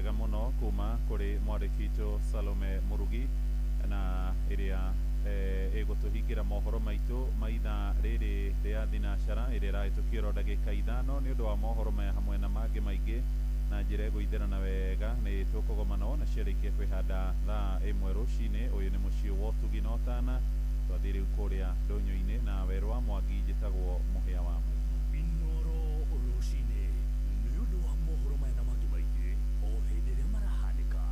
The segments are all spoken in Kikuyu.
Njega mũno kuma kũrĩ mwandĩki witũ Salome Murugi na ĩrĩa ĩgũtũhingĩra mohoro maitũ ma ithaa rĩrĩ rĩa thinacara ĩrĩa ĩrahĩtũkio oro ndagĩka 5 nĩ ũndũ wa mohoro maya hamwe na mangĩ maingĩ na njĩra ĩgũithĩrana wega nĩ tũkũgomanwo na ciarĩkia kwĩhanda thaa 1 rũcinĩ. Ũyũ nĩ mũciĩ wa ũtugi na ũtana. Twathiĩ rĩu kũrĩa ndũnyũ-inĩ na werũ wa Mwangi njĩtagwo Mũhĩa wa Maina. Inoro rũcinĩ nĩ ũndũ wa mohoro maya na mangĩ maingĩ o hĩndĩ ĩrĩa marahanĩka.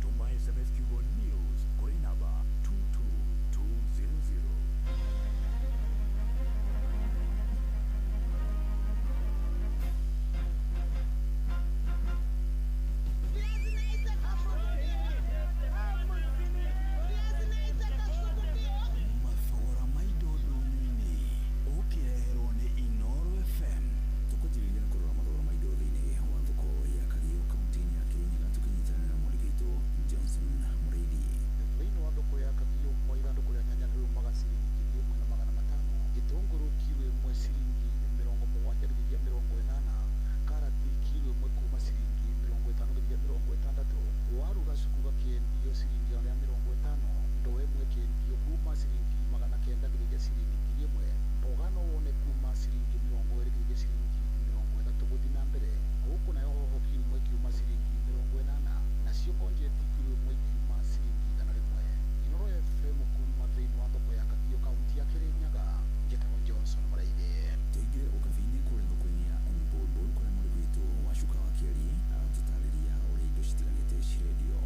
Tũma SMS kiugo news kũrĩ namba 22200. Mathogora ma indo ndũnyũ-inĩ ũkĩreherwo nĩ Inoro FM. Tũkwanjĩrĩria na kũrora mathogora ma indo thĩinĩ wa thoko ya Kagio kaunti-inĩ ya Kirinyaga tũkĩnyitanĩra na mwandĩki witũ Johnson Mũrĩithi. Thĩinĩ wa thoko ya Kagio kwa ithandũkũ rĩa nyanya rĩumaga ciringi 1500, gĩtũngũrũ kiro 1 ciringi 70 nginyagia 80, karati kiro 1 kuma ciringi 50 nginyagia 60, waru gacuku gakĩendio ciringi 150, ndoo 1 ĩkĩendio kuma ciringi 900 nginyagia ciringi 1000, mboga no wone kuma ciringi 20 nginyagia ciringi 30 gũthiĩ na mbere, gũkũ nayo hoho kiro 1 ikiuma ciringi 80, nacio ngonjeti kiro 1 ikiuma ciringi 100. Inoro FM kuma thĩinĩ wa thoko ya Kagio kaunti ya Kirinyaga, njĩtagwo Johnson Mũrĩithi. Tũingĩre ũkabi-inĩ kũrĩa thoko-inĩ ya Embulbul kũrĩa mwandĩki witũ Wacuka wa Kĩarie aratũtarĩria ũrĩa indo citiganĩte cirendio.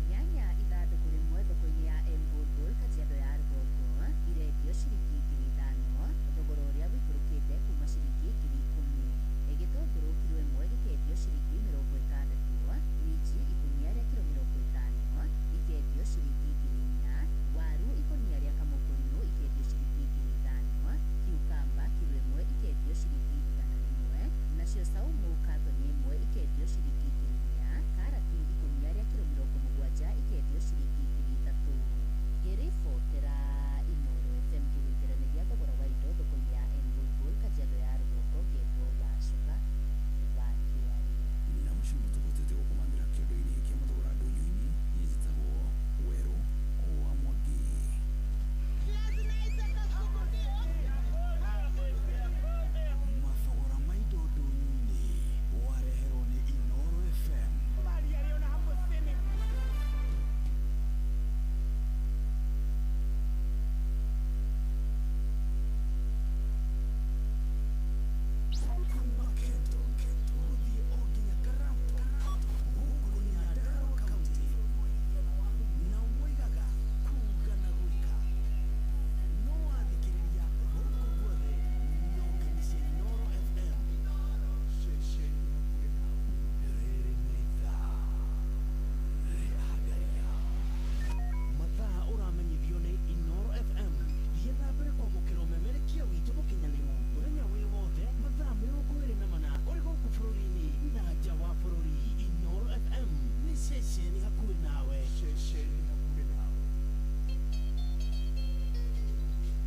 Nyanya ithandũkũ rĩmwe thoko-inĩ ya Embulbul Kajiado ya rũgongo irendio ciringi 5000, thogora ũrĩa ũikũrũkĩte kuma ciringi 10000. Gĩtũngũrũ kiro 1 gĩkendio ciringi 60, minji ikũnia rĩa kiro 50 ikendio ciringi 4000, waru ikũnia rĩa kamũkũrinũ ikendio ciringi 5000, kiukamba kiro 1 ikendio ciringi 100, nacio saumu katoni 1 ikendio ciringi 4000, karati ikũnia rĩa kiro 70 ikendio ciringi 3000. Ngĩribotera Inoro FM ngĩgũitĩranĩria thogora wa indo thoko-inĩ ya Embulbul Kajiado ya rũgongo, ngetwo Wacuka wa Kĩarie. Na macio nĩmo tũhotete gũkũmathĩra kĩondo-inĩ kĩa mathogora ndũnyũ-inĩ. Niĩ njĩtagwo Werũ wa Mwangi. Mathogora ma indo ndũnyũ-inĩ wareherwo nĩ Inoro FM. Kuma Kenton gũthiĩ o nginya Karamto gũkũ nĩ Nyandarua County, nao moigaga kuuga na gwĩka no wathikĩrĩria gũkũ guothe no nginya cia Inoro FM. Ceceni hakuhĩ nawe. Rĩrĩ nĩ ithaa rĩa Ngaria. Mathaa ũramenyithio nĩ Inoro FM. Thiĩ na mbere kwamũkĩra ũmemerekia witũ mũkinyanĩru mũthenya wĩ wothe mathaa 24 ũrĩ gũkũ bũrũri-inĩ na nja wa bũrũri. Inoro FM nĩ ceceni hakuhĩ nawe. Ceceni hakuhĩ nawe.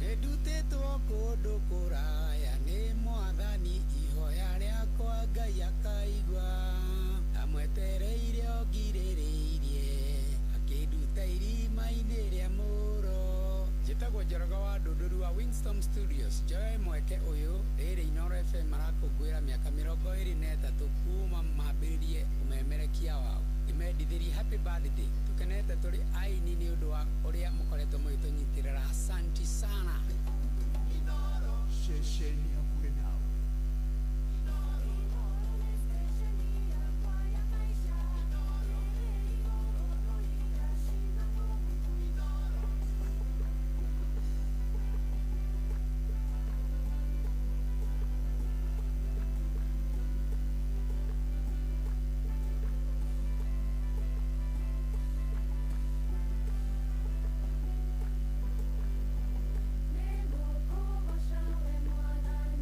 Nĩndutĩtwo kũndũ kũraya nĩ mwathani, ihoya rĩakwa Ngai akaigua, amwetereire o ngirĩrĩirie, akĩnduta irima-inĩ rĩa mũro. Njĩtagwo Njoroge wa Ndũndũru wa Winston Studios. Njoe mweke ũyũ rĩrĩ Inoro FM marakũngũĩra mĩaka 23 kuma mambĩrĩrie ũmemerekia wao. Nĩmendithirie happy birthday. Tũkenete tũrĩ aini nĩ ũndũ wa ũrĩa mũkoretwo mũgĩtũnyitĩrĩra. Asanti sana. Ceceni hakuhĩ nawe. Nĩngũkũgooca we Mwathani.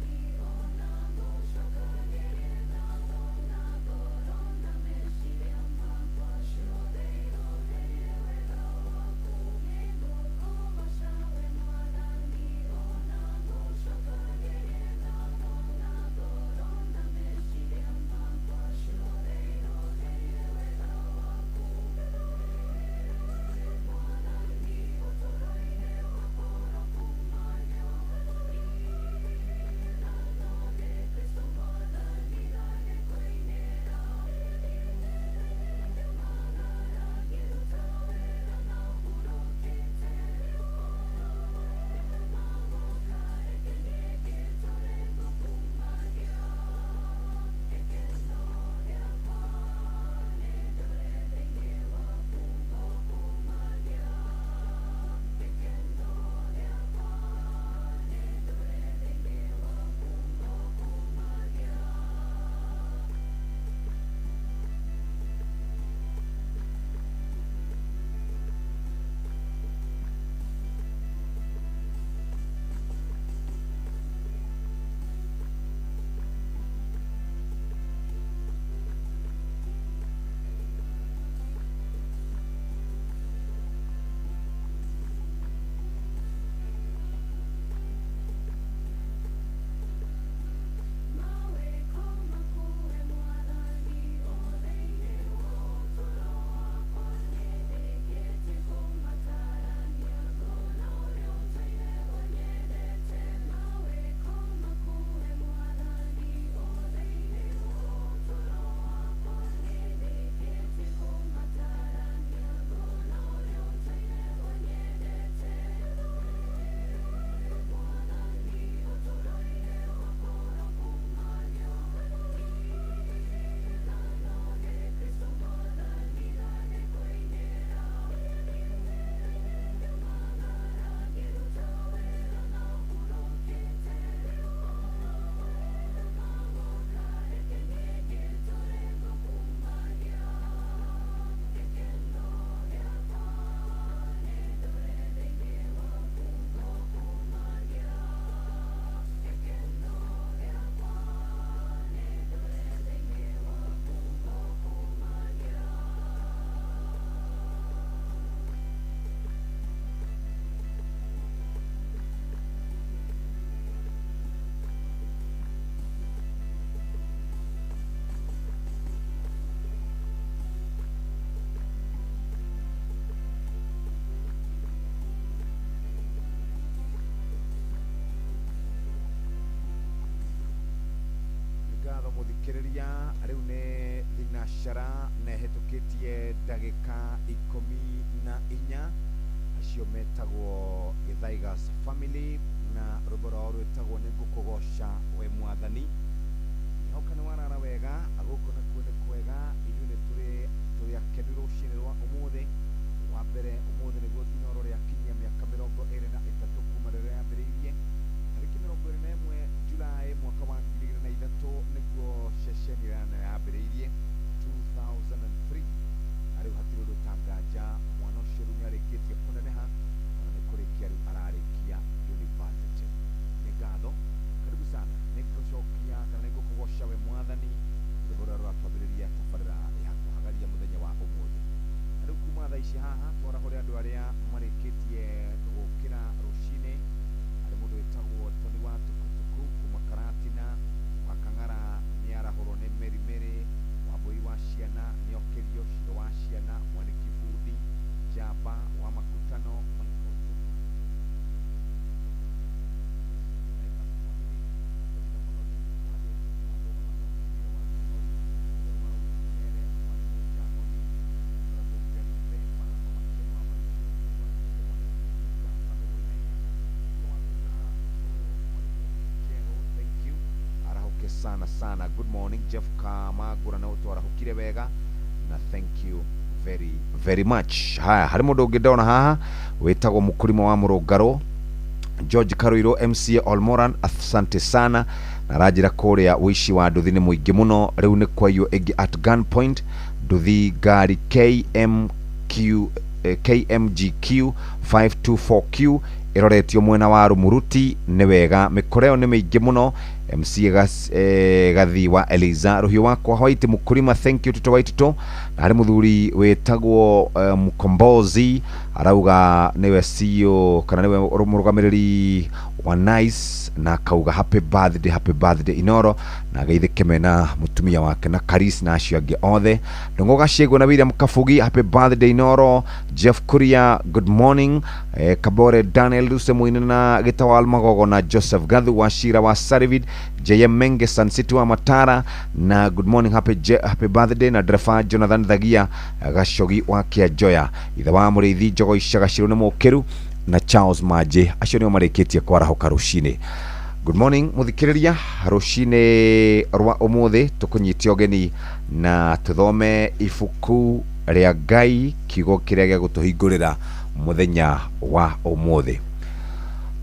Muthikiriria riu ni thinashara na ĩhĩtũkĩtie ndagĩka 14. Acio metagwo Gĩthaigas Family na rwĩmbo rwao rwĩtagwo nĩ ngũkũgoca we mwathani. Nĩhoka nĩ warara wega, gũkũ nakuo nĩ kwega. Ithuĩ nĩ tũrĩ akenu rũcinĩ rwa ũmũthĩ. Wa mbere ũmũthĩ nĩguo Inoro rĩakinyia mĩaka 23 kuma rĩrĩa yambĩrĩirie. Tarĩki 21 Julai mwaka wa 2003 nĩguo ceceni ĩyo yambĩrĩirie 2003. Na rĩu hatirĩ ũndũ tanganja, mwana ũcio rĩu nĩarĩkĩtie kũneneha, ona nĩ kũrĩkia rĩu ararĩkia university. Nĩ ngatho, karibu sana. Nĩngũcokia kana nĩngũkũgoca we mwathani, rwĩmbo rũrĩa rũratwambĩrĩria tabarĩra ya kũhagaria mũthenya wa ũmũthĩ. Na rĩu kuma thaa ici haha twarahũre andũ arĩa marĩkĩtie gũkĩra rũcinĩ. Harĩ mũndũ wĩtagwo Tony wa Tukutuku kuma Karatina wa Kang'ara, nĩarahũrwo nĩ Mary Mary. Wambui wa ciana nĩokĩrio, Ciro wa ciana, Mwaniki Bundi, Njamba wa Makutano, Michael Juma, arahuke sana sana. Good morning Jeff Kamagura, na utwarahukire wega na thank you very very much. Haya, harĩ mũndũ ũngĩ ndona haha wĩtagwo Mũkũrima wa Mũrũngarũ, George Karuiro, MCA Olmoran, asante sana. Na aranjĩra kũrĩa ũici wa nduthi nĩ mũingĩ mũno, rĩu nĩ kwaiywo ĩngĩ at gunpoint, nduthi ngari KMQ, KMGQ 524Q ĩroretio mwena wa Rumuruti. Nĩ wega, mĩkora ĩyo nĩ mĩingĩ mũno. MC Gathi wa Eliza, rũhiũ wakwa White Mũkũrima, thank you Tito Waitito. Na harĩ mũthuri wĩtagwo Mkombozi, arauga nĩwe CEO kana nĩwe mũrũgamĩrĩri wa Nice, na akauga happy birthday, happy birthday Inoro, na ageithĩke mena mũtumia wake na Karis na acio angĩ othe. Ndũng'ũ Gacĩgũ na William Kabugi, happy birthday Inoro. Jeff Kuria, good morning. Kabore Daniel Luse Muine na Gĩtawal Magogo na Joseph Gathu wa Shira wa Sarivid, JM Menge San City wa Matara na good morning, happy birthday na dereba Jonathan Thagia Gacogi wa Kĩanjoya, ithe wa Mũrĩithi Njogo Ica Gacirũ nĩ Mũkĩru na Charles Maje. Acio nĩo marĩkĩtie kwarahoka rũcinĩ. Good morning muthikĩrĩria, rũcinĩ rwa ũmũthĩ tũkũnyitia ũgeni na tũthome ibuku rĩa Ngai, kiugo kĩrĩa gĩa gũtũhingũrĩra mũthenya wa ũmũthĩ.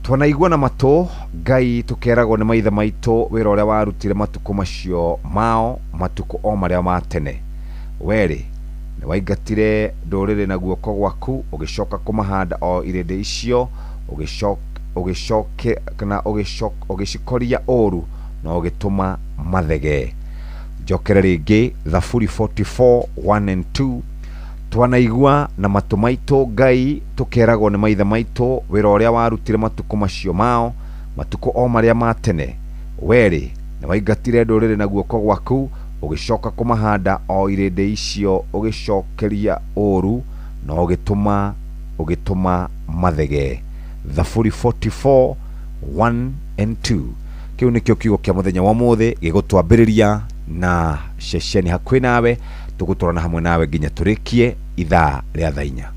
Twanaigua na matũ Ngai tũkeragwo nĩ maithe maitũ wĩra ũrĩa warutire matukũ macio mao, matukũ o marĩa ma tene. Werĩ nĩ waingatire ndũrĩrĩ na guoko gwaku, ũgĩcoka kũmahanda o irĩndĩ icio, ũgĩcikoria ũũru na ũgĩtũma mathegee. Njokere rĩngĩ Thaburi 44 1 and 2. Twanaigua na matũ maitũ Ngai tũkeragwo nĩ maithe maitũ wĩra ũrĩa warutire matukũ macio mao, matukũ o marĩa ma tene. Werĩ nĩ waingatire ndũrĩrĩ na guoko gwaku, ũgĩcoka kũmahanda o irĩndĩ icio, ũgĩcokeria ũũru na ũgĩtũma mathegee. Thaburi 44 1 and 2. Kĩu nĩkĩo kiugo kĩa mũthenya wa ũmũthĩ gĩgũtwambĩrĩria na ceceni hakuhĩ nawe, tũgũtwarana hamwe nawe nginya tũrĩkie ithaa rĩa thaa inya.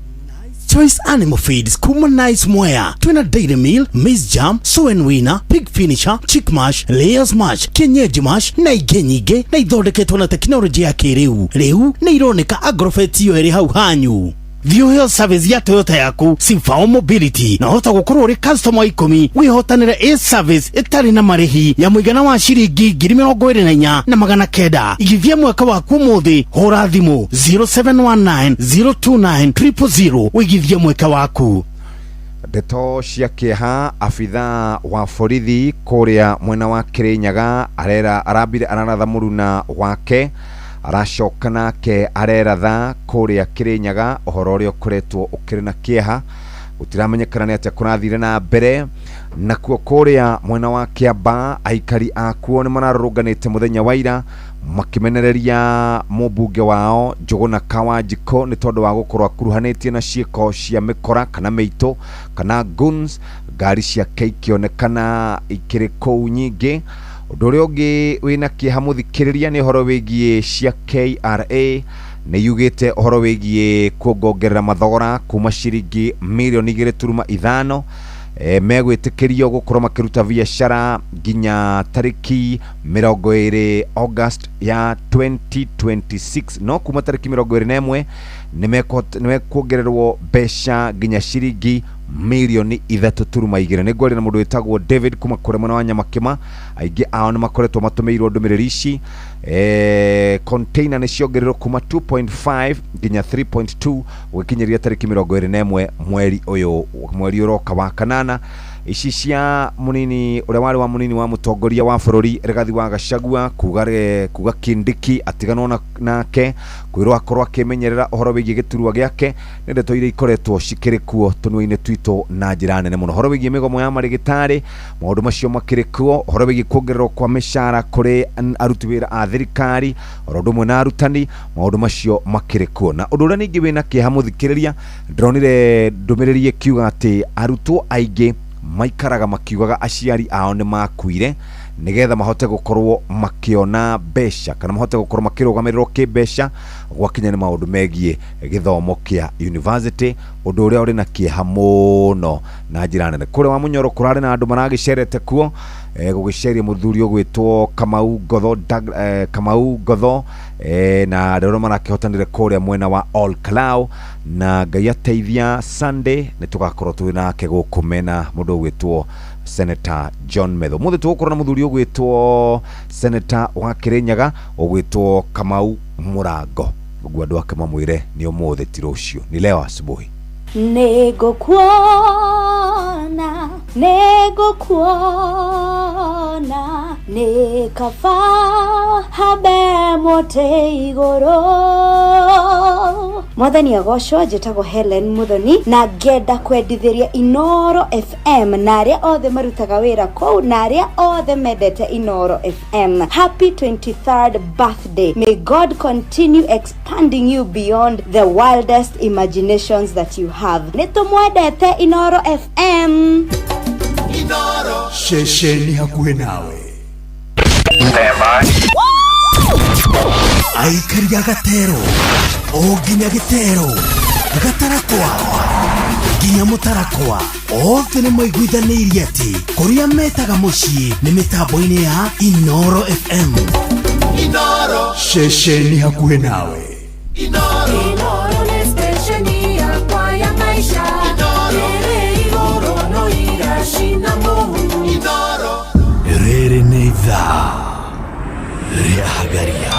Choice Animal Feeds kuma Nice Mwea twina Dairy Meal, Maize Jam, Soy Winner, Pig Finisher, Chick Mash, Layers Mash, Kienyeji Mash na ingĩ nyingĩ, na ithondeketwo na tekinoronjĩ ya kĩrĩu. Rĩu nĩ ironeka Agrofet iyo ĩrĩ hau hanyu. Thiĩ ũheo service ya Toyota yaku Sifao Mobility, na hota gũkorwo ũrĩ customer wa 10 wĩhotanĩre a service ĩtarĩ na marĩhi ya mũigana wa ciringi 24,900. Igithia mwaka waku ũmũthĩ, hũra thimũ 0719 029 000 ũigithie mweka waku. Ndeto cia kĩeha, abithaa wa borithi kũrĩa mwena wa Kĩrĩnyaga arera arambire araratha mũruna wake, aracoka nake areratha kũrĩa Kĩrĩnyaga, ũhoro ũrĩa ũkoretwo ũkĩrĩ na kĩeha, gũtiramenyekana nĩ atĩa kũrathire na mbere. Nakuo kũrĩa mwena wa Kĩamba aikari akuo nĩ mararũrũnganĩte mũthenya wa ira makĩmenereria mũmbunge wao Njũgũna Kawanjikũ nĩ tondũ wa gũkorwo akuruhanĩtie na ciĩko cia mĩkora kana mĩitũ kana guns, ngari ciake ikĩonekana ikĩrĩ kũu nyingĩ. Ũndũ ũrĩa ũngĩ wĩna kĩeha mũthikĩrĩria nĩ ũhoro wĩgiĩ cia KRA nĩ yugĩte ũhoro wĩgiĩ kuongongerera mathogora kuma ciringi mirioni 2.5 megwĩtĩkĩrio gũkorwo makĩruta biacara nginya tarĩki 20 August ya 2026 no kuma tarĩki 21 nĩ mekuongererwo mbeca nginya ciringi mirioni 3.2. Nĩ ngwaria na mũndũ wĩtagwo David kuma kũrĩa mwena wa Nyamakĩma. Aingĩ ao nĩ makoretwo matũmĩirwo ndũmĩrĩri ici. Container nĩ ciongererwo kuma 2.5 nginya 3.2 gũgĩkinyĩria tarĩki 21 mweri ũyũ, mweri ũroka wa kanana. Ici cia munini ũrĩa warĩ wa munini wa mũtongoria wa bũrũri Rigathi wa Gachagua kuga Kindiki atiganwo nake kwĩrwo akorwo akĩmenyerera ũhoro wĩgiĩ gĩturwa gĩake nĩ ndeto iria ikoretwo cikĩrĩ kuo tũnua-inĩ twitũ na njĩra nene mũno. Ũhoro wĩgiĩ mĩgomo ya marĩgĩtarĩ maũndũ macio makĩrĩ kuo, ũhoro wĩgiĩ kuongererwo kwa mĩcara kũrĩ aruti wĩra a thirikari oro ũndũ ũmwe na arutani maũndũ macio makĩrĩ kuo. Na ũndũ ũrĩa ningĩ wĩna kĩeha mũthikĩrĩria, ndĩronire ndũmĩrĩri ĩkiuga atĩ arutwo aingĩ maikaraga makiugaga aciari ao nĩ makuire nigetha mahote gukorwo makiona mbeca kana mahote gukorwo makirugamirirwo kimbeca gwakinya ni maundu megie githomo kia university, undu uria uri na kieha muno na njira nene. Kuria wa Munyoro kurari na andu maragicerete kuo gugiceria muthuri ugwitwo Kamau Ngotho, Kamau Ngotho na rero marakihotanire kuria mwena wa All Kalau, na Ngai ateithia Sunday ni tugakorwo twi nake guku mena mundu ugwitwo Senator John Metho. Muthe tugukorwo na muthuri ugwitwo Senator wa Kirinyaga ugwitwo Kamau Murango, uguo andu ake mamwire ni umuthi ti rucio, ni leo asubuhi. Nĩngũkuona, nĩngũkuona, nĩ kaba hambe mũtĩ igũrũ. Mwathani agocwo. Njĩtagwo Helen Muthoni na ngenda kwendithĩria Inoro FM na arĩa othe marutaga wĩra kũu na arĩa othe mendete Inoro FM. Happy 23rd birthday. May God continue expanding you beyond the wildest imaginations that you have. Nĩ tũmwendete Inoro FM. Inoro ceceni hakuhĩ nawe. Aikaria gatero o nginya gĩtero gatarakwa nginya mũtarakwa othe nĩ maiguithanĩirie atĩ kũrĩa metaga mũciĩ nĩ mĩtambo-inĩ ya Inoro FM. Inoro ceceni hakuhĩ nawe. Inoro, Inoro nĩ stesheni yakwa ya maisha. Inoro ĩrĩ igũrũ no iracina mũhu. Inoro rĩrĩ nĩ ithaa rĩa hagaria.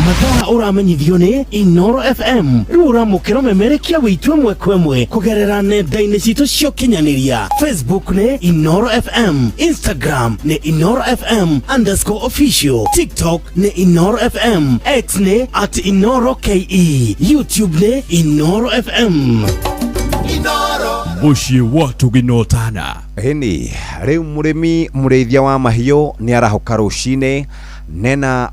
Mathaa ũramenyithio nĩ Inoro FM. Rĩu ũramũkĩra ũmemerekia wĩitũ ĩmwe kwa ĩmwe kũgerera nenda-inĩ citũ cia ũkinyanĩria. Facebook nĩ Inoro FM, Instagram nĩ Inoro FM _official, TikTok nĩ Inoro FM, X nĩ @InoroKE, YouTube nĩ Inoro FM. Inoro Mũciĩ wa tũginotana. Hĩni rĩu mũrĩmi mũrĩithia wa mahiũ nĩ arahũka rũcinĩ nena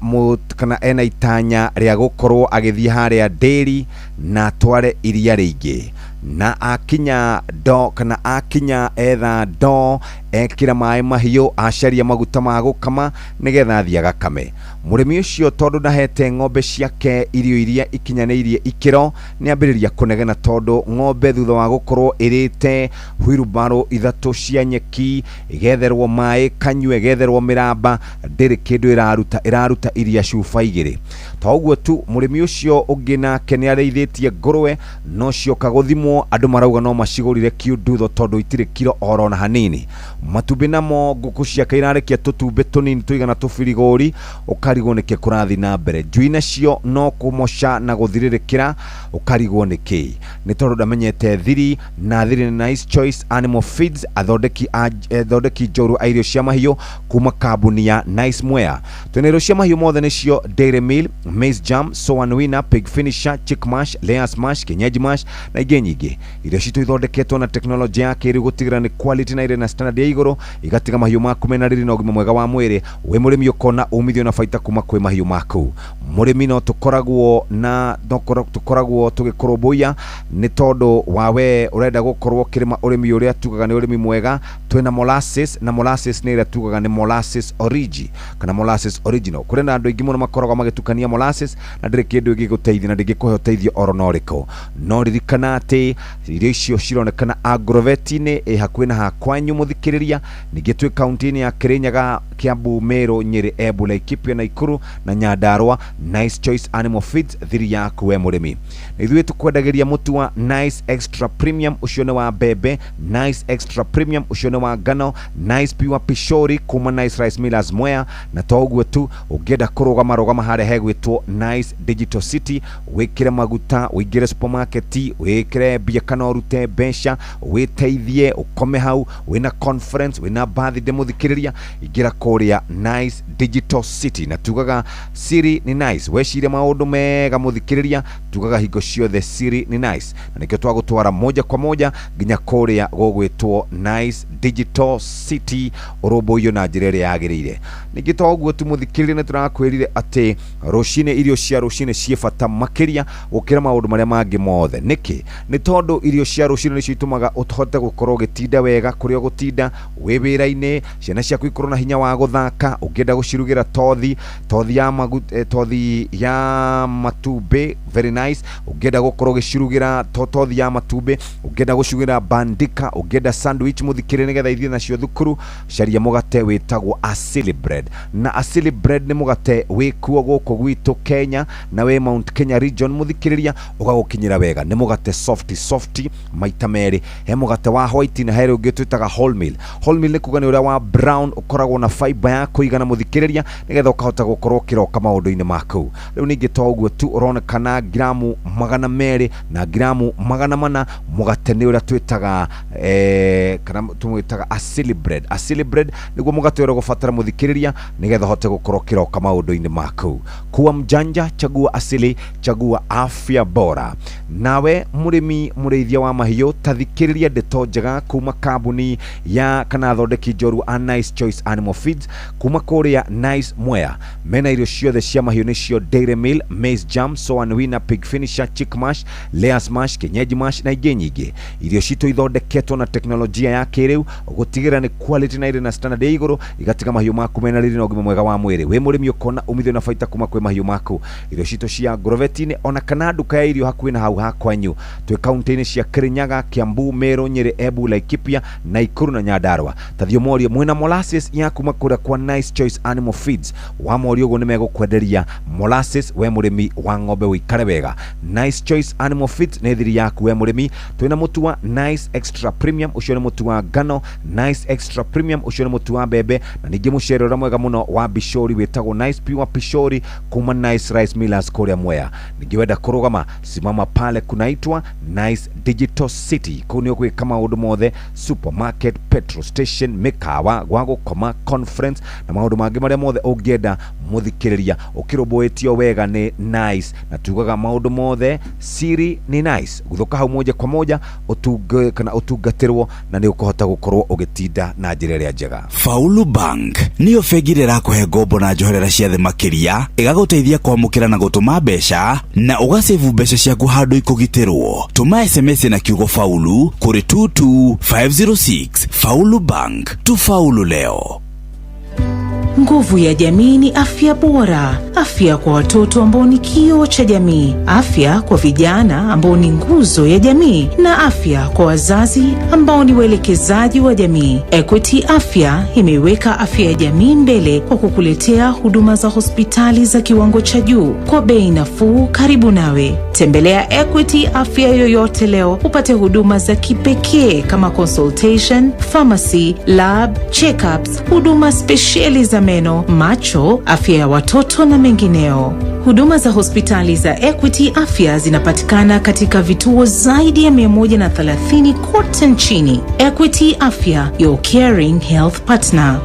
kana ena itanya rĩa gũkorwo agĩthiĩ harĩa dairy na atware iria rĩingĩ, na akinya ndo kana akinya etha ndo ekĩra maĩ mahiũ acaria maguta ma gũkama nĩgetha athiĩ agakame. Mũrĩmi ũcio tondũ ndahete ng'ombe ciake irio iria ikinyanĩirie ikĩro nĩ ambĩrĩria kũnegena tondũ ng'ombe thutha wa gũkorwo ĩrĩte huirubarũ 3 cia nyeki, ĩgetherwo maĩ kanyue, ĩgetherwo mĩramba, ndĩrĩ kĩndũ ĩraruta, ĩraruta iria cuba 2. To ũguo tu, mũrĩmi ũcio ũngĩ nake nĩ arĩithĩtie ngũrwe no cioka gũthimwo andũ marauga no macigũrire kiundutho tondũ itirĩ kiro oro na hanini. Matumbĩ namo ngũkũ ciake irarekia tũtumbĩ tũnini tũigana tũbirigũri, ũkarigwo nĩkĩ kũrathiĩ na mbere. Njui nacio no kũmoca na gũthirĩrĩkĩra, ũkarigwo nĩkĩ, nĩ tondũ ndamenyete thiri, na thiri nĩ Nice Choice Animal Feeds, athondeki njorua a irio cia mahiũ kuma kambuni ya Nice Mwea. Twĩna irio cia mahiũ mothe nĩcio Dairy Meal, Maize Jam, Soan Winner, Pig Finisher, Chick Mash, Layers Mash, Kienyeji Mash na ingĩ nyingĩ. Irio citũ ithondeketwo na teknolojĩ ya kĩrĩu gũtigĩrĩra nĩ quality na irĩ na standard ya igũrũ, igatiga mahiũ maku mena riri na ũgima mwega wa mwĩrĩ. Wĩ mũrĩmi ũkona umithio na baita kuma kwĩ mahiũ maku. Mũrĩmi no tũkoragwo na tũkoragwo tũgĩkũrũmbũiya nĩ tondũ wa we ũrenda gũkorwo ũkĩrĩma ũrĩmi ũrĩa tugaga nĩ ũrĩmi mwega. Twĩna molasses, na molasses nĩ ĩrĩa tugaga nĩ molasses origi kana molasses original. Kũrĩ na andũ aingĩ mũno makoragwo magĩtukania molasses na ndĩrĩ kĩndũ ĩngĩgũteithia na ndĩngĩkũhe ũteithio oro na ũrĩkũ. No ririkana atĩ irio icio cironekana agrovet-inĩ ĩ hakuhĩ na hakwanyu mũthikĩrĩria. Ningĩ twĩ kaunti-inĩ ya Kirinyaga, Kiambu, Meru, Nyeri, Embu, Laikipia, Nakuru na Nyandarua. Nice Choice Animal Feeds, thiri yaku we mũrĩmi. Na ithuĩ tũkwendagĩria mũtu wa Nice Extra Premium, ũcio nĩ wa mbembe, Nice Extra Premium, ũcio nĩ wa ngano, Nice Pure Pishori kuma Nice Rice Millers Mwea. Na to ũguo tu, ũngĩenda kũrũgama rũgama harĩa hegwĩtwo Nice Digital City, wĩkĩre maguta, ũingĩre supermarket, wĩkĩre mbia kana ũrute mbeca, wĩteithie, ũkome hau, wĩna conference, wĩna birthday mũthikĩrĩria, ingĩra kũrĩa Nice Digital City. Na tugaga siri ni nice. Weciria maũndũ mega mũthikĩrĩria, tugaga hingo ciothe siri ni nice, na nĩkĩo twagũtwara moja kwa moja nginya kũrĩa gũgwĩtwo Nice Digital City, ũrũmbũiyo na njĩra ĩrĩa yagĩrĩire. Ningĩ to ũguo tu mũthikĩrĩria, nĩ tũrakwĩrire atĩ rũcinĩ, irio cia rũcinĩ ciĩ bata makĩria gũkĩra maũndũ marĩa mangĩ mothe. Nĩkĩ? Nĩ tondũ irio cia rũcinĩ nĩcio itũmaga ũhote gũkorwo ũgĩtinda wega kũrĩa ũgũtinda wĩ wĩra-inĩ, ciana ciaku ikorwo na hinya wa gũthaka. Ũngĩenda gũcirugĩra tothi, tothi ya magu, tothi ya matumbĩ, very nice. Ũngĩenda gũkorwo ũgĩcirugĩra tothi ya matumbĩ, ũngĩenda gũcirugĩra bandika, ũngĩenda sandwich mũthikĩrĩria nĩgetha ithiĩ nacio thukuru, caria mũgate wĩtagwo Asili Bread. Na Asili Bread nĩ mũgate wĩkuo gũkũ gwitũ Kenya na wĩ Mount Kenya region mũthikĩrĩria, ũgagũkinyĩra wega. Nĩ mũgate soft soft maita merĩ. He mũgate wa white na he ũngĩ twĩtaga wholemeal. Wholemeal nĩ kuga nĩ ũrĩa wa brown, ũkoragwo na fiber ya kũigana mũthikĩrĩria, nĩgetha ũkahota gũkorwo ũkĩroka maũndũ-inĩ maku. Rĩu ningĩ to ũguo tu, ũronekana gramu 200 na gramu 400, mũgate nĩ ũrĩa twĩtaga kana tũmwĩtaga Asili Bread. Asili Bread nĩguo mũgate ũrĩa ũgũbatara mũthikĩrĩria, nĩgetha ũhote gũkorwo ũkĩroka maũndũ-inĩ maku. Kuwa mjanja, chagua Asili, chagua afya bora. Nawe mũrĩmi mũrĩithia wa mahiũ, ta thikĩrĩria ndeto njega kuma kambuni ya kana athondeki njorua a Nice Choice Animal Feeds kuma kũrĩa Nice Mwea. Mena irio ciothe cia mahiũ, nĩcio Dairy Meal, Maize Jam, Soan Winner, Pig Finisher, Chick Mash, Layers Mash, Kienyeji Mash na ingĩ nyingĩ. Irio citũ ithondeketwo na teknolojia ya kĩrĩu gũtigĩrĩra nĩ quality na irĩ na standard ya igũrũ, igatiga mahiũ maku mena riri na ũgima mwega wa mwĩrĩ. Wĩ mũrĩmi ũkona umithio na baita kuma kwĩ mahiũ maku. Irio citũ cia Agrovet-inĩ ona kana nduka ya irio hakuhĩ na hau hakwanyu. Twĩ kaunti-inĩ cia Kirinyaga, Kiambu, Meru, Nyeri, Embu, Laikipia, Nakuru na Nyandarua. Ta thiĩ ũmorie mwĩna molasses ya kuma kũrĩa kwa Nice Choice Animal Feeds. Wamoria ũguo nĩmegũkwenderia molasses, we mũrĩmi wa ng'ombe ũikare wega. Nice Choice Animal Feeds nĩ thiri yaku we mũrĩmi. Twĩna mũtu wa Nice Extra Premium, ũcio nĩ mũtu wa ngano, Nice Extra Premium, ũcio nĩ mũtu wa mbembe, na ningĩ mũcere ũrĩa mwega mũno wa bishori wĩtagwo Nice Pure Pishori kuma Nice Rice Millers kũrĩa Mwea. Ningĩ wenda kũrũgama, simama pale kunaitwa Nice Digital City. Kũu nĩ ũgwĩka maũndũ mothe, supermarket, petrol station, mĩkawa, gwa gũkoma, conference na maũndũ mangĩ marĩa mothe ũngĩenda mũthikĩrĩria, ũkĩrũmbũĩtio wega nĩ Nice. Na tugaga maũndũ mothe siri ni nice. Gũthũka hau moja kwa moja ũtunge kana ũtungatĩrwo, na nĩ ũkũhota gũkorwo ũgĩtinda na njĩra ĩrĩa njega. Faulu Bank nĩyo bengi ĩrĩa ĩrakũhe ngombo na njoherera cia thĩ makĩria, ĩgagũteithia kwamũkĩra na gũtũma mbeca na ũgacebu mbeca ciaku handũ ikũgitĩrwo. Tũma SMS na kiugo faulu kũrĩ 22506. Faulu Bank, tufaulu leo. Nguvu ya jamii ni afya bora, afya kwa watoto ambao ni kioo cha jamii, afya kwa vijana ambao ni nguzo ya jamii, na afya kwa wazazi ambao ni waelekezaji wa jamii. Equity Afya imeiweka afya ya jamii mbele kwa kukuletea huduma za hospitali za kiwango cha juu kwa bei nafuu karibu nawe. Tembelea Equity Afya yoyote leo upate huduma za kipekee kama consultation, pharmacy, lab, checkups, huduma spesheli za meno, macho, afya ya watoto na mengineo. Huduma za hospitali za Equity Afya zinapatikana katika vituo zaidi ya 130 kote nchini. Equity Afya, your caring health partner.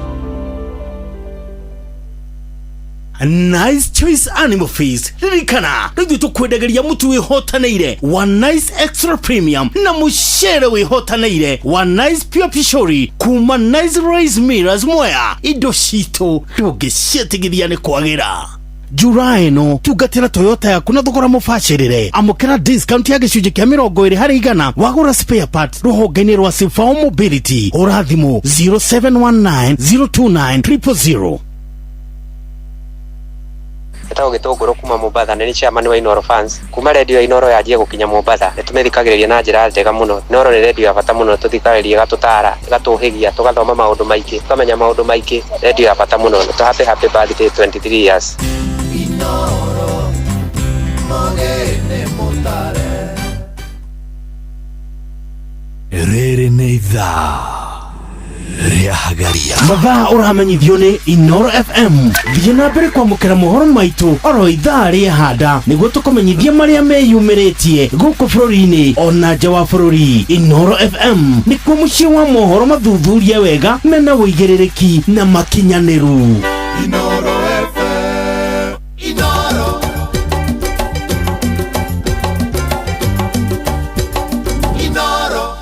Nice Choice Animal Feeds, ririkana rĩu ithuĩ tũkwendagĩria mũtu wĩhotanĩire wa Nice Extra Premium na mũcere wĩhotanĩire wa Nice Pure Pishori kuma Nice Rice Millers Mwea. Indo citũ ndũngĩciĩtigithia nĩ kwagĩra. July ĩno tungatĩra Toyota yaku na thogora mũbacĩrĩre. Amũkĩra discount ya gĩcunjĩ kĩa 20% wagũra spare parts rũhonge-inĩ rwa Sifao Mobility. Hũra thimũ 0719 029 000. Etagwo Gĩtũngũrũ kuma Mombatha, nĩ chairman wa Inoro Fans. Kuma redio ya Inoro yanjie gũkinya Mombatha, nĩ tũmĩthikagĩrĩria na njĩra njega mũno. Inoro nĩ redio ya bata mũno, tũthikagĩrĩria ĩgatũtaara, ĩgatũhĩgia, tũgathoma maũndũ maingĩ, tũkamenya maũndũ maingĩ. Redio ya bata mũno. Nĩ happy happy birthday 23 years. Rĩrĩ nĩ ithaa rĩa hagaria. Mathaa ũramenyithio nĩ Inoro FM. Thiĩ na mbere kwamũkĩra mohoro maitũ oro ithaa rĩa handa nĩguo tũkũmenyithie marĩa meyumĩrĩtie gũkũ bũrũri-inĩ ona nja wa bũrũri. Inoro FM nĩkuo mũciĩ wa mohoro mathuthurie wega mena ũigĩrĩrĩki na makinyanĩru. Inoro FM. Inoro. Inoro.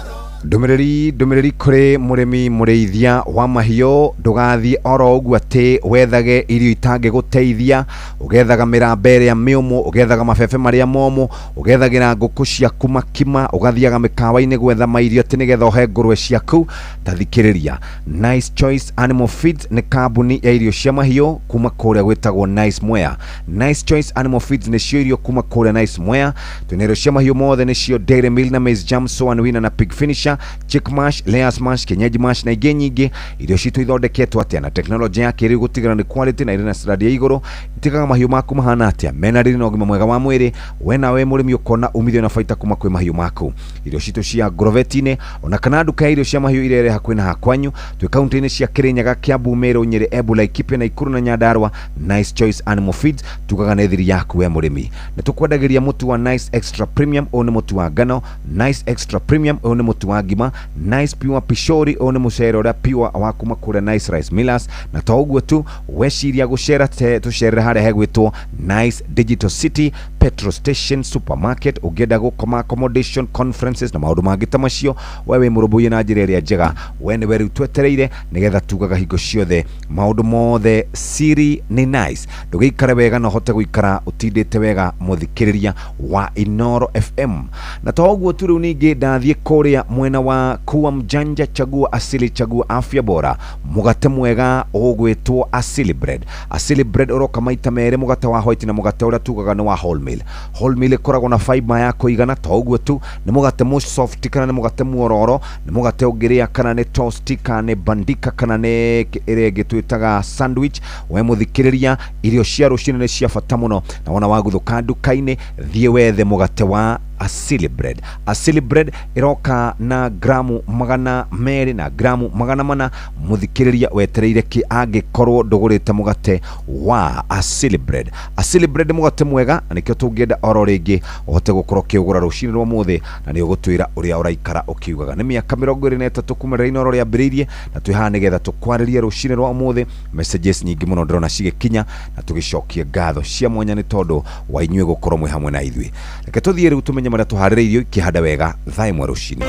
Ndũmĩrĩri, ndũmĩrĩri kũrĩ mũrĩmi mũrĩithia wa mahiũ, ndũgathiĩ oro ũguo atĩ wethage irio itangĩgũteithia, ũgethaga mĩramba ĩrĩa mĩũmũ, ũgethaga mabebe marĩa momũ, ũgethagĩra ngũkũ ciaku makima, ũgathiaga mĩkawa-inĩ gwetha mairio atĩ nĩgetha ũhe ngũrwe ciaku. Ta thikĩrĩria, Nice Choice Animal Feeds nĩ kambuni ya irio cia mahiũ kuma kũrĩa gwĩtagwo Nice Mwea. Nice Choice Animal Feeds nĩcio irio kuma kũrĩa Nice Mwea. Twĩna irio cia mahiũ mothe, nĩcio Dairy Meal na Maize Jam, Soan Winner na Pig Finisher, Chick Mash, Layers Mash, Kienyeji Mash na ingĩ nyingĩ. Irio citũ ithondeketwo atĩa na tekinoronjĩ ya kĩrĩu gũtigĩrĩra nĩ quality na irĩ na standard ya igũrũ. Itigaga mahiũ maku mahana atĩa, mena riri na ũgima mwega wa mwĩrĩ. We nawe mũrĩmi ũkona umithio na baita kuma kwĩ mahiũ maku. Irio citũ cia ngroveti-inĩ ona kana nduka ya irio cia mahiũ iria ĩrĩ hakuhĩ na hakwanyu. Twĩ kaunti-inĩ cia Kirinyaga, Kiambu, Meru, Nyeri, Embu, Laikipia, Nakuru na Nyandarua. Nice Choice Animal Feeds tugaga nĩ thiri yaku we mũrĩmi. Nĩ tũkwendagĩria mũtu wa Nice Extra Premium, ũyũ nĩ mũtu wa ngano. Nice Extra Premium, ũyũ nĩ mũtu wa ngima. Nice Pure Pishori, ũyũ nĩ mũcere ũrĩa pure wa kuma kũrĩa Nice Rice Millers. Na to ũguo tu, weciria gũcera tũcerere harĩa hegwĩtwo Nice Digital City Petrol Station Supermarket. Ũngĩenda gũkoma accommodation, conferences na maũndũ mangĩ ta macio, we wĩ mũrũmbũiye na njĩra ĩrĩa njega. We nĩwe rĩu twetereire nĩgetha tugaga hingo ciothe maũndũ mothe siri nĩ nice. Ndũgĩikare wega na ũhote gũikara ũtindĩte wega, mũthikĩrĩria wa Inoro FM. Na to ũguo tu, rĩu ningĩ ndathiĩ kũrĩa mwena wa kuwa mjanja, chagua asili, chagua afya bora. Mũgate mwega ũgwĩtwo Asili Bread. Asili Bread ũroka maita merĩ, mũgate wa white na mũgate ũrĩa tugaga nĩ wa wholemeal. Wholemeal ĩkoragwo na fiber ya kũigana. To ũguo tu, nĩ mũgate mũ soft kana nĩ mũgate muororo, nĩ mũgate ũngĩrĩa kana nĩ toast kana nĩ bandika kana nĩ ĩrĩa ĩngĩ twĩtaga sandwich. We mũthikĩrĩria, irio cia rũcinĩ nĩ cia bata mũno, na wona waguthũka nduka-inĩ, thiĩ wethe mũgate wa Asili Bread. Asili Bread ĩroka na gramu 200 na gramu 400. Mũthikĩrĩria, wetereire kĩ angĩkorwo ndũgũrĩte mũgate wa Asili Bread? Asili Bread nĩ mũgate mwega, na nĩkĩo tũngĩenda oro rĩngĩ ũhote gũkorwo ũkĩũgũra rũcinĩ rwa ũmũthĩ, na nĩ ũgũtwĩra ũrĩa ũraikara ũkiugaga. Nĩ mĩaka 23 kuma rĩrĩa Inoro rĩambĩrĩirie, na twĩ haha nĩgetha tũkwarĩrie rũcinĩ rwa ũmũthĩ. Messages nyingĩ mũno ndĩrona cigĩkinya, na tũgĩcokie ngatho cia mwanya nĩ tondũ wa inyuĩ gũkorwo mwĩ hamwe na ithuĩ. Reke tũthiĩ rĩu tũmenye marĩa tũharĩrĩirio ikĩhanda wega thaa 1 rũcinĩ.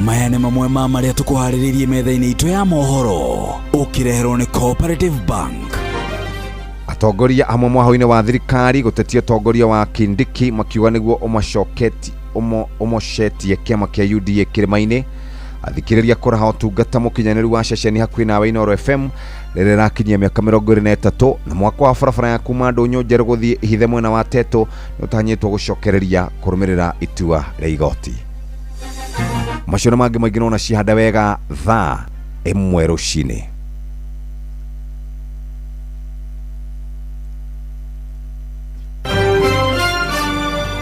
Maya nĩ mamwe ma marĩa tũkũharĩrĩirie metha-inĩ itũ ya mohoro, ũkĩreherwo nĩ Cooperative Bank. Atongoria amwe mwahũ-inĩ wa thirikari gũtetia ũtongoria wa Kindiki, makiuga nĩguo ũmocetie kĩama kĩa UDA kĩrĩma-inĩ. Athikĩrĩria, kũraha ũtungata mũkinyanĩru wa ceceni hakuhĩ nawe Inoro FM rĩrĩa ĩrakinyia mĩaka 23. Na mwako wa barabara ya kuma Ndũnyũ Njerũ gũthiĩ Ihithe mwena wa Teto nĩ ũtanyĩtwo gũcokereria kũrũmĩrĩra itua rĩa igoti. Macio na mangĩ maingĩ nona cihanda wega thaa 1 rũcinĩ.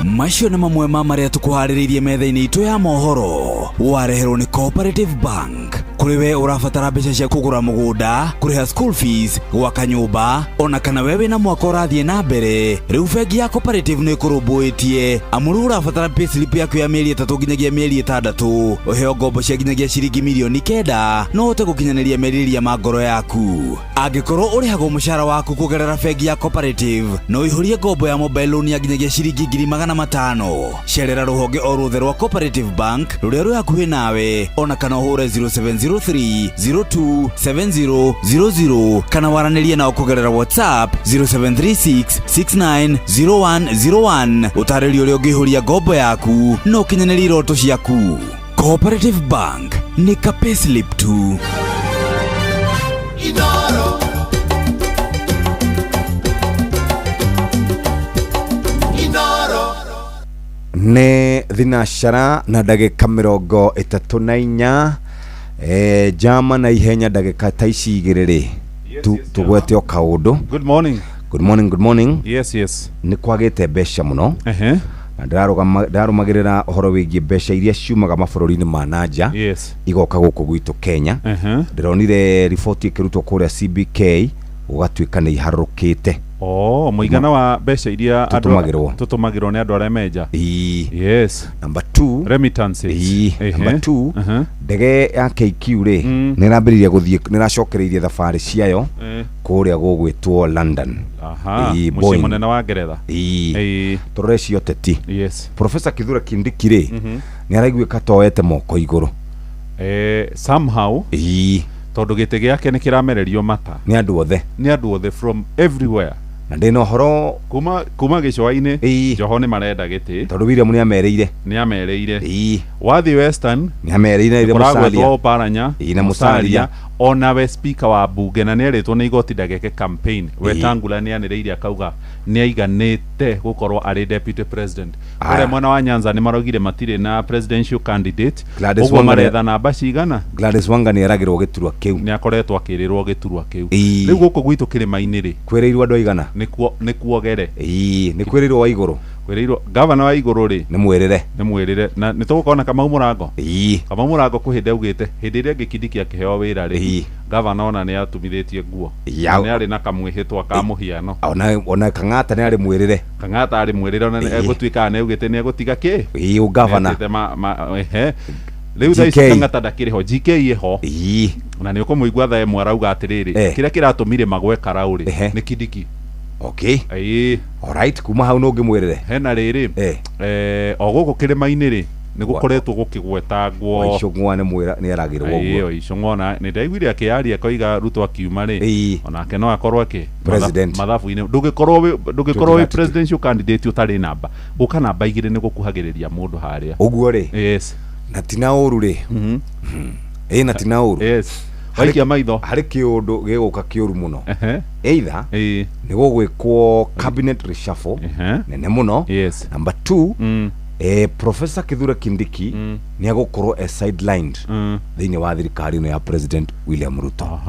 Macio nĩ mamwe ma marĩa tũkũharĩrĩirie metha-inĩ itũ ya mohoro, wareherwo nĩ Cooperative Bank. Kũrĩ we ũrabatara mbeca cia kũgũra mũgũnda, kũrĩha school fees, gwaka nyũmba, ona kana we wĩna mwaka ũrathiĩ na mbere, rĩu bengi ya Cooperative nĩ ĩkũrũmbũĩtie. Amu rĩu ũrabatara payslip yaku ya mĩeri 3 nginyagia mĩeri 6, ũheo ngombo cia nginyagia ciringi mirioni 9 no ũhote gũkinyanĩria merirĩria ma ngoro yaku. Angĩkorwo ũrĩhagwo mũcara waku kũgerera bengi ya Cooperative, no ũihũrie ngombo ya mobile loan ya nginyagia ciringi 500,000. Cerera rũhonge o ruothe rwa Cooperative Bank rũrĩa rwĩ hakuhĩ nawe, ona kana ũhũre 0704 03 02 70 00 kana waranĩrie nao kũgerera WhatsApp 0736 69 0101. Ũtarĩrio ũrĩa ũngĩihũria ngombo yaku na ũkinyanĩrie iroto ciaku. Cooperative Bank nĩ ka payslip tu. Inoro. Inoro. Nĩ thinacara na ndagĩka 34, jama na ihenya ndagĩka ta ici igĩrĩ rĩ, tũgwete o kaũndũ. Good morning. Good morning, good morning. Yes. Nĩ kwagĩte mbeca mũno. Na ndĩrarũmagĩrĩra ũhoro wĩgiĩ mbeca iria ciumaga mabũrũri-inĩ ma nanja igoka gũkũ gwitũ Kenya. Ndĩronire riboti ĩkĩrutwo kũrĩa CBK, gũgatuĩka nĩ iharũrũkĩte. Oh, mũigana wa mbeca iria andũ Tũtũmagĩrwo. tũtũmagĩrwo nĩ andũ arĩa menja. Ĩĩ. Yes. Number 2, remittances. Ĩĩ. Number 2, ndege ya KQ rĩ, nĩ ĩrambĩrĩria gũthiĩ, nĩ ĩracokereirie thabarĩ ciayo kũrĩa gũgwĩtwo London. Ĩĩ, Mũciĩ Boeing. mũnene wa Ngeretha. Ĩĩ. Tũrore cio teti. Yes. Professor Kithure Kindiki rĩ, nĩ araiguĩka toete moko igũrũ. Somehow. Ĩĩ. Tondũ gĩtĩ gĩake nĩ kĩramererio mata. Nĩ andũ othe. Nĩ andũ othe from everywhere. Na ndĩna ũhoro kuma gĩcũa-inĩ. Joho nĩ marenda gĩtĩ. Tondũ William nĩ amerĩire. Nĩ amerĩire. Ĩĩ. Wathiĩ Western nĩ amerĩire na kũragwetwo Musalia. Oparanya. Ĩĩ, na Musalia. Ona we speaker wa bunge na nĩerĩtwo nĩ igoti ndageke campaign. Wetangula nĩanĩrĩire akauga nĩaiganĩte gũkorwo arĩ deputy president. Aya. Kũrĩa mwena wa Nyanza nĩ maraugire matirĩ na presidential candidate. Gladys Ũguo Wanga nĩ- maretha namba cigana. Gladys Wanga nĩ eragĩrwo gĩturwa kĩu. Nĩ akoretwo akĩrĩrwo gĩturwa kĩu. Ĩĩ. Rĩu gũkũ gwitũ kĩrĩma-inĩ rĩ, Kwĩrĩirwo andũ aigana? Nĩkuo nĩkuogere. Ĩĩ, nĩ kwĩrĩirwo wa igũrũ. Kwĩrĩirwo gavana wa igũrũ rĩ, nĩ mwĩrĩre. Nĩ mwĩrĩre. Na nĩ tũgũkorwo na Kamau Mũrango. Ĩĩ. Kamau Mũrango kwĩ hĩndĩ augĩte hĩndĩ ĩrĩa ĩngĩ Kindiki akĩheo wĩra rĩ, Ĩĩ. gavana ona nĩ atumithĩtie nguo. Ya. Na nĩ arĩ na kamwĩhĩtwa ka mũhiano. Ona Kang'ata nĩ arĩ mwĩrĩre. Kang'ata arĩ mwĩrĩre ona Ĩĩ. egũtuĩka nĩ augĩte nĩ egũtiga kĩ? Ĩĩ, ũgavana. Nĩetĩte ehe. Rĩu thaa ici GK. Kang'ata ndakĩrĩ ho, GK ĩho. Ĩĩ. Na nĩ ũkũmũigua thaa ĩmwe arauga atĩrĩrĩ, kĩrĩa kĩratũmire magwe Karau rĩ, nĩ Kindiki. Okay. Ĩĩ. Alright, kuma hau no ngĩmwĩrĩre. Hena rĩrĩ, o gũkũ kĩrĩma-inĩ rĩ, nĩ gũkoretwo gũkĩgwetangwo Waicũng'wa nĩ mwĩra nĩ eragĩrwo ũguo. Ĩĩ, Waicũng'wa ona nĩ ndaiguire akĩaria akoiga Ruto akiuma rĩ, onake no akorwo akĩ President. mathabu-inĩ. Ndũngĩkorwo wĩ 2032. presidential candidate ũtarĩ namba. Gũka namba igĩrĩ nĩ gũkuhagĩrĩria mũndũ harĩa. Ũguo rĩ. Yes. Na ti na ũru rĩ. Ĩĩ, na ti na ũru. Yes. Waikia maitho. Harĩ kĩũndũ gĩgũka kĩũru mũno. Either nĩ gũgwĩkwo cabinet reshuffle nene mũno. Yes. Number 2, Professor Kithure Kindiki nĩ agũkorwo e sidelined thĩinĩ wa thirikari ĩno ya President William Ruto.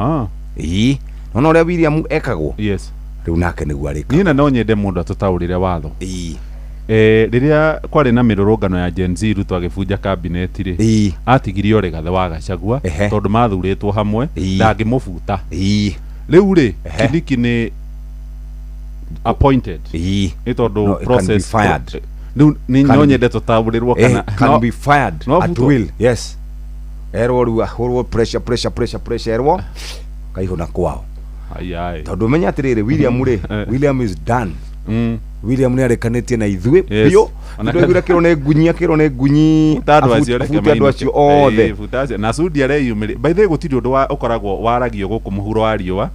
Ĩĩ, nona ũrĩa William ekagwo. Yes. Rĩu nake nĩguo arĩka. Niĩ na no nyende mũndũ atũtaũrĩre watho. Ĩĩ. Rĩrĩa kwarĩ na mĩrũrũngano ya Gen Z Ruto agĩbunja cabinet rĩ, atigirie o Rigathĩ wa Gachagua tondũ mathurĩtwo hamwe, ndangĩmũbuta. Rĩu rĩ, Kindiki nĩ appointed. Nĩ tondũ No, it can be process fired. Rĩu nĩ Can no be- nyende tũtaũrĩrwo kana can no- be fired no at abutwo. will. Yes. Erwo rĩu ahũrwo pressure, pressure, pressure, pressure, erwo kaihũna kwao. Ai, ai. Tondũ menya atĩrĩrĩ, William rĩ, William is done. William nĩ arĩkanĩtie na ithuĩ Yes. biũ. Ona- Tũraiguire akĩrwo nĩ ngunyi, akĩrwo nĩ ngunyi. Buta andũ acio reke Abute andũ mainũke. acio othe. Ĩĩ, buta acio. Na Sudi areyumĩria. By the way, gũtirĩ ũndũ ũkoragwo waragio gũkũ mũhuro wa riũa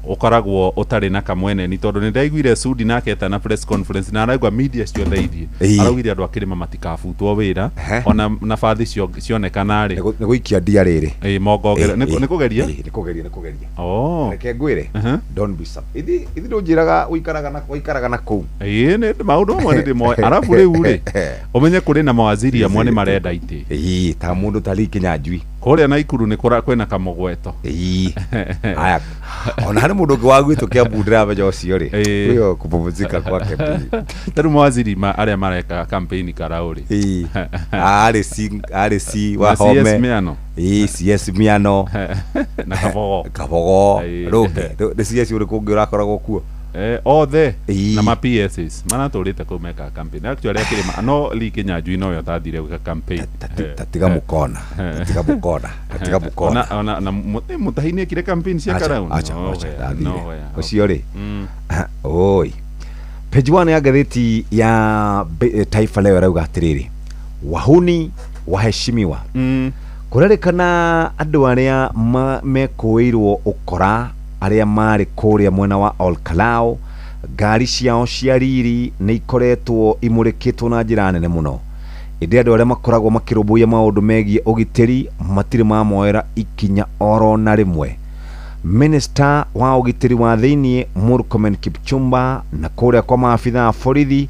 ũkoragwo ũtarĩ na kamweneni, tondũ nĩ ndaiguire Sudi nake etana press conference na araigua media ciothe ithiĩ. Ĩĩ. Araugire andũ a kĩrĩma matikabutwo wĩra ona nabathi cionekana rĩ. Nĩ gũikia ndia rĩrĩ. Ĩĩ, mongongere. Nĩ kũgeria? Nĩ kũgeria, nĩ kũgeria. Oh. Reke ngwĩre, don't be sub. Ithi ndũnjĩraga ũikaraga na kũu. Ĩĩ, nĩ maũndũ mamwe nĩ ndĩmoĩ. Arabu rĩu rĩ, ũmenye kũrĩ na mawaziri amwe nĩ marenda itĩ. Ĩĩ, ta mũndũ ta Lee Kinyanjui. Kũrĩa Naikuru nĩ kwĩna kamũgweto. Ĩĩ. Haya. Ona harĩ mũndũ ũngĩ wa gwitũ Kĩambu ndĩramenya ũcio rĩ. Huyo kupumzika kwake pia. Ta rĩu mawaziri arĩa mareka campaign Karau rĩ. Ĩĩ. Arĩ C, arĩ C wa Na CS Home. Miano. Ĩĩ, CS Miano. Na Kabogo. Kabogo. Ĩĩ. Rũngĩ. Nĩ CS ũrĩkũ ũngĩ ũrakoragwo kuo? Othe na ma PSs maratũrĩte kũu mekaga campaign. Actually akĩrĩma no Lee Kinyanjui nowe ũtathire gwĩka campaign. Tatiga mũkona. Tatiga mũkona. Tatiga mũkona. Ona na Mutahi nĩekire campaign cia Karau. Acha, No acha, wea, ndathire. no wea. Ũcio rĩ. Oi. Page 1 ya ngathĩti ya Taifa Leo ĩrauga atĩrĩrĩ, wahuni waheshimiwa. Kũrerĩkana andũ arĩa mekũĩirwo ũkora arĩa marĩ kũrĩa mwena wa Olkalou, ngari ciao cia riri nĩ ikoretwo imũrĩkĩtwo na njĩra nene mũno. Ĩndĩ andũ arĩa makoragwo makĩrũmbũiya maũndũ megiĩ ũgitĩri matirĩ mamoera ikinya oro na rĩmwe. Minister wa ũgitĩri wa thĩiniĩ Murkomen Kipchumba na kũrĩa kwa maabitha a borithi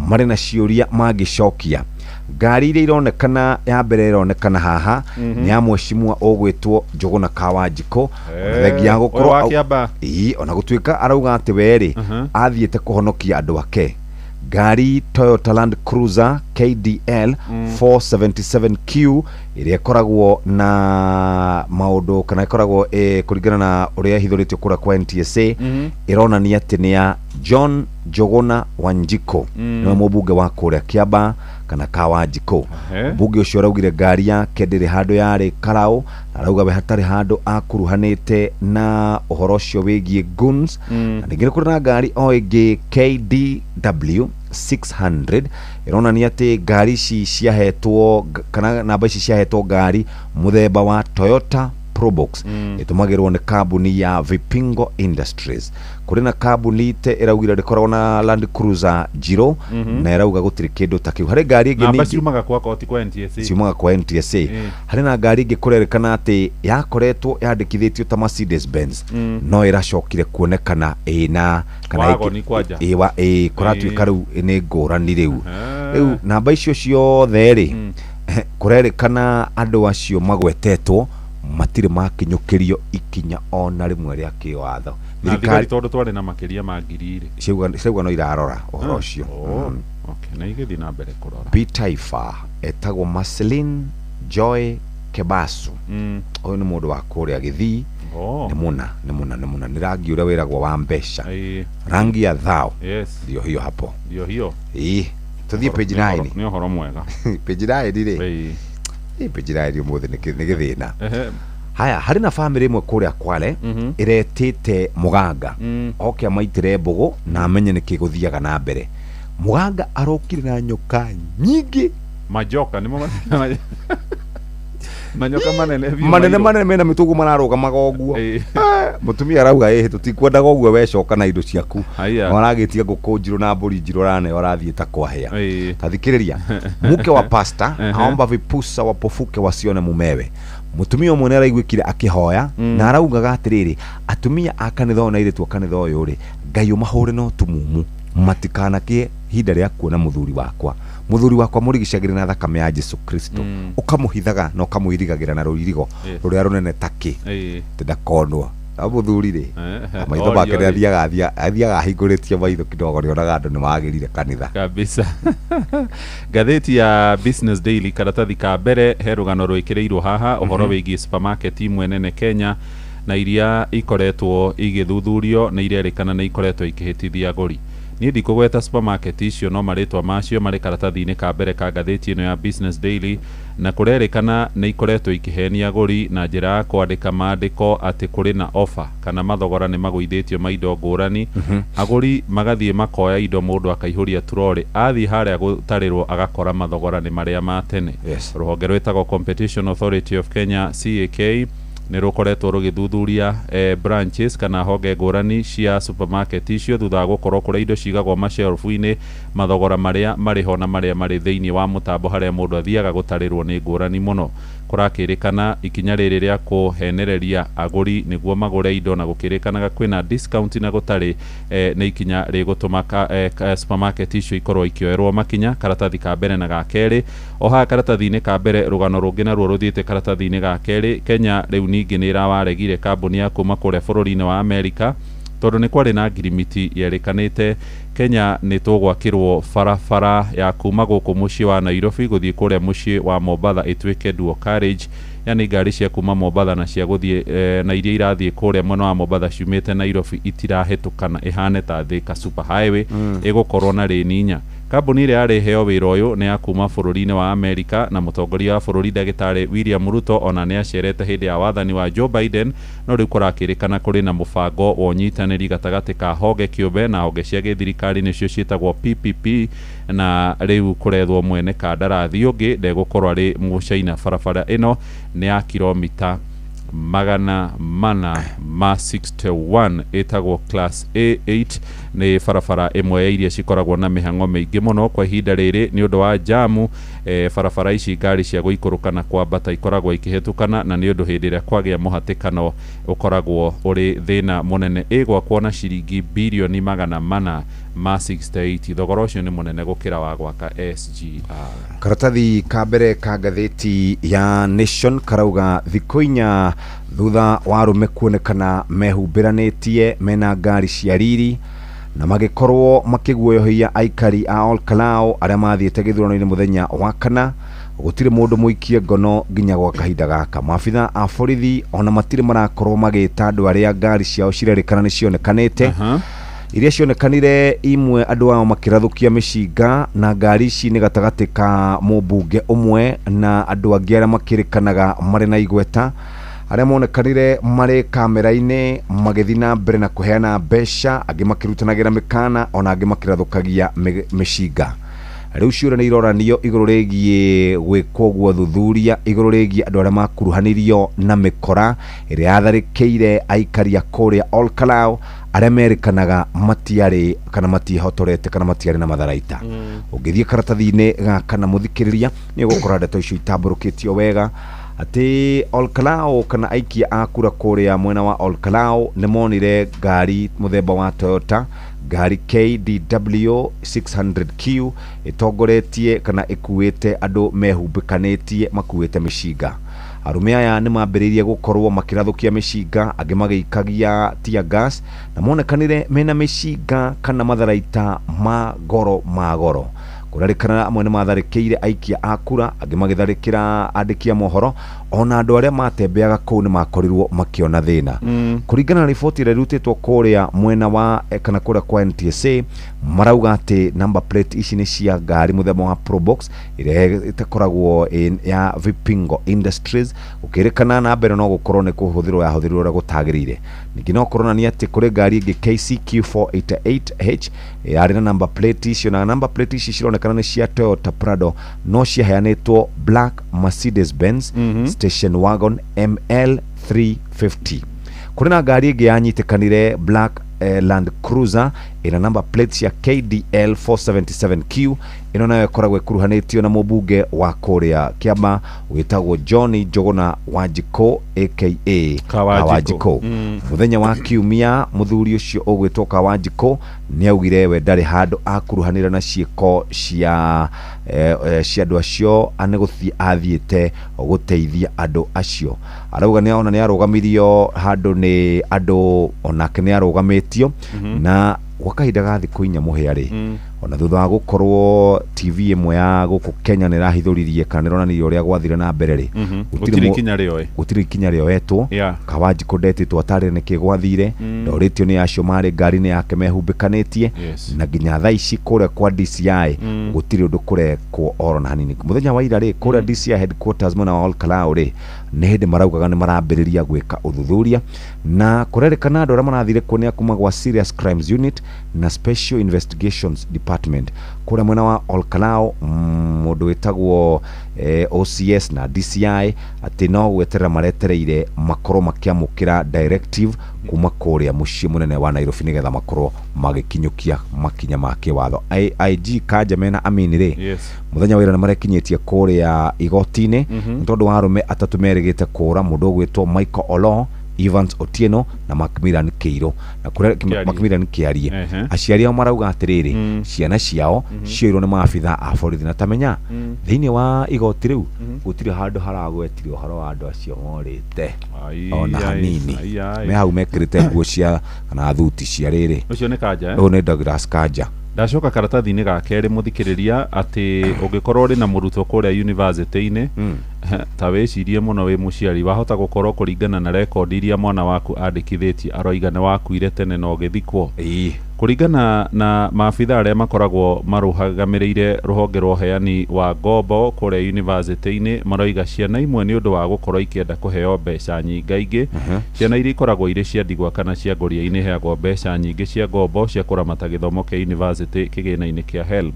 marĩ na ciũria mangĩcokia. Ngari iria ironekana ya mbere ĩronekana haha nĩ ya mheshimiwa ũgwĩtwo Njũgũna Kawanjikũ, ona thengia ya gũkorwo Ũyũ wa Kĩambaa. Ĩĩ, ona gũtuĩka arauga atĩ we rĩ athiĩte kũhonokia andũ ake. Ngari Toyota Land Cruiser KDL 477Q ĩrĩa ĩkoragwo na maũndũ kana ĩkoragwo kũringana na ũrĩa ĩhithũrĩtio kũrĩa kwa NTSA, ĩronania atĩ nĩ ya John Njũgũna Wanjikũ, nĩwe mũmbunge wa kũrĩa Kĩambaa kana Kawanjikũ. Mbunge ũcio araugire ngari yake ndĩrĩ handũ yarĩ karaũ, na arauga we hatarĩ handũ akuruhanĩte na ũhoro ũcio wĩgiĩ guns. Na ningĩ nĩ kũrĩ na ngari o ĩngĩ KDW 600 ĩronania atĩ ngari ici ciahetwo kana namba ici ciahetwo ngari mũthemba wa Toyota Probox, ĩtũmagĩrwo nĩ kambuni ya Vipingo Industries. Kũrĩ na kambuni te ĩraugire ndĩkoragwo na Land Cruiser njirũ, na ĩrauga gũtirĩ kĩndũ ta kĩu. Harĩ ngari ĩngĩ Namba ningĩ ciumaga kwa koti kwa NTSA. Ciumaga kwa NTSA. Harĩ na ngari ĩngĩ kũrerĩkana atĩ yakoretwo yandĩkithĩtio ta Mercedes Benz, no ĩracokire kuonekana ĩna kana Wagoni kwanja. Ĩ kũratuĩka rĩu nĩ ngũrani rĩu. Rĩu namba icio ciothe rĩ, kũrerĩkana andũ acio magwetetwo matirĩ makinyũkĩrio ikinya ona rĩmwe rĩa kĩwatho. Na thigari tondũ twarĩ na makĩria ma 2000 rĩ. Ciauga no irarora ũhoro ũcio. Oh, okay, na igĩthiĩ na mbere kũrora. Bitaifa etagwo Marceline Joy Kebasu. Ũyũ nĩ mũndũ wa kũrĩa Gĩthii. Oh. Nĩ mũna nĩ mũna nĩ mũna nĩ rangi ũrĩa wĩragwo wa mbeca, rangi ya thao. Yes. Ndio hiyo hapo. Ndio hiyo. Ĩĩ, tũthiĩ page 9. Nĩ ũhoro mwega. Page 9 rĩ. Ĩĩ. Page 9 ũmũthĩ nĩ gĩthĩna. Ehe. Haya, harĩ na bamĩrĩ ĩmwe kũrĩa Kwale ĩretĩte mũganga oke amaitĩre mbũgũ na amenye nĩkĩ gũthiaga na mbere. Mũganga arokire na nyoka nyingĩ. Majoka nĩmo manyoka manene biũ manene mairũ. Manene mena mĩtũgũ mararũgamaga ũguo. Mũtumia arauga ĩhĩ tũtikwendaga ũguo, wecoka na indo ciaku. Haya. Aragĩtia ngũkũ njirũ na mbũri njirũ araneo arathiĩ ta kwahĩa. Ĩĩ. Tathikĩrĩria, mke wa pasta aomba vipusa wapofuke wasione mumewe. Mũtumia ũmwe nĩ araiguĩkire akĩhoya na araugaga atĩrĩrĩ, atumia a kanitha ũyũ na airĩtu a kanitha ũyũ rĩ, Ngai ũmahũre na ũtumumu matikanakĩe ihinda rĩa kuona mũthuri wakwa. Mũthuri wakwa mũrigicagĩre na thakame ya Jesu Kristo, ũkamũhithaga na ũkamũirigagĩra na rũirigo rũrĩa rũnene takĩ atĩ ndakonwo na mũthuri rĩ, maitho make Orio nĩ rĩ. athiaga ahingũrĩtie maitho kidogo, nĩonaga andũ nĩ magĩrire kanitha. Kabisa. Ngathĩti ya Business Daily karatathi ka mbere he rũgano rwĩkĩrĩirwo haha ũhoro wĩgiĩ supermarket imwe nene Kenya na iria ikoretwo igĩthuthurio nĩ irerĩkana nĩ ikoretwo ikĩhĩtithia agũri. Niĩ ndikũgweta supermarket icio, no marĩtwa macio marĩ karatathi-inĩ ka mbere ka ngathĩti ĩno ya Business Daily, na kũrerĩkana nĩ ikoretwo ikĩhenia agũri na njĩra ya kwandĩka maandĩko atĩ kũrĩ na offer kana mathogora nĩ magũithĩtio ma indo ngũrani. Agũri magathiĩ makoya indo, mũndũ akaihũria turorĩ, athiĩ harĩa gũtarĩrwo agakora mathogora nĩ marĩa ma tene. Yes. Rũhonge rwĩtagwo Competition Authority of Kenya, CAK, nĩ rũkoretwo rũgĩthuthuria branches kana honge ngũrani cia supermarket icio thutha wa gũkorwo kũrĩa indo cigagwo mashelfu-inĩ, mathogora marĩa marĩ ho na marĩa marĩ thĩinĩ wa mũtambo harĩa mũndũ athiaga gũtarĩrwo nĩ ngũrani mũno. Kũrakĩrĩkana ikinya rĩrĩ rĩa kũhenereria agũri nĩguo magũre indo na gũkĩrĩkanaga kwĩna discount na gũtarĩ, nĩ ikinya rĩgũtũma supermarket icio ikorwo ikĩoerwo makinya. Karatathi ka mbere na ga kerĩ o haha karatathi-inĩ ka mbere. Rũgano rũngĩ naruo rũthiĩte karatathi-inĩ ga kerĩ. Kenya rĩu ningĩ nĩ ĩrawaregire kambuni ya kuma kũrĩa bũrũri-inĩ wa Amerika tondũ nĩ kwarĩ na ngirimiti yerĩkanĩte Kenya nĩ tũgwakĩrwo barabara ya kuma gũkũ mũciĩ wa Nairobi gũthiĩ kũrĩa mũciĩ wa Mombatha ĩtuĩke dual carriage, yani ngari cia kuma Mombatha na cia gũthiĩ na iria irathiĩ kũrĩa mwena wa Mombatha ciumĩte Nairobi itirahĩtũkana, ĩhane ta Thika super highway, ĩgũkorwo na lane 4. Kambuni ĩrĩa yarĩheo wĩra ũyũ nĩ ya kuma bũrũri-inĩ wa Amerika, na mũtongoria wa bũrũri ndagĩtarĩ William Ruto ona nĩ acerete hĩndĩ ya wathani wa Joe Biden. No rĩu kũrakĩrĩkana kũrĩ na mũbango wa ũnyitanĩri gatagatĩ ka honge kĩũmbe na honge cia gĩthirikari nĩcio ciĩtagwo PPP, na rĩu kũrethwo mwene kandarathi ũngĩ ndegũkorwo arĩ mũcaina. Barabara ĩno nĩ ya kilomita 461, ĩtagwo class A8. Nĩ barabara ĩmwe ya iria cikoragwo na mĩhang'o mĩingĩ mũno kwa ihinda rĩrĩ nĩ ũndũ wa jamu. Barabara ici ngari cia gũikũrũka na kwambata ikoragwo ikĩhĩtũkana, na nĩ ũndũ hĩndĩ ĩrĩa kwagĩa mũhatĩkano ũkoragwo ũrĩ thĩna mũnene. Ĩgwakwo na ciringi birioni 468. Thogora ũcio nĩ mũnene gũkĩra wa gwaka SGR. Karatathi ka mbere ka ngathĩti ya Nation karauga thikũ 4 thutha wa arũme kuonekana mehumbĩranĩtie mena ngari cia riri na magĩkorwo makĩguoyohia aikari a Olkalau arĩa mathiĩte gĩthurano-inĩ mũthenya wa kana, gũtirĩ mũndũ mũikie ngono nginya gwa kahinda gaka. Maabitha a borithi ona matirĩ marakorwo magĩta andũ arĩa ngari ciao cirerĩkana nĩ cionekanĩte. Iria cionekanire imwe andũ ao makĩrathũkia mĩcinga, na ngari ici nĩ gatagatĩ ka mũmbunge ũmwe na andũ angĩ arĩa makĩrĩkanaga marĩ na igweta, arĩa monekanire marĩ kamera-inĩ magĩthiĩ na mbere na kũheana mbeca, angĩ makĩrutanagĩra mĩkana, ona angĩ makĩrathũkagia mĩcinga. Rĩu ciũria nĩ iroranio igũrũ rĩgiĩ gwĩkwo guo thuthuria igũrũ rĩgiĩ andũ arĩa makuruhanirio na mĩkora ĩrĩa yatharĩkĩire aikari a kũrĩa Olkalau arĩa merĩkanaga matiarĩ kana matiĩhotorete kana matiarĩ na matharaita. Ũngĩthiĩ karatathi-inĩ gaka na mũthikĩrĩria nĩ ũgũkora ndeto icio itambũrũkĩtio wega atĩ Olkalau kana aikia a kura kũrĩa mwena wa Olkalau nĩ monire ngari mũthemba wa Toyota, ngari KDW 600Q ĩtongoretie kana ĩkuĩte andũ mehumbĩkanĩtie makuĩte mĩcinga. Arũme aya nĩ mambĩrĩirie gũkorwo makĩrathũkia mĩcinga, angĩ magĩikagia tear gas, na monekanire mena mĩcinga kana matharaita ma goro ma goro. Kũrerĩkana amwe nĩ matharĩkĩire aikia a kura, angĩ magĩtharĩkĩra andĩki a mohoro, ona andũ arĩa matembeaga kũu nĩ makorirwo makĩona thĩna. Kũringana na riboti ĩrĩa ĩrutĩtwo kũrĩa mwena wa kana kũrĩa kwa NTSA, marauga atĩ number plate ici nĩ cia ngari mũthemba wa Probox ĩrĩa ĩtakoragwo ya Vipingo Industries. Gũkĩrĩkana na mbere no gũkorwo nĩ kũhũthĩrwo yahũthĩrwo ũrĩa gũtagĩrĩire. Ningĩ no kũronania atĩ kũrĩ ngari ĩngĩ KCQ 488H yarĩ na number plate icio, na number plate ici cironekana nĩ cia Toyota Prado, no ciaheanĩtwo Black Mercedes Benz Station Wagon ML 350. Kũrĩ na ngari ĩngĩ yanyitĩkanire Black Land Cruiser ĩna number plate cia KDL 477Q. Ĩno nayo ĩkoragwo ĩkuruhanĩtio na mũmbunge wa kũrĩa Kĩama wĩtagwo John Njũgũna Wanjikũ aka Kawanjikũ. Mũthenya wa kiumia mũthuri ũcio ũgwĩtwo Kawanjikũ nĩ augire we ndarĩ handũ akuruhanĩra na ciĩko cia andũ acio, nĩ gũthiĩ athiĩte gũteithia andũ acio. Arauga nĩ ona nĩ arũgamirio handũ nĩ andũ, onake nĩ arũgamĩtio na gwa kahinda ga thikũ 4 mũhĩa rĩ, ona thutha wa gũkorwo TV ĩmwe ya gũkũ Kenya nĩ ĩrahithũririe kana nĩ ĩronanirie ũrĩa gwathire na mbere rĩ, gũtirĩ ikinya rĩoetwo. Kawanjikũ ndetĩtwo atarĩ nĩkĩ gwathire, ndorĩtio nĩ acio marĩ ngari-inĩ yake mehumbĩkanĩtie, na nginya thaa ici kũrĩa kwa DCI gũtirĩ ũndũ kũrekwo oro na hanini. Mũthenya wa ira rĩ, kũrĩa DCI headquarters mwena wa Olkalau rĩ, nĩ hĩndĩ maraugaga nĩ marambĩrĩria gwĩka ũthuthuria, na kũrerĩkana andũ arĩa marathire kuo nĩ a kuma gwa Serious Crimes Unit na Special Investigations Department kũrĩa mwena wa Olkalau. Mũndũ wĩtagwo OCS na DCI atĩ no gweterera maretereire makorwo makĩamũkĩra directive kuma kũrĩa mũciĩ mũnene wa Nairobi nĩgetha makorwo magĩkinyũkia makinya ma kĩwatho. IG Kanja mena Amin rĩ, mũthenya wa ira nĩ marekinyĩtie kũrĩa igoti-inĩ nĩ tondũ wa arũme atatũ merĩgĩte kũra, mũndũ ũgwĩtwo Michael Olo, Evans Otieno na Macmillan Keiro na kũrĩa Macmillan Kiarie. Aciari ao marauga atĩrĩrĩ, ciana ciao cioirwo nĩ maabitha a borithi, na tamenya thĩinĩ wa igoti rĩu gũtirĩ handũ haragwetire ũhoro wa andũ acio morĩte ona hanini. Me hau mekĩrĩte nguo cia kana thuti cia rĩrĩ. Ũcio nĩ Kanja, ũyũ nĩ Douglas Kanja. Ndacoka karatathi-inĩ ga kerĩ mũthikĩrĩria atĩ ũngĩkorwo ũrĩ na mũrutwo kũrĩa university-inĩ, ta wĩcirie mũno wĩ mũciari, wahota gũkorwo kũringana na rekondi iria mwana waku andĩkithĩtie aroiga nĩ wakuire tene na ũgĩthikwo. Kũringana na maabitha arĩa makoragwo marũgamĩrĩire rũhonge rwa ũheani wa ngombo kũrĩa university-inĩ, maroiga ciana imwe nĩ ũndũ wa gũkorwo ikĩenda kũheo mbeca nyingaingĩ, ciana iria ikoragwo irĩ cia ndigwa kana cia ngũria-inĩ iheagwo mbeca nyingĩ cia ngombo cia kũramata gĩthomo kĩa university kĩgĩna-inĩ kĩa HELB.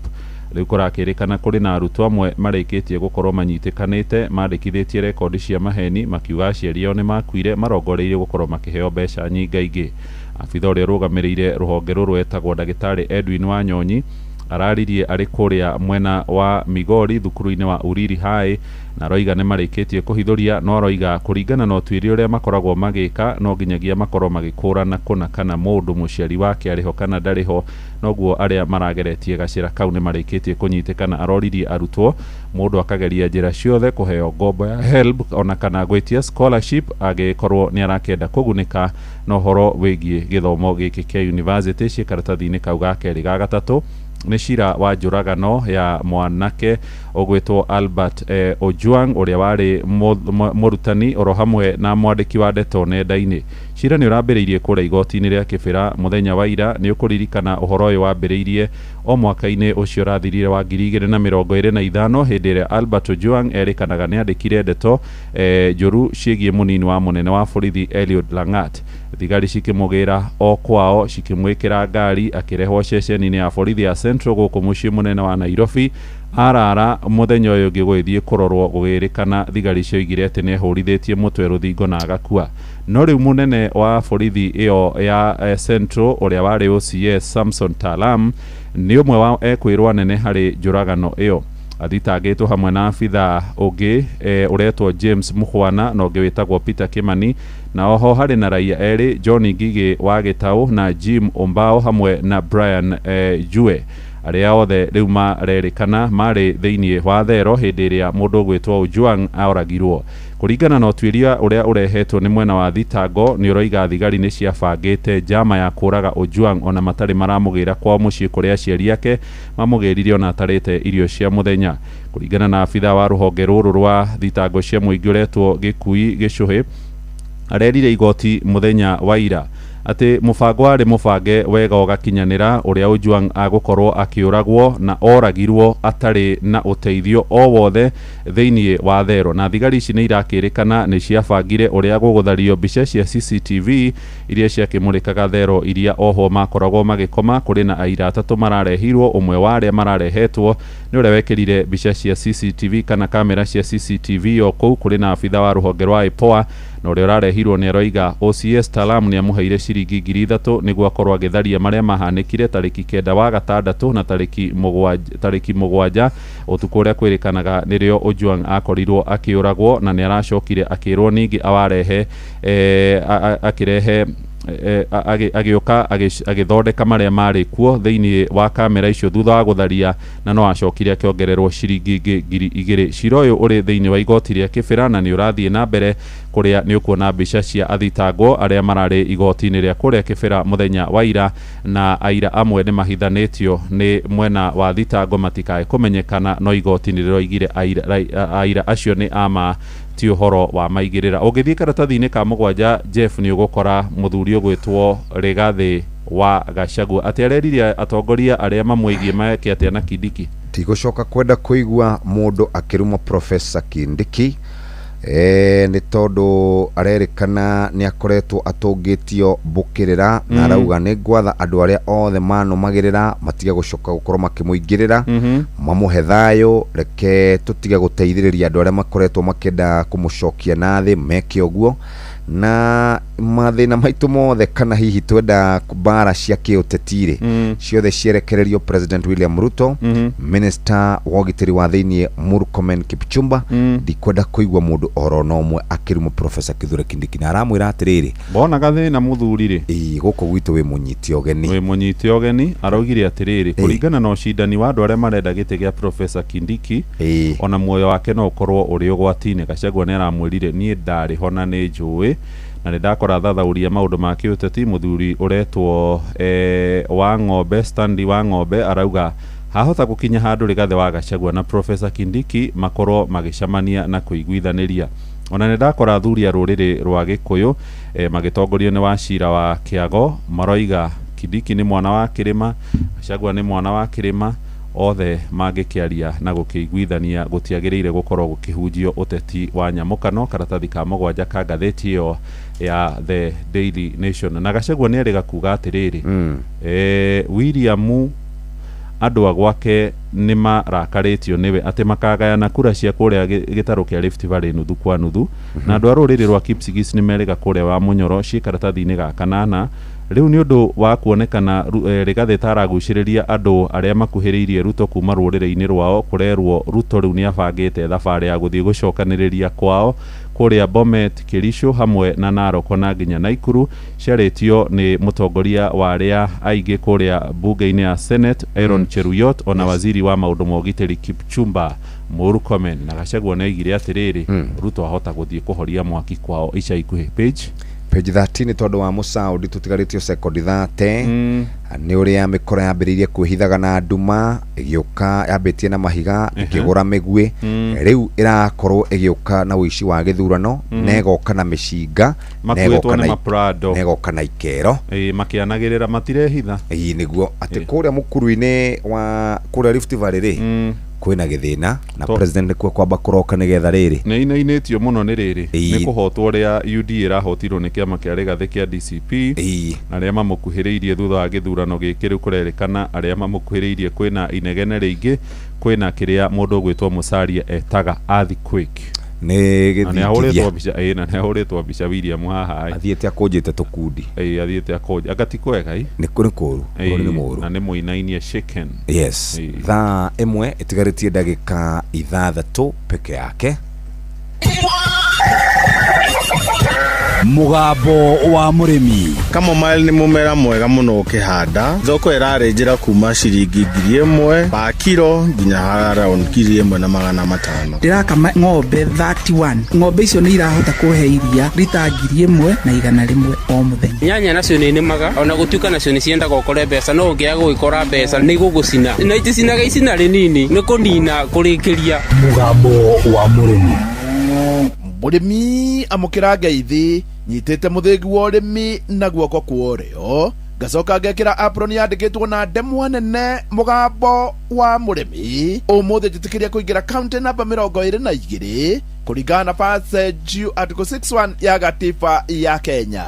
Rĩu kũrakĩrĩkana kũrĩ na arutwo amwe marĩkĩtie gũkorwo manyitĩkanĩte mandĩkithĩtie rekondi cia maheni makiuga aciari ao nĩ makuire marongoreirie gũkorwo makĩheo mbeca nyingaingĩ. Abitha ũrĩa ũrũgamĩrĩire rũhonge rũrũ etagwo ndagĩtarĩ Edwin Wanyonyi araririe arĩ kũrĩa mwena wa Migori thukuru-inĩ wa Uriri High, na aroiga nĩ marĩkĩtie kũhithũria, no aroiga kũringana na ũtuĩria ũrĩa makoragwo magĩka no nginyagia makorwo magĩkũrana kũna kana mũndũ mũciari wake arĩho kana ndarĩho, noguo arĩa marageretie gacĩra kau nĩ marĩkĩtie kũnyitĩkana. Aroririe arutwo mũndũ akageria njĩra ciothe kũheo ngombo ya HELB ona kana gwĩtia scholarship agĩkorwo nĩ arakĩenda kũgunĩka na ũhoro wĩgiĩ gĩthomo gĩkĩ kĩa university. Ciĩ karatathi-inĩ kau ga kerĩ. Ga gatatũ nĩ cira wa njũragano ya mwanake ũgwĩtwo Albert Ojwang ũrĩa warĩ mũrutani oro hamwe na mwandĩki wa ndeto nenda-inĩ. Cira nĩ ũrambĩrĩirie kũrĩa igoti-inĩ rĩa Kĩbĩra mũthenya wa ira. Nĩ ũkũririkana ũhoro ũyũ wambĩrĩirie o mwaka-inĩ ũcio ũrathirire wa 2025 hĩndĩ ĩrĩa Albert Ojwang erĩkanaga nĩ andĩkire ndeto njũru ciĩgiĩ mũnini wa mũnene wa borithi Eliud Langat. Thigari cikĩmũgĩra o kwao cikĩmwĩkĩra ngari akĩrehwo ceceni-inĩ ya borithi ya Central gũkũ mũciĩ mũnene wa Nairobi. Arara mũthenya ũyũ ũngĩ gũgĩthiĩ kũrorwo gũgĩrĩkana thigari cioigire atĩ nĩ ehũrithĩtie mũtwe rũthingo na agakua. No rĩu mũnene wa borithi ĩyo ya Central ũrĩa warĩ OCS Samson Talam nĩ ũmwe wa ekwĩrwo anene harĩ njũragano ĩyo. Athitangĩtwo hamwe na abitha ũngĩ ũretwo James Mukhwana na ũngĩ wĩtagwo Peter Kimani, na oho harĩ na raia erĩ John Ngigĩ wa Gĩtaũ na Jim Ombao hamwe na Brian Jue, arĩa othe rĩu marerĩkana marĩ thĩinĩ wa thero hĩndĩ ĩrĩa mũndũ ũgwĩtwo Ojwang oragirwo. Kũringana na ũtuĩria ũrĩa ũrehetwo nĩ mwena wa thitango nĩ ũroiga thigari nĩ ciabangĩte njama ya kũraga Ojwang ona matarĩ maramũgĩra kwao mũciĩ kũrĩa aciari ake mamũgĩrire ona atarĩte irio cia mũthenya. Kũringana na abitha wa rũhonge rũrũ rwa thitango cia mũingĩ ũretwo Gĩkui Gĩcũhĩ, arerire igoti mũthenya wa ira atĩ mũbango warĩ mũbange wega ũgakinyanĩra ũrĩa Ojwang agũkorwo akĩũragwo na oragirwo atarĩ na ũteithio o wothe thĩinĩ wa thero. Na thigari ici nĩ irakĩrĩkana nĩ ciabangire ũrĩa gũgũthario mbica cia CCTV iria ciakĩmũrĩkaga thero iria ohwo makoragwo magĩkoma. Kũrĩ na aira atatũ mararehirwo, ũmwe wa arĩa mararehetwo nĩ ũrĩa wekĩrire mbica cia CCTV kana kamera cia CCTV o kũu. Kũrĩ na abitha wa rũhonge rwa IPOA na ũrĩa ũrarehirwo nĩ aroiga OCS Talam nĩ amũheire ciringi 3,000 nĩguo akorwo agĩtharia marĩa mahanĩkire tarĩki 9 wa gatandatũ na tarĩki 7 ũtukũ ũrĩa kwĩrĩkanaga nĩrĩo Ojwang akorirwo akĩũragwo, na nĩ aracokire akĩrwo ningĩ awarehe akĩrehe agĩũka agĩthondeka marĩa marĩ kuo thĩinĩ wa kamera icio thutha wa gũtharia, na no acokire akĩongererwo ciringi ingĩ 2,000. Cira ũyũ ũrĩ thĩinĩ wa igoti rĩa Kĩbĩra na nĩ ũrathiĩ na mbere kũrĩa nĩ ũkuona mbica cia athitangwo arĩa mararĩ igoti-inĩ rĩa kũrĩa Kĩbĩra mũthenya wa ira, na aira amwe nĩ mahithanĩtio nĩ mwena wa thitango matikae kũmenyekana, no igoti nĩ rĩroigire aira acio nĩ ama ti ũhoro wa maigĩrĩra. Ũngĩthiĩ karatathi-inĩ ka 7 Jeff nĩ ũgũkora mũthuri ũgwĩtwo Rigathĩ wa Gachagua atĩ areririe atongoria arĩa mamwĩgiĩ meke atĩa na Kindiki. Tigũcoka kwenda kũigua mũndũ akĩruma Professor Kindiki nĩ tondũ arerĩkana nĩ akoretwo atũngĩtio mbũkĩrĩra na arauga nĩ ngwatha andũ arĩa othe manũmagĩrĩra matige gũcoka gũkorwo makĩmũingĩrĩra, mamũhe thayũ, reke tũtige gũteithĩrĩria andũ arĩa makoretwo makĩenda kũmũcokia na thĩ meke ũguo, na mathĩna maitũ mothe kana hihi twenda mbara cia kĩũteti rĩ ciothe cierekererio President William Ruto, Minister wa ũgitĩri wa thĩinĩ Murkomen Kipchumba. Ndikwenda kũigua mũndũ oro na ũmwe akĩruma Professor Kithure Kindiki na aramwĩra atĩrĩrĩ, bona gathĩna mũthuri rĩ, ĩĩ gũkũ gwitũ wĩ mũnyite ũgeni, wĩ mũnyite ũgeni. Araugire atĩrĩrĩ, kũringana na ũcindani wa andũ arĩa marenda gĩtĩ gĩa Professor Kindiki, ona muoyo wake no ũkorwo ũrĩ ũgwati-inĩ. Gachagua nĩ aramwĩrire niĩ ndarĩ ho na nĩ njũĩ na nĩ ndakora thathauria maũndũ ma kĩũteti. Mũthuri ũretwo wa ng'ombe Stanley wa ng'ombe arauga hahota gũkinya handũ Rigathĩ wa Gachagua na Professor Kindiki makorwo magĩcemania na kũiguithanĩria. Ona nĩ ndakora athuri a rũrĩrĩ rwa Gĩkũyũ magĩtongorio nĩ Wachira wa Kĩago maroiga Kindiki nĩ mwana wa kĩrĩma, Gachagua nĩ mwana wa kĩrĩma, othe mangĩkĩaria na gũkĩiguithania gũtiagĩrĩire gũkorwo gũkĩhunjio ũteti wa nyamũkano. Karatathi ka mũgwanja ka ngathĩti ĩyo ya The Daily Nation. Na Gachagua nĩ erĩga kuga atĩrĩrĩ, William andũ a gwake nĩ marakarĩtio nĩwe atĩ makagayana kura cia kũrĩa gĩtarũ kĩa Rift Valley nuthu kwa nuthu. Na andũ a rũrĩrĩ rwa Kipsigis nĩ merĩga kũrĩa wa Mũnyoro ciĩ karatathi-inĩ ga kanana. Rĩu nĩ ũndũ wa kuonekana Rigathĩ ta aragucĩrĩria andũ arĩa makuhĩrĩirie Ruto kuma rũrĩrĩ-inĩ rwao, kũrerwo Ruto rĩu nĩ abangĩte thabarĩ ya gũthiĩ gũcokanĩrĩria kwao kũrĩa Bomet, Kericho hamwe na Narok na nginya Naikuru. Ciarĩtio nĩ mũtongoria wa arĩa aingĩ kũrĩa bunge-inĩ ya Senate Aaron Cheruiyot, ona waziri wa maũndũ ma ũgitĩri Kipchumba Murkomen. Na Gachagua nĩ oigire atĩrĩrĩ, Ruto ahota gũthiĩ kũhoria mwaki kwao ica ikuhĩ. Page Page 13 tondũ wa mũcaũndi tũtigarĩtio sekondi 30. Nĩ ũrĩa mĩkora yambĩrĩirie kwĩhithaga na nduma, ĩgĩũka yambĩtie na mahiga, ĩkĩgũra mĩguĩ, rĩu ĩrakorwo ĩgĩũka na ũici wa gĩthurano, na ĩgoka na mĩcinga, na makuĩtwo ĩgoka nĩ na maprado, na ĩgoka na ikero. Makĩanagĩrĩra matirehitha. Ĩĩ nĩguo atĩ kũrĩa mũkuru-inĩ wa kũrĩa Rift Valley rĩ, kwĩna gĩthĩna na president nĩkuo kwamba kũroka nĩgetha rĩrĩ nĩ inainĩtio mũno nĩ rĩrĩ Ĩĩ. nĩ kũhotwo ũrĩa UDA ĩrahotirwo nĩ kĩama kĩa Rigathĩ kĩa DCP na arĩa mamũkuhĩrĩirie thutha wa gĩthurano gĩkĩ. Rĩu kũrerĩkana arĩa mamũkuhĩrĩirie kwĩna inegene rĩingĩ, kwĩna kĩrĩa mũndũ ũgwĩtwo Musalia etaga earthquake. Nĩ Na nĩ ahũrĩtwo gĩthingithia. mbica, ĩĩ, na nĩ ahũrĩtwo mbica William haha ĩ. Athiĩte akũnjĩte tũkundi. Ĩĩ, athiĩte akũnja anga ti kwega ĩ. Nĩ kũrĩ kũru, bũrũri nĩ mũru. Na nĩ mũinainie shaken. Yes. Thaa 1 ĩtigarĩtie ndagĩka 6 peke yake. Mũgambo wa mũrĩmi. Chamomile nĩ mũmera mwega mũno ũkĩhanda. Thoko ĩrarĩ njĩra kuma ciringi 1000 pa kiro nginya around 1500. Ndĩrakama ng'ombe 31. Ng'ombe icio nĩ irahota kũhe iria rita 1100 o mũthenya. Nyanya nacio nĩ nĩmaga ona gũtuĩka nacio nĩ ciendaga ũkore mbeca, no ũngĩaga gũgĩkora mbeca nĩ igũgũcina, na iticinaga icina rĩnini nĩ kũnina kũrĩkĩria. Mũgambo wa mũrĩmi. Mũrĩmi amũkĩra ngeithi, nyitĩte mũthĩgi wa ũrĩmi na guoko kwa ũrĩo, ngacoka ngekĩra apron yandĩkĩtwo na ndemwa nene mũgambo wa mũrĩmi. Ũmũthĩ njĩtĩkĩria kũingĩra kaunti namba 22 kũringana na passage article 61 ya gatiba ya Kenya.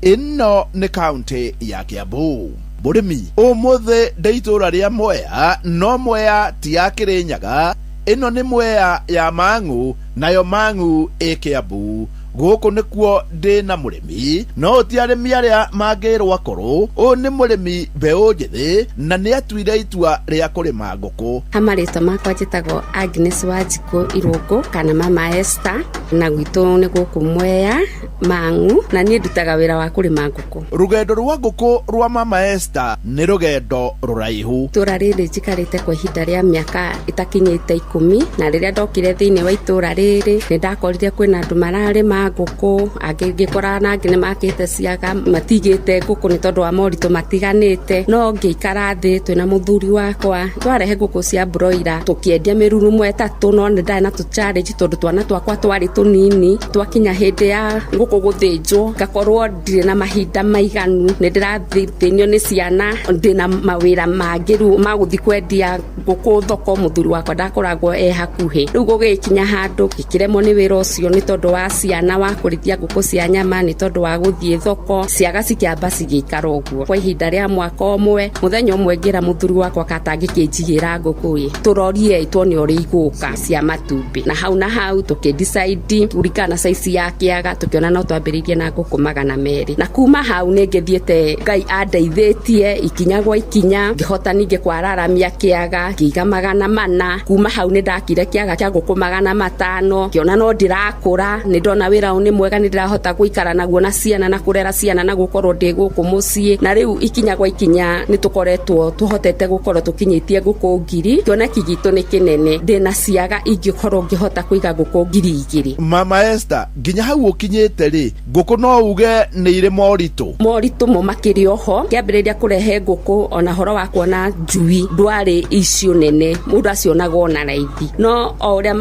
Ĩno nĩ kaunti ya Kiambu. Mũrĩmi, ũmũthĩ ndĩ itũũra rĩa Mwea, no Mwea ti ya Kĩrĩnyaga, ĩno nĩ Mwea ya Mang'u, nayo Mang'u ĩ Kiambu. Gũkũ nĩkuo ndĩ na mũrĩmi, no ti arĩmi arĩa mangĩrwo akũrũ. Ũyũ nĩ mũrĩmi mbeũ njĩthĩ na nĩ atuire itua rĩa kũrĩma ngũkũ. Ha marĩtwa makwa njĩtagwo Agnes Wanjikũ Irũngũ kana Mama Esther, na gwitũ nĩ gũkũ Mwea Mang'u, na niĩ ndutaga wĩra wa kũrĩma ngũkũ. Rũgendo rwa ngũkũ rwa Mama Esther nĩ rũgendo rũraihu. Itũra rĩrĩ njikarĩte kwa ihinda rĩa mĩaka ĩtakinyĩte 10, na rĩrĩa ndokire thĩinĩ wa itũra rĩrĩ nĩ ndakorire kwĩna andũ mararĩma ngũkũ, angĩ ngĩkora na angĩ nĩ makĩte ciaga matigĩte ngũkũ nĩ tondũ wa moritũ matiganĩte. No ngĩikara thĩ twĩna mũthuri wakwa, twarehe ngũkũ cia broiler tũkĩendia mĩrurumo 3, no nĩ ndarĩ na tũ challenge tondũ twana twakwa twarĩ tũnini. Twakinya hĩndĩ ya ngũkũ gũthĩnjwo ngakorwo ndirĩ na mahinda maiganu, nĩ ndĩrathĩnio nĩ ciana, ndĩna mawĩra mangĩ rĩu ma gũthiĩ kwendia ngũkũ thoko, mũthuri wakwa ndakoragwo e hakuhĩ. Rĩu gũgĩkinya handũ ngĩkĩremwo nĩ wĩra ũcio nĩ tondũ wa ciana, wa kũrĩithia ngũkũ cia nyama, nĩ tondũ wa gũthiĩ thoko, ciaga cikĩamba cigĩikara ũguo kwa ihinda rĩa mwaka ũmwe. Mũthenya ũmwe ngĩra mũthuri wakwa katangĩkĩnjigĩra ngũkũ ĩ, tũrorie tuone ũrĩa igũka cia matumbĩ, na hau na hau tũkĩ-decide kũringana na size ya kĩaga, tũkĩona no twambĩrĩirie na ngũkũ 200, na kuma hau nĩ ngĩthiĩte Ngai andeithĩtie ikinya gwa ikinya, ngĩhota ningĩ kwararamia kĩaga ngĩiga 400. Kuma hau nĩ ndakire kĩaga kĩa ngũkũ 500, ngĩona no ndĩrakũra, nĩ ndona wĩra ũyũ nĩ mwega, nĩ ndĩrahota gũikara naguo na ciana na kũrera ciana na gũkorwo ndĩ gũkũ mũciĩ. Na rĩu ikinya gwa ikinya nĩ tũkoretwo tũhotete gũkorwo tũkinyĩtie ngũkũ 1000. Kĩoneki gitũ nĩ kĩnene, ndĩna ciaga ingĩkorwo ngĩhota kũiga ngũkũ 2000. Mama Esther, nginya hau ũkinyĩte rĩ, ngũkũ no uge nĩ irĩ moritũ? Moritũ mo makĩrĩ oho. Kĩambĩrĩria kũrehe ngũkũ, ona horo wa kuona njui ndwarĩ icio nene, mũndũ acionaga ona raithi. No o ũrĩa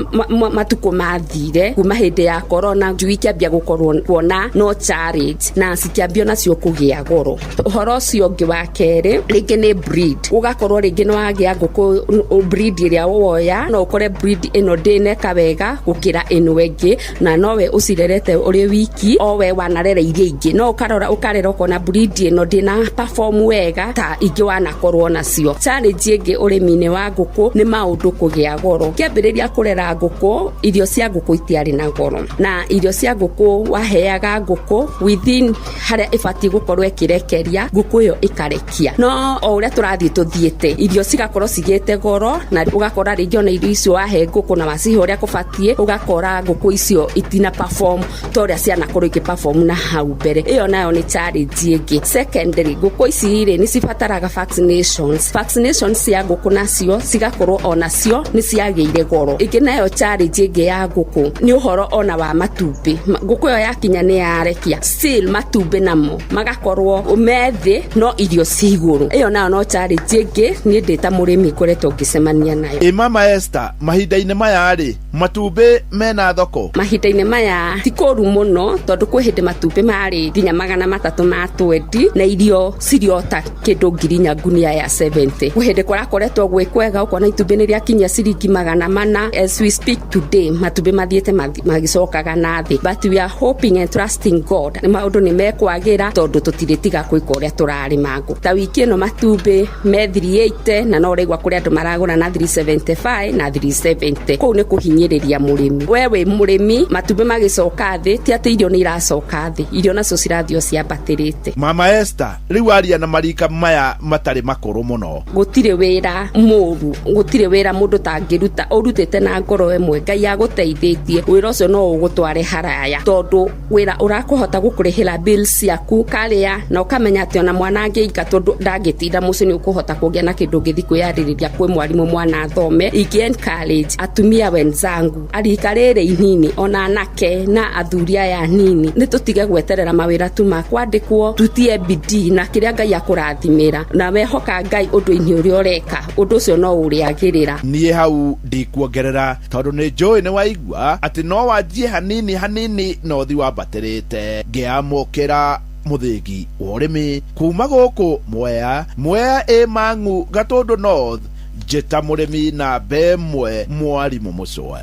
matukũ mathire, kuma hĩndĩ ya corona, njui ikĩambia gũkorwo kuona no challenge, na cikĩambia onacio kũgĩa goro. Ũhoro ũcio ũngĩ wa kerĩ rĩngĩ nĩ breed, ũgakorwo rĩngĩ nĩ wagĩa ngũkũ breed ĩrĩa woya, no ũkore breed ĩno ndĩneka wega gũkĩra ĩno ĩngĩ, na nowe ũcirerete ũrĩ wiki, o we wanarera iria ingĩ, no ũkarora ũkarera ũkona breed ĩno ndĩna perform wega ta ingĩ wanakorwo nacio. Challenge ĩngĩ ũrĩmi-inĩ wa ngũkũ nĩ maũndũ kũgĩa goro. Kĩambĩrĩria kũrera ngũkũ, irio cia ngũkũ itiarĩ na goro, na irio cia ngũkũ waheaga ngũkũ within harĩa ĩbatiĩ gũkorwo ĩkĩrekeria, ngũkũ ĩyo ĩkarekia. No o ũrĩa tũrathiĩ tũthiĩte, irio cigakorwo cigĩte goro, na ũgakora rĩngĩ ona irio icio wahe ngũkũ na wacihe ũrĩa kũbatiĩ, ũgakora ngũkũ icio itina perform ta ũrĩa cianakorwo ikĩ perform na hau mbere. Ĩyo nayo nĩ challenge ĩngĩ. Secondary, ngũkũ ici rĩ nĩ cibataraga vaccinations. Vaccinations cia ngũkũ nacio cigakorwo onacio nĩ ciagĩire goro. Ĩngĩ nayo challenge ĩngĩ ya ngũkũ nĩ ũhoro ona wa matumbĩ. Ngũkũ ĩyo yakinya nĩ yarekia, still matumbĩ namo magakorwo me thĩ no irio ci igũrũ. Ĩyo nayo no challenge ĩngĩ niĩ ndĩ ta mũrĩmi ngoretwo ngĩcemania nayo. Ĩ Mama Esther, mahinda-inĩ maya rĩ, matumbĩ mena thoko? Mahinda-inĩ maya ti kũru mũno, tondũ kwĩ hĩndĩ matumbĩ marĩ nginya 320, na irio cirĩ o ta kĩndũ 4,000 ngunia ya 70. Kwĩ hĩndĩ kũrakoretwo gwĩ kwega, ũkona itumbĩ nĩ rĩakinyia ciringi 400. As we speak today, matumbĩ mathiĩte magĩcokaga na thĩ, but we are hoping and trusting God maũndũ nĩ mekwagĩra, tondũ tũtirĩtiga gwĩka ũrĩa tũrarĩma ngũ. Ta wiki ĩno matumbĩ me 380, na no ũraigua kũrĩ andũ maragũra na 375 na 370. Kũu nĩ kũhinyĩrĩria mũrĩmi. We wĩ mũrĩmi, matumbĩ magĩcoka thĩ, ti atĩ irio nĩ iracoka thĩ, irio nacio cirathiĩ o ciambatĩrĩte. Mama Esther, rĩu aria na marika maya matarĩ makũrũ mũno. Gũtirĩ wĩra mũru, gũtirĩ wĩra mũndũ tangĩruta ũrutĩte na ngoro ĩmwe, Ngai agũteithĩtie, wĩra ũcio no ũgũtware haraya, tondũ wĩra ũrakũhota gũkũrĩhĩra bills ciaku karĩa, na ũkamenya atĩ ona mwana angĩingatwo ndangĩtinda mũciĩ, nĩ ũkũhota kũgĩa na kĩndũ ũngĩthiĩ kwĩyarĩrĩria kwĩ mwarimũ mwana athome. Ingĩ encourage atumia wenzangu, arika rĩrĩ inini, ona anake na athuri aya anini, nĩ tũtige gweterera mawĩra tu ma kwandĩkwo, tutie bidii na kĩrĩa Ngai akũrathimĩra, na wehoka Ngai ũndũ-inĩ ũrĩa ũreka, ũndũ ũcio no ũrĩagĩrĩra. Niĩ hau ndikuongerera, tondũ nĩ njũĩ nĩ waigua atĩ no wanjie hanini hanini na ũthi wambatĩrĩte. Ngĩamũkĩra mũthĩgi wa ũrĩmi kuma gũkũ Mwea, Mwea ĩ Mang'u, Gatũndũ North, njĩta mũrĩmi namba ĩmwe, mwarimũ Mũcwe.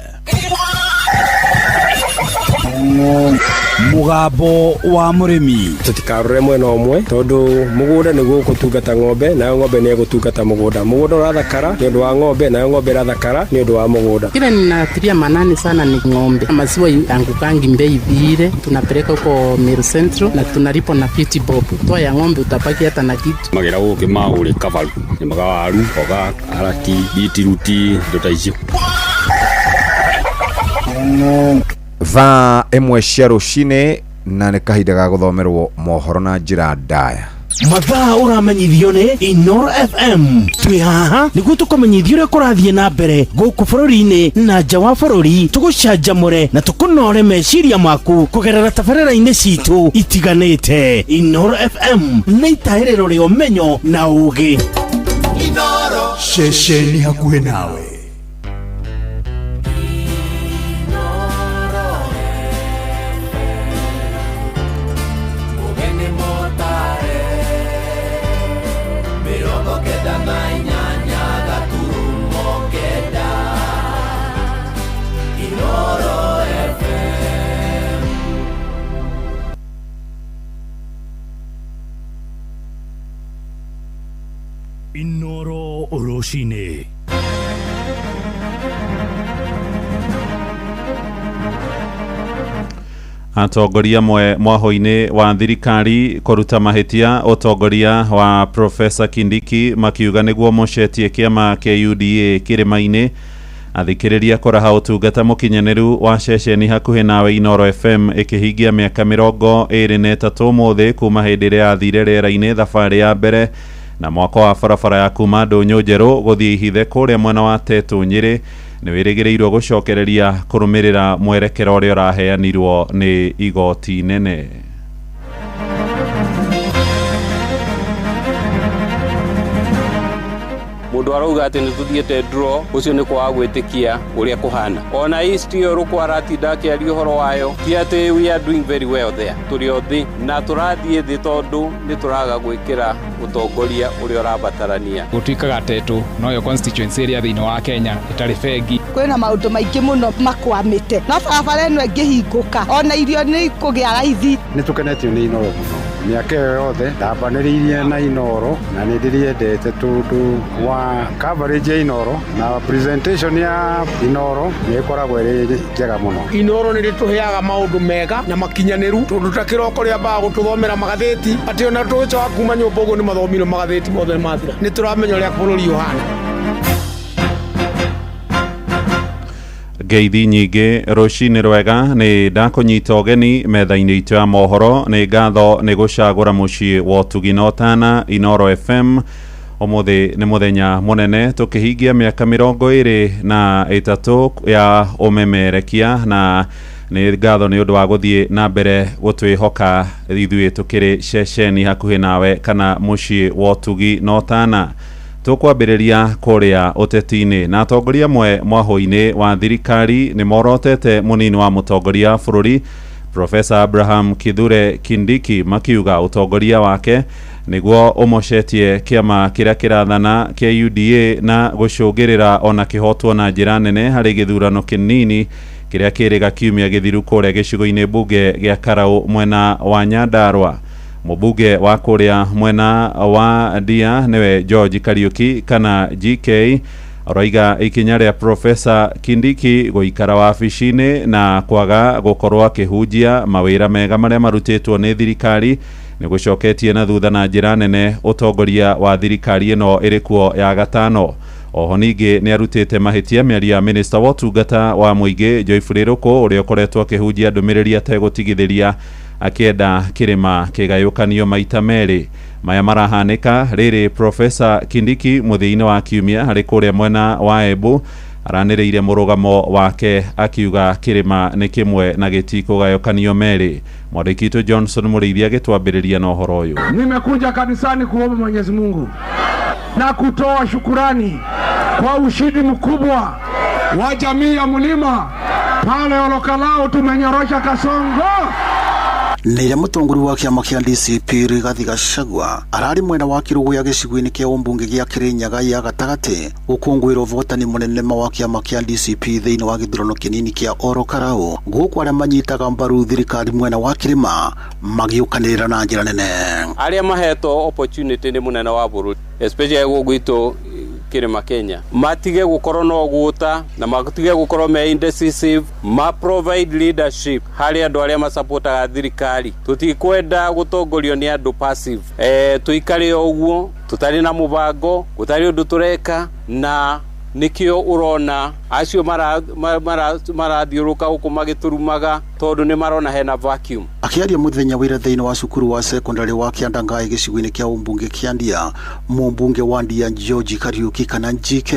Mũgambo wa mũrĩmi. Tũtikarore mwena ũmwe, tondũ mũgũnda nĩguo ũgũtungata ng'ombe, nayo ng'ombe nĩ ĩgũtungata mũgũnda. Mũgũnda ũrathakara nĩ ũndũ wa ng'ombe, nayo ng'ombe ĩrathakara nĩ ũndũ wa mũgũnda. Kile ninatilia manani sana ni ng'ombe. Maziwa angukangi bei vile, tunapeleka huko Meru Central na tunalipa na 50 bob. Toa ya ng'ombe utabaki hata na kitu. Magĩra gũkĩ maũrĩ kabaru, nĩmaga waru, mboga, karati, bitiruti, indo ta icio. Thaa 1 cia rũcinĩ, na nĩ kahinda ga gũthomerwo mohoro na njĩra ndaya. Mathaa ũramenyithio nĩ Inoro FM. Twĩ haha nĩguo tũkũmenyithie ũrĩa kũrathiĩ na mbere gũkũ bũrũri-inĩ na nja wa bũrũri, tũgũcanjamũre na tũkũnore meciria maku kũgerera tabarĩra-inĩ citũ itiganĩte. Inoro FM nĩ itahĩrĩro rĩa ũmenyo na ũgĩ. Inoro. Ceceni hakuhĩ nawe. Inoro rũcinĩ. Atongoria amwe mwaho-inĩ wa thirikari kũruta mahĩtia ũtongoria wa Professor Kindiki, makiuga nĩguo mũcetie kĩama kĩa UDA kĩrĩma-inĩ. Athikĩrĩria kũraha ũtungata mũkinyanĩru wa ceceni hakuhĩ nawe. Inoro FM ĩkĩhingia mĩaka 23 ũmũthĩ kuma hĩndĩ ĩrĩa yathire rĩera-inĩ thabarĩ ya mbere. Na mwako wa barabara ya kuma Ndũnyũ Njerũ gũthiĩ Ihithe kũrĩa mwena wa Tetũ Nyĩrĩ Nĩ wĩrĩgĩrĩirwo gũcokereria kũrũmĩrĩra mwerekera ũrĩa ũraheanirwo nĩ igoti nene. Mundu arauga ati ni tuthiete draw, ucio ni kwaga gwitikia uria kuhana. Ona East iyo Ruku aratinda akiaria uhoro wayo, ti ati we are doing very well there, turi o thi na turathie thi tondu ni turaga gwikira utongoria uria urabatarania. Gutuikaga tetu noyo constituency area thiini wa Kenya itari bengi. Kwina maundu maingi muno makwamite, no barabara ino ingihingũka ona irio ni ikugia raithi. Ni tukenetio ni Inooro muno, miaka ĩyo yothe ndambanĩrĩirie na Inooro na nĩ ndĩrĩendete tondũ wa coverage ya Inooro na presentation ya Inooro nĩ ĩkoragwo ĩrĩ njega mũno. Inooro nĩ rĩtũheaga maũndũ mega na makinyanĩru, tondũ ta kĩroko rĩambaga gũtũthomera magathĩti, atĩ ona tũgĩcoka kuma nyũmba ũguo nĩ mathomire magathĩti mothe nĩ mathira. Nĩ tũramenya ũrĩa bũrũri ũhana. Ngeithi nyingĩ rũcinĩ rwega, nĩ ndakũnyita ũgeni metha-inĩ itũ ya mohoro. Nĩ ngatho nĩ gũcagũra mũciĩ wa ũtugi na ũtana Inooro FM. Ũmũthĩ nĩ mũthenya mũnene tũkĩhingia mĩaka 23 ya ũmemerekia, na nĩ ngatho nĩ ũndũ wa gũthiĩ na mbere gũtwĩhoka ithuĩ tũkĩrĩ ceceni hakuhĩ nawe kana mũciĩ wa ũtugi na ũtana. Tũkwambĩrĩria kũrĩa ũteti-inĩ na atongoria amwe mwahũ-inĩ wa thirikari nĩ morotete mũnini wa mũtongoria bũrũri Professor Abraham Kithure Kindiki, makiuga ũtongoria wake nĩguo ũmocetie kĩama kĩrĩa kĩrathana kĩa UDA na gũcũngĩrĩra ona kĩhotwo na njĩra nene harĩ gĩthurano kĩnini kĩrĩa kĩrĩga kiumia gĩthiru kũrĩa gĩcigo-inĩ mbunge gĩa Karau mwena wa Nyandarua. Mũmbunge wa kũrĩa mwena wa Ndia nĩwe George Kariuki kana GK aroiga ikinya rĩa Professor Kindiki gũikara wabici-inĩ na kwaga gũkorwo akĩhunjia mawĩra mega marĩa marutĩtwo nĩ thirikari nĩ gũcoketie na thutha na njĩra nene ũtongoria wa thirikari ĩno ĩrĩ ya gatano. Oho ningĩ nĩ arutĩte mahĩtia mĩario ya minista wa ũtungata wa mũingĩ Geoffrey Ruku ũrĩa ũkoretwo akĩhunjia ndũmĩrĩri ategũtigithĩria akĩenda kĩrĩma kĩgayũkanio maita merĩ. Maya marahanĩka rĩrĩ Professor Kindiki mũthia-inĩ wa kiumia harĩ kũrĩa mwena wa Embu aranĩrĩire mũrũgamo wake akiuga kĩrĩma nĩ kĩmwe na gĩtikũgayũkanio merĩ. Mwandĩki witũ Johnson Mũrĩithi agĩtwambĩrĩria na ũhoro ũyũ. Nimekuja kanisani kuomba Mwenyezi Mungu na kutoa shukurani kwa ushindi mkubwa wa jamii ya mlima pale Olokalao, tumenyorosha Kasongo. Nĩ mũtongoria wa kĩama kĩa DCP Rigathi Gachagua ararĩ mwena wa Kĩrũgũya gĩcigo-inĩ kĩa ũmbunge gĩa Kĩrĩnyaga ya gatagatĩ gũkũngũĩra ũhotani mũnene ma wa kĩama kĩa DCP thĩinĩ wa gĩthurano kĩnini kĩa Oro Karau, gũkũ arĩa manyitaga mbaru thirikari mwena wa kĩrĩma magĩũkanĩrĩra na njĩra nene. Arĩa mahetwo opportunity nĩ mũnene wa bũrũri especially gũkũ gwitũ kĩrĩma Kenya matige gũkorwo no gũta na matige gũkorwo me indecisive, ma provide leadership harĩ andũ arĩa masapotaga thirikari. Tũtikwenda gũtongorio nĩ andũ passive, tũikare o ũguo tũtarĩ na mũbango, gũtarĩ ũndũ tũreka, na nikio urona acio marathiũrũka gũkũ magĩtũrumaga tondũ nĩ marona hena vacuum. Akĩaria mũthenya wĩra thĩinĩ wa cukuru wa secondary wa Kĩandangai gĩcigo-inĩ kĩa ũmbunge kĩa Ndia, mũmbunge wa Ndia George Kariuki kana GK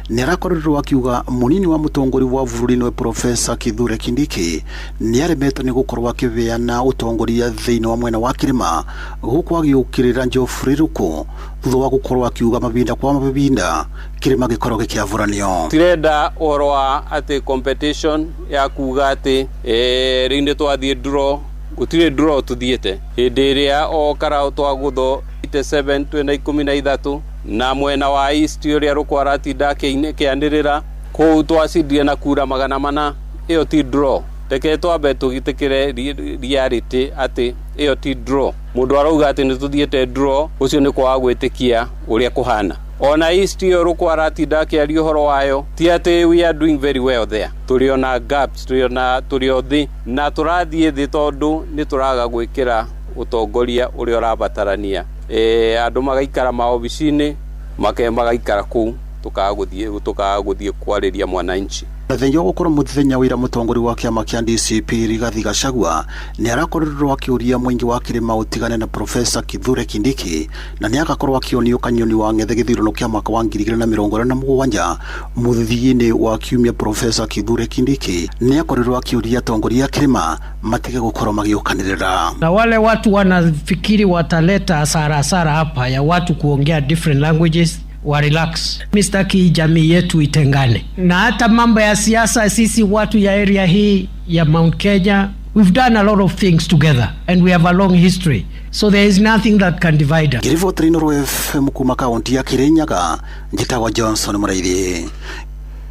nĩ arakorirwo akiuga mũnini wa mũtongoria wa bũrũri nĩwe Professor Kithure Kindiki nĩ aremetwo nĩ gũkorwo akĩheana ũtongoria thĩinĩ wa mwena wa kĩrĩma, gũkũ agĩũkĩrĩra Geoffrey Ruku thutha wa gũkorwo akiuga mahinda kwa mahinda kĩrĩma gĩkorwo gĩkĩavuranio. Tirenda ũhoro wa atĩ competition ya kuga atĩ rĩu nĩ twathiĩ draw, gũtirĩ draw tũthiĩte. Hĩndĩ ĩrĩa o Karau twagũthwo 87 twĩna 13 na mwena wa East ũrĩa Ruku aratinda akĩanĩrĩra kũu twacindire na kura 400, ĩyo ti draw. Reke twambe tũgitĩkĩre reality atĩ ĩyo ti draw. Mũndũ arauga atĩ nĩ tũthiĩte draw, ũcio nĩ kwaga gwĩtĩkia ũrĩa kũhana. Ona East iyo Ruku aratinda akĩaria ũhoro wayo, ti atĩ we are doing very well there, tũrĩ ona gaps, tũrĩ o thĩ na tũrathiĩ thĩ tondũ nĩ tũraga gwĩkĩra ũtongoria ũrĩa ũrabatarania. Andũ magaikara maobici-inĩ magaikara kũu, tũkaga gũthiĩ kwarĩria mwananchi. Na thengia wa gũkorwo mũthenya wa ira mũtongoria wa kĩama kĩa DCP Rigathi Gachagua nĩ arakorirwo akĩũria mũingĩ wa kĩrĩma ũtigane na Profesa Kithure Kindiki na nĩ agakorwo akĩonio kanyoni wa ng'ethe gĩthurano kĩa mwaka wa 2027 mũthia-inĩ wa kiumia. Profesa Kithure Kindiki nĩ akorirwo akĩũria atongoria a kĩrĩma matige gũkorwo magĩũkanĩrĩra. Na wale watu wanafikiri wataleta hasara hasara hapa ya watu kuongea different languages wa relax. Mi sitaki jamii yetu itengane, na hata mambo ya siasa, sisi watu ya area hii ya Mount Kenya, we've done a lot of things together and we have a long history, so there is nothing that can divide us. Ngĩribotera Inooro FM kuma kaunti ya Kirinyaga, njĩtagwo Johnson Mũraithi.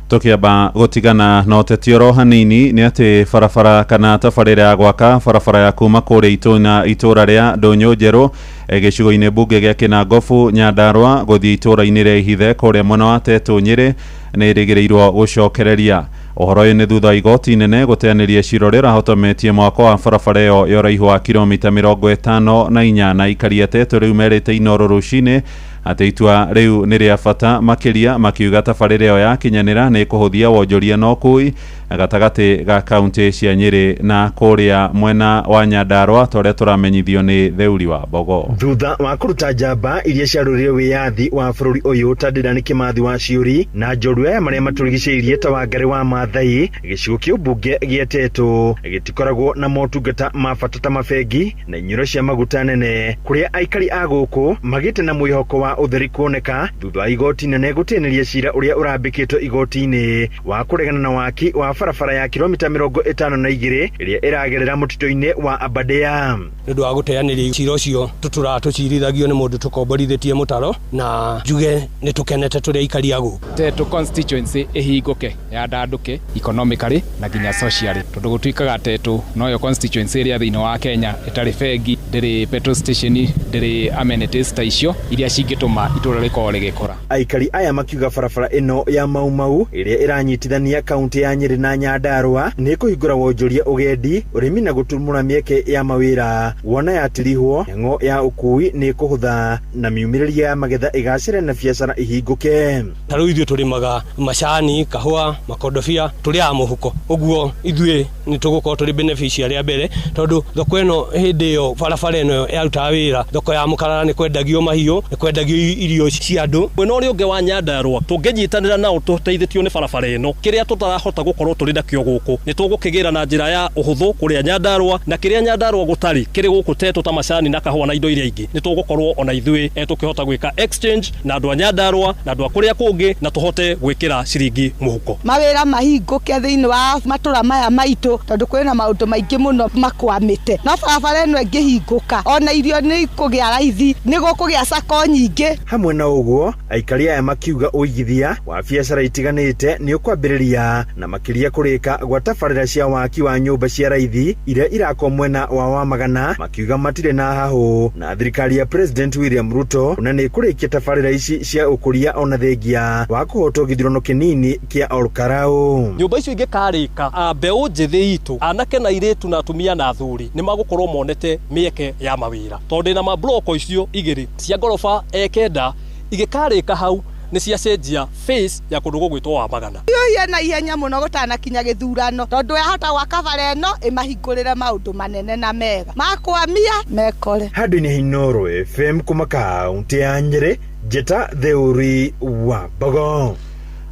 Tukiamba gutigana na ũteti oro hanini nĩ atĩ barabara kana tabarĩra ya gwaka barabara ya kuma kũrĩa itũna itũra rĩa Ndũnyũ Njerũ gĩcigo-inĩ mbunge gĩa Kĩnangobu Nyandarũa gũthiĩ itũra-inĩ rĩa Ihithe kũrĩa mwena wa Tetũ Nyĩrĩ nĩ ĩrĩgĩrĩirwo gũcokereria. Ũhoro ũyũ nĩ thutha wa igoti inene gũteanĩria cira ũrĩa ũrahotometie mwako wa barabara ĩyo ya ũraihu wa kilomita 54, na aikari a Tetũ rĩu merĩte Inooro rũcinĩ atĩ itua rĩu nĩ rĩa bata makĩria, makiuga tabarĩra ĩyo yakinyanĩra nĩ ĩkũhũthia wonjoria na ũkui gatagatĩ ga kaunti cia Nyĩrĩ na kũrĩa mwena wa Nyandarũa, ta ũrĩa tũramenyithio nĩ Theuri wa Mbogo. Thutha wa kũruta njamba iria ciarũrire wĩyathi wa bũrũri ũyũ ta Dedan Kimathi wa Ciũri na njorua ya marĩa matũrigicĩirie ta Wangarĩ wa Maathai, gĩcigo kĩa ũmbunge gĩa Tetũ gĩtikoragwo na motungata ma bata ta mabengi na inyuĩro cia maguta nene, kũrĩa aikari a gũkũ magĩte na mwĩhoko wa ũtheri kuoneka thutha wa igoti nene gũteanĩria cira ũrĩa ũrambĩkĩtwo igoti-inĩ wa kũregana na waki wa barabara ya kilomita 52 ĩrĩa ĩragerera mũtitũ-inĩ wa Aberdare. Nĩ ũndũ wa gũteanĩria cira ũcio tũtũraga tũcirithagio nĩ mũndũ tũkomborithĩtie mũtaro, na njuge nĩ tũkenete tũrĩ aikari a gũkũ. Tetũ constituency ĩhingũke yandandũke economically na nginya socially, tondũ gũtuĩkaga Tetũ noyo constituency ĩrĩa thĩinĩ wa Kenya ĩtarĩ bengi, ndĩrĩ petrol station, ndĩrĩ amenities ta icio iria cingĩtũma itũra rĩkorwo rĩgĩkũra. Aikari aya makiuga barabara ĩno ya Mau Mau ĩrĩa ĩranyitithania kaunti ya Nyĩrĩ na Nyandarũa nĩ ĩkũhingũra wonjoria, ũgendi, ũrĩmi na gũtumũra mĩeke ya mawĩra. Wona yatirihwo, mĩhang'o ya ũkui nĩ ĩkũhũtha na miumĩrĩrie ya magetha ĩgacĩre na biacara ihingũke. Ta rĩu ithuĩ tũrĩmaga macani, kahũa, makondobia, tũrĩaga mũhuko, ũguo ithuĩ nĩ tũgũkorwo tũrĩ beneficiary a mbere, tondũ thoko ĩno hĩndĩ ĩyo barabara ĩno yarutaga wĩra, thoko ya Mũkarara nĩ kwendagio mahiũ, nĩ kwendagio irio cia andũ. Mwena ũrĩa ũngĩ wa Nyandarũa tũngĩnyitanĩra nao tũteithĩtio nĩ barabara ĩno, kĩrĩa tũtarahota gũkorwo tũrĩ nakĩo gũkũ nĩ tũgũkĩgĩra na njĩra ya ũhũthũ kũrĩa Nyandarũa, na kĩrĩa Nyandarũa gũtarĩ kĩrĩ gũkũ Tetũ ta macani na kahũa na indo iria ingĩ, nĩ tũgũkorwo ona ithuĩ tũkĩhota gwĩka exchange na andũ a Nyandarũa na andũ a kũrĩa kũngĩ, na tũhote gwĩkĩra ciringi mũhuko. Mawĩra mahingũke thĩinĩ wa matũra maya maitũ, tondũ kwĩna maũndũ maingĩ mũno makwamĩte, no barabara ĩno ĩngĩhingũka ona irio nĩ ikũgĩa raithi, nĩ gũkũgĩa sako nyingĩ. Hamwe na ũguo, aikari aya makiuga ũigithia wa biacara itiganĩte nĩ ũkwambĩrĩria na makĩria kũrĩka gwa tabarĩra cia waki wa nyũmba cia raithi iria irakwo mwena wa Wamagana, makiuga matirĩ na hahũ na thirikari ya President William Ruto na nĩ ĩkũrĩkia tabarĩra ici cia ũkũria ona thengia wa kũhotwo gĩthurano kĩnini kĩa Olkarau. Nyũmba icio ingĩkarĩka, mbeũ njĩthĩ itũ, anake na airĩtu na atumia na athuri nĩ magũkorwo monete mĩeke ya mawĩra, tondũ ndĩna mabloko icio igĩrĩ cia ngoroba 9 igĩkarĩka hau nĩ ciacenjia face ya kũndũ gũgwĩtwo Wamagana. Hiũhie na ihenya mũno gũtanakinya gĩthurano, tondũ yahota gwaka bara ĩno ĩmahingũrĩre maũndũ manene na mega makwamia mekore. Handũ-inĩ ha Inooro FM kuma kaunti ya Nyĩrĩ, Njĩta Theuri wa Mbogo.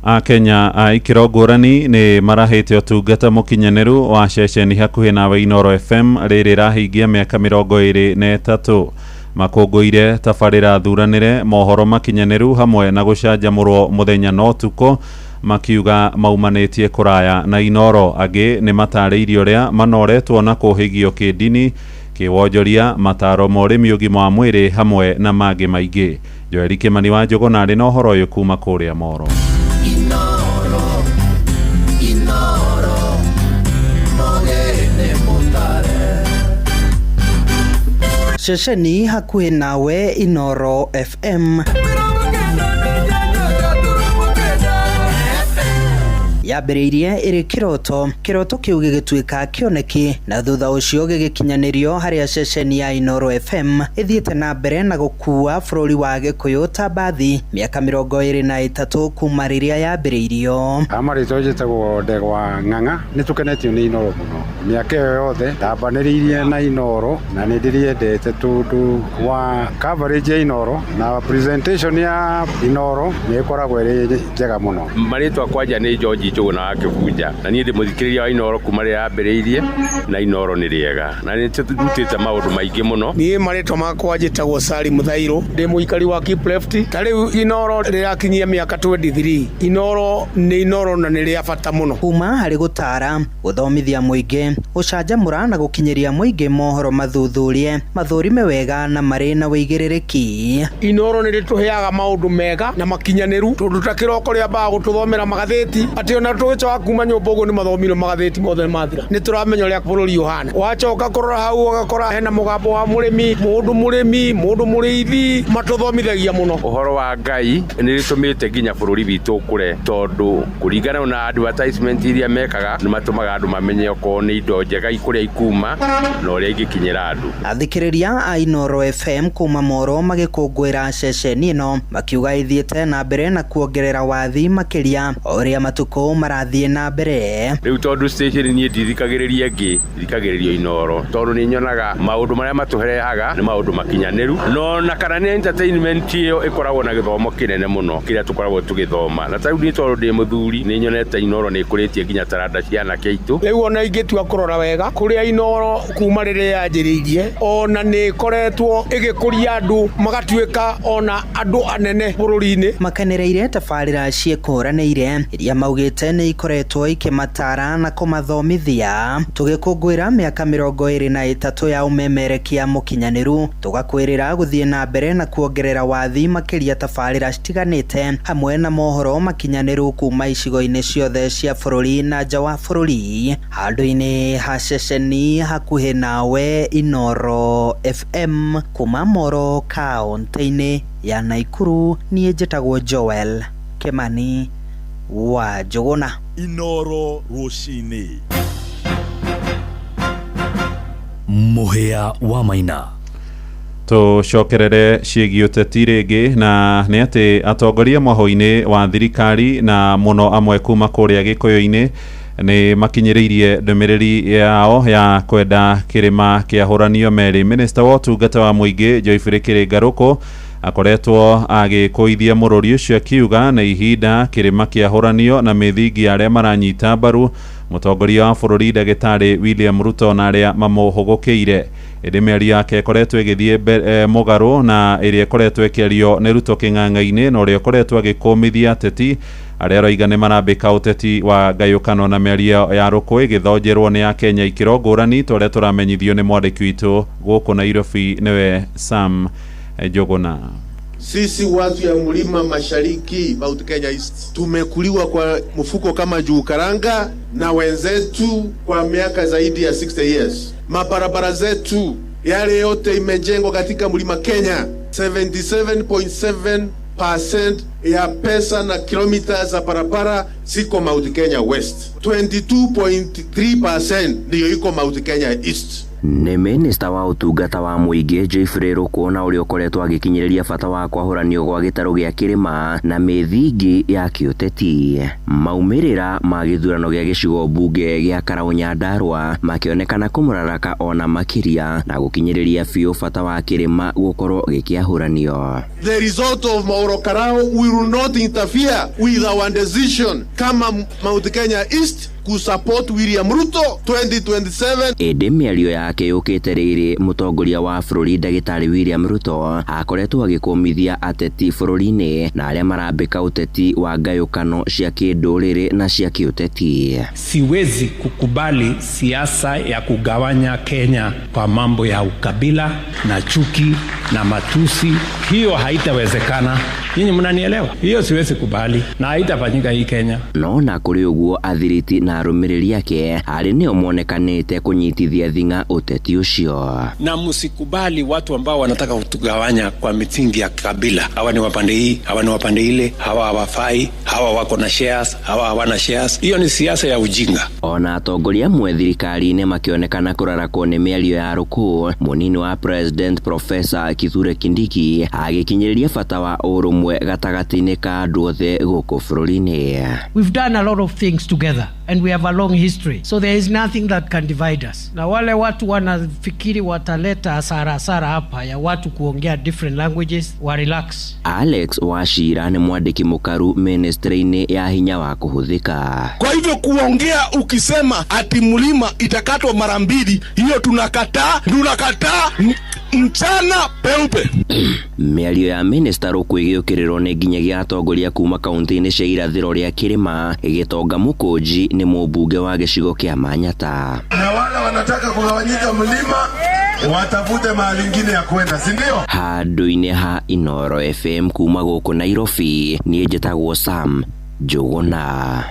Akenya a ikĩro ngũrani nĩ marahĩte ũtungata mũkinyanĩru wa ceceni hakuhĩ nawe Inooro FM rĩrĩ ĩrahingia mĩaka 23. Makũngũire tabarĩra thuranĩre, mohoro makinyanĩru hamwe na gũcanjamũrwo mũthenya na ũtukũ, makiuga maumanĩtie kũraya na Inooro. Angĩ nĩ matarĩirie ũrĩa manoretwo na kũhĩgio kĩndini, kĩwonjoria, mataro ma ũrĩmi, ũgima wa mwĩrĩ hamwe na mangĩ maingĩ. Joeli Kĩmani wa Njũgũna arĩ na ũhoro ũyũ kuma kũrĩa Moro. Inooro, Inooro, mogene mutare. Ceceni hakuhĩ nawe Inooro FM. Yambĩrĩirie ĩrĩ kĩroto, kĩroto kĩu gĩgĩtuĩka kĩoneki na thutha ũcio gĩgĩkinyanĩrio harĩa ceceni ya Inooro FM ĩthiĩte na mbere na gũkua bũrũri wa Gĩkũyũ ta mbathi mĩaka 23 kuma rĩrĩa yambĩrĩirio. Amarĩtwa njĩtagwo Ndegwa Ng'ang'a. Nĩ tũkenetio nĩ Inooro mũno. Mĩaka ĩyo yothe ndambanĩrĩirie na Inooro na nĩ ndĩrĩendete tondũ wa coverage ya Inooro na presentation ya Inooro nĩ ĩkoragwo ĩrĩ njega mũno. Marĩtwa kwanja nĩ George Njũgũna wa Kĩbunja, na niĩ ndĩ mũthikĩrĩria wa Inooro kuma rĩrĩa yambĩrĩirie, na Inooro nĩ rĩega na nĩ tũrutĩte maũndũ maingĩ mũno. Niĩ marĩtwa makwa njĩtagwo Sari Mũthairũ, ndĩ mũikari wa Kipleft. Ta rĩu Inooro rĩrakinyia mĩaka 23. Inooro nĩ Inooro na nĩ rĩa bata mũno. Kuma harĩ gũtara, gũthomithia mũingĩ, gũcanjamũra na gũkinyĩria mũingĩ mohoro mathuthurie, mathũrime wega na marĩ na wĩigĩrĩrĩki. Inooro nĩ rĩtũheaga maũndũ mega na makinyanĩru, tondũ ta kĩroko rĩambaga gũtũthomera magathĩti, atĩ ona tũgĩcoka kuma nyũmba ũguo nĩ mathomire magathĩti mothe nĩ mathira. Nĩ tũramenya ũrĩa bũrũri ũhana. Wacoka kũrora hau ũgakora hena mũgambo wa mũrĩmi, mũndũ mũrĩmi, mũndũ mũrĩithi, matũthomithagia mũno. Ũhoro wa Ngai nĩ rĩtũmĩte nginya bũrũri witũ ũkũre, tondũ kũringana na advertisement iria mekaga nĩ matũmaga andũ mamenye okorwo nĩ indo njega kũrĩa ikuma na ũrĩa ingĩkinyĩra andũ. Athikĩrĩria a Inooro FM kuma Moro magĩkũngũĩra ceceni ĩno makiuga ĩthiĩte na mbere na kuongerera wathi makĩria o ũrĩa matukũ marathiĩ na mbere. Rĩu tondũ station niĩ ndithikagĩrĩria ĩngĩ, thikagĩrĩrio Inooro tondũ nĩ nyonaga maũndũ marĩa matũheaga nĩ maũndũ makinyanĩru, no na kana nĩ entertainment ĩyo ĩkoragwo na gĩthomo kĩnene mũno kĩrĩa tũkoragwo tũgĩthoma. Na tarĩu niĩ tondũ ndĩ mũthuri nĩ nyonete Inooro nĩ ĩkũrĩtie nginya taranda cia anake aitũ. Rĩu ona ingĩtua kũrora wega kũrĩa Inooro kuma rĩrĩa yanjĩrĩirie, ona nĩ ĩkoretwo ĩgĩkũria andũ magatuĩka ona andũ anene bũrũri-inĩ. Makenereire tabarĩra ciĩkũranĩire iria maugĩte nĩ ikoretwo ikĩmatara na kũmathomithia. Tũgĩkũngũĩra mĩaka 23 ya ũmemerekia mũkinyanĩru, tũgakwĩrĩra gũthiĩ na mbere na kuongerera wathi makĩria tabarĩra citiganĩte hamwe na mohoro makinyanĩru kuma icigo-inĩ ciothe cia bũrũri na nja wa bũrũri. Handũ-inĩ ha ceceni hakuhĩ nawe Inooro FM kuma Moro kaũntĩ-inĩ ya Naikuru, niĩ njĩtagwo Joel Kimani wa Njũgũna. Inooro rũcinĩ. Mũhĩa wa Maina. Tũcokerere ciĩgiĩ ũteti rĩngĩ, na nĩ atĩ atongoria mwahũ-inĩ wa thirikari na mũno amwe kuma kũrĩa Gĩkũyũ-inĩ nĩ makinyĩrĩirie ndũmĩrĩri yao ya kwenda kĩrĩma kĩahũranio merĩ. Minista wa ũtungata wa mũingĩ Geoffrey Kĩrĩngarũkũ akoretwo agĩkũithia mũrũri ũcio akiuga nĩ ihinda kĩrĩma kĩahũranio na mĩthingi ya arĩa maranyita mbaru mũtongoria wa bũrũri ndagĩtarĩ William Ruto na arĩa mamũhũgũkĩire. Ĩndĩ mĩario yake ĩkoretwo ĩgĩthiĩ mũgarũ na ĩrĩa ĩkoretwo ĩkĩario nĩ Ruto kĩng'ang'a-inĩ, na ũrĩa ũkoretwo agĩkũmithia ateti arĩa aroiga nĩ marambĩka ũteti wa ngayũkano, na mĩario ya Rũkũ ĩgĩthonjerwo nĩ Akenya ikĩro ngũrani ta ũrĩa tũramenyithio nĩ mwandĩki witũ gũkũ Nairobi nĩwe Sam Njũgũna. Sisi watu ya mlima mashariki, Mount Kenya East, tumekuliwa kwa mfuko kama juu karanga na wenzetu kwa miaka zaidi ya 60 years. Mabarabara zetu yale yote imejengwa katika mlima Kenya, 77.7% ya pesa na kilomita za barabara ziko Mount Kenya West, 22.3% ndiyo iko Mount Kenya East. Nĩ minista wa ũtungata wa mũingĩ Geoffrey Ruku na ũrĩa ũkoretwo agĩkinyĩrĩria bata wa kwahũranio gwa gĩtarũ gĩa kĩrĩma na mĩthingi ya kĩũteti. Maumĩrĩra ma gĩthurano gĩa gĩcigo mbunge gĩa Karau Nyandarua makĩonekana kũmũraraka ona makĩria na gũkinyĩrĩria biũ bata wa kĩrĩma gũkorwo gĩkĩahũranio. The result of Mauro Karau will not interfere with our decision kama Mount Kenya East kusupport William Ruto 2027. Ĩndĩ mĩario yake yũkĩte rĩrĩ mũtongoria wa bũrũri ndagĩtarĩ William Ruto akoretwo agĩkũmithia ateti bũrũri-inĩ na arĩa marambĩka ũteti wa ngayũkano cia kĩndũrĩrĩ na cia kĩũteti. Siwezi kukubali siasa ya kugawanya Kenya kwa mambo ya ukabila na chuki na matusi. Hiyo haitawezekana. Nyinyi mnanielewa? Hiyo siwezi kubali na haitafanyika hii Kenya. No na kuri uguo athiriti na arumiriri ake ari nio monekanite kunyitithia thinga uteti ucio. Na msikubali watu ambao wanataka kutugawanya kwa misingi ya kabila. Hawa ni wapande hii, hawa ni wapande ile, hawa hawafai, hawa wako na shares, hawa hawana shares. Hiyo ni siasa ya ujinga. Ona atongoria amwe thirikari-inĩ makĩonekana kũrarakwo nĩ mĩario ya Rũkũ, mũnini wa President Professor Kithure Kindiki agĩkinyĩrĩria bata wa ũrũmwe gatagatĩ-inĩ ka andũ othe gũkũ bũrũri-inĩ. We've done a lot of things together and we have a long history, so there is nothing that can divide us. Na wale watu wanafikiri wataleta hasara hapa ya watu kuongea different languages, wa relax. Alex Wachira nĩ mwandĩki mũkaru ministry-inĩ ya hinya wa kũhũthĩka. Kwa hivyo kuongea ukisema ati mlima itakatwa mara mbili, hiyo tunakataa, tunakataa mchana peupe. Mĩario ya Minister Rũkũ ĩgĩũkĩrĩrwo nĩ nginyagia atongoria kuma kaunti-inĩ cia irathĩro rĩa kĩrĩma. Gĩtonga Mũkũnji nĩ mũmbunge wa gĩcigo kĩa Manyata. Na wale wanataka kugawanyika mlima watafute mahali ingine ya kwenda, si ndio? Handũ-inĩ ha Inooro FM kuma gũkũ Nairobi, niĩ njĩtagwo Sam Njũgũna.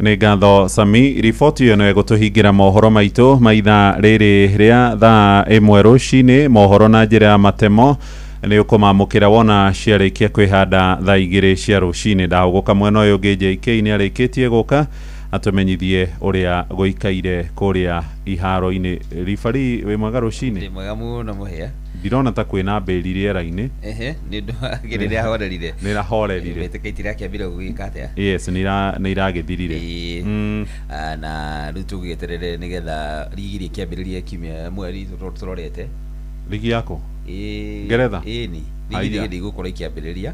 Nĩ ngatho Sami, riboti ĩyo no ĩgũtũhingĩra mohoro maitũ ma ithaa rĩrĩ rĩa thaa 1 rũcinĩ. Mohoro na njĩra ya matemo nĩ ũkũmamũkĩra wona ciarĩkia kwĩhanda thaa 2 cia rũcinĩ. Ndagũka mwena ũyũ ũngĩ JK nĩ arĩkĩtie gũka atũmenyithie ũrĩa gũikaire kũrĩa iharo-inĩ. Ribari, wĩ mwega rũcinĩ? Ndĩ mwega mũno Mũhĩa. Ndirona ta kwĩna mbĩri rĩera-inĩ. Ehe, nĩ ũndũ wa rĩrĩa horerire. Nĩ ĩrahorerire. Mbĩtĩka itirakĩambire gũgĩka atĩa? Yes, nĩ iragĩthirire. Na rĩu tũgĩeterere nĩgetha rigi rĩkĩambĩrĩrie kiumia mweri tũrorete. Rigi yako? Ngeretha? Ĩni. Rigi rĩrĩ gũkorwo ikĩambĩrĩria.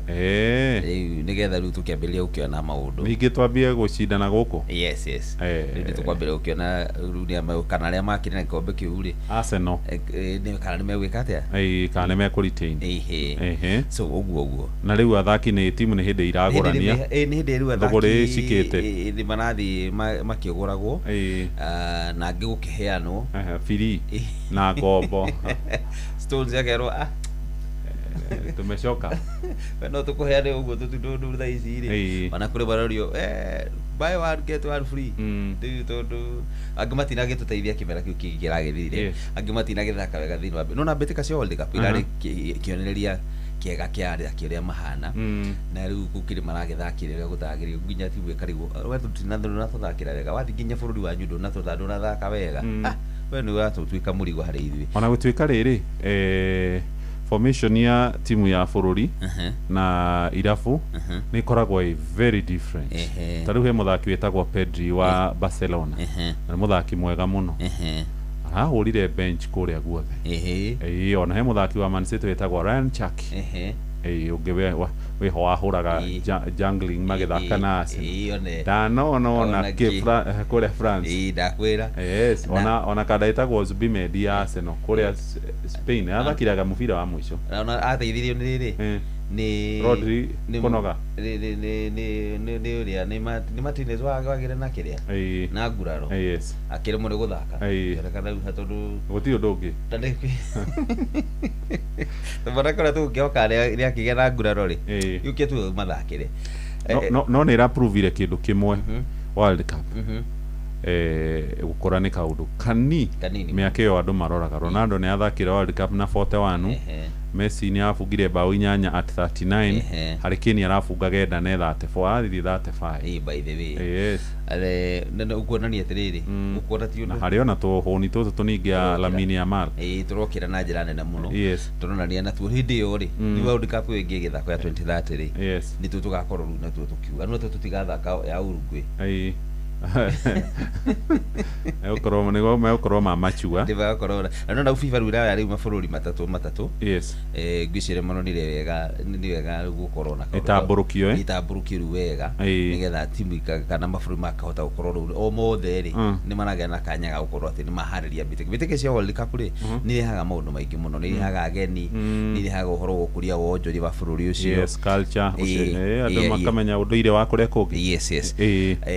Rĩu nĩgetha rĩu tũkĩambĩrĩria gũkĩona maũndũ. Ningĩ twambie gũcindana gũkũ? Yes, yes. Rĩu nĩ tũkwambĩrĩria gũkĩona rĩu nĩ kana arĩa makĩrĩ na gĩkombe kĩu rĩ. Arsenal. Kana nĩ megwĩka atĩa? Kana nĩ mekũ retain. Ehe. So ũguo ũguo. Na rĩu athaki nĩ timu nĩ hĩndĩ iragũrania. Nĩ hĩndĩ rĩu athaki. Thogora ĩcikĩte. Nĩ marathiĩ makĩgũragwo. Na angĩ gũkĩheanwo. Free na ngombo. Stones akerwo tumecoka. No tukuheane uguo tutundũ thaa ici rĩ. Ona kũrĩ marorio buy one get one free. Rĩu tondũ angĩ matinagĩtũteithia kĩmera kĩu kĩngĩ kĩragĩthirire, angĩ matinagĩthaka wega thĩinĩ wa no na mbĩtĩka cia World Cup irarĩ kĩonereria kĩega kĩa athaki ũrĩa mahana, na rĩu gũkĩrĩ maragĩthakĩra ũrĩa gũtagĩrĩire nginya timu ĩkarigwo we tũtinatũthakĩra wega, wathiĩ nginya bũrũri wanyu ndũnathaka wega, we nĩ ũratũtuĩka mũrigo harĩ ithuĩ. Ona gũtuĩka rĩrĩ formation ya timu ya bũrũri na irabu nĩ ĩkoragwo ĩ very different. Ta rĩu he mũthaki wĩtagwo Pedri wa Barcelona, na nĩ mũthaki mwega mũno, arahũrire bench kũrĩa guothe. Ona he mũthaki wa Man City wĩtagwo Ryan Cherki, ũngĩ wĩho wahũraga jungling magĩthaka na Arsenal. Ndanona ona kũrĩa France. Ndakwĩra. Yes, ona kanda ĩtagwo Zubimendi ya Arsenal kũrĩa Spain athakiraga mũbira wa mũico. Ona ateithirio nĩ rĩrĩ nĩ Rodri kũnoga. Nĩ ũrĩa nĩ Martinez wagĩre na kĩrĩa na nguraro. Yes. Akĩremwo nĩ gũthaka. Kĩonekana rĩu tondũ gũtirĩ ũndũ ũngĩ. Mwanake ũrĩa tũngĩhoka nĩ akĩgĩa na nguraro rĩ, yũke tu mathakĩre. No nĩ ĩraprovire kĩndũ kĩmwe World Cup. Gũkũra nĩ kaũndũ kanini mĩaka ĩyo andũ maroraga. Ronaldo nĩ athakire World Cup na 41, Messi nĩ abungire bao 8 at 39, Harry Kane arafunga 9 na 34, athiĩ 35. By the way. Yes. Ũkuonania atĩrĩrĩ, ũkuona ti ũndũ. Na harĩ ona tũhũni tũtũ tũningĩ ya Lamine Yamal. Tũrokĩra na njĩra nene mũno. Yes. Tũronania natuo hĩndĩ ĩyo rĩ, nĩ World Cup ĩyo ĩngĩ ĩgĩthakwo ya 2030 rĩ. Yes. Nĩtuo tũgakorwo rĩu natuo tũkiuga. No tũtigathaka ya Uruguay. Megũkorwo megũkorwo ma machua. Nĩ na no FIFA rĩu ĩraya rĩu mabũrũri matatũ. Yes. Ngwĩciria maronire wega nĩ wega gũkorwo na itambũrũkio itambũrũkio rĩu wega nĩgetha timu kana mabũrũri makahota gũkorwo rĩu o mothe rĩ nĩ maragĩa na kanya ga gũkorwo atĩ nĩ maharĩria mbĩtĩka cia World Cup rĩ nĩ irehaga maũndũ maingĩ mũno, nĩ irehaga ageni, nĩ irehaga ũhoro wa ũkũria wa wonjoria wa bũrũri ũcio. Yes, culture ũcio andũ makamenya ũndũire wa kũrĩa kũngĩ. Yes, yes.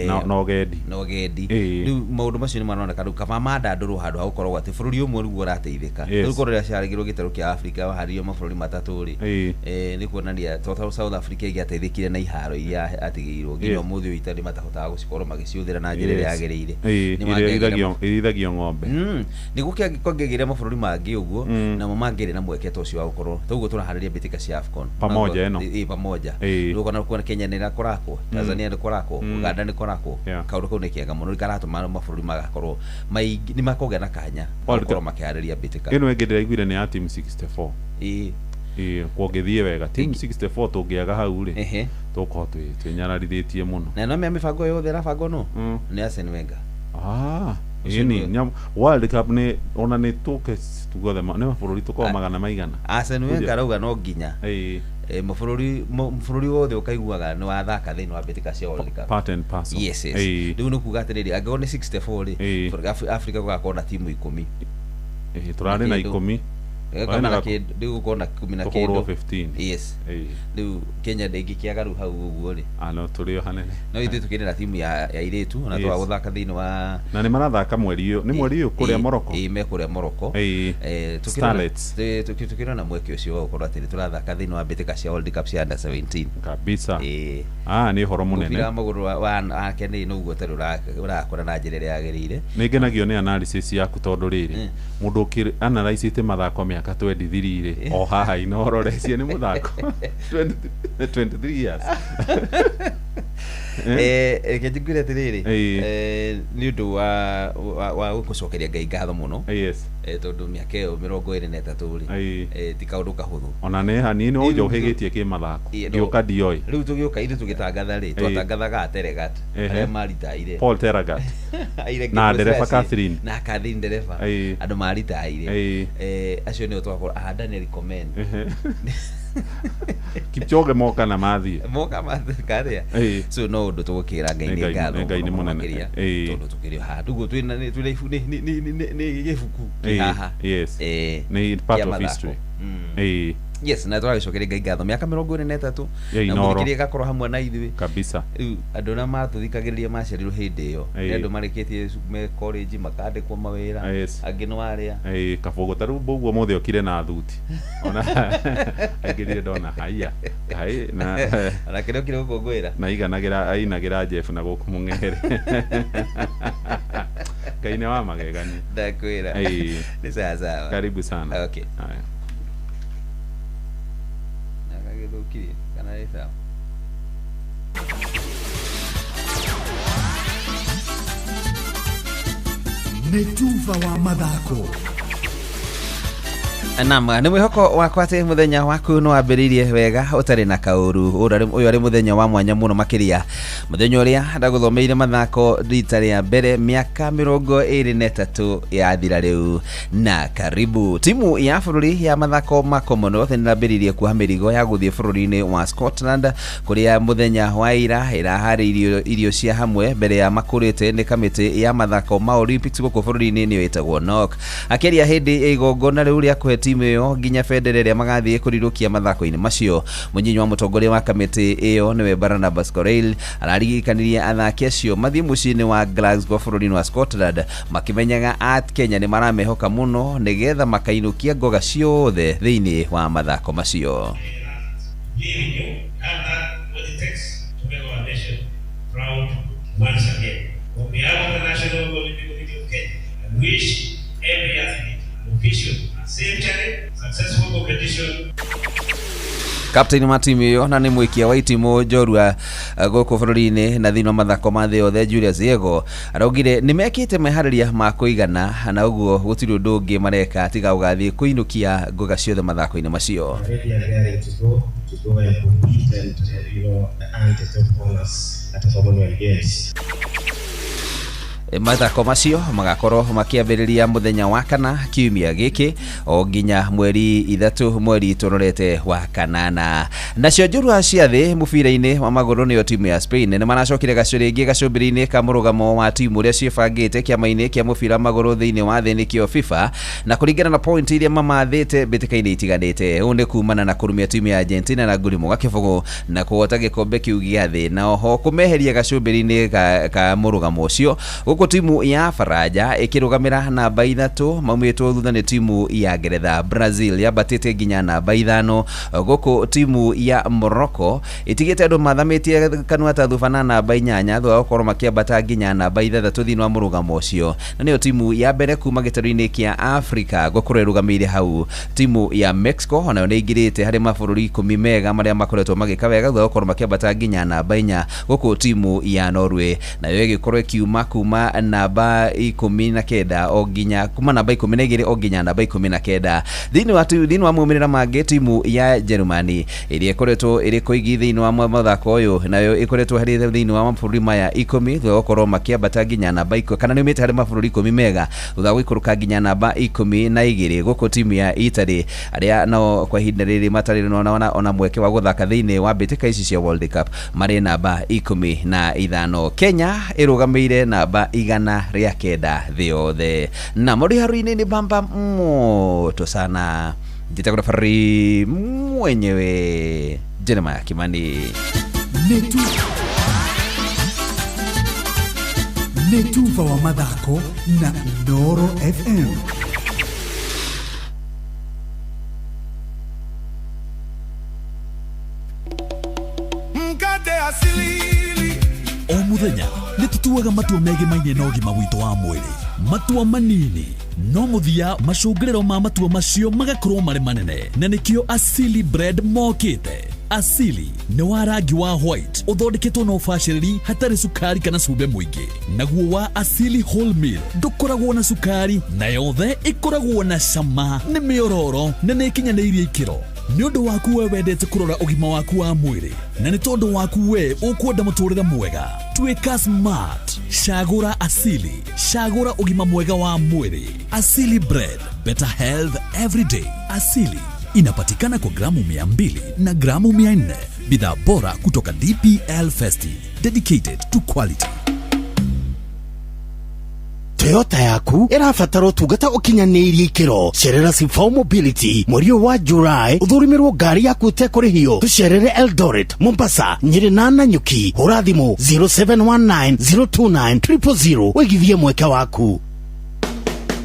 Na ũgendi. Ũgendi. Na ũgendi. Ĩĩ. Rĩu maũndũ macio nĩ maroneka rĩu kaba mandandũrwo handũ ha gũkorwo atĩ bũrũri ũmwe nĩguo ũrateithĩka. Yes. Rĩu korwo rĩrĩa ciarĩgĩrwo gĩtarũ kĩa Africa waharĩrio mabũrũri matatũ rĩ, Ĩĩ. nĩ kuonania to South Africa ĩngĩateithĩkire na iharo iria atigĩirwo nginya Yes. ũmũthĩ ũyũ itarĩ matahotaga gũcikorwo magĩciũthĩra na njĩra ĩrĩa Yes. yagĩrĩire. Ĩĩ, Nĩ iria mangĩagĩire irĩithagio ng'ombe. Nĩguo kwangĩagĩire mabũrũri mangĩ ũguo, namo mangĩrĩ na mweke ta ũcio wa gũkorwo toguo tũraharĩria mbĩtĩka cia AFCON Pamoja ĩno. Ĩĩ, pamoja. Ĩĩ. Rĩu ũkona kuona Kenya nĩ ĩrakũrakwo, Tanzania nĩ kũrakwo, Uganda nĩ kũrakwo. Yeah. Kaũndũ kau nĩ kega mũno, nĩ karatũma mabũrũri magakorwo maingĩ nĩ makũgĩa na kanya ga World gũkorwo Cup. makĩharĩria mbĩtĩka. Ĩno ĩngĩ ndĩraiguire nĩ ya team 64. Ĩĩ. Ĩĩ, kũngĩthiĩ wega team 64 tũngĩaga hau rĩ, Ehe. tũgũkorwo twĩnyararithĩtie mũno. Na no mĩbango yothe ĩrabangwo no nĩ Arsene Wenger. Ah, Ũcio ĩni nĩwe. World Cup nĩ ona nĩ tũke tuothe nĩ mabũrũri tũkorwo magana maigana. Arsene Wenger arauga no nginya Ĩĩ. Mabũrũri bũrũri wothe ũkaiguaga nĩ wathaka thĩinĩ wa mbĩtĩka cia World Cup. Part and parcel. Yes, yes. Ĩĩ. Rĩu nĩ kuga atĩrĩrĩ, angĩkorwo nĩ 64 rĩ, Ĩĩ. bũrũri Africa gũgakorwo na timu 10. Ĩĩ, tũrarĩ na Kĩndũ. 10. Gũgakorwo na kĩndũ, rĩu gũkorwo na 10 na Tũhũrwo kĩndũ. 15. Yes. Ĩĩ. Rĩu Kenya ndĩngĩkĩaga rĩu hau ũguo rĩ. Ah, no tũrĩ o hanene. No ithuĩ tũkĩrĩ na timu ya airĩtu ona Yes. twaga gũthaka thĩinĩ wa Na nĩ marathaka mweri ũyũ, nĩ mweri ũyũ kũrĩa Ĩĩ, Morocco. Ĩĩ, me kũrĩa Morocco. Ĩĩ. Tukĩrĩ na Starlets. Tukĩrĩ na mweke ũcio wa gũkorwo atĩ nĩ tũrathaka thĩinĩ wa mbĩtĩka cia World Cup cia under 17. Kabisa. Ĩĩ. Ah, nĩ ũhoro mũnene. Mũbira wa magũrũ wa ake nĩ noguo ũtarĩ ũrakũra na njĩra ĩrĩa yagĩrĩire. Nĩ ngenagio nĩ analysis yaku tondũ rĩrĩ, mũndũ ũkĩ analyzĩte mathako mĩaka 23 rĩ, o haha Inooro rĩcie nĩ mũthako 23 years. Reke njiguire atĩrĩrĩ, Ĩĩ. Nĩ ũndũ wa gũcokeria Ngai ngatho mũno. Yes. Tondũ mĩaka ĩyo 23 rĩ, Ĩĩ. ti kaũndũ kahũthũ. Ona nĩ hanini Rĩu ũnjohĩgĩtie kĩmathako. Ĩĩ, no. Ngĩũka ndioĩ. Rĩu tũgĩũka ithuĩ tũgĩtangatha rĩ, Ĩĩ. twatangathaga Ateregat Ehe. arĩa maritaire. Paul Terragat. Aire Na ndereba Gebrselassie. Catherine. Na Catherine ndereba. Ĩĩ. Andũ maritaire. Ĩĩ. Acio nĩo twakorwo, ah, Daniel Komen. Ehe. Kipchoge moka na mathiĩ. Moka makarĩa. Ĩĩ. So no ũndũ tũgũkĩra Ngai Nĩ nĩ Ngai- ngatho nĩ Ngai nĩ mũno mũnene. makĩria. Ĩĩ. Tondũ tũkĩrĩ o haha. Ũguo twĩna twĩna ibu nĩ gĩbuku kĩ Ĩĩ, haha. Yes. Ĩĩ. Nĩ part Kĩa of mathako. history. Ĩĩ. Yes, na tũragĩcokeria Ngai ngatho mĩaka 23 Ya na Inooro. mũthikĩrĩria ĩgakorwo hamwe na ithuĩ. Kabisa. Rĩu andũ arĩa matũthikagĩrĩria maciarirwo hĩndĩ ĩyo Ĩĩ. nĩ andũ marĩkĩtie me college makandĩkwo mawĩra, Yes. angĩ nĩ warĩa. Ĩĩ, kabũgũ ta rĩu mbũguo mũthĩ okire na thuti. Ona aingĩrire ndona haiya. Hai na Ona kĩrĩa okire gũkũngũĩra. na iganagĩra ainagĩra Jeff na gũkũ mũng'ere. Ngai nĩ wa magegania. Ndakwĩra. Ĩĩ. Nĩ sawa sawa. Karibu sana. Okay. Haya. Agagĩthũkirie kana nĩ sawa? Nĩ tuba wa mathako. Naam, nĩ mwĩhoko wakwa atĩ mũthenya waku nĩ wambĩrĩirie wega ũtarĩ na kaũru. Ũyũ arĩ mũthenya wa mwanya mũno makĩria, mũthenya ũrĩa ndagũthomeire mathako rita rĩa mbere mĩaka 23 yathira rĩu. Na karibu timu ya bũrũri ya mathako ma Commonwealth nĩ ĩrambĩrĩirie kuoha mĩrigo ya gũthiĩ bũrũri-inĩ wa Scotland, kũrĩa mũthenya wa ira ĩraharĩirio irio cia hamwe mbere ya makũrĩte nĩ kamĩtĩ ya mathako ma Olympics gũkũ bũrũri-inĩ nĩyo ĩtagwo NOC. Akĩaria hĩndĩ ya igongona rĩu rĩa kũhe timu ĩyo nginya bendera ĩrĩa magathiĩ kũrirũkia mathako-inĩ macio, mũnyinyi wa mũtongoria wa kamĩtĩ ĩyo nĩwe Barnabas Koreil araririkanirie athaki acio mathiĩ mũciĩ-inĩ wa Glasgow bũrũri-inĩ wa Scotland makĩmenyaga at Kenya nĩ maramehoka mũno nĩgetha makainũkia ngoga ciothe thĩinĩ wa mathako macio. Believe in you, have that what it takes to make our nation proud once again. On behalf of the National Olympic Committee of Kenya, I wish every athlete and official a safe journey, successful competition. Captain wa timu ĩyo na nĩ mwĩkia wa itimũ njorua gũkũ bũrũri-inĩ na thĩinĩ wa mathako ma thĩ yothe Julius Yego araugire nĩ mekĩte meharĩria ma kũigana na ũguo gũtirĩ ũndũ ũngĩ mareka tiga gũgathiĩ kũinũkia ngoga ciothe mathako-inĩ macio. Already are raring to go and compete and earn the top honors at the Commonwealth Games. Mathako macio magakorwo makĩambĩrĩria mũthenya wa kana kiumia gĩkĩ o nginya mweri 3 mweri tũrorete wa kanana. Nacio njorua cia thĩ mũbira-inĩ wa magũrũ nĩyo timu ya Spain nĩ maracokire gacũrĩngĩ gacũmbĩrĩ-inĩ ka mũrũgamo wa timu ũrĩa ciĩbangĩte kĩama-inĩ kĩa mũbira wa magũrũ thĩinĩ wa thĩ nĩkĩo FIFA, na kũringana na point iria mamathĩte mbĩtĩka-inĩ itiganĩte. Ũũ nĩ kumana na kũrumia timu ya Argentina na ngurimo gakĩbũgũ na kũhota gĩkombe kĩu gĩa thĩ, na oho kũmeheria gacũmbĩrĩ-inĩ ka mũrũgamo ũcio, gũkũ timu ya Faranja ĩkĩrũgamĩra namba 3 maumĩtwo thutha nĩ timu ya Ngeretha. Brazil yambatĩte nginya namba 5, gũkũ timu ya Morocco ĩtigĩte andũ mathamĩtie kanua ta thuba na namba 8 thutha wa gũkorwo makĩambata nginya namba 6 thĩinĩ wa mũrũgamo ũcio, na nĩyo timu ya mbere kuma gĩtarũ-inĩ kĩa Africa gũkorwo ĩrũgamĩire hau. Timu ya Mexico onayo nĩ ĩingĩrĩte harĩ mabũrũri 10 mega marĩa makoretwo magĩka wega thutha wa gũkorwo makĩambata nginya namba 4, gũkũ timu ya Norway nayo ĩgĩkorwo ĩkiuma kuma namba 19 o nginya kuma namba 12 o nginya namba 19. Thĩinĩ wa maumĩrĩra mangĩ, timu ya Germany ĩrĩa ĩkoretwo ĩrĩ koigi thĩinĩ wa mũthako ũyũ nayo ĩkoretwo harĩ thĩinĩ wa mabũrũri maya 10 thutha wa gũkorwo makĩambata nginya namba kana nĩumĩte harĩ mabũrũri 10 mega thutha wa gũikũrũka nginya namba 12, gũkũ timu ya Italy arĩa nao kwa ihinda rĩrĩ matarĩ ona mweke wa gũthaka thĩinĩ wa mbĩtĩka ici cia World Cup marĩ namba 15. Kenya ĩrũgamĩire namba 109 thĩ yothe. Na mũrĩ ni bamba moto sana. Njĩtagwo referee mwenyewe Jeremiah Kimani. Nĩ tuba wa mathako na Inooro FM. Mkate asili. O muthenya nĩ tũtuaga matua megemainie na ũgima witũ wa mwĩrĩ, matua manini no mũthia macũngĩrĩro ma matua macio magakorwo marĩ manene, na nĩkĩo Asili Bread mokĩte. Asili nĩ wa rangi wa white ũthondeketwo na ũbacĩrĩri hatarĩ cukari kana cumbĩ mũingĩ, naguo wa Asili Wholemeal ndũkoragwo na cukari na yothe ĩkoragwo na cama, nĩ mĩororo na nĩ ĩkinyanĩirie ikĩro. Nĩ ũndũ waku we wendete kũrora ũgima waku wa mwĩrĩ, na nĩ tondũ waku we ũkwenda mũtũrĩre mwega, tuĩka smart, cagũra Asili, cagũra ũgima mwega wa mwĩrĩ. Asili Bread, better health every day. Asili inapatikana kwa gramu 200 na gramu 400. Bidhaa bora kutoka DPL Festive, dedicated to quality. Toyota yaku ĩrabatara ũtungata ũkinyanĩirie ikĩro. Cerera Sifao Mobility mweri ũyũ wa July ũthũrĩmĩrwo ngari yaku ĩtekũrĩhio. Tũcerere Eldoret, Mombasa, Nyĩrĩ na Nanyuki. Hũra thimũ 0719 029 000 ũigithie mweke waku.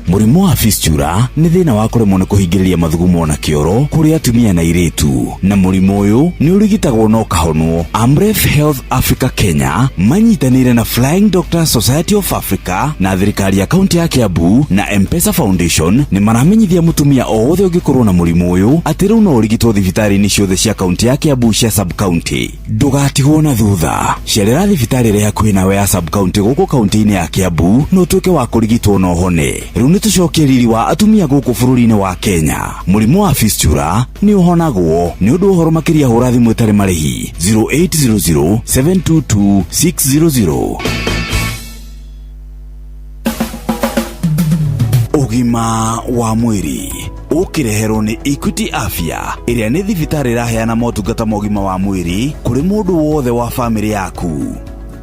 Mũrimũ wa fistula nĩ thĩna wa kũremwo nĩ kũhingĩrĩria mathugumo na kĩoro kũrĩ atumia na airĩtu, na mũrimũ ũyũ nĩ ũrigitagwo na ũkahonwo. Amref Health Africa Kenya manyitanĩire na Flying Doctors Society of Africa na thirikari ya kaunti ya Kiambu na M-Pesa Foundation nĩ maramenyithia mũtumia o wothe ũngĩkorwo na mũrimũ ũyũ atĩ rĩu no ũrigitwo thibitarĩ-inĩ ciothe cia kaunti ya Kiambu cia sub-county. Ndũgatigwo na thutha, cerera thibitarĩ ĩrĩa hakuhĩ nawe ya sub-county gũkũ kaunti-inĩ ya Kiambu na ũtuĩke wa kũrigitwo na ũhone. Rĩu nĩ tũcokie riri wa atumia gũkũ bũrũri-inĩ wa Kenya. Mũrimũ wa fistula nĩ ũhonagwo. Nĩ ũndũ ũhoro makĩria hũra thimũ ĩtarĩ marĩhi 0800 722 600. Ũgima wa mwĩrĩ ũkĩreherwo nĩ Equity Afya, ĩrĩa nĩ thibitarĩ ĩraheana motungata ma ũgima wa mwĩrĩ kũrĩ mũndũ wothe wa bamĩrĩ yaku.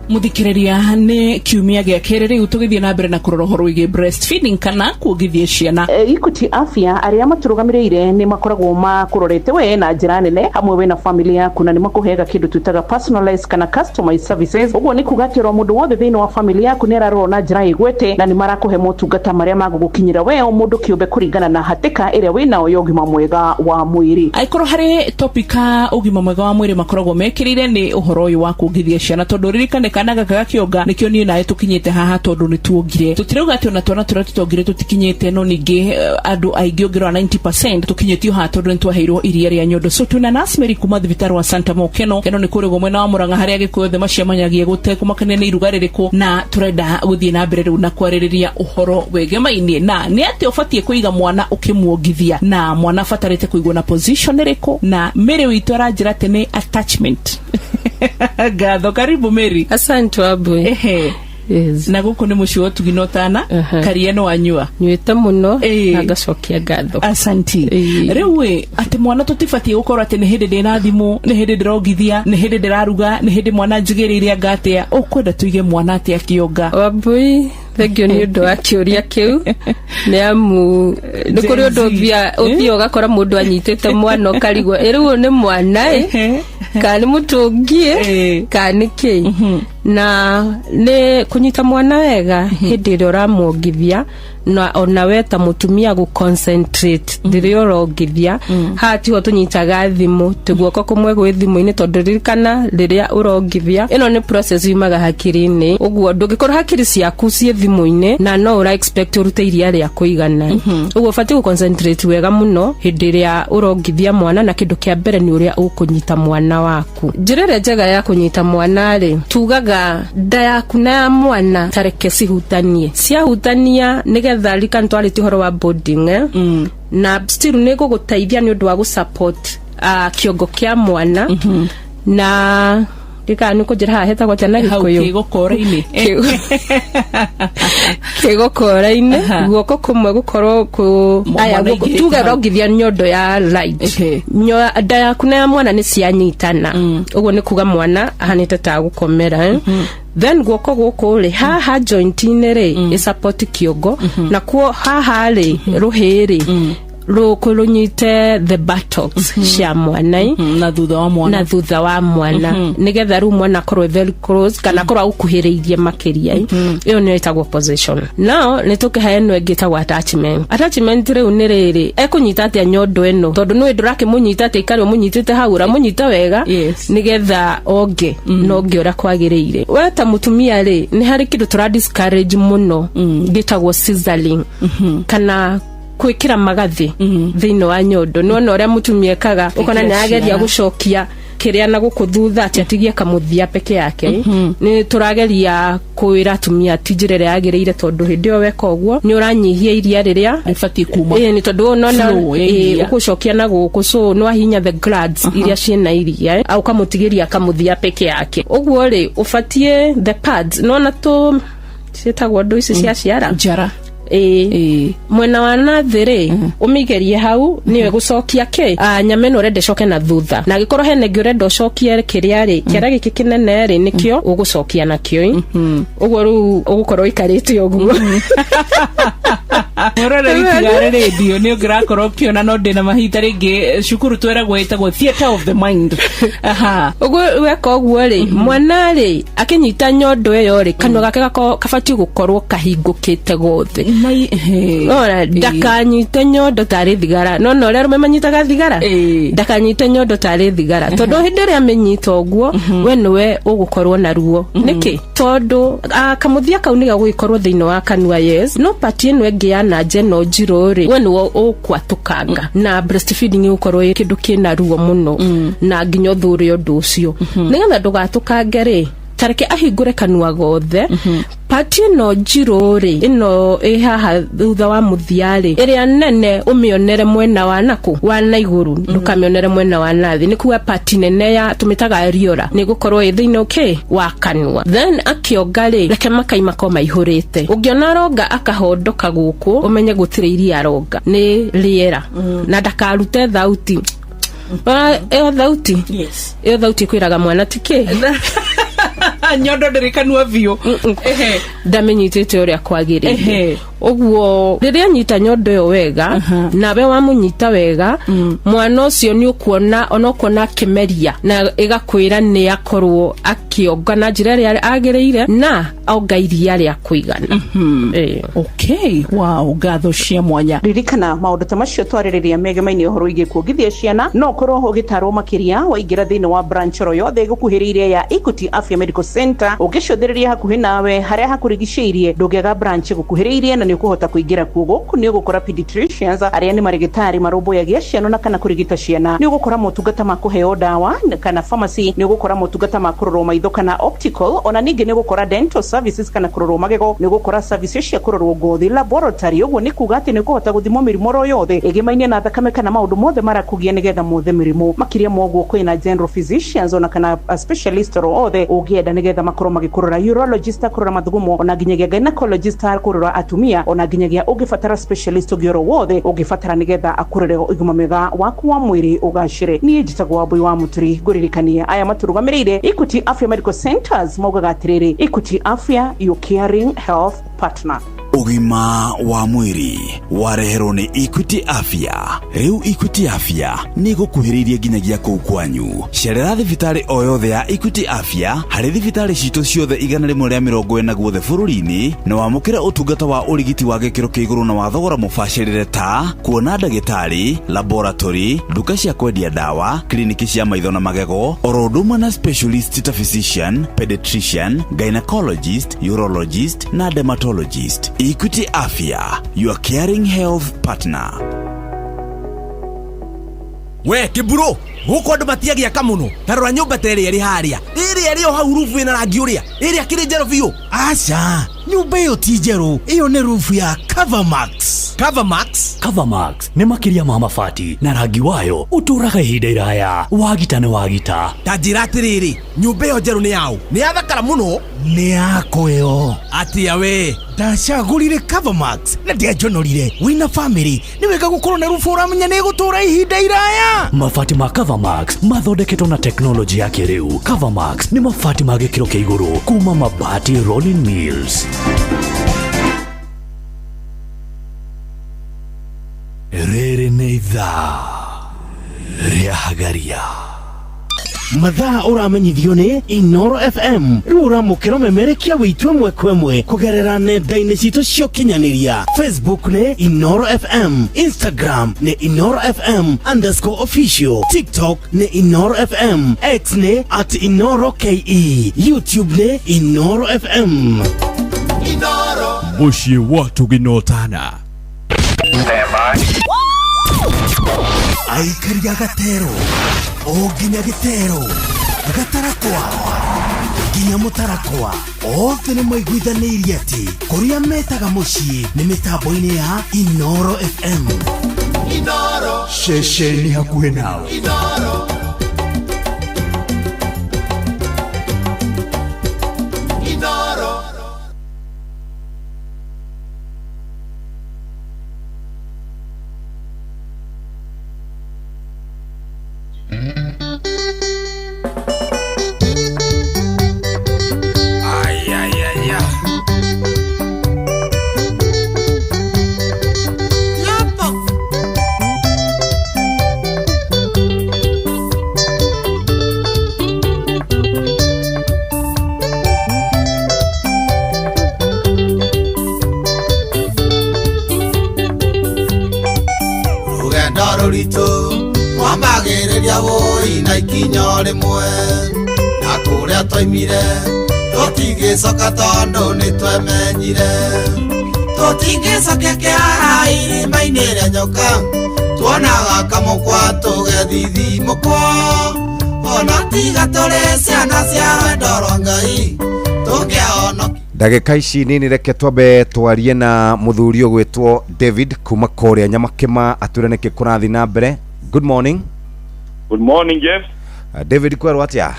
Muthikiriria nĩ kiumia gĩa kerĩ rĩu tũgĩthiĩ na mbere na kũrora ũhoro wĩgiĩ breastfeeding kana kuongithia ciana. Equity Afya arĩa matũrũgamĩrĩire nĩ makoragwo makũrorete we na njĩra nene hamwe we na family yaku, na nĩ makũheaga kĩndũ twĩtaga personalized kana customized services. Ũguo nĩ kuga atĩ oro mũndũ wothe thĩinĩ wa family yaku nĩ ararorwo na njĩra ĩgwete, na nĩ marakũhe motungata marĩa magũgũkinyĩra we o mũndũ kĩũmbe kũringana na hatĩka ĩrĩa wĩnayo ya ũgima mwega wa mwĩrĩ. Angĩkorwo harĩ topic ya ũgima mwega wa mwĩrĩ makoragwo mekĩrĩire nĩ ũhoro ũyũ wa kuongithia ciana, tondũ ririkane kana gaka gakĩonga nĩkĩo niĩ nawe tũkinyĩte haha tondũ nĩ tuongire. Tũtirauga atĩ ona twana tũrĩa tũtongire tũtikinyĩte, no ningĩ andũ aingĩ ũngĩrora 90% tũkinyĩtio haha tondũ nĩ twaheirwo iria rĩa nyondo. So twĩna Nurse Mary kuma thibitarĩ wa Santa Mokeno. Keno nĩ kũrĩgwo mwena wa Murang'a harĩa Gĩkũyũ othe macemanagia gũtekũmakania nĩ iruga rĩrĩkũ, na tũrenda gũthiĩ na mbere rĩu na kwarĩrĩria ũhoro wĩgemainie na nĩ atĩ ũbatiĩ kũiga mwana ũkĩmuongithia, na mwana abatarĩte kũigwo na position ĩrĩkũ, na Mary witũ aranjĩra atĩ nĩ attachment. Ngatho, karibu Mary. Asante Wambui. Ehe. Na gũkũ nĩ mũciĩ wa ũtugi na ũtana. Karia nĩ wanyua? Nyuĩte mũno na ngacokia ngatho. Asanti. Rĩu ĩ, atĩ mwana tũtibatiĩ gũkorwo atĩ nĩ hĩndĩ ndĩna thimũ, nĩ hĩndĩ ndĩrongithia, nĩ hĩndĩ ndĩraruga, nĩ hĩndĩ mwana njigĩrĩire anga atĩa? Ũkwenda tũige mwana atĩa akĩonga? Wambui, thengio nĩ ũndũ wa kĩũria kĩu, nĩ amu nĩ kũrĩ ũndũ ũthiaga ũgakora mũndũ anyitĩte mwana ũkarigwo ĩ rĩu ũyũ nĩ mwana ĩ kana nĩ mũtũngi ĩ kana nĩ kĩ. Na nĩ kũnyita mwana wega hĩndĩ ĩrĩa ũramuongithia, na ona we ta mũtumia gũ concentrate rĩrĩa ũrongithia. Haha tiho tũnyitaga thimũ tĩ guoko kũmwe gwĩ thimũ-inĩ, tondũ ririkana rĩrĩa ũrongithia ĩno nĩ process yumaga hakiri-inĩ. Ũguo ndũngĩkorwo hakiri ciaku ciĩ thimũ-inĩ na no ũra expect ũrute iria rĩa kũigana. Ũguo ũbatiĩ gũ concentrate wega mũno hĩndĩ ĩrĩa ũrongithia mwana, na kĩndũ kĩa mbere nĩ ũrĩa ũkũnyita mwana waku. Njĩra ĩrĩa njega ya kũnyita mwana rĩ, tugaga nda yaku na ya mwana tareke cihutanie. Ciahutania, nĩgetha ririkana twarĩtie ũhoro wa bonding, eh? Na still nĩ gũgũteithia nĩ ũndũ wa gũsupport kĩongo kĩa mwana. Na ndikana nĩ kũnjĩra haha hetagwo atĩa na Hau Gĩkũyũ? Kĩgokora-inĩ. Kĩgokora-inĩ, guoko kũmwe gũkorwo kũ aya mwana guoko aigĩrĩte tuge hau. rongithia nyondo ya right. Nda yaku na ya mwana nĩ cianyitana, ũguo nĩ kuga mwana ahanĩte ta gũkomera, eh? Then guoko gũkũ rĩ, haha joint-inĩ rĩ, ĩ support kĩongo, nakuo haha rĩ, rũhĩ rĩ, rũkũ rũnyite the buttocks cia mwana, eh? Na thutha wa mwana. Na thutha wa mwana, nĩgetha rĩu mwana akorwo e very close kana akorwo agũkuhĩrĩirie makĩria, eh? Ĩyo nĩyo ĩtagwo position. Now nĩ tũkĩhe ĩno ĩngĩ ĩtagwo attachment. Attachment rĩu nĩ rĩrĩ, ekũnyita atĩa nyondo ĩno? Tondũ nĩũĩ ndũrakĩmũnyita atĩ ikare ũmũnyitĩte hau, ũramũnyita wega nĩgetha onge na onge ũrĩa kwagĩrĩire. We ta mũtumia rĩ, nĩ harĩ kĩndũ tũra discourage mũno gĩtagwo scissoring, kana gwĩkĩra magathĩ thĩinĩ wa nyondo. Nĩwona ũrĩa mũtumia ekaga, ũkona nĩ ageria ciara. gũcokia kĩrĩa na gũkũ thutha atĩ atigie kamũthia peke yake. Nĩ tũrageria kwĩra atumia ti njĩra ĩrĩa yagĩrĩire, tondũ hĩndĩ ĩyo weka ũguo nĩ ũranyihia iria rĩrĩa rĩbatiĩ kuma. Ĩĩ, nĩ tondũ nona Flow ya iria. Ũgũcokia na gũkũ, so nĩ wahinya the glands iria ciĩna iria, ũkamũtigĩria kamũthia peke yake. Ũguo rĩ, ũbatiĩ the pads, nona tũ ciĩtagwo ndũ ici cia ciara. Njara. Ĩĩ, mwena wa nathĩ rĩ, ũmĩgerie hau nĩyo ĩgũcokia kĩ nyama ĩno ũrenda ĩcoke na thutha, na angĩkorwo hena ĩngĩ ũrenda ũcokie kĩrĩa rĩ, kĩara gĩkĩ kĩnene rĩ, nĩkĩo ũgũcokia nakĩo ĩ. Ũguo rĩu ũgũkorwo ũikarĩte ũguo. Mwĩroreri, tigare rĩndio nĩ ũngĩrakorwo ũkĩona, no ndĩna mahinda rĩngĩ cukuru tweragwo ĩtagwo theatre of the mind. Aha. Ũguo weka ũguo rĩ, mwana rĩ, akĩnyita nyondo ĩyo rĩ, kanua gake gabatiĩ gũkorwo kahingũkĩte gothe. Nona ndakanyite nyondo tarĩ thigara. Nona ũrĩa arũme manyitaga thigara, ndakanyite nyondo tarĩ thigara, tondũ hĩndĩ ĩrĩa amĩnyita ũguo, we nĩwe ũgũkorwo na ruo. Nĩkĩ? Tondũ kamũthia kau nĩ gagũgĩkorwo thĩinĩ wa kanua, yes, no part ĩno ĩngĩ ya nanja ĩno njirũ rĩ, we nĩwe ũkwatũkanga, na breastfeeding ĩgũkorwo ĩ kĩndũ kĩna ruo mũno na nginya ũthũre ũndũ ũcio. Nĩgetha ndũgatũkange rĩ, tareke ahingũre kanua gothe. Part ĩno njirũ rĩ, ĩno ĩ haha thutha wa mũthia rĩ, ĩrĩa nene, ũmĩonere mwena wa nakũ wa na igũrũ, ndũkamĩonere mwena wa nathĩ. Nĩ kuga part nene ya tũmĩtaga areola nĩ gũkorwo ĩ thĩinĩ okay wa kanua. Then akĩonga rĩ, reke makai makorwo maihũrĩte. Ũngĩona aronga akahondoka gũkũ, ũmenye gũtirĩ iria aronga, nĩ rĩera. Na ndakarute thauti. Ĩyo thauti, ĩyo thauti ĩkwĩraga mwana ti kĩ. Nyondo ndĩrĩ kanua biũ. Ndamĩnyitĩte ũrĩa kwagĩrĩire. Ũguo rĩrĩa anyita nyondo ĩyo wega, nawe wamũnyita wega, mwana ũcio nĩ ũkuona ona ũkuona akĩmeria na ĩgakwĩra nĩ akorwo akĩonga na njĩra ĩrĩa agĩrĩire na onga iria rĩa kũigana. Ĩĩ. Okay, wow, ngatho cia mwanya. Ririkana maũndũ ta macio twarĩrĩria megemainie ũhoro wĩgiĩ kuongithia ciana, no ũkorwo ũgĩtarwo makĩria waingĩra thĩinĩ wa branch oro yothe ĩgũkuhĩrĩirie ya Equity Afya Medical Center. Ũngĩcũthĩrĩria hakuhĩ nawe harĩa hakũrigicĩirie, ndũngĩaga branch ĩgũkuhĩrĩirie na nĩ ũkũhota kũingĩra kuo. Gũkũ nĩ ũgũkora pediatricians arĩa nĩ marĩgĩtarĩ marũmbũyagia ciana na kana kũrigita ciana. Nĩ ũgũkora motungata ma kũheo ndawa kana pharmacy. Nĩ ũgũkora motungata ma kũrorwo maitho kana optical. Ona ningĩ nĩ ũgũkora dental services kana kũrorwo magego. Nĩ ũgũkora services cia kũrorwo ngothi, laboratory. Ũguo nĩ kuga atĩ nĩ ũkũhota gũthimwo mĩrimũ oro yothe ĩgĩmainie na thakame kana maũndũ mothe marakũgia nĩgetha mothe mĩrimũ. Makĩria ma ũguo, kwĩna general physicians ona kana specialist oro othe ũngĩenda nĩgetha makorwo magĩkũrora, urologist akũrora mathugumo, ona nginyagia gynecologist akũrora atumia, ona nginyagia ũngĩbatara specialist ũngĩ oro wothe ũngĩbatara nĩgetha akũrore ũgima mwega waku wa mwĩrĩ ũgacĩre. Niĩ njĩtagwo Wambui wa Mũturi. Ngũririkania aya matũrũgamĩrĩire Equity Afya Medical Centers maugaga atĩrĩrĩ, Equity Afya, your caring health partner. Ũgima wa mwĩrĩ wareherwo nĩ Equity Afya. Rĩu Equity Afya nĩ ĩgũkuhĩrĩirie nginyagia kũu kwanyu. Cerera thibitarĩ o yothe ya Equity Afya harĩ thibitarĩ citũ ciothe 140 guothe bũrũri-inĩ, na wamũkĩre ũtungata wa ũrigiti wa gĩkĩro kĩa igũrũ na wa thogora mũbacĩrĩre, ta kuona ndagĩtarĩ, laboratory, nduka cia kwendia ndawa, kliniki cia maitho na magego, oro ũndũ ũmwe na specialist ta physician, pediatrician, gynecologist, urologist na dermatologist. Equity Afya, your caring health partner. We kĩmburu, gũkũ andũ matiagĩaka mũno. Ta rora nyũmba ta ĩrĩa ĩrĩ harĩa, ĩrĩa ĩrĩ o hau, rubu ĩna rangi ũrĩa, ĩrĩa kĩrĩ njerũ biũ. Aca, nyũmba ĩyo ti njerũ, ĩyo nĩ rubu ya Covermax. Covermax? Covermax nĩ makĩria ma mabati, na rangi wayo ũtũũraga ihinda iraya. Wagita nĩ wagita. Ta njĩra atĩrĩrĩ, nyũmba ĩyo njerũ nĩ yaũ? Nĩ yathakara mũno. Nĩ yakwa ĩyo. Atĩa we? Ndacagũrire Covermax na ndianjonorire. Wĩna famĩlĩ, nĩ wega gũkorwo na rubu ũramenya nĩ ĩgũtũũra ihinda iraya. Mabati ma Covermax mathondeketwo na teknolojĩ ya kĩrĩu. Covermax nĩ mabati ma gĩkĩro kĩa igũrũ kuma Mabati Rolling Mills. Rĩrĩ nĩ ithaa rĩa Hagaria. Mathaa ũramenyithio nĩ Inoro FM. Rĩu ũramũkĩra ũmemerekia witũ ĩmwe kwa ĩmwe kũgerera nenda-inĩ citũ cia ũkinyanĩria. Facebook nĩ Inoro FM, Instagram nĩ InoroFM_official, TikTok nĩ Inoro FM, X nĩ @InoroKE, YouTube nĩ Inoro FM. Mũciĩ wa tũginotana. Aikari a Gatero o nginya Gĩtero, Gatarakwa nginya Mũtarakwa, othe nĩ maiguithanĩirie atĩ kũrĩa metaga mũciĩ nĩ mĩtambo-inĩ ya Inoro FM. Ceceni hakuhĩ nawe. Inoro. Inoro. Ay, ay, ay, ay. Rũgendo rũritũ twambagĩrĩria wũi na ikinya rĩmwe, na kũrĩa twaimire tũtingĩcoka tondũ nĩ twemenyire. Tũtingĩcokia kĩara irima-inĩ rĩa nyoka, tuonaga kamũkwa tũgethithimũkwo. Ona tiga tũrĩ ciana cia wendo rwa Ngai tũngĩahonokia. Ndagĩka ici nini, reke twambe twarie na mũthuri ũgwĩtwo David kuma kũrĩa Nyamakĩma, atwĩre nĩkĩ kũrathiĩ na mbere. Good morning. Good morning, Jeff. David, kwerwo atĩa?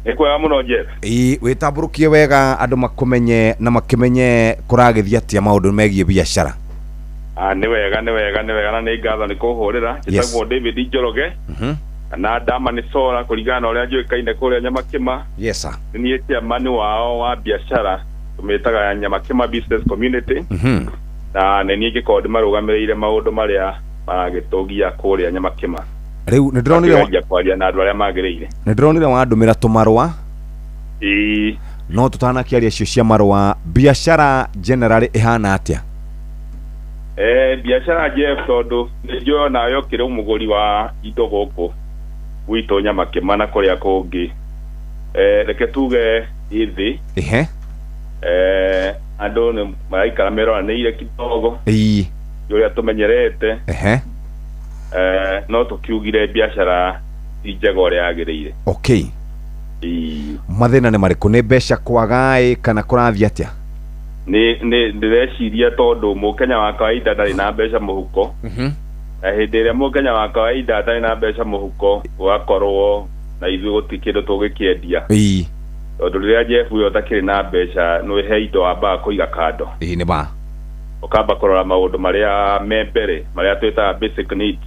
Nĩ kwega mũno, Jeff. Ĩ, wĩtambũrũkie wega andũ makũmenye na makĩmenye kũragĩthiĩ atĩa maũndũ megiĩ biacara. Ah, nĩ wega, nĩ wega, nĩ wega, na nĩ ngatho nĩ kũhũrĩra. Njĩtagwo David Njoroge kana Ndama nĩ Sora kũringana na ũrĩa njũĩkaine kũrĩa Nyamakĩma. Yes sir. Nĩ niĩ chairman wao wa biacara tũmĩtaga Nyamakĩma Business Community, na nĩ niĩ ngĩkorwo ndĩmarũgamĩrĩire maũndũ marĩa maragĩtũgia kũrĩa Nyamakĩma. Rĩu nĩ ndĩronire Makĩgeria kwaria na andũ arĩa magĩrĩire. Nĩ ndĩronire wandũmĩra tũmarũa. Ĩĩ. No tũtanakĩaria cio cia marũa, biacara generally ĩhana atĩa? Biacara, Jeff, tondũ nĩ njũĩ onawe ũkĩrĩ mũgũri wa indo gũkũ gwitũ Nyamakĩma na kũrĩa kũngĩ, reke tuge ĩ thĩ. Andũ nĩ maraikara meroranĩire kidogo ũrĩa tũmenyerete. No tũkiugire biacara ti njega ũrĩa yagĩrĩire. Okay. Mathĩna nĩ marĩkũ? Nĩ mbeca kwaga kana kũrathiĩ atĩa? Nĩ ndĩreciria tondũ mũkenya wa kawaida ndarĩ na mbeca mũhuko. Na hĩndĩ ĩrĩa mũkenya wa kawaida atarĩ na mbeca mũhuko, gũgakorwo na ithuĩ gũtirĩ kĩndũ tũngĩkĩendia. Tondũ rĩrĩa Jeff ũyũ ũtakĩrĩ na mbeca, nĩ he indo wambaga kũiga kando. Ĩĩ nĩ ma. Ũkamba kũrora maũndũ marĩa me mbere, marĩa twĩtaga basic needs.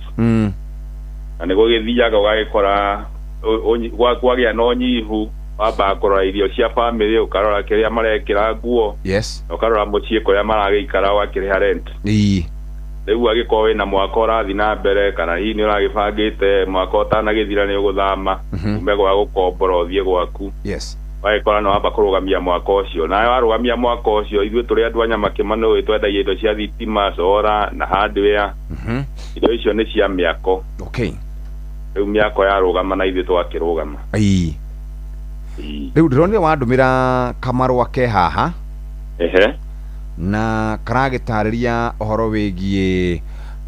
Na nĩ gũgĩthiaga ũgagĩkora kwagĩa na ũnyihu, wambaga kũrora irio cia family, ũkarora kĩrĩa marekĩra nguo. Yes. Na ũkarora mũciĩ kũrĩa maragĩikara, ũgakĩrĩha rent. Rĩu angĩkorwo wĩna mwaka ũrathiĩ na mbere, kana hihi nĩ ũragĩbangĩte mwaka ũtanagĩthira nĩ ũgũthama, ume gwa gũkombora ũthiĩ gwaku. Yes. Wagĩkora nĩ wamba kũrũgamia mwaka ũcio. Nawe warũgamia mwaka ũcio, ithuĩ tũrĩ andũ a Nyamakĩma nĩ ũĩ twendagia indo cia thitima, solar na hardware. Indo icio nĩ cia mĩako. Okay. Rĩu mĩako yarũgama na ithuĩ tũgakĩrũgama. Rĩu ndĩronire wandũmĩra kamarũa ke haha. Na karagĩtarĩria ũhoro wĩgiĩ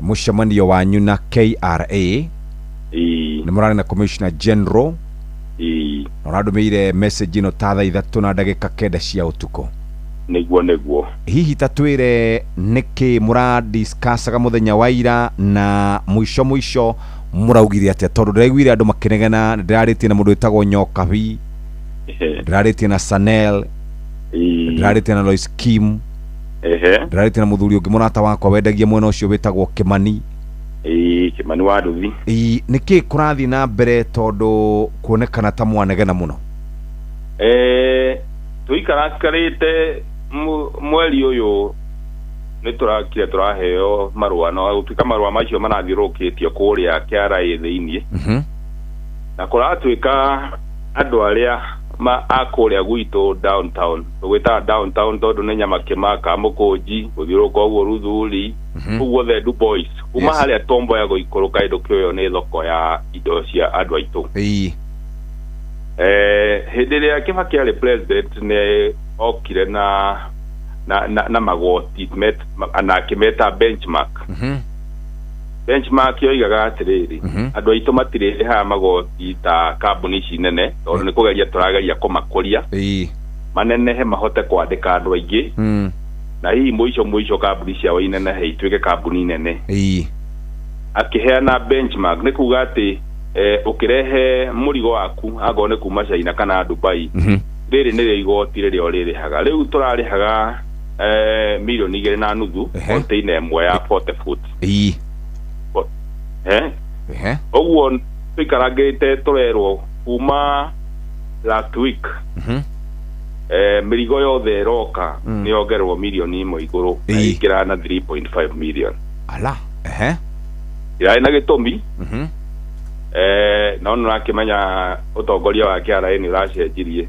mũcemanio wanyu na KRA. Nĩ mũrarĩ na Commissioner General. Na ũrandũmĩire message ĩno ta thaa 3:09 cia ũtukũ. Nĩguo. Hihi ta twĩre nĩkĩ mũradiscussaga mũthenya wa ira, na mũico mũico mũraugire atĩa? Tondũ ndĩraiguire andũ makĩnegena, ndĩrarĩtie na mũndũ wĩtagwo Nyokabi, ndĩrarĩtie na Sanel, ndĩrarĩtie na Lois Kim, ndĩrarĩtie na mũthuri ũngĩ mũrata wakwa wendagia mwena ũcio wĩtagwo Kimani. Kimani wa Nduthi. Nĩkĩ kũrathiĩ na mbere tondũ kuonekana ta mwanegena mũno? Tũikarakarĩte mweri ũyũ nĩ tũrakire tũraheo marũa, no gũtuĩka marũa macio marathiũrũrũkĩtio kũrĩa KRA thĩiniĩ. Na kũratuĩka andũ arĩa a kũrĩa gwitũ downtown, tũgwĩtaga downtown tondũ nĩ Nyamakĩma, Kamũkũnji, gũthiũrũrũka ũguo Ruthuri, kũu guothe Du Bois, kuma harĩa Tomboya gũikũrũka kĩndũ kĩoyo nĩ thoko ya indo cia andũ aitũ. Hĩndĩ ĩrĩa Kibaki arĩ president nĩ okire na magoti na akĩmeta benchmark. Benchmark yoigaga atĩrĩrĩ, andũ aitũ matirĩrĩhaga magoti ta kambuni ici nene, tondũ nĩ kũgeria tũrageria kũmakũria manenehe mahote kwandĩka andũ aingĩ, na hihi mũico mũico kambuni ciao inenehe ituĩke kambuni nene. Akĩheana benchmark nĩ kuga atĩ ũkĩrehe mũrigo waku angorwo nĩ kuma China kana Dubai, rĩrĩ nĩrĩo igoti rĩrĩa ũrĩrĩhaga. Rĩu tũrarĩhaga 2.5 milioni container ĩmwe ya 40 foot. Ũguo tũikarangĩte tũrerwo kuma last week, mĩrigo yothe ĩroka nĩ yongererwo 1 milioni igũrũ na ĩingĩra na 3.5 million. Ala. Ĩrarĩ na gĩtũmi, no nĩ ũrakĩmenya ũtongoria wa KRA nĩ ũracenjirie,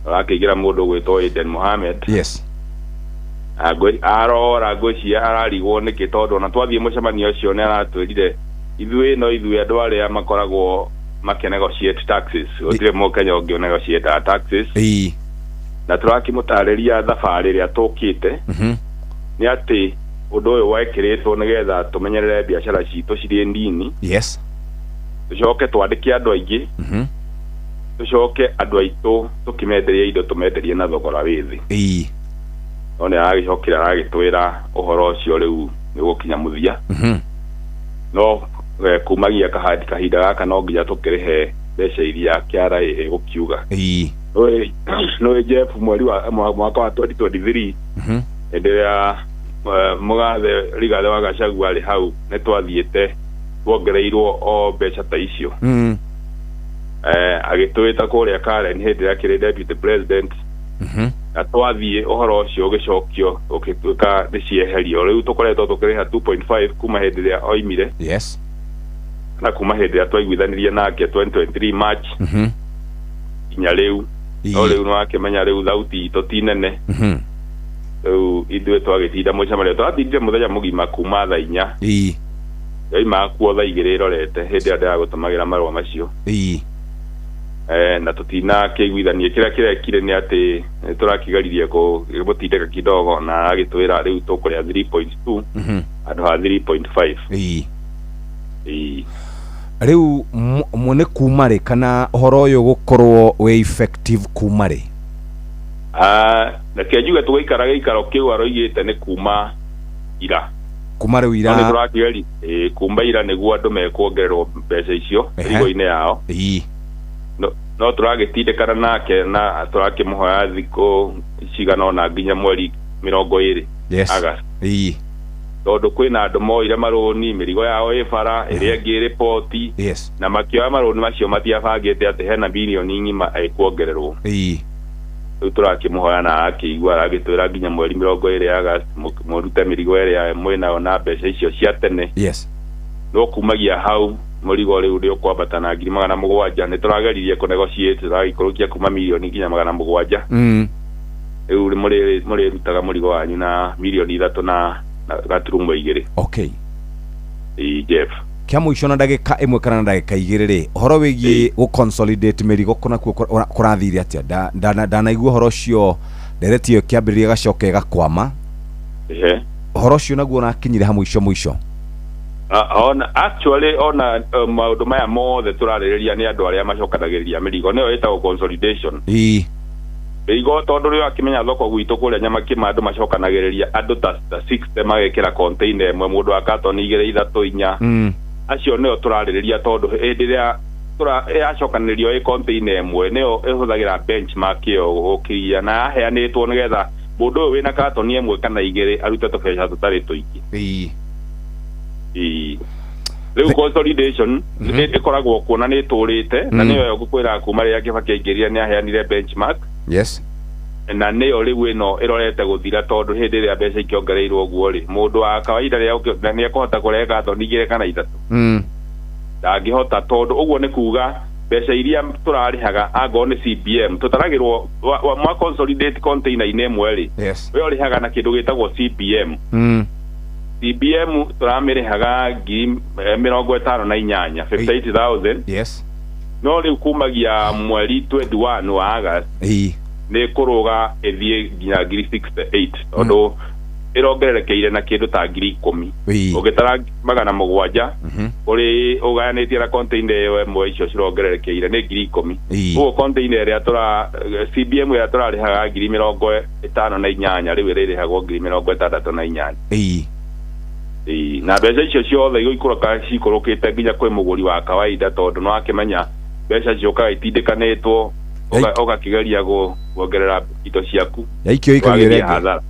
ũrakĩingĩra mũndũ ũgwĩtwo Aden Mohamed. Arora ngwĩciria ararigwo nĩkĩ, tondũ ona twathiĩ mũcemanio ũcio nĩ aratwĩrire ithuĩ no ithuĩ andũ arĩa makoragwo makĩnegotiate taxes, gũtirĩ mũkenya ũngĩ ũnegotiataga taxes. Na tũrakĩmũtarĩria thabarĩ ĩrĩa tũkĩte nĩ atĩ ũndũ ũyũ wekĩrĩtwo nĩgetha tũmenyerere biacara citũ cirĩ nini, tũcoke twandĩke andũ aingĩ, tũcoke andũ aitũ tũkĩmenderia indo tũmenderie na thogora wĩ thĩ. No nĩ aragĩcokire aragĩtwĩra ũhoro ũcio rĩu nĩ ũgũkinya mũthia, no kumagia kahinda gaka no nginya tũkĩrĩhe mbeca iria KRA ĩgũkiuga. Nĩũĩ Jeff, mweri wa mwaka wa 2023, hĩndĩ ĩrĩa mũgathe Rigathĩ wa Gachagua arĩ hau, nĩ twathiĩte tuongereirwo o mbeca ta icio. Agĩtwĩta kũrĩa Karen hĩndĩ ĩrĩa akĩrĩ deputy president, na twathiĩ ũhoro ũcio ũgĩcokio ũgĩtuĩka nĩ cieherio. Rĩu tũkoretwo tũkĩrĩha 2.5 kuma hĩndĩ ĩrĩa oimire, na kuma hĩndĩ ĩrĩa twaiguithanirie nake 2023 March nginya rĩu. No rĩu nĩwakĩmenya rĩu thauti itũ ti nene. Rĩu ithuĩ twagĩtinda mũcemanio, twatindire mũthenya mũgima kuma thaa 4, yoimaga kuo thaa 2 ĩrorete hĩndĩ ĩrĩa ndĩragũtũmagĩra marũa macio. Na tũtinakĩiguithania kĩrĩa kĩrekire nĩ atĩ nĩ tũrakĩgeririe kũmũtindĩka kidogo na agĩtwĩra rĩu tũkũrĩa 3.2 handũ ha 3.5. Ĩĩ. Rĩu nĩ kuma rĩ kana ũhoro ũyũ gũkorwo wĩ effective kuma rĩ? Ah, reke njuge tũgũikara gĩikaro kĩu aroigĩte nĩ kuma ira. Kuma rĩu No nĩ ira? tũrakĩgeri kuma ira nĩguo andũ mekuongererwo mbeca icio mĩrigo-inĩ yao. No tũragĩtindĩkana nake na tũrakĩmũhoya thikũ cigana ũna nginya mweri 20 August. Tondũ kwĩna andũ moire marũni, mĩrigo yao ĩ bara, ĩrĩa ĩngĩ ĩrĩ poti, na makĩoya marũni macio matiabangĩte atĩ hena mirioni ng'ima ĩkuongererwo. Rĩu tũrakĩmũhoya na arakĩigua aragĩtwĩra nginya mweri 20 August mũrute mĩrigo ĩrĩa mwĩnayo na mbeca icio cia tene. No kumagia hau mũrigo rĩu nĩ ũkwambata na 700,000. Nĩ tũrageririe kũ negotiate, tũragĩikũrũkia kuma mirioni nginya 700. Rĩu mũrĩrutaga mũrigo wanyu na mirioni 3 na gaturumo 2. Ĩĩ, Jeff. Kĩa mũico na ndagĩka 1 kana na ndagĩka 2 rĩ, ũhoro wĩgiĩ gũ consolidate mĩrigo kũnakuo kũrathire atĩa? Ndanaigua ũhoro ũcio ndereti ĩyo ĩkĩambĩrĩria ĩgacoka ĩgakwama. Ũhoro ũcio naguo ũrakinyire ha mũico mũico? Ona actually ona maũndũ maya mothe tũrarĩrĩria nĩ andũ arĩa macokanagĩrĩria mĩrigo, nĩyo ĩtagwo consolidation. Mĩrigo tondũ rĩo akĩmenya thoko gwitũ kũrĩa Nyamakĩma andũ macokanagĩrĩria andũ ta 60 magekĩra container ĩmwe, mũndũ wa katoni 2 3 4. Acio nĩo tũrarĩrĩria tondũ hĩndĩ ĩrĩa yacokanĩrĩrio ĩ container ĩmwe nĩyo ĩhũthagĩra benchmark ĩyo gũkiria na yaheanĩtwo nĩgetha mũndũ ũyũ wĩna katoni 1 kana 2 arute tũbeca tũtarĩ tũingĩ. Rĩu consolidation ĩkoragwo kuona nĩ ĩtũrĩte na nĩyo ngũkwĩra kuma rĩrĩa Kibaki aingĩrire nĩ aheanire benchmark. Na nĩyo rĩu ĩno ĩrorete gũthira tondũ hĩndĩ ĩrĩa mbeca ikĩongereirwo ũguo rĩ, mũndũ wa kawaida rĩrĩa nĩ ekũhota kũrehe katoni 2 kana 3. Ndangĩhota tondũ ũguo nĩ kuga mbeca iria tũrarĩhaga angorwo nĩ CBM tũtaragĩrwo mwa consolidate container-inĩ ĩmwe rĩ, we ũrĩhaga na kĩndũ gĩtagwo CBM. CBM tũramĩrĩhaga 58,000, 58,000. No rĩu kumagia mweri 21 wa August nĩ kũrũga ĩthiĩ nginya 68,000 tondũ ĩrongererekeire na kĩndũ ta 10,000. Ũngĩtara 700 ũrĩ ũgayanĩtie na container ĩyo ĩmwe icio cirongererekeire nĩ 10,000. Ũguo container ĩrĩa tũra CBM ĩrĩa tũrarĩhaga 58,000 rĩu ĩrĩrĩhagwo 68,000. Na mbeca icio ciothe igũikũrũka cikũrũkĩte nginya kwĩ mũgũri wa kawaida tondũ no akĩmenya mbeca ciũkaga itindĩkanĩtwo ũgakĩgeria kuongerera indo ciaku. Yaikio ikagia Wagĩthiĩ ĩrĩa ĩngĩ. hathara.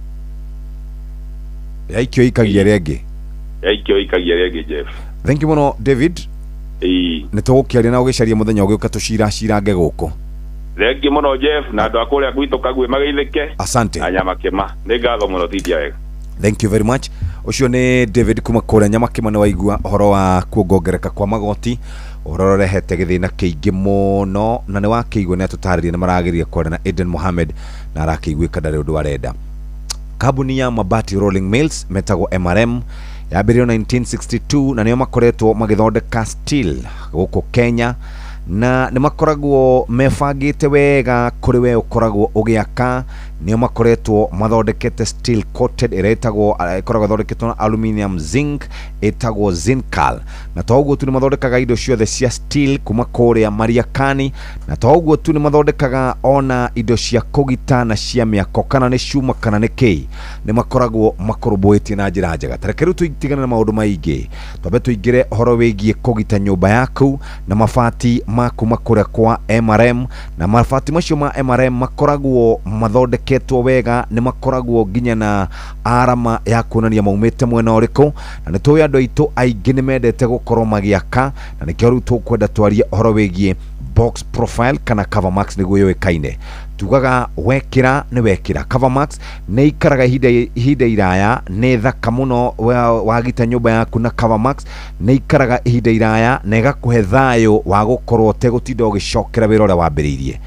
Yaikio ikagia ĩrĩa ĩngĩ. Yaikio ikagia ĩrĩa ĩngĩ, Jeff. Thank you mũno David. Nĩ tũgũkĩaria na ũgĩcaria mũthenya ũgĩũka tũciracirange gũkũ. Thengi mũno Jeff na andũ a kũrĩa gwitũ Kagwĩ mageithĩke. Asante. Na Nyamakĩma. Nĩ ngatho mũno tindia wega. Thank you very much. Ũcio nĩ David kuma kũrĩa Nyamakĩma nĩ waigua ũhoro wa kuongongereka kwa magoti ũhoro ũrehete gĩthĩna kĩingĩ mũno na nĩ wakĩigua nĩ atũtarĩria nĩ marageria kwaria na Aden Mohamed na arakĩiguĩka ndarĩ ũndũ arenda. Kambuni ya Mabati Rolling Mills metagwo MRM yambĩrĩirio 1962 na nĩo makoretwo magĩthondeka steel gũkũ Kenya na nĩ makoragwo mebangĩte wega kũrĩ we ũkoragwo ũgĩaka. Nĩo makoretwo mathondekete steel coated ĩrĩa ĩtagwo ĩkoragwo ĩthondeketwo na aluminium zinc ĩtagwo Zincal, na to ũguo tu nĩ mathondekaga indo ciothe cia steel kuma kũrĩa Mariakani, na to ũguo tu nĩ mathondekaga ona indo cia kũgita na cia mĩako kana nĩ cuma kana nĩ kĩĩ, nĩ makoragwo makũrũmbũĩtie na njĩra njega. Ta reke rĩu tũtigane na maũndũ maingĩ, twambe tũingĩre ũhoro wĩgiĩ kũgita nyũmba yaku na mabati ma kuma kũrĩa kwa MRM, na mabati macio ma MRM makoragwo mathondeketwo wega, nĩ makoragwo nginya na arama ya kuonania maumĩte mwena ũrĩkũ, na nĩ tũĩ andũ aitũ aingĩ nĩ mendete gũkorwo magĩaka, na nĩkĩo rĩu tũkwenda twarie ũhoro wĩgiĩ box profile kana cover max nĩguo yũĩkaine. Tugaga wekĩra nĩ wekĩra. Cover max nĩ ikaraga ihinda iraya, nĩ thaka mũno wagita nyũmba yaku na cover max nĩ ikaraga ihinda iraya na ĩgakũhe thayũ wa gũkorwo ũtegũtinda ũgĩcokera wĩra ũrĩa wambĩrĩirie.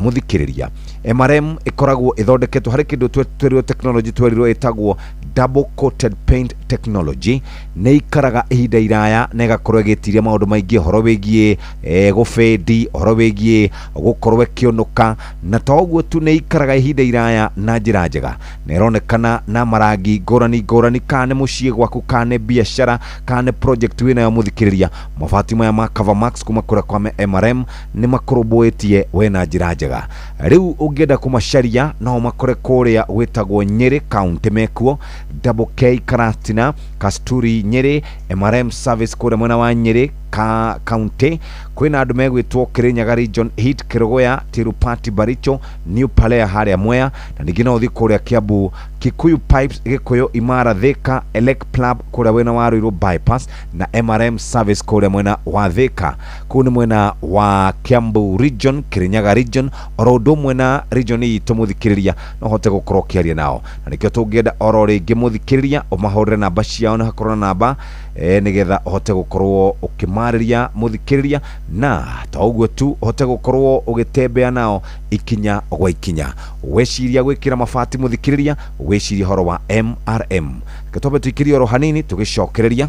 Mũthikĩrĩria, MRM ĩkoragwo ĩthondeketwo harĩ kĩndũ twerirwo technology twerirwo ĩtagwo double coated paint Technology. Nĩ ikaraga ihinda iraya na ĩgakorwo ĩgĩtiria maũndũ maingĩ ũhoro wĩgiĩ gũbĩndi, ũhoro wĩgiĩ gũkorwo ĩkĩũnũka, na to ũguo tu, nĩ ikaraga ihinda iraya na njĩra njega na ĩronekana na marangi ngũrani ngũrani. Kana nĩ mũciĩ gwaku, kana nĩ biacara, kana nĩ project wĩnayo, mũthikĩrĩria, mabati maya ma Cover Max kuma kũrĩa kwa MRM nĩ makũrũmbũĩtie we na njĩra njega. Rĩu ũngĩenda kũmacaria no ũmakore kũrĩa gwĩtagwo Nyĩrĩ County, mekuo Double K Karatina Kasturi Nyĩrĩ, MRM Service kũrĩa mwena wa Nyĩrĩ ka County. Kwĩna andũ megwĩtwo Kirinyaga Region Heat Kĩrũgũya, Tirupati Baricho, New Palea harĩa Mwea, na ningĩ no ũthiĩ kũrĩa Kiambu Kikuyu Pipes Gĩkũyũ Imara Thika, Elec Club kũrĩa mwena wa Ruiru Bypass, na MRM Service kũrĩa mwena wa Thika. Kũu nĩ mwena wa Kiambu Region, Kirinyaga Region, oro ũndũ ũmwe na region itũ. Mũthikĩrĩria, no ũhote gũkorwo ũkĩaria nao, na nĩkĩo tũngĩenda oro rĩngĩ, mũthikĩrĩria, ũmahũrĩre namba ciao na hakorwo na namba nĩgetha ũhote gũkorwo ũkĩmarĩria, mũthikĩrĩria, na to ũguo tu, ũhote gũkorwo ũgĩtembea nao ikinya gwa ikinya. Weciria gwĩkĩra mabati, mũthikĩrĩria, wĩcirie ũhoro wa MRM. Reke twambe tũikĩrie oro hanini tũgĩcokereria.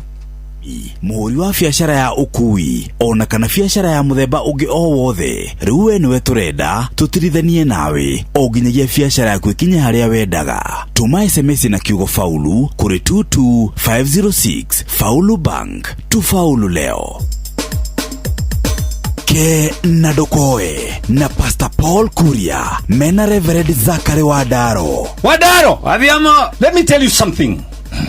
Mũhũri wa biacara ya ũkui ona kana biacara ya mũthemba ũngĩ o wothe, rĩu we nĩwe tũrenda tũtirithanie nawe o nginyagia biacara yaku ĩkinye harĩa wendaga. Tũma SMS na kiugo faulu kũrĩ 22506. Faulu Bank, tufaulu leo. Ke na ndũkoe na Pastor Paul Kuria mena Reverend Zakari Wandaro. Wadaro! Wathiamo! Let me tell you something.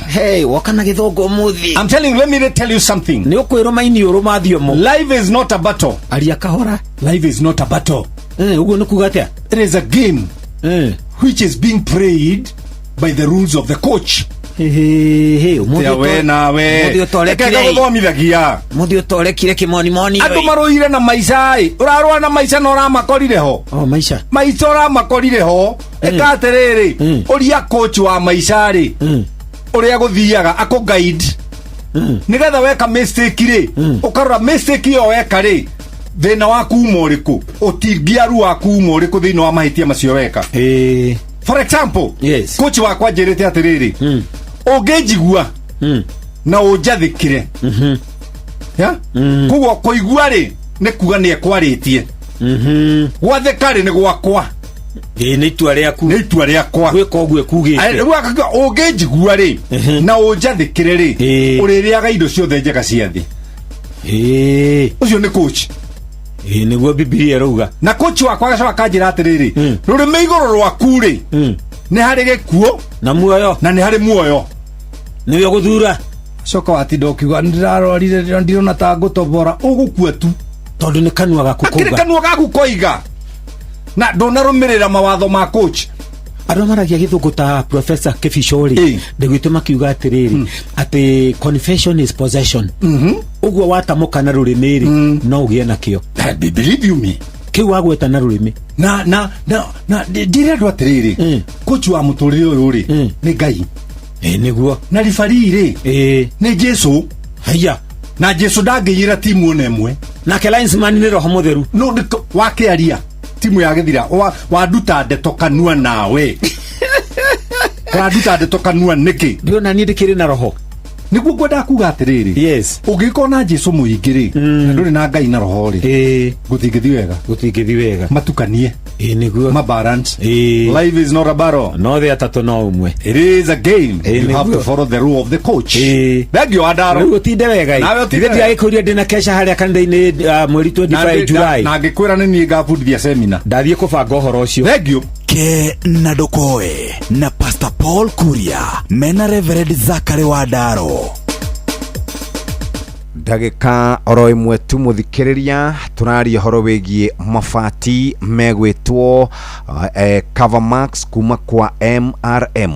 Hey, woka na gĩthũngũ ũmũthĩ. I'm telling you, let me tell you something. Nĩ ũkwĩrwo mainiũrũ mathiomo. Life is not a battle. Aria kahora. Life is not a battle. Ũguo nĩ kuga atĩa? It is a game which is being played by the rules of the coach. Tia we nawe. Mũthĩ ũtorekire. Reke gũthomithagia. Mũthĩ ũtorekire kĩmonimoni. Andũ marũire na maica ĩ, ũrarũa na maica na ũramakorire ho. Oh, maica. Maica ũramakorire ho. Ĩka atĩrĩrĩ, ũria coach wa maica rĩ, ũrĩa gũthiaga akũ guide. Nĩgetha weka mistake rĩ, ũkarora mistake ĩyo weka rĩ, thĩna waku uma ũrĩkũ, ũtingiaru waku uma ũrĩkũ thĩinĩ wa mahĩtia macio weka. For example, yes. Coach wakwa njĩrĩte atĩrĩrĩ, ũngĩnjigua na ũnjathĩkĩre, ya koguo kũigua rĩ nĩ kuga nĩ ekwarĩtie, gwathĩka rĩ nĩ gwakwa. Ĩ, nĩ itua rĩaku. Nĩ itua rĩakwa gwĩka ũguo ekugĩte. Rĩu akakuga ũngĩnjigua rĩ na ũnjathĩkĩre rĩ, ũrĩrĩaga indo ciothe njega cia thĩ. Ũcio nĩ coach. Ĩ, nĩguo Bibilia ĩrauga. Na coach wakwa agacoka akanjĩra atĩrĩrĩ, rũrĩmĩ igũrũ rwaku rĩ nĩ harĩ gĩkuũ na muoyo, na nĩ harĩ muoyo, nĩwe ũgũthura. Coka watinda ũkiuga ndĩrarwarire, ndirona ta ngũtobora, ũgũkua tu. Tondũ nĩ kanua gaku akĩrĩ kuga. Kanua gaku koiga na ndũnarũmĩrĩra mawatho ma coach. Andũ maragia gĩthũngũ ta Professor Kĩbico rĩ, ndĩgwitũ makiuga atĩrĩrĩ, atĩ confession is possession. Ũguo watamũka na rũrĩmĩ rĩ, no ũgĩe nakĩo. Believe you me, Kĩu wagweta na rũrĩmĩ. Na ndĩre andũ atĩrĩrĩ, coach wa mũtũrĩre ũyũ rĩ nĩ Ngai. Ĩ, nĩguo. Na referee rĩ nĩ Jesu. Haiya. Na Jesu ndangĩiyĩra timu ona ĩmwe. Nake linesman nĩ Roho Mũtheru. No wakĩaria timu ya gĩthira wanduta ndeto kanua nawe, ũranduta ndeto kanua nĩkĩ? Ndĩrona niĩ ndĩkĩrĩ na roho. Nĩguo ngwendaga kuga atĩrĩrĩ, yes, ũngĩkorwo na Jesu mũingĩ rĩ, na ndũrĩ na Ngai na roho rĩ, gũtingĩthiĩ wega. Gũtingĩthiĩ wega. Matukanie. Ĩ, nĩguo. Ma balance. Life is not a battle. No thĩ atatũ no ũmwe. It is a game. Ĩ, You have nĩguo. to follow the rule of the coach. Thank you, Wandaro. Rĩu ũtinde wega. Nawe ũtinde Ithe wega. ndiragĩkũria ndĩna kesha harĩa kanitha-inĩ mweri 25 July. Na ngĩkwĩra nĩ niĩ ngabundithia semina. Ndathiĩ kũbanga ũhoro ũcio. Thank you. Ke na ndũkoe na Pastor Paul Kuria mena Reverend Zakari Wandaro. Ndagĩka oro ĩmwe tu, mũthikĩrĩria, tũraria ũhoro wĩgiĩ mabati megwĩtwo Cover Max kuma kwa MRM.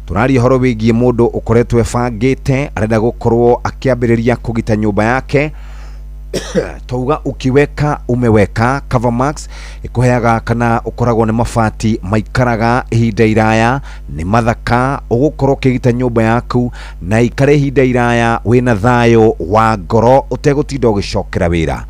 Tũraria ũhoro wĩgiĩ mũndũ ũkoretwo ebangĩte, arenda gũkorwo akĩambĩrĩria kũgita nyũmba yake. Twauga ukiweka umeweka. Cover Max ĩkũheaga kana ũkoragwo nĩ mabati maikaraga ihinda iraya, nĩ mathaka, ũgũkorwo ũkĩgita nyũmba yaku na ikare ihinda iraya wĩna thayũ wa ngoro ũtegũtinda ũgĩcokera wĩra.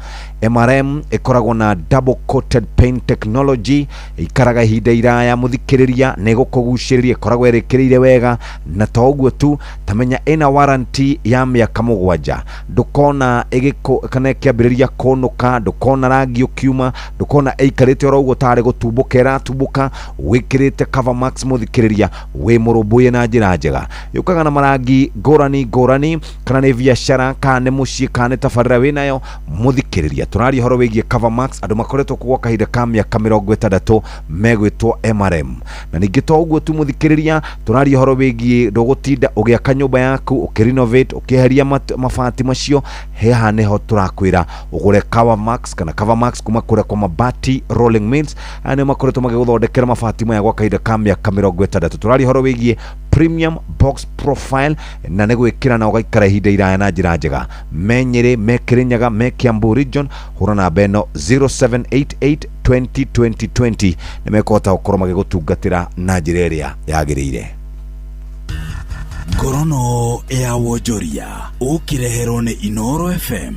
MRM ĩkoragwo na double coated paint technology, ĩikaraga ihinda iraya mũthikĩrĩria, na ĩgũkũgucĩrĩria, ĩkoragwo ĩrĩkĩrĩire wega. Na to ũguo tu, tamenya ĩna warranty ya mĩaka 7. Ndũkona ĩgĩkũ kana ĩkĩambĩrĩria kũnũka, ndũkona rangi ũkiuma, ndũkona ĩikarĩte oro ũguo tarĩ gũtumbũka ĩratumbũka. Wĩkĩrĩte Cover Max mũthikĩrĩria, wĩ mũrũmbũiye na njĩra njega. Yũkaga na marangi ngũrani ngũrani, kana nĩ biacara, kana nĩ mũciĩ, kana nĩ tabarĩra wĩnayo mũthikĩrĩria. Tũraria ũhoro wĩgiĩ Cover Max, andũ makoretwo kuo kahinda ka mĩaka 60 megwĩtwo MRM. Na ningĩ to ũguo tu mũthikĩrĩria, tũraria ũhoro wĩgiĩ ndũgũtinda ũgĩaka nyũmba yaku, ũkĩrenovate, ũkĩeheria mabati macio. Haha nĩho tũrakwĩra ũgũre Cover Max kana Cover Max kuma kũrĩa kwa Mabati Rolling Mills. Aya nĩo makoretwo magĩgũthondekera mabati maya gwa kahinda ka mĩaka 60. Tũraria ũhoro wĩgiĩ premium box profile, na nĩ gwĩkĩra na ũgaikara ihinda iraya na njĩra njega. Me Nyĩrĩ, me Kĩrĩnyaga, me Kiambu region, hũra namba ĩno 0788 20 20 20, nĩ mekũhota gũkorwo magĩgũtungatĩra na njĩra ĩrĩa yagĩrĩire. Ngorono ya wonjoria ũkĩreherwo nĩ Inoro FM.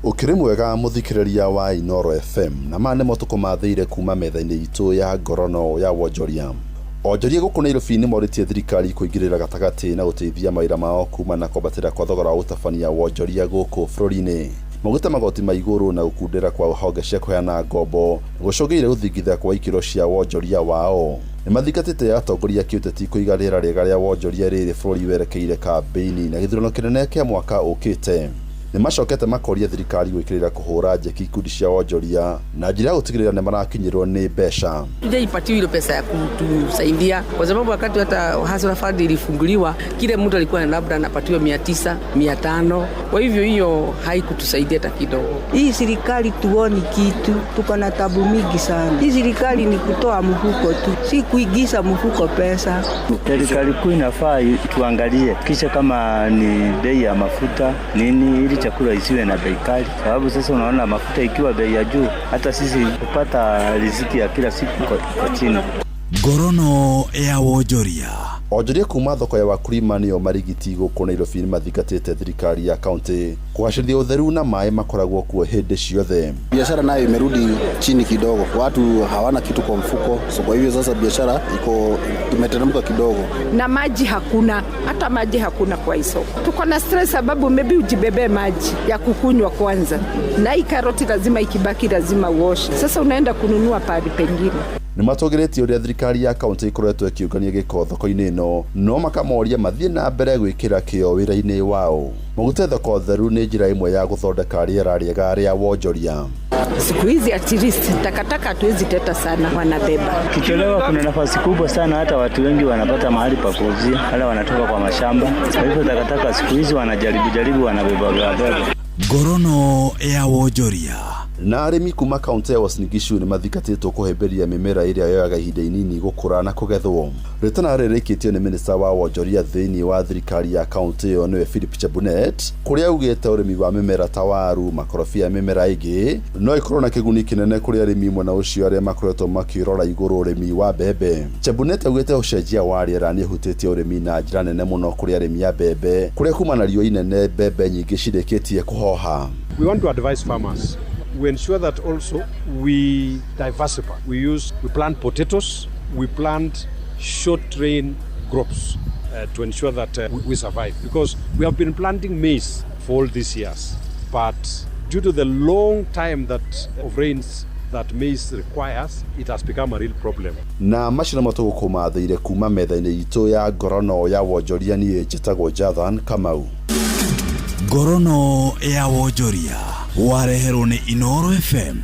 Ũkĩrĩ mwega mũthikĩrĩria wa Inoro FM, na maya nĩmo tũkũmathĩire kuma metha-inĩ itũ ya ngorono ya wonjoria. Onjoria gũkũ Nairobi nĩ morĩtie thirikari kũingĩrĩra gatagatĩ na gũteithia mawĩra mao kuma na kwambatĩra kwa thogora wa gũtabania wonjoria gũkũ bũrũri-inĩ. Maugĩte magoti ma igũrũ na gũkundera kwa honge cia kũheana ngombo gũcũngĩrĩire gũthingitha kwa ikĩro cia wonjoria wao. Nĩ mathingatĩte atongoria a kĩũteti kũiga rĩera rĩega rĩa wonjoria rĩrĩ bũrũri werekeire kambĩini na gĩthurano kĩnene kĩa mwaka ũkĩte. Nĩ macokete makoria thirikari gwĩkĩrĩra kũhũra njeki ikundi cia wonjoria na njĩra ya gũtigĩrĩra nĩ marakinyĩrwo nĩ mbeca. Tujaipatiwa ile pesa ya kutusaidia kwa sababu wakati hata Hustler Fund ilifunguliwa, kila mtu alikuwa labda anapatiwa 900, 500. Kwa hivyo hiyo haikutusaidia hata kidogo. Hii serikali tuoni kitu, tuko na tabu mingi sana. Hii serikali ni kutoa mfuko tu, si kuingiza mfuko pesa. Serikali kuu inafaa tuangalie kisha kama ni bei ya mafuta nini, ili chakula isiwe na bei kali, sababu sasa unaona mafuta ikiwa bei ya juu, hata sisi kupata riziki ya kila siku kwa chini. Ngorono ya wonjoria. Onjoria kuma thoko ya Wakulima nĩo Marigiti gũkũ Nairobi nĩ mathingatĩte thirikari ya kaunti kũgacĩrithia ũtheru na maĩ makoragwo kuo hĩndĩ ciothe. Biashara nayo imerudi chini kidogo, watu hawana kitu kwa mfuko, so kwa hivyo sasa biashara iko imeteremka kidogo. Na maji hakuna, hata maji hakuna kwa hii soko. Tuko na stress sababu maybe ujibebe maji ya kukunywa kwanza, na hii karoti lazima ikibaki lazima uoshe. Sasa unaenda kununua pahali pengine. Nĩ matũgĩrĩtie ũrĩa thirikari ya kaunti ĩkoretwo ĩkĩũngania gĩko thoko-inĩ ĩno, no makamoria mathiĩ na mbere gwĩkĩra kĩo wĩra-inĩ wao. Maugĩte thoko theru nĩ njĩra ĩmwe ya gũthondeka rĩera rĩega rĩa wonjoria. Siku hizi at least takataka hatuwezi teta sana, wanabeba. Kichelewa kuna nafasi kubwa sana, hata watu wengi wanapata mahali pa kuuzia, wale wanatoka kwa mashamba. Kwa hivyo takataka siku hizi wanajaribu jaribu, wanabeba beba. Ngorono ya wonjoria. Na arĩmi kuma kaunti ya Uasin Gishu nĩ mathingatĩtwo kũhĩmbĩria mĩmera ĩrĩa yoyaga ihinda inini gũkũra na kũgethwo. Rĩtana rĩrĩkĩtio nĩ minista wa wonjoria thĩinĩ wa thirikari ya kaunti ĩyo nĩwe Philip Chebunet, kũrĩa augĩte ũrĩmi wa mĩmera ta waru, makorobia, mĩmera ĩngĩ no ĩkorwo na kĩguni kĩnene kũrĩ arĩmi mwena ũcio arĩa makoretwo makĩrora igũrũ ũrĩmi wa mbembe. Chebunet augĩte ũcenjia wa rĩera nĩ ũhutĩtie ũrĩmi na njĩra nene mũno kũrĩ arĩmi a mbembe, kũrĩa kuma na riũa inene mbembe nyingĩ cirĩkĩtie kũhoha. We want to advise farmers. We ensure that also we diversify. We plant potatoes, we plant short rain crops to ensure that we survive, because we have been planting maize for all these years, but due to the long time that of rains that maize requires, it has become a real problem. Na macio nĩmo tũgũkũmathĩire kuma metha-inĩ itũ ya ngorono ya wonjoria. Niĩ njĩtagwo Jathan Kamau. Ngorono ya wonjoria wareherwo nĩ Inoro FM.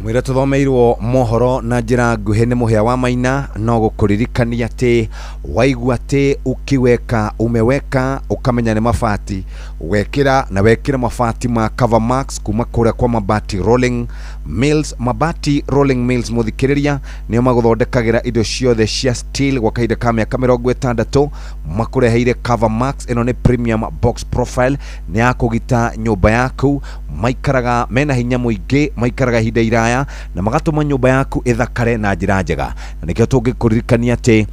Mwĩra tũthomeirwo mohoro na njĩra nguhĩ nĩ mũhĩa wa Maina, no gũkũririkania atĩ waigua atĩ ukiweka umeweka, ũkamenya nĩ mabati wekĩra, na wekĩra mabati ma Cover Max kuma kũrĩa kwa Mabati Rolling Mills. Mabati Rolling Mills mũthikĩrĩria, nĩo magũthondekagĩra indo ciothe cia steel gwa kahinda ka mĩaka 60. Makũreheire Cover Max ĩno nĩ premium box profile, nĩ ya kũgita nyũmba yaku. Maikaraga mena hinya mũingĩ, maikaraga ihinda iraya na magatũma nyũmba yaku ĩthakare na njĩra njega, na nĩkĩo tũngĩkũririkania atĩ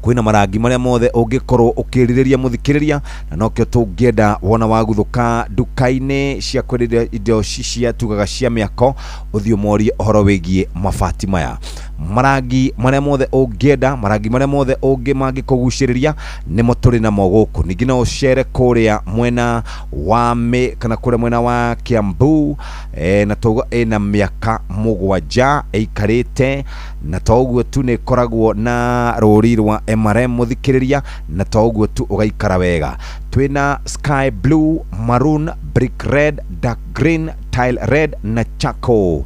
Kwĩna marangi marĩa mothe ũngĩkorwo ũkĩrirĩria mũthikĩrĩria, na nokĩo tũngĩenda wona waguthũka nduka-inĩ cia kwenderia indo cia tugaga cia mĩako, ũthiĩ ũmorie ũhoro wĩgiĩ mabati maya. Marangi marĩa mothe ũngĩenda, marangi marĩa mothe ũngĩ mangĩkũgucĩrĩria nĩmo tũrĩ namo gũkũ. Ningĩ no ũcere kũrĩa mwena wa mĩ kana kũrĩa mwena wa Kiambu, na tauga ĩna mĩaka 7 ĩikarĩte, na to ũguo tu nĩ ĩkoragwo na rũri rwa MRM mũthikĩrĩria, na to ũguo tu ũgaikara wega. Twĩna sky blue, maroon, brick red, dark green, tile red na charcoal.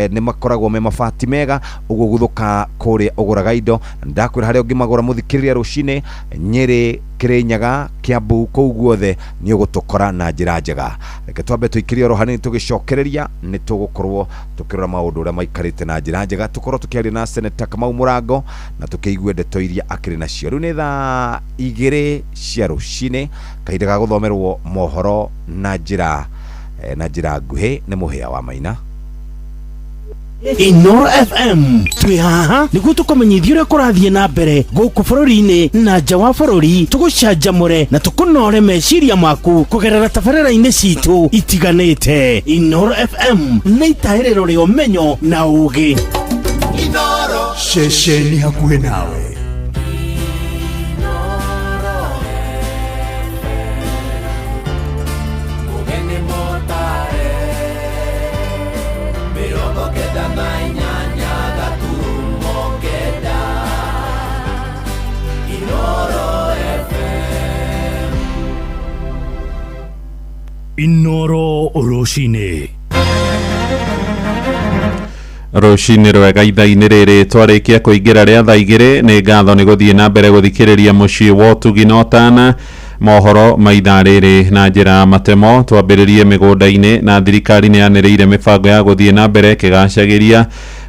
Nĩ makoragwo me mabati mega ũguo gũthũka kũrĩa ũgũraga indo. Ndakwĩra harĩa ũngĩmagũra mũthikĩrĩria rũcinĩ, Nyĩrĩ, Kĩrĩnyaga, Kiambu, kũu guothe nĩ ũgũtũkora na njĩra njega. Reke twambe tũikĩrie oro hanini, tũgĩcokereria nĩ tũgũkorwo tũkĩrora maũndũ ũrĩa maikarĩte na njĩra njega, tũkorwo tũkĩaria na Senator Kamau Mũrango na tũkĩigue ndeto iria akĩrĩ nacio. Rĩu nĩ thaa 2 cia rũcinĩ, kahinda ga gũthomerwo mohoro na njĩra nguhĩ nĩ Mũhĩa wa Maina. Inoro FM twĩ haha nĩguo tũkũmenyithie ũrĩa kũrathiĩ na mbere gũkũ bũrũri-inĩ na nja wa bũrũri, tũgũcanjamũre na tũkũnore meciria maku kũgerera tabarĩra-inĩ citũ itiganĩte. Inoro FM nĩ itahĩrĩro rĩa ũmenyo na ũũgĩ. Ceceni hakuhĩ nawe. Inoro rũcinĩ. Rũcinĩ rwega ithaa-inĩ rĩrĩ twarĩkia kũingĩra rĩa thaa 2. Nĩ ngatho nĩ gũthiĩ na mbere gũthikĩrĩria mũciĩ wa ũtugi na ũtana mohoro ma ithaa rĩrĩ na njĩra matemo. Twambĩrĩrie mĩgũnda-inĩ na thirikari nĩ yanĩrĩire mĩbango ya gũthiĩ na mbere ĩkĩgacagĩria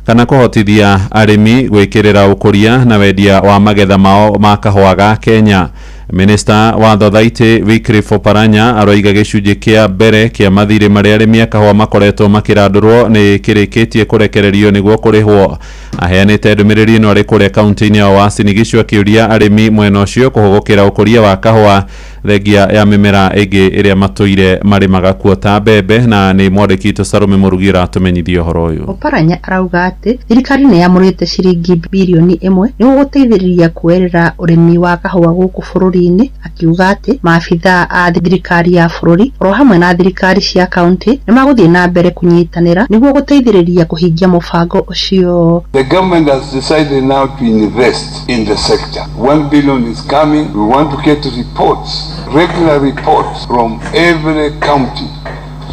kana kũhotithia arĩmi gwĩkĩrĩra ũkũria na wendia wa magetha mao ma kahũa ga Kenya. Minista wa Thothaitĩ Wycliffe Oparanya aroiga gĩcunjĩ kĩa mbere kĩa mathirĩ marĩa arĩmi a kahũa makoretwo makĩrandũrwo nĩ kĩrĩkĩtie kũrekererio nĩguo kũrĩhwo. Aheanĩte ndũmĩrĩri ĩno arĩ kũrĩa kaunti-inĩ ya Uasin Gishu akĩũria arĩmi mwena ũcio kũhũgũkĩra ũkũria wa kahũa thengia ya mĩmera ĩngĩ ĩrĩa matũire marĩmaga kuo ta mbembe. Na nĩ mwandĩki witũ Salome Mũrugi ũratũmenyithia ũhoro ũyũ. Oparanya arauga atĩ thirikari nĩ yamũrĩte ciringi birioni 1 nĩguo gũteithĩrĩria kuoerera ũrĩmi wa kahũa gũkũ bũrũri-inĩ, akiuga atĩ maabithaa a thirikari ya bũrũri oro hamwe na thirikari cia kaunti nĩ magũthiĩ na mbere kũnyitanĩra nĩguo gũteithĩrĩria kũhingia mũbango ũcio. The government has decided now to invest in the sector. 1 billion is coming. We want to get reports, regular reports from every county,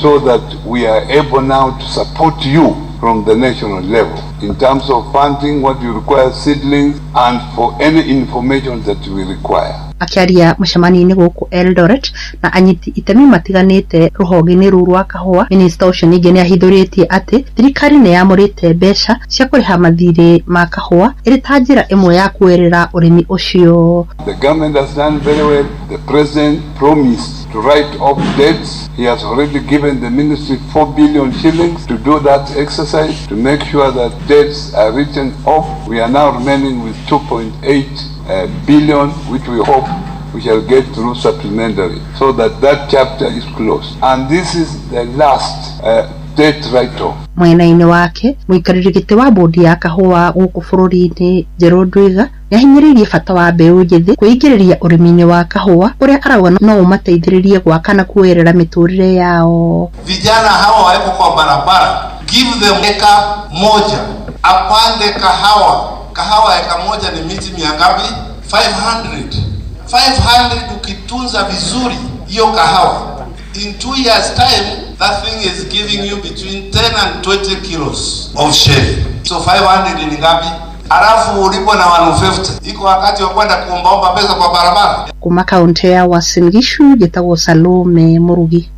so that we are able now to support you from the national level in terms of funding what you require, seedlings, and for any information that we require. Akiaria mũcemanio-inĩ gũkũ Eldoret na anyiti itemi matiganĩte rũhonge-inĩ rũu rwa kahũa, minista ũcio ningĩ nĩ ahithũrĩtie atĩ thirikari nĩ yamũrĩte mbeca cia kũrĩha mathirĩ ma kahũa ĩrĩ ta njĩra ĩmwe ya kuoerera ũrĩmi ũcio. The government has done very well. The president promised to write off debts. He has already given the ministry 4 billion shillings to do that exercise to make sure that debts are written off. We are now remaining with 2.8 billion, which we hope we shall get through supplementary, so that that chapter is closed. And this is the last debt write-off. Mwena-inĩ wake, mũikarĩri gĩtĩ wa bodi ya kahũa gũkũ bũrũri-inĩ Njerũ Ndwiga nĩahinyĩrĩirie bata wa mbeũ njĩthĩ kwĩingĩrĩria ũrĩmi-inĩ wa kahũa ũrĩa arauga no ũmateithĩrĩrie gwaka na kuoerera mĩtũrĩre yao. Vijana hawa wako kwa barabara, give them eka moja apande kahawa. Kahawa eka moja ni miti mia ngapi? 500. 500 ukitunza vizuri hiyo kahawa, in 2 years time that thing is giving you between 10 and 20 kilos of shea. So 500 ni ngapi? Alafu ulipo na 150. Iko wakati wa kwenda kuombaomba pesa kwa barabara. Kuma kaunti ya Uasin Gishu njĩtagwo Salome Mũrugi.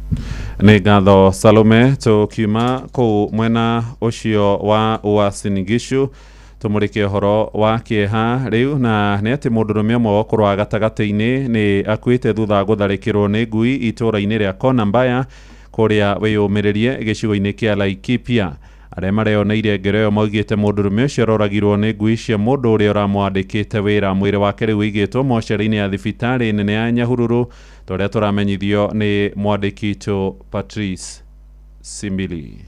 Nĩ ngatho Salome. Tũkiuma kũu mwena ũcio wa Uasin Gishu tumurike ũhoro wa kĩeha rĩu, na nĩ atĩ mũndũrũme ũmwe wa ũkũrũ wa gatagatĩ-inĩ nĩ akuĩte thutha wa gũtharĩkĩrwo nĩ ngui itũũra-inĩ rĩa Kona Mbaya kũrĩa wĩyũmĩrĩrie gĩcigo-inĩ kĩa Laikipia. Arĩa mareoneire ngero ĩyo maugĩte mũndũrũme ũcio aroragirwo nĩ ngui cia mũndũ ũrĩa ũramwandĩkĩte wĩra. Mwĩrĩ wake rĩu ũigĩtwo mocarĩ-inĩ ya thibitarĩ nene ya Nyahururu, ta ũrĩa tũramenyithio nĩ mwandĩki witũ Patrice Simbili.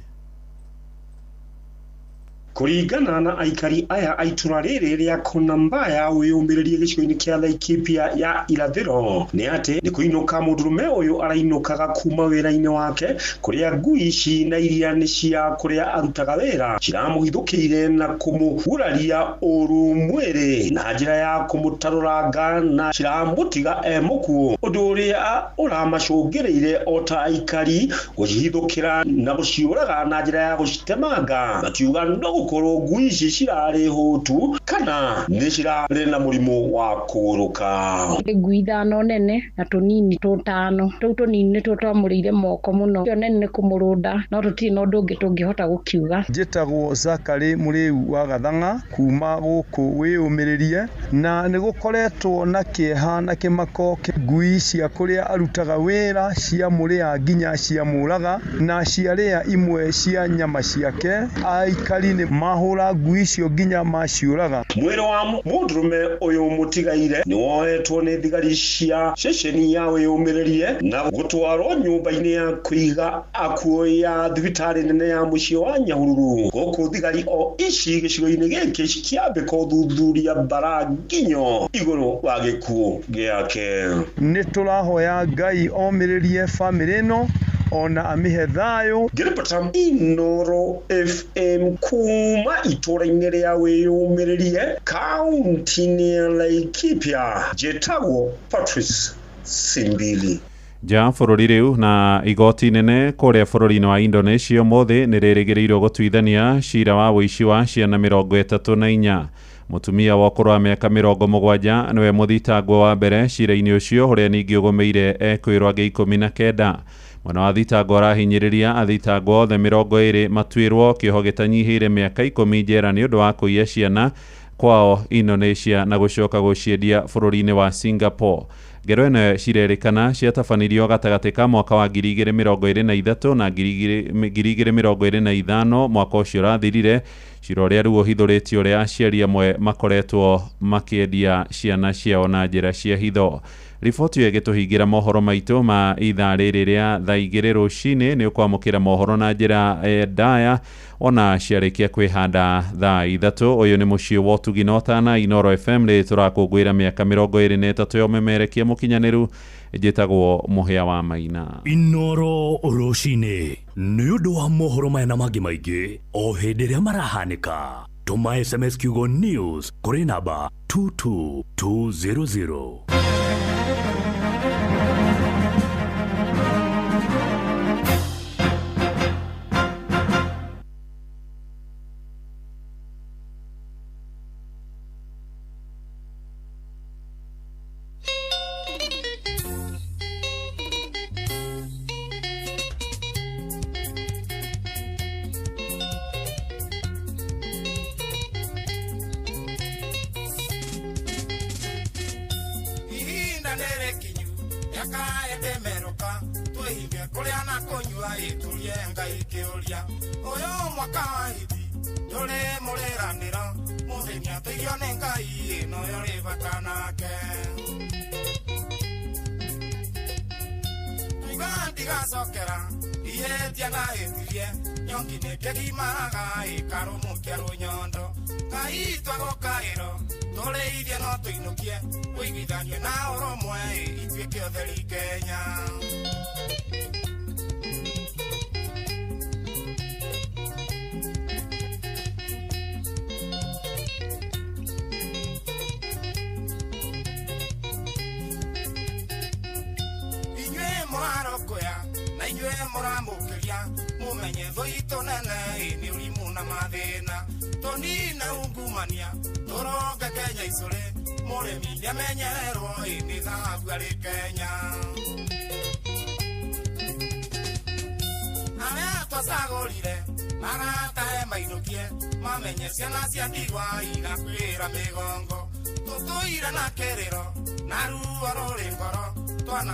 Kũringana na aikari aya a itũra rĩrĩ rĩa Konambaya wĩyũmĩrĩrie gĩcigo-inĩ kĩa Laikipia ya irathĩro nĩ atĩ nĩ kũinũka mũndũrũme ũyũ arainũkaga kuma wĩra-inĩ wake kũrĩa ngui ici na iria nĩ cia kũrĩa arutaga wĩra ciramũhithũkĩire na kũmũguraria ũru mwĩrĩ na njĩra ya kũmũtarũranga na ciramũtiga e mũkuũ, ũndũ ũrĩa ũramacũngĩrĩire o ta aikari gũcihithũkĩra na gũciũraga na njĩra ya gũcitemanga, makiuga no gũkorwo ngui ici cirarĩ hũtu kana nĩ cirarĩ na mũrimũ wa kũgũrũka. Nĩ ngui 5 nene na tũnini tũtano, tũu tũnini nĩtuo twamũrĩire moko mũno, ĩyo nene nĩ kũmũrũnda no tũtirĩ na ũndũ ũngĩ tũngĩhota gũkiuga. Njĩtagwo Zakary Mũrĩu wa Gathang'a kuma gũkũ wĩyũmĩrĩrie, na nĩ gũkoretwo na kĩeha na kĩmako ngui cia kũrĩa arutaga wĩra ciamũrĩa nginya ciamũraga na ciarĩa imwe cia nyama ciake. Aikari nĩ mahũra ngui icio nginya maciũraga. Mwĩrĩ wa mũndũrũme ũyũ mũtigaire nĩ woetwo nĩ thigari cia ceceni ya wĩyũmĩrĩrie na gũtwarwo nyũmba-inĩ ya kũiga akuũ ya thibitarĩ nene ya mũciĩ wa Nyahururu, gũkũ thigari o ici gĩcigo-inĩ gĩkĩ cikĩambĩka ũthuthuria mbara nginyo igũrũ wa gĩkuũ gĩake. Nĩ tũrahoya Ngai omĩrĩrie bamĩrĩ ĩno ona amĩhe thayũ. Ngĩribota Inoro FM kuma itũra-inĩ rĩa wĩyũmĩrĩrie kaunti-inĩ ya Laikipia, njĩtagwo Patrice Simbili. Nja bũrũri rĩu na igoti nene kũrĩa bũrũri-inĩ wa Indonesia ũmũthĩ nĩ rĩrĩgĩrĩirwo gũtuithania cira wa ũici wa ciana 34. Mũtumia wa ũkũrũ wa mĩaka 70 nĩwe mũthitangwo wa mbere cira-inĩ ũcio, ũrĩa ningĩ ũgũmĩire ekwĩrwo angĩ 19. Mwena wa thitango arahinyĩrĩria athitangwo othe 20 matuĩrwo kĩoho gĩtanyihĩire mĩaka 10 njera nĩ ũndũ wa kũiya ciana kwao Indonesia na gũcoka gũciendia bũrũri-inĩ wa Singapore. Ngero ĩno cirerĩkana ciatabanirio gatagatĩ ka mwaka wa 2023 na 2025, mwaka ũcio ũrathirire. Cira ũrĩa rĩu ũhithũrĩtio ũrĩa aciari amwe makoretwo makĩendia ciana ciao na njĩra cia hitho. Riboti ĩyo ĩgĩtũhingĩra mohoro maitũ ma ithaa rĩrĩ rĩa thaa 2 rũcinĩ. Nĩ ũkwamũkĩra mohoro na njĩra ndaya ona ciarĩkia kwĩhanda thaa 3. Ũyũ nĩ mũciĩ wa ũtugi na ũtana Inoro FM, rĩ tũrakũngũĩra mĩaka 23 ya ũmemerekia mũkinyanĩru. Njĩtagwo Mũhĩa wa Maina. Inoro rũcinĩ nĩ ũndũ wa mohoro maya na mangĩ maingĩ o hĩndĩ ĩrĩa marahanĩka. Tũma SMS kiugo news kũrĩ namba 22200.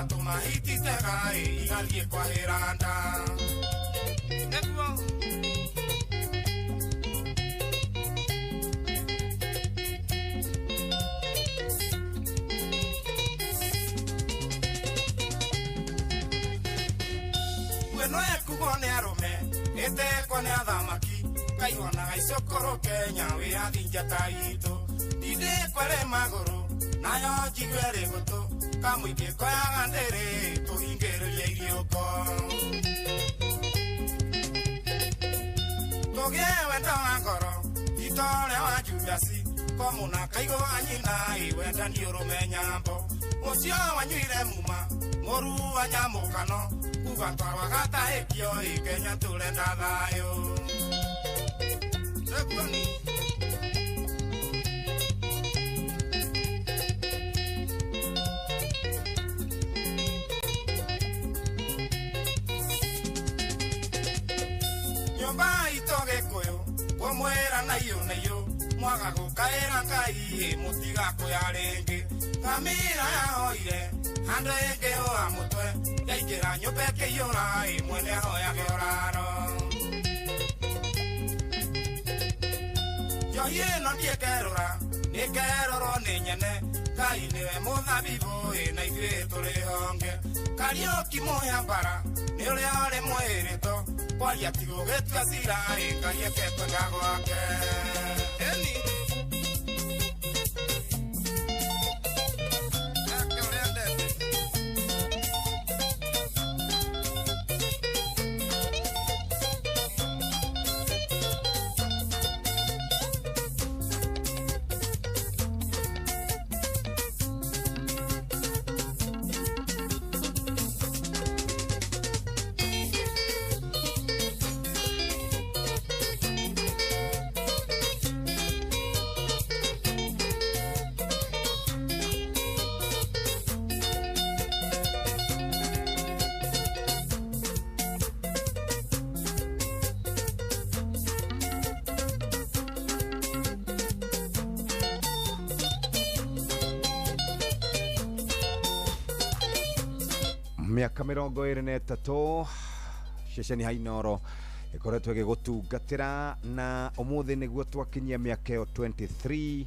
Tũmahititega igathiĩ kwahĩra nda. Nĩguo. Ĩno ĩkugwo nĩ arũme ĩtekwo nĩ athamaki kaiwonaga icũkũrũ Kenya wĩyathi njata itũ ndindĩkwo ĩrĩ magũrũ nayo njigue ĩrĩ gũtũ kamũingĩ koyaga ndĩrĩ tũhingĩrĩrie iriũko tũgĩe wendo wa ngoro itore wa Judasi komuna kaigũ wa nyina ĩ wendani ũrũme nyambo ũcio wanyuire muma mũru wa nyamũkano kuga twarwaga tahĩkio ĩ Kenya tũrenda thayũ. Nyũmba itũ Gĩkũyũ kũmwĩra na iyũ na iyũ mwaga gũkaĩra Ngai mũtigakũya rĩngĩ ngamĩra yahoire handũ ĩngĩhũa mũtwe yaingĩra nyũmba ĩkĩiyũra ĩ mwene ahoyage ũraro njohi ĩno ndiĩkerũra nĩkerũrwo nĩ nyene Ngai nĩwe mũthabibũ ĩ na ithuĩ tũrĩ honge Kariũki mũhĩa mbara nĩ ũrĩa ũrĩ mwĩrĩto kwaria ti gũgĩtua cira ĩ Ngai eke kwenda gwake. Eni Miaka 23 ceceni ha Inooro ĩkoretwo ĩgĩgũtungatĩra na ũmũthĩ nĩguo twakinyia mĩaka ĩyo 23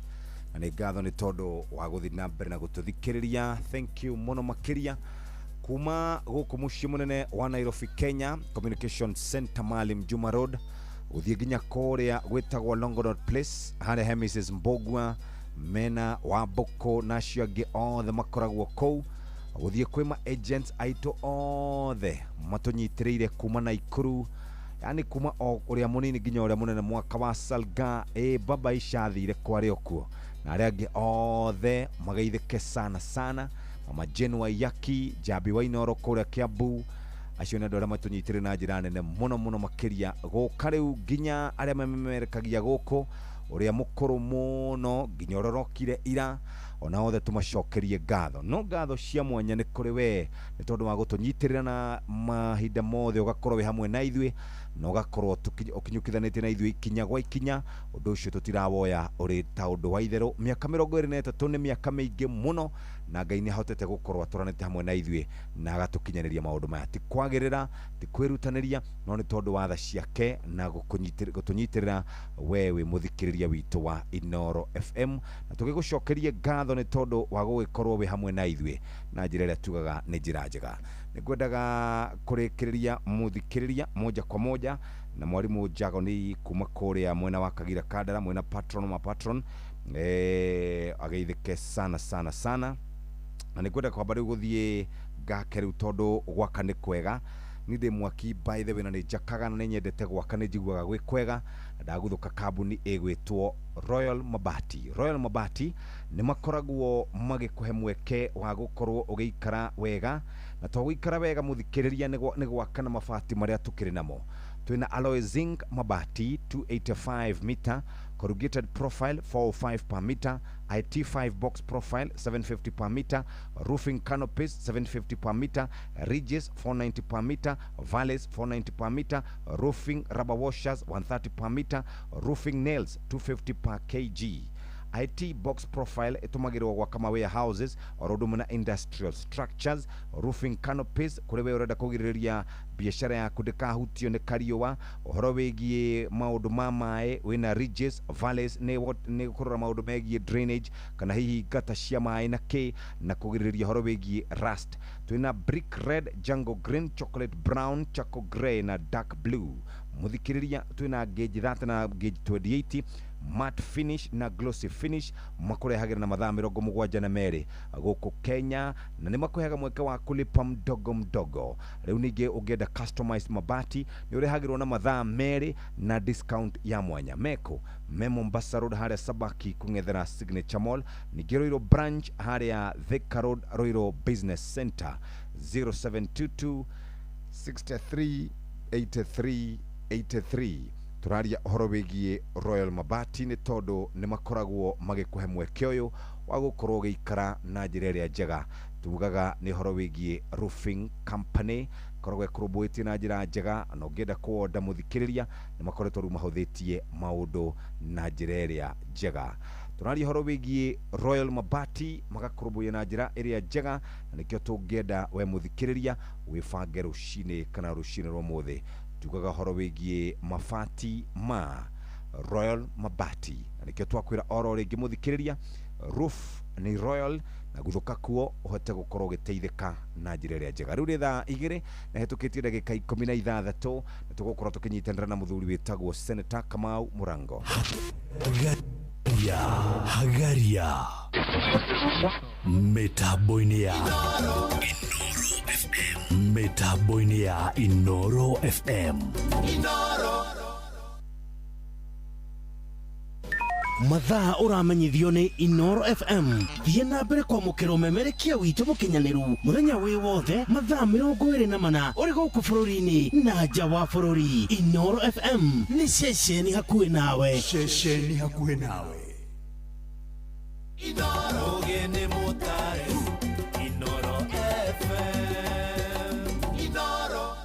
na nĩ ngatho nĩ tondũ wa gũthiĩ na mbere na gũtũthikĩrĩria. Thank you mũno makĩria kuma gũkũ mũciĩ mũnene wa Nairobi Kenya, Communication Center Maalim Juma Road gũthiĩ nginya kũrĩa gwĩtagwo Longonot Place harĩa he Mrs Mbogua mena Wambũkũ na acio angĩ othe makoragwo kũu gũthiĩ kwĩ ma agents aitũ othe matũnyitĩrĩire kuma Naikuru, yani kuma o ũrĩa mũnini nginya ũrĩa mũnene mwaka wa Salga baba icathire kwarĩ okuo na arĩa angĩ othe mageithĩke sana sana. Mama Jane Waiyaki, Jambi wa Inooro kũrĩa Kiambu, acio nĩ andũ arĩa matũnyitĩrĩire na njĩra nene mũno mũno makĩria gũka rĩu nginya arĩa memerekagia gũkũ ũrĩa mũkũrũ mũno nginya ũrĩa ũrokire ira ona othe tũmacokerie ngatho. No ngatho cia mwanya nĩ kũrĩ we nĩ tondũ wa gũtũnyitĩrĩra na mahinda mothe ũgakorwo wĩ hamwe na ithuĩ na ũgakorwo ũkinyũkithanĩtie na ithuĩ ikinya gwa ikinya. Ũndũ ũcio tũtirawoya ũrĩ ta ũndũ wa itherũ. Mĩaka 23 nĩ mĩaka mĩingĩ mũno na Ngai nĩ ahotete gũkorwo atũranĩte hamwe na ithuĩ na agatũkinyanĩria maũndũ maya. Ti kwagĩrĩra, ti kwĩrutanĩria, no nĩ tondũ wa tha ciake na gũtũnyitĩrĩra we wĩ mũthikĩrĩria witũ wa Inooro FM na tũgĩgũcokerie ngatho nĩ tondũ wa gũgĩkorwo wĩ hamwe na ithuĩ na njĩra ĩrĩa tugaga nĩ njĩra njega. Nĩ ngwendaga kũrĩkĩrĩria mũthikĩrĩria moja kwa moja na mwarimũ Njagoni kuma kũrĩa mwena wa Kagira Kandara, mwena patron ma patron ageithĩke sana sana sana. Na nĩ ngwenda kwamba rĩu gũthiĩ ngake rĩu tondũ gwaka nĩ kwega. Ni ndĩ mwaki by the way na nĩ njakaga na nĩ nyendete gwaka, nĩ njiguaga gwĩ kwega na ndaguthũka kambuni ĩgwĩtwo Royal Mabati. Royal Mabati nĩ makoragwo magĩkũhe mweke wa gũkorwo ũgĩikara wega na to gũikara wega mũthikĩrĩria nĩ gwaka na mabati marĩa tũkĩrĩ namo. Twĩna alloy zinc mabati 285 meter, corrugated profile 405 per meter, IT5 box profile 750 per meter, roofing canopies 750 per meter, ridges 490 per meter, valleys 490 per meter, roofing rubber washers 130 per meter, roofing nails 250 per kg. IT box profile ĩtũmagĩrwo gwaka ma warehouses oro ũndũ ũmwe na industrial structures, roofing canopies kũrĩ we ũrenda kũgirĩrĩria biacara yaku ndĩkahutio nĩ kariũa. Ũhoro wĩgiĩ maũndũ ma maĩ, wĩna ridges, valleys, nĩ kũrora maũndũ megiĩ drainage kana hihi ngata cia maĩ na kĩ, na kũgirĩrĩria ũhoro wĩgiĩ rust. Twĩna brick red, jungle green, chocolate brown, charcoal grey na dark blue. Mũthikĩrĩria, twĩna gauge 30 na gauge 28, matte finish na glossy finish. Makũrehagĩra na mathaa 72 gũkũ Kenya, na nĩ makũheaga mweke wa kulipa mdogo mdogo. Rĩu ningĩ ũngĩenda customized mabati, nĩ ũrehagĩrwo na mathaa 2 na discount ya mwanya. Meko me Mombasa Road harĩa Sabaki kũng'ethera Signature Mall, ningĩ Ruiru branch harĩa Thika Road, Ruiru Business Center. 0722 63 83 83. Tũraria ũhoro wĩgiĩ Royal Mabati nĩ tondũ nĩ makoragwo magĩkũhe mweke ũyũ wa gũkorwo ũgĩikara na njĩra ĩrĩa njega. Tugaga nĩ ũhoro wĩgiĩ roofing company koragwo ĩkũrũmbũĩtie na njĩra njega, na ũngĩenda kũonda, mũthikĩrĩria, nĩ makoretwo rĩu mahũthĩtie maũndũ na njĩra ĩrĩa njega. Tũraria ũhoro wĩgiĩ Royal Mabati, magakũrũmbũiya na njĩra ĩrĩa njega, na nĩkĩo tũngĩenda we mũthikĩrĩria wĩbange rũcinĩ kana rũcinĩ rwa ũmũthĩ. Tugaga ũhoro wĩgiĩ mabati ma Royal Mabati, na nĩkĩo twakwĩra oro rĩngĩ, mũthikĩrĩria, roof nĩ Royal na guthũka kuo ũhote gũkorwo ũgĩteithĩka na njĩra ĩrĩa njega. Rĩu nĩ thaa 2 na hetũkĩtie ndagĩka 16, na tũgũkorwo tũkĩnyitanĩra na mũthuri wĩtagwo Senator Kamau Mũrango. Hagaria, hagaria mĩtambo-inĩ ya Inoro FM, mĩtambo-inĩ ya Inoro FM. Inoro. Mathaa ũramenyithio nĩ Inoro FM. Thiĩ na mbere kwamũkĩra ũmemerekia witũ mũkinyanĩru mũthenya wĩ wothe, mathaa 24, ũrĩ gũkũ bũrũri-inĩ na nja wa bũrũri. Inoro FM nĩ ceceni hakuhĩ nawe. Ceceni hakuhĩ nawe. Inoro. Ũgĩ nĩ mũtare. Inoro FM. Inoro.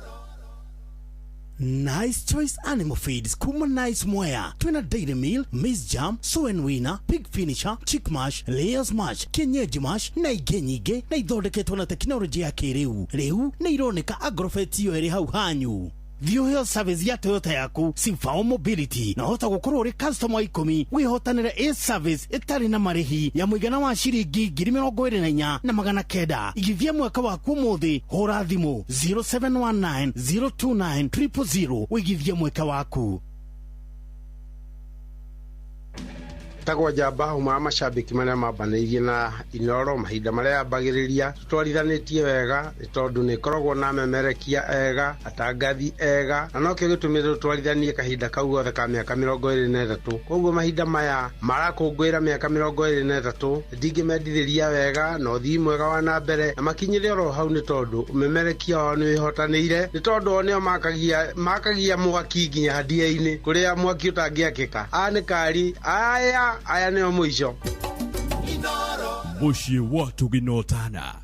Nice Choice Animal Feeds kuma Nice Mwea. Twina Dairy Meal, Maize Jam, Soy Winner, Pig Finisher, Chick Mash, Layers Mash, Kienyeji Mash na ingĩ nyingĩ, na ithondeketwo na tekinoronjĩ ya kĩrĩu. Rĩu nĩ ironeka Agrovet iyo ĩrĩ hau hanyu. Thiĩ ũheo service ya Toyota yaku Sifao Mobility, na hota gũkorwo ũrĩ customer wa 10 wĩhotanĩre a service ĩtarĩ na marĩhi ya mũigana wa ciringi 24,900. Igithia mwaka waku ũmũthĩ, hũra thimũ 0719 029 000 ũigithie mweke waku. Tagwo njamba ũmwe wa macambĩki marĩa mambanĩirie na Inoro mahinda marĩa yambagĩrĩria. Tũtwarithanĩtie wega nĩ tondũ nĩ ĩkoragwo na memerekia ega, atangathi ega, na nokĩo gĩtũmĩte tũtwarithanie kahinda kau gothe ka mĩaka 23. Koguo mahinda maya marakũngũĩra mĩaka 23, ndingĩmendithĩria wega na ũthii mwega wa na mbere, na makinyĩre oro hau nĩ tondũ ũmemerekia wao nĩ wĩhotanĩire, nĩ tondũ o nĩo makagia mwaki nginya hadia-inĩ kũrĩa mwaki ũtangĩakĩka. Aya nĩ kari aya aya nĩo mũico. Mũciĩ wa Tũginotana.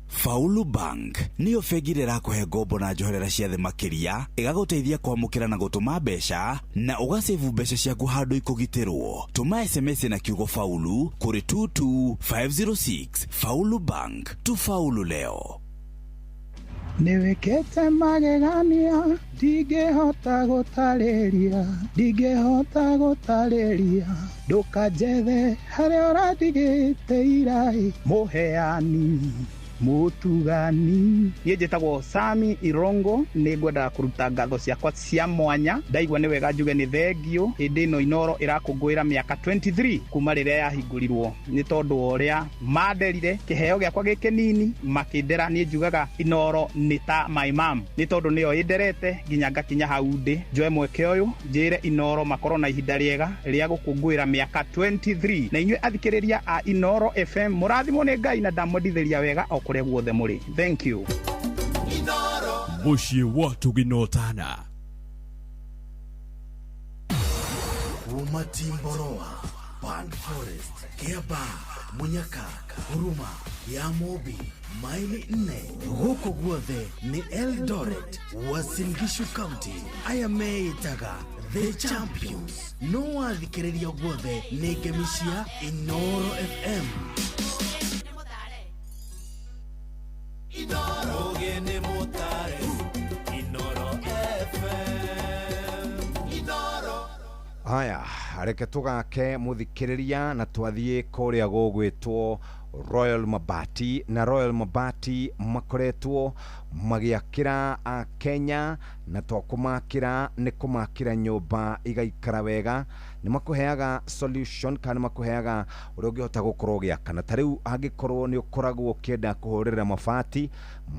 Faulu Bank nĩyo bengi ĩrĩa ĩrakũhe ngombo na njoherera cia thĩ makĩria, ĩgagũteithia kwamũkĩra na gũtũma mbeca, na ũgacebu mbeca ciaku handũ ikũgitĩrwo. Tũma SMS na kiugo faulu kũrĩ 22506. Faulu Bank, tufaulu leo. Nĩwĩkĩte magegania ndingĩhota gũtarĩria, ndingĩhota gũtarĩria, ndũkanjethe harĩa ũratigĩte irai, mũheani mũtugani. Niĩ njĩtagwo Sami Irongo, nĩ ngwendaga kũruta ngatho ciakwa cia mwanya. Ndaigua nĩ wega njuge nĩ thengio hĩndĩ ĩno Inoro ĩrakũngũĩra mĩaka 23 kuma rĩrĩa yahingũrirwo, nĩ tondũ wa ũrĩa manderire kĩheo gĩakwa gĩ kĩnini makĩndera. Niĩ njugaga Inoro nĩ ta my mom, nĩ tondũ nĩyo ĩnderete nginya ngakinya hau ndĩ. Njoe mweke ũyũ njĩre Inoro makorwo na ihinda rĩega rĩa gũkũngũĩra mĩaka 23, na inyuĩ athikĩrĩria a Inoro FM mũrathimwo nĩ Ngai, na ndamwendithĩria wega o kũrĩa guothe mũrĩ. Thank you. Mũciĩ wa Tũginotana. Kuma Timboroa, Pan Forest, Kiaba, Munyaka, Huruma, ya Mobi, maili 4, gũkũ guothe nĩ Eldoret, Uasin Gishu County. Aya meĩtaga The Champions no wathikĩrĩria guothe nĩ ngemi cia Inoro FM. Inooro Mutare, Inooro FM, Inooro. Haya, reke tũgake mũthikĩrĩria na twathiĩ kũrĩa gũgwĩtwo Royal Mabati, na Royal Mabati makoretwo magĩakĩra a Kenya, na to kũmakĩra nĩ kũmakĩra nyũmba igaikara wega. Nĩ makũheaga solution kana nĩ makũheaga ũrĩa ũngĩhota gũkorwo ũgĩaka. Na ta rĩu angĩkorwo nĩ ũkoragwo ũkĩenda kũhũrĩra mabati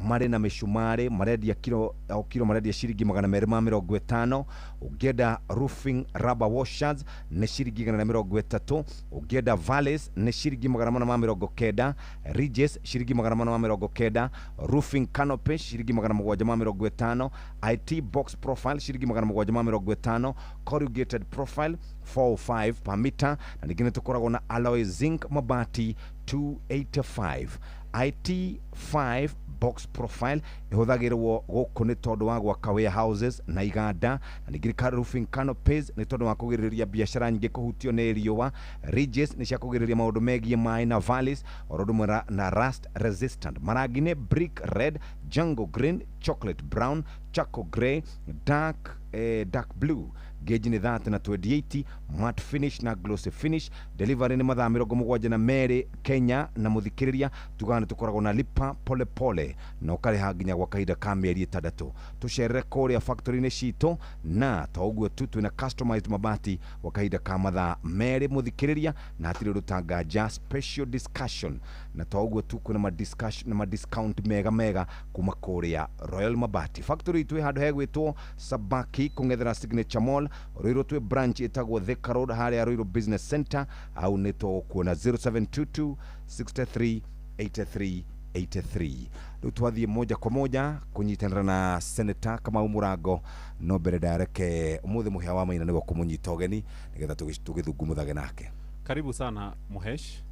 marĩ na mĩcumarĩ, marendia kiro o kiro marendia ciringi 250. Ũngĩenda roofing rubber washers nĩ ciringi 130. Ũngĩenda valleys nĩ ciringi 490, ridges ciringi 490, roofing canopy ciringi 750, IT box profile ciringi 750, corrugated profile 405 per meter, na ningĩ nĩ tũkoragwo na alloy zinc mabati 285. IT5 box profile ĩhũthagĩrwo gũkũ nĩ tondũ wa gwaka warehouses na iganda, na ningĩ roofing canopies nĩ tondũ wa kũgirĩrĩria biacara nyingĩ kũhutio nĩ riũa. Ridges nĩ cia kũgirĩrĩria maũndũ megiĩ maĩ, na valleys oro ũndũ ũmwe na rust resistant. Marangi nĩ brick red, jungle green, chocolate brown, charcoal grey, dark blue. Gauge nĩ 30 na 28, matte finish na glossy finish. Delivery nĩ mathaa 72 Kenya, na mũthikĩrĩria tugaga nĩ tũkoragwo na lipa pole pole na ũkarĩha nginya gwa kahinda ka mĩeri 6. Tũcerere kũrĩa factory-inĩ citũ, na to ũguo tu, twĩna customized mabati gwa kahinda ka mathaa 2 mũthikĩrĩria, na hatirĩ ũndũ tanganja special discussion. Na to ũguo tu, kwĩna ma-discussion na ma-discount mega mega kuma kũrĩa Royal Mabati factory. Itũ ĩ handũ hegwĩtwo Sabaki kũng'ethera Signature Mall. Ruiru twĩ branch ĩtagwo Thika Road harĩa Ruiru Business Center, au nĩ tũkuona 0722 63 83 83. Rĩu twathiĩ moja kwa moja kũnyitanĩra na Senator Kamau Mũrango, no mbere ndareke ũmũthĩ mũhĩa wa maina nĩguo kũmũnyita ũgeni nĩgetha tũgĩthungumuthage nake. Karibu sana Muhesh.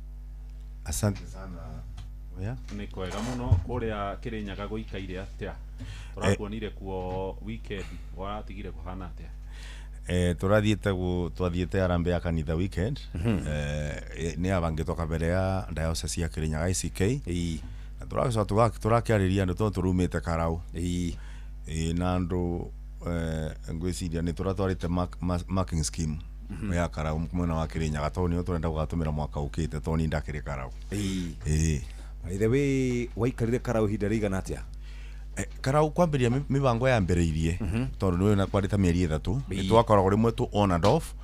Asante sana. Yeah. Nĩ kwega mũno. Kũrĩa Kĩrĩnyaga gũikaire atĩa? Tũrakuonire kuo weekend, waratigire kũhana atĩa? Tũrathiĩte harambee ya kanitha weekend. Nĩ yabangĩtwo kabere ya diocese ya Kĩrĩnyaga ICK, na tũracoka tũrakĩarĩria andũ tondũ tũrumĩte karau. Na andũ ngwĩciria nĩ tũratwarĩte marking scheme ya karau mwena wa Kĩrĩnyaga, tondũ nĩyo tũrenda gũgatũmĩra mwaka ũkĩte, tondũ niĩ ndakĩrĩ karau. By the way, waikarire karau ihinda rĩigana atĩa? Karau kwambĩrĩria mĩbango yambĩrĩirie tondũ nĩ na kwarĩ ta mĩeri 3, nĩ twakoragwo rĩmwe tũ on and off,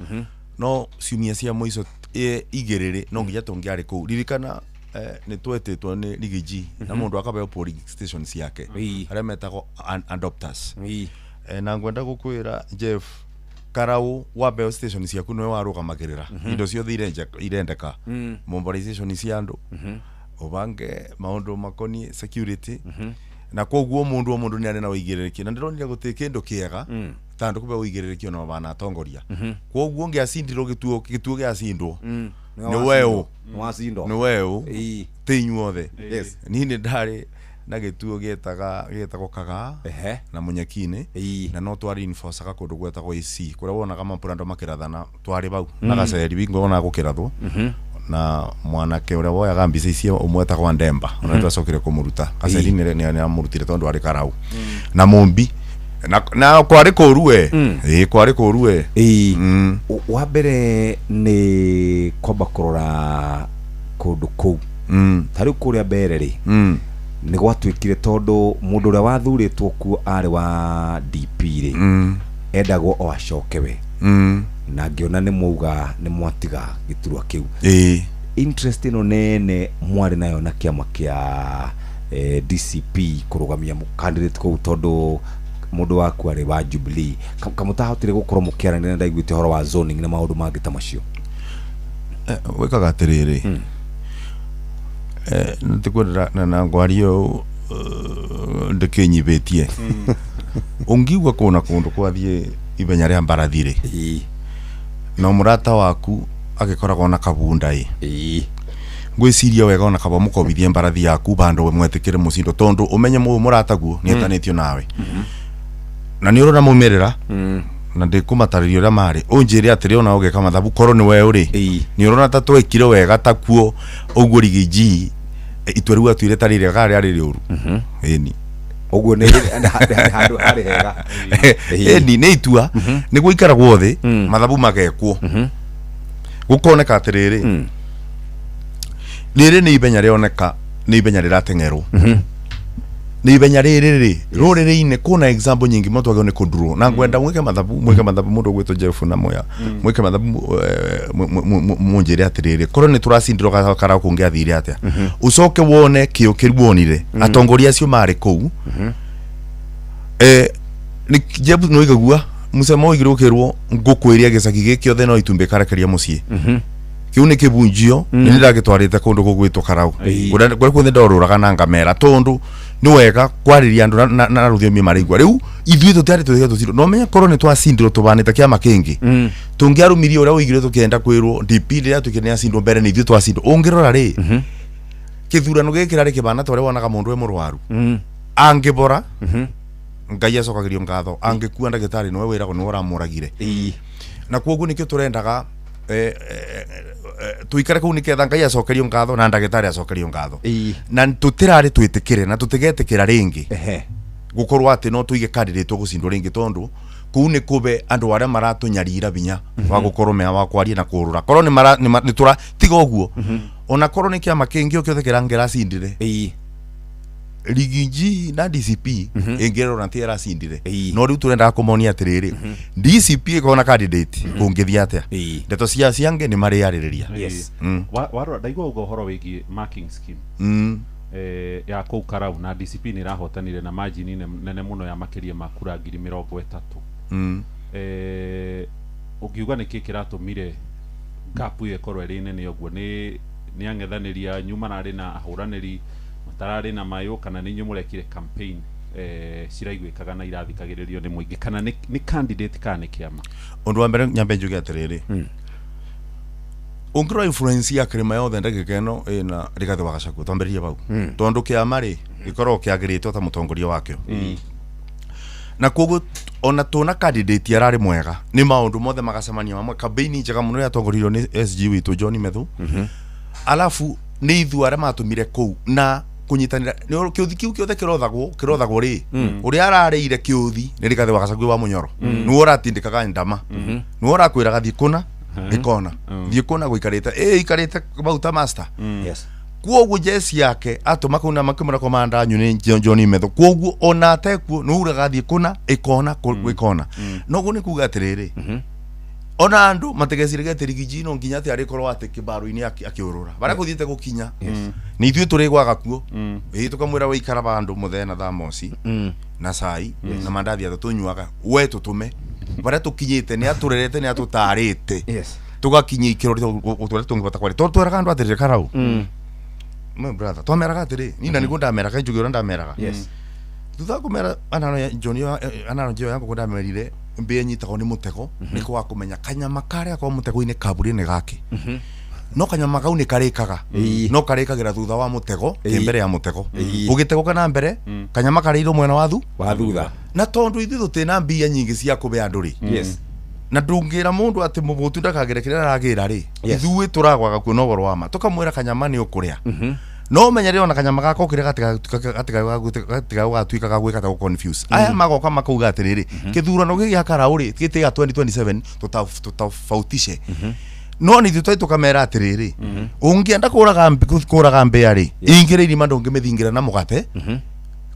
no ciumia cia mũico 2 no nginya tũngĩarĩ kũu. Ririkana nĩ twetĩtwo nĩ Rigiji na mũndũ akabeo polling station ciake arĩa metagwo adopters. Na ngwenda gũkwĩra Jeff, karau wabeo station ciaku nĩwe warũgamagĩrĩra indo ciothe irendeka, mobilization cia andũ, ũbange maũndũ makoniĩ security, na koguo mũndũ o mũndũ nĩ arĩ na ũigĩrĩrĩki, na ndĩronire gũtirĩ kĩndũ kĩega ta andũ kũbeo ũigĩrĩrĩki ona mabana atongoria. Koguo ngĩacindirwo gĩtuo gĩacindwo nĩ weũ, nĩ weũ ti inyuothe. Niĩ nĩ ndarĩ na gĩtuo gĩetagwo Kagaa na Mũnyeki-inĩ, na no twarĩ enforcaga kũndũ gwetagwo AC kũrĩa wonaga mapurando makĩrathana, twarĩ bau na gaceri wingo wonaga gũkĩrathwo, na mwanake ũrĩa woyaga mbica icio ũmwe etagwo Ndemba, ona twacokire kũmũruta gaceri, nĩ amũrutire tondũ arĩ karau na mũmbi na kwarĩ kũru we. Kwarĩ kũru we. Wa mbere nĩ kwamba kũrora kũndũ kũu, ta rĩu kũrĩa mbere rĩ nĩ gwatuĩkire tondũ mũndũ ũrĩa wathurĩtwo kuo arĩ wa DP rĩ, endagwo o acoke we, na ngĩona nĩ mwauga nĩ mwatiga gĩturwa kĩu. Interest ĩno nene mwarĩ nayo na kĩama kĩa DCP kũrũgamia candidate kũu, tondũ mũndũ waku arĩ wa Jubilee, kamũtahotire gũkorwo mũkĩaranĩria, na ndaiguĩte ũhoro wa zoning na maũndũ mangĩ ta macio. Wĩkaga atĩrĩrĩ, nĩtĩkwendera na ngwario ndĩkĩnyibĩtie, ũngiugua kũna kũndũ kwathiĩ ithenya rĩa mbarathi rĩ, no mũrata waku agĩkoragwo na kabunda ĩ, ngwĩciria wega ona kaba mũkobithie mbarathi yaku bandũ mwetĩkĩre mũcindo, tondũ ũmenye mũrataguo nĩetanĩtio nawe na nĩ ũrona maumĩrĩra. Na ndikumatarĩria ũrĩa marĩ ũnjĩre atĩrĩ ona ũgĩka mathabu korwo nĩ we ũrĩ nĩ ũrona ta twekire wega ta kuo ũguo Rigiji itua rĩu atuire ta rĩrĩa kana rĩarĩ rĩũru. Ĩni ũguo nĩ handũ harĩ hega. Ĩni nĩ itua nĩ gũikaragwo thĩ mathabu magekwo gũkoneka atĩrĩrĩ rĩrĩ nĩ ibenya rĩoneka nĩ ibenya rĩrateng'erwo nĩ ibenya rĩrĩ rĩ rũrĩrĩ-inĩ kuna example nyingĩ mũno twagĩrĩirwo nĩ kũndurwo na ngwenda mwĩke mathabu mũndũ ũgwĩtwo Jeff na Moya mwĩke mathabu mũnjĩre atĩrĩrĩ korwo nĩ tũracindirwo karao kũngĩathire atĩa ũcoke wone kĩo kĩu wonire atongoria acio marĩ kũu nĩ Jeff nĩ ũigagua mũcemo ũigire ũkĩrwo ngũkũ ĩrĩa gĩcagi gĩkĩ othe no itumbĩ karekeria mũciĩ kiu nĩ kĩbunjio nĩ ndagĩtwarĩte kũndũ gũgwĩtwo Karau kũrĩa kuothe ndorũraga na ngamera tondũ nĩ wega kwarĩria andũ na rũthiomi maraigua rĩu ithuĩ tũtiarĩ tũthige tũcindwo no menye korwo nĩ twacindirwo tũbanĩte kĩama kĩngĩ tũngĩarumirie ũrĩa ũigire tũkĩenda kwĩrwo DP rĩrĩa tuĩkire nĩ acindwo mbere nĩ ithuĩ twacindwo ũngĩrora rĩ kĩthurano gĩkĩ kĩrarĩ kĩbana ta ũrĩa wonaga mũndũ e mũrwaru angĩbora Ngai acokagĩrio ngatho angĩkua ndagĩtarĩ nĩwe wĩragwo nĩwe ũramũragire na kwoguo nĩkĩo tũrendaga tuikare kuu niketha Ngai acokerio ngatho na ndagĩtarĩ acokerio ngatho na tũtirarĩ twĩtĩkĩre na tũtigetĩkĩra rĩngĩ gũkorwo atĩ no tũige candidate tũgũcindwo rĩngĩ tondũ kũu nĩ kũbe andũ arĩa maratũnyarira binya wa gũkorwo mea wa kwaria na kũrũra korwo nĩ tũra tiga ũguo ona korwo nĩ kĩama kĩngĩ o kĩothe kĩrangĩracindire Rigiji na DCP ĩngĩrora ti ĩracindire no rĩu tũrendaga kũmonia atĩrĩrĩ DCP ĩkorwo na candidate kũngĩthiĩ atĩa ndeto cia ciange nĩ marĩarĩrĩria. Yes. Warora ndaigua uga ũhoro wĩgiĩ marking scheme ya kũu Karau na DCP nĩ ĩrahotanire na margin nene mũno ya makĩria ma kura 30,000. Ũngiuga nĩkĩ kĩratũmire gap ĩyo ĩkorwo ĩrĩ nene ũguo nĩ ang'ethanĩri anyu mararĩ na ahũranĩri matararĩ na mayũ kana nĩ inyuĩ mũrekire campaign ciraiguĩkaga na irathikagĩrĩrio nĩ mũingĩ kana nĩ candidate kana nĩ kĩama? Ũndũ wa mbere nyambe njuge atĩrĩrĩ ũngĩrora influence ya kĩrĩma yothe ndagĩka ĩno ĩna Rigathĩ wa Gachagua twambĩrĩrie bau tondũ kĩama rĩ gĩkoragwo kĩagĩrĩtwo ta mũtongoria wakĩo na koguo ona tũna candidate ararĩ mwega nĩ maũndũ mothe magacemania mamwe campaign njega mũno yatongoririo nĩ SG witũ John Methu alafu nĩ ithuĩ arĩa matũmire kũu na kunyitanira kĩũthi kĩu kĩothe kĩrothagwo rĩ ũrĩa ararĩire kĩũthi nĩ Rigathĩ wa Gachagua wa Mũnyoro nĩwe ũratindĩkaga ndama nĩwe ũrakwĩraga thiĩ kũna ĩkona thiĩ kũna gũikarĩte ikarĩte bau ta master. Kwoguo jesi yake atũma kũu na makĩmwĩra komanda anyu nĩ John Methu kwoguo ona atekuo nĩ uraga thiĩ kũna ĩkona ĩkona noguo nĩ kuga atĩrĩrĩ ona andũ matigeciragia atĩ Rigiji no nginya atĩ arĩkorwo atĩ kĩbaro-inĩ akĩũrũra barĩa gũthiĩte gũkinya nĩ ithuĩ tũrĩgwaga kuo ĩĩ tũkamwĩra wĩikara bandũ mũthee na thamoci na cai na mandathi atatũ tũnyuaga we tũtũme barĩa tũkinyĩte nĩ atũrerete nĩ atũtarĩte tũgakinyia ikĩro tũrĩa tũngĩbata kwaria tondũ tweraga andũ atĩrĩrĩ Karau my brother twameraga atĩrĩ niĩ na nĩguo ndameraga njuge ũrĩa ndameraga thutha wa kũmera anano John anano Joe yangu ndamerire mbĩa nyitagwo nĩ mũtego nĩ kwaga kũmenya kanyama karĩa kwa mũtego-inĩ kaburi nĩ gake no kanyama kau nĩ karĩkaga no karĩkagĩra thutha wa mũtego ti mbere ya mũtego ũgĩtegũka na mbere kanyama karĩirwo mwena wa thutha na tondũ ithuĩ tũtĩ na mbia nyingĩ cia kũbe andũ rĩ na ndũngĩra mũndũ atĩ mũbũtu ndakagĩre kĩrĩa aragĩra rĩ ithuĩ tũragwaga kuona ũhoro wa ma tũkamwĩra kanyama nĩ ũkũrĩa no menyere ona kanyama gako kĩrĩa gatigaga ga gwĩka ta confuse aya magoka makauga atĩrĩrĩ kĩthurano gĩkĩ gĩa Karau rĩ gĩtĩ gĩa 2027 tũtofautishe no nĩ ithuĩ twari tũkamera atĩrĩrĩ ũngĩenda kũraga mbĩa rĩ ingĩra irima ndũngĩmĩthingĩra na mũgate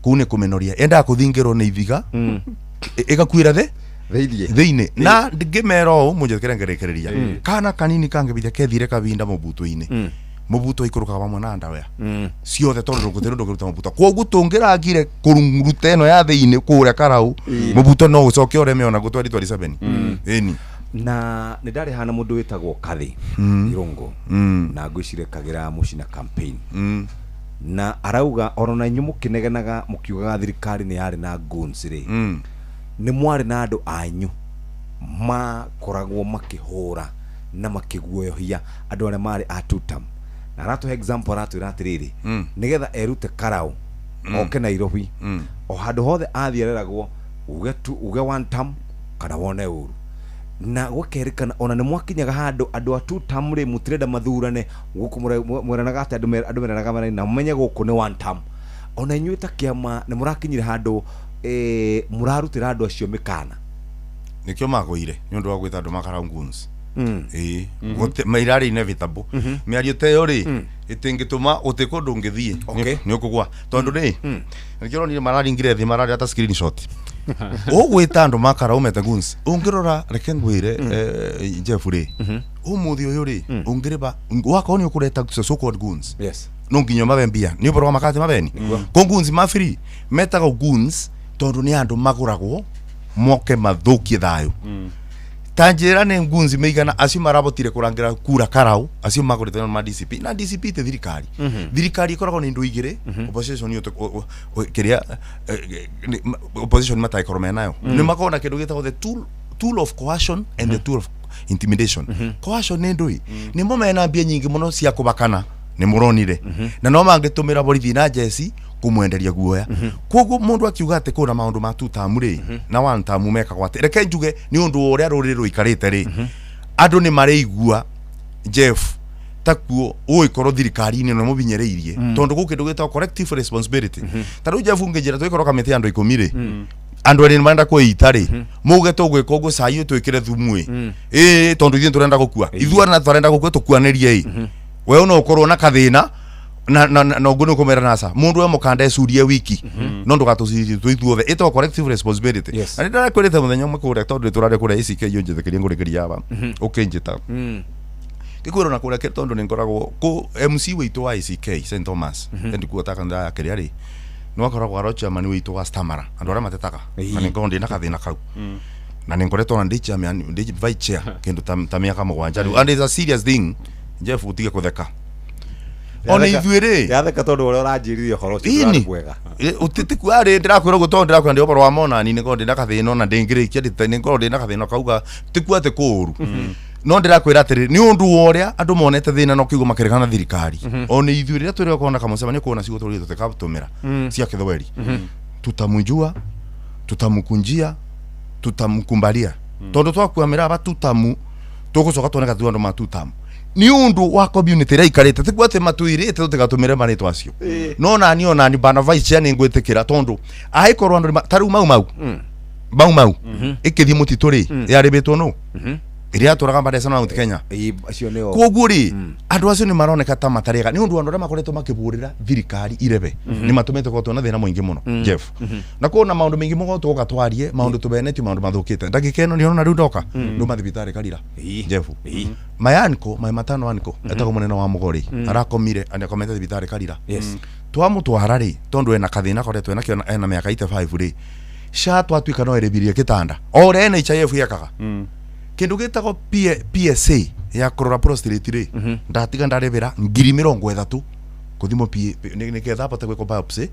kũu nĩ kũmĩnoria endaga kũthingĩrwo nĩ ithiga ĩgakuĩra thĩ thĩinĩ na ngĩmera ũũ mũnjĩkĩre ngerekereria kana kanini kangĩbithia kethire kabinda mũbuto-inĩ mũbuto ikũrũkaga hamwe na ndawea ciothe tondũ gũtirĩ ũndũ ũngĩruta mũbuto kwoguo tũngĩragire kũruta ĩno ya thĩinĩ kũrĩa Karau mũbuto no ũcoke ũreme ona 2027 ĩni na nĩ ndarĩ hana mũndũ wĩtagwo Kathi Irũngũ na ngwĩciria Kagĩra Mũcina campaign na arauga orona inyuĩ mũkĩnegenaga mũkiugaga thirikari nĩ yarĩ na goons rĩ nĩ mwarĩ na andũ anyu makoragwo makĩhũra na makĩguoyohia andũ arĩa marĩ a tutam na aratũhe example aratwĩra atĩrĩrĩ nĩgetha erute Karau oke Nairobi o handũ hothe athiĩ areragwo uge tu uge one term Kana wone ũru na gũkerĩkana ona nĩ mwakinyaga handũ andũ a two term rĩ mũtirenda mathurane gũkũ mweranaga atĩ andũ meranaga meraine na mũmenye gũkũ nĩ one term. Ona inyuĩ ta kĩama nĩ mũrakinyire handũ mũrarutĩra andũ acio mĩkana. Nĩkĩo magũire nĩ ũndũ wa gwĩta andũ makarau goons. Ĩĩ, mairarĩ inevitable. Mĩario ta ĩyo rĩ ĩtingĩtũma gũtĩ kũndũ ũngĩthiĩ nĩ ũkũgwa tondũ rĩ nĩkĩo ũronire mararingire thĩ mararĩa ta screenshot. Ũgwĩta andũ makarau mete goons ũngĩrora reke ngwĩre Jeff rĩ ũmũthĩ ũyũ rĩ ũngĩrĩba wakorwo nĩ ũkũreta so called goons. Yes. No nginya mabe mbia nĩ ũhoro wa makate mabeni ko goons ma free metagwo goons tondũ nĩ andũ magũragwo moke mathũkie thayũ. Ta njĩra nĩ ngunzi meigana acio marabotire kũrangĩra kura karau acio magũrĩte ma DCP na DCP te thirikari. Thirikari ĩkoragwo na indo igĩrĩ opposition yo kĩrĩa opposition mataikorwo menayo nĩ makoragwo na kĩndũ gĩtagwo the tool of coercion and the tool of intimidation. Coercion nĩ ndũĩ nĩmo mena mbia nyingĩ mũno cia kũbakana nĩ mũronire na no mangĩtũmĩra borithi na jeci kũmwenderia guoya. Koguo mũndũ akiuga atĩ kũna maũndũ ma two term rĩ na one term mekagwo atĩ reke njuge nĩ ũndũ ũrĩa rũrĩrĩ rũikarĩte rĩ andũ nĩ marĩigua Jeff takuo ũgĩkorwo thirikari-inĩ no mũbinyereirie tondũ gũkĩ kĩndũ gĩtagwo collective responsibility. Ta rĩu Jeff ũngĩnjĩra twĩkorwo kamĩtĩ ya andũ 10 rĩ andũ erĩ nĩ marenda kwĩita rĩ muge tũgwĩka ũguo cai ũtwĩkĩre thumu ĩ ĩĩ tondũ ithuĩ tũrenda gũkua ithuĩ arĩa tũrenda gũkua tũkuanĩrie ĩ we no ũkorwo na kathĩna na na na ũguo nĩ ũkũmera nasa mũndũ we mũkanda ecurie wiki no ndũgatũcirie twĩ ithuothe ĩtagwo collective responsibility. Na nĩ ndĩrakwĩrĩte mũthenya ũmwe kũrĩa tondũ nĩ tũrarĩ kũrĩa ACK ũnjĩtĩkĩrie ngũrĩkĩria aba ũkĩnjĩta ngĩkwĩra na kũrĩa tondũ nĩ ngoragwo kũ MC witũ wa ACK St Thomas ndikuo ta kanitha ya kĩrĩa rĩ nĩ wakoragwo aro chairman witũ wa Stamara andũ arĩa matetaga na nĩ ngoragwo ndĩna kathĩna kau na nĩ ngoretwo na ndĩ chairman ndĩ vice chair kĩndũ ta mĩaka 7 rĩu and it's a serious thing Jeff utige kũtheka ona ithuĩ rĩ yatheka tondũ ũrĩa ũranjĩrire ũhoro ũcio ndũrarĩ mwega. Ũtĩtĩku arĩ ndĩrakwĩra ũguo tondũ ndĩrakwĩra ndĩ ũhoro wa monani nĩ ngoragwo ndĩna kathĩna ona ndĩngĩrĩkia nĩ ngoragwo ndĩna kathĩna kauga tikuo atĩ kũũru no ndĩrakwĩra atĩrĩ nĩ ũndũ wa ũrĩa andũ monete thĩna na ũkĩigua makĩregana na thirikari ona ithuĩ rĩrĩa twĩrĩga kuona kamũcemanio kuona ciugo tũrĩ tũtikatũmĩra cia kĩthweri tutamujua tutamkunjia tutamkumbalia tondũ twakuamĩra aba tutamu tũgũcoka tuone gatu andũ ma tutamu nĩ ũndũ wa community ĩrĩa ikarĩte tikuo atĩ matwĩrĩte tũtigatũmĩre marĩtwa acio no nani onani bana vice chair nĩ ngwĩtĩkĩra tondũ angĩkorwo andũ ta rĩu mau mau mau ĩkĩthiĩ mũtitũ rĩ yarĩbĩtwo nũ ĩrĩa yatũraga mbareca na Mount Kenya koguo rĩ andũ acio nĩ maroneka ta matarega nĩ ũndũ andũ arĩa makoretwo makĩbũrĩra thirikari irebe nĩ matũmĩte korwo twĩna thĩna mũingĩ mũno Jeff na kuona maũndũ maingĩ mũgo tũgoka twarie maũndũ tũbenetio maũndũ mathũkĩte ndagĩka ĩno nĩona rĩu ndoka nduma thibitarĩ Karira Jeff my uncle my matano uncle etagwo mũnene wa Mũgori arakomire anakomete thibitarĩ Karira twamũtwara rĩ tondũ ena kathĩna koretwo enakĩo ena mĩaka 85 rĩ SHA twatuĩka no ĩrĩbirie gĩtanda o ũrĩa NHIF yekaga kĩndũ gĩtagwo PSA ya kũrora prostate rĩ ndatiga ndarĩbĩra 30,000 kũthimwo nĩgetha abote gwĩkwo biopsy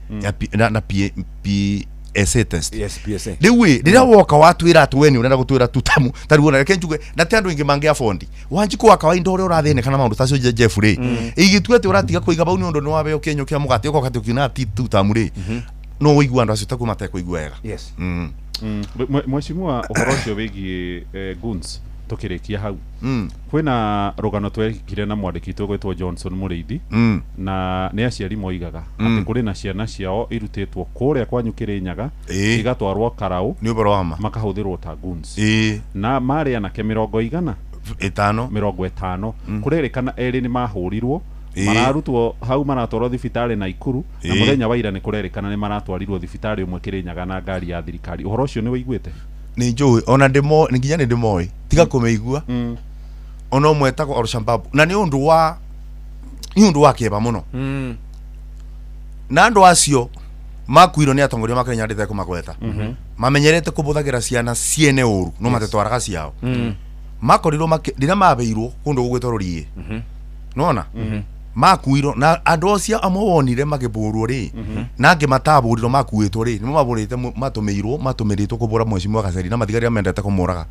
na PSA test. Yes, PSA. Rĩu ĩ rĩrĩa woka watwĩra atĩ we nĩ ũrenda gũtwĩra tutamu ta rĩu ona reke njuge na ti andũ aingĩ mangĩ afford Wanjikũ wa kawaida ũrĩa ũrathĩnĩka na maũndũ ta acio Jeff rĩ igĩtua atĩ ũratiga kũiga bau nĩ ũndũ nĩ wabeo kĩenyũ kĩa mũgate ũgoka atĩ ũkiuga ti tutamu rĩ no ũigua andũ acio takuo matekũigua wega. Yes. Mheshimiwa ũhoro ũcio wĩgiĩ goons tũkĩrĩkia hau kwĩna rũgano twekire na mwandĩki witũ ũgwĩtwo Johnson Mũrĩithi na nĩ aciari moigaga atĩ kũrĩ na ciana ciao irutĩtwo kũrĩa kwanyu Kĩrĩnyaga igatwarwo Karau nĩ ũhoro wa ma makahũthĩrwo ta goons na marĩ anake 50 50 kũrerĩkana erĩ nĩ mahũrirwo mararutwo hau maratwarwo thibitarĩ Naikuru na mũthenya wa ira nĩ kũrerĩkana nĩ maratwarirwo thibitarĩ ũmwe Kĩrĩnyaga na ngari ya thirikari ũhoro ũcio nĩ wĩiguĩte nĩ njũĩ ona ndĩmo nginya nĩ ndĩmoĩ tiga kũmĩigua ona ũmwe etagwo Al-Shabaab na nĩ ũndũ wa kĩeba mũno na andũ acio makuirwo nĩ atongoria ma Kenya ndĩte kũmagweta mamenyerete kũbũthagĩra ciana ciene ũru no matetwaraga ciao makorirwo rĩrĩa mabeirwo kũndũ gũgwĩtwo Rũriĩ nona makuirwo na andũ acio amwe wonire makĩbũrwo rĩ na angĩ matabũrirwo makuĩtwo rĩ nĩmo mabũrĩte matũmĩirwo matũmĩrĩtwo kũbũra mheshimiwa Gaceri na mathigari arĩa mendete kũmũraga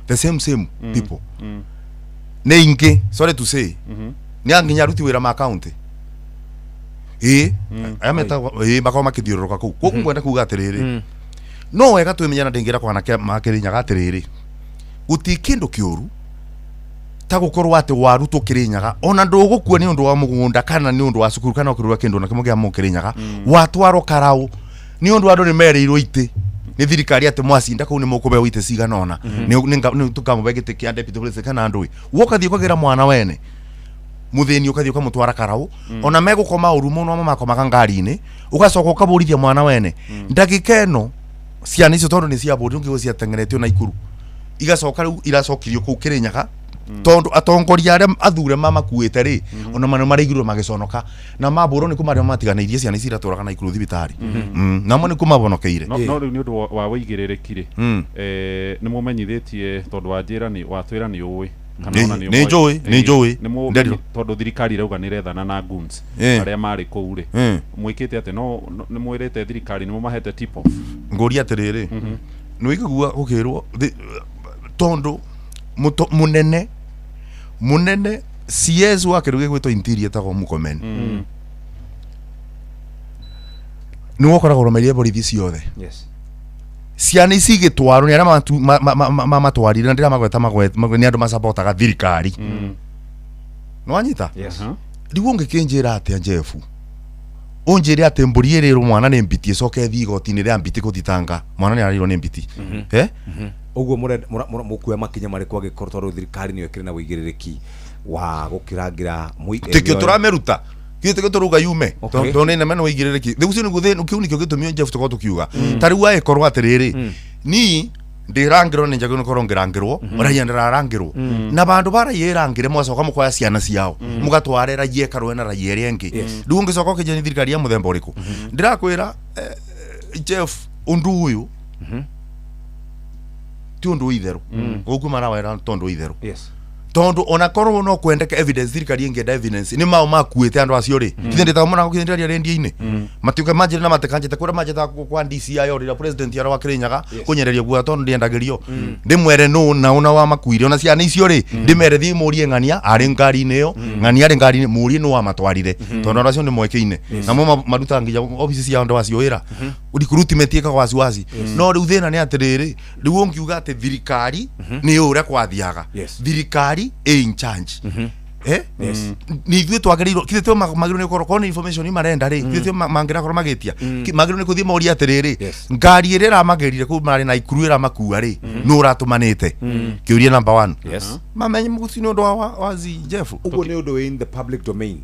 the same people nĩ ingĩ sorry to say nĩ nginya aruti wĩra ma county ĩĩ aya metagwo ĩĩ makoragwo makĩthiũrũrũka kũu koguo ngwenda kuga atĩrĩrĩ No wega twĩmenyana ndĩngĩra kwanake makĩrĩnyaga atĩrĩrĩ, gũtirĩ kĩndũ kĩũru ta gũkorwo atĩ warutwo Kĩrĩnyaga, ona ndũgũkua nĩ ũndũ wa mũgũnda kana nĩ ũndũ wa cukuru kana ũkĩrũra kĩndũ na kĩmwe kĩa mũkĩrĩnyaga, watwarwo Karau nĩ ũndũ andũ nĩ merĩirwo itĩ nĩ thirikari atĩ mwacinda kũu nĩ mũkũbeo itĩ cigana ũna, nĩ tũkamũbe gĩtĩ kĩa deputy president kana ndũĩ, wokathiĩ ũkagĩra mwana wene muthĩni ũkathiĩ ũkamũtwara Karau, ona megũkoma ũru mũno, amwe makomaga ngari-inĩ, ũgacoka ũkabũrithia mwana wene ndagĩka ĩno. Ciana icio tondũ nĩ ciabũrirwo ngĩgwo ciateng'eretio na ikuru, igacoka rĩu iracokirio kũu Kĩrĩnyaga tondũ atongoria arĩa athure mamakuĩte rĩ, ona mano maraigirwo magĩconoka na mabũrwo nĩ kũmarĩa matiganĩirie ciana ici iratũraga na ikuru thibitarĩ. Namo nĩ kũmabonokeire. No rĩu nĩ ũndũ wa wĩigĩrĩrĩki rĩ, nĩ mũmenyithĩtie tondũ wanjĩra nĩ watwĩra nĩ ũĩ kana ona nĩ Nĩ ũmoĩ. njũĩ, nĩ njũĩ. Nderirwo. Tondũ thirikari ĩrauga nĩ ĩrethana na goons arĩa marĩ kũu rĩ, mwĩkĩte atĩ no nĩ mwĩrĩte thirikari, nĩ mũmahete tip off? Ngũria atĩrĩrĩ, nĩ wĩkĩgua gũkĩrwo tondũ mũnene mũnene CS wa kĩndũ gĩgwĩtwo interior etagwo Murkomen, nĩ wokoragwo rũmeirie borithi ciothe. Ciana ici igĩtwarwo nĩ arĩa mamatwarire, na ndĩramagweta nĩ andũ macabotaga thirikari, nĩwanyita? Rĩu ũngĩkĩnjĩra atĩa, Jeff, ũnjĩre atĩ mbũri ĩrĩrwo mwana nĩ mbiti ĩcoke ĩthiĩ igoti-inĩ rĩa mbiti gũthitanga mwana nĩ ararĩirwo nĩ mbiti, eh? Ũguo mũkuoya makinya marĩkũ angĩkorwo tondũ thirikari nĩyo ĩkĩrĩ na wĩigĩrĩrĩki wa gũkĩrangĩra Tikio tũramĩruta, ithuĩ tikio tũrauga yume? Tondũ nĩ neme nĩ wĩigĩrĩrĩki rĩu ũcio nĩguo thĩna. Kĩu nĩkĩo gĩtũmi, Jeff, tũkorwo tũkiuga ta rĩu agĩkorwo atĩrĩrĩ, ni ndĩrangĩrwo nĩ njagĩrĩirwo nĩ korwo ngĩrangĩrwo, raia ndĩrarangĩrwo na bandũ ba raia ĩrangĩre, mũgacoka mũkoya ciana ciao mũgatware raia ĩkarũe na raia ĩrĩa ĩngĩ. Rĩu ũngĩcoka ũkĩnjĩra nĩ thirikari ya mũthemba ũrĩkũ? Ndĩrakwĩra, Jeff, ũndũ ũyũ ti ũndũ wa itherũ gũkũ marawera, tondũ wa itherũ, tondũ ona korwo no kwendeka evidence, thirikari ĩngĩenda evidence nĩ mao makuĩte andũ acio rĩ, kithe ndĩtaga mũrango, kithe ndĩraria rendio-inĩ, matiũke manjĩre na matekanjĩte kũrĩa manjĩtaga kwa DCI o rĩrĩa president arĩa wa Kĩrĩnyaga kũnyereria guoya tondũ ndĩendagĩrio ndĩmwere nũ na ũna wamakuire ona ciana icio rĩ, ndĩmere thiĩ mũrie ng'ania arĩ ngari-inĩ ĩyo, ng'ania arĩ ngari-inĩ, mũrie nũ wamatwarire, tondũ andũ acio nĩ moĩkaine namo marutaga nginya obici cia andũ acio wĩra, recruitment ĩkagwo waciwaci. No rĩu thĩna nĩ atĩrĩrĩ, rĩu ũngiuga atĩ thirikari nĩ ũrĩa kwathiaga, thirikari ĩ in charge, eh? Nĩ ithuĩ twagĩrĩirwo kithĩ tio magĩrĩirwo nĩ gũkorwo korwo nĩ information marenda rĩ, kithĩ tio mangĩrakorwo magĩtia? Magĩrĩirwo nĩ kũthiĩ morie atĩrĩrĩ, ngari ĩrĩa ĩramagĩrire kũu marĩ na ikuru ĩramakua rĩ, nũ ũratũmanĩte? Kĩũria number one. Mamenye mũguci nĩ ũndũ wa zi Jeff. Ũguo nĩ ũndũ wĩ in the public domain.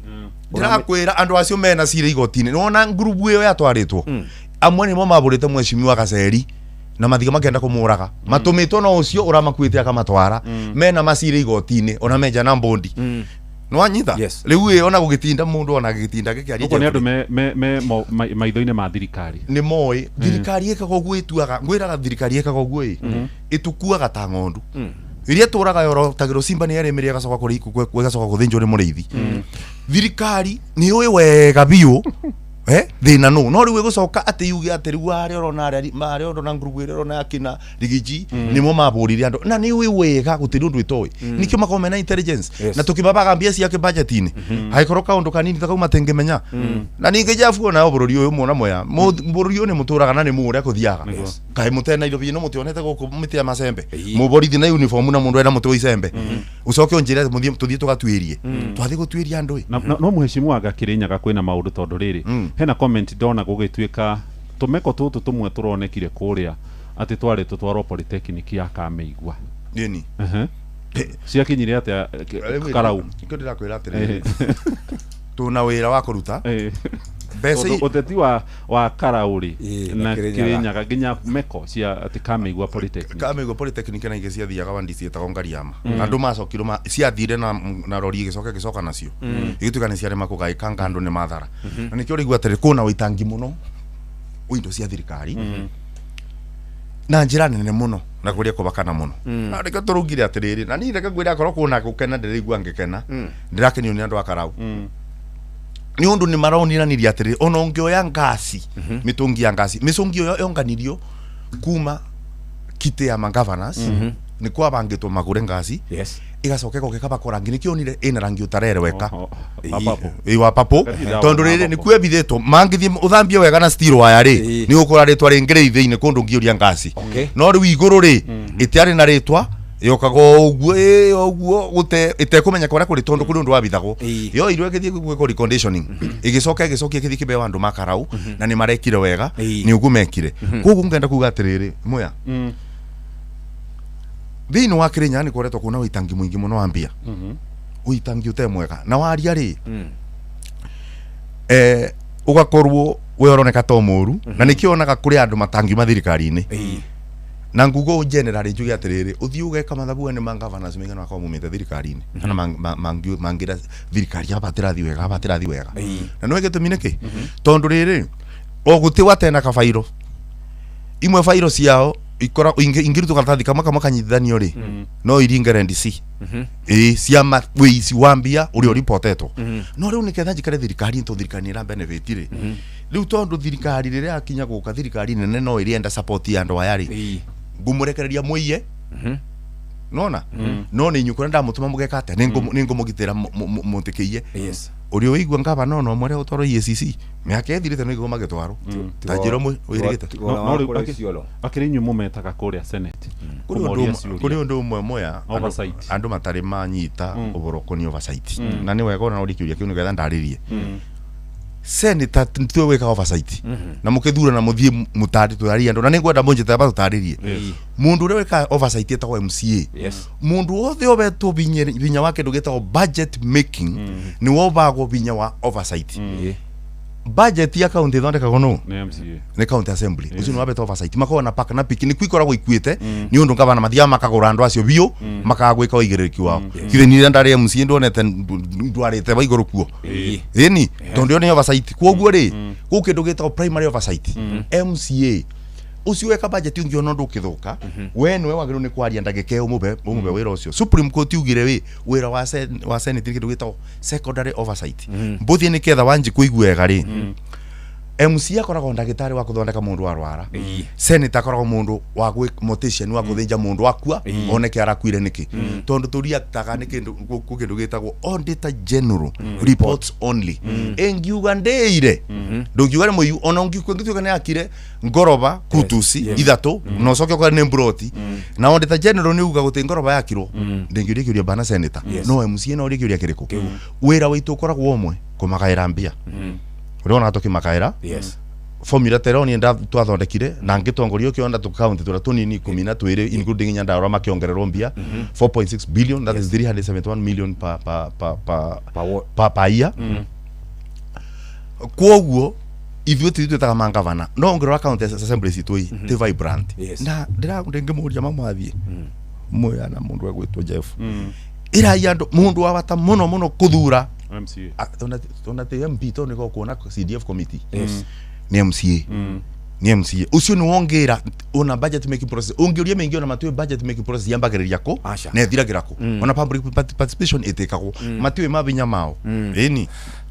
Ndĩrakwĩra andũ acio mena cira igoti-inĩ, nĩwona ngurubu ĩyo yatwarĩtwo, amwe nĩmo mabũrĩte mheshimiwa Gaceri na mathiga makenda kũmũraga, matũmĩtwo no ũcio ũramakuĩte akamatwara, mena macira igoti-inĩ ona menja na mbondi, nĩwanyita? Rĩu ĩ ona gũgĩtinda mũndũ ona gĩgĩtinda gĩkĩaria. Ũguo nĩ Jeff, andũ me maitho-inĩ ma thirikari. Nĩ moĩ thirikari ĩkaga ũguo, ĩtuaga, ngwĩraga thirikari ĩkaga ũguo ĩ, ĩtũkuaga ta ng'ondu iria tũraga yorotagĩrwo simba nĩ yarĩmĩrĩ ĩgacoka ĩgacoka gũthĩnjwo nĩ mũrĩithi. Thirikari nĩ yũĩ wega biũ thĩna nũ, no rĩu ĩgũcoka atĩ yuge atĩ rĩu arĩa ũrona arĩa ũrona ngurubu ĩrĩa ũrona akina rigiji nĩmo mabũrire andũ, na nĩ ũĩ wega gũtirĩ ũndũ ĩtoĩ, nĩkĩo makoragwo mena intelligence na tũkĩmabaga mbia ciake budget-inĩ, angĩkorwo kaũndũ kanini ta kau matingĩmenya. Na ningĩ Jeff, onayo bũrũri ũyũ muona moya bũrũri ũyũ nĩ mũtũraga na nĩ mũũ ũrĩa kũthiaga, kaĩ mũtena Nairobi ĩno mũtionete gũkũ mĩtĩ ya macembe, mũborithi na uniform na mũndũ ena mũtĩ wa icembe, ũcoke ũnjĩre mũthiĩ tũthiĩ tũgatuĩrie, twathiĩ gũtuĩria andũ ĩ. Na no mheshimiwa Gakĩrĩnyaga kwĩna maũndũ, tondũ rĩrĩ hena comment ndona gũgĩtuĩka tũmeko tũtũ tũmwe tũronekire kũrĩa atĩ twarĩ tũtwarwo polytechnic ya Kamĩigua. Nini. Ciakinyire atĩa Karau? Nĩkĩo ndĩrakwĩra atĩrĩrĩ, tũna wĩra wa kũruta mbeca. Tondũ ũteti wa Karau rĩ na na Kĩrĩnyaga. Kĩrĩnyaga nginya meko cia atĩ Kamĩigua polytechnic. Kamĩigua polytechnic na ingĩ ciathiaga wandi ciĩtagwo Ngariama. Andũ macokirwo ciathire na rori ĩgĩcoka ĩgĩcoka nacio, igĩtuĩka nĩ ciarema kũgaĩkanga, andũ nĩ mathara. Na nĩkĩo ũraigua atĩrĩ kwĩna ũitangi mũno wa indo cia thirikari na njĩra nene mũno na kũrĩa kũbakana mũno. Na reke tũrugire atĩrĩrĩ, na niĩ reke ngwĩre, akorwo kwĩna gũkena ndĩraigua ngĩkena, ndĩrakenio nĩ andũ a Karau nĩ ũndũ nĩ maroniranirie atĩrĩrĩ, ona ũngĩoya ngasi, mĩtũngi ya ngasi, mĩcũngi ĩyo yonganirio kuma kitĩ ya magovernors. Nĩ kwabangĩtwo magũre ngasi. Yes. Igacoka ĩgoka ĩkabakwo rangi nĩkĩo onire ĩna rangi ũtarereweka. Wa purple. Ĩ, wa papo. Gatirĩ ndawa Tondũ na rĩrĩ purple. nĩ kwebithĩtwo mangĩthiĩ ũthambie wega na steel wire rĩ, nĩ ũgũkora rĩtwa rĩngĩ rĩ thĩinĩ kũndũ ngĩũria ngasi. Okay. No rĩu igũrũ rĩ, ĩtiarĩ na rĩtwa, yokaga o ũguo, ĩ, o ũguo gũte ĩtekũmenyeka ũrĩa kũrĩ tondũ kũrĩ ũndũ wabithagwo. Yoirwo ĩgĩthiĩ gwĩkwo reconditioning, ĩgĩcoka ĩgĩcokia ĩgĩthiĩ kĩbeo andũ makarau, na nĩ marekire wega, nĩ ũguo mekire. Koguo ngenda kuga atĩrĩrĩ, Muya, thĩinĩ wa Kĩrĩnyaga nĩ koretwo kwĩna ũitangi mũingĩ mũno wa mbia, ũitangi ũte mwega, na waria rĩ, ũgakorwo we ũroneka to mũru, na nĩkĩo onaga kũrĩ andũ matangiuma thirikari-inĩ. Na nguga ũũ generally njuge atĩrĩrĩ, ũthiĩ ũgeka mathabu wone ma governors maigana makoragwo maumĩte thirikari-inĩ, kana mangĩra thirikari aba tĩrathiĩ wega, aba tĩrathiĩ wega. Na nĩũĩ gĩtũmi nĩkĩ? Tondũ rĩrĩ, o gũtĩ watena kabairo, imwe bairo ciao ikora ingĩrutwo karatathi kamwe kamwe kanyitithanio rĩ, no iringe Red Sea. Ĩĩ, cia wĩici wa mbia ũrĩa ũripotetwo. No rĩu nĩketha njikare thirikari-inĩ tondũ thirikari nĩ ĩra benefit rĩ, rĩu tondũ thirikari rĩrĩa yakinya gũka thirikari nene no ĩrĩenda support ya andũ aya rĩ, ngũmũrekereria mũiye, nona no nĩ inyuĩ kũrĩa ndamũtũma mũgeka atĩa, nĩ ngũmũgitĩra mũtikĩiye. Yes. Ũrĩa ũigua ngavana ona ũmwe ũrĩa ũtwarwo EACC mĩaka ĩthirĩte no igũrũ magĩtwarwo ta njĩra ũmwe wĩrĩgĩte. No rĩu akĩrĩ inyuĩ mũmetaga kũrĩa Senate Kũrĩ ũndũ kũmoria ũmwe- ciũria. kũrĩ ũndũ ũmwe moya andũ- Oversight. andũ matarĩ manyita ũhoro ũkoniĩ oversight, na nĩ wega ona ũrie kĩũria kĩu nĩgetha ndarĩrie. Senator nĩtwe wĩkaga oversight na mũkĩthurana mũthiĩ mũtarĩ tũraria andũ, na nĩ ngwenda mũnjĩte aba tũtarĩrie. Mũndũ ũrĩa wĩkaga oversight etagwo MCA. Yes. Mũndũ wothe ũbetwo vinya wa kĩndũ gĩtagwo budget making nĩwe ũbagwo vinya wa oversight. Budget ya county ĩthondekagwo nũ? Nĩ MCA. Nĩ county assembly. Ũcio nĩ wabete oversight, makoragwo na park na piki nĩkuo ikoragwo ikuĩte, nĩ ũndũ ngavana mathiaga makagũra andũ acio biũ makaga gwĩka ũigĩrĩrĩki wao. Githĩ niĩ ndarĩ MCA ndonete ndwarĩte wa igũrũ kuo? Ĩni tondũ ĩyo nĩ oversight. Koguo rĩ, kũu kĩndũ gĩtagwo primary oversight, MCA ũcio weka budget ũngĩona ũndũ ũkĩthũka, we nĩwe wagĩrĩirwo nĩ kwaria ndagĩka ĩyo ũmũbe wĩra ũcio. Supreme Court yugire wĩ wĩra wa Senate nĩ kĩndũ gĩtagwo secondary oversight. Mbũthie nĩ ketha wanji kũigua wega rĩ, MC akoragwo ndagĩtarĩ wa kũthondeka mũndũ arwara, senator akoragwo mũndũ wa gwĩ mortician wa gũthĩnja mũndũ akua oneke arakuire nĩkĩ, tondũ tũriaktaga nĩ kĩndũ kũ kĩndũ gĩtagwo auditor general reports only. Ĩngiuga ndĩire ndũngiuga nĩ mũiyu, ona ũngĩtuĩka nĩ akire ngoroba kutusi ithatũ na ũcoke ũkore nĩ mburoti, na auditor general nĩ uga gũtĩ ngoroba yakirwo, ndĩngĩũria kĩũria bana senator. No MCA no ũrie kĩũria kĩrĩkũ. Wĩra witũ ũkoragwo ũmwe, kũmagaĩra mbia ũrĩa wonaga tũkĩmakaĩra. Yes. Formula ta ĩrĩa niĩ twathondekire na ngĩtongoria ũkĩona tũ county tũrĩa tũnini 12 including Nyandarua makĩongererwo mbia 4.6 billion, that is 371 million per year. Kwoguo ithuĩ ti twĩtaga mangavana, no ũngĩrora county assembly citũ ĩ ti vibrant. Yes. Na ndĩra ndĩngĩmũria mamwathiĩ mwĩana mũndũ egwĩtwo Jeff, ĩrai andũ mũndũ wa bata mũno mũno kũthura MCA. Ona ti MP tondũ nĩko kuona CDF committee. Yes. Nĩ MCA, nĩ MCA ũcio nĩ wongĩra ona budget making process ũngĩũria mĩingĩ ona matiũĩ budget making process yambagĩrĩria kũ Aca. na ĩthiragĩra kũ, ona public participation ĩtĩkagwo, matiũĩ mabinya mao ĩni.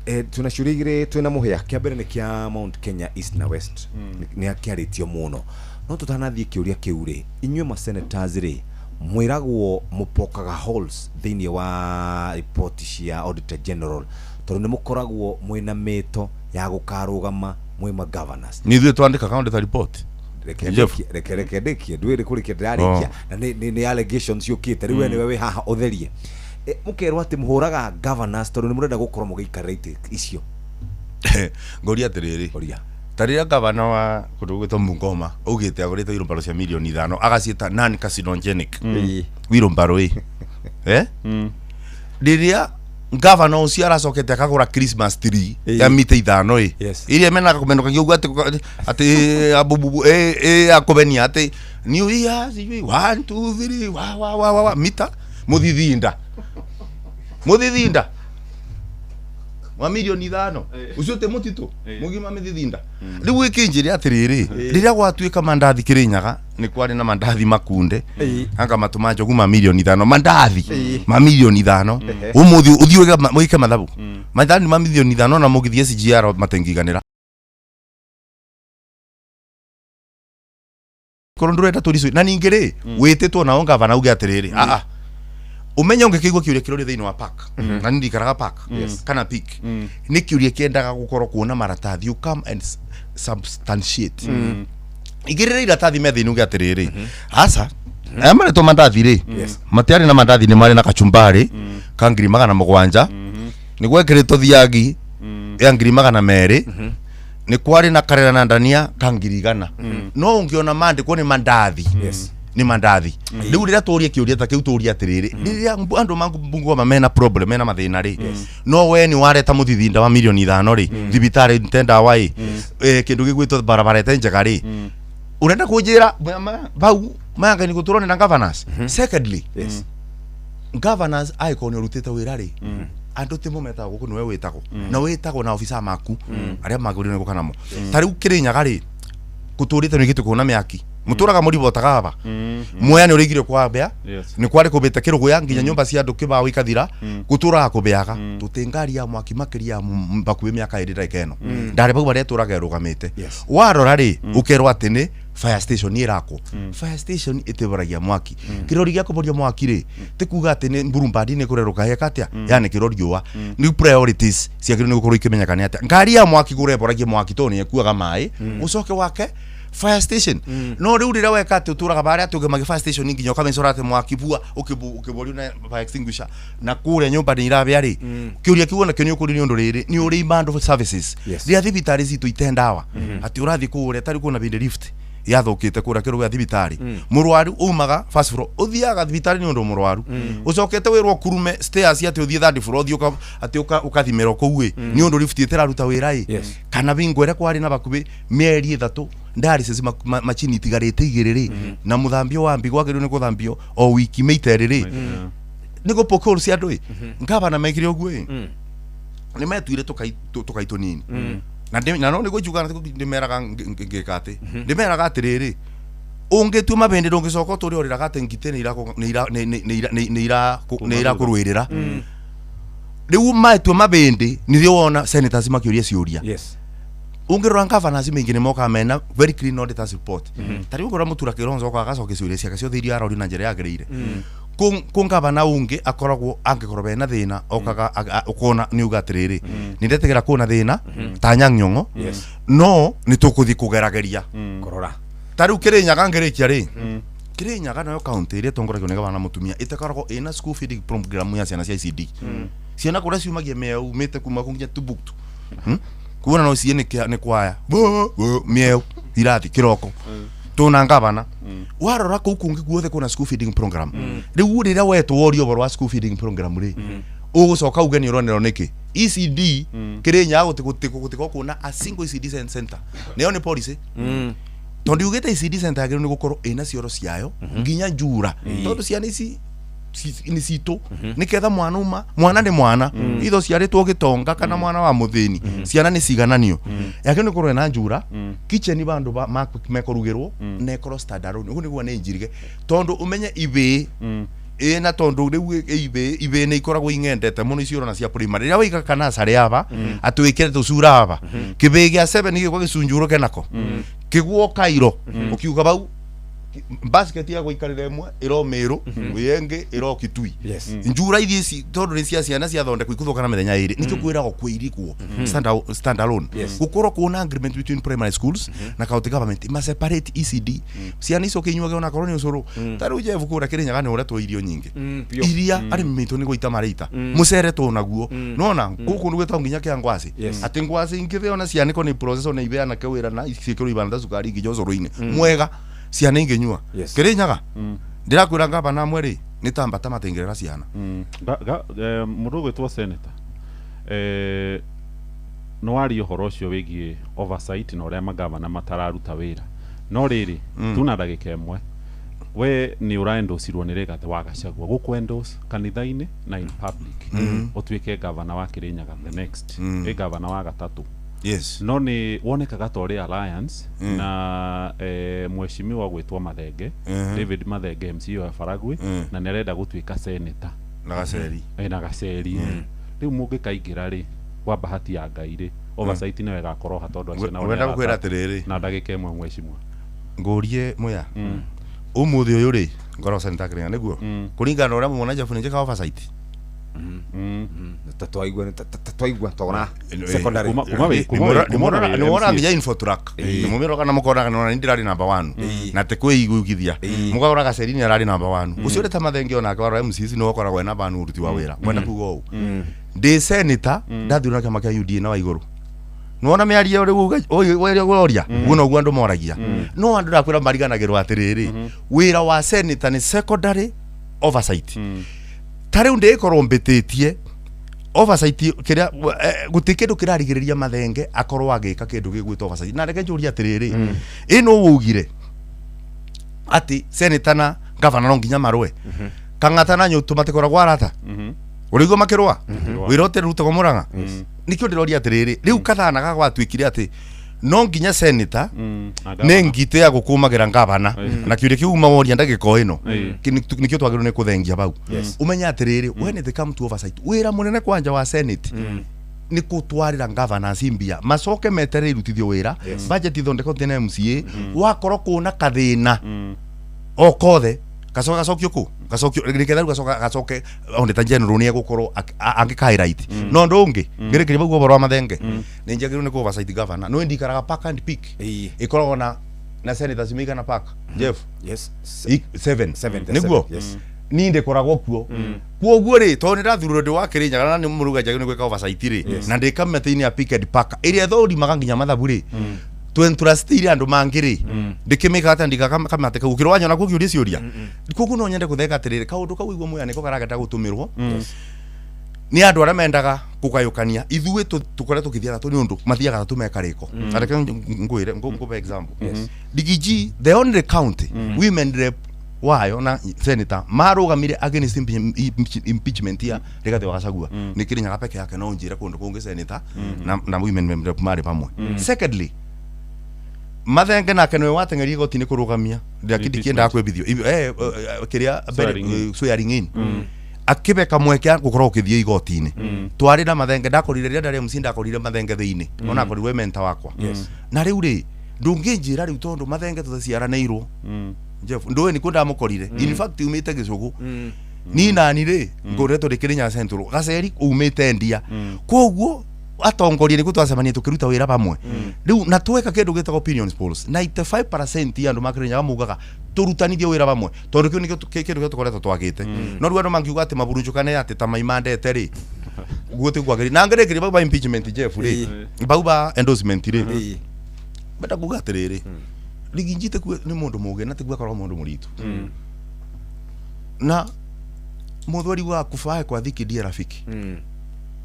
Twĩna ciũria igĩrĩ twĩna mũhĩa. Kĩa mbere nĩ kĩa Mount Kenya East na West, nĩ kĩarĩtio mũno, no tũtanathiĩ kĩũria kĩu rĩ, inyuĩ ma senators rĩ, mwĩragwo mũpokaga holes thĩinĩ wa report cia auditor general tondũ nĩ mũkoragwo mwĩna mĩto ya gũkarũgama mwĩ ma governors. Nĩ ithuĩ twandĩkaga auditor report. Reke Jeff. reke ndĩkie, ndwĩrĩ kũrĩkia ndĩrarĩkia. Na nĩ allegations ciũkĩte rĩu, we nĩwe wĩ haha ũtherie. Mũkerwo atĩ mũhũraga governors tondũ nĩ mũrenda gũkorwo mũgĩikarĩra itĩ icio. Ngũria atĩrĩrĩ. Ũria. Ta rĩrĩa gavana wa kũndũ gwĩtwo Bungoma augĩte agũrĩte wheelbarrow cia mirioni 5 agaciĩta non carcinogenic wheelbarrow ĩ, rĩrĩa gavana ũcio aracokete akagũra Christmas tree ya mita 5 ĩ, iria menaga kũmenũkagia ũguo atĩ abubu ĩ akũbenia atĩ new year sijui 1 2 3 wa wa wa wa wa mita mũthithinda wa mirioni 5 ũcio tĩ mũtitũ mũgima mĩthithinda. Rĩu ĩkĩnjĩre atĩrĩrĩ, rĩrĩa gwatuĩka mandathi Kĩrĩnyaga nĩ kwarĩ na mandathi makunde anga matũ ma njogu ma mirioni 5, mandathi ma mirioni 5, ũmũthĩ ũthiĩ wĩke mathabu mandathi ma mirioni 5 na mũgĩthiĩ SGR matengiganĩra. Korwo ndurenda tũricu na ningĩ rĩ wĩtĩtwo nao ngavana uge atĩrĩrĩ, aa umenye ũngĩkĩigua kĩũria kĩrũrĩ thĩinĩ wa park, na niĩ ndikaraga park kana peak, nĩ kĩũria kĩendaga gũkorwo kuona maratathi, you come and substantiate. Igĩrĩra iratathi metha-inĩ uge atĩrĩrĩ, aca aya marĩtwo mandathi rĩ, matiarĩ na mandathi, nĩ marĩ na kachumbari ka 700,000, nĩ gwekĩrĩtwo thiagi ya 200,000, nĩ kwarĩ na karera na ndania ka 100,000, no ũngĩona mandĩkwo nĩ mandathi, nĩ mandathi. Rĩu rĩrĩa tũrie kĩũria ta kĩu, tũrie atĩrĩrĩ, rĩrĩa andũ ma Bungoma mena problem, mena mathĩna rĩ, no we nĩ wareta mũthithinda wa 5 million rĩ, thibitarĩ nte ndawa ĩ, kĩndũ gĩgwĩtwo barabara ĩte njega rĩ, ũrenda kũnjĩra bau mayangani gũtũrwo na governors? Secondly, governors angĩkorwo nĩ ũrutĩte wĩra rĩ, andũ timo metagwo gũkũ, nĩwe wĩtagwo na wĩtagwo na obitha maku arĩa magĩrĩirwo nĩ gũka namo. Ta rĩu Kĩrĩnyaga rĩ, gũtũrĩte nĩ gĩtĩ kuona mĩaki mũtũraga mũribotaga aba mwea nĩ ũrĩigire kwambĩa, nĩ kwarĩ kũbĩte kĩrũgũya nginya nyũmba cia andũ kĩbaũ ikathira, gũtũraga kũbĩaga tũtĩ ngari ya mwaki makĩria ya bakuhĩ mĩaka 2 ndagĩka ĩno ndarĩ bau barĩa ĩtũraga ĩrũgamĩte. Warora rĩ, ũkerwo atĩ nĩ fire station ĩrakwo. Fire station ĩtĩboragia mwaki, kĩrori gĩa kũboria mwaki rĩ, ti kuga atĩ nĩ mburumbandi nĩ kũrerũka heka atĩa yanĩkĩrwo riũa. Nĩ priorities ciagĩrĩirwo nĩ gũkorwo ikĩmenyeka nĩ atĩa ngari ya mwaki kũreboragia mwaki tondũ nĩ ĩkuaga maĩ, ũcoke wake fire station. No rĩu rĩrĩa weka atĩ ũtũraga barĩa atĩ ũgĩmagi fire station nginya ũkamĩcora atĩ mwaki bua ũkĩborio na fire extinguisher na kũrĩa nyũmba nĩ irabĩa rĩ, kĩũria kĩu ona kĩo nĩ ũkũrio nĩ ũndũ rĩrĩ nĩ ũrĩ imando services, rĩrĩa thibitarĩ citũ ite ndawa, atĩ ũrathiĩ kũrĩa tarĩ kuona bĩndĩ lift yathũkĩte kũrĩa kĩrũ gĩa thibitarĩ, mũrwaru umaga first floor, ũthiaga thibitarĩ nĩ ũndũ mũrwaru, ũcokete wĩrwo kurume stairs atĩ ũthiĩ third floor, ũthiĩ atĩ ũkathimĩrwo kũu ĩ, nĩ ũndũ lift ĩtĩraruta wĩra ĩ. Kana bingo ĩrĩa kwarĩ na bakuhĩ mĩeri 3 dialysis machine itigarĩte 2 rĩ, na mũthambio wa mbi gwagĩrĩirwo nĩ gũthambio o wiki mĩita 2 rĩ, nĩ gũpokol cia andũ ĩ. Ngavana mekire ũguo ĩ, nĩ metuire tũkai tũnini na no nĩguo njugaga ndĩmeraga ngĩka atĩ ndĩmeraga atĩrĩrĩ, ũngĩtua mabĩndĩ ndũngĩcoka ũtũre ũrĩraga atĩ ngitĩ nĩ irakũrũĩrĩra. Rĩu matua mabĩndĩ nĩrĩo wona senators makĩũria ciũria. Ũngĩrora governors maingĩ nĩ mokaga mena very clean auditors report. Ta rĩu ũngĩrora Mũtura Kĩronzo okaga agacokia ciũria ciake ciothe iria arorio na njĩra yagĩrĩire. Kũ ngavana ũngĩ akoragwo angĩkorwo bena thĩna okaga ũkona nĩ uga atĩrĩrĩ, nĩ ndetigĩra kwĩna thĩna ta Anyang' Nyong'o, no nĩ tũkũthiĩ kũgerageria kũrora. Ta rĩu Kĩrĩnyaga, ngĩrĩkia rĩ, Kĩrĩnyaga nayo kaunti ĩrĩa ĩtongoragio nĩ gavana mũtumia ĩtakoragwo ĩna school feeding program ya ciana cia ECD, ciana kũrĩa ciumagia mĩeu mĩte kuma kũ nginya Timbuktu. Kuona no ciĩ nĩ kwaya mĩeu irathi kĩroko tuna ngavana. Warora kũu kũngĩ guothe kwĩna school feeding program. Rĩu rĩrĩa wetwo worio ũhoro wa school feeding program rĩ, ũgũcoka uge nĩ ũronerwo nĩkĩ ECD Kĩrĩnyaga gũtikorwo kwĩna a single ECD center? Nayo nĩ policy, tondũ yugĩte ECD center yagĩrĩirwo nĩ gũkorwo ĩna cioro ciayo nginya njura, tondũ ciana ici nĩ citũ, nĩketha mwana uma mwana nĩ mwana itho ciarĩtwo gĩtonga kana mwana wa mũthĩni, ciana nĩ cigananio, yagĩrĩirwo nĩ gũkorwo ĩna njura, kitchen bandũ mekũrugĩrwo na ĩkorwo standalone. Ũguo nĩguo nĩ njirige, tondũ ũmenye ibĩ ĩ na tondũ rĩu ibĩ nĩ ikoragwo ing'endete mũno icio ũrona cia primary, rĩrĩa waiga kanasarĩ aba atĩ wĩkĩre tũcura aba, kĩbĩ gĩa 7 gĩgũka gĩcunjurũke nako kĩguo kairo ũkiuga bau basket ya gũikarĩra ĩmwe ĩro Mĩrũ, ĩngĩ ĩro Kitui. Njura ithi ici tondũ nĩ cia ciana ciathondekwo ikuthũka na mĩthenya 2, nĩkĩo kwĩragwo kwĩirigwo stand alone, gũkorwo kwĩna agreement between primary schools na county government ma separate ECD, ciana icio kĩnyuage onakorwo nĩ ũcũrũ. Ta rĩu Jeff kũrĩa Kĩrĩnyaga nĩ ũretwo irio nyingĩ iria arĩmi maitũ nĩ gũita mareita, mũcere tũnaguo nona gũkũ nĩ gwĩtagwo nginya kĩa ngwacĩ, atĩ ngwacĩ ingĩthĩo na cianĩko nĩ process ona ibeanake wĩra na ciĩkĩrwo ibanda cukari nginya ũcũrũ-inĩ mwega ciana ingĩnyua. Kĩrĩnyaga ndĩrakwĩra ngavana amwe rĩ nĩ ta mbata matingĩrera ciana. Mũndũ ũgwĩtwo senator, nĩ waria ũhoro ũcio wĩgiĩ oversight na ũrĩa magavana matararuta wĩra, no rĩrĩ, tuna ndagĩka 1, we nĩ ũraendocirwo nĩ Rigathĩ wa Gachagua gũkũ endorse kanitha-inĩ na in public ũtuĩke gavana wa Kĩrĩnyaga the next, ĩ gavana wa gatatũ. No nĩ wonekaga ta ũrĩ alliance na mheshimiwa gwĩtwo Mathenge, David Mathenge, MCA wa Baragwi, na nĩ arenda gũtuĩka senator. Na Gaceri. Na Gaceri. Rĩu mũngĩkaingĩra rĩ, kwa bahati ya Ngai rĩ, oversight nĩyo ĩgakorwo ha tondũ acio nao nĩ Ũrenda gũkwĩra arata. Atĩrĩrĩ. Na ndagĩka 1, mheshimiwa. Ngũrie muya ũmũthĩ ũyũ rĩ, ngoragwo senator Kĩrĩnyaga nĩguo kũringana na ũrĩa muona Jeff nĩ njĩkaga oversight. Ta twaigua, ta twaigua twona secondary. Nĩwona nginya Infotrack nĩmũmĩroga na mũkonaga nĩwona nĩ ndĩrarĩ number one na te kwĩiguithia mũkagũra gaceri nĩ ararĩ number one ũcio ũrĩ ta Mathenge onake warora MCC nĩwe ũkoragwo e number one ũruti wa wĩra. Mwenda kuga ũũ, ndĩ senator ndathurwo na kĩama kĩa UDA na Waigũrũ, nĩwona mĩario rĩu ũroria ũguo noguo andũ moragia, no andũ ndakwĩra mariganagĩrwo atĩrĩrĩ, wĩra wa senator nĩ secondary oversight. Ta rĩu ndĩkorwo mbĩtĩtie oversight kĩrĩa gũtirĩ kĩndũ kĩrarigĩrĩria Mathenge akorwo agĩka kĩndũ gĩgwĩtwo oversight. Na reke njũrie atĩrĩrĩ, ĩ nũ waugire atĩ senator na gavana no nginya marũe? Kang'ata na Nyũtũ matikoragwo arata, ũrĩigua makĩrũa wĩra ũtĩrutagwo Mũrang'a. Nĩkĩo ndĩroria atĩrĩrĩ, rĩu kathana gagwatuĩkire atĩ no nginya senator nĩ ngitĩ ya gũkũmagĩra ngavana, na kĩũria kĩu uma woria ndagĩka o ĩno nĩkĩo twagĩrĩirwo nĩ kũthengia bau. Ũmenye atĩrĩrĩ, when it come to oversight, wĩra mũnene kwanja wa senate nĩ gũtwarĩra governors mbia macoke meterere irutithio wĩra, budget ithondekwo tena MCA, wakorwo kũna kathĩna o kothe gacoka gacokio kũ gacokio rĩketha rĩu gacoka gacoke auditor general nĩ egũkorwo angĩka highlight. No ũndũ ũngĩ ngĩrĩkĩria bau ũhoro wa Mathenge, nĩ njagĩrĩirwo nĩ kũ oversight governor no ndikaraga park and pick ĩkoragwo na senators meigana park, Jeff? Yes. Seven. Seven, nĩguo. Seven, yes. Niĩ ndĩkoragwo kuo kuoguo rĩ, tondũ nĩ ndathurwo ndĩ wa Kĩrĩnyaga na nĩ mũruga njagĩrĩirwo nĩ gwĩka oversight rĩ, na ndĩ kamĩtĩ-inĩ ya pick and pack ĩrĩa ĩthũrimaga nginya mathabu rĩ, twentrustire andũ mangĩ rĩ, ndĩkĩmĩka atĩa ndika kamĩtĩ kau ũkĩrwo wanyona kuo ngĩũria ciũria. Koguo no nyende gũtheka atĩrĩrĩ, kaũndũ kau igua muya nĩko karageta gũtũmĩrwo nĩ andũ arĩa mendaga kũgayũkania ithuĩ tũkoretwo tũkĩthiĩ atatũ nĩ ũndũ mathiaga atatũ mekarĩko. Na reke ngwĩre ngũbe example. Riggy G, the only county women rep wayo na senator marũgamire against impeachment ya Rigathi wa Gachagua nĩ Kĩrĩnyaga peke yake. No njĩre kũndũ kũngĩ senator na women rep marĩ pamwe. Secondly, Mathenge nake nĩwe wateng'eria igoti-inĩ kũrũgamia ndikĩendaga kwĩbithio kĩrĩa Swearing in. Swearing in akĩbeka mweke gũkorwo ũkĩthiĩ igoti-inĩ. Twarĩ na Mathenge, ndakorire rĩrĩa ndarĩ MC, ndakorire Mathenge thĩinĩ, no nakorirwo e mentor wakwa. Na rĩu rĩ, ndũngĩnjĩra rĩu tondũ Mathenge tũtaciaranĩirwo, Jeff, ndũĩ nĩkuo ndamũkorire. In fact umĩte Gĩcũgũ, ni nani rĩ ngũretwo ndĩ Kĩrĩnyaga Central, Gaceri umĩte Ndia, koguo atongoria nĩguo twacemania tũkĩruta wĩra pamwe rĩu na tweka kĩndũ gĩtagwo opinion polls, 95% ya andũ ma Kĩrĩnyaga mugaga tũrutanithie wĩra pamwe tondũ kĩu nĩkĩo kĩndũ kĩrĩa tũkoretwo twagĩte. No rĩu andũ mangiuga atĩ maburunjũkane atĩ ta maimandete rĩ, guo tĩkwagĩrĩire na ngĩrĩkĩria bau ba impeachment, Jeff, rĩ bau ba endorsement rĩ, benda kuga atĩrĩrĩ, Riggy G tikuo nĩ mũndũ mũgĩ na tikuo akoragwo mũndũ mũritu na mũthweri wa kufae kwa dhiki ndiye rafiki.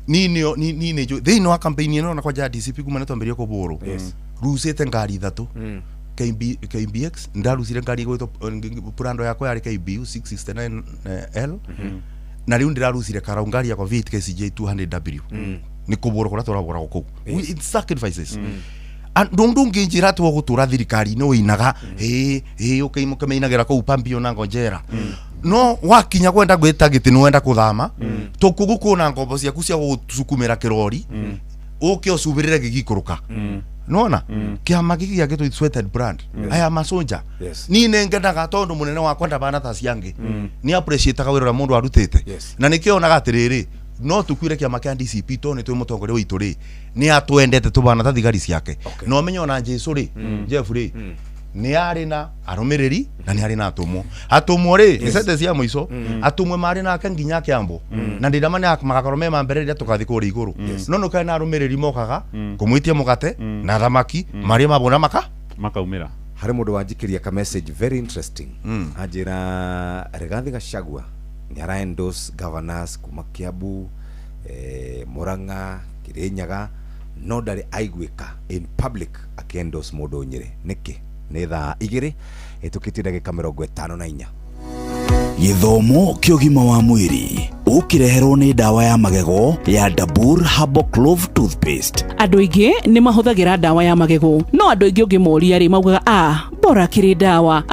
Ni nĩ ni nĩ njũĩ thĩinĩ wa campaign ĩno na kwanja ya DCP kuma nĩ twambĩrĩrie kũbũrwo rucĩte ngari ithatũ KB, KBX ndarucire ngari ĩgwĩtwo Prado yakwa yarĩ KBU 669 L, na rĩu ndĩrarucire karau ngari yakwa V8 KCJ 200W nĩ kũbũrwo kũrĩa tũrabũragwo kũu. It's sacrifices. Andũ ndũngĩnjĩra atĩ ũgũtũra thirikari-inĩ ũinaga ĩĩ ĩĩ ũkĩmĩinagĩra kũu pambio na ngonjera, no wakinya kwenda gwĩta gĩtĩ nĩ wenda kũthama tũkugu kũna ngombo ciaku cia gũgũcukumĩra kĩrori ũke ũcubĩrĩre gĩgikũrũka. Nona kĩama gĩkĩ gĩakĩtwo sweated brand. I am a soldier. Niĩ nĩ ngenaga tondũ mũnene wakwa ndabana ta ciangĩ nĩ appreciataga wĩra ũrĩa mũndũ arutĩte. Na nĩkĩo onaga atĩrĩrĩ, no tukuire kĩama kĩa DCP tondũ nĩ twĩ mũtongoria witũ rĩ nĩ atwendete tũbana ta thigari ciake. Na ũmenye ona Jesu rĩ, Jeff rĩ, nĩ arĩ na arũmĩrĩri na nĩ arĩ na atũmwo. Atũmwo rĩ nĩ sentence ya mũico, atũmwo marĩ nake nginya kĩambo na ndĩrama nĩ magakorwo me ma mbere rĩrĩa tũgathiĩ kũrĩa igũrũ. No nĩ karĩ na arũmĩrĩri mokaga kũmwĩtia mũgate na thamaki marĩa mabona maka makaumĩra. Harĩ mũndũ wanjikĩria ka message very interesting, anjĩra Rigathi Gachagua nĩ ara endorse governors kuma Kiambu, Murang'a, Kirinyaga, no ndarĩ aiguĩka in public akĩ-endorse mũndũ Nyĩrĩ. Nĩkĩ? Nĩ thaa 2 ĩtũkĩtie ndagĩka 54. Gĩthomo kĩa ũgima wa mwĩrĩ ũkĩreherwo nĩ ndawa ya magego ya Dabur Herbal Clove Toothpaste. Andũ aingĩ nĩ mahũthagĩra ndawa ya magego, no andũ aingĩ ũngĩmoria rĩ maugaga a Bora akĩrĩ ndawa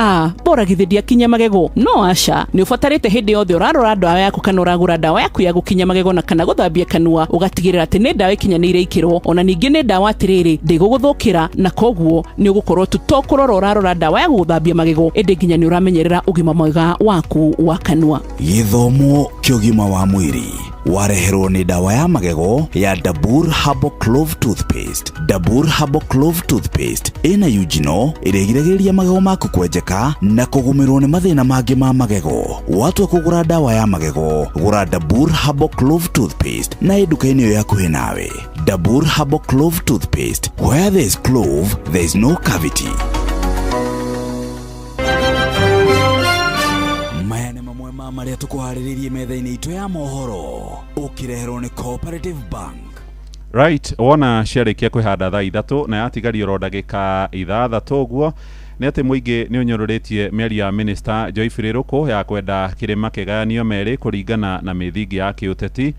bora githĩ ndiakinya magego. No aca, nĩ ũbatarĩte hĩndĩ yothe ũrarora ndawa yaku kana ũragũra ndawa yaku ya gũkinya magego na kana gũthambia kanua, ũgatigĩrĩra atĩ nĩ ndawa ĩkinyanĩire ikĩro, ona ningĩ nĩ ndawa atĩrĩrĩ ndĩgũgũthũkĩra, na koguo nĩ ũgũkorwo tu to kũrora ũrarora ndawa ya gũgũthambia magego, ĩndĩ nginya nĩ ũramenyerera ũgima mwega waku wa kanua. Gĩthomo kĩa ũgima wa mwĩrĩ wareherwo nĩ ndawa ya magego ya Dabur Herbal Clove Toothpaste. Dabur Herbal Clove Toothpaste ĩna eugenol ĩrĩa ĩgiragĩrĩria magego maku kwenjeka na kũgũmĩrwo nĩ mathĩna mangĩ ma magego. Watua kũgũra ndawa ya magego, gũra Dabur Herbal Clove Toothpaste na ĩ nduka-inĩ ĩyo hakuhĩ nawe. Dabur Herbal Clove Toothpaste, where there is clove, there is no cavity. Maya nĩ mamwe ma marĩa tũkũharĩrĩirie metha-inĩ itũ ya mohoro, ũkĩreherwo nĩ Cooperative Bank. Right, wona ciarĩkia kwĩhanda thaa 3 na yatigario oro ndagĩka 6 ũguo, nĩ atĩ mũingĩ nĩ ũnyũrũrĩtie mĩario ya Minister Joyce Rũkũ ya kwenda kĩrĩma kĩgayanio merĩ kũringana na mĩthingi ya kĩũteti.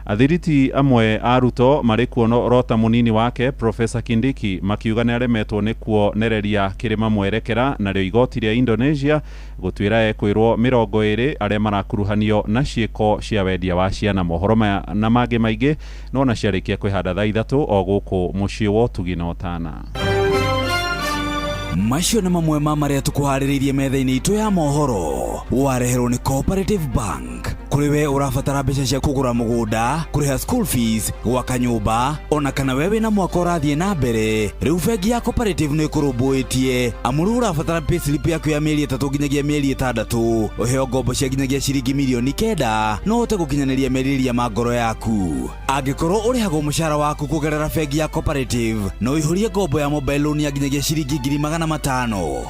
Athiriti amwe a Ruto marĩ kuono rota mũnini wake Professor Kindiki makiuga nĩ aremetwo nĩ kuonereria kĩrĩma mwerekera, narĩo igoti rĩa Indonesia gũtuĩra ekwĩrwo 20 arĩa marakuruhanio na ciĩko cia wendia wa ciana. Mohoro maya na mangĩ maingĩ nona ciarĩkia kwĩhanda thaa 3 o gũkũ mũciĩ wa ũtugi na ũtana. Macio nĩ mamwe ma marĩa tũkũharĩrĩirie metha-inĩ itũ ya mohoro, wareherwo nĩ Cooperative Bank. Kũrĩ we ũrabatara mbeca cia kũgũra mũgũnda, kũrĩha school fees, gwaka nyũmba, ona kana we wĩna mwaka ũrathiĩ na mbere, rĩu bengi ya Cooperative nĩ ĩkũrũmbũĩtie. Amu rĩu ũrabatara payslip yaku ya mĩeri 3 nginyagia mĩeri 6, ũheo ngombo cia nginyagia ciringi mirioni 9 no ũhote gũkinyanĩria merirĩria ma ngoro yaku. Angĩkorwo ũrĩhagwo mũcara waku kũgerera bengi ya Cooperative, no ũihũrie ngombo ya mobile loan ya nginyagia ciringi 500,000.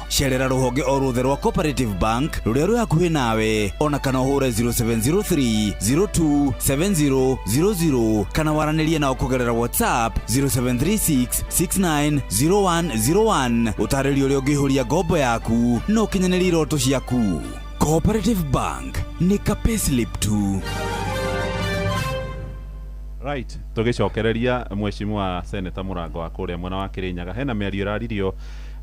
Cerera rũhonge o ruothe rwa Cooperative Bank rũrĩa rwĩ hakuhĩ nawe, ona kana ũhũre 0703 027000 kana waranĩrie nao kũgerera WhatsApp 0736 690101. Ũtarĩrio ũrĩa ũngĩihũria ngombo yaku na ũkinyanĩrie iroto ciaku. Cooperative Bank nĩ ka payslip tu. Right, tũgĩcokereria mheshimiwa Senator Mũrango wa kũrĩa mwena wa Kĩrĩnyaga, hena mĩario ĩraririo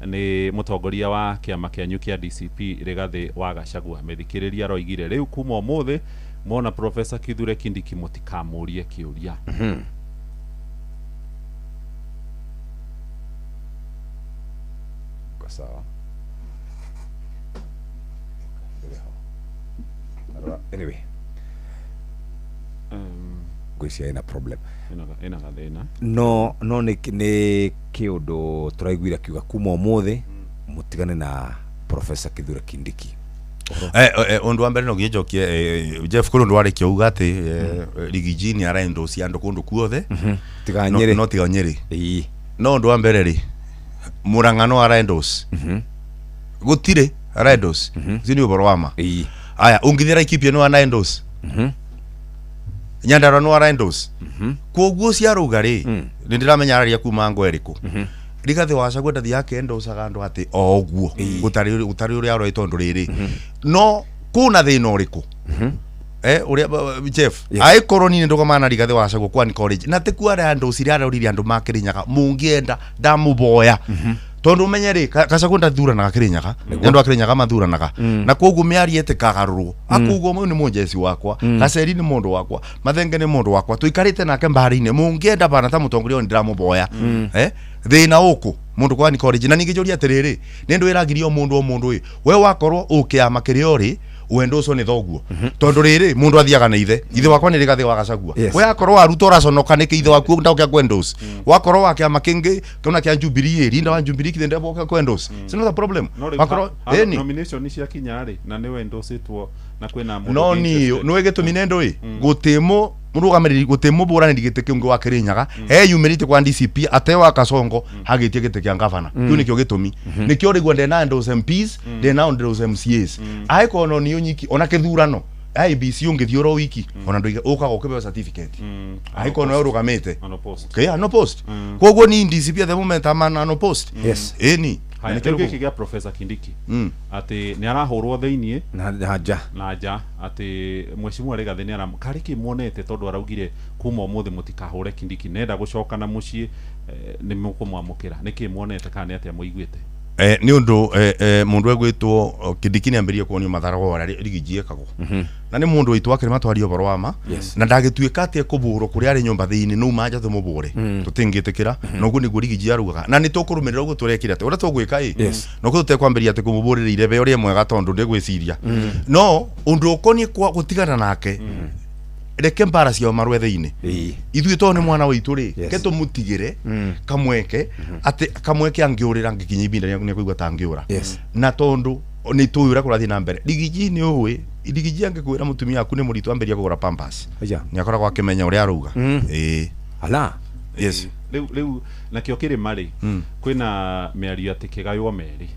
nĩ mũtongoria wa kĩama kĩanyu kĩa DCP Rigathĩ wa Gachagua. Mĩthikĩrĩria aroigire rĩu kuma ũmũthĩ mona Professor Kithure Kindiki mũtikamũrie kĩũria. Sawa. Anyway, ngwĩciria ĩna problem, ĩna gathĩna. No nĩ kĩũndũ tũraiguire akiuga kuma ũmũthĩ mũtigane na Professor Kithure Kindiki. Ũndũ wa mbere no nginya njokie Jeff kũrĩ ũndũ warĩkia uga atĩ Rigiji nĩ araendorse andũ kũndũ kuothe, tiga Nyĩrĩ, no tiga Nyĩrĩ. No ũndũ wa mbere rĩ, Murang'a no araendorse, gũtirĩ araendorse, ũcio nĩ ũhoro wa ma. Aya, ũngĩthiĩ Laikipia no anaendorse, Nyandarua no araendorse. Koguo ciarauga rĩ, nĩ ndĩramenya araria kuma ngo ĩrĩkũ. Rigathĩ wa Gachagua ndathiaga akĩendorsaga andũ atĩ o ũguo gũtarĩ ũrĩa aroĩ, tondũ rĩrĩ no kũna thĩna ũrĩkũ ũrĩa Jeff angĩkorwo niĩ nĩndũgamaga na Rigathĩ wa Gachagua Kwani College na ti kuo araendorse aroririe andũ ma Kĩrĩnyaga mũngĩenda ndamũboya, tondũ ũmenye rĩ, Gachagua ndathuranaga Kĩrĩnyaga, nĩ andũ a Kĩrĩnyaga mathuranaga, na koguo mĩario ĩtĩkagarũrwo akuga ũyũ nĩ mũnjeci wakwa, Gaceri nĩ mũndũ wakwa, Mathenge nĩ mũndũ wakwa, tũikarĩte nake mbara-inĩ, mũngĩenda bana ta mũtongoria ũyũ nĩndĩramũboya. Thĩna ũkũ mũndũ Kwani College. Na ningĩ njũrie atĩrĩrĩ, nĩ ndwĩragirio mũndũ o mũndũ ĩ, we wakorwo ũkĩama kĩrĩa ũrĩ wendo ũcio nĩ thoguo, tondũ rĩrĩ mũndũ athiaga na ithe, ithe wakwa nĩ Rigathĩ wa Gachagua, we akorwo waruta ũraconoka nĩkĩ ithe waku ndauke kwendorse, wakorwo wa kĩama kĩngĩ kĩona kĩa Jubilee ĩ, rinda wa Jubilee kithĩ ndeboke kwendorse, it's not a problem. Wakorwo ĩni nomination ciakinya rĩ, na nĩwe endorsetwo na kwĩna mũndũ no niĩ nĩwe gĩtũmi nĩ ndũĩ gũtĩmũ mũrũgamĩrĩri gũtĩ mũbũranĩri gĩtĩ kĩngĩ wa Kĩrĩnyaga eyumĩrĩte kwa DCP ate wa Kasongo hagĩtie gĩtĩ kĩa gavana, kĩu nĩkĩo gĩtũmi, nĩkĩo rĩgua ndena endorse MPs, ndena endorse MCAs, angĩkorwo no niĩ nyiki ona kĩthurano IEBC ũngĩthiĩ oro wiki ona ndũiga ũkaga ũkĩheo certificate angĩkorwo nowe ũrũgamĩte okay, no post. Koguo ni DCP at the moment amana no post. Yes. Ĩni Haya, rĩu gĩkĩ gĩa Professor Kindiki atĩ nĩ arahũrwo thĩiniĩ na nja, na nja atĩ mheshimiwa Rigathĩ nĩ aram karĩ kĩ muonete, tondũ araugire kuma ũmũthĩ mũtikahũre Kindiki, nenda gũcoka na mũciĩ nĩ mũkũmwamũkĩra, nĩ kĩ muonete kana nĩ atĩa mũiguĩte? Nĩ ũndũ mũndũ egwĩtwo Kindiki nĩ ambĩrĩrie kuonio matharago ũrĩa rigiji ekagwo na nĩ mũndũ witũ akĩrĩ matwaria ũhoro wa ma. Na ndagĩtuĩka atĩ ekũbũrwo kũrĩa arĩ nyũmba thĩinĩ nũ manja tũmũbũre, tũtingĩtĩkĩra. Na ũguo nĩguo rigiji arugaga na nĩ tũkũrũmĩrĩra ũguo tũrekire atĩ ũrĩa tũgwĩka ĩ no tũtekwambĩrĩria atĩ kũmũbũrĩra irebe ũrĩa mwega tondũ ndĩgwĩciria no ũndũ ũkoniĩ kwa gũtigana nake, reke mbara ciao marwe thĩinĩ. Ithuĩ tondũ nĩ mwana witũ rĩ, ke tũmũtigĩre kamweke atĩ kamweke angĩũrĩra angĩkinya ibinda nĩ kũigua ta angĩũra. Na tondũ nĩ tũĩ ũrĩa kũrathiĩ na mbere rigiji nĩ ũĩ rigiji angĩkwĩra mũtumia waku nĩ mũritũ ambĩrĩria kũgũra pampers, nĩ akoragwo akĩmenya ũrĩa arauga. Ĩĩ. Ala. Yes. Rĩu nakĩo kĩrĩma rĩ, kwĩna mĩario atĩ kĩgaywo merĩ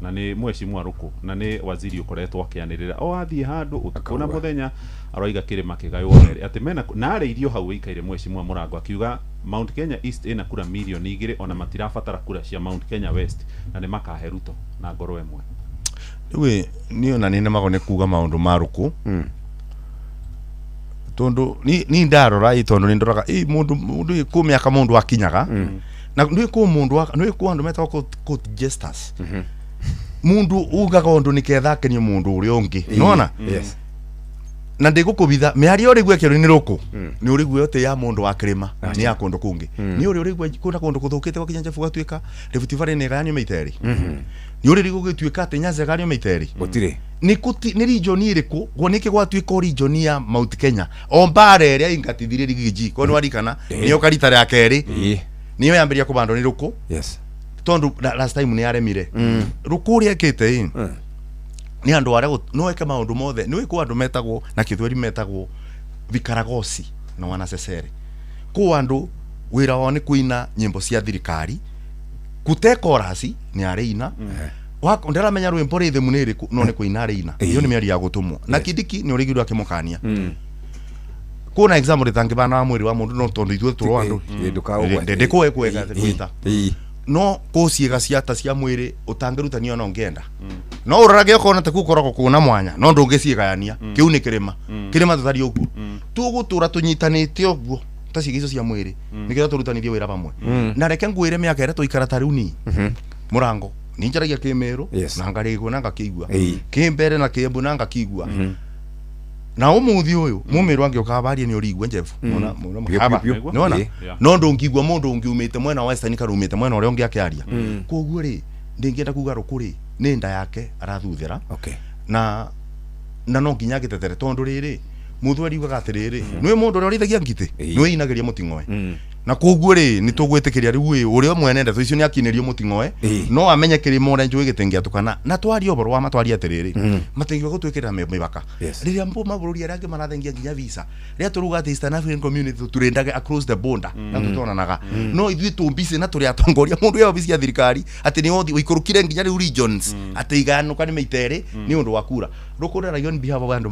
na nĩ mheshimiwa Ruku na nĩ waziri ũkoretwo akĩanĩrĩra o athiĩ handũ ũtukũ na mũthenya aroiga kĩrĩma kĩgaywo merĩ atĩ mena na arĩirio hau ĩikaire mheshimiwa Mũrango akiuga Mount Kenya East ĩna kura 2 million ona matirabatara kura cia Mount Kenya West na nĩ makahe Ruto na ngoro ĩmwe. Rĩu ĩ, niĩ ona nĩ nemagwo nĩ kuga maũndũ ma rũkũ tondũ ni ndarora ĩ tondũ nĩ ndoraga ĩ mũndũ ĩ kũ mĩaka mũndũ akinyaga na nĩ kũ mũndũ nĩ kũ andũ metagwo court jesters, mũndũ ugaga ũndũ nĩketha akenio mũndũ ũrĩa ũngĩ nĩwona. Na ndĩgũkũbitha mĩario ũrĩgua ĩkĩrwo nĩ rũkũ nĩ ũrĩgua atĩ ya mũndũ wa kĩrĩma nĩ ya kũndũ kũngĩ nĩ ũrĩ ũrĩgua kũna kũndũ kũthũkĩte gwakinya Njebu gatuĩka Rift Valley nĩ ĩgayanio maita erĩ, nĩ ũrĩ gũgĩtuĩka atĩ Nyanza ĩgayanio maita erĩ. Gũtirĩ. Nĩ kũti nĩ region ĩrĩkũ gwo nĩkĩ gwatuĩka region ya Mount Kenya o mbara ĩrĩa ingatithirie rigiji ko nĩ warikana nĩyo karita rĩa kerĩ nĩyo yambĩrĩria kũbandwo nĩ rũkũ tondũ last time nĩ yaremire rũkũ ũrĩa ĩkĩte ĩ nĩ andũ arĩa no eke maũndũ mothe nĩ kũ andũ metagwo na kĩthweri metagwo vikaragosi na wanasesere kũ andũ wĩra wao nĩ kũina nyĩmbo cia thirikari kute chorus nĩ arĩina. Ndaramenya rwĩmbo rhythm nĩ ĩrĩkũ no nĩ kũina arĩina. Iyo nĩ mĩario ya gũtũmwo na Kindiki nĩ ũrĩgirwo akĩmũkania kuna example ĩtangĩbana wa mwĩrĩ wa mũndũ no tondũ ithuĩ tũrĩ andũ Ndũkaũgwete. ndĩkũĩ kwega gwĩta no kũ ciĩga cia ta cia mwĩrĩ ũtangĩrutania ona ũngĩenda no ũrorage ũkona ta kũkoragwo kũna mwanya no ndũngĩciĩgayania kĩu nĩ kĩrĩma kĩrĩma tũtariĩ ũguo tũgũtũra tũnyitanĩte ũguo ta ciĩga icio cia mwĩrĩ nĩgetha tũrutanithie wĩra hamwe. Na reke ngwĩre mĩaka ĩrĩa tũikara ta rĩu ni mũrango ninjaragia kĩmĩrũ na ngarĩgwo na ngakĩigua kĩmbere na kĩembu na ngakĩigua na ũmũthĩ ũyũ mũmĩrũ angĩũka barie nĩ ũrigua njebu. Mona mona. Biũ, Haba. biũ, biũ. Nĩwona? No ndũngĩigua mũndũ ũngĩ umĩte mwena wa Western kana umĩte mwena ũrĩa ũngĩ akĩaria. Koguo rĩ ndĩngĩenda kuga rũkũ rĩ nĩ nda yake arathuthĩra na no nginya agĩtetere tondũ rĩrĩ mũthweri ugaga atĩrĩrĩ nĩwe mũndũ ũrĩa ũrĩithagia ngitĩ nĩwe inagĩria mũting'oe na koguo rĩ nĩ tũgwĩtĩkĩria rĩu ĩ ũrĩa mwene ndeto icio nĩ akinĩrio mũting'oe no amenye kĩrĩma ũrĩa njũĩ gĩtingĩatũkana na twarie ũhoro wa matwarie atĩrĩrĩ matingĩũka gũtwĩkĩrĩra mĩbaka rĩrĩa mabũrũri arĩa angĩ marathengia nginya visa rĩrĩa tũruga atĩ Eastern African Community tũrĩndage across the border na tũtonanaga no ithuĩ tũmbici na tũrĩ atongoria mũndũ wĩ obici ya thirikari atĩ nĩ othi ũikũrũkire nginya rĩu regions atĩ igayanũka nĩ maita erĩ nĩ ũndũ wa kura rũkũreragia on behalf of andũ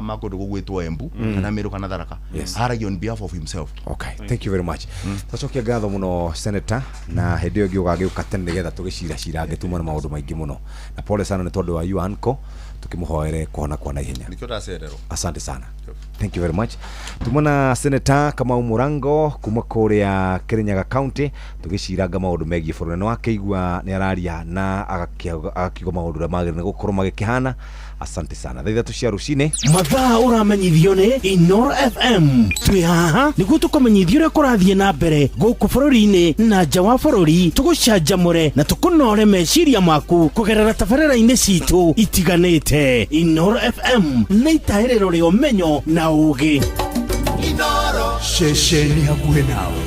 ma kũndũ gũgwĩtwo Embu kana Meru kana Tharaka. Aragia on behalf of himself. Okay, thank you very much. Twacokia ngatho mũno senator na hĩndĩ ĩyo ĩngĩ ũgagĩũka tene nĩgetha tũgĩciracirange tuma na maũndũ maingĩ mũno na pole sana nĩ tondũ wa your uncle tukĩmũhoere kũhona kwa naihenya. Nĩkĩo ndacererwo. Asante sana, thank you very much. Tumona Senator Kamau Murango kuma kũrĩa Kirinyaga County tũgĩciranga maũndũ megiĩ bũrũri na wakĩigua nĩ araria na agakiuga maũndũ ũrĩa magĩrĩire nĩ gũkorwo magĩkĩhana. Asante sana. Thaa 3 cia rũcinĩ. Mathaa ũramenyithio nĩ Inoro FM. Twĩ haha nĩguo tũkũmenyithia ũrĩa kũrathiĩ na mbere gũkũ bũrũri-inĩ na nja wa bũrũri, tũgũcanjamũre na tũkũnore meciria maku kũgerera tabarĩra-inĩ citũ itiganĩte. Inoro FM nĩ itahĩrĩro rĩa ũmenyo na ũũgĩ. Ceceni hakuhĩ nawe.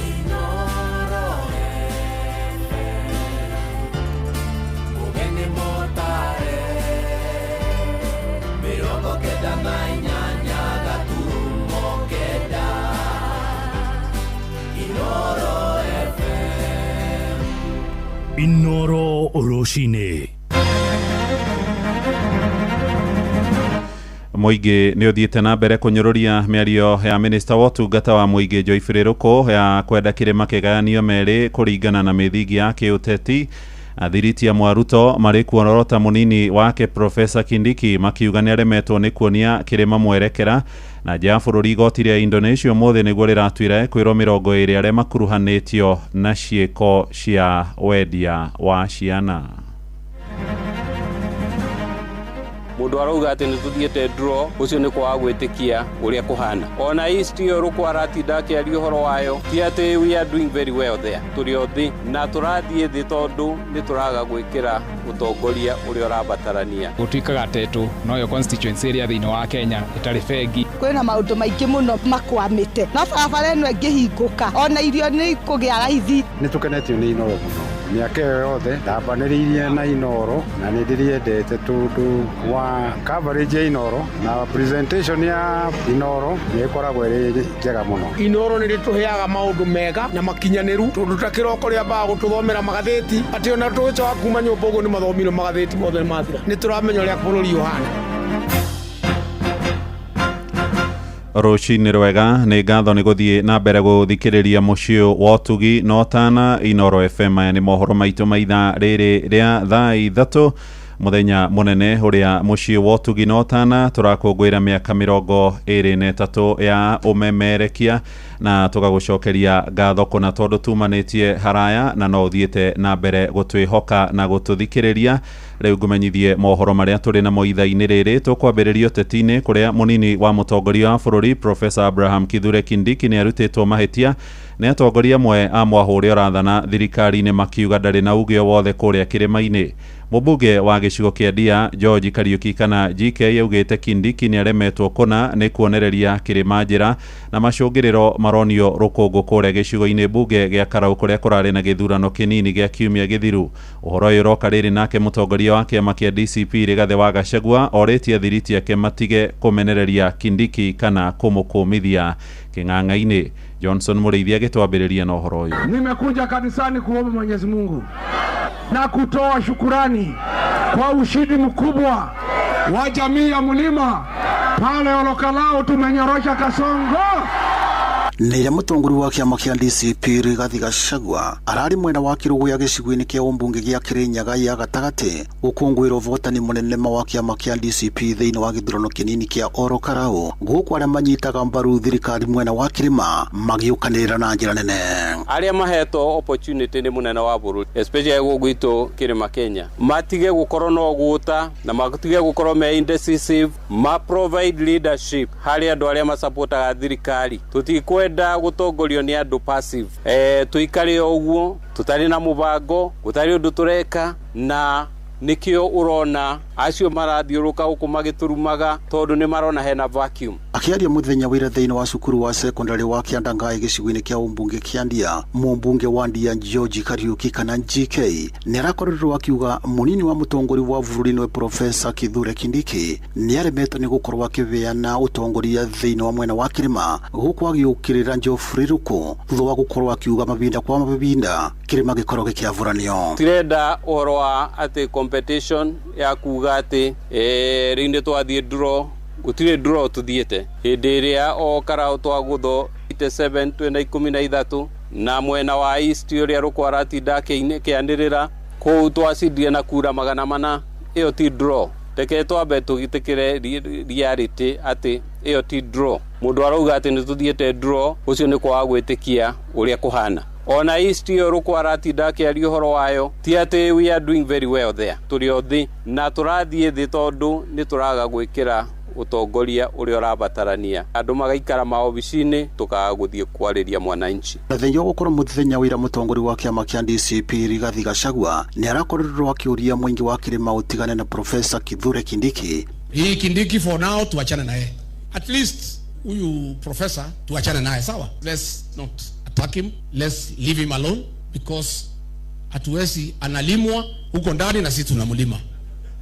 Ũgeni mũtare 98.9 Inoro FM. Inoro Rũcinĩ. Mũingĩ nĩ ũthiĩte na mbere kũnyũrũria mĩario ya minista wa ũtungata wa mũingĩ Joyfrey Ruku ya kwenda kĩrĩma kĩgayanio merĩ kũringana na mĩthingi ya kĩũteti. Athiriti amwe a Ruto marĩ kuorota mũnini wake Profesa Kindiki makiuga nĩ aremetwo nĩ kuonia kĩrĩma mwerekera. Na nja ya bũrũri, igoti rĩa Indonesia ũmũthĩ nĩguo rĩratuire kwĩrwo 20 arĩa makuruhanĩtio na ciĩko cia wendia wa ciana. Mundu arauga ati ni tuthiete draw, ucio ni kwaga gwitikia uria kuhana. Ona East iyo Ruku aratinda akiaria uhoro wayo, ti ati we are doing very well there, turi o thi na turathie thi tondu ni turaga gwikira utongoria uria urabatarania. Gutuikaga tetu noyo constituency area thiini wa Kenya itari bengi. Kwina maundu maingi muno makwamite, no barabara ĩno ĩngĩhingũka ona irio nĩ ikũgĩa raithi. Nĩ tũkenetio nĩ Inooro mũno, mĩaka ĩyo yothe ndambanĩrĩirie na Inooro na nĩ ndĩrĩendete tondũ wa coverage ya Inooro na presentation ya Inooro nĩ ĩkoragwo ĩrĩ njega mũno. Inooro nĩ rĩtũheaga maũndũ mega na makinyanĩru tondũ ta kĩroko rĩambaga gũtũthomera magathĩti atĩ ona tũgĩcoka kuma nyũmba ũguo nĩ mathomire magathĩti mothe nĩ mathira. Nĩ tũramenya ũrĩa bũrũri ũhana. Rũcinĩ rwega, nĩ ngatho nĩ gũthiĩ na mbere gũthikĩrĩria mũciĩ wa ũtugi na ũtana Inooro FM. Aya nĩ mohoro maitũ ma ithaa rĩrĩ rĩa thaa 3 mũthenya mũnene ũrĩa mũciĩ wa ũtugi na ũtana tũrakũngũĩra mĩaka 23 ya ũmemerekia, na tũgagũcokeria ngatho kũna tondũ tumanĩtie haraya na no ũthiĩte na mbere gũtwĩhoka na gũtũthikĩrĩria. Rĩu ngũmenyithie mohoro marĩa tũrĩ namo ithaa-inĩ rĩrĩ. Tũkwambĩrĩria ũteti-inĩ kũrĩa mũnini wa mũtongoria wa bũrũri Professor Abraham Kithure Kindiki nĩ arutĩtwo mahĩtia nĩ atongoria amwe a mwahũ ũrĩa ũrathana thirikari-inĩ makiuga ndarĩ na uge o wothe kũrĩa kĩrĩma-inĩ. Mũmbunge wa gĩcigo kĩa Ndia George Kariuki kana GK augĩte Kindiki nĩ aremetwo kũna nĩ kuonereria kĩrĩma njĩra na macũngĩrĩro maronio rũkũngũ kũrĩa gĩcigo-inĩ mbunge gĩa Karau kũrĩa kũrarĩ na gĩthurano kĩnini gĩa kiumia gĩthiru. Ũhoro ũyũ ũroka rĩrĩ nake mũtongoria wa kĩama kĩa DCP Rigathĩ wa Gachagua orĩtie athiriti ake matige kũmenereria Kindiki kana kũmũkũmithia kĩng'ang'a-inĩ. Johnson Mũrĩithi agĩtwambĩrĩria na ũhoro ũyũ. Nimekuja kanisani kuomba Mwenyezi Mungu na kutoa shukurani kwa ushindi mkubwa wa jamii ya mlima pale Olokalao, tumenyorosha Kasongo. Nĩ mũtongoria wa kĩama kĩa DCP Rigathi Gachagua ararĩ mwena wa Kĩrũgũya gĩcigo-inĩ kĩa ũmbunge gĩa Kĩrĩnyaga ya gatagatĩ gũkũngũĩra ũhotani mũnene wa kĩama kĩa DCP thĩinĩ wa gĩthurano kĩnini kĩa Oro Karau, gũkũ arĩa manyitaga mbaru thirikari mwena wa kĩrĩma magĩũkanĩrĩra na njĩra nene. Arĩa mahetwo opportunity nĩ mũnene wa bũrũri especially gũkũ gwitũ kĩrĩma Kenya matige gũkorwo na ũgũta na matige gũkorwo me indecisive, ma provide leadership harĩ andũ arĩa masapotaga thirikari. Tũtikwenda gũtongorio nĩ andũ passive, tuikare o ũguo tũtarĩ na mũbango, gũtarĩ ũndũ tũreka, na nikio urona acio marathiũrũka gũkũ magĩtũrumaga tondũ nĩ marona hena vacuum. Akĩaria mũthenya wĩra thĩinĩ wa cukuru wa secondary wa Kĩandangai gĩcigo-inĩ kĩa ũmbunge kĩa Ndia, mũmbunge wa Ndia George Kariuki kana GK nĩ arakorirwo akiuga mũnini wa mũtongoria wa bũrũri nĩwe Professor Kithure Kindiki nĩ aremetwo nĩ gũkorwo akĩheana ũtongoria thĩinĩ wa mwena wa kĩrĩma, gũkũ agĩũkĩrĩra Geoffrey Ruku thutha wa gũkorwo akiuga mahinda kwa mahinda kĩrĩma gĩkorwo gĩkĩavuranio. Tirenda ũhoro wa atĩ competition ya kuga atĩ rĩu nĩ twathiĩ draw, gũtirĩ draw tũthiĩte. Hĩndĩ ĩrĩa o Karau twagũthwo 87 twĩna 13 na mwena wa East ũrĩa Ruku aratinda akĩanĩrĩra kũu twacindire na kura 400, ĩyo ti draw. Reke twambe tũgĩtĩkĩre reality atĩ ĩyo ti draw. Mũndũ arauga atĩ nĩ tũthiĩte draw, ũcio nĩ kwaga gwĩtĩkia ũrĩa kũhana. Ona East iyo Ruku aratinda akĩaria ũhoro wayo, ti atĩ we are doing very well there, tũrĩ o thĩ na tũrathiĩ thĩ tondũ nĩ tũraga gwĩkĩra ũtongoria ũrĩa ũrabatarania. Andũ magaikara maobici-inĩ tũkaga gũthiĩ kwarĩria mwananchi. Mũthenya wa gũkorwo mũthenya wĩra mũtongoria wa kĩama kĩa DCP Rigathi Gachagua nĩ arakorirwo akĩũria mũingĩ wa kĩrĩma ũtigane na Professor Kithure Kindiki. Hii Kindiki for now tuachane naye. At least huyu professor tuachane naye, sawa? Let's not attack him, let's leave him alone because hatuwezi, analimwa huko ndani na sisi tunamlima.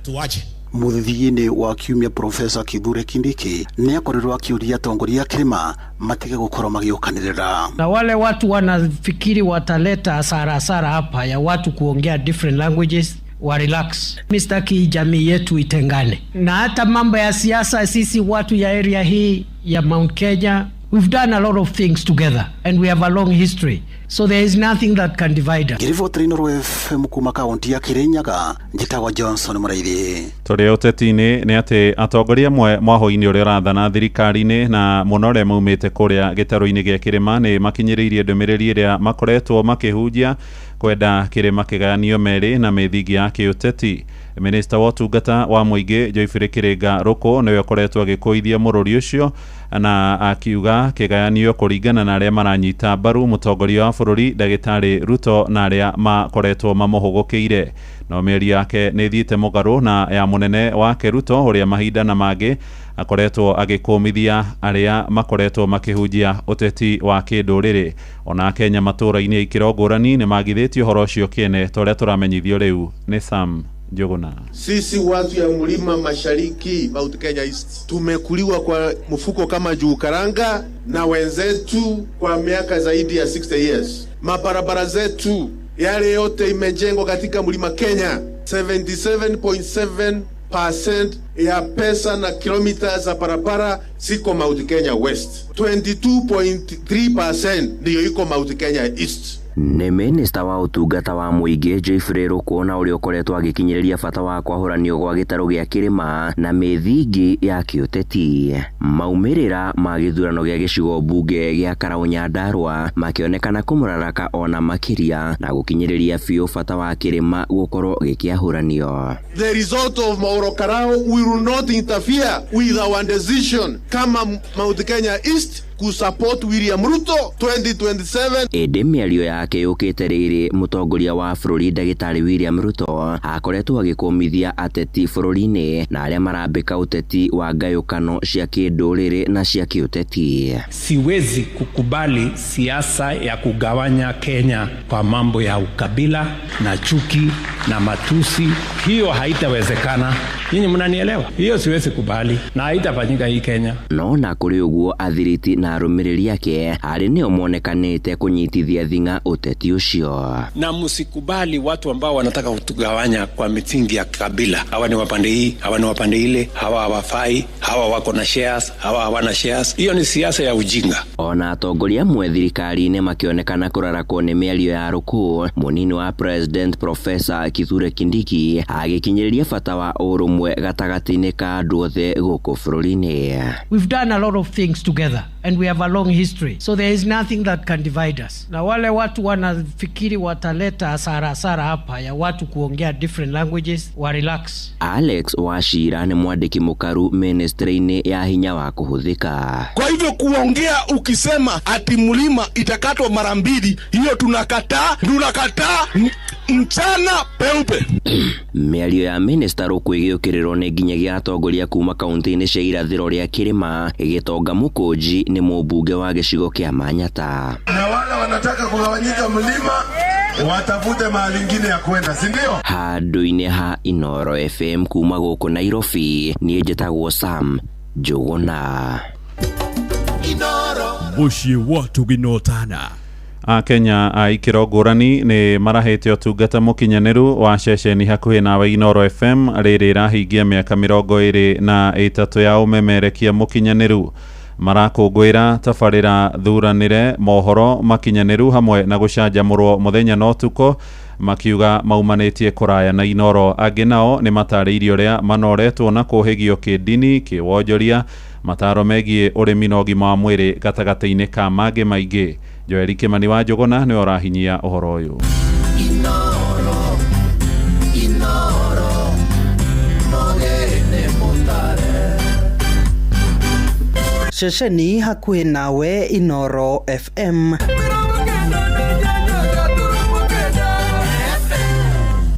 Tuache. Mũthia-inĩ wa kiumia Professor Kithure Kindiki nĩ akorirwo akĩũria atongoria a kĩrĩma matige gũkorwo magĩũkanĩrĩra. Na wale watu wanafikiri wataleta hasara hapa ya watu kuongea different languages, wa relax. Mimi sitaki jamii yetu itengane. Na hata mambo ya siasa, sisi watu ya area hii ya Mount Kenya We've done a lot of things together and we have a long history. So there is nothing that can divide us. Ngĩribotera Inooro FM kuma kaunti ya Kirinyaga, njĩtagwo Johnson Mũraithi. Tũrĩ ũteti-inĩ nĩ atĩ atongoria amwe mwahũ-inĩ ũrĩa ũrathana thirikari-inĩ na mũno ũrĩa maumĩte kũrĩa gĩtarũ-inĩ gĩa kĩrĩma nĩ makinyĩrĩirie ndũmĩrĩri ĩrĩa makoretwo makĩhunjia kwenda kĩrĩma kĩgayanio merĩ na mĩthingi ya kĩũteti. Minista wa ũtungata wa mũingĩ Geoffrey Kĩrĩnga Rũkũ nĩwe ũkoretwo agĩkũithia mũrũri ũcio na akiuga kĩgayanio kũringana na arĩa maranyita mbaru mũtongoria wa bũrũri ndagĩtarĩ Ruto na arĩa makoretwo mamũhũgũkĩire. No mĩario yake nĩ ĩthiĩte mũgarũ na ya mũnene wake Ruto ũrĩa mahinda na mangĩ akoretwo agĩkũmithia arĩa makoretwo makĩhunjia ũteti wa kĩndũrĩrĩ. Ona Akenya matũũra-inĩ ikĩro ngũrani nĩ magithĩtie ũhoro ũcio kĩene ta ũrĩa tũramenyithio rĩu nĩ Sam Njuguna. Sisi watu ya mlima mashariki, Mount Kenya East, tumekuliwa kwa mfuko kama juu karanga na wenzetu kwa miaka zaidi ya 60 years. Mabarabara zetu yale yote imejengwa katika mlima Kenya, 77.7% ya pesa na kilomita za barabara ziko Mount Kenya West, 22.3% ndiyo iko Mount Kenya East. Nĩ minista wa ũtungata wa mũingĩ Geoffrey Ruku na ũrĩa ũkoretwo agĩkinyĩrĩria bata wa kwahũranio gwa gĩtarũ gĩa kĩrĩma na mĩthingi ya kĩũteti. Maumĩrĩra ma gĩthurano gĩa gĩcigo mbunge gĩa Karau Nyandarua makĩonekana kũmũraraka ona makĩria na gũkinyĩrĩria biũ bata wa kĩrĩma gũkorwo gĩkĩahũranio. The result of Mauro Karau will not interfere with our decision kama Mount Kenya East kusupport William Ruto 2027. Ĩndĩ mĩario yake yũkĩte rĩrĩ mũtongoria wa bũrũri ndagĩtarĩ William Ruto akoretwo agĩkũmithia ateti bũrũri-inĩ na arĩa marambĩka ũteti wa ngayũkano cia kĩndũrĩrĩ na cia kĩũteti. Siwezi kukubali siasa ya kugawanya Kenya kwa mambo ya ukabila na chuki na matusi. Hiyo haitawezekana. Nyinyi mnanielewa? Hiyo siwezi kubali na haitafanyika hii Kenya. No na kũrĩ ũguo athiriti na arũmĩrĩri ake arĩ nĩo monekanĩte kũnyitithia thing'a ũteti ũcio. Na msikubali watu ambao wanataka kutugawanya kwa misingi ya kabila. Hawa ni wapande hii, hawa ni wapande ile, hawa hawafai, hawa wako na shares, hawa hawana shares. Hiyo ni siasa ya ujinga. Ona atongoria amwe thirikari-inĩ makĩonekana kũrarakwo nĩ mĩario ya Ruku, mũnini wa President Professor Kithure Kindiki agĩkinyĩrĩria bata wa ũrũmwe gatagatĩ-inĩ ka andũ othe gũkũ bũrũri-inĩ. We've done a lot of things together and we have a long history. So there is nothing that can divide us. Na wale watu wanafikiri wataleta hasara hapa ya watu kuongea different languages, wa relax. Alex Wachira nĩ mwandĩki mũkaru ministry-inĩ ya hinya wa kũhũthĩka. Kwa hivyo kuongea ukisema ati mlima itakatwa mara mbili, hiyo tunakataa, tunakataa mchana peupe. Mĩario ya minista Ruku ĩgĩũkĩrĩrwo nĩ nginyagia atongoria kuma kaunti-inĩ cia irathĩro rĩa kĩrĩma. Gĩtonga Mũkũnji nĩ mũmbunge wa gĩcigo kĩa Manyata. Na wale wanataka kugawanyika mlima watafute mahali ingine ya kwenda, si ndio? Handũ-inĩ ha Inooro FM kuma gũkũ Nairobi, niĩ njĩtagwo Sam Njũgũna. Mũciĩ wa Tũgina. Akenya a ikĩro ngũrani nĩ marahete ũtungata mũkinyanĩru wa ceceni hakuhĩ nawe Inooro FM rĩrĩ ĩrahingia mĩaka 23 ya ũmemerekia mũkinyanĩru. Marakũngũĩra tabarĩra thuranĩre mohoro makinyanĩru hamwe na gũcanjamũrwo mũthenya na ũtukũ makiuga maumanĩtie kũraya na Inooro. Angĩ nao nĩ matarĩirie ũrĩa manoretwo na kũhĩgio kĩndini, kĩwonjoria, mataro megiĩ ũrĩmi na ũgima wa mwĩrĩ gatagatĩ-inĩ ka mangĩ maingĩ. Joeli Kimani wa Njũgũna nĩwe ũrahinyia ũhoro ũyũ. Inooro, mũgeni mũtare. Ceceni hakuhĩ nawe Inooro FM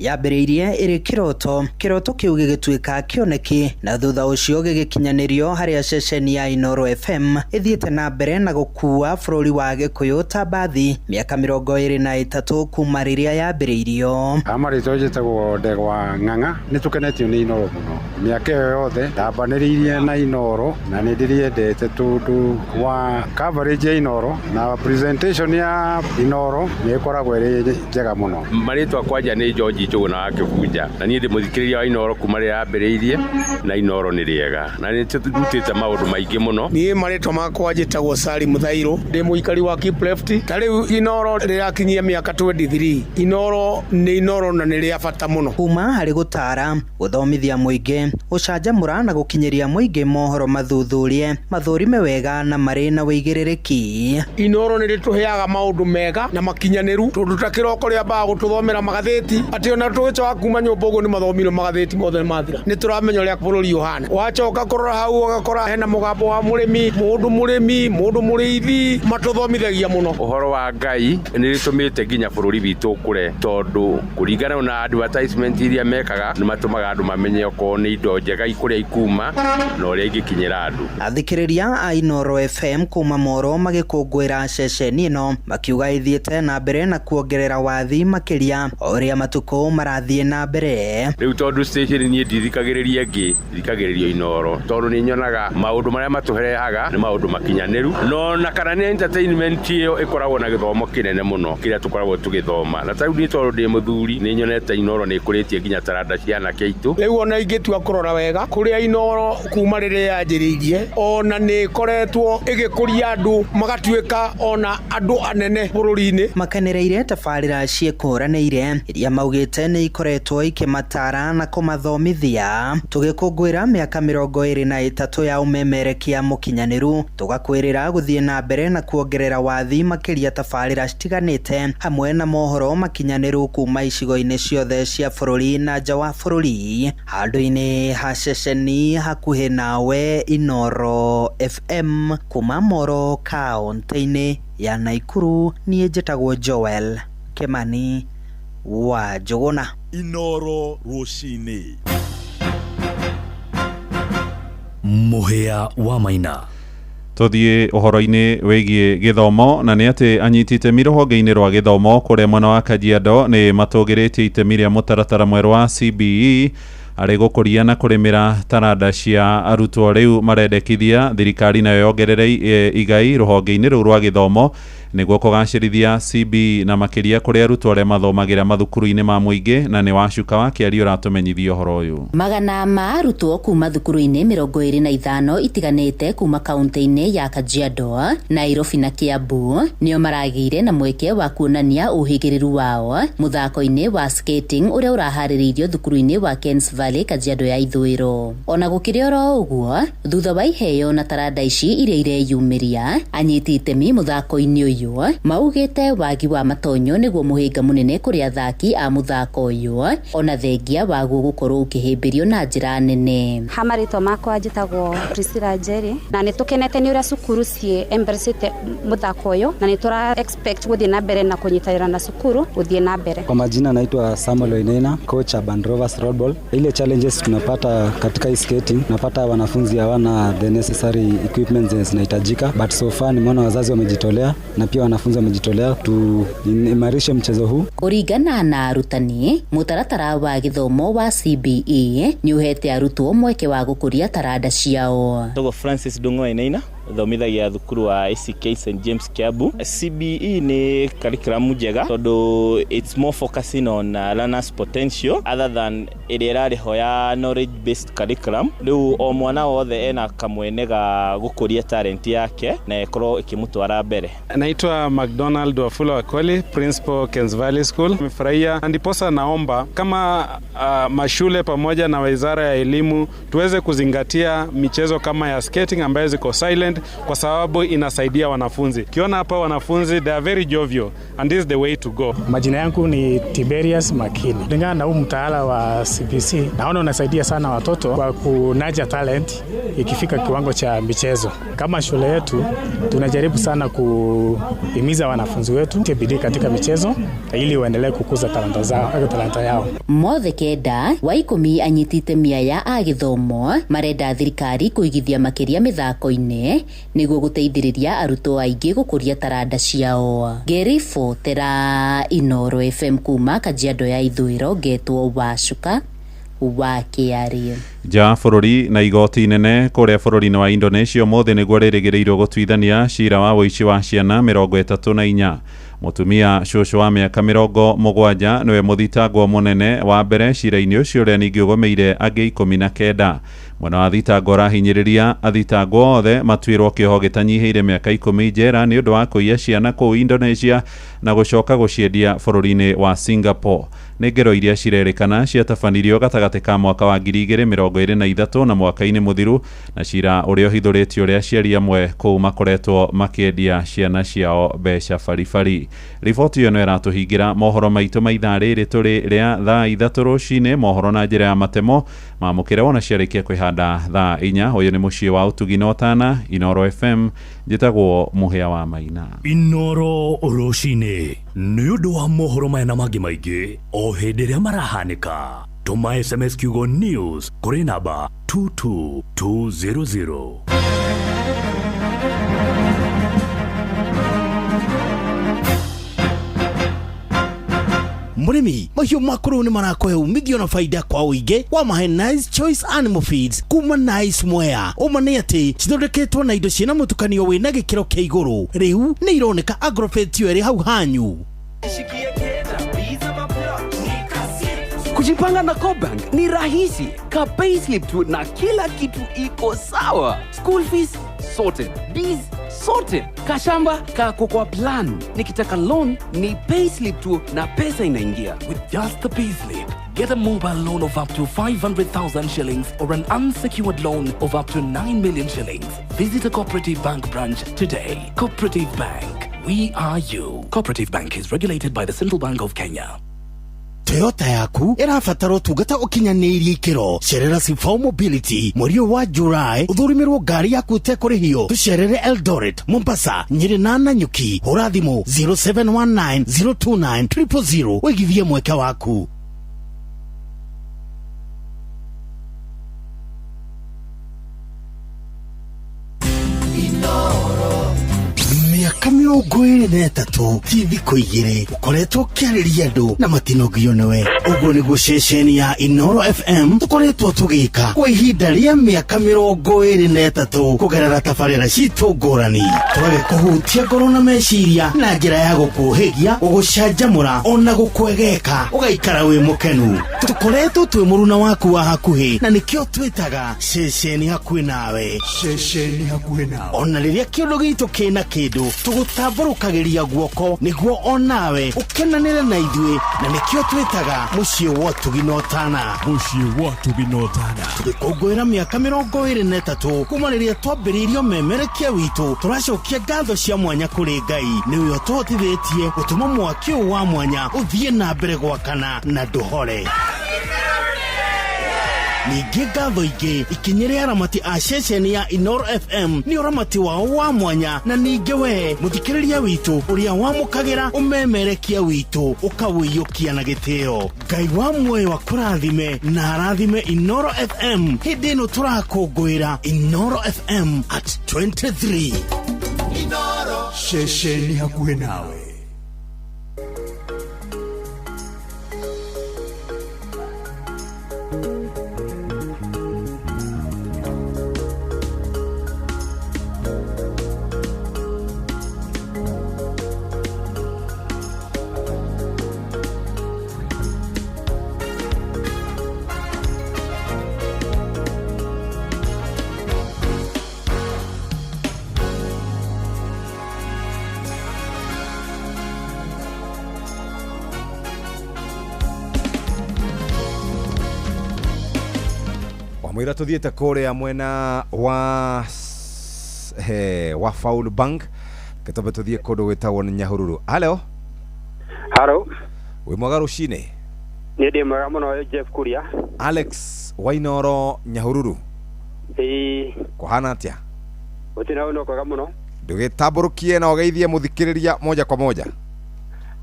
yambĩrĩirie ĩrĩ kĩroto, kĩroto kĩu gĩgĩtuĩka kĩoneki na thutha ũcio gĩgĩkinyanĩrio harĩa ceceni ya Inooro FM ĩthiĩte na mbere na gũkua bũrũri wa Gĩkũyũ ta mbathi mĩaka 23 kuma rĩrĩa yambĩrĩirio. Marĩtwa njĩtagwo Ndegwa Ng'ang'a, nĩ tũkenetio nĩ Inooro mũno Mĩaka ĩyo yothe ndambanĩrĩirie na Inoro na nĩ ndĩrĩendete tondũ wa coverage ya Inoro na presentation ya Inoro nĩ ĩkoragwo ĩrĩ njega mũno. Marĩtwa kwanja nĩ George Njũgũna wa Kĩbunja, na niĩ ndĩ mũthikĩrĩria wa Inoro kuma rĩrĩa yambĩrĩirie, na Inoro nĩ rĩega na nĩ tũrutĩte maũndũ maingĩ mũno. Niĩ marĩtwa makwa njĩtagwo Sali Mũthairũ, ndĩ mũikari wa Kipleft. Ta rĩu Inoro rĩrakinyia mĩaka 23. Inoro nĩ Inoro na nĩ rĩa bata mũno. Kuma harĩ gũtara, gũthomithia mũingĩ, gũcanjamũra na gũkinyĩria mũingĩ mohoro mathuthurie, mathũrime wega na marĩ na wĩigĩrĩrĩki. Inoro nĩ rĩtũheaga maũndũ mega na makinyanĩru, tondũ ta kĩroko rĩambaga gũtũthomera magathĩti, atĩ ona tũgĩcoka kuma nyũmba ũguo nĩ mathomire magathĩti mothe nĩ mathira. Nĩ tũramenya ũrĩa bũrũri ũhana. Wacoka kũrora hau ũgakora hena mũgambo wa mũrĩmi, mũndũ mũrĩmi, mũndũ mũrĩithi, matũthomithagia mũno. Ũhoro wa Ngai nĩ rĩtũmĩte nginya bũrũri witũ ũkũre, tondũ kũringana na advertisement iria mekaga nĩ matũmaga andũ mamenye okorwo nĩ indo njega kũrĩa ikuma na ũrĩa ingĩkinyĩra andũ. Athikĩrĩria a Inoro FM kuma Moro magĩkũngũĩra ceceni ĩno makiuga ĩthiĩte na mbere na kuongerera wathi makĩria o ũrĩa matukũ marathiĩ na mbere. Rĩu tondũ station niĩ ndithikagĩrĩria ĩngĩ, thikagĩrĩria Inoro tondũ nĩ nyonaga maũndũ marĩa matũheaga nĩ maũndũ makinyanĩru, no na kana nĩ entertainment ĩyo ĩkoragwo na gĩthomo kĩnene mũno kĩrĩa tũkoragwo tũgĩthoma. Na ta rĩu niĩ tondũ ndĩ mũthuri nĩ nyonete Inoro nĩ ĩkũrĩtie nginya taranda cia anake aitũ. Rĩu ona ingĩtua kũrora wega kũrĩa Inoro kuma rĩrĩa yanjĩrĩirie, ona nĩ ĩkoretwo ĩgĩkũria andũ magatuĩka ona andũ anene bũrũri-inĩ. Makenereire tabarĩra ciĩkũranĩire iria maugĩte nĩ ikoretwo ikĩmatara na kũmathomithia. Tũgĩkũngũĩra mĩaka 23 ya ũmemerekia mũkinyanĩru, tũgakwĩrĩra gũthiĩ na mbere na kuongerera wathi makĩria tabarĩra citiganĩte hamwe na mohoro makinyanĩru kuma icigo-inĩ ciothe cia bũrũri na nja wa bũrũri. Handũ-inĩ ha ceceni hakuhĩ nawe, Inoro FM kuma Moro kaũntĩ-inĩ ya Naikuru, niĩ njĩtagwo Joel Kimani wa Njũgũna. Inoro rũcinĩ. Mũhĩa wa Maina. Tũthiĩ ũhoro-inĩ wĩgiĩ gĩthomo, na nĩ atĩ anyiti itemi rũhonge-inĩ rwa gĩthomo kũrĩa mwena wa Kajiado nĩ matũgĩrĩtie itemi rĩa mũtaratara mwerũ wa CBE arĩ gũkũria na kũrĩmĩra taranda cia arutwo. Rĩu marendekithia thirikari nayo yongerere igai rũhonge-inĩ rũu rwa gĩthomo nĩguo kũgacĩrithia CBE na makĩria kũrĩ arutwo arĩa mathomagĩra mathukuru-inĩ ma mũingĩ. Na nĩ Wacuka wa Kĩario ũratũmenyithia ũhoro ũyũ. Magana ma arutwo kuma thukuru-inĩ 25 itiganĩte kuma kaunti-inĩ ya Kajiado, Nairobi na Kiambu nĩo maragĩire na mweke wa kuonania ũhĩgĩrĩru wao mũthako-inĩ wa skating ũrĩa ũraharĩrĩirio thukuru-inĩ wa Kens Valley, Kajiado ya Ithũĩro. Ona gũkĩrĩ oro ũguo, thutha wa iheo na taranda ici iria ireyumĩria, anyiti itemi mũthako-inĩ ũyũ maugĩte wagi wa matonyo nĩguo mũhĩnga mũnene kũrĩ athaki a mũthako ũyũ, ona thengia waguo gũkorwo ũkĩhĩmbĩrio na njĩra nene. Ha marĩtwa makwa njĩtagwo Priscilla Njeri, na nĩ tũkenete nĩ ũrĩa cukuru ciĩ embrace mũthako ũyũ, na nĩ tũra expect gũthiĩ na mbere na kũnyitanĩra na cukuru gũthiĩ na mbere. Kwa majina naitwa Samuel Oinena, coach Urban Rovers Rollball. Ile challenges tunapata katika hii skating, tunapata wanafunzi hawana the necessary equipment zenye zinahitajika, but so far nimeona wazazi wamejitolea na pia wanafunzi wamejitolea tuimarishe mchezo huu. Kũringana na arutani, mũtaratara wa gĩthomo wa CBE nĩ ũhete arutwo mweke wa gũkũria taranda ciao. Togo Francis Ndung'u Wainaina, thomithagia thukuru wa ACK St James Kiambu. CBE nĩ curriculum njega tondũ it's more focusing on learners potential other than ĩrĩa ĩrarĩho ya knowledge based curriculum. Rĩu o mwana wothe ena kamwene ga gũkũria talent yake na ĩkorwo ĩkĩmũtwara mbere. Naitwa McDonald Wafula Wakoli, principal Kens Valley School. Nimefurahia, ndiposa naomba kama mashule pamoja na wizara ya elimu tuweze kuzingatia michezo kama ya skating ambayo ziko silent, kwa sababu inasaidia wanafunzi. Kiona hapa wanafunzi, they are very jovial and this is the way to go. Majina yangu ni Tiberius Makini. Kulingana na huu mtaala wa CBC, naona unasaidia sana watoto kwa kunaja talent ikifika kiwango cha michezo. Kama shule yetu tunajaribu sana kuhimiza wanafunzi wetu bidii katika michezo ili waendelee kukuza talanta zao, talanta yao. Mothe kenda wa 10 anyiti itemi aya a gĩthomo marenda thirikari kũigithia makĩria mĩthako-inĩ nĩguo gũteithĩrĩria arutwo aingĩ gũkũria taranda ciao. Ngĩribotera Inoro FM kuma Kajiado ya Ithũĩro, ngetwo Wacuka wa KRA. Nja bũrũri na igoti inene kũrĩa bũrũri-inĩ wa Indonesia ũmũthĩ nĩguo rĩrĩgĩrĩirwo gũtuithania cira wa ũici wa ciana 34. Mũtumia cũcũ wa mĩaka 70 nĩwe mũthitangwo mũnene wa mbere cira-inĩ ũcio ũrĩa ningĩ ũgomeire angĩ 19. Mwena wa thitango ũrahinyĩrĩria athitangwo othe matuĩrwo kĩoho gĩtanyihĩire mĩaka 10 njera nĩ ũndũ wa kũiya ciana kũu Indonesia na gũcoka gũciendia bũrũri-inĩ wa Singapore. Nĩ ngero iria cirerĩkana ciatabanirio gatagatĩ ka mwaka wa 2023 na mwaka-inĩ mũthiru, na cira ũrĩa ũhithũrĩtio ũrĩa aciari amwe kũu makoretwo makĩendia ciana ciao mbeca baribari. Riboti ĩyo no ĩratũhingĩra mohoro maitũ ma ithaa rĩrĩ tũrĩ rĩa thaa 3 rũcinĩ. Mohoro na njĩra ya matemo mamũkĩre wona ciarĩkia kwĩhanda thaa 4. Ũyũ nĩ mũciĩ wa ũtugi na ũtana, Inooro FM. Njĩtagwo Mũhĩa wa Maina. Inooro rũcinĩ nĩ ũndũ wa mohoro maya na mangĩ maingĩ o hĩndĩ ĩrĩa marahanĩka. Tũma SMS kiugo news kũrĩ namba 22200. Mũrĩmi, mahiũ maku rĩu nĩ marakũhe umithio na faida kwa ũingĩ wa mahe Nice Choice Animal Feeds kuma Nice Mwea. Ũma nĩ atĩ cithondeketwo na indo ciĩna mũtukanio wĩna gĩkĩro kĩa igũrũ. Rĩu nĩ ironeka Agrofet yo ĩrĩ hau hanyu. Kujipanga na CoBank ni rahisi. Ka payslip tu na kila kitu iko sawa. School fees sorted, bills sorted, kashamba kako kwa plan. Nikitaka loan ni payslip tu na pesa inaingia. With just the payslip, get a mobile loan of up to 500,000 shillings or an unsecured loan of up to 9 million shillings. Visit a Cooperative Bank branch today. Cooperative Bank, we are you. Cooperative Bank is regulated by the Central Bank of Kenya. Toyota yaku ĩrabatara ũtungata ũkinyanĩirie ikĩro. Cerera Sifao Mobility mweri ũyũ wa July ũthũrĩmĩrwo ngari yaku ĩtekũrĩhio. Tũcerere Eldoret, Mombasa, Nyĩrĩ na Nanyuki. Hũra thimũ 0719 029 000 ũigithie mweke waku. Mĩaka 23 ti thikũ igĩrĩ ũkoretwo ũkĩarĩria andũ na matinogio nĩwe. Ũguo nĩguo ceceni ya Inooro FM tũkoretwo tũgĩka kwa ihinda rĩa mĩaka 23 kũgerera tabarĩra citũ ngũrani. Tũgagĩkũhutia ngoro na meciria na njĩra ya gũkũhĩgia, gũgũcanjamũra ona gũkwegeka ũgaikara wĩ mũkenu. Tũkoretwo twĩ mũruna waku wa hakuhĩ na nĩkĩo twĩtaga ceceni hakuhĩ nawe. Ceceni hakuhĩ nawe. Ona rĩrĩa kĩũndũ gitũ kĩna kĩndũ tũgũtambũrũkagĩria guoko nĩguo onawe ũkenanĩre na ithuĩ, na nĩkĩo twĩtaga mũciĩ wa ũtugi na ũtana. Mũciĩ wa ũtugi na ũtana. Tũgĩkũngũĩra mĩaka 23 kuma rĩrĩa twambĩrĩirio memerekia witũ, tũracokia ngatho cia mwanya kũrĩ Ngai nĩwe ũtũhotithĩtie gũtũma mwaki ũyũ wa mwanya ũthiĩ na mbere gwakana na ndũhore. Ningĩ ngatho ingĩ ikinyĩre aramati a ceceni ya Inooro FM nĩ ũramati wao wa mwanya, na ningĩ we mũthikĩrĩria witũ ũrĩa wamũkagĩra ũmemerekia witũ ũkawĩiyũkia na gĩtĩo. Ngai wa muoyo akũrathime na arathime Inooro FM hĩndĩ ĩno tũrakũngũĩra Inooro FM at 23. Inooro ceceni hakuhĩ nawe. Mwira tuthiete kuria mwena wa wa Faulu Bank gĩtombe tuthie kundu gwitagwo ni Nyahururu. Hello. Hello. Wi mwega rucini? Ni ndi mwega muno Jeff Kuria. Alex Wainoro Nyahururu. Ĩĩ. Kuhana atia? Gũtirĩ na kwega muno. Ndũgĩtambũrũkie na ũgeithie mũthikĩrĩria moja kwa moja.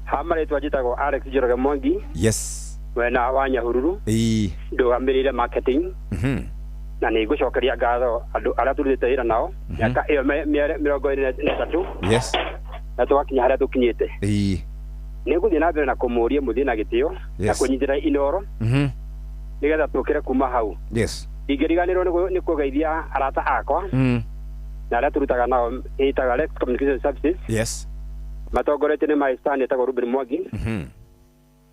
Ha marĩtwa njĩtagwo Alex Njoroge Mwangi. Yes. Mwena wa Nyahururu. Ĩĩ. Ndũgamĩrĩire marketing. Na nĩ ngũcokeria ngatho andũ arĩa tũrutĩte wĩra nao mĩaka ĩyo 23. Yes. Na tũgakinya harĩa tũkinyĩte. Ĩĩ. Nĩ ngũthiĩ na mbere na kũmũria mũthiĩ na gĩtĩo na kũnyitĩra Inooro. Nĩgetha tũkĩre kuma hau. Yes. Ingĩriganĩrwo nĩ kũgeithia arata akwa na arĩa tũrutaga nao ĩtaga Lex Communication Services. Yes. Matongoretio nĩ my son etagwo Ruben Mwangi.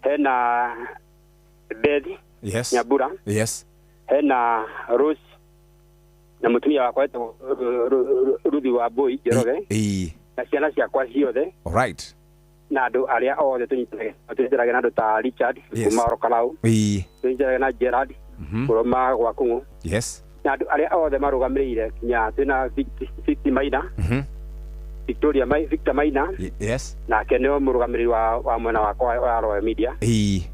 Hena Beth. Yes. Nyambura. Yes. Hena Rose na mũtumia wakwa etagwo Ruthi wa Mbui Njoroge. Na ciana ciakwa ciothe. All right. Na andũ arĩa othe tũnyitanagĩra na andũ ta Richard kuma Orokalau. Tũnyitanagĩra na Gerard kuma gwa Kung'u. Yes. Na andũ arĩa othe marũgamĩrĩire kinya twĩna Victor Maina. Victoria Victor Maina. Yes. Nake nĩwe mũrũgamĩrĩri wa mwena wakwa wa Royal Media.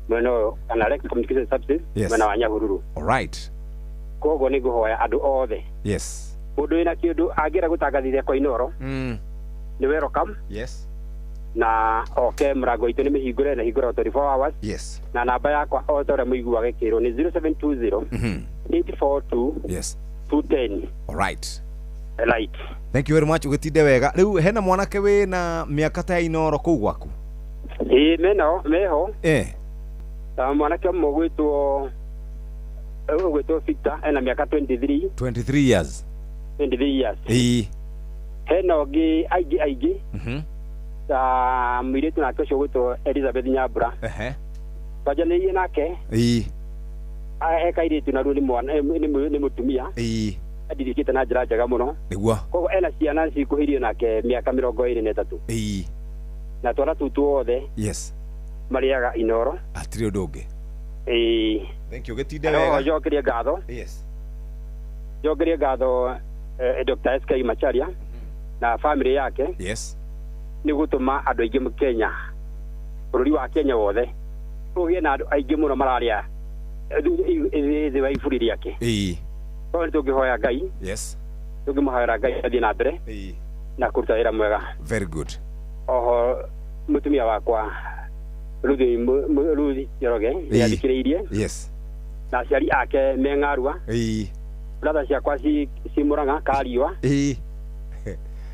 Mwena ũyũ kana Lex Communication Services. Yes. Mwena wa Nyahururu. All right. Koguo nĩ ngũhoya andũ othe. Yes. Mũndũ wĩna kĩndũ angĩenda gũtangathithia kwa Inooro. Nĩ welcome. Yes. Na oke mũrango itũ nĩ mĩhingũre na hingũra 24 hours. Yes. Na namba yakwa o ta ũrĩa mũiguaga ĩkĩrwo nĩ 0720 842 Yes. 210. All right. Right. Thank you very much. Ũgĩtinde wega. Rĩu hena mwanake wĩna mĩaka ta ya Inooro kũu gwaku? Ĩĩ meno meho. Ta mwanake ũmwe ũgwĩtwo Victor ena mĩaka 23. 23 years. 23 years. Ĩĩ. Hena ũngĩ aingĩ. Ta mũirĩtu nake ũcio ũgwĩtwo Elizabeth Nyambura. Twanjanĩirie nake. Ĩĩ. Ekairĩtu naruo nĩ mwana nĩ mũtumia. Ĩĩ. Andirikĩte na njĩra njega mũno. Nĩguo. Koguo ena ciana cikuhĩirie nake mĩaka 23. Ĩĩ. Na twana tũu tuothe. Yes. Marĩaga Inooro. Hatirĩ ũndũ ũngĩ. Ĩĩ. Thank you. Gĩtinde wega. Njokerie ngatho. Yes. Njokerie ngatho Dr. SK Macharia na family yake. Yes. Nĩ gũtũma andũ aingĩ Kenya, bũrũri wa Kenya wothe ũgĩe na andũ aingĩ mũno mararĩa thĩ wa iburi rĩake. Ĩĩ. Koguo nĩ tũngĩhoya Ngai. Yes. Tũngĩmũhoera Ngai athiĩ na mbere. Ĩĩ. Na kũruta wĩra mwega. Very good. Oho mũtumia wakwa Ruthi Njoroge nĩ athikĩrĩirie. Yes. Na aciari ake me Ng'arua. Ĩĩ. Brother ciakwa ci Murang'a Kariua. Ĩĩ.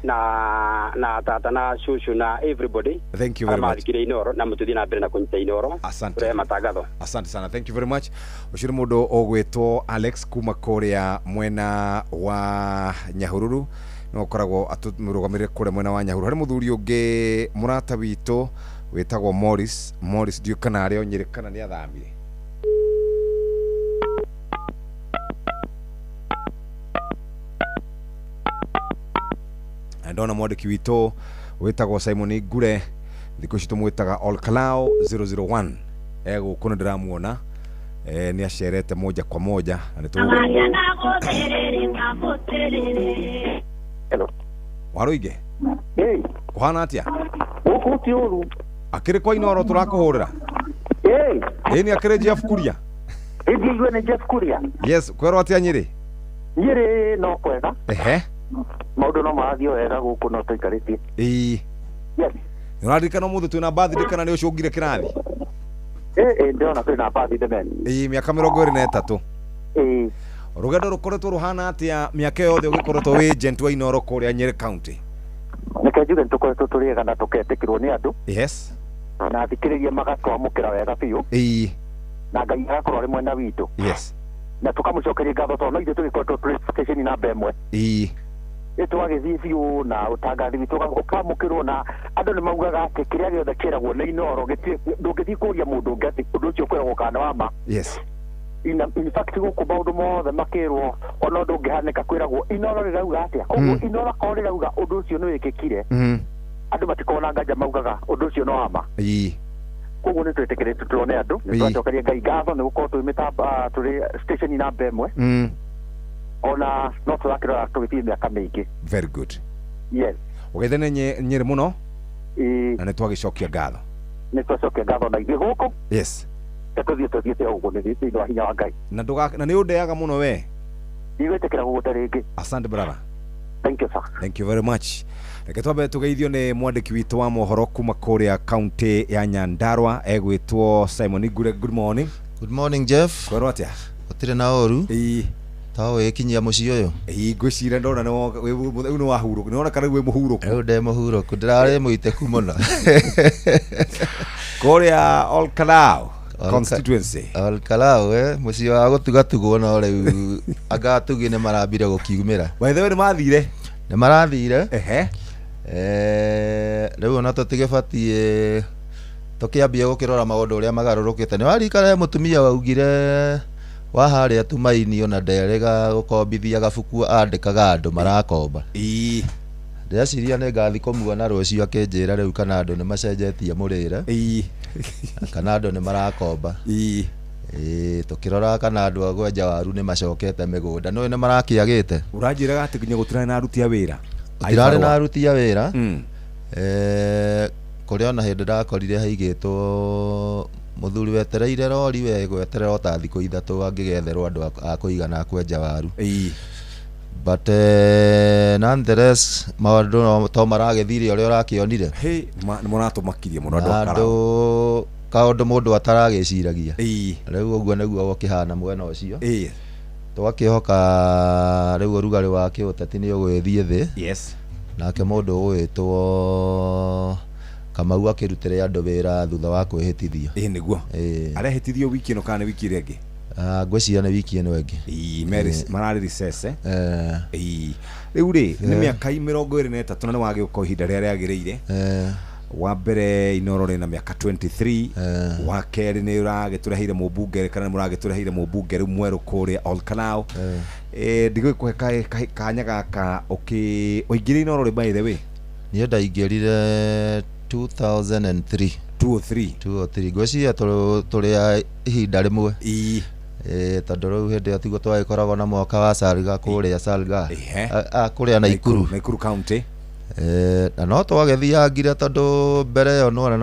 Na tata na shushu na everybody. Thank you very much. Mathikire Inooro na mũtũthiĩ na mbere na kũnyita Inooro. Asante. Kũrehe matangatho. Asante sana. Thank you very much. Ũcio nĩ mũndũ ũgwĩtwo Alex kuma kũrĩa mwena wa Nyahururu. No ũkoragwo atũmũrũgamĩrĩre kũrĩa mwena wa Nyahururu. Harĩ mũthuri ũngĩ mũrata witũ wĩtagwo Morris. Morris ndiũĩ kana arĩ o Nyĩrĩ kana nĩ athamire. Ndona mwandĩki witũ wĩtagwo Simon Ngure thikũ ici tũmwĩtaga Olkalao 001 egũkũ nĩ ndĩramuona nĩ acerete moja kwa moja na nĩ Hello. Waruige. Hey. Kũhana atĩa? Gũkũ ti ũru. Akĩrĩ kwa Inooro tũrakũhũrĩra. Hey. Ĩĩ nĩ akĩrĩ Jeff Kuria. Ĩĩ igue nĩ Jeff Kuria. Yes, kwerwo atĩa Nyĩrĩ? Nyĩrĩ no kwega. Ehe. Maũndũ no marathiĩ wega gũkũ no tũikarĩtie. Ĩĩ. Yes. Nĩ ũraririkana ũmũthĩ twĩna birthday kana nĩ ũcũngire kĩrathi? Ĩĩ ndĩrona twĩna birthday man. Ĩĩ mĩaka 23. Ĩĩ. Rũgendo rũkoretwo rũhana atĩa mĩaka yothe ũgĩkoretwo wĩ agent wa Inooro kũrĩa Nyĩrĩ County? Reke njuge nĩ tũkoretwo tũrĩ ega na tũketĩkĩrwo nĩ andũ. Yes. Na athikĩrĩria magatwamũkĩra wega biũ. Ĩĩ. Na Ngai agakorwo arĩ mwena witũ. Yes. Na tũkamũcokeria ngatho tondũ no ithuĩ tũgĩkoretwo tũrĩ station namba ĩmwe. Ĩĩ. Tũgagĩthiĩ biũ na ũtangathi witũ ũkamũkĩrwo na andũ nĩ maugaga atĩ kĩrĩa gĩothe kĩragwo nĩ Inooro ndũngĩthiĩ kũria mũndũ ũngĩ atĩ ũndũ ũcio ũkwĩragwo kana wa ma. Yes. In fact gũkũ maũndũ mothe makĩrwo ona ũndũ ũngĩhanĩka kwĩragwo Inooro rĩrauga atĩa. Koguo Inooro akorwo rĩrauga ũndũ ũcio nĩ wĩkĩkire, andũ matikoragwo na nganja maugaga ũndũ ũcio no wa ma. Ĩĩ. Koguo nĩ twĩtĩkĩrĩtio tuone andũ nĩ twacokeria Ngai ngatho nĩ gũkorwo twĩ mĩtambo tũrĩ station namba ĩmwe. Ona no tũrakĩrora tũgĩthiĩ mĩaka mĩingĩ. Very good. Yes. Ũgeithane Nyĩrĩ mũno. Ĩĩ. Na nĩ twagĩcokia ngatho. Nĩ twacokia ngatho na ithuĩ gũkũ. Yes. Tũthiĩ tũthiĩte ũguo nĩ thĩinĩ wa hinya wa Ngai. Na nĩ ũndeaga mũno we. Ndigwĩtĩkĩra gũgũte rĩngĩ. Asante brother. Thank you sir. Thank you very much. Reke twambe tũgeithio nĩ mwandĩki witũ wa mohoro kuma kũrĩa county ya Nyandarua egwĩtwo Simon Ngure. Good morning. Good morning Jeff. Kwerwo atĩa? Gũtirĩ na ũru. Ĩĩ. Ta wĩkinyia mũciĩ ũyũ. Ĩĩ ngwĩciria ndona rĩu nĩ wahurũka. Nĩwona kana rĩu wĩ mũhurũku. Rĩu ndĩ mũhurũku. Ndĩrarĩ mũitĩku mũno. Kũrĩa Olkalou. Constituency. Olkalau muciĩ wa gũtugatugwo no rĩu agatugi nĩ marambire gũkiumĩra. By the way, nĩ mathire. Nĩ marathire. Ehe. Rĩu ona tũtigĩbatiĩ tũkĩambia gũkĩrora maũndũ ũrĩa magarũrũkĩte. Nĩ warikara mũtumia waugire wa harĩa Tumaini ona nderĩga gũkombithia gabuku andĩkaga andũ marakomba. Ĩĩ. Ndĩreciria nĩ ngathi kũmuona rũciũ akĩnjĩra rĩu kana andũ nĩ macenjetie mũrĩre. Ĩĩ. Kana andũ nĩ marakomba. Ĩĩ. Ĩĩ, tũkĩroraga kana andũ a gwenja waru nĩ macokete mĩgũnda. Nĩũĩ nĩ marakĩagĩte. Ũranjĩraga atĩ nginya gũtirarĩ na aruti a wĩra. Gũtirarĩ na aruti a wĩra. Kũrĩa ona hĩndĩ ndakorire haigĩtwo mũthuri wetereire rori we gweterera o ta thikũ ithatũ angĩgetherwo andũ a kũigana a kwenja waru. Ĩĩ. But nonetheless maũndũ to maragĩthire ũrĩa ũrakĩonire. Hey, nĩ mũratũmakirie mũno andũ a Andũ Karau. kaũndũ mũndũ ataragĩciragia. Ĩĩ. Rĩu ũguo nĩguo gũkĩhana mwena ũcio. Ĩĩ. Tũgakĩhoka rĩu ũrugarĩ wa kĩũteti nĩ ũgũgĩthiĩ thĩ. Yes. Nake mũndũ ũgwĩtwo Kamau akĩrutĩre andũ wĩra thutha wa kwĩhĩtithio. Ĩĩ nĩguo. Ĩĩ. Arehĩtithio wiki ĩno kana nĩ wiki ĩrĩa ĩngĩ? Ngwĩciria nĩ wiki ĩno ĩngĩ. Ĩĩ, mararĩ recess. Ĩĩ. Rĩu rĩ, nĩ mĩaka 23 na nĩ wagĩũka ihinda rĩrĩa rĩagĩrĩire. Wa mbere Inooro rĩna mĩaka 23, wa kerĩ nĩ ũragĩtũreheire mũmbunge kana nĩ mũragĩtũreheire mũmbunge rĩu mwerũ kũrĩa Olkalau. Ndigũgĩkũhe kanya gaka ũingĩrire Inooro rĩ by the way? Niĩ ndaingĩrire 2003. 2003. 2003. Ngwĩciria tũrĩ a ihinda rĩmwe. Ĩĩ. Tondũ rĩu hĩndĩ ĩyo tiguo twagĩkoragwo na mwaka wa Salga kũrĩa Salga. Kũrĩa Naikuru. Naikuru County. Na no twagĩthiangire tondũ mbere ĩyo nĩwona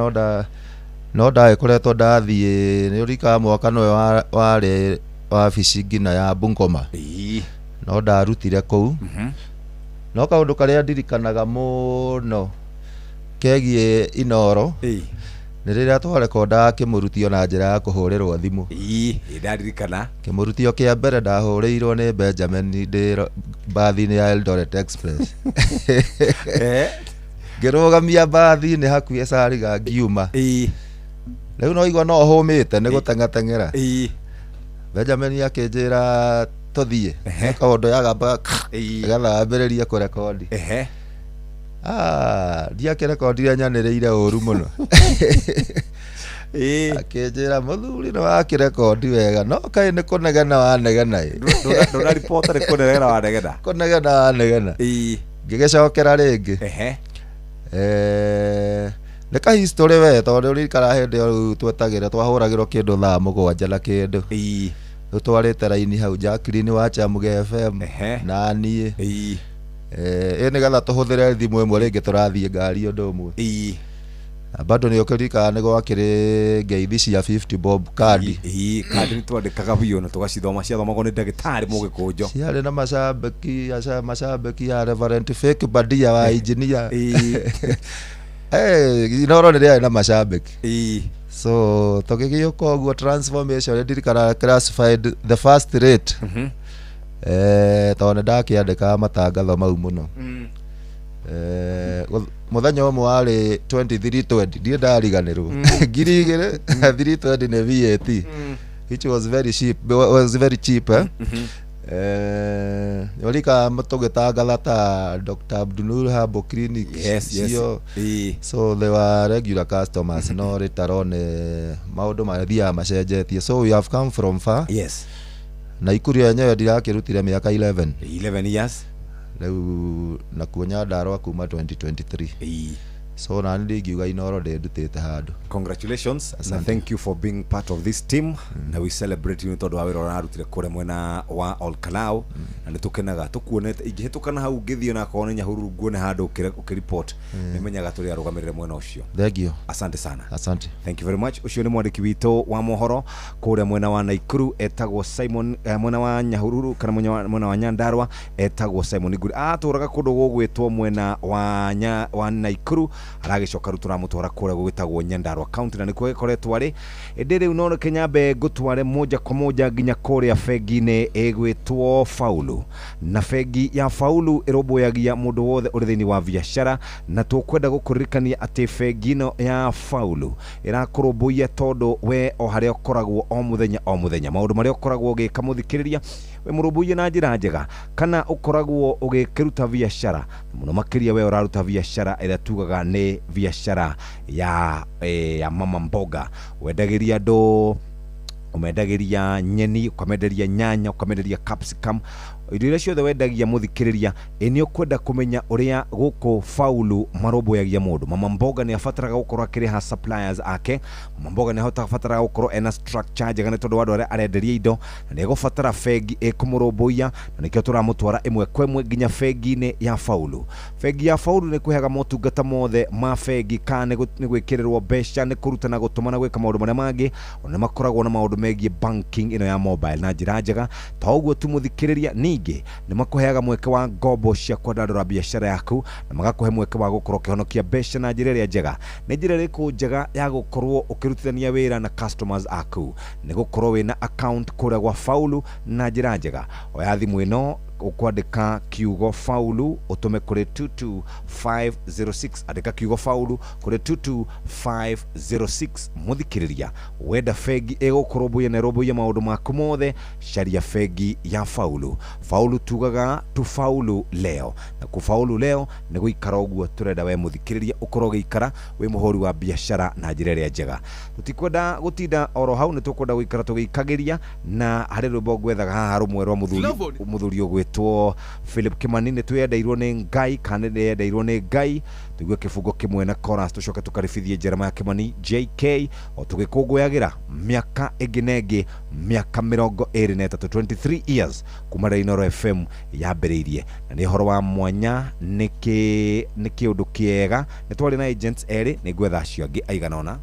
no ndagĩkoretwo ndathiĩ nĩ ũrikaga mwaka nĩwe warĩ wabici nginya ya Bungoma. Ĩĩ. No ndarutire kũu. No kaũndũ karĩa ndirikanaga mũno kegiĩ Inooro nĩ rĩrĩa twarekondaga kĩmũrutio na njĩra ya kũhũrĩrwo thimũ. Ĩĩ, ndaririkana. Kĩmũrutio kĩa mbere ndahũrĩirwo nĩ Benjamin ndĩ mbathi-inĩ ya Eldoret Express. Ngĩrũgamia mbathi-inĩ hakuhĩ Salga ngiuma. Rĩu no igua no hũmĩte nĩ gũteng'ateng'era. Benjamin akĩnjĩra tũthiĩ. Kaũndũ yagamba nĩgetha wambĩrĩrie kũrekondi. Ndiakĩrekondire nyanĩrĩire ũru mũno. Akĩnjĩra mũthuri nĩ wakĩrekondi wega no kaĩ nĩ kũnegena wanegena ĩ. Ndũnaribota nĩ kũnegena wanegena. Kũnegena wanegena. Ngĩgĩcokera rĩngĩ. Nĩ ka history we tondũ ũririkanaga hĩndĩ ĩyo rĩu twetagĩra twahũragĩrwo kĩndũ thaa 7 na kĩndũ. Rĩu twarĩte raini hau Jacqueline wa Chamge FM na niĩ. Ĩ nĩgetha tũhũthĩre thimũ ĩmwe rĩngĩ tũrathiĩ ngari ũndũ ũmwe. Bado nĩ ũkĩririkanaga nĩ gwakĩrĩ ngeithi cia 50 bob kandi. Ĩĩ, kandi nĩ twandĩkaga biũ na tũgacithoma ciathomagwo nĩ ndagĩtarĩ Mũgĩkũnjo. Ciarĩ na macambĩki ya Reverend Fake Badia wa engineer. Inooro nĩ rĩarĩ na macambĩki. So tũgĩgĩũka ũguo transformation ndirikanaga classified the first rate. Tondũ nĩ ndakĩandĩkaga matangatho mau mũno. Mũthenya ũmwe warĩ 2320 ndirĩ ndariganĩrwo. 2000 320 nĩ VAT which was very cheap, was very cheap. Ũrika tũgĩtangatha ta Dr. Abdunur Herbal Clinic. Yes, yes. So they were regular customers no later on maũndũ mathiaga macenjetie. So we have come from far. Yes. Naikuru yenyewe ndirakĩrutire mĩaka 11. 11 years. Rĩu nakuo Nyandarua kuma 2023. So na nĩ ndingiuga Inooro ndĩndutĩte handũ. Congratulations na thank you for being part of this team. Na we celebrate you nĩ tondũ wa wĩra ũrarutire kũrĩa mwena wa Olkalau. Na nĩ tũkenaga tũkuonete ingĩhĩtũkana hau ngĩthiĩ na akorwo nĩ Nyahururu nguone handũ ũkĩreport nĩ menyaga tũrĩ arũgamĩrĩre mwena ũcio. Thank you. Asante sana. Asante. Thank you very much. Ũcio nĩ mwandĩki witũ wa mohoro kũrĩa mwena wa Naikuru etagwo Simon, mwena wa Nyahururu kana mwena wa Nyandarua etagwo Simon Nguri. Atũraga kũndũ gũgwĩtwo mwena wa Naikuru Aragĩcoka rĩu tũramũtwara kũrĩa gũgĩtagwo Nyandarua County na nĩkuo gĩkoretwo arĩ. Ĩndĩ rĩu no reke nyambe ngũtware moja kwa moja nginya kũrĩa bengi-inĩ ĩgwĩtwo Faulu. Na bengi ya Faulu ĩrũmbũyagia mũndũ wothe ũrĩ thĩinĩ wa biacara, na tũkwenda gũkũririkania atĩ bengi ĩno ya Faulu ĩrakũrũmbũiya tondũ we o harĩa ũkoragwo o mũthenya o mũthenya, maũndũ marĩa ũkoragwo ũgĩka mũthikĩrĩria wĩ mũrũmbũiye na njĩra njega, kana ũkoragwo ũgĩkĩruta biacara mũno makĩria we ũraruta biacara ĩrĩa tugaga nĩ biacara ya mama mboga, wendagĩria andũ, ũmendagĩria nyeni, ũkamenderia nyanya, ũkamenderia capsicum, indo iria ciothe wendagia mũthikĩrĩria. Ĩ nĩ ũkwenda kũmenya ũrĩa gũkũ Faulu marũmbũyagia mũndũ. Mama mboga nĩ abataraga gũkorwo akĩrĩha suppliers ake. Mama mboga nĩ abataraga gũkorwo ena structure njega nĩ tondũ wa andũ arĩa arenderia indo, na nĩ egũbatara bengi ĩkũmũrũmbũiya, na nĩkĩo tũramũtwara ĩmwe kwa ĩmwe nginya bengi-inĩ ya Faulu. Bengi ya Faulu nĩ kũheaga motungata mothe ma bengi, kana nĩ gwĩkĩrĩrwo mbeca, nĩ kũruta na gũtũma na gwĩka maũndũ marĩa mangĩ. Ona nĩ makoragwo na maũndũ megiĩ banking ĩno ya mobile na njĩra njega. To ũguo tu mũthikĩrĩria, ningĩ nĩ makũheaga mweke wa ngombo cia kwandandũra biacara yaku, na magakũhe mweke wa gũkorwo ũkĩhonokia mbeca na njĩra ĩrĩa njega. Nĩ njĩra ĩrĩkũ njega ya gũkorwo ũkĩrutithania wĩra na customers aku? Nĩ gũkorwo wĩna account kũrĩa gwa Faulu na njĩra njega. Oya thimũ ĩno, ũkwandĩka kiugo Faulu ũtũme kũrĩ 22506. Andĩka kiugo Faulu kũrĩ 22506. Mũthikĩrĩria, wenda bengi ĩgũkũrũmbũiya na ĩrũmbũiye maũndũ maku mothe, caria bengi ya Faulu. Faulu tugaga tufaulu leo, na kufaulu leo nĩ gũikara ũguo tũrenda we mũthikĩrĩria ũkorwo ũgĩikara wĩ mũhũri wa biacara na njĩra ĩrĩa njega. Tũtikwenda gũtinda oro hau, nĩ tũkwenda gũikara tũgĩikagĩria, na harĩ rwĩmbo ngwethaga haha rũmwe rwa mũthuri ũgwĩtwo Philip Kimani, nĩ twĩendeirwo nĩ Ngai kana nĩ yendeirwo nĩ Ngai. Tũigue kĩbungo kĩmwe na chorus, tũcoke tũkaribithie Jeremiah Kimani JK o tũgĩkũngũyagĩra mĩaka ĩngĩ na ĩngĩ, mĩaka 23, 23 years kuma rĩrĩa Inooro FM yambĩrĩirie. Na nĩ ũhoro wa mwanya, nĩ kĩũndũ kĩega. Nĩ twarĩ na agents erĩ, nĩ ngwetha acio angĩ aigana ũna.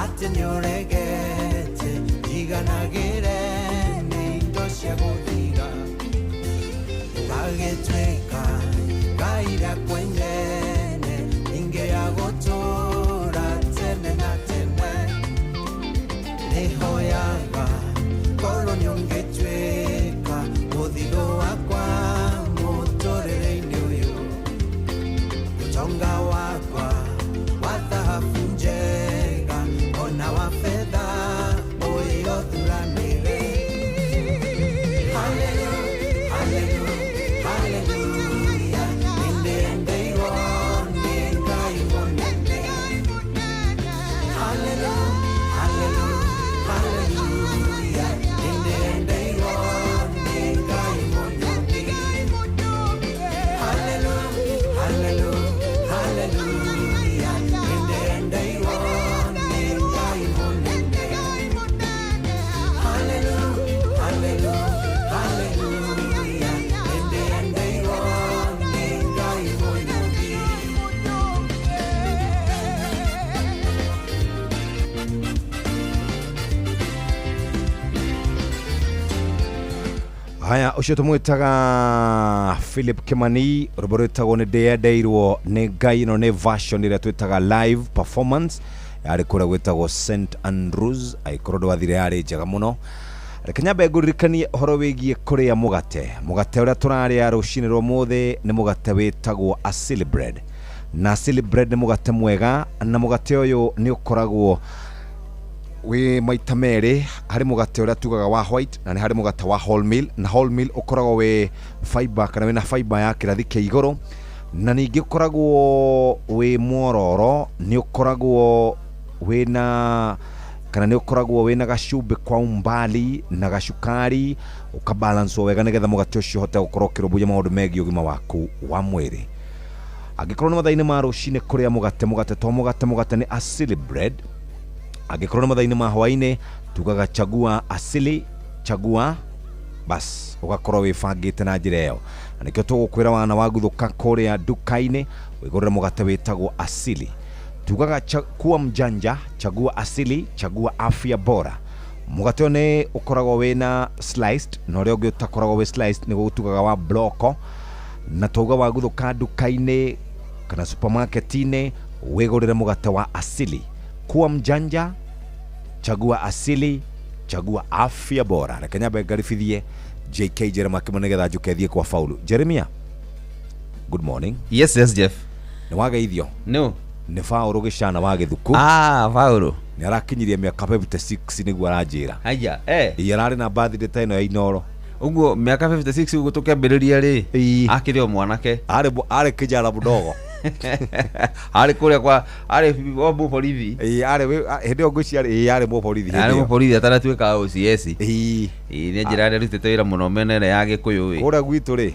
Atĩ nĩũregete njiganagĩre nĩ indo wakwa wa thahabu njega ona wa fedha ũyũ thuranĩre. Hallelujah, hallelujah, hallelujah, nĩndĩendeirwo nĩ Ngai mũnene. Hallelujah, hallelujah, hallelujah, nĩndĩendeirwo nĩ Ngai mũnene. Hallelujah, hallelujah, hallelujah, nĩndĩendeirwo nĩ Ngai mũnene. Hallelujah, hallelujah, hallelujah, nĩndĩendeirwo nĩ Ngai mũnene. Haya, ũcio tũmwĩtaga Philip Kimani, rwĩmbo rwĩtagwo nĩ ndĩyendeirwo nĩ Ngai. Ĩno nĩ version ĩrĩa twĩtaga live performance, yarĩ kũrĩa gwĩtagwo St Andrews. Angĩkorwo ndwathire, yarĩ njega mũno. Reke nyambe ngũririkanie ũhoro wĩgiĩ kũrĩa mũgate. Mũgate ũrĩa tũrarĩa rũcinĩ rwa ũmũthĩ nĩ mũgate wĩtagwo Asili Bread, na Asili Bread nĩ mũgate mwega, na mũgate ũyũ nĩ ũkoragwo wĩ maita merĩ. Harĩ mũgate ũrĩa tugaga wa white, na nĩ harĩ mũgate wa wholemeal, na wholemeal ũkoragwo wĩ fiber kana wĩna fiber ya kĩrathi kĩa igũrũ, na ningĩ ũkoragwo wĩ mwororo, nĩ ũkoragwo wĩna kana nĩ ũkoragwo wĩna gacumbĩ kwa umbali na gacukari ũkabalanswo wega, nĩgetha mũgate ũcio ũhote gũkorwo ũkĩrũmbũiya maũndũ megiĩ ũgima waku wa mwĩrĩ. Angĩkorwo nĩ mathaa-inĩ ma rũcinĩ kũrĩa mũgate, mũgate to mũgate, mũgate nĩ Asili Bread. Angĩkorwo nĩ mathaa-inĩ ma hwaĩ-inĩ, tugaga chagua Asili, chagua bas, ũgakorwo wĩbangĩte na njĩra ĩyo. Na nĩkĩo tũgũkwĩra wana waguthũka kũrĩa nduka-inĩ wĩgũrĩre mũgate wĩtagwo Asili. Tugaga kuwa mjanja, chagua Asili, chagua afya bora. Mũgate ũyũ nĩ ũkoragwo wĩna sliced, na ũrĩa ũngĩ ũtakoragwo wĩ sliced nĩguo tugaga wa bloko. Na twauga waguthũka nduka-inĩ kana supermarket-inĩ wĩgũrĩre mũgate wa Asili. Kuwa mjanja, chagua Asili, chagua afya bora. Reke nyambe ngaribithie JK Jeremiah Kimani nĩgetha njũke thiĩ kwa Faulu. Jeremia, good morning. Yes, yes, Jeff. Nĩ wageithio? No. Nĩ Faulu Gĩcana wa Gĩthuku. Ah, Faulu. Nĩ arakinyirie mĩaka 56 nĩguo aranjĩra. Haya, eh. Ĩ, ararĩ na birthday ta ĩno ya Inooro. Ũguo mĩaka 56 ũguo tũkĩambĩrĩria rĩ, akĩrĩ o mwanake. Arĩ kijana mdogo. Arĩ kũrĩa kwa arĩ o mũborithi. Ĩ, arĩ hĩndĩ ĩyo ngwĩciria ĩ, arĩ mũborithi hĩndĩ Arĩ ĩyo. mũborithi atanatuĩka OCS. Ĩ. Ĩ, nĩ njĩra arutĩte wĩra mũno mĩena ĩrĩa ya Gĩkũyũ ĩ. Kũrĩa gwitũ rĩ.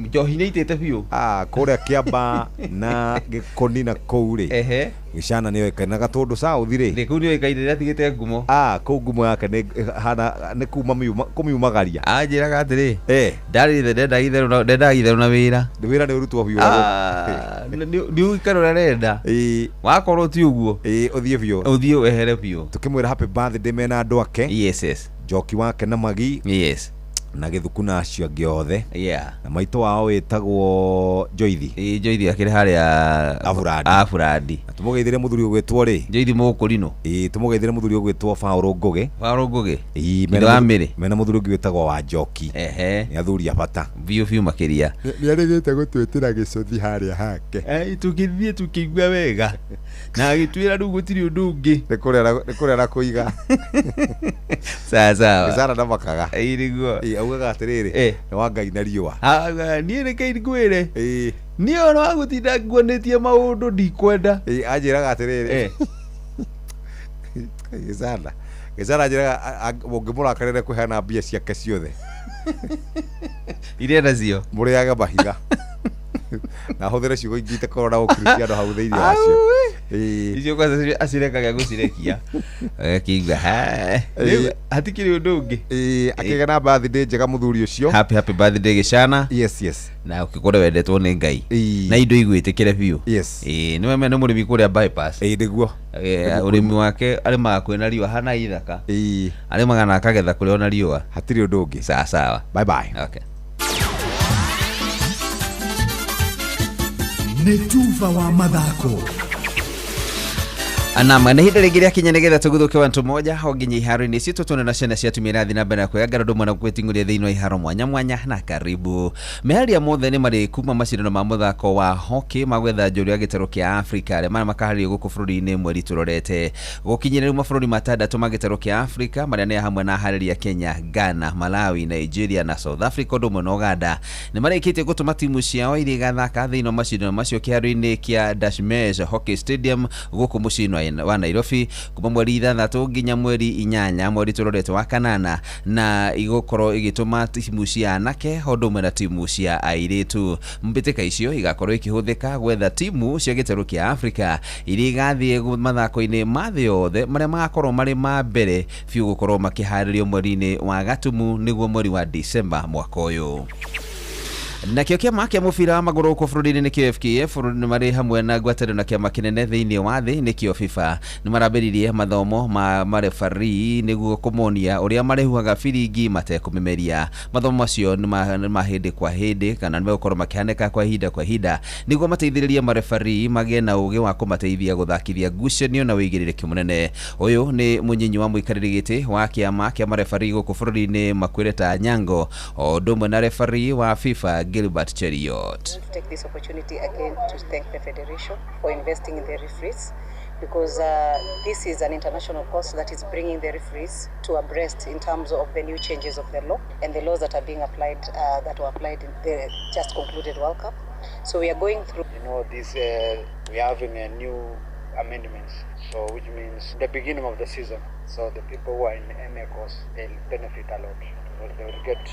Njohi nĩ aitĩte biũ. Ah, kũrĩa Kĩamba na Gĩkũni na kũu rĩ. Ehe. Gĩcana nĩ oĩkaine na Gatũndũ South rĩ. Nĩ kũu nĩ oĩkaine, nĩ atigĩte ngumo. Ah, kũu ngumo yake nĩ hana nĩ kuma kũmiumagaria. Anjĩraga atĩrĩ. Eh. Ndarĩ ithe ndendaga itherũ na ndendaga itherũ na wĩra. Nĩ wĩra nĩ ũrutwo biũ. Ah, nĩ ũikaro ũrĩa arenda. Ĩ. Wakorwo ti ũguo. Ĩ, ũthiĩ biũ. Ũthiĩ wehere biũ. Tũkĩmwĩra happy birthday mena andũ ake. Yes, yes. Njoki wake na Magi. Yes. Na Gĩthuku na acio angĩ othe. Yeah. Na maitũ wao wĩtagwo Joithi. Ĩ, Joithi akĩrĩ harĩa Aburandi. Aburandi. Na tũmũgeithĩre mũthuri ũgwĩtwo rĩ. Joithi Mũkũrinũ. Ĩ, tũmũgeithĩre mũthuri ũgwĩtwo Paũlũ Ngũgĩ. Paũlũ Ngũgĩ. Ĩ, Ithe wa Mĩrĩ. mena mũthuri ũngĩ wĩtagwo wa Njoki. Ehe. Nĩ athuri a bata. Biũ biũ makĩria. Nĩ arĩgĩte gũtwĩtĩra gĩcũthi harĩa hake. Tũkĩthiĩ tũkĩigua wega na agĩtwĩra rĩu gũtirĩ ũndũ ũngĩ. Nĩ kũrĩa na kũiga. Sawa sawa. Gĩcana ndamakaga. Ĩ, nĩguo. Ĩ, augaga atĩrĩrĩ, Eh. nĩ wa Ngai na riũa. Niĩ reke ngwĩre. Ĩ. Niĩ ũhoro wa gũtinda nguanĩtie maũndũ ndikwenda. Ĩ, anjĩraga atĩrĩrĩ. Eh. Gĩcana. Gĩcana anjĩraga ũngĩmũrakarĩra kũheana mbia ciake ciothe. Iria nacio. Mũrĩage mahiga. Na hũthĩre ciugo ingĩ itakorwo na ũkristiano hau thĩinĩ wacio. Ĩ. Icio kwanza acirekaga gũcirekia. Akĩigua Ĩ. hatikĩrĩ ũndũ ũngĩ. Ĩ, akĩgĩa na birthday njega mũthuri ũcio. Happy happy birthday Gĩcana. Yes, yes. Na ũkĩkorwo wendetwo nĩ Ngai. Ĩ. Na indo igwĩtĩkĩre biũ. Yes. Ĩ, nĩ wame nĩ mũrĩmi kũrĩa bypass. Ĩ, nĩguo. Ũrĩmi wake arĩmaga kwĩna riũa hana ithaka. Ĩ. Arĩmaga na akagetha kũrĩa ona riũa. Hatirĩ ũndũ ũngĩ. Sawa sawa. Bye bye. Okay. Nĩ tuba wa mathako. Anama nĩ ihinda rĩngĩ rĩakinya nĩgetha tũguthũke wantu moja ho nginya iharo-inĩ citũ tuone na ciana cia atumia irathiĩ na mbere na kwĩyangara ũndũ ũmwe na gwĩting'ũria thĩinĩ wa iharo mwanya mwanya na karibu. Meharĩria mothe nĩ marĩ kuma macindano ma mũthako wa hockey ma gwetha njorua ya gĩtarũ kĩa Afrika arĩa marĩa makaharĩrio gũkũ bũrũri-inĩ mweri tũrorete. Gũkinyĩria rĩu mabũrũri matandatũ ma gĩtarũ kĩa Afrika marĩa nĩ hamwe na aharĩria Kenya, Ghana, Malawi, Nigeria na South Africa ũndũ ũmwe na Uganda nĩ marĩkĩtie gũtũma timu ciao iria igathaka thĩinĩ wa macindano macio kĩharo-inĩ kĩa Dashmesh Hockey Stadium gũkũ mũciĩ-inĩ wa Nairobi kuma mweri 6 nginya mweri 8 mweri tũrorete wa kanana na igũkorwo igĩtũma timu cia anake ũndũ ũmwe na timu cia airĩtu. Mbĩtĩka icio igakorwo ikĩhũthĩka gwetha timu cia gĩtarũ kĩa Afrika iria igathiĩ mathako-inĩ ma thĩ yothe marĩa magakorwo marĩ ma mbere biũ gũkorwo makĩharĩrio mweri-inĩ wa Gatumu nĩguo mweri wa Disemba mwaka ũyũ. Nakĩo kĩama kĩa mũbira wa magũrũ gũkũ bũrũri-inĩ nĩkĩo FKF bũrũri marĩ hamwe na ngwatanĩro na kĩama kĩnene thĩinĩ wa thĩ nĩkĩo FIFA nĩ marambĩrĩirie mathomo ma marefarii nĩguo kũmonia ũrĩa marĩhuhaga biringi matekũmĩmeria. Mathomo macio nĩ ma hĩndĩ kwa hĩndĩ kana nĩ megũkorwo makĩhanĩka kwa ihinda kwa ihinda nĩguo mateithĩrĩrie marefarii magĩe na ũgĩ wa kũmateithia gũthakithia ngucanio na ũigĩrĩrĩki mũnene. Ũyũ nĩ mũnyinyi wa mũikarĩri gĩtĩ wa kĩama kĩa marefarii gũkũ bũrũri-inĩ Makwĩreta Nyango o ũndũ ũmwe na refarii wa FIFA Gilbert Cheriot. To take this opportunity again to thank the Federation for investing in the referees, because this is an international course that is bringing the referees to abreast in terms of the new changes of the law and the laws that are being applied, that were applied in the just concluded World Cup. So we are going through. You know, this we are having a new amendments, so which means the beginning of the season. So the people who are in MA course, they'll benefit a lot. They will get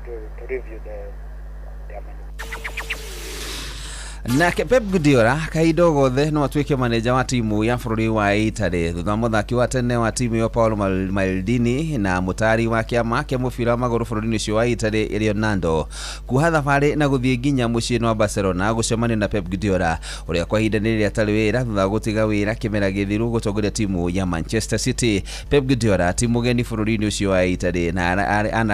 to review the amendment. Nake Pep Guardiola kahinda o gothe no atuĩke maneja wa timu ya bũrũri wa Italy thutha wa mũthaki wa tene wa timu ĩyo Paolo Maldini na mũtari wa kĩama kĩa mũbira wa magũrũ bũrũri-inĩ ũcio wa Italy Leonardo kuoha thabarĩ na gũthiĩ nginya mũciĩ-inĩ wa Barcelona gũcemania na Pep Guardiola ũrĩa kwa ihinda rĩrĩ atarĩ wĩra thutha wa gũtiga wĩra kĩmera gĩthiru gũtongoria timu ya Manchester City. Pep Guardiola ti mũgeni bũrũri-inĩ ũcio wa Italy na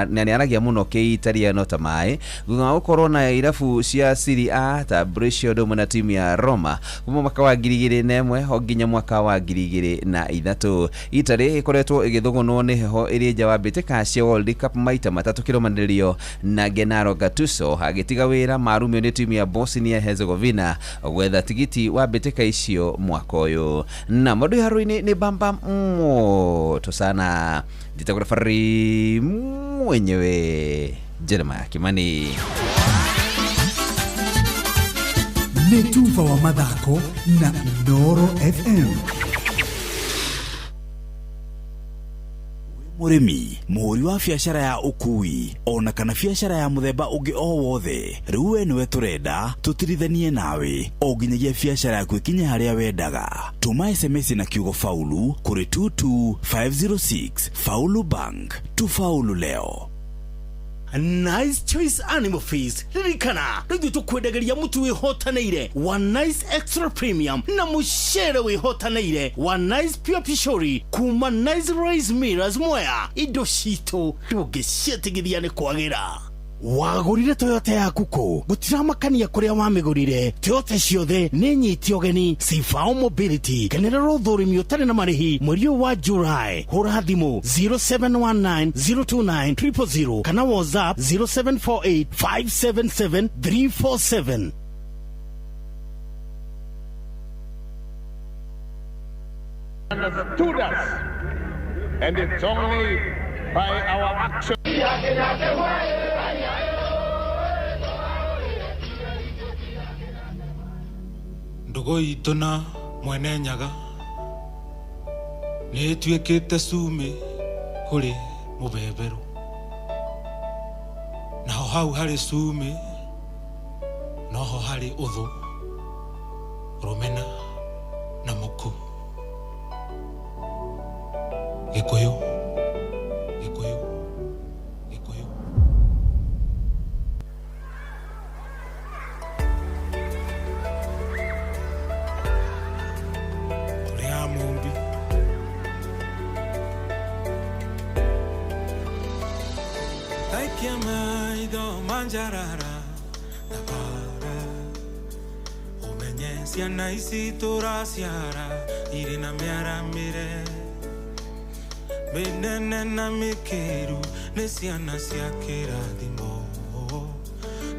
nĩaragia mũno kĩitaliano ta maĩ thutha wa gũkorwo na irabu cia Serie A ta Brescia ũndũ na timu ya Roma kuma mwaka wa 2001 o nginya mwaka wa 2003. Italy ĩkoretwo ĩgĩthũgũnwo nĩ heho ĩrĩ nja wa mbĩtĩka cia World Cup maita matatũ kĩrũmanĩrĩrio na Gennaro Gattuso agĩtiga wĩra marumio nĩ timu ya Bosnia Herzegovina gwetha tigiti wa mbĩtĩka icio mwaka ũyũ. Na maũndũ iharo-inĩ nĩ bamba moto sana. Njĩtagwo referee mwenyewe Jeremiah Kimani. Nĩ tuba wa mathako na Inooro FM. Mũrĩmi, mũhũri wa biacara ya ũkui ona kana biacara ya mũthemba ũngĩ o wothe, rĩu we nĩwe tũrenda tũtirithanie nawe o nginyagia biacara yaku ĩkinye harĩa wendaga. Tũma SMS na kiugo faulu kũrĩ 22506. Faulu Bank, tufaulu leo. Nice Choice Animal Feeds ririkana rĩu tũkwendageria mũtu wĩhotanĩire wa Nice Extra Premium na mũcere wĩhotanĩire wa Nice Pure Pishori kuma Nice Rice Millers Mwea. Indo citũ ndũngĩciĩtigithia nĩ kwagĩra. Wagũrire Toyota yaku kũ? Gũtiramakania kũrĩa wamĩgũrire. Toyota ciothe nĩ nyiti ũgeni. Sifao Mobility, kenera ũthũrimi ũtarĩ na marĩhi mweri ũyũ wa July. Hũra thimũ 0719 029 000 kana WhatsApp 0748 577 347. Understood us, and it's only by our action. Ndogo itũ na Mwene Nyaga nĩ ĩtuĩkĩte cumbĩ kũrĩ mũbeberũ, naho hau harĩ cumbĩ noho harĩ ũthũ, rũmena na mũku. Gĩkũyũ, Gĩkũyũ, Gĩkũyũ. Mumbi Taikia maido manjarara Tabara Umenye Ciana ici tũraciara irĩ na mĩaramĩre mĩnene na mĩkĩru nĩ ciana cia kĩrathimo.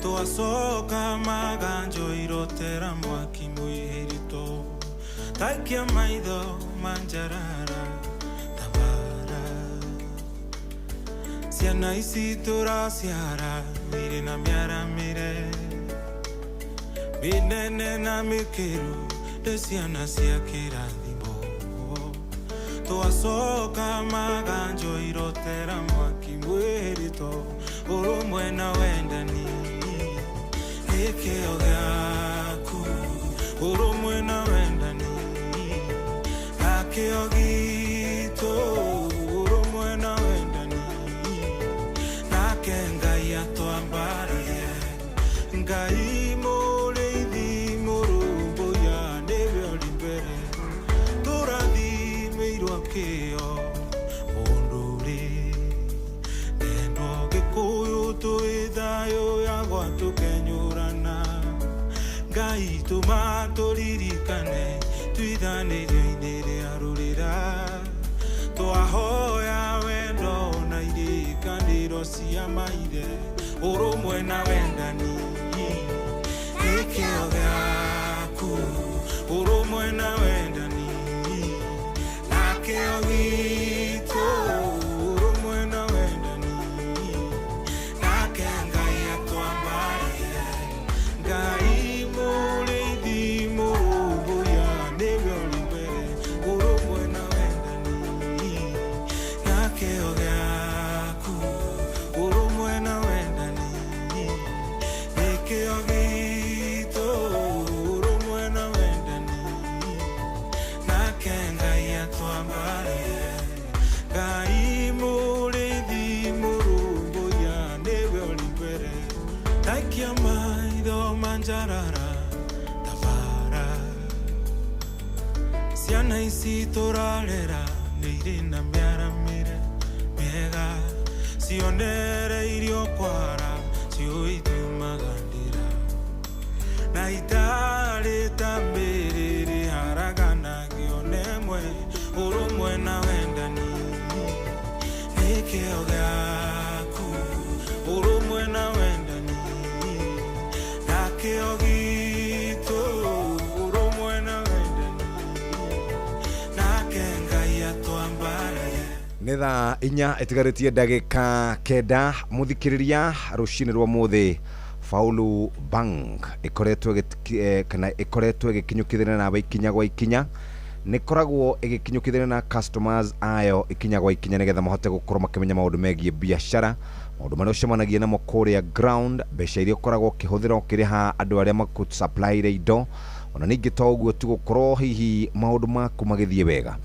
Twacoka maganjo irotera mwaki mwĩhĩrĩto taikia maitho manjarara tabara. Ciana ici tũraciara irĩ na mĩaramĩre mĩnene na mĩkĩru nĩ ciana cia kĩrathimo. Twacoka maganjo irotera mwaki mwĩhĩrĩto ũrũmwe na wendani nĩkĩo gĩaku ũrũmwe na wendani nakĩo gitũ ũrũmwe na wendani nake Ngai atwambararie. Ngai mũrĩithi mũrũmbũiya nĩwe ũrĩ mbere tũrathimĩirwo kĩo mũndũ rĩ nendo Gĩkũyũ twĩ thayũ yagwa tũkenyũrana. Ngai tũma tũririkane twithanĩrio-inĩ rĩa rũrĩra twahoya wendo na irĩkanĩro cia maithe ũrũmwe na wendani nĩkĩo gĩaku ũrũmwe na wendani nakĩo gitũ ũrũmwe na wendani nake Ngai atwambararie. Ngai mũrĩithi mũrũmbũiya nĩwe ũrĩ mbere ũrũmwe na wendani nakĩo gĩaku ũrũmwe na wendani nĩkĩo gitũ ũrũmwe na wendani nake Ngai atwambararie. Ngai mũrĩithi mũrũmbũiya nĩwe ũrĩ mbere taikia maitho manjarara tabara. Ciana ici tũrarera nĩ irĩ na mĩaramĩre mĩega cionereirio kwara ciũĩ itiumaga ndĩra na itarĩ ta mĩrĩrĩ haraganagio nemwe ũrũmwe na wendani nĩkĩo gĩaku ũrũmwe na wendani nakĩo gitũ ũrũmwe na wendani nake Ngai atwambararie. Nĩ thaa 4 ĩtigarĩtie ndagĩka 9 mũthikĩrĩria rũcinĩ rwa mũthĩ Faulu Bank ĩkoretwo kana ĩkoretwo ĩgĩkinyũkithania nawe ikinya gwa ikinya nĩ ĩkoragwo ĩgĩkinyũkithania na customers ayo ikinya gwa ikinya nĩgetha mahote gũkorwo makĩmenya maũndũ megiĩ biacara maũndũ marĩa ũcemanagia namo kũrĩa ground mbeca iria ũkoragwo ũkĩhũthĩra ũkĩrĩha andũ arĩa makũsupplyire indo ona ningĩ to ũguo tu gũkorwo hihi maũndũ maku magĩthiĩ wega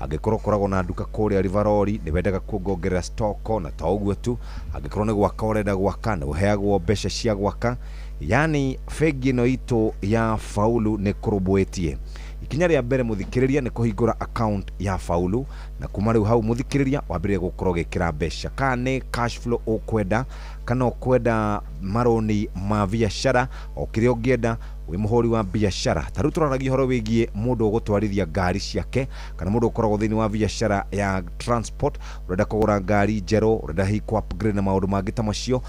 angĩkorwo ũkoragwo na nduka kũrĩa Rivarori nĩ wendaga kuongongerera stock na to ũguo tu angĩkorwo nĩ gwaka ũrenda gwaka nĩ ũheagwo mbeca cia gwaka yani bengi ĩno itũ ya Faulu nĩ kũrũmbũĩtie. Ikinya rĩa mbere mũthikĩrĩria nĩ kũhingũra account ya Faulu na kuma rĩu hau mũthikĩrĩria wambĩrĩrie gũkorwo ũgĩkĩra mbeca kana nĩ cash flow ũkwenda kana ũkwenda marũni ma biacara o kĩrĩa ũngĩenda wĩ mũhũri wa biacara ta rĩu tũraragia ũhoro wĩgiĩ mũndũ ũgũtwarithia ngari ciake kana mũndũ ũkoragwo thĩinĩ wa biacara ya transport ũrenda kũgũra ngari njerũ ũrenda hihi kũ upgrade na maũndũ mangĩ ta macio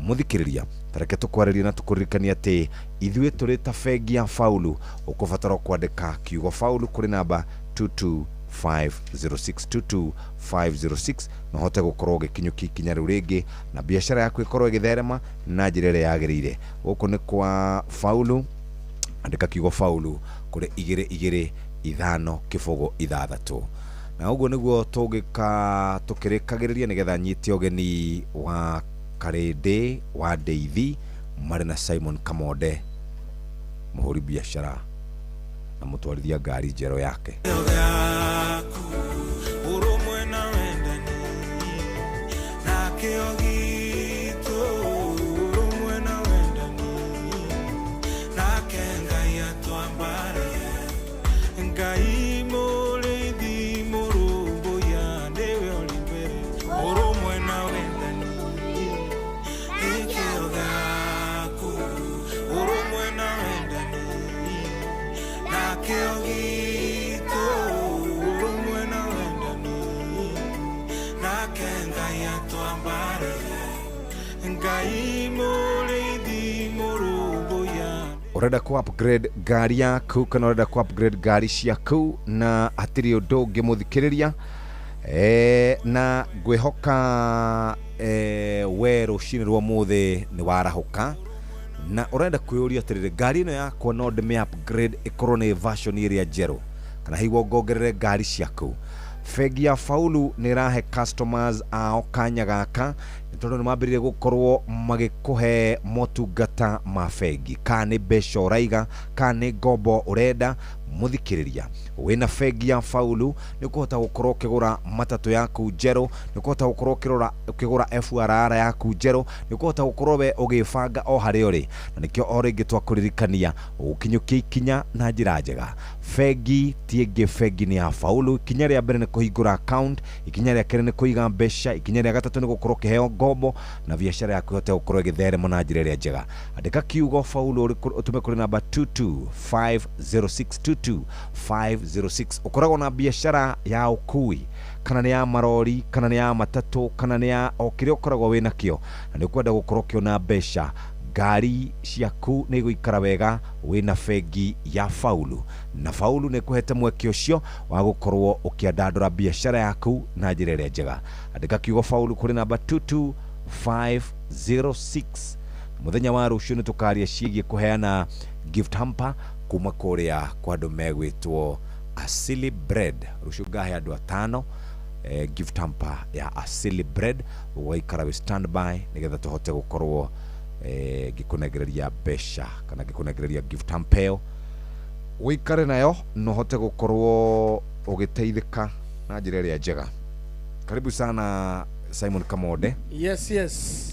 mũthikĩrĩria tareke tũkwarĩrie na tũkũririkanie atĩ ithuĩ tũrĩ ta bengi ya Faulu ũkũbatara kwandĩka kiugo Faulu kũrĩ namba 22506 22506 na ũhote gũkorwo ũgĩkinyũkia ikinya rĩu rĩngĩ na biacara yaku ĩkorwo ĩgĩtherema na njĩra ĩrĩa yagĩrĩire. Gũkũ nĩ kwa Faulu andĩka kiugo Faulu kũrĩ 2 2 5 0 6 na ũguo nĩguo tũngĩka tũkĩrĩkagĩrĩria nĩgetha nyite ũgeni wa Karĩndĩ wa Ndeithi marĩ na Simon Kamonde mũhũri biacara na mũtwarithia ngari njerũ yake. Ũrũmwe na wendani nakĩo gitũ ũrũmwe na wendani nake Ngai atwambararie. Ngai mũrĩithi mũrũmbũiya nĩwe ũrĩ mbere ũrũmwe na wendani nĩkĩo gĩaku ũrũmwe na wendani Na kĩo gitũ ũrũmwe na wendani nake Ngai atwambarĩrie Ngai mũrĩithi mũrũmbũiya. Ũrenda ku upgrade ngari yaku kana ũrenda ku upgrade ngari ciaku na hatirĩ ũndũ ũngĩ mũthikĩrĩria na ngwĩhoka we rũcinĩ rwa mũthĩ nĩ warahũka na ũrenda kwĩyũria atĩrĩrĩ ngari ĩno yakwa no ndĩmĩ upgrade ĩkorwo nĩ version ĩrĩa njerũ kana hihi wongongerere ngari ciaku. Bengi ya Faulu nĩ ĩrahe customers ao kanya gaka nĩ tondũ nĩ mambĩrĩrie gũkorwo magĩkũhe motungata ma bengi, kana nĩ mbeca ũraiga kana nĩ ngombo ũrenda. Mũthikĩrĩria wĩna bengi ya Faulu nĩ ũkũhota gũkorwo ũkĩgũra matatũ yaku njerũ, nĩ ũkũhota gũkorwo ũkĩgũra FRR yaku njerũ, nĩ ũkũhota gũkorwo we ũgĩbanga o harĩa ũrĩ, na nĩkĩo o rĩngĩ twakũririkania ũkinyũkie ikinya na njĩra njega. Bengi ti ĩngĩ, bengi nĩ ya Faulu. Ikinya rĩa mbere nĩ kũhingũra account, ikinya rĩa kerĩ nĩ kũiga mbeca, ikinya rĩa gatatũ nĩ gũkorwo ũkĩheo ngombo na biacara yaku ĩhote gũkorwo ĩgĩtherema na njĩra ĩrĩa njega. Andĩka kiugo Faulu ũtũme kũrĩ namba 22506 22506. Ũkoragwo na biacara ya ũkui kana nĩ ya marori kana nĩ ya matatũ kana nĩ ya o kĩrĩa ũkoragwo wĩ nakĩo na nĩ ũkwenda gũkorwo ũkĩona mbeca, ngari ciaku nĩ igũikara wega wĩna bengi ya Faulu, na Faulu nĩ ĩkũhete mweke ũcio wa gũkorwo ũkĩandandũra biacara yaku na njĩra ĩrĩa njega. Andĩka kiugo Faulu kũrĩ namba 22506. Mũthenya wa rũciũ nĩ tũkaria ciĩgiĩ kũheana gift hamper kuma kũrĩa kwa andũ megwĩtwo Asili Bread. Rũciũ ngahe andũ atano gift hamper ya Asili Bread. Ũgaikara wĩ standby nĩgetha tũhote gũkorwo ngĩkũnengereria mbeca kana ngĩkũnengereria gift hamper ĩyo ũikare nayo na ũhote gũkorwo ũgĩteithĩka na njĩra ĩrĩa njega. Karibu sana Simon Kamonde. Yes, yes.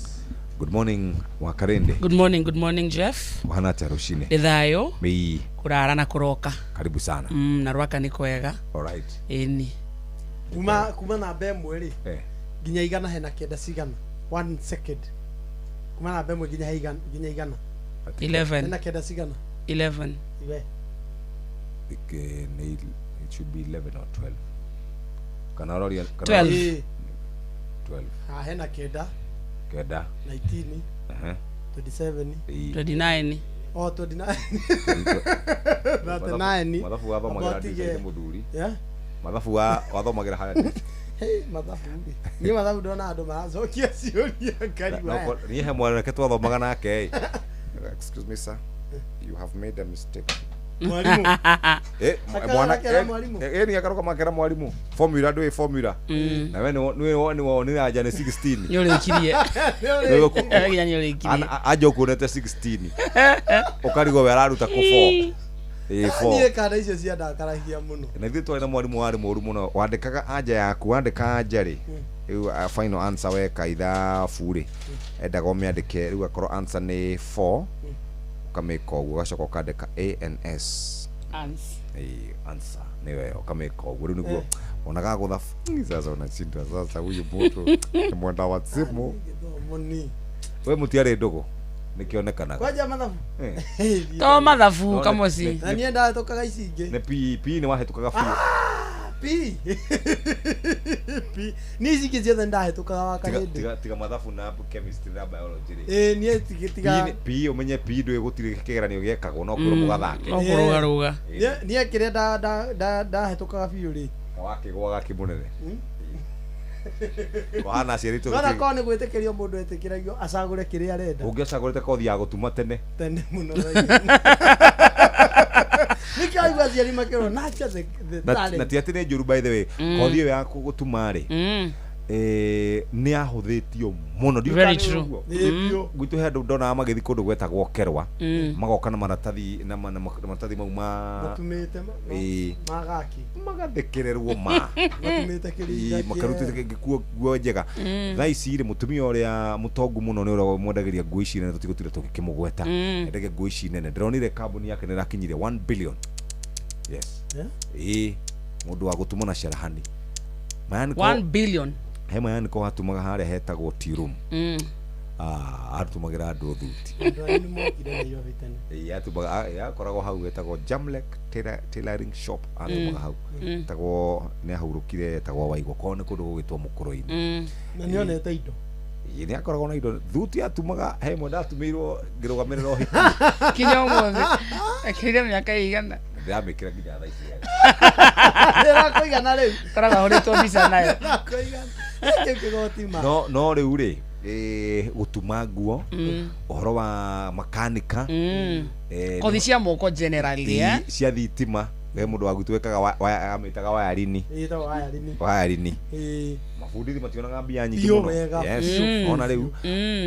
Good morning Wakarende. Good morning, good morning Jeff. Ũhana atĩa rũcinĩ? Nĩ thayũ. Mĩi. Kũrara na kũroka. Karibu sana. Na rwaka nĩ kwega. All right. Ĩni. Kuma namba ĩmwe rĩ nginya igana hena kenda cigana. 1 second. Kuma namba ĩmwe nginya igana nginya igana. 11. Hena kenda cigana. 11. Iwe. It should be 11 or 12. Kana ũroria 12. 12. Ah, hena kenda. Kenda. 19. 27. 29. Oh, 29. 39. Mathabu wathomagĩra ndĩ mũthuri. Yeah. Mathabu wathomagĩra haya. Hey, mathabu. Ni mathabu ndona andũ maracokia ciũria karibu. Niĩ he mwanake twathomaga nake. Excuse me sir. You have made a mistake. Mwalimu. Mwana ni akaroka makera mwalimu. Formula ndũĩ formula. Na we nĩ wonire anja nĩ 16. Nĩ ũrĩkirie. Nginya nĩ ũrĩkirie. Anja ũkuonete 16. Ũkarigwo we araruta kũ 4. Niĩ kana icio ciandakaragia mũno. Na ithuĩ twarĩ na mwarimũ warĩ mũru mũno. Wandĩkaga anja yaku, wandĩka anja rĩ. Rĩu final answer weka ithabu rĩ. Endaga ũmĩandĩke rĩu akorwo answer nĩ 4. Ukamĩka ũguo ũgacoka ũkandĩka ANS. Answer nĩwe ũkamĩka ũguo rĩu nĩguo onaga gũtha sasa unashindwa sasa huyu mtu ni mwenda wa simu we mũtiarĩ ndũgũ nĩkĩonekanaga kwanja mathabu to mathabu kamosi na niĩ ndahĩtũkaga ici ingĩ nĩ P nĩ wahĩtũkaga biũ P P niĩ ici ingĩ ciothe ndahĩtũkaga wa kahĩndĩ tiga mathabu na chemistry na biology rĩ niĩ tiga P ũmenye P ndũĩ gũtirĩ kĩgeranio gĩekagwo no kwĩrwo mũgathake no kũrũgarũga niĩ kĩrĩa ndahĩtũkaga biũ rĩ wakĩgwaga kĩmũnene wahana aciari tũ Nona korwo nĩ gwĩtĩkĩrio mũndũ etĩkĩragio acagũre kĩrĩa arenda ũngĩacagũrĩte kothi ya gũtuma tene tene mũno nĩkĩo aigua aciari makĩrwo nurture the talent na ti atĩ nĩ njũru by the way kothi ĩyo ya gũtuma rĩ nĩ yahũthĩtio mũno. Very true. Gwitũ he andũ ndonaga magĩthiĩ kũndũ gwetagwo Kerwa magoka na maratathi na maratathi mau ma matumĩte magaki magathekererwo ma matumĩte kĩringa makarutĩte nguo njega. Thaa ici rĩ mũtumia ũrĩa mũtongu mũno nĩ ũrĩa mwendagĩria nguo ici nene tũtigũtire tũgĩkĩmũgweta endagia nguo ici nene ndĩronire kambuni yake nĩ ĩrakinyirie 1 billion. Yes. Mũndũ wa gũtuma na carahani 1 billion he mayani ko hatumaga harĩa hetagwo tea room. Atumagira andũ thuti. Andũ anyu nĩmokire Nairobi tene. Ĩĩ, atumaga akoragwo hau etagwo Jamlek Tailoring Shop atumaga hau. Etagwo nĩ ahurũkire etagwo Waigũ korwo nĩ kũndũ gũgwĩtwo Mũkũrũ-inĩ. Na nĩonete indo. Ĩĩ, nĩ akoragwo na indo thuti atumaga he ĩmwe ndatumĩirwo ngĩrũgamĩrĩra ũhiki. Kinya ũmũthĩ ekĩrire mĩaka ĩigana. Ndĩramĩkĩra nginya thaa ici. Ndĩrakũigana rĩu. Koragwo ahũrĩtwo mbica nayo. Ndĩrakũigana. Kĩu kĩgoti ma. No rĩu rĩ gũtuma nguo ũhoro wa makanika kothi cia moko generally cia thitima he mũndũ wa gwitũ wekaga amĩtaga wayarini. Ĩtagwo wayarini. Wayarini. Ĩĩ. Mabundi mationaga mbia nyingĩ Biũ mũno. wega. Yes. Ona rĩu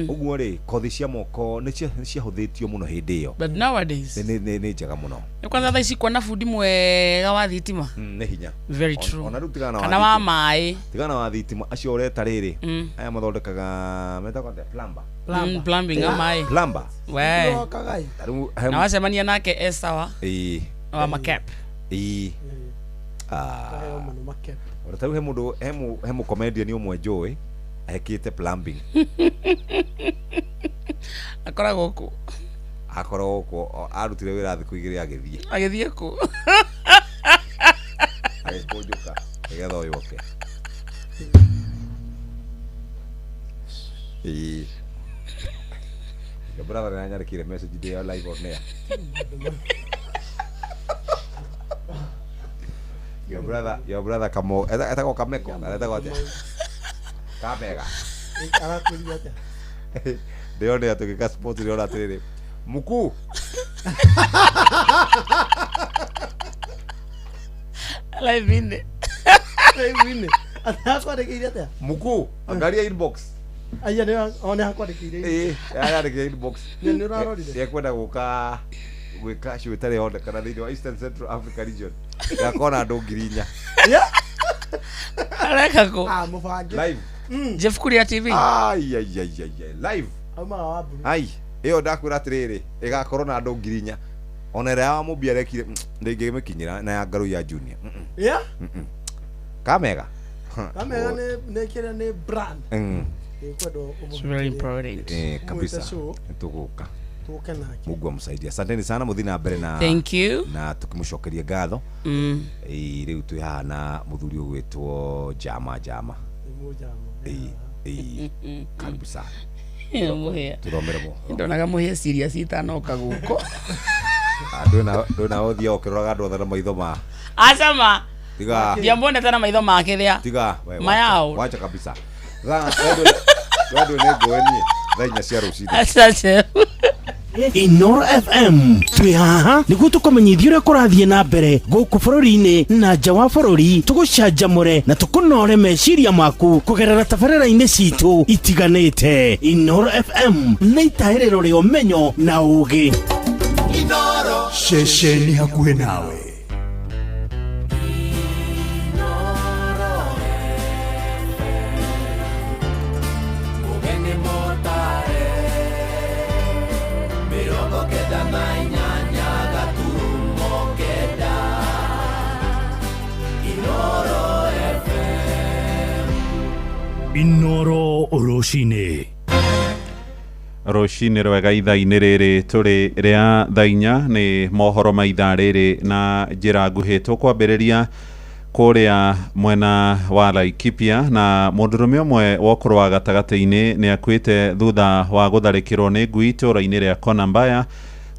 ũguo rĩ kothi cia moko nĩ ciahũthĩtio mũno hĩndĩ ĩyo. But nowadays nĩ njega mũno. Nĩ kwanza thaa ici kuona bundi mwega wa thitima nĩ hinya. Very true. Ona rĩu tigana kana wa maĩ. Tigana wa thitima acio ũreta rĩrĩ aya mathondekaga metagwo atĩa plumber. Plumbing ya maĩ. Plumber. We. Na wacemania nake e sawa. Ĩĩ. Wa makep. Ĩĩ. Ona ta rĩu he mũndũ he mũ comedian ũmwe njũĩ ekĩte plumbing. Akoragwo kũ? Akoragwo kũ? Arutire wĩra thikũ igĩrĩ agĩthiĩ. Agĩthiĩ kũ? Agĩkũnjũka nĩgetha ũyũ oke. Ĩĩ. Your brother nĩanyandĩkĩire message ndĩ live on air. Your brother Kamo, etagwo Kameko, etagwo atĩa? Kamega. Arakwĩrire atĩa? Ndĩronire tũgĩka sports ndĩrona atĩrĩrĩ, mkuu. Live in. Live in. Arakwandĩkĩire atĩa? Mkuu, angalia inbox. Aya nĩ one hakwandĩkĩire. Ĩĩ, arandĩkĩire inbox. Nĩ ũrarorire? Ekwenda gũka gwĩka show ĩtarĩ yonekana thĩinĩ wa Eastern Central Africa region. Gakona andũ 4,000. Areka kũ? Ah, mũbange. Live. Jeff Kuria TV. Ai ai ai ai live. Aumaga wa mburu. Ai, ĩyo ndakwĩra atĩrĩrĩ, ĩgakorwo na andũ 4,000. Ona ĩrĩa ya Mũmbi arekire ndĩngĩmĩkinyĩra na ya Ngaruiya Junior. Yeah. Kamega. Kamega nĩ kĩrĩa nĩ brand. It's very important. Kabisa. Nĩtũgũka. Tuke nake. Mungu amsaidie. Asanteni sana muthi na mbere na Thank you. na tukimucokeria ngatho. Ĩĩ rĩu twĩ haha na mũthuri ũgwĩtwo Jama Jama. Ĩĩ. Karibu sana. Mũhĩa. Tũthomere mohoro. Ndonaga mũhĩa serious itanoka gũkũ. Ndwĩna ũthiaga ũkĩroraga andũ othe na maitho ma. Acama. Tiga. Ndiamuonete na maitho make rĩa. Tiga. Mayao. Wacha kabisa. Thaa ndwĩ nĩ ngũĩ niĩ. Thaa 4 cia rũcinĩ. Asante. Inoro FM twĩ haha nĩguo tũkũmenyithia ũrĩa kũrathiĩ na mbere gũkũ bũrũri-inĩ na nja wa bũrũri, tũgũcanjamũre na tũkũnore meciria maku kũgerera tabarĩra-inĩ citũ itiganĩte. Inoro FM nĩ itahĩrĩro rĩa ũmenyo na ũũgĩ. Ceceni hakuhĩ nawe. Inoro rũcinĩ. Rũcinĩ rwega ithaa-inĩ rĩrĩ tũrĩ rĩa thaa 4 nĩ mohoro ma ithaa rĩrĩ na njĩra nguhĩ. Tũkwambĩrĩria kũrĩa mwena wa Laikipia na mũndũrũme ũmwe wa ũkũrũ wa gatagatĩ-inĩ nĩ akuĩte thutha wa gũtharĩkĩrwo nĩ ngui itũũra-inĩ rĩa Kona Mbaya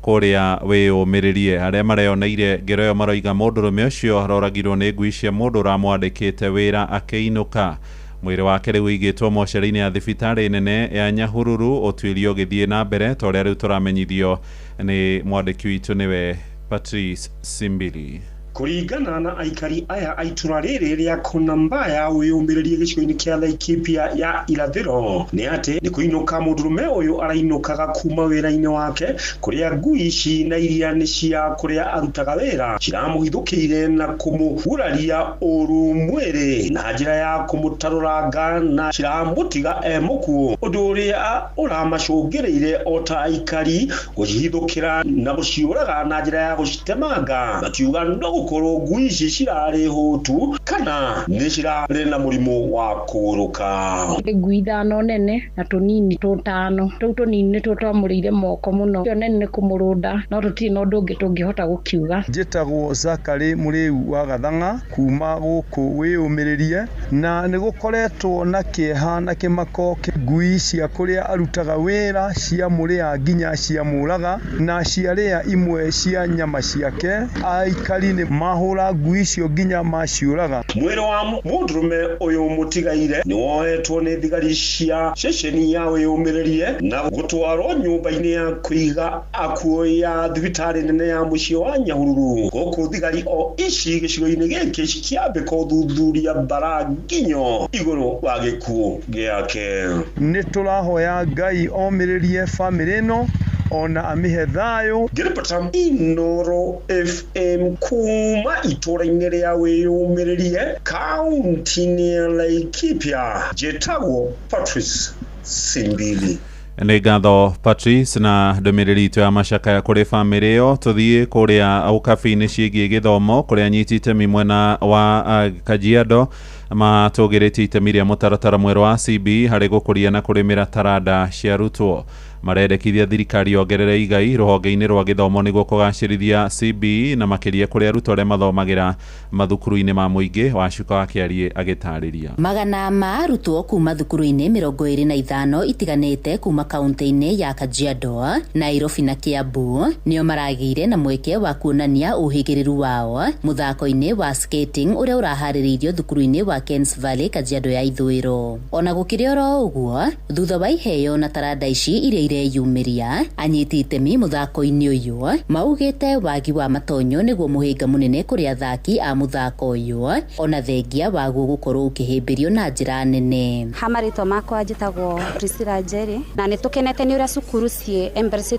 kũrĩa wĩyũmĩrĩrie. Arĩa mareyoneire ngero ĩyo maroiga mũndũrũme ũcio aroragirwo nĩ ngui cia mũndũ ũramwandĩkĩte wĩra akĩinũka. Mwĩrĩ wake rĩu ũigĩtwo mocarĩ-inĩ ya thibitarĩ nene ya Nyahururu, ũtuĩria ũgĩthiĩ na mbere ta ũrĩa rĩu tũramenyithio nĩ mwandĩki witũ nĩwe Patrice Simbili. Kũringana na aikari aya a itũra rĩrĩ rĩa Kona Mbaya wĩyũmĩrĩrie gĩcigo-inĩ kĩa Laikipia ya irathĩro nĩ atĩ nĩ kũinũka mũndũrũme ũyũ arainũkaga kuma wĩra-inĩ wake kũrĩa ngui ici na iria nĩ cia kũrĩa arutaga wĩra ciramũhithũkĩire na kũmũguraria ũru mwĩrĩ na njĩra ya kũmũtarũranga na ciramũtiga e mũkuũ, ũndũ ũrĩa ũramacũngĩrĩire o ta aikari gũcihithũkĩra na gũciũraga na njĩra ya gũcitemanga makiuga no gũkorwo ngui ici cirarĩ hũtu kana nĩ cirarĩ na mũrimũ wa kũũrũka. Ngui 5 nene na tũnini tũtano, tũu tũnini nĩtuo twamũrĩire moko mũno, ĩyo nene nĩ kũmũrũnda no tũtirĩ na ũndũ ũngĩ tũngĩhota gũkiuga. Njĩtagwo Zakary Mũrĩu wa Gathang'a kuma gũkũ Wĩyũmĩrĩrie, na nĩ gũkoretwo na kĩeha na kĩmako ngui cia kũrĩa arutaga wĩra ciamũrĩa nginya ciamũraga na ciarĩa imwe cia nyama ciake. Aikari nĩ mahũra ngui icio nginya maciũraga. Mwĩrĩ wa mũndũrũme ũyũ mũtigaire nĩ woetwo nĩ thigari cia ceceni ya Wĩyũmĩrĩrie na gũtwarwo nyũmba-inĩ ya kũiga akuũ ya thibitarĩ nene ya mũciĩ wa Nyahururu, gũkũ thigari o ici gĩcigo-inĩ gĩkĩ cikĩambĩka ũthuthuria mbara nginyo igũrũ wa gĩkuũ gĩake. Nĩ tũrahoya Ngai omĩrĩrie bamĩrĩ ĩno ona amĩhe thayũ. Ngĩribota Inooro FM kuma itũũra-inĩ rĩa Wĩyũmĩrĩrie kaunti-inĩ ya Laikipia, njĩtagwo Patrice Simbili. Nĩ ngatho Patrice na ndũmĩrĩri itũ ya macakaya kũrĩ bamĩrĩ ĩyo. Tũthiĩ kũrĩa ũkabi-inĩ ciĩgiĩ gĩthomo kũrĩa anyiti itemi mwena wa Kajiado matũgĩrĩtie itemi rĩa mũtaratara mwerũ wa CBE harĩ gũkũria na kũrĩmĩra taranda cia arutwo. Marendekithia thirikari yongerere igai rũhonge-inĩ rwa gĩthomo nĩguo kũgacĩrithia CBE na makĩria kũrĩ arutwo arĩa mathomagĩra mathukuru-inĩ ma mũingĩ. Wacuka wa Kĩarie agĩtarĩria. Magana ma arutwo kuma thukuru-inĩ 25 itiganĩte kuma kaunti-inĩ ya Kajiado, Nairobi na Kiambu nĩo maragĩire na mweke wa kuonania ũhĩgĩrĩru wao mũthako-inĩ wa skating ũrĩa ũraharĩrĩirio thukuru-inĩ wa Kens Valley, Kajiado ya Ithũĩro. Ona gũkĩrĩ oro ũguo, thutha wa iheo na taranda ici iria ireyumĩria, anyiti itemi mũthako-inĩ ũyũ maugĩte wagi wa matonyo nĩguo mũhĩnga mũnene kũrĩ athaki a mũthako ũyũ, ona thengia waguo gũkorwo ũkĩhĩmbĩrio na njĩra nene. Ha marĩtwa makwa njĩtagwo Priscilla Njeri, na nĩ tũkenete nĩ ũrĩa cukuru ciĩ embrace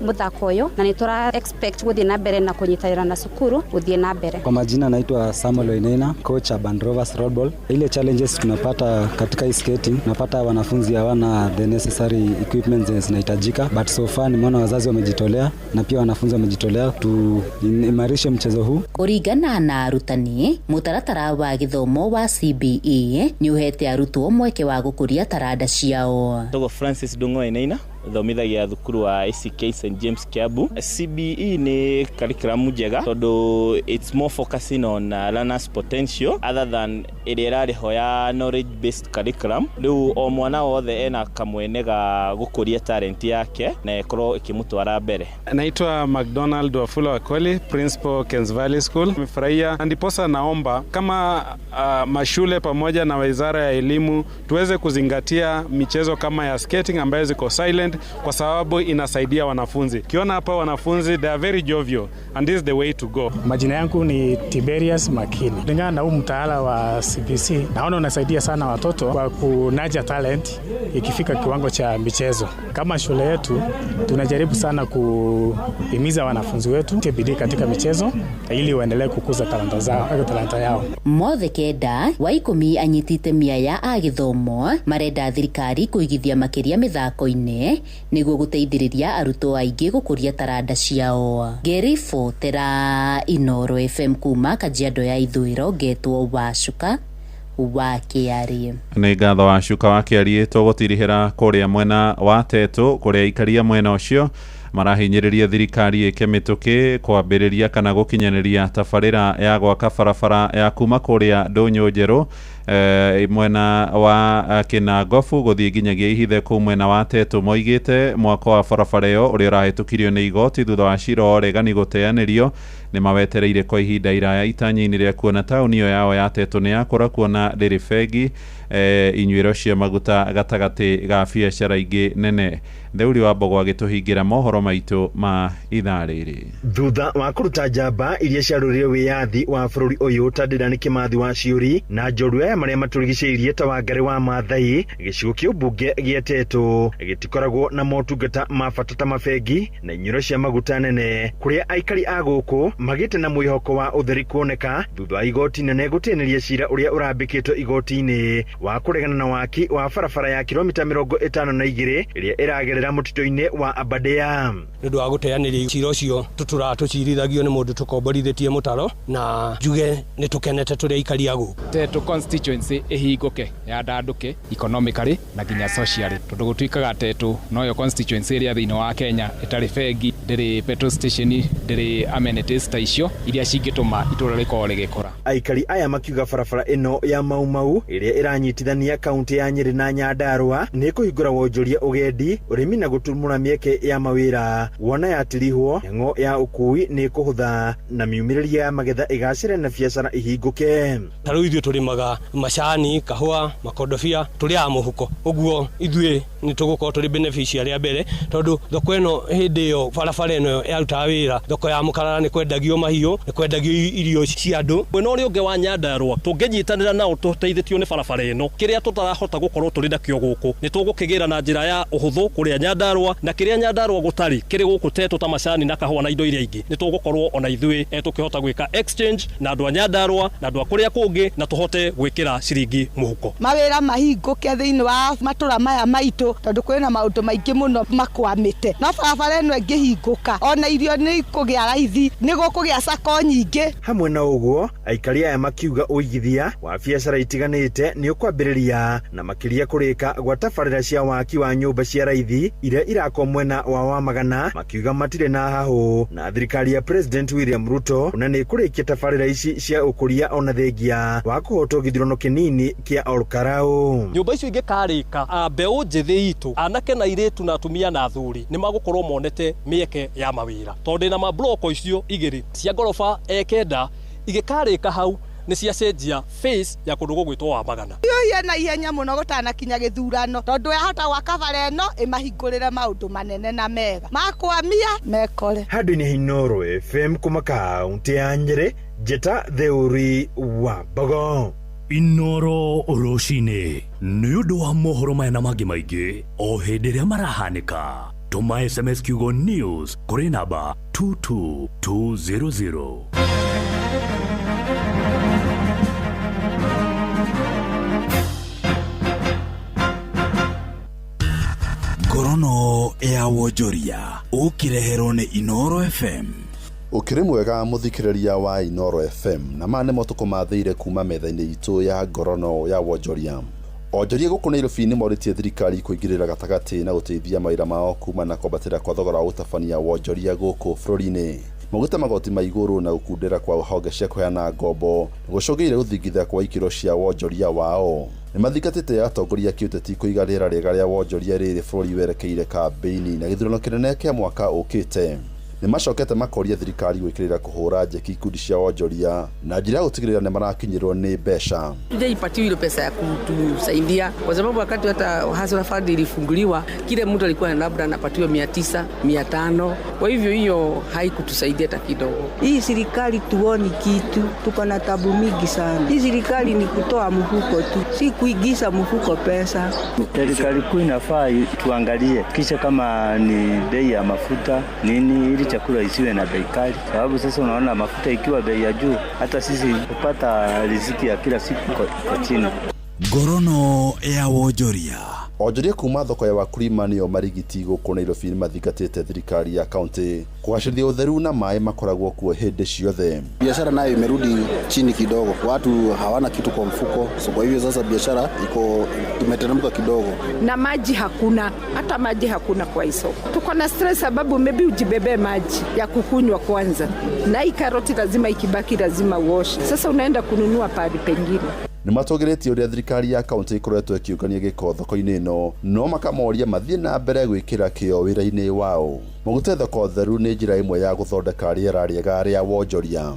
mũthako ũyũ, na nĩ tũra expect gũthiĩ na mbere na kũnyitanĩra na cukuru gũthiĩ na mbere. Kwa majina naitwa Samuel Oinena, coach Urban Rovers Rollball. Ile challenges tunapata katika skating, tunapata wanafunzi hawana the necessary equipment zenye zinahitajika, but so far nimeona wazazi wamejitolea na pia wanafunzi wamejitolea tuimarishe mchezo huu. Kũringana na arutani, mũtaratara wa gĩthomo wa CBE nĩ ũhete arutwo mweke wa gũkũria taranda ciao. Togo Francis Dungo Eneina, thomithagia thukuru wa ACK St James Kiambu. CBE ni curriculum njega tondu it's more focusing on learners potential other than ĩrĩa ĩrarĩho ya knowledge based curriculum. Rĩu o mwana wothe ena kamwene ga gũkũria talent yake na ĩkorwo ĩkĩmũtwara mbere. Naitwa McDonald Wafula Wakoli, principal Kens Valley School. Nimefurahia, ndiposa naomba kama mashule pamoja na wizara ya elimu tuweze kuzingatia michezo kama ya skating ambayo ziko silent, kwa sababu inasaidia wanafunzi. Kiona hapa wanafunzi, they are very jovial and this is the way to go. Majina yangu ni Tiberius Makini. Kulingana na huu mtaala wa CBC, naona unasaidia sana watoto kwa kunaja talent ikifika kiwango cha michezo. Kama shule yetu tunajaribu sana kuhimiza wanafunzi wetu bidii katika michezo ili waendelee kukuza talanta zao, talanta yao. Mothe kenda wa 10 anyiti itemi aya a gĩthomo marenda thirikari kũigithia makĩria mĩthako-inĩ nĩguo gũteithĩrĩria arutwo aingĩ gũkũria taranda ciao. Ngĩribotera Inooro FM kuma Kajiado ya Ithũĩro, ngetwo Wacuka wa Kĩarie. Nĩ ngatho Wacuka wa Kĩarie. Tũgũtirihĩra kũrĩa mwena wa Tetu kũrĩa aikaria mwena ũcio marahinyĩrĩria thirikari ĩke mĩtũkĩ kwambĩrĩria kana gũkinyanĩria tabarĩra ya gwaka barabara ya kuma kũrĩa Ndũnyũ Njerũ mwena wa Kĩnangobu gũthiĩ nginyagia Ihithe kũu mwena wa Tetu. Moigĩte mwako wa barabara ĩyo ũrĩa ũrahĩtũkirio nĩ igoti thutha wa cira wa ũregani gũteanĩrio nĩ mawetereire kwa ihinda iraya itanya-inĩ rĩa kuona taũni ĩyo yao ya Tetu nĩ yakũra kuona ndĩrĩ bengi inyuĩro cia maguta gatagatĩ ga biacara ingĩ nene. Theuri wa Mbogo agĩtũhingĩra mohoro maitũ ma ithaa rĩrĩ. Thutha wa kũruta njamba iria ciarũrire wĩyathi wa bũrũri ũyũ ta Dedan Kimathi wa Ciũri na njorua ya Matũra marĩa matũrigicĩirie ta Wangari wa Maathai, gĩcigo kĩa ũmbunge gĩa Tetu gĩtikoragwo na motungata ma bata ta mabengi na inyuĩro cia maguta nene, kũrĩa aikari a gũkũ magĩte na mwĩhoko wa ũtheri kuoneka thutha wa igoti nene gũteanĩria cira ũrĩa ũrambĩkĩtwo igoti-inĩ wa kũregana na waki wa barabara ya kilomita 52 ĩrĩa ĩragerera mũtitũ-inĩ wa Aberdare. Nĩ ũndũ wa gũteanĩria cira ũcio tũtũraga tũcirithagio nĩ mũndũ tũkomborithĩtie mũtaro, na njuge nĩ tũkenete tũrĩ aikari a gũkũ. Tetu constituency ĩhingũke yandandũke economically na nginya socially, tondũ gũtuĩkaga Tetu noyo constituency ĩrĩa thĩinĩ wa Kenya ĩtarĩ bengi, ndĩrĩ petrol station, ndĩrĩ amenities ta icio iria cingĩtũma itũra rĩkorwo rĩgĩkũra. Aikari aya makiuga barabara ĩno ya Mau Mau ĩrĩa ĩranyitithania kaunti ya Nyĩrĩ na Nyandarua nĩ kũhingũra wonjoria, ũgendi, ũrĩmi na gũtumũra mĩeke ya mawĩra. Wona yatirihwo, mĩhang'o ya ũkui nĩ ĩkũhũtha na miumĩrĩrie ya magetha ĩgacĩre na biacara ihingũke. Ta rĩu ithuĩ tũrĩmaga macani, kahũa, makondobia, tũrĩaga mũhuko, ũguo ithuĩ nĩ tũgũkorwo tũrĩ beneficiary a mbere, tondũ thoko ĩno hĩndĩ ĩyo barabara ĩno yarutaga wĩra, thoko ya Mũkarara nĩ kwendagio mahiũ, nĩ kwendagio irio cia andũ. Mwena ũrĩa ũngĩ wa Nyandarua tũngĩnyitanĩra nao tũteithĩtio nĩ barabara ĩno, kĩrĩa tũtarahota gũkorwo tũrĩ nakĩo gũkũ nĩ tũgũkĩgĩra na njĩra ya ũhũthũ kũrĩa Nyandarua, na kĩrĩa Nyandarua gũtarĩ kĩrĩ gũkũ Tetu ta macani na kahũa na indo iria ingĩ, nĩ tũgũkorwo ona ithuĩ tũkĩhota gwĩka exchange na andũ a Nyandarua na andũ a kũrĩa kũngĩ, na tũhote gwĩkĩra ciringi mũhuko. Mawĩra mahingũke thĩinĩ wa matũra maya maitũ, tondũ kwĩna maũndũ maingĩ mũno makwamĩte, no barabara ĩno ĩngĩhingũka ona irio nĩ ikũgĩa raithi, nĩ gũkũgĩa sako nyingĩ. Hamwe na ũguo, aikari aya makiuga ũigithia wa biacara itiganĩte nĩ ũkwambĩrĩria na makĩria kũrĩka gwa tabarĩra cia waki wa nyũmba cia raithi iria irakwo mwena wa Wamagana, makiuga matirĩ na hahũ na thirikari ya President William Ruto na nĩ kũrĩkia tabarĩra ici cia ũkũria ona thengia wa kũhotwo gĩthurano kĩnini kĩa Olkarau. Nyũmba icio ingĩkarĩka, mbeũ njĩthĩ itũ, anake na airĩtu na atumia na athuri nĩ magũkorwo monete mĩeke ya mawĩra, tondũ ndĩna mabloko icio igĩrĩ cia ngoroba 9 igĩkarĩka hau nĩ ciacenjia face ya kũndũ gũgwĩtwo Wamagana. Hiũhie na ihenya mũno gũtanakinya gĩthurano, tondũ yahota gwaka bara ĩno ĩmahingũrĩre maũndũ manene na mega makwamia mekore. Handũ-inĩ ha Inooro FM kuma kaunti ya Nyĩrĩ, Njĩta Theuri wa Mbogo. Inooro rũcinĩ nĩ ũndũ wa mohoro maya na mangĩ maingĩ o hĩndĩ ĩrĩa marahanĩka. Tũma SMS kiugo news kũrĩ namba 22200. Ngorono ya wonjoria ũkĩreherwo nĩ Inooro FM. Ũkĩrĩ mwega mũthikĩrĩria wa Inooro FM, na maya nĩmo tũkũmathĩire kuma metha-inĩ itũ ya ngorono ya wonjoria. Onjoria gũkũ Nairobi nĩ morĩtie thirikari kũingĩrĩra gatagatĩ na gũteithia mawĩra mao kuma na kwambatĩra kwa thogora wa ũtabania wonjoria gũkũ bũrũri-inĩ. Maugĩte magoti ma igũrũ na gũkundera kwa honge cia kũheana ngombo gũcũngĩrĩire gũthingitha kwa ikĩro cia wonjoria wao. Nĩ mathingatĩte atongoria a kĩũteti kũiga rĩera rĩega rĩa wonjoria rĩrĩ bũrũri werekeire kambĩini na gĩthurano kĩnene kĩa mwaka ũkĩte. Nĩ macokete makoria thirikari gwĩkĩrĩra kũhũra njeki ikundi cia wonjoria na njĩra ya gũtigĩrĩra nĩ marakinyĩrwo nĩ mbeca. Tujaipatiwa ile pesa ya kutusaidia, kwa sababu wakati hata Hustler Fund ilifunguliwa kile mtu alikuwa labda anapatiwa 900, 500. Kwa hivyo hiyo haikutusaidia hata kidogo. Hii serikali tuoni kitu, tuko na tabu mingi sana. Hii serikali ni kutoa mfuko tu, si kuingiza mfuko pesa. Serikali kuu inafaa tuangalie kisha kama ni bei ya mafuta nini, ili chakula isiwe na bei kali, sababu sasa unaona mafuta ikiwa bei ya juu, hata sisi kupata riziki ya kila siku kwa chini. Ngorono ya wonjoria. Onjoria kuma thoko ya Wakulima nĩo Marigiti gũkũ Nairobi nĩ mathingatĩte thirikari ya kaunti kũgacĩrithia ũtheru na maĩ makoragwo kuo hĩndĩ ciothe. Biashara nayo imerudi chini kidogo, watu hawana kitu kwa mfuko, so kwa hivyo sasa biashara iko imeteremka kidogo. Na maji hakuna, hata maji hakuna kwa isoko. Tuko na stress sababu maybe ujibebe maji ya kukunywa kwanza, na hii karoti lazima ikibaki lazima uoshe. Sasa unaenda kununua pahali pengine. Nĩ matũgĩrĩtie ũrĩa thirikari ya kaunti ĩkoretwo ĩkĩũngania gĩko thoko-inĩ ĩno, no makamoria mathiĩ na mbere gwĩkĩra kĩo wĩra-inĩ wao. Maugĩte thoko theru nĩ njĩra ĩmwe ya gũthondeka rĩera rĩega rĩa wonjoria.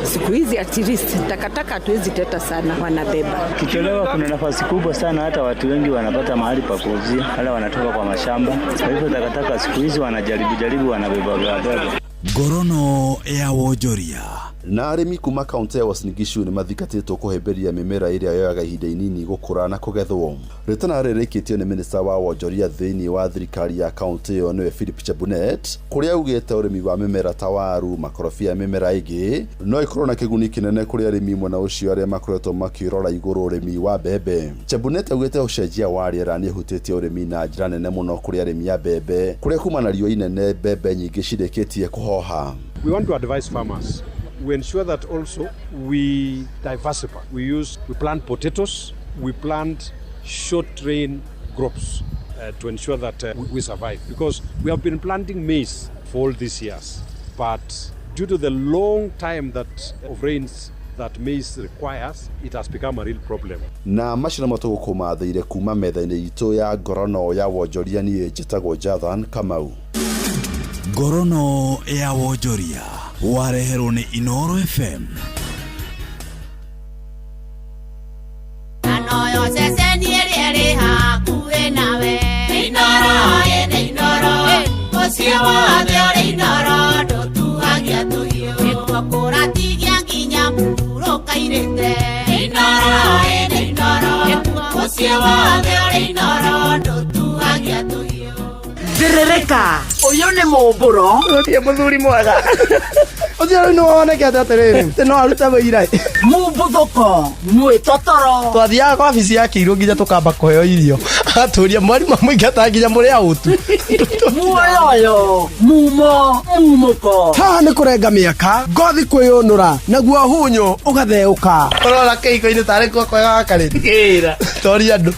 Siku hizi at least takataka hatuwezi teta sana, wanabeba. Kitolewa kuna nafasi kubwa sana, hata watu wengi wanapata mahali pa kuuzia, wala wanatoka kwa mashamba. Kwa hivyo takataka siku hizi wanajaribu jaribu, wanabeba beba. Ngorono ya wonjoria. Na arĩmi kuma kaũntĩ ya Uasin Gishu nĩ mathingatĩtwo kũhĩmbĩria mĩmera ĩrĩa yoyaga ihinda inini gũkũra na kũgethwo. Rĩtana rĩrĩkĩtio nĩ minista wa wonjoria thĩinĩ wa thirikari ya kaũntĩ ĩyo nĩwe Philip Chebunet, kũrĩa augĩte ũrĩmi wa mĩmera ta waru, makorobia mĩmera ĩngĩ no ĩkorwo na kĩguni kĩnene kũrĩ arĩmi mwena ũcio arĩa makoretwo makĩrora igũrũ ũrĩmi wa mbembe. Chebunet augĩte ũcenjia wa rĩera nĩ ũhutĩtie ũrĩmi na njĩra nene mũno kũrĩ arĩmi a mbembe, kũrĩa kuma na riũa inene mbembe nyingĩ cirĩkĩtie kũhoha. We want to advise farmers. We ensure that also we diversify. We plant potatoes, we plant short rain crops to ensure that we survive, because we have been planting maize for all these years, but due to the long time that of rains that maize requires, it has become a real problem. Na macio nĩmo tũgũkũmathĩire kuma metha-inĩ itũ ya ngorono ya wonjoria. Niĩ njĩtagwo Jathan Kamau. Ngorono ya wonjoria wareherwo nĩ Inoro FM. Anoyo ceceni ĩrĩa ĩrĩ hakuhĩ nawe. Inooro ĩnĩ Inooro, mũciĩ wothe ũrĩ Inooro, ndũtuhagia tũhiũ. Nĩkuo kũratigia nginya mũhurũka-irĩte. Inooro ĩnĩ Inooro, mũciĩ wothe ũrĩ Inooro, ndũtuhagia tũhiũ. Thĩrĩrĩka, ũyũ nĩ mũmbũro. Ũtie mũthuri mwega. Ũcio rĩu nĩwonekete atĩrĩrĩ, atĩ no arute wĩira. Mũmbuthũko, mwĩtotoro. Twathiaga kwa wabici ya kĩirũ nginya tũkamba kũheo irio. Agatũria mwarimũ amũingata nginya mũrĩ autu. Muoyoyo, mumo, mumũko. Haha nĩ kũrenga mĩaka, ngothi kwĩyũnũra, naguo hunyũ ũgatheũka. Ũrona kĩhiko-inĩ tarĩ kuo kwega gakarĩte. Kĩra. Toria andũ.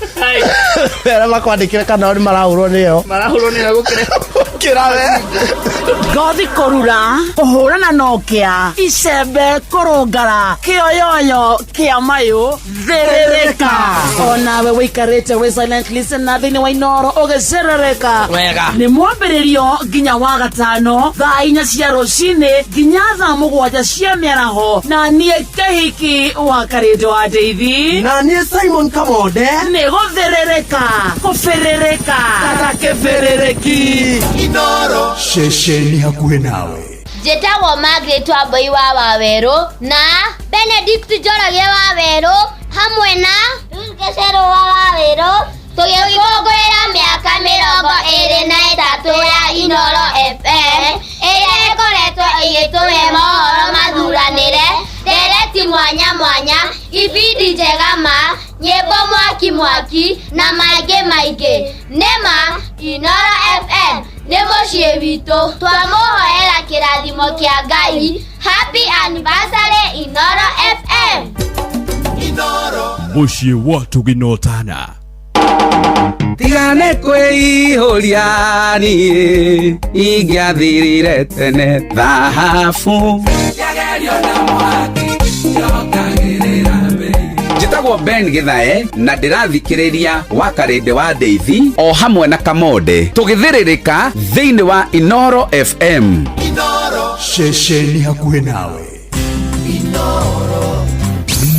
Arĩa makwandĩkĩre kana o nĩ marahũrwo nĩyo. Marahũrwo nĩyo gũkĩra. Gũkĩra we. Ngothi kũrura, kũhũrana na ũkĩa, icembe kũrũngara, kĩoyoyo kĩa mayũ, thĩrĩrĩka. Onawe wĩikarĩte wĩ silent listener thĩinĩ wa Inooro ũgĩcerereka. Wega. Nĩ mwambĩrĩrio nginya wa gatano thaa 4 cia rũcinĩ nginya thaa 7 cia mĩaraho, na niĩ Kĩhiki wa Karĩndũ wa Ndeithi, na niĩ Simon Kamonde. Nĩ gũthĩrĩrĩka, kũbĩrĩrĩka kata kĩbĩrĩrĩki. Inooro. Ceceni hakuhĩ nawe. Njĩtagwo Margaret Wambui wa Wawerũ na Benedict Njoroge wa Werũ hamwe na Ruth Gacerũ wa Wawerũ, tũgĩkũngũĩra mĩaka 23 ya Inooro FM ĩrĩa ĩkoretwo ĩgĩtũhe mohoro mathuranĩre, ndereti mwanya mwanya, ibindi njega ma nyĩmbo mwaki mwaki na mangĩ maingĩ. Nĩma Inooro FM nĩ mũciĩ witũ, twamũhoera kĩrathimo kĩa Ngai. Happy anniversary Inooro FM. Inooro. Mũciĩ wa tũginotana. Tigane kwĩihũria niĩ ingĩathirire tene thahabu. Njĩtagwo Ben Githae na ndĩrathikĩrĩria wa Karĩndĩ wa Ndeithi o hamwe na Kamonde tũgĩthĩrĩrĩka thĩinĩ wa Inooro FM. Inooro. Ceceni hakuhĩ nawe. Inooro.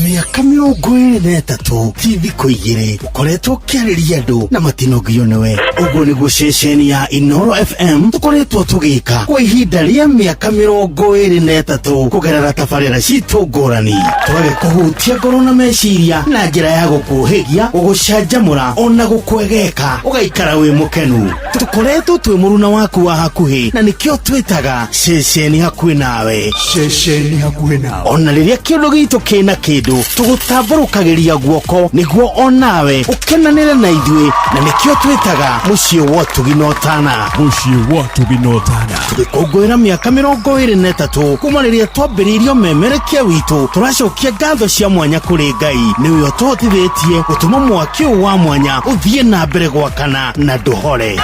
Mĩaka 23 ti thikũ igĩrĩ ũkoretwo ũkĩarĩria andũ na matinogio nĩwe. Ũguo nĩguo ceceni ya Inooro FM tũkoretwo tũgĩka kwa ihinda rĩa mĩaka 23 kũgerera tabarĩra citũ ngũrani, tũgagĩkũhutia ngoro na meciria na njĩra ya gũkũhĩgia, gũgũcanjamũra ona gũkwegeka ũgaikara wĩ mũkenu. Tũkoretwo twĩ mũruna waku wa hakuhĩ na nĩkĩo twĩtaga ceceni hakuhĩ nawe. Ceceni hakuhĩ nawe. Ona rĩrĩa kĩũndũ gitũ kĩna kĩndũ tũgũtambũrũkagĩria guoko nĩguo onawe ũkenanĩre na ithuĩ, na nĩkĩo twĩtaga mũciĩ wa ũtugi na ũtana. Mũciĩ wa ũtugi na ũtana. Tũgĩkũngũĩra mĩaka 23 kuma rĩrĩa twambĩrĩirio memerekia witũ, tũracokia ngatho cia mwanya kũrĩ Ngai nĩwe ũtũhotithĩtie gũtũma mwaki ũyũ wa mwanya ũthiĩ na mbere gwakana na ndũhore.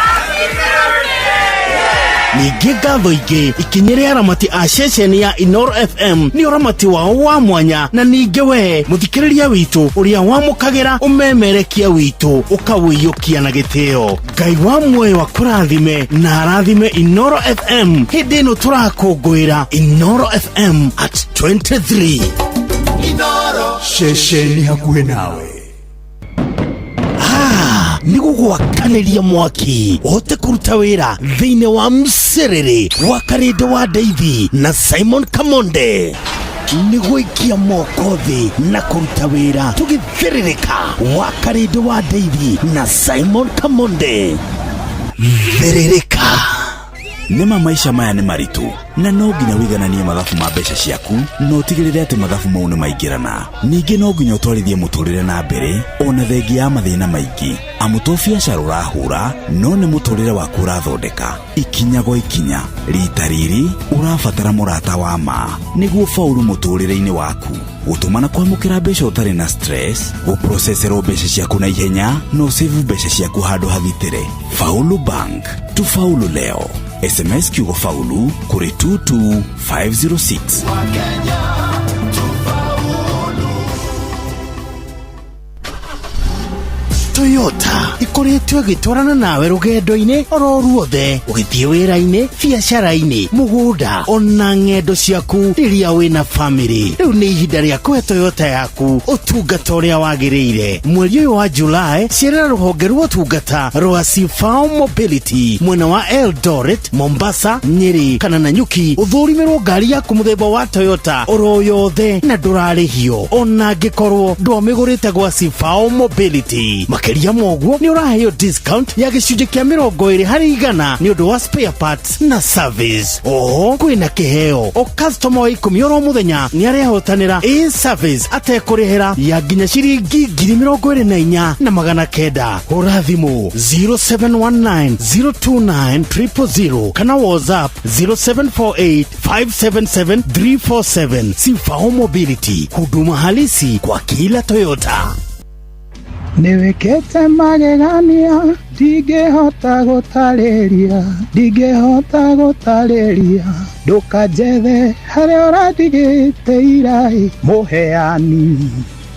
Ningĩ ngatho ingĩ ikinyĩre aramati a ceceni ya Inooro FM nĩ ũramati wao wa mwanya, na ningĩ we mũthikĩrĩria witũ ũrĩa wamũkagĩra ũmemerekia witũ ũkawĩiyũkia na gĩtĩo. Ngai wa muoyo akũrathime na arathime Inooro FM hĩndĩ ĩno tũrakũngũĩra Inooro FM at 23. Inooro. Ceceni hakuhĩ nawe. Nĩ gũgwakanĩria mwaki ũhote kũruta wĩra thĩinĩ wa mcerere wa Karĩndĩ wa Ndeithi na Simon Kamonde. Nĩ gũikia moko thĩ na kũruta wĩra tũgĩthĩrĩrĩka wa Karĩndĩ wa Ndeithi na Simon Kamonde. Thĩrĩrĩka. Nĩma maica maya nĩ maritũ na no nginya wĩigananie mathabu ma mbeca ciaku na ũtigĩrĩre atĩ mathabu mau nĩ maingĩrana. Ningĩ no nginya ũtwarithie mũtũrĩre na mbere ona thengia ya mathĩna maingĩ, amu to biacara ũrahũra no nĩ mũtũrĩre waku ũrathondeka ikinya gwa ikinya. Rita rĩrĩ ũrabatara mũrata wa ma nĩguo faulu mũtũrĩre-inĩ waku, gũtũma na kwamũkĩra mbeca ũtarĩ na stress, gũproceserwo mbeca ciaku na ihenya na ũsave mbeca ciaku handũ hathitĩre. Faulu Bank, tufaulu leo. SMS kiugo faulu kũrĩ 22506. Toyota ikoretwo ĩgĩtwarana nawe rũgendo-inĩ oro ruothe, ũgĩthiĩ wĩra-inĩ, biacara-inĩ, mũgũnda ona ng'endo ciaku rĩrĩa wĩna famĩlĩ. Rĩu nĩ ihinda rĩa kũhe Toyota yaku ũtungata ũrĩa wagĩrĩire. Mweri ũyũ wa Julai, cerera rũhonge rwa ũtungata rwa Sifao Mobility mwena wa Eldoret, Mombasa, Nyeri kana Nanyuki, ũthũrimĩrwo ngari yaku mũthemba wa Toyota oro yothe na ndũrarĩhio ona angĩkorwo ndwamĩgũrĩte gwa Sifao Mobility. Makĩria ma ũguo, nĩ ũraheo discount ya gĩcunjĩ kĩa 20% nĩ ũndũ wa spare parts na service. Oho kwĩna kĩheo, o customer wa 10 oro mũthenya nĩ arehotanĩra a service atekũrĩhĩra ya nginya ciringi 24,900. Hũra thimũ 0719 029 000 kana WhatsApp 0748 577 347. Sifao Mobility, huduma halisi kwa kila Toyota. Nĩwĩkĩte magegania ndingĩhota gũtarĩria, ndingĩhota gũtarĩria, ndũkanjethe harĩa ũrandigĩte irai, mũheani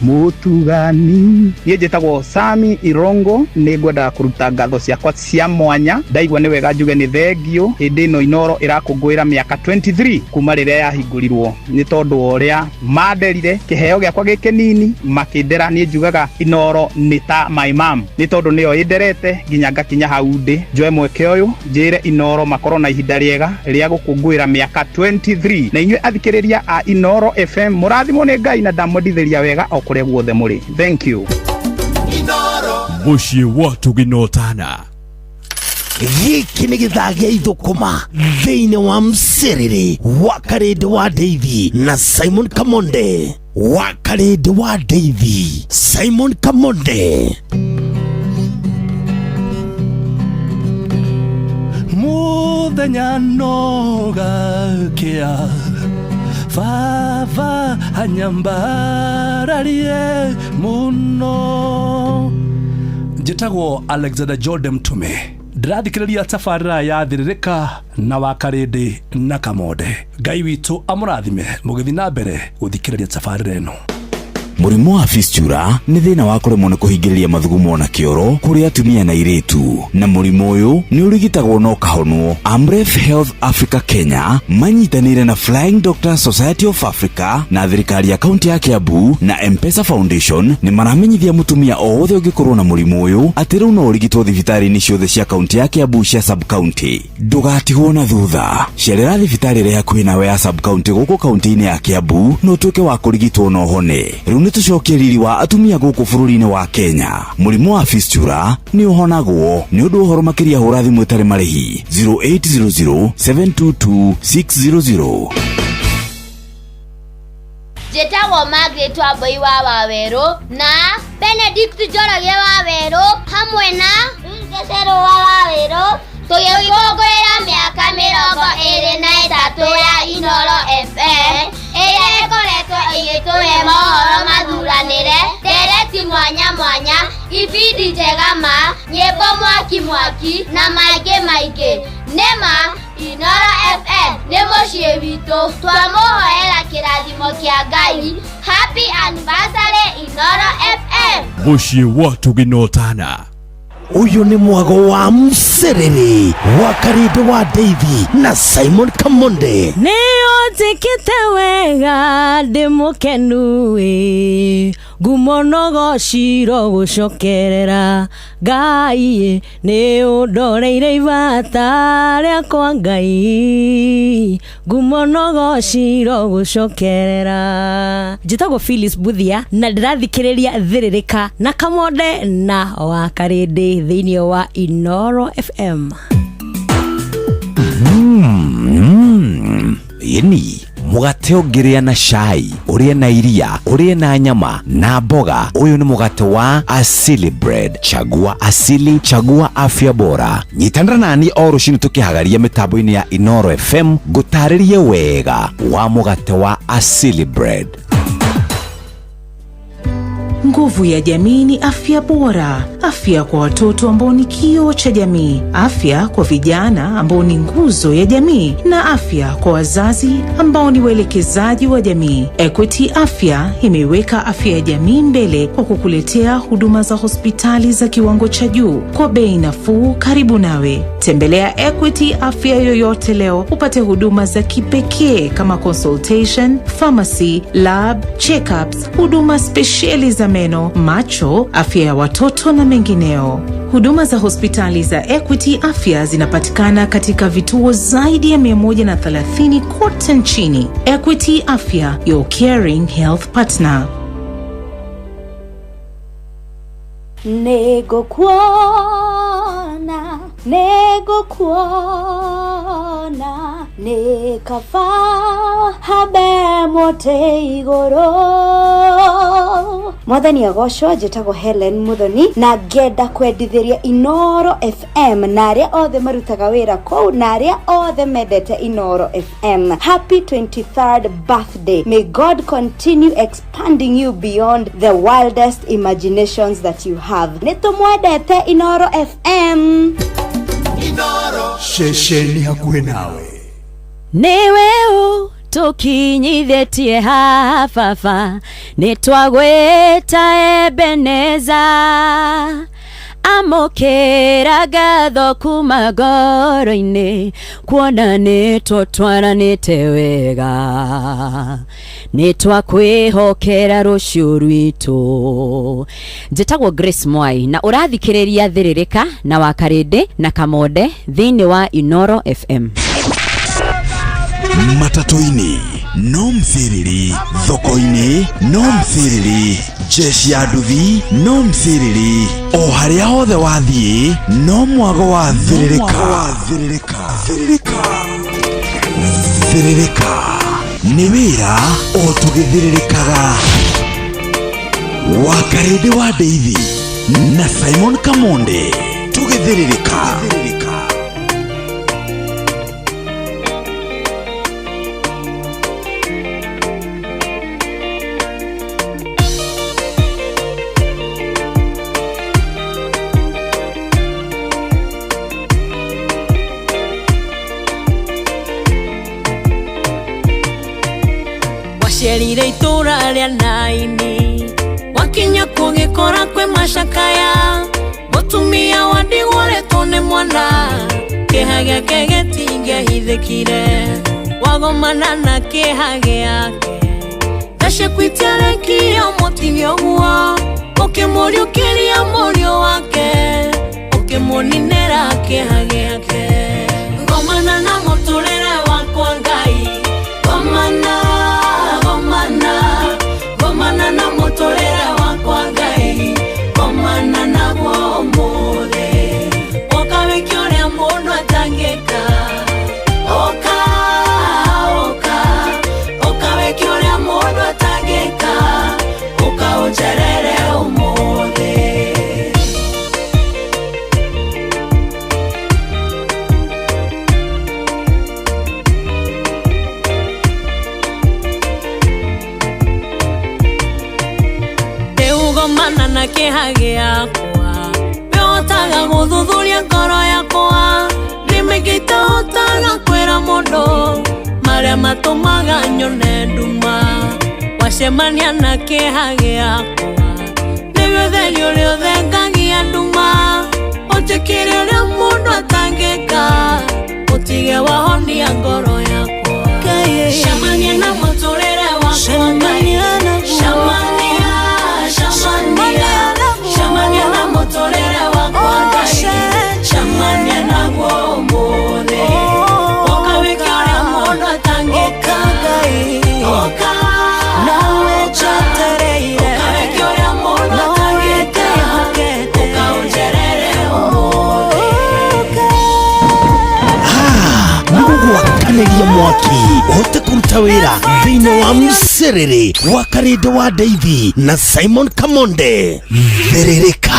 mũtugani. Niĩ njĩtagwo Sami Irongo, nĩ ngwendaga kũruta ngatho ciakwa cia mwanya. Ndaigua nĩ wega njuge nĩ thengio hĩndĩ ĩno Inoro ĩrakũngũĩra mĩaka 23 kuma rĩrĩa yahingũrirwo, nĩ tondũ wa ũrĩa manderire kĩheo gĩakwa gĩ kĩnini makĩndera. Niĩ njugaga Inoro nĩ ta my mom, nĩ tondũ nĩyo ĩnderete nginya ngakinya hau ndĩ. Njoe mweke ũyũ njĩre Inoro makorwo na ihinda rĩega rĩa gũkũngũĩra mĩaka 23, na inyuĩ athikĩrĩria a Inoro FM mũrathimwo nĩ Ngai na ndamwendithĩria wega o kũrĩa guothe mũrĩ. Thank you. Mũciĩ wa tũginotana. Gĩkĩ nĩ gĩthaa gĩa ithũkũma thĩinĩ wa mcerere wa Karĩndĩ wa Ndeithi na Simon Kamonde. Wa Karĩndĩ wa Ndeithi, Simon Kamonde. Muthenya no gakĩa baba anyambararie mũno. Njĩtagwo Alexander Jordan Mtume, ndĩrathikĩrĩria tabarĩra ya Thĩrĩrĩka na wa Karĩndĩ na Kamonde. Ngai witũ amũrathime mũgĩthiĩ na mbere gũthikĩrĩria tabarĩra ĩno. Mũrimũ wa fistula nĩ thĩna wa kũremwo nĩ kũhingĩrĩria mathugumo na kĩoro kũrĩ atumia na airĩtu, na mũrimũ ũyũ nĩ ũrigitagwo na ũkahonwo. Amref Health Africa Kenya manyitanĩire na Flying Doctors Society of Africa na thirikari ya kaunti ya Kiambu na M-Pesa Foundation nĩ maramenyithia mũtumia o wothe ũngĩkorwo na mũrimũ ũyũ atĩ rĩu no ũrigitwo thibitarĩ-inĩ ciothe cia kaunti ya Kiambu cia sub-county. Ndũgatigwo na thutha, cerera thibitarĩ ĩrĩa hakuhĩ nawe ya sub-county gũkũ kaunti-inĩ ya Kiambu na ũtuĩke wa kũrigitwo na ũhone. Rĩu nĩ tũcokie riri wa atumia gũkũ bũrũri-inĩ wa Kenya. Mũrimũ wa fistula nĩ ũhonagwo. Nĩ ũndũ ũhoro makĩria hũra thimũ ĩtarĩ marĩhi 0800 722 600. Njĩtagwo Margaret Wambui wa Wawerũ na Benedict Njoroge wa Werũ hamwe na Ruth Gacerũ wa Wawerũ, tũgĩkũngũĩra mĩaka 23 ya Inoro FM ĩrĩa ĩkoretwo ĩgĩtũhe mohoro mathuranĩre, ndereti mwanya mwanya, ibindi njega ma nyĩmbo mwaki mwaki na maingĩ maingĩ. Nĩma Inoro FM nĩ mũciĩ witũ, twamũhoera kĩrathimo kĩa Ngai. Happy anniversary, Inoro FM. Mũciĩ wa tũginotana. Ũyũ nĩ mwago wa mserere wa Karĩndĩ wa Deithi na Simon Kamonde. Nĩũnjĩkĩte wega ndĩ mũkenu ĩ ngumo nogociro gũcokerera Ngai nĩ ũndoreire ibata rĩakwa Ngai ngumo nogociro gũcokerera. Njĩtagwo Phyllis Buthia na ndĩrathikĩrĩria Thĩrĩrĩka na Kamonde na wa Karĩndĩ thĩinĩ wa Inoro FM. Ĩni mũgate ũngĩrĩa na cai, ũrĩe na iria, ũrĩe na nyama na mboga. Ũyũ nĩ mũgate wa Asili Bread. Chagua Asili, chagua afya bora. Nyitanĩra nani o rũcinĩ tũkĩhagaria mĩtambo-inĩ ya Inoro FM ngũtarĩrie wega wa mũgate wa Asili Bread. Nguvu ya jamii ni afya bora, afya kwa watoto ambao ni kioo cha jamii, afya kwa vijana ambao ni nguzo ya jamii, na afya kwa wazazi ambao ni waelekezaji wa jamii. Equity Afya imeiweka afya ya jamii mbele kwa kukuletea huduma za hospitali za kiwango cha juu kwa bei nafuu karibu nawe. Tembelea Equity Afya yoyote leo upate huduma za kipekee kama consultation, pharmacy, lab, checkups, huduma spesheli za meno, macho, afya ya watoto na mengineo. Huduma za hospitali za Equity Afya zinapatikana katika vituo zaidi ya 130 kote nchini. Equity Afya, your caring health partner. Nĩngũkuona, nĩngũkuona, nĩ kaba hambe mũtĩ igũrũ. Mwathani agocwo. Njĩtagwo Helen Muthoni na ngenda kwendithĩria Inoro FM na arĩa othe marutaga wĩra kũu na arĩa othe mendete Inoro FM. Happy 23rd birthday. May God continue expanding you beyond the wildest imaginations that you have. Nĩ tũmwendete Inoro FM. Ceceni hakuhĩ nawe. Nĩwe ũtũkinyithĩtie haha baba, nĩ twagwĩta Ebeneza. Amũkĩra ngatho kuma ngoro-inĩ, kuona nĩ tũtwaranĩte wega, nĩ twakwĩhokera rũciũ rwitũ. Njĩtagwo Grace Mwai na ũrathikĩrĩria Thĩrĩrĩka na wa Karĩndĩ na Kamonde thĩinĩ wa Inoro FM. Matatũ-inĩ no msiriri, thoko-inĩ no msiriri, jeshi ya nduthi no msiriri, o harĩa hothe wathiĩ no mwago wa Thĩrĩrĩka. Thĩrĩrĩka nĩ wĩra o tũgĩthĩrĩrĩkaga. Wa Karĩndĩ wa Ndeithi na Simon Kamonde tũgĩthĩrĩrĩka. Wacerire itũra rĩa Naini, wakinya kũgĩkora kwĩ macakaya, mũtumia wa ndigwa ũretwo nĩ mwana, kĩeha gĩake gĩtingĩahithĩkire, wagomana na kĩeha gĩake, tha ciaku itiarekire ũmũtige ũguo, ũkĩmũriũkĩria mũriũ wake, ũkĩmũninĩra kĩeha gĩake. Ngomana na mũtũrĩre wakwa Ngai, ngomana, ngomana, ngomana na mũtũrĩre wakwa Ngai, ngomana naguo ũmũthĩ, ũka wĩke ũrĩa mũndũ atangĩka, ũka, ũka, ũka wĩke ũrĩa mũndũ atangĩka, ũka ũnjerere ũmũthĩ. Gomana na kĩeha gĩakwa, wĩhotaga gũthuthuria ngoro yakwa, rĩmwe itahotaga kwĩra mũndũ marĩa matũmaga nyone nduma, wacemania na kĩeha gĩakwa, nĩguo ũtheri ũrĩa ũthengagia nduma, Ũnjĩkĩre ũrĩa mũndũ atangĩka, ũtige wahonia ngoro yakwa. Cemania na mũtũrĩre wakwa Ngai. Cemania, cemania, cemania na mũtũrĩre wakwa Ngai. Cemania naguo ũmũthĩ. Ũka wĩke ũrĩa mũndũ atangĩka. Ũka, Nawe njetereire. Ũka wĩke ũrĩa mũndũ atangĩka. Ũka ũnjerere ũmũthĩ. Nĩgũgwakanĩria mwaki ũhote kũruta wĩra thĩinĩ wa mcerere wa karĩndĩ wa Ndeithi na Simon Kamonde. Thĩrĩrĩka.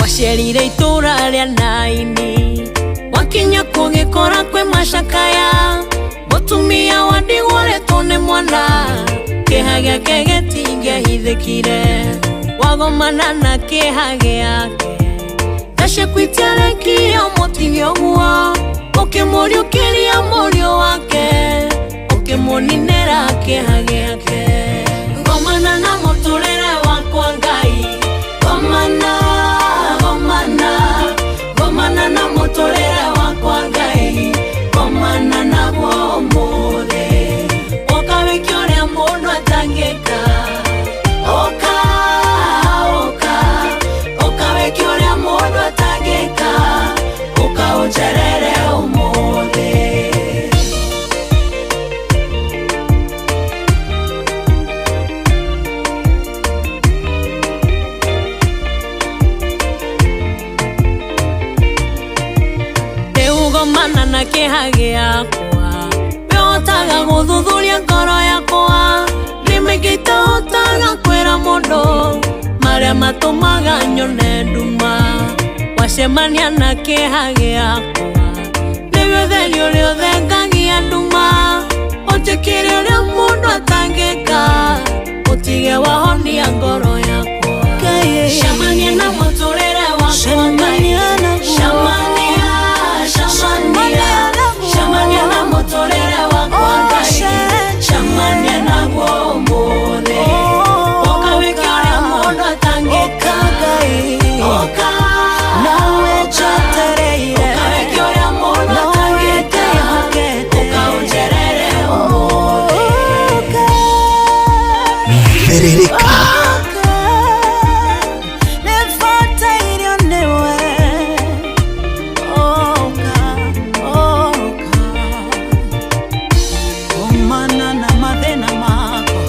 Wacerire itũra rĩa Naini, wakinya kũgĩkora kwĩ macakaya. Mũtumia wa ndigwa ũrĩtwo nĩ mwana, kĩeha gĩake gĩtingĩahithĩkire. Wagomana na kĩeha gĩake, tha ciaku itiarekire ũmũtige ũguo. Ũkĩmũriũkĩria mũriũ wake, ũkĩmũninĩra kĩeha gĩake. Ngomana na mũtũrĩre wakwa Ngai, ngomana, ngomana, ngomana na mũtũrĩre wakwa Ngai, ngomana naguo ũmũthĩ. Ũka wĩke ũrĩa mũndũ atangĩka. Ũka, ũka, ũka wĩke ũrĩa mũndũ atangĩka. Ũka ũnjerere ũmũthĩ. Rĩu ngomana na kĩeha gĩakwa, wĩhotaga gũthuthuria ngoro yakwa. Nĩ mĩingĩ itahotaga kwĩra mũndũ marĩa matũmaga nyone nduma. Wacemania na kĩeha gĩakwa, nĩwe ũtheri ũrĩa ũthengagia nduma. Ũnjĩkĩre ũrĩa mũndũ atangĩka, ũtige wahonia ngoro yakwa. Cemania na mũtũrĩre wakwa Ngai. Cemania, cemania, cemania na mũtũrĩre wakwa Ngai. Cemania naguo ũmũthĩ. Ũka wĩke ũrĩa mũndũ atangĩka. Ũka, Nawe njetereire. ũka wĩke ũrĩa mũndũ atangĩka. Ũka ũnjerere ũmũthĩ. Thĩrĩrĩka. Nĩbatairio nĩwe. Ũka, ũka. Gomana na mathĩna makwa,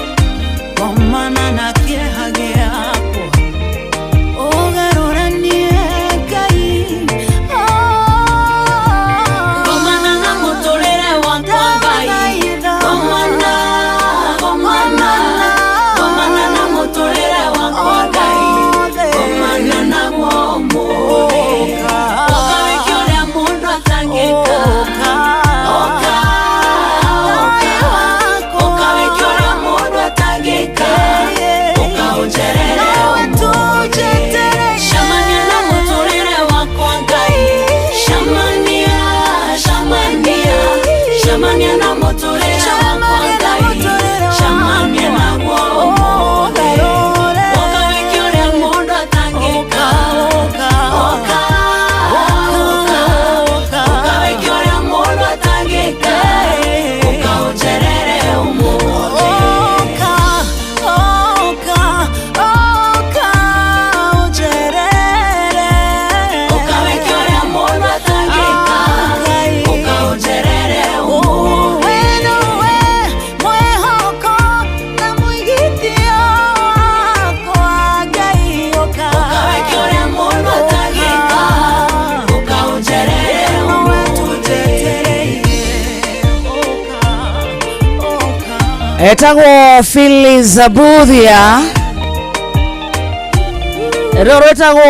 gomana na kĩeha gĩakwa. Ũgarũranie Ngai. Gomana na mũtũrĩre wakwa Ngai. Gomana, gomana, gomana na mũtũrĩre wakwa Ngai. Gomana naguo ũmũthĩ. Ũka wĩke ũrĩa mũndũ atangĩka. Ũka, ũka, ũka wĩke ũrĩa mũndũ atangĩka. Ũka ũnjerere ũmũthĩ. Cemania na mũtũrĩre wakwa Ngai. Cemania, cemania, cemania na mũtũrĩre wakwa Ngai. Cemania naguo ũmũthĩ. Ũka wĩke ũrĩa mũndũ atangĩka. Ũka, ũka, ũka wĩke ũrĩa mũndũ atangĩka. Ũka ũnjerere ũmũthĩ. Ũka, ũka, ũka ũnjerere. Ũka wĩke ũrĩa mũndũ atangĩka. Ũka ũnjerere ũmũthĩ. We nĩwe mwĩhoko na mũigithio wakwa Ngai, ũka. Ũka wĩke ũrĩa mũndũ atangĩka. Ũka ũnjerere ũmũthĩ. Etagwo Phyllis Abuthia rä rwätagwo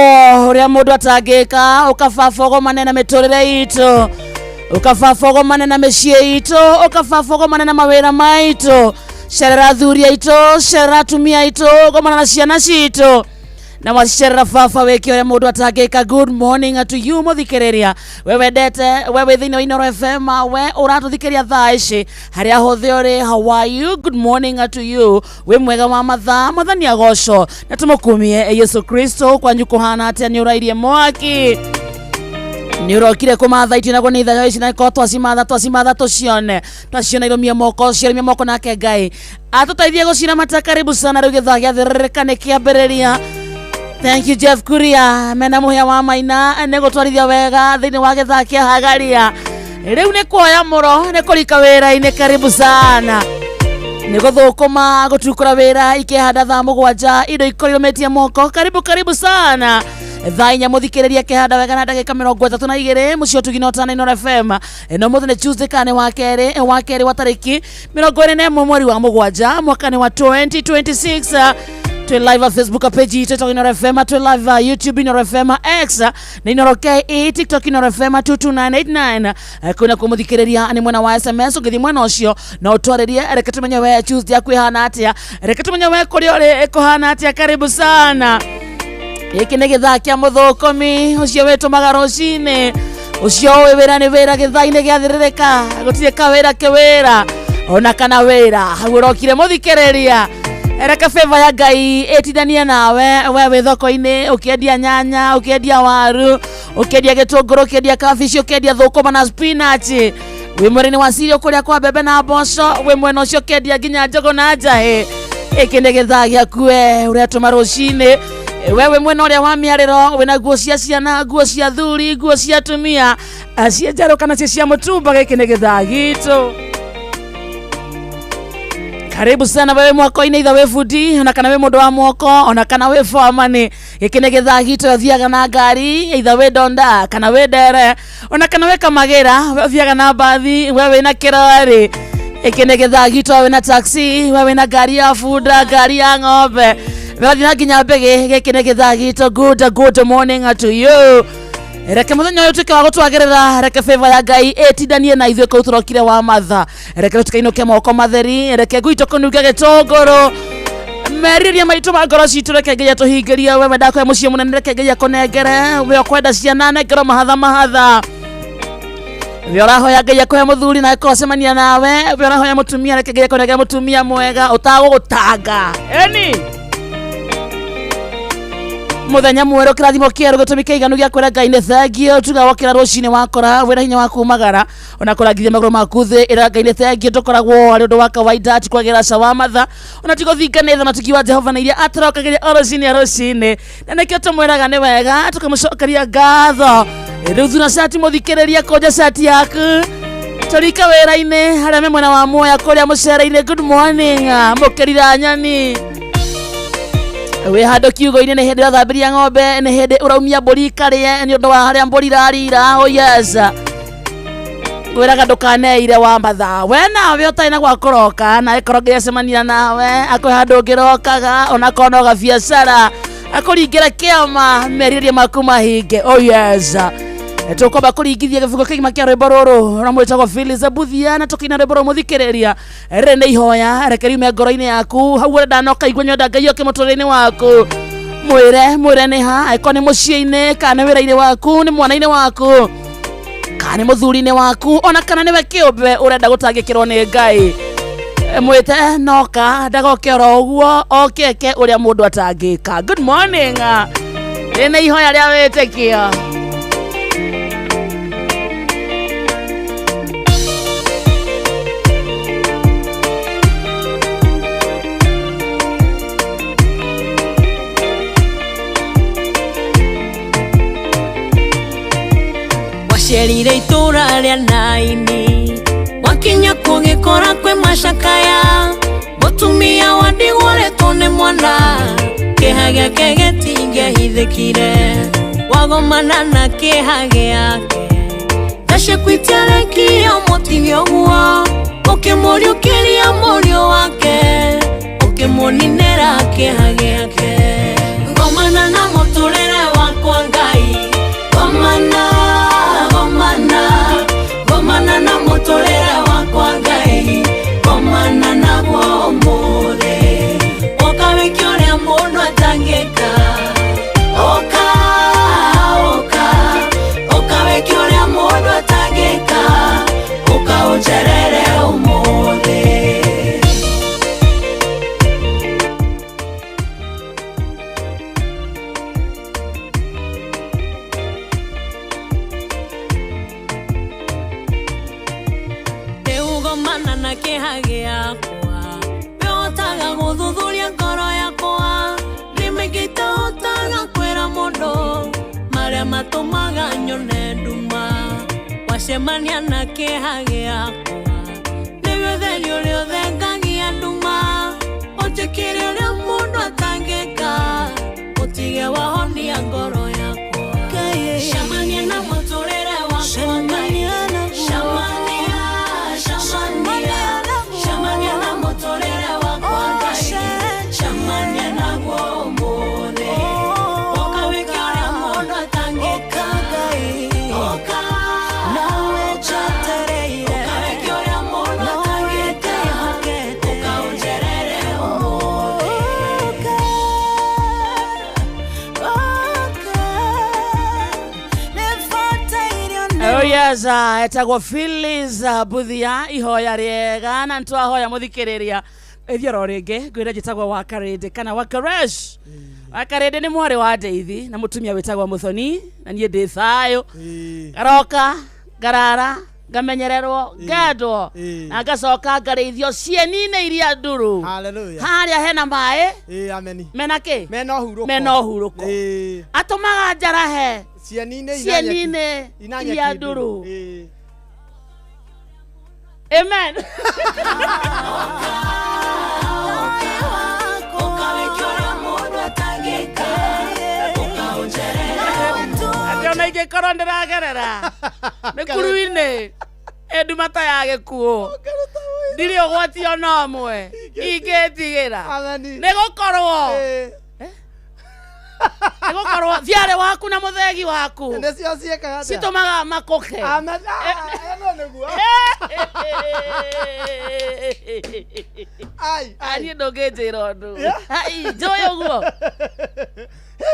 å rä a må ndå atangä ka å kababa å na mä tå rä re itå å kababa å na mä ciä itå å kababa å na mawä ra maitå. Cerera athuri aitũ, cerera atumia aitũ, gomana na ciana citũ na wacerera baba wĩke ũrĩa mũndũ atangĩka. Good morning to you mũthikĩrĩria, we wendete, we wĩ thĩinĩ wa Inooro FM, we ũratũthikĩrĩria thaa ici harĩa hothe ũrĩ. How are you? Good morning to you. Wĩ mwega wa mathaa, mwathani agocwo na tũmũkumie Yesu Kristo. Kwanyu kũhana atĩa? Nĩ ũrairie mwaki, nä å rokire kå matha itio naguo nä ithayo ici na korwo twacimatha twacimatha tũcione twaciona irũmie moko ciarũmie moko nake Ngai atũteithie gũciramata. Karibu sana, rĩu gĩthaa gĩa thĩrĩrĩka nĩ kĩambĩrĩria. Thank you Jeff Kuria mena mũhĩa wa maina nĩ gũtwarithia wega thĩinĩ wa gĩthaa kĩa hagaria. Rĩu nĩ kuoya mũro nĩ kũrika wĩra-inĩ. Karibu sana, nĩ gũthũkũma gũtukũra wĩra ikĩhanda thaa 7 indo ikorwo moko. Karibu, karibu sana. Thaa 4 mũthikĩrĩria kĩhanda wega na ndagĩka 32 mũciĩ ũtugi na ũtana Inooro FM. No mũthĩ nĩ Tuesday kana nĩ wakerĩ wa tarĩki 21 mweri wa 7 mwaka nĩ wa 2026. Twĩ live Facebook page itũ ĩtagwo Inooro FM, twĩ live YouTube Inooro FM, X nĩ Inooro KE, TikTok Inooro FM 22989. Kwĩna kũmũthikĩrĩria nĩ mwena wa SMS, ũngĩthiĩ mwena ũcio no ũtwarĩrie. Reke tũmenye we Tuesday yaku ĩhana atĩa, reke tũmenye we kũrĩa ũrĩ ĩkũhana atĩa. Karibu sana, gĩkĩ nĩ gĩthaa kĩa mũthũkũmi ũcio wĩtũmaga rũcinĩ, ũcio ũĩ wĩra nĩ wĩra. Gĩthaa-inĩ gĩathĩrĩrĩka gũtirĩ kawĩra kĩwĩra ona kana wĩra hau ũrokire mũthikĩrĩria. Reke favor ya Ngai ĩtindanie nawe, we wĩ thoko-inĩ ũkĩendia nyanya, ũkĩendia waru, ũkĩendia gĩtũngũrũ, ũkĩendia kabici, ũkĩendia thũkũma na spinach, wĩ mwena-inĩ wa cirio kũrĩa kwa mbembe na mboco, wĩ mwena ũcio ũkĩendia nginya njũgũ na njahĩ. Gĩkĩ nĩ gĩthaa gĩaku we ũretũma rũcinĩ. We wĩ mwena ũrĩa wa mĩarĩro, wĩna nguo cia ciana, nguo cia thuri, nguo cia atumia, cia njerũ kana cia cia mũtumba, gĩkĩ nĩ gĩthaa gitũ. Karibu sana wewe mwako-inĩ, itha wĩ bundi ona kana wĩ mũndũ wa moko ona kana wĩ bamani, gĩkĩ nĩ gĩthaa gitũ. Ũthiaga na ngari, itha wĩ ndonda kana wĩ ndere ona kana wĩ kamagĩra, we ũthiaga na mbathi, we wĩna kĩrori, gĩkĩ nĩ gĩthaa gitũ. Wĩna taxi, we wĩna ngari ya bunda, ngari ya ng'ombe, we ũthiĩ na nginya mbĩgĩ, gĩkĩ nĩ gĩthaa gitũ. Good morning to you. Reke muthenya ũyũ ũtuĩke wa gũtwagĩrĩra, reke favor ya Ngai ĩtindanie na ithuĩ kũu tũrokire wa matha. Reke tũkainũke moko matheri, reke gwitũ kũnunge gĩtũngũrũ, merirĩria maitũ ma ngoro citũ reke Ngai atũhingĩrie. We wendaga kũhe mũciĩ mũnene, reke Ngai akũnengere. We ũkwenda ciana, nengerwo mahatha mahatha. We ũrahoya Ngai akũhe mũthuri na akorwo acemania nawe. We ũrahoya mũtumia, reke Ngai akũnengere mũtumia mwega ũtagũgũtanga. Eni muthenya mwerũ, kĩrathimo kĩerũ, gĩtũmi kĩiganu gĩa kwĩra Ngai nĩ thengio. Tuga wokĩra rũcinĩ wakora wĩna hinya wa kumagara ona kũrangithia magũrũ maku thĩ, ĩra Ngai nĩ thengio. Ndũkoragwo arĩ ũndũ wa kawaida, ti kwagĩra ca wa matha ona ti gũthinganĩtha na tukiwa Jehova na iria atũrokagĩria o rũcinĩ o rũcinĩ, na nĩkĩo tũmwĩraga nĩ wega tũkamũcokeria ngatho. Rĩu thuna cati mũthikĩrĩria, kũnja cati yaku tũrika wĩra-inĩ harĩa me mwena wa Muoya kũrĩa mũcere-inĩ. Good morning mũkĩrira nyoni, wĩ handũ kiugo-inĩ, nĩ hĩndĩ ũrathambĩria ng'ombe, nĩ hĩndĩ ũraumia mbũri ikarĩe nĩ ũndũ wa harĩa mbũri irarira. Oh yes, ngwĩraga ndũkaneire wa mathaa, we nawe ũtarĩ na gwa kũroka, na ĩkorwo Ngai acemania nawe akũhe handũ ũngĩrokaga onakorwo no gabiacara, akũringĩre kĩama, merirĩria maku mahinge. Oh yes, tũkwamba kũringithia gĩbungo kĩgima kĩa rwĩmbo rũrũ na mwĩtagwo Phyllis Mbuthia na tũkĩina rwĩmbo rũrũ. Mũthikĩrĩria, rĩrĩ nĩ ihoya, reke riume ngoro-inĩ yaku hau ũrenda na ũkaigua nyoenda Ngai oke mũtũrĩre-inĩ waku. Mwĩre, mwĩre nĩ ha, angĩkorwo nĩ mũciĩ-inĩ kana nĩ wĩra-inĩ waku, nĩ mwana-inĩ waku kana nĩ mũthuri-inĩ waku ona kana nĩwe kĩũmbe ũrenda gũtangĩkĩrwo nĩ Ngai. Mwĩte noka ndagoke oro ũguo, oke eke ũrĩa mũndũ atangĩka. Good morning, rĩ nĩ ihoya rĩa wĩtĩkio. Wacerire itũra rĩa Naini, wakinya kũgĩkora kwĩ macakaya, mũtumia wa ndigwa ũretwo nĩ mwana, kĩeha gĩake gĩtingĩahithĩkire, wagomana na kĩeha gĩake, tha ciaku itiarekire ũmũtige ũguo, ũkĩmũriũkĩria mũriũ wake, ũkĩmũninĩra kĩeha gĩake. Ngomana na mũtũrĩre wakwa Ngai, ngomana, ngomana, ngomana na mũtũrĩre wakwa Ngai, ngomana naguo. Wagomana na kĩeha gĩakwa wĩhotaga gũthuthuria ngoro yakwa nĩ itahotaga kwĩra mũndũ marĩa matũmaga nyone nduma wacemania na kĩeha gĩakwa nĩwe ũtheri ũrĩa ũthengagia nduma ũnjĩkĩre ũrĩa mũndũ atangĩka ũtige wahonia ngoro yakwa Shamania na mũtũrĩre wakwa Ngai Shamania, shamania, shamania na mũtũrĩre wakwa Ngai Shamania naguo ũmũthĩ Ũka wĩke ũrĩa mũndũ atangĩka Ũka, Nawe njetereire ũka wĩke ũrĩa mũndũ atangĩka Ũka ũnjerere ũmũthĩ Oh yes, etagwo Phyllis Buthia ihoya rĩega na nĩtwahoya mũthikĩrĩria ithioro rĩngĩ ngwĩra njĩtagwo Wakarĩndĩ kana Wakaresh. Wakarĩndĩ nĩ mwarĩ wa Ndeithi na mũtumia wĩtagwo Mũthoni na niĩ ndĩ thayũ ngaroka ngarara ngamenyererwo ngendwo na ngacoka ngarĩithio cieni-inĩ iria nduru Hallelujah. harĩa hena maĩ Ĩĩ, ameni. mena kĩ Mena ũhurũko. mena ũhurũko Ĩĩ. atũmaga njarahe Cieni-inĩ ina cieni-inĩ ina iria nyeki nduru Ĩĩ. Amen. Ũka wĩke ũrĩa mũndũ atangĩka Ũka ũnjerere Atĩ ona ingĩkorwo ndĩragerera mĩkuru-inĩ ĩnduma ta ya gĩkuũ ndirĩ ũgwati ona ũmwe ingĩtigĩra nĩ gũkorwo nĩ gũkorwo thiarĩ waku na mũthegi waku Nĩcio ciĩkaga atĩa? citũmaga makũke Amen. Ah, ĩno nĩguo. Ai, ai. niĩ ndũngĩnjĩra ũndũ Yeah. Ai, njũĩ ũguo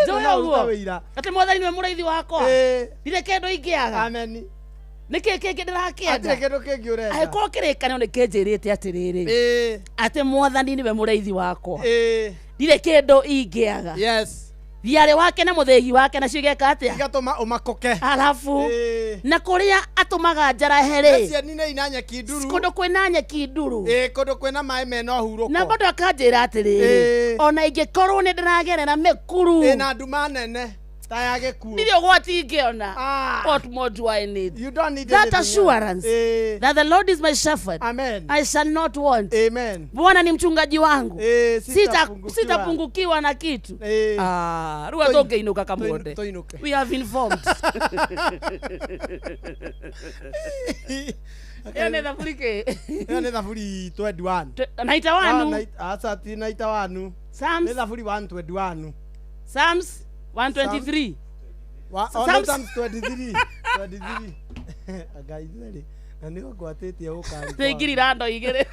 njũĩ No ũguo ũruta wĩira. atĩ mwathani nĩwe mũrĩithi wakwa Ĩĩ. ndirĩ kĩndũ ingĩaga Ameni. nĩ kĩ kĩngĩ ndĩrakĩenda Hatirĩ kĩndũ kĩngĩ ũrenda. angĩkorwo kĩrĩkanĩro nĩ kĩnjĩrĩte atĩrĩrĩ Ĩĩ. atĩ mwathani nĩwe mũrĩithi wakwa Ĩĩ. ndirĩ kĩndũ ingĩaga Yes. thiarĩ wake na mũthĩgi wake nacio igeka atĩa Igatũma ũmakũke. arabu Ĩĩ. na kũrĩa atũmaga njarahe rĩ Cieni-inĩ ina nyeki nduru. kũndũ kwĩna nyeki nduru Ĩĩ, kũndũ kwĩna maĩ mena ũhurũko. na bado akanjĩra atĩrĩrĩ Ĩĩ. ona ingĩkorwo nĩ ndĩragerera mĩkuru Ĩĩ, na nduma nene ta ya gĩkuũ. ndirĩ ũgwati ingĩona Ah. what more do I need You don't need that anything else. assurance Ĩĩ. that the Lord is my shepherd Amen. I shall not want Amen. Bwana ni mchungaji wangu Ĩĩ, sitapungukiwa. sitapungukiwa na kitu Ĩĩ. Ah, rĩu tũngĩinũka kamuonde Tũinũke. we have informed ĩyo nĩ thaburi kĩ Ĩyo nĩ thaburi 21. naita wanu Aca ti naita wanu. Psalms Nĩ thaburi 121. Psalms 123 Wa, oh, Psalms- no, Psalms 23. 23. Ngai itherĩ. Na nĩ ũngwatĩtie ũkari. nĩ ngiri rando igĩrĩ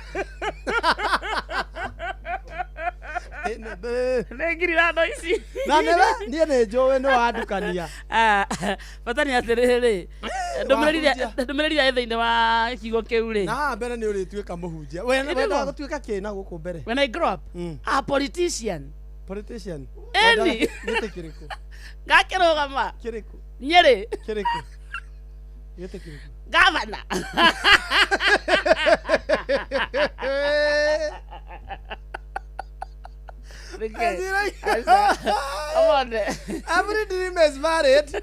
nĩ ngiri rando ici Na nĩwe niĩ nĩ njũĩ nĩ wandukania. Ah, bata nĩ atĩrĩrĩ ndũmĩrĩri ĩrĩa ĩ thĩinĩ wa kiugo kĩu rĩ Na haha mbere nĩ ũrĩtuĩka mũhunjia. We Ĩ nĩguo. wendaga gũtuĩka kĩ na gũkũ mbere? When I grow up, a politician. Politician. Ĩni. Wendaga Gĩtĩ kĩrĩkũ? Ngakĩrũgama Kĩrĩkũ? Nyĩrĩ Kĩrĩkũ? Gĩtĩ kĩrĩkũ? Gavana. Every dream is valid.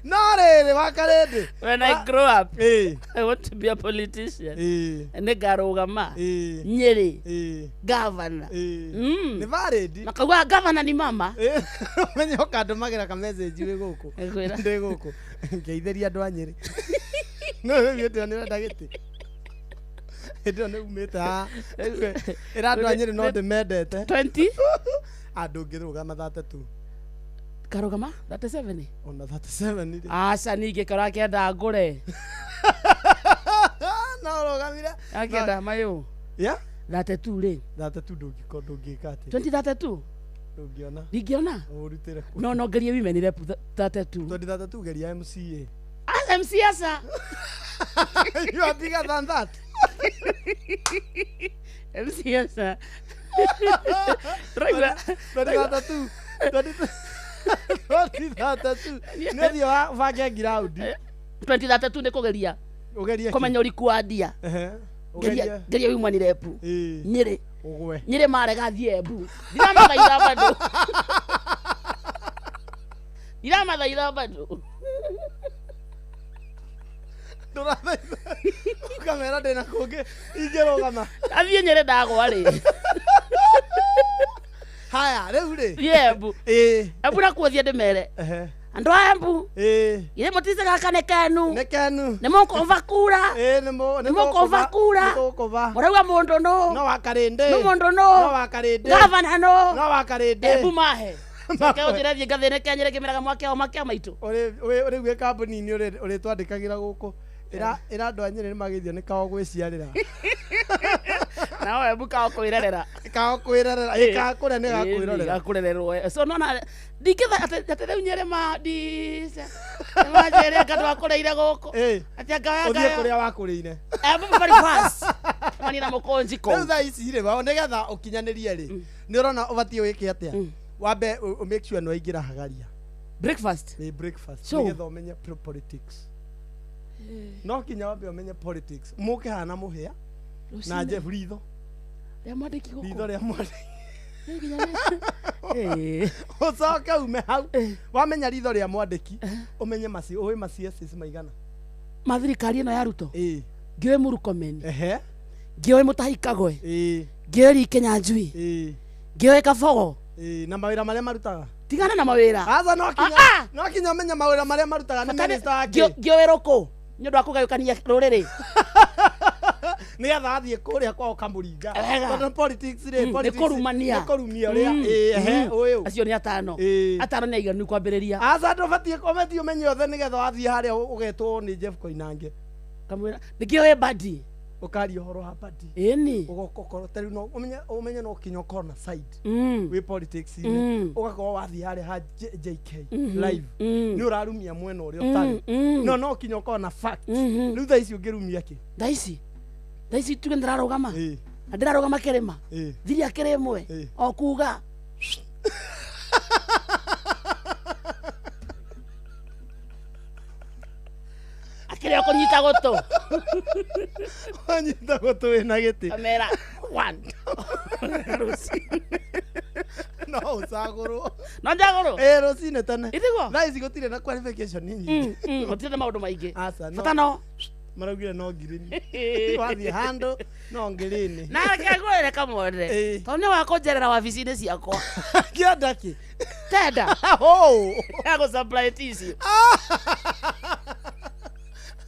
No rĩrĩ wakarĩndĩ. When I grow up, I want to be a politician. Nĩ ngarũgama Nyĩrĩ Gavana. Nĩ valid. Makauga gavana ni mama. Menye ũkandũmagĩra ka message wĩ gũkũ. Ngwĩra. Ndĩ gũkũ. Ngeithĩria andũ a Nyĩrĩ. No rĩu hĩndĩ ĩyo nĩũrenda gĩtĩ. Hĩndĩ ĩyo nĩ umĩte haha. Ĩra andũ a Nyĩrĩ no ndĩmendete. 20? Andũ ngĩrũgama 32. Karũgama 37? Ona 37 rĩ. Aca ningĩ korwo akĩenda ngũre. No ũrũgamire. Akĩenda mayũ. Yeah? 32 rĩ. 32 ndũngĩkorwo ndũngĩka atĩa. 2032? Ndũngĩona. Ndingĩona? Ũrutĩre kũ? No no ngerie women rep 32. 2032 geria MCA. Ah, MC aca. You are bigger than that. MC aca. Ndĩraigua- 2032. 2032. Nĩ ũthiĩ ũbange ngiraundi. 2032 nĩ kũgeria. Ũgerie kĩ? Kũmenya ũriku wa ndia. Ehe. Ngeria Ũgerie. ngeria women rep. Ĩĩ. Nyĩrĩ. Ũgwe. Nyĩrĩ marega thiĩ Embu. Ndiramathaitha bado. Ndiramathaitha bado. Ndũrathaitha. Ũkamera ndĩna kũngĩ ingĩrũgama. Athiĩ Nyĩrĩ ndagwa rĩ. Haya, rĩu rĩ. Thiĩ Embu. Ĩĩ. Embu nakuo thiĩ ndĩmere. Ehe. Andũ a Embu. Ĩĩ. Githĩ mũtice gaka nĩ kenu. Nĩ kenu. Nĩ mũkũva kura. Ĩĩ nĩ mũ Nĩ mũkũva kura. Nĩ tũkũva. Mũrauga mũndũ nũ. No wa Karĩndĩ. Nũ mũndũ nũ. No wa Karĩndĩ. Gavana nũ. No wa Karĩndĩ. Embu mahe. Coke ũnjĩre thiĩ ngathĩnĩke Nyĩrĩ ngĩmeraga mwake o make maitũ. Rĩu wĩ kambuni-inĩ ũrĩtwandĩkagĩra gũkũ. Ĩra ĩra andũ a Nyĩrĩ nĩ mageithio nĩ kao gwĩciarĩra. Nao Embu kao kwĩrerera. Kao kwĩrerera. Ĩ ka kũrĩa nĩ gakwĩrorera. Gakwĩrorerwo. So nona ndingĩtha atĩ atĩ rĩu Nyĩrĩ ma ndice. Nĩmanjĩre anga ndwakũrĩire gũkũ. Atĩ anga Ũthiĩ kũrĩa wakũrĩire. Embu very fast. Mani na mũkũnji kũu. Rĩu thaa ici rĩ, wao nĩgetha ũkinyanĩrie rĩ, nĩ ũrona ũbatiĩ wĩke atĩa? Wambe ũ make sure nĩ waingĩra hagaria. Breakfast. Nĩ breakfast. So- Nĩgetha ũmenye politics. No kinya wambe ũmenye politics. Mũke haha na mũhĩa na Rũcinĩ. Jeff ritho. Rĩa mwandĩki gũkũ. Ritho rĩa mwandĩki. Ĩĩ. Ũcoke ume hau. Wamenya ritho rĩa mwandĩki, ũmenye maci ũĩ ma CSs maigana. Ma thirikari ĩno ya Ruto. Ĩĩ. Ngĩũĩ Murkomen. Ehe. Ngĩũĩ Mutahi Kagwe. Ĩĩ. Ngĩũĩ Lee Kinyanjui. Ĩĩ. Ngĩũĩ Kabogo. Ĩĩ, na mawĩra marĩa marutaga. Tigana na mawĩra. Aca no kinya no kinya ũmenye mawĩra marĩa marutaga nĩ minister wa kĩ. Ngĩũĩ Rũkũ. Nĩ ũndũ wa kũgayũkania rũrĩrĩ. Nĩgetha athiĩ kũrĩa kwao kamũringa. Wega. Tondũ politics rĩ, Nĩ politics kũrumania. Nĩ kũrumia ũrĩa. Mm, Ĩĩ, ehe, ũyũ. Acio nĩ atano. Ĩĩ. Atano nĩ aiganu kwambĩrĩria. Aca ndũbatiĩ ũbatiĩ ũmenye othe nĩgetha wathiĩ harĩa ũgetwo nĩ Jeff Koinange. Kamwĩra nĩkĩo wĩ badi. Ũkaria ũhoro wa badi. Ĩni. Ũgoka ũkorwo ta rĩu no ũmenye ũmenye no kinya ũkorwo na side. Mm. Wĩ politics-inĩ. Mm. Ũgakorwo wathiĩ harĩa ha JK Mhm. live. Mm. Nĩ ũrarumia mwena ũrĩa Mm, ũtarĩ. mm. No no kinya ũkorwo na fact. Mhm. Rĩu thaa ici ũngĩrumia kĩ? Thaa ici. Thaa ici tuge ndĩrarũgama. Ĩĩ. Na ndĩrarũgama kĩrĩma. Ĩĩ. Thiria kĩrĩ ĩmwe. Ĩĩ. O kuga. Akĩrĩ o kũnyita gũtũ. Wanyita gũtũ wĩna gĩtĩ. Kamera one. Rũcinĩ. No ũcagũrwo. No njagũrwo? Ĩĩ rũcinĩ tene. Ithiguo? Thaa ici gũtirĩ na qualification nyingĩ. Gũtirĩ na maũndũ maingĩ. Aca no. Bata no. Maraugire no ngirini. Wathiĩ handũ no ngirini. Na reke ngwĩre kamwone. Tondũ nĩ wakũnjerera wabici-inĩ ciakwa. Kĩenda kĩ? Tenda. Oh. Ya gũ supply tissue.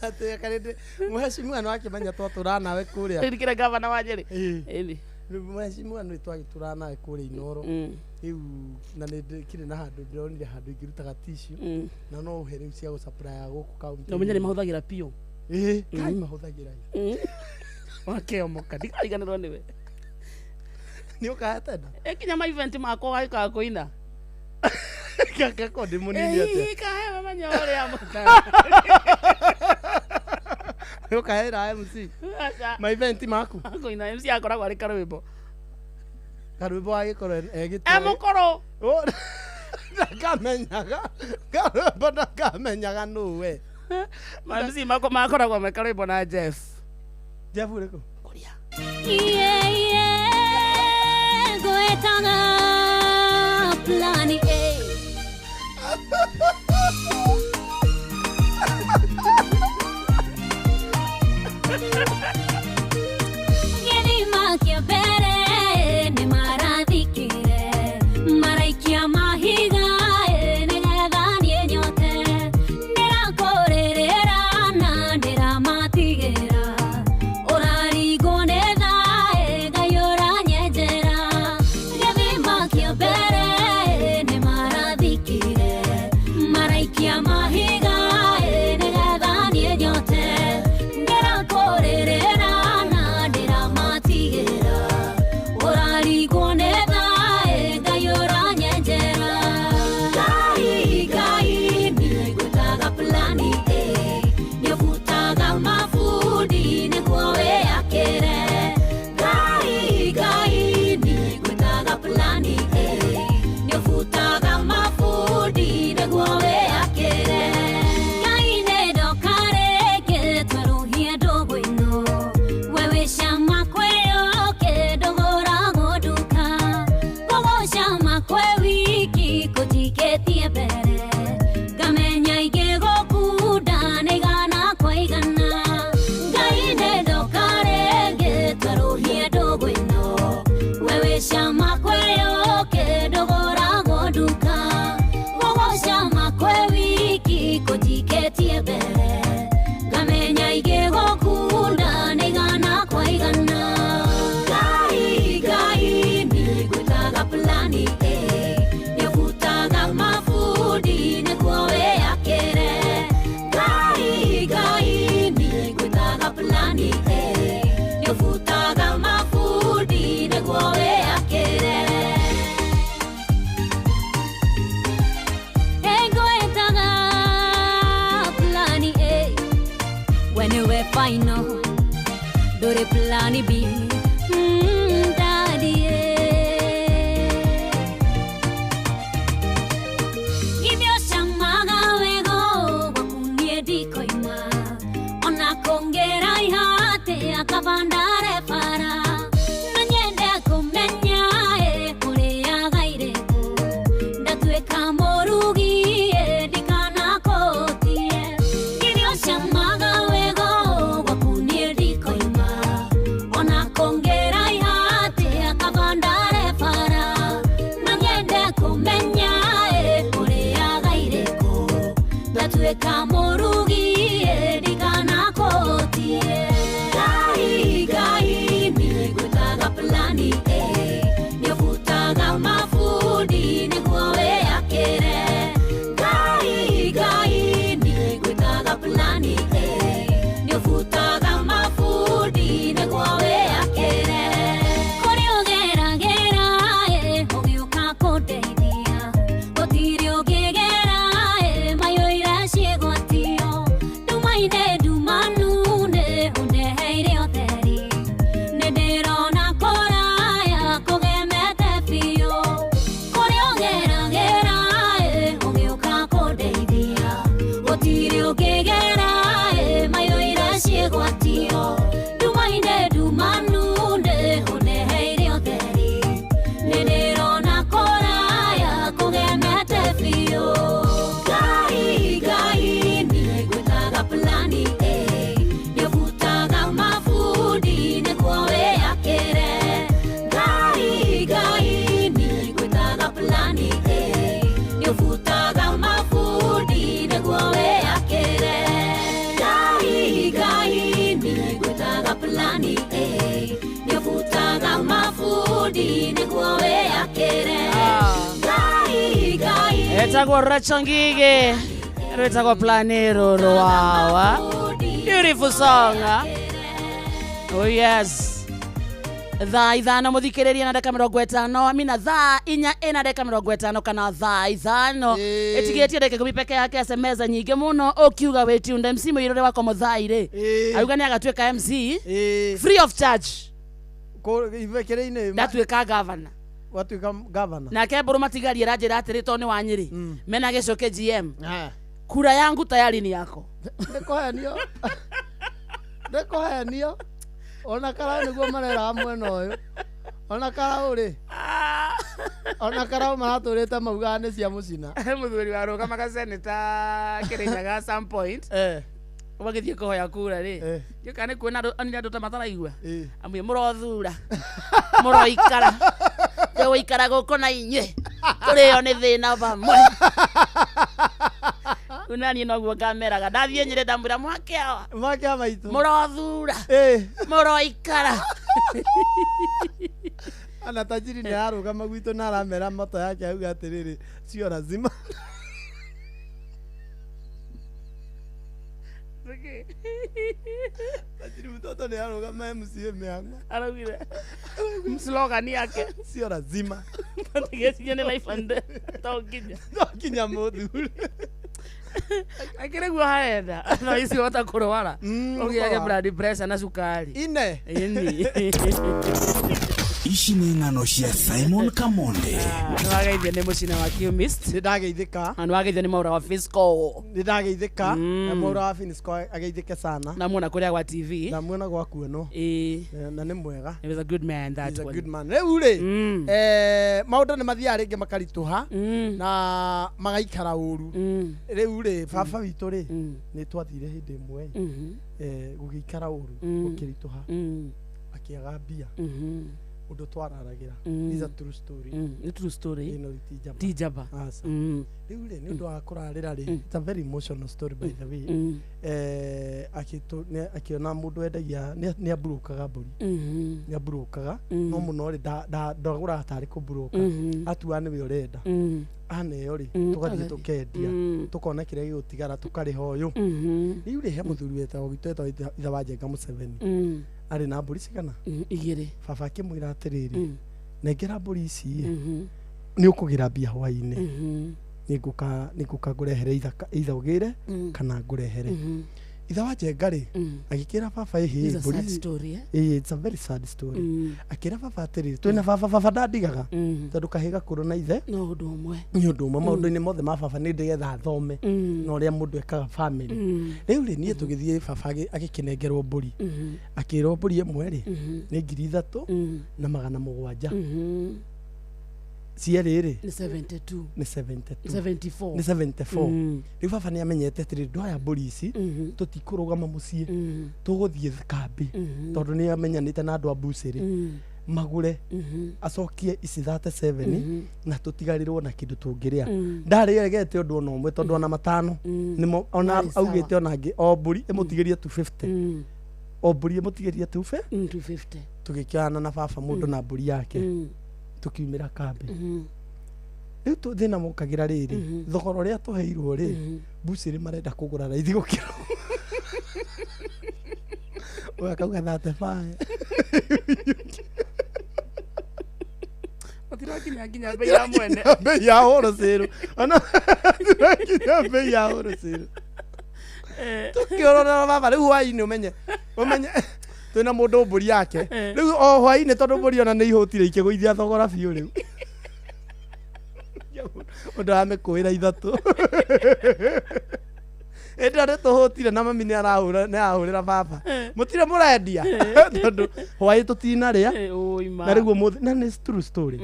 Atĩ karĩndĩ mũheshimiwa nĩ wakĩmenya twatũraga nawe kũrĩa. Ririkire gavana wa Nyĩrĩ. Ĩĩ. Ĩni. Rĩu mũheshimiwa nĩ twagĩtũraga nawe kũrĩa Inooro. Rĩu na nĩ ndĩkĩrĩ na handũ ndĩronire handũ ingĩrutaga tissue na no ũhe rĩu cia gũ supply gũkũ kaunti. Na ũmenye nĩ mahũthagĩra piũ. Ĩĩ, kai mahũthagĩra. Wakĩomoka ndikariganĩrwo nĩwe. Nĩ ũkahe tenda? Ĩ kinya ma event makwa wagĩkaga kũina. Gakako ndĩ mũnini atĩa? Ĩ, kahe mamenya ũrĩa Nĩ ũkahera MC? Aca. Ma event maku? Kũina MC akoragwo arĩ karwĩmbo. Karwĩmbo agĩkorwo egĩtwo. E mũkũrũ. Ndakamenyaga. Karwĩmbo ndakamenyaga nũ we. Ma MC makwa makoragwo me karwĩmbo na Jeff. Jeff ũrĩkũ? Yeah, yeah, gwetaga plani A. Gĩthima kĩa mbere nĩ marathikire, maraikia mahiga nĩgetha niĩ nyote. Ndĩrakũrĩrĩra na ndĩramatigĩra, ũrarigwo nĩ thaa Ngai ũranyenjera. Gĩthima kĩa mbere nĩ marathikire, maraikia mahiga nĩgetha niĩ nyote. Ndĩrakũrĩrĩra final ndũrĩ plan B. Daddy, githĩ ũcamaga wego gwaku niĩ ndikoima ona kũngĩraiha atĩa kaba ndare bara na nyende kũmenya ũrĩaga irĩkũ ndatuĩka mũrugi ndikanakũtie githĩ ũcamaga wego gwaku niĩ ndikoima ona kũngĩraiha atĩa kaba ndare bara na nyende kũmenya ũrĩaga irĩkũ ndatuĩka mũrugi ndikanakũtie. Ngai Ngai nĩngwĩtaga plani A nĩũbutaga mabundi nĩguo wĩyakĩre. Ngai Ngai nĩngwĩtaga plani A nĩũbutaga mabundi nĩguo wĩyakĩre. Kũrĩa ũgeragĩra ũgĩũka kũndeithia gũtirĩ ũngĩgera mayũire ciĩgwatio ndumaine ndumanu nĩ ũndeheire ũtheri nĩ ndĩrona kũraya kũgemete biũ kũrĩa ũgeragĩra ũgĩũka kũndeithia gũtirĩ ũngĩgera mayũire ciĩgwatio ndumaine ndumanu nĩ ũndeheire ũtheri nĩ ndĩrona kũraya kũgemete biũ. Ngai Ngai nĩngwĩtaga plani A nĩũbutaga mabundi nĩguo wĩyakĩre. Ngai Ngai nĩngwĩtaga plani A nĩũbutaga mabundi nĩguo wĩyakĩre. Ngai Ngai nĩngwĩtaga plani A nĩũbutaga mabundi nĩguo wĩyakĩre. Ngai Ngai Etagwo Rachel Ngige rwĩtagwo Planero Rwawa. Beautiful song. Oh yes. Thaa 5 mũthikĩrĩria na ndagĩka 50 amina thaa 4 ĩna ndagĩka 50 kana thaa 5 ĩtigĩtie ndagĩka 10 peke yake SMS nyingĩ mũno ũkiuga wĩ tuned MC mũirũre wakwa mũthai rĩ auga nĩ agatuĩka MC free of charge Ivekere-inĩ ndatuĩka governor watuĩka governor nake mbũrũ matigari aranjĩra atĩrĩ tondũ nĩ wa Nyĩrĩ mena gĩcoke GM kura yangu tayari ni yako ndĩkũhenio ndĩkũhenio ona karau nĩguo mareraga mwena ũyũ ona karau rĩ ona karau maratũrĩte maugaga nĩ cia mũcina mũthuri warũgamaga seneta Kĩrĩnyaga some point ũgagĩthiĩ kũhoya kura rĩ ndiũka nĩ kuona onire andũ ta mataraigua amwe mũrothura mũroikara tũgũikara gũkũ na inyuĩ tũrĩo nĩ thĩna vamwe rĩu naniĩ noguo ngameraga ndathiĩ Nyĩrĩ ndamwĩra mwake awa mwake awa maitũ mũrothura mũroikara ana tajiri nĩ ararũgama gwitũ na aramera moto yake auga atĩrĩrĩ sio lazima tajiri mtoto nĩ ararũgama MCA mĩhang'o araugire slogan yake sio lazima ndigeciria nĩ life and death to nginya no nginya mũthure akĩrĩ guo harenda no ici hota kũrwara ũgĩage blood pressure na cukari ine ĩni Ici nĩ ng'ano cia Simon Kamonde. Nĩwageithio nĩ mũcina wa Qmist nĩndageithĩka na nĩwageithio nĩ Maura wa Fisco nĩndageithĩka na Maura wa Fisco ageithĩke sana namuona kũrĩa gwa TV namuona gwa kuonwo na nĩ mwega He was a good man that He's a one. good man rĩu rĩ maũndũ nĩ mathiaga rĩngĩ makaritũha na magaikara ũru rĩu rĩ baba witũ rĩ nĩ twathire hĩndĩ ĩmwe gũgĩikara ũru gũkĩritũha akĩaga mbia ũndũ twararagĩra is a true story Nĩ true story ĩno ti njamba ti njamba Aca. Rĩu rĩ nĩ ũndũ wa kũrarĩra rĩ it's a very emotional story by the way akĩona mũndũ endagia nĩ amburukaga mbũri nĩ amburukaga no mũno rĩ ndagũraga tarĩ kũmburuka atuaga nĩwe ũrenda aneo rĩ tũgathiĩ tũkendia tũkona kĩrĩa gĩgũtigara tũkarĩha ũyũ rĩu rĩ he mũthuri wetagwo gwitũ etagwo ithe wa Njenga Museveni arĩ na mbũri cigana 2 baba akĩmwĩra atĩrĩrĩ nengera mbũri ici nĩ ũkũgĩra mbia hwaĩ-inĩ nĩngũka ngũrehere either ũgĩre kana ngũrehere Ithe wa Njenga rĩ, agĩkĩra baba ĩhĩ It's a mbũri sad story, eh? Ĩĩ, it's a very sad story. Akĩra baba atĩrĩrĩ, twĩna baba, baba ndandigaga tondũ kahĩ gakũrũ na ithe no ũndũ ũmwe. Nĩ ũndũ ũmwe maũndũ-inĩ mothe ma baba nĩ ndĩgetha athome na ũrĩa mũndũ ekaga family. Rĩu rĩ, niĩ tũgĩthiĩ, baba agĩkĩnengerwo mbũri, akĩrwo mbũri ĩmwe rĩ nĩ 3700, cierĩ rĩ Nĩ 72. Nĩ 72. 74. Nĩ 74. Rĩu baba nĩ amenyete atĩrĩrĩ, ndoya mbũri ici tũtikũrũgama mũciĩ, tũgũthiĩ kambĩ, tondũ nĩ amenyanĩte na andũ a mbucĩrĩ magũre, acokie ici 37 na tũtigarĩrwo na kĩndũ tũngĩrĩa. Ndarĩ regete ũndũ ona ũmwe, tondũ ona matano nĩmo ona Marĩ sawa. Augĩte ona angĩ o mbũri ĩmũtigĩrie 250, o mbũri ĩmũtigĩrie 250. 250. Tũgĩkĩoyana na baba, mũndũ na mbũri yake, tũkiumĩra kambĩ. Rĩu thĩna mokagĩra rĩrĩ, thogora ũrĩa tũheirwo rĩ, mbucĩrĩ marenda kũgũra raithi gũkĩra ũyũ akauga 35. Matirakinya nginya bei ya mwene. Bei ya wholesale, ona tirakinya bei ya wholesale. Tũkĩorora baba rĩu hwainĩ, ũmenye ũmenye twĩna mũndũ mbũri yake rĩu o hwainĩ, tondũ mbũri ona nĩ ihũtire ikĩgũithia thogora biũ. Rĩu ũndũ amĩkũĩra ithatũ ĩndĩ ĩyo nĩ tũhũtire na mami nĩ arahũra, nĩ arahũrĩra baba, mũtirĩ mũrendia, tondũ hwaĩ tũtinarĩa. Ũi ma. Na rĩu ũmũthĩ na nĩ true story.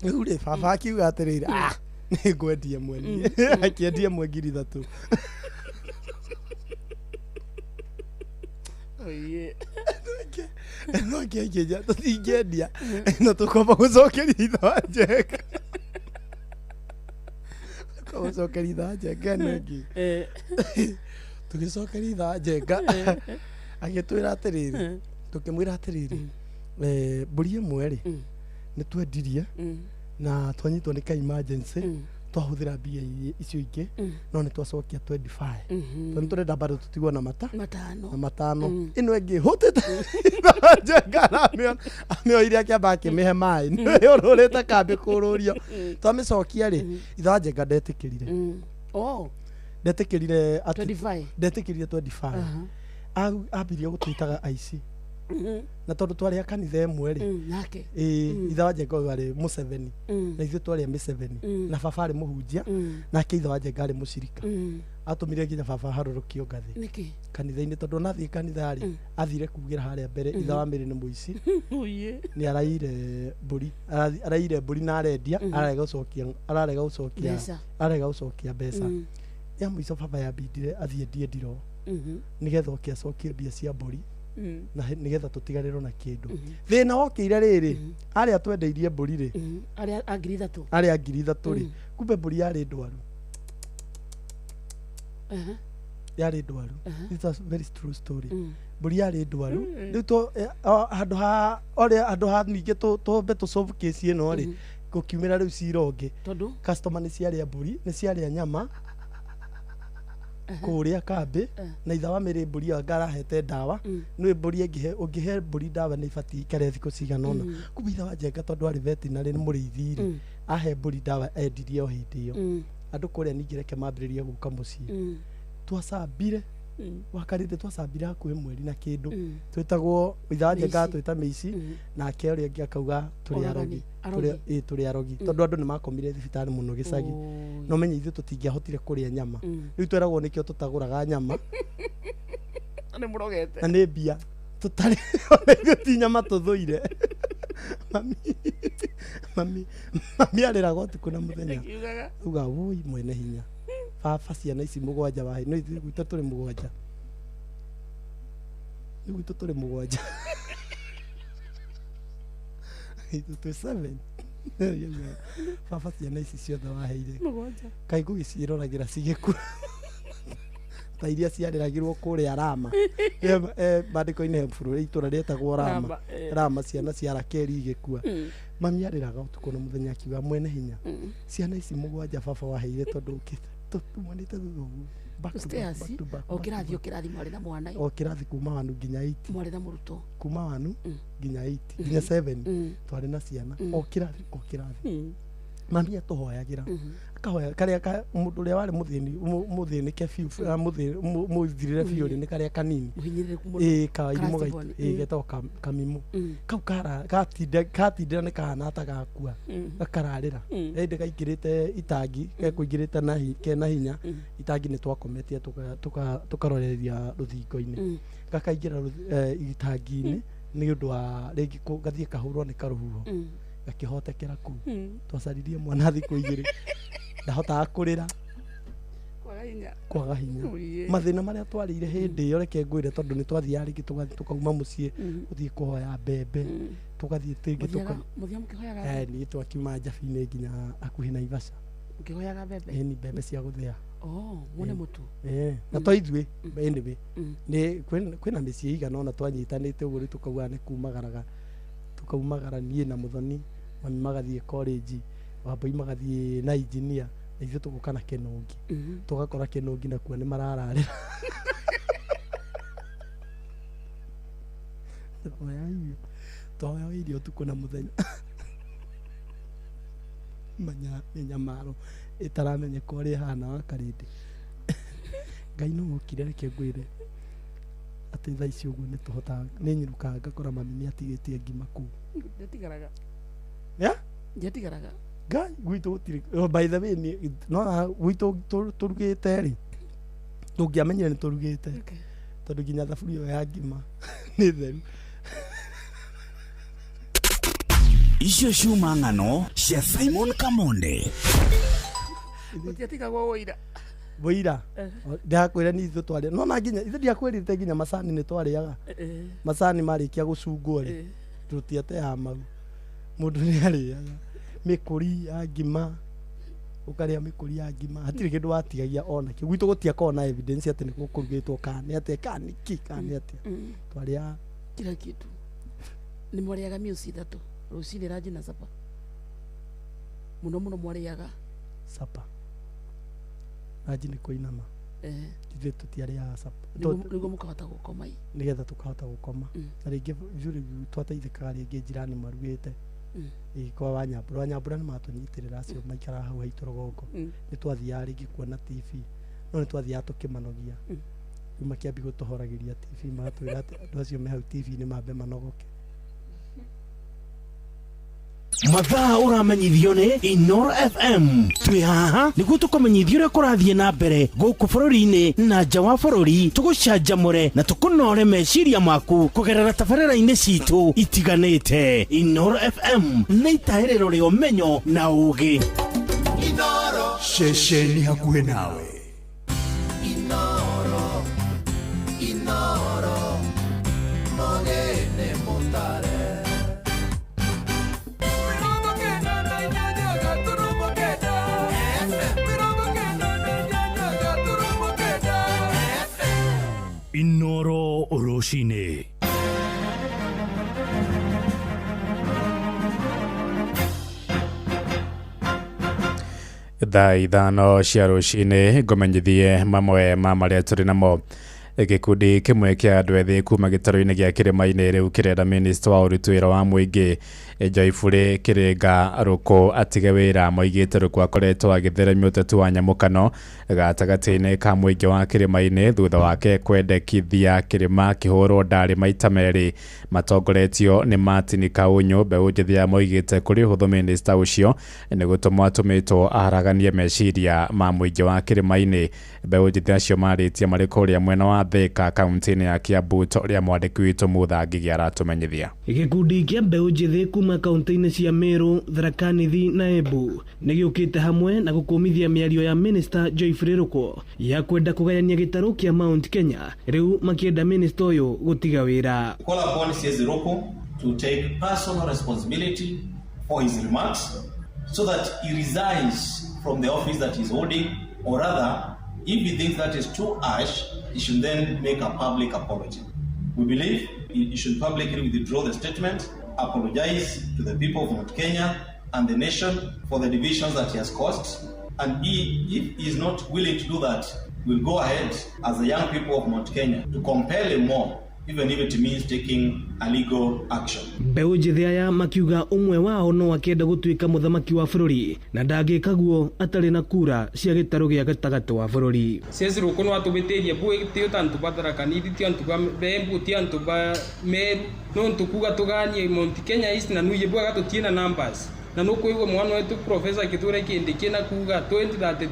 Rĩu rĩ, baba akiuga atĩrĩrĩ, ah, nĩ ngwendia ĩmwe niĩ. Akĩendia ĩmwe 3000. Oiye. No kĩngĩnja tũtingĩendia no tũkwamba gũcokeria ithe wa Njenga, tũkwamba gũcokeria ithe wa Njenga ĩno ĩngĩ. Tũgĩcokeria ithe wa Njenga, agĩtwĩra atĩrĩrĩ, tũkĩmwĩra atĩrĩrĩ, mbũri ĩmwe rĩ nĩ twendirie na twanyitwo nĩ ka emergency, twahũthĩra mbia icio ingĩ, no nĩ twacokia 25, tondũ nĩ tũrenda bado tũtigwo na mata matano. Na matano. Ĩno ĩngĩ hũtĩte Njenga amĩoire, akĩamba akĩmĩhe maĩ, nĩwe ũrũrĩte kambĩ kũrũrio. Twamĩcokia rĩ, ithe wa Njenga ndetĩkĩrire. Oh. Ndetĩkĩrire atĩ 25. Ndetĩkĩrire 25. Ambirie gũtwĩtaga aici, na tondũ twarĩ a kanitha ĩmwe rĩ, Nake. Ĩĩ, ithe wa Njenga ũyũ arĩ Mũceveni, na ithuĩ twarĩ a Mĩceveni, na baba arĩ mũhunjia, nake ithe wa Njenga arĩ mũcirika. Atũmire nginya baba harũrũkio ngathĩ Nĩkĩ? kanitha-inĩ, tondũ ona athiĩ kanitha rĩ, athire kugĩra harĩa mbere, ithe wa Mĩrĩ nĩ mũici, Oiye. nĩ araire mbũri, araire mbũri na arendia, ararega gũcokia, ararega gũcokia Mbeca. Ararega gũcokia mbeca. Ya mũico baba yambindire athiĩ endie ndiroo, nĩgetha oke acokie mbia cia mbũri, na nĩgetha tũtigarĩrwo na kĩndũ. Thĩna wokĩire rĩrĩ, arĩa twendeirie mbũri rĩ, Arĩa a 3000. Arĩa 3000 rĩ, kumbe mbũri yarĩ ndwaru. Yarĩ ndwaru. It's a very true story. Mbũri yarĩ ndwaru. Rĩu to handũ ha ũrĩa handũ ha ningĩ tũmbe tũ solve case ĩno rĩ, gũkiumĩra rĩu cira ũngĩ. Tondũ Customer nĩ ciarĩa mbũri, nĩ ciarĩa nyama kũrĩa kambĩ, na ithe wa mĩrĩ mbũri ĩyo anga arahete ndawa. Nĩ mbũri ĩngĩhe, ũngĩhe mbũri ndawa nĩ ibatiĩ ikare thikũ cigana ũna. Kumbe ithe wa Njenga, tondũ arĩ veterinary, nĩ mũrĩithi rĩ, ahe mbũri ndawa endirie o hĩndĩ ĩyo. Andũ kũrĩa ningĩ reke mambĩrĩrie gũka mũciĩ. Twacambire wakarĩte, twacambire hakuhĩ mweri na kĩndũ, twĩtagwo ithe wa Njenga Mĩici. Twĩta mĩici, nake ũrĩa ũngĩ akauga tũrĩ Oragani. arogi. Arogi. Ĩĩ, tũrĩ arogi, tondũ andũ nĩ makomire thibitarĩ mũno gĩcagi. Oi. No menye ithuĩ tũtingĩahotire kũrĩa nyama. Rĩu tweragwo nĩkĩo tũtagũraga nyama. Nĩ mũrogete. Na nĩ mbia tũtarĩ, ona ithuĩ ti nyama tũthũire. Mami, mami, mami arĩraga ũtukũ na mũthenya. Akiugaga? Uga woi mwene hinya baba, ciana ici mũgwanja wahe no ithuĩ gwitũ tũrĩ mũgwanja, nĩ gwitũ tũrĩ mũgwanja, ithuĩ twĩ seven. Baba, ciana ici ciothe waheire Mũgwanja. Kaĩ ngũgĩciĩroragĩra cigĩkua ta iria ciarĩragĩrwo kũrĩa Rama? Maandĩko-inĩ he bũrũri itũra rĩetagwo Rama. Rama, eh. Rama, ciana cia Rakeli igĩkua. Mami arĩraga ũtukũ na mũthenya akiuga, mwene hinya, ciana ici mũgwanja baba waheire, tondũ ũkĩte tumanĩte thutha ũguo back to back, Stairs, back to back, o back to kĩrathi, o back. kĩrathi mwarĩ na mwana. O kĩrathi kuma wanu nginya 8. Mwarĩ na mũrutwo. Kuma wanu nginya 8, nginya 7, twarĩ na ciana o kĩrathi o kĩrathi. Mami atũhoyagĩra. Makahoya karĩa mũndũ ũrĩa warĩ mũthĩni mũthĩnĩke biũ mũthirĩre biũ rĩ nĩ karĩa kanini. Mũhinyĩrĩrĩku mũno. Ĩĩ, kairimũ Class gaitũ born. ĩĩ, getagwo kamimũ. Kau katindĩra nĩ kahana ta gakua, gakararĩra. Ĩndĩ gaingĩrĩte itangi, gekũingĩrĩte na kena hinya itangi nĩ twakometie tũkaroreria rũthingo-inĩ. Gakaingĩra itangi-inĩ nĩ ũndũ wa rĩngĩ gathiĩ kahũrwo nĩ karũhuho, gakĩhotekera kũu. Twacaririe mwana thikũ 2, ndahotaga kũrĩra. Kwaga hinya. Kwaga hinya. Ũiye. Mathĩna marĩa twarĩire hĩndĩ ĩyo, reke ngwĩre, tondũ nĩ twathiaga rĩngĩ tũgathiĩ tũkauma mũciĩ gũthiĩ kũhoya mbembe, tũgathiĩ rĩngĩ Mũthiaga mũkĩhoyaga? Eh, niĩ twakiuma Njabi-inĩ nginya hakuhĩ Naivasha. Mũkĩhoyaga mbembe? Ĩni, mbembe cia gũthĩa. Oh, muone mũtu. Eh, na to ithuĩ anyway, nĩ kwĩna mĩciĩ igana ona twanyitanĩte ũguo, rĩu tũkauga nĩ kumagaraga, tukaumagara niĩ na Mũthoni, mami magathiĩ college, Wambui magathiĩ na engineer, na ithuĩ tũgoka na Kĩnũngi. Tũgakora Kĩnũngi nakuo nĩ marararĩra. Twahoyaga irio, twahoyaga irio ũtukũ na mũthenya. Manya mĩnyamaro ĩtaramenyeka ũrĩa ĩhana wa karĩndĩ. Ngai no okire, reke ngwĩre atĩ thaa ici ũguo nĩ tũhotaga, nĩ nyinũkaga ngakora mami nĩ atigĩtie ngima kũu. Ndiatigaraga. Yeah? Ndiatigaraga. Ngai gwitũ gũtirĩ. Oh, by the way, no gwitũ tũrugĩte rĩ, tũngĩamenyire nĩ tũrugĩte, tondũ nginya thaburia ĩyo ya ngima nĩ theru. Icio ciuma ng'ano cia Simon Kamonde. Gũtiatigagwo wũira. Wũira ndakwĩra nĩ ithuĩ twarĩa no na nginya ithuĩ ndiakwĩrĩte nginya macani nĩ twarĩaga. Macani marĩkia gũcungwo rĩ, tũtiateaga mau, mũndũ nĩ arĩaga mĩkũri ya ngima, ũkarĩa mĩkũri ya ngima, hatirĩ kĩndũ watigagia ona kĩo. Gwitũ gũtiakoragwo na evidence atĩ nĩ gũkũrugĩtwo kana nĩ atĩa kana nĩ kĩ kana nĩ atĩa. Twarĩaga kila kitu. Nĩ mwarĩaga meals ithatũ, rũcinĩ, ranji na supper? Mũno mũno mwarĩaga? Supper, ranji nĩ kũinama. Ithuĩ tũtiarĩaga supper. Nĩguo mũkahota gũkoma i. Nĩgetha tũkahota gũkoma. Na rĩngĩ ithuĩ rĩu twateithĩkaga rĩngĩ njirani marugĩte. Ĩ, kwa Wanyambura, Wanyambura nĩ matũnyitĩrĩra, acio maikaraga hau haitũ rũgongo. Nĩ twathiaga rĩngĩ kuona TV, no nĩ twathiaga tũkĩmanogia. Rĩu makĩambia gũtũhoragĩria TV, magatwĩra atĩ andũ acio me hau TV nĩ mambe manogoke. Mathaa ũramenyithio nĩ Inoro FM. Twĩ haha nĩguo tũkũmenyithia ũrĩa kũrathiĩ na mbere gũkũ bũrũri-inĩ na nja wa bũrũri, tũgũcanjamũre na tũkũnore meciria maku kũgerera tabarĩra-inĩ citũ itiganĩte. Inoro FM nĩ itahĩrĩro rĩa ũmenyo na ũgĩ. Ceceni hakuhĩ nawe. Inoro, Inoro, mogene mutare. 98.8 FM. Inoro rũcinĩ. Thaa 5 cia rũcinĩ, ngũmenyithie mamwe ma marĩa tũrĩ namo. Gĩkundi kĩmwe kĩa andũ ethĩ kuma gĩtarũ-inĩ gĩa kĩrĩma-inĩ rĩu kĩrenda minista wa ũruti wĩra wa mũingĩ Joyfully Kĩrĩnga Rũkũ atige wĩra. Moigĩte Rũkũ akoretwo agĩtheremia ũteti wa nyamũkano gatagatĩ-inĩ ka mũingĩ wa kĩrĩma-inĩ thutha wake kwendekithia kĩrĩma kĩhũrwo ndarĩ maita merĩ matongoretio nĩ Martin Kaũnyũ. Mbeũ njĩthĩ ya moigĩte kũrĩ ũhũthũ minista ũcio nĩ gũtũmwo atũmĩtwo aharaganie meciria ma mũingĩ wa kĩrĩma-inĩ. Mbeũ njĩthĩ acio marĩtie marĩ kũrĩa mwena wa Thika kaunti-inĩ ya Kiambu, ta ũrĩa mwandĩki witũ Mũthangi aratũmenyithia. Gĩkundi kĩa mbeũ njĩthĩ kuma kaunti-inĩ cia Meru, Tharaka Nithi na Embu nĩ gĩũkĩte hamwe na gũkũmithia mĩario ya Minister Joyfrey Ruku ya kwenda kũgayania gĩtarũ kĩa Mount Kenya, rĩu makĩenda minister ũyũ gũtiga wĩra. Call upon CS Ruku to take personal responsibility for his remarks so that he resigns from the office that he's holding, or rather, if he thinks that is too harsh, he should then make a public apology. We believe he should publicly withdraw the statement, apologize to the people of Mount Kenya and the nation for the divisions that he has caused. And if he is not willing to do that, we'll go ahead as the young people of Mount Kenya to compel him more even if it means taking a legal action. Mbeũ njĩthĩ aya makiuga ũmwe wao no akĩenda gũtuĩka mũthamaki wa bũrũri na ndangĩka guo atarĩ na kura cia gĩtarũ gĩa gatagatĩ wa bũrũri. Sesi rukono atubĩtĩrie bũ tio tantu ba Tharaka Nithi tio antu ba Embu tio antu ba Meru no ntukuga tuganie Mount Kenya East na nuye bwaga tutiena numbers na nukuigua mwana wetu Professor Kithure Kindiki na kuga 2032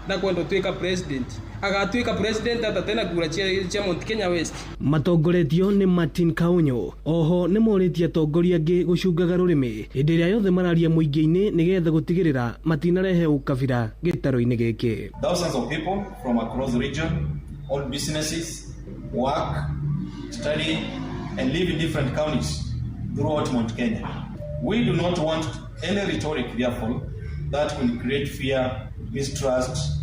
na kwenda tuika president agatuika president atatena kura cia Mount Kenya West. Matongoretio nĩ Martin Kaunyo oho nĩ morĩtie atongoria angĩ gũcungaga rũrĩmĩ hĩndĩ ĩrĩa yothe mararia mũingĩ-inĩ nĩgetha gũtigĩrĩra matinarehe ũkabira gĩtarũ-inĩ gĩkĩ. Thousands of people from across the region, all businesses, work, study and live in different counties throughout Mount Kenya. We do not want any rhetoric, therefore, that will create fear, mistrust,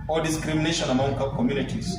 or discrimination among communities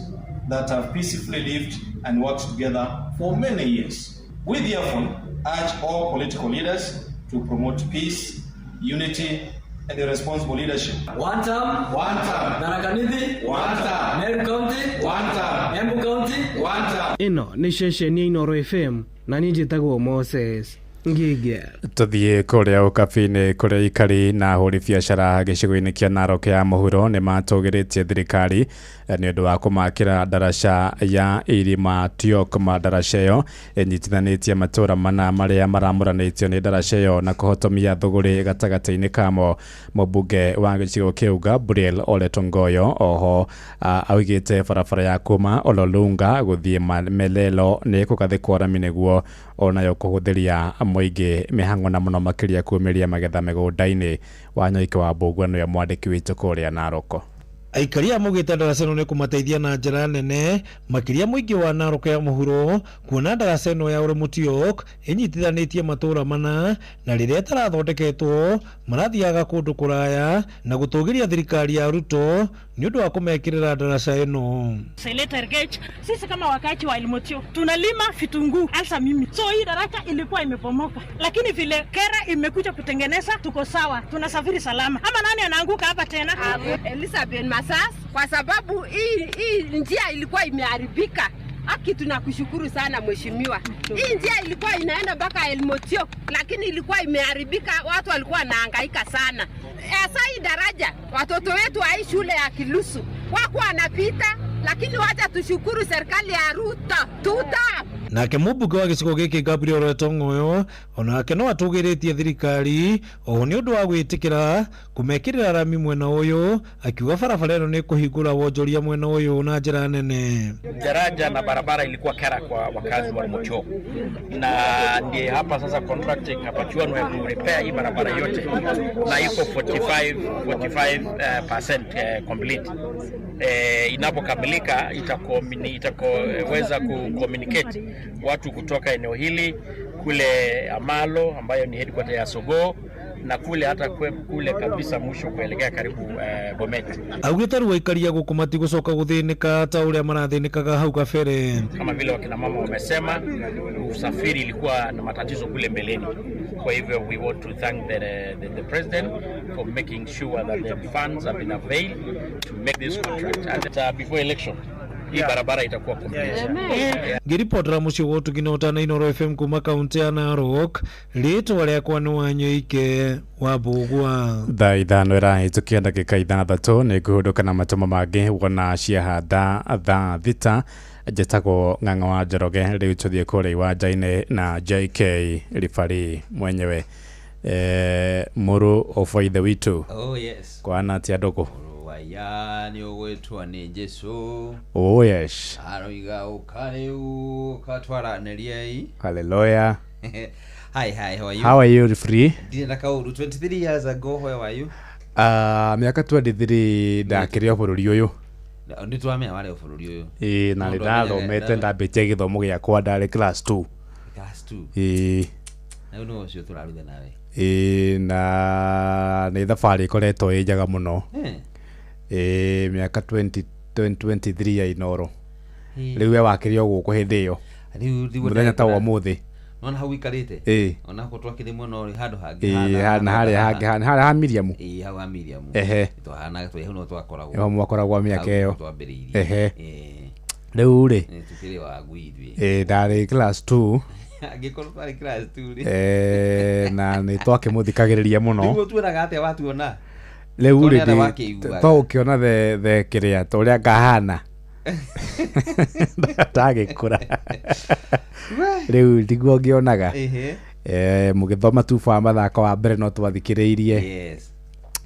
that have peacefully lived and worked together for many years. We therefore urge all political leaders to promote peace, unity, and responsible leadership. One term, one term. Tharaka Nithi, one term. Meru County, one term. Embu County, one term. Ĩno nĩ ceceni ya Inooro FM na niĩ njĩtagwo Moses Ngigia. Tuthiĩ kũrĩa ũkabi-inĩ kũrĩa ikari na ahũri biacara gĩcigo-inĩ kĩa Narok ya mũhuro nĩ matũgĩrĩtie thirikari nĩ ũndũ wa kũmakĩra ndaraca ya Irima Tiok. Ndaraca ĩyo ĩnyitithanĩtie matũra mana marĩa maramũranĩtio nĩ ndaraca ĩyo na kũhotomia thũgũrĩ gatagatĩ-inĩ kamo. Mũmbunge wa gĩcigo kĩu Gabriel Ole Tongoyo oho augĩte barabara ya kuma Ololunga gũthiĩ Melelo nĩ ĩkũgathĩkwo rami nĩguo onayo kũhũthĩria mũingĩ mĩhang'o na mũno makĩria kumĩria magetha mĩgũnda-inĩ. Wanyoike wa Mbũgua nĩwe mwandĩki witũ kũrĩa Narok. Aikari a maugĩte ndaraca ĩno nĩ kũmateithia na njĩra nene makĩria mũingĩ wa Narok ya mũhuro kuona ndaraca ĩno ya Olomutiok ĩnyitithanĩtie matũra mana na rĩrĩa ĩtarathondeketwo marathiaga kũndũ kũraya na gũtũgĩria thirikari ya Ruto nĩ ũndũ wa kũmekĩrĩra ndaraca ĩno. Sisi kama wakaaji wa Olomutiok tunalima vitunguu hasa mimi, so hii daraja ilikuwa imepomoka, lakini vile kera imekuja kutengeneza tuko sawa, tunasafiri salama. Ama nani anaanguka hapa tena? Elizabeth Masas, kwa sababu hii njia ilikuwa imeharibika. Haki tunakushukuru sana mheshimiwa. Hii njia ilikuwa inaenda mpaka Olomutiok, lakini ilikuwa imeharibika, watu walikuwa wanahangaika sana. Sasa hii daraja watoto wetu wa shule ya Kilusu wako wanapita, lakini wacha tushukuru serikali ya Ruto. Tuta nake mũmbunge wa gĩcigo gĩkĩ Gabriel Ole Tong'oyo onake no atũgĩrĩtie thirikari oho nĩ ũndũ wa gwĩtĩkĩra kũmekĩrĩra rami mwena ũyũ, akiuga barabara ĩno nĩ kũhingũra wonjoria mwena ũyũ na njĩra nene. Daraja na barabara ilikuwa kera kwa wakazi wa Olomutiok, na ndiye hapa sasa contract ikapatiwa na kurepair hii barabara yote na iko 45% complete. Inapokamilika itakoweza kucommunicate watu kutoka eneo hili kule Amalo ambayo ni headquarter ya Sogo na kule hata kule kabisa mwisho kuelekea karibu Bomet. Augĩte rĩu aikari a gũkũ matigũcoka gũthĩnĩka ta ũrĩa marathĩnĩkaga hau kabere. Kama vile wakina mama wamesema, usafiri ilikuwa na matatizo kule mbeleni. Kwa hivyo we want to thank the president for making sure that the funds have been availed to make this contract and before election hii barabara itakuwa complete. Ngĩribotera mũciĩ wa ũtugi na ũtana Inooro FM kuma kaunti ya Narok, rĩtwa rĩakwa nĩ Wanyoike wa Mbũgua. Thaa 5 ĩrahĩtũkia ndagĩka 6 nĩ ngũhũndũka na matũmo mangĩ wona ciahanda thaa 6. Njĩtagwo Ng'ang'a wa Njoroge, rĩu tũthiĩ kũrĩa iwanja-inĩ na JK ribari mwenyewe. Mũrũ of ithe witũ. Oh yes. Kwana atĩa ndũgũ? Waya nĩ ũgwĩtwo nĩ Jesũ. Oh yes. Aroiga ũka rĩu ũkatwaranĩriei. Hallelujah. Hi, how are you? How are you, free? Ndirĩ na kaũru. 23 years ago, where were you? Mĩaka 23 ndakĩrĩ o bũrũri ũyũ. Nĩ twamenya warĩ o bũrũri ũyũ. Ĩĩ, na nĩ ndathomete, ndambĩtie gĩthomo gĩakwa ndarĩ class 2. Class 2? Ĩĩ. Na rĩu nĩwe ũcio tũrarutha nawe. Ĩĩ, na nĩ thabarĩ ĩkoretwo ĩ njega mũno. Ĩĩ, mĩaka 23 ya Inooro. Rĩu we wakĩrĩ o gũkũ hĩndĩ ĩyo. Mũthenya ta wa ũmũthĩ. Nona hau ikarĩte? Ĩĩ. Ona ko twakĩrĩ mwena ũrĩ handũ hangĩ. Ĩĩ, na harĩa hangĩ, harĩa ha Miriam. Ĩĩ, hau ha Miriam. Ehe. Twahanaga twĩ hau no twakoragwo. Ho mwakoragwo mĩaka ĩyo. Twambĩrĩirie. Ehe. Ĩĩ. Rĩu rĩ, Tukĩrĩ wa ngui ithuĩ. Ĩ, ndarĩ class 2. Angĩkorwo twarĩ class 2 rĩ. Na nĩ twakĩmũthikagĩrĩria mũno. Nĩguo tuonaga atĩa watuona? Rĩu rĩ, Tuone arĩa wakĩiguaga. to ũkĩona the kĩrĩa ta ũrĩa ngahana ndagĩkũra rĩu tiguo ngĩonaga. Ehe. Mũgĩthoma tuba wa mathako wa mbere no twathikĩrĩirie. Yes.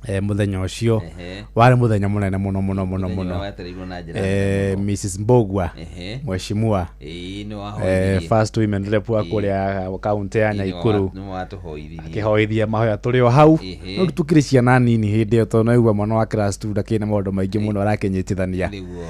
Mũthenya ũcio Ehe. warĩ mũthenya mũnene mũno mũno mũno Mũthenya mũno. wetereirwo na njĩra Mrs Mbogua, Ehe. mheshimiwa, Ĩĩ, nĩ wahoithirie. first women rep wa kũrĩa kaunti ya Naikuru, Nĩ watũhoithirie. akĩhoithia mahoya tũrĩ o hau. Ehe. No tũkĩrĩ ciana nini hĩndĩ ĩyo, tondũ naigua mwana wa class 2 ndakĩrĩ na maũndũ maingĩ mũno arakĩnyitithania. Nĩguo.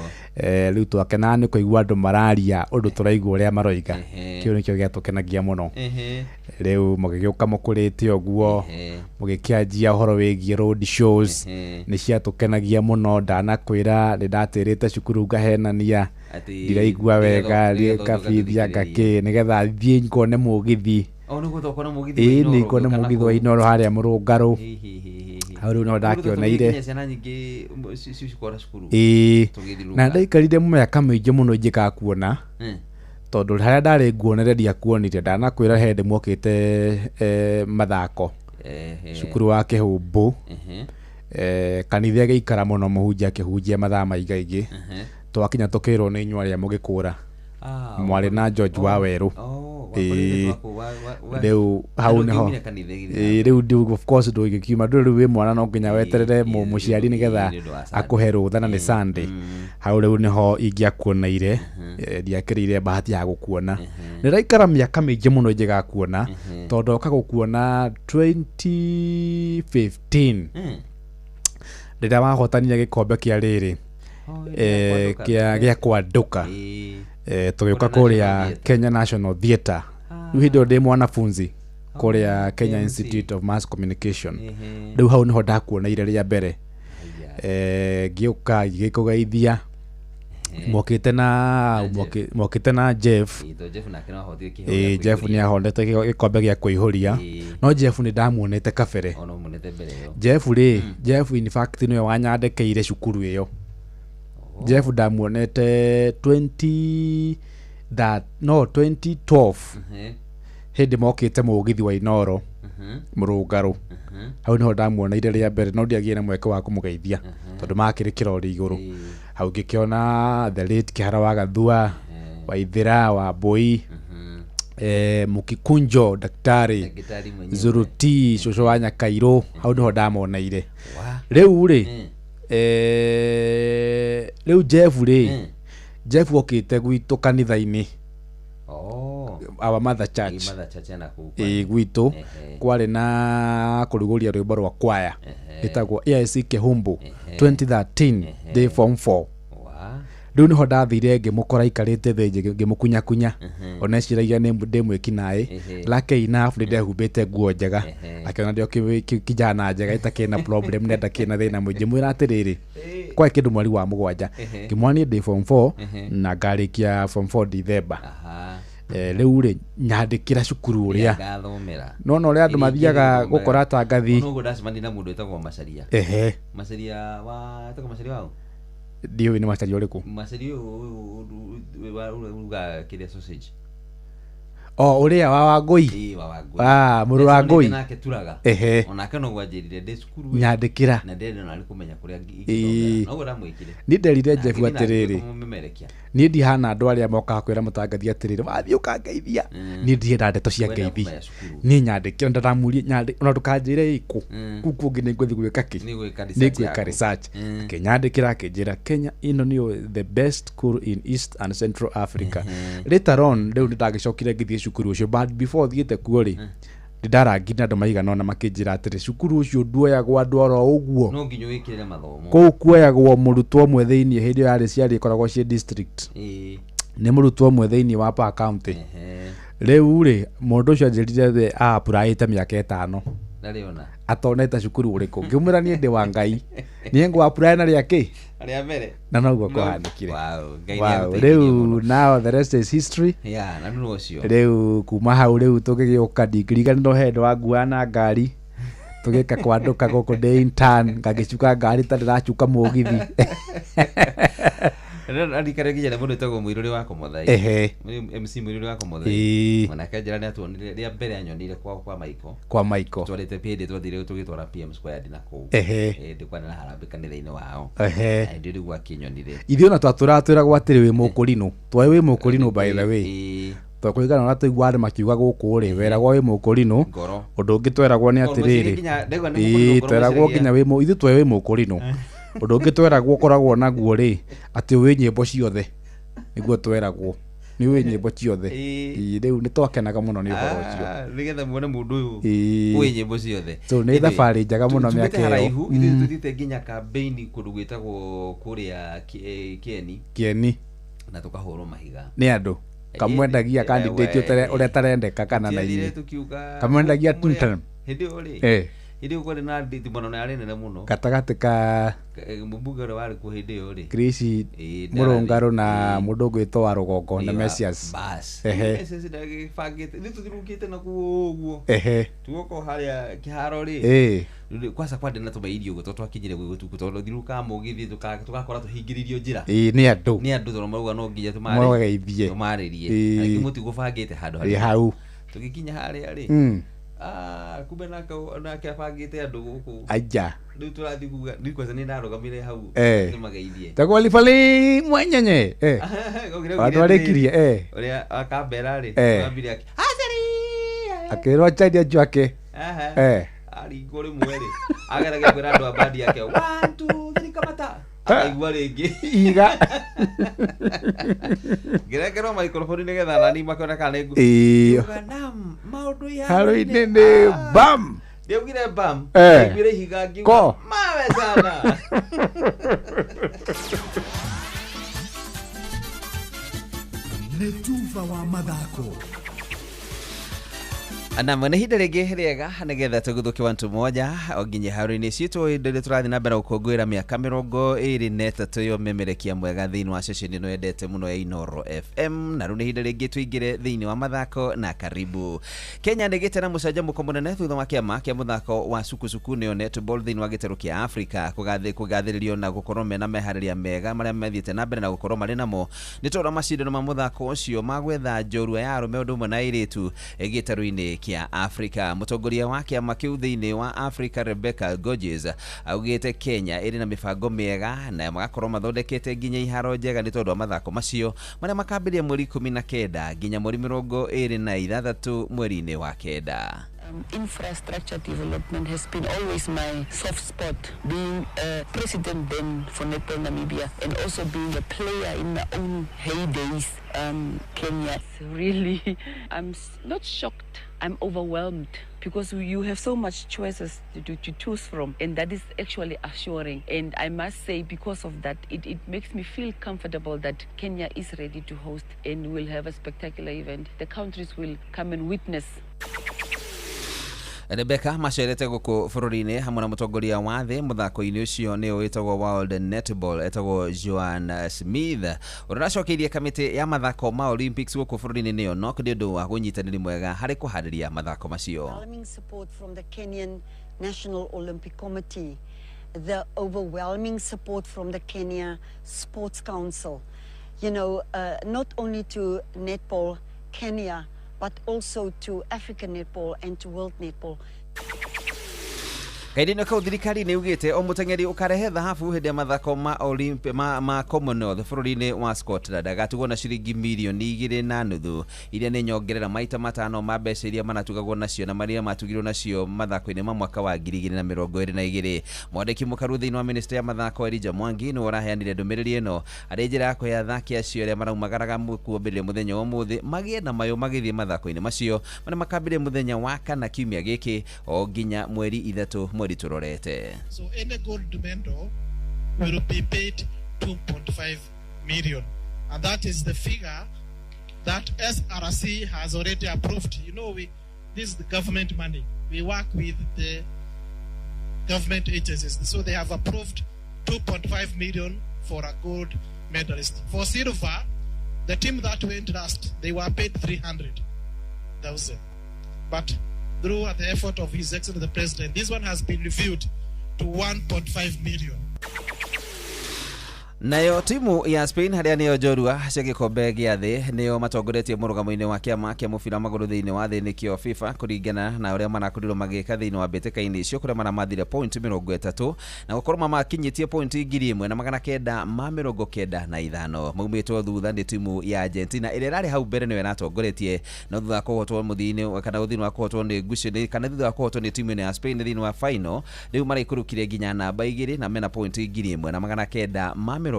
Rĩu twakenaga nĩ kũigua andũ mararia ũndũ tũraigua ũrĩa maroiga. Ehe. Kĩu nĩkĩo gĩatũkenagia mũno. Ehe. Rĩu mũgĩgĩũka mũkũrĩte ũguo, Ehe. mũgĩkĩanjia ũhoro wĩgiĩ road shows. Ehe. Nĩ ciatũkenagia mũno. Ndanakwĩra nĩ ndatĩrĩte cukuru ngahenania Atĩ ndiraigua wega, nĩgetha ngabithia ũthiĩ ngakĩ nĩgetha thiĩ ngone mũgithi. O nĩguo tokona mũgithi Ĩĩ, wa Inooro nĩ ngone ũgĩũka mũgithi wa nakũu. Inooro harĩa Mũrũngarũ. Hĩ, hĩ, hĩ, hĩ, hĩ. Hau rĩu no Nĩguo tũtũmire ndakĩoneire. nginya ciana nyingĩ cikora cukuru. Ĩĩ, Tũgĩthiũrũrũka. na ndaikarire mĩaka mĩingĩ mũno ingĩgakuona, tondũ harĩa ndarĩ nguonere ndiakuonire. Ndanakwĩra he hĩndĩ mwokĩte mathako Ehe. cukuru wa Kĩhũmbũ. Ehe. Kanitha ĩgĩikara mũno, mũhunjia akĩhunjia mathaa maingaingĩ. Ehe. Twakinya tũkĩrwo nĩ inyuĩ arĩa mũgĩkũra Ah, mwarĩ na George wa Werũ. Oh, Ĩĩ. wakorire wa- Rĩu hau Na nĩho ndũngiumire kanitha ĩgĩthiĩ Ĩĩ, rĩu of course ndũngĩkiuma, ndũrĩ rĩu wĩ mwana, no nginya weterere mũciari nĩgetha nĩ ũndũ wa Sunday. akũhe rũtha, na nĩ Sunday. Hau rĩu nĩho ingĩakuoneire. Ndiakĩrĩire bahati ya gũkuona. Nĩ ndaikara mĩaka mĩingĩ mũno ingĩgakuona, tondũ ndoka gũkuona 2015 rĩrĩa wahotanire gĩkombe kĩa rĩrĩ, gĩa kwandũka. Tũgĩũka kũrĩa Kenya National Theatre. Rĩu hĩndĩ ĩyo ndĩ mwanafunzi kũrĩa Kenya Institute of Mass Communication. Rĩu hau nĩho ndakuoneire rĩa mbere. Ngĩũka ngĩkũgeithia, mokĩte na Jeff. Ĩĩ, tondũ Jeff nake no ahotire kĩheo Ĩĩ, gĩa Jeff kũihũria. nĩ ahondete gĩkombe gĩa kũihũria, no Jeff nĩ ndamuonete kabere. Ona ũmuonete mbere ĩyo. Jeff rĩ, Jeff in fact nĩwe wanyandĩkĩire cukuru ĩyo. Jeff ndamuonete 20 that no 2012, Ehe. hĩndĩ mokĩte mũgithi wa Inooro Mũrũngarũ. Hau nĩho ndamuoneire rĩa mbere, no ndiagire na mweke wa kũmũgeithia tondũ makĩrĩ kĩrori igũrũ. Hau ngĩkĩona the late Kĩhara wa Gathua, Waithĩra wa Mbũi, Mũkikunjo daktari, Daktari mwenyewe. Zuruti cũcũ wa Nyakairũ. Hau nĩho ndamoneire. Rĩu rĩ, rĩu Jeff rĩ, Jeff okĩte gwitũ kanitha-inĩ, Oh. our mother church. Ĩĩ, Mother Church ya nakũu. Ĩĩ, gwitũ kwarĩ na kũrugũria rwĩmbo rwa kwaya ĩtagwo AIC Kĩhumbu 2013, ndĩ form 4. Rĩu nĩho ndathire ngĩmũkora aikarĩte thĩ ngĩmũkunyakunya, ona eciragia nĩ ndĩ mwĩkinaĩ. Lucky enough nĩ ndehumbĩte nguo njega, akĩona ndĩ o kijana njega itakĩrĩ na problem na ndakĩrĩ na thĩna mũingĩ. Mwĩra atĩrĩrĩ, kwarĩ kĩndũ mweri wa 7, ngĩmwona niĩ ndĩ form 4 na ngarĩkia form 4 Dithemba. Rĩu rĩ, nyandĩkĩra cukuru ũrĩa Ngathomera. Nona ũrĩa andũ mathiaga gũkora tangathi. Ona ũguo ndacemania na mũndũ wĩtagwo Macaria. Ehe. Macaria wa etagwo Macaria waũ? Ndiũĩ nĩ Macaria ũrĩkũ. Macaria ũyũ ũrugaga kĩrĩa sausage. O ũrĩa wa Wangũi? Ĩĩ, wa Wangũi. Ah, mũrũ wa Ngũi. Ndacemanirie nake Turaga. Ehe. Onake noguo anjĩrire ndĩ cukuru. Nyandĩkĩra. Na ndĩrenda ona nĩ kũmenya kũrĩa Ĩĩ. ingĩthomera. Noguo ndamwĩkire. Niĩ nderire Na Jeff ngĩthiĩ na atĩrĩrĩ, kũmũmemerekia. niĩ ndihana andũ arĩa mokaga kwĩra mũtangathi atĩrĩrĩ, wathiĩ ũkangeithia. Niĩ ndirenda ndeto cia Wenda ngeithi. kũmenya cukuru. Niĩ nyandĩkĩra, ndaramurie ona ndũkanjĩre ĩkũ kũu kũngĩ, nĩ ngũthiĩ gwĩka kĩ, Nĩ gwĩka nĩ research ngwĩka yaku. research. Akĩnyandĩkĩra akĩnjĩra Kenya ĩno nĩyo the best school in East and Central Africa. Later on rĩu nĩ ndagĩcokire ngĩthiĩ cukuru ũcio, but before thiĩte kuo rĩ, nĩ ndarangire na andũ maigana ũna makĩnjĩra atĩrĩ, cukuru ũcio nduoyagwo andũ oro ũguo. No nginya wĩkĩrĩre mathomo. Kũu kuoyagwo mũrutwo ũmwe thĩiniĩ, hĩndĩ ĩyo yarĩ ciarĩ ikoragwo ciĩ district, Ĩĩ. nĩ mũrutwo ũmwe thĩiniĩ wa per county. Rĩu rĩ, mũndũ ũcio anjĩrire we aapuraĩte mĩaka 5 Ndarĩ ona. atonete cukuru ũrĩkũ. Ngĩmwĩra niĩ ndĩ wa Ngai, niĩ ngũ-apply na rĩa kĩ Rĩa mbere. Na noguo kwahanĩkire. Wow, Ngai Wow, nĩagũteithirie rĩu mũno. now the rest is history. Yeah, na nĩ ũcio. Rĩu kuma hau rĩu tũgĩgĩũka, ndingĩriganĩrwo he hĩndĩ wanguaga na ngari tũgĩka kwandũka gũkũ ndĩ intern, ngagĩcuka ngari ta ndĩracuka mũgithi. Ndarikana nginya mũndũ wĩtagwo Mũirũrĩ wa Komothai. Ehe. MC Mũirũrĩ wa Komothai. Ĩĩ. Mwanake njĩra nĩ atuonire rĩa mbere anyonire kwao kwa Maiko. Kwa Maiko. Twarĩte hĩndĩ twathire tũgĩtwara PM Squared na kũu. Ehe. Hĩndĩ kwarĩ na harambee kanitha-inĩ wao. Ehe. Na hĩndĩ ĩyo nĩguo akĩnyonire. Ithuĩ ona twatũraga twĩragwo atĩrĩ wĩ mũkũrinũ. Twaĩ wĩ mũkũrinũ by the way. Tondũ kũringana na ũrĩa twaigua andũ makiuga gũkũ rĩ, weragwo wĩ mũkũrinũ. Ngoro. Ũndũ ũngĩ tweragwo nĩ Ngoro mũciĩ atĩrĩrĩ. nginya- ndaigua nĩ mũkũrinũ, Ĩĩ, ngoro tweragwo mũciĩ nginya wĩ ithuĩ twaĩ wĩ mũkũrinũ. Ũndũ ũngĩ tweragwo ũkoragwo naguo rĩ, atĩ ũĩ nyĩmbo ciothe. Nĩguo tweragwo. Nĩ ũĩ nyĩmbo ciothe. Ĩĩ, rĩu nĩ twakenaga mũno nĩ ũhoro ũcio. Ah, nĩgetha muone mũndũ ũyũ Ĩĩ. ũĩ nyĩmbo ciothe. So, nĩ Anyway, thabarĩ njega mũno tumĩte mĩaka ĩyo. haraihu, ithuĩ tũthiĩte nginya campaign kũndũ gwĩtagwo kũrĩa Kieni. Kieni. Na tũkahũrwo mahiga. Nĩ andũ. Kamwendagia candidate ũrĩa tarendeka kana na Tũtiathire inyuĩ. tũkiuga Kamwendagia mũrĩa- two term. Hĩndĩ ĩyo rĩ, Eh. hĩndĩ ĩyo kwarĩ na nditimũrano yarĩ nene mũno. Gatagatĩ ka Mũmbunge ũrĩa warĩ kuo hĩndĩ ĩyo rĩ. Chris Ĩĩ, Mũrũngarũ na mũndũ ũgwĩtwo wa rũgongo na Ĩĩ, Messias. Bas. Ehe. Messias ndagĩbangĩte. Ithuĩ tũthiũrũrũkĩte na kuo ũguo. Ehe. Tugoka harĩa kĩharo rĩ. Ĩĩ. Rĩu kwanza kwarĩ na tũmairio ũguo tondũ twakinyire gwĩ gũtukũ tondũ thiũrũrũkaga mũgithi tũgakora tũhingĩrĩirio njĩra. Ĩĩ, nĩ andũ. Nĩ andũ tondũ marauga no nginya Mũgeithie. tũmarĩrie. Ĩĩ. Na rĩngĩ mũtigũbangĩte handũ Ĩĩ, hau. Tũgĩkinya harĩa rĩ. Kumbe nake abangĩte andũ gũkũ. Aja. Rĩu tũrathiĩ kuga rĩu kwanza nĩ ndarũgamire hau Eh. tũmageithie. Tagwo Lifali mwenyenye. Eh. Augire Andũ atĩrĩrĩ, arĩkirie, eh. Ũrĩa akambera rĩ, Eh. ambire akĩ Akĩrwo acharia anjũ ake. Aha. Eh. Aringwo rĩmwe rĩ, ageragia kwĩra andũ a bandi yake, 1 2 3 kamata. Akaigua rĩngĩ. Iga. Ngĩrengerwo microphone nĩgetha nani makĩone kana nĩ Ĩĩ. Ngiuga, "Naam, maũndũ Haro-inĩ nĩ bam. Ndiaugire bam. Eh. Ndaiguire ihiga ngiuga, Ko. mawe sana. Nĩ tuba wa mathako. Na mwene ihinda rĩngĩ rĩega nĩgetha tũguthũke wantu moja o nginya haro-inĩ citũ hĩndĩ ĩrĩa tũrathiĩ na mbere gũkũngũĩra mĩaka 23 ya ũmemerekia mwega thĩinĩ wa ceceni ĩno yendete mũno ya Inooro FM. Na rĩu nĩ ihinda rĩngĩ tũingĩre thĩinĩ wa mathako na karibu. Kenya nĩ ĩgĩte na mũcanjamũko mũnene thutha wa kĩama kĩa mũthako wa sukusuku nĩyo netball thĩinĩ wa gĩtarũ kĩa Africa kũgathĩrĩrio na gũkorwo mena meharĩria mega marĩa mathiĩte na mbere na gũkorwo marĩ namo nĩ tondũ wa macindano ma mũthako ũcio ma gwetha njorua ya arũme ũndũ ũmwe na airĩtu gĩtarũ-inĩ kĩa Africa. Mũtongoria wa kĩama kĩu thĩinĩ wa Africa Rebecca Gorges augĩte Kenya ĩrĩ na mĩbango mĩega na magakorwo mathondekete nginya iharo njega nĩ tondũ wa mathako macio marĩa makambĩrĩria mweri 19 nginya mweri 26 mweri-inĩ wa kenda. Infrastructure development has been always my soft spot, being a president then for Netball Namibia and also being a player in my own heydays, Kenya. Really, I'm not shocked, I'm overwhelmed because you have so much choices to choose from, and that is actually assuring. And I must say, because of that, it makes me feel comfortable that Kenya is ready to host and will have a spectacular event. The countries will come and witness. Rebecca macerete gũkũ bũrũri-inĩ hamwe na mũtongoria wa thĩ mũthako-inĩ ũcio nĩyo wĩtagwo World Netball etagwo Joan Smith ũrĩa ũracokeirie kamĩtĩ ya mathako ma Olympics gũkũ bũrũri-inĩ nĩyo NOC nĩ ũndũ wa ũnyitanĩri mwega harĩ kũharĩria mathako macio. Overwhelming support from the Kenyan National Olympic Committee, the overwhelming support from the Kenya Sports Council, not only to Netball Kenya, but also to African Netball and to World Netball. Kahinda-inĩ kau thirikari nĩ ugĩte o mũteng'eri ũkarehe thahabu hĩndĩ ya mathako ma Olymp ma Commonwealth bũrũri-inĩ wa Scotland agatugwo na ciringi mirioni igĩrĩ na nuthu iria nĩ nyongerera maita matano ma mbeca iria manatugagwo nacio na marĩa matugirwo nacio mathako-inĩ ma mwaka wa 2022. Mwandĩki mũkaru thĩinĩ wa ministry ya mathako Elijah Mwangi nĩwe ũraheanire ndũmĩrĩri ĩno arĩ njĩra ya kũhe athaki acio arĩa maraumagaraga kuambĩrĩria mũthenya wa ũmũthĩ magĩe na mayũ magĩthiĩ mathako-inĩ macio marĩa makambĩrĩria mũthenya wa kana kiumia gĩkĩ o nginya mweri 3 mweri tũrorete. So any gold medal will be paid 2.5 million, and that is the figure that SRC has already approved. This is the government money. We work with the government agencies, so they have approved 2.5 million for a gold medalist. For silver, the team that went last, they were paid 300,000. But through the effort of His Excellency the President, this one has been reviewed to 1.5 million. Nayo timu ya Spain harĩa nĩyo njorua cia gĩkombe gĩa thĩ nĩo matongoretie mũrũgamo-inĩ wa kĩama kĩa mũbira wa magũrũ thĩinĩ wa thĩ nĩkĩo FIFA kũringana na ũrĩa marakorirwo magĩka thĩinĩ wa mbĩtĩka-inĩ icio kũrĩa maramathire point 30 na gũkorwo mamakinyĩtie point 1995. Maumĩtwo thutha nĩ timu ya Argentina ĩrĩa ĩrarĩ hau mbere nĩyo ĩratongoretie, no thutha wa kũhotwo mũthia-inĩ kana thutha wa kũhotwo nĩ ngucanio kana thutha wa kũhotwo nĩ timu ĩno ya Spain thĩinĩ wa final rĩu maraikũrũkire nginya namba 2 na mena point 1970.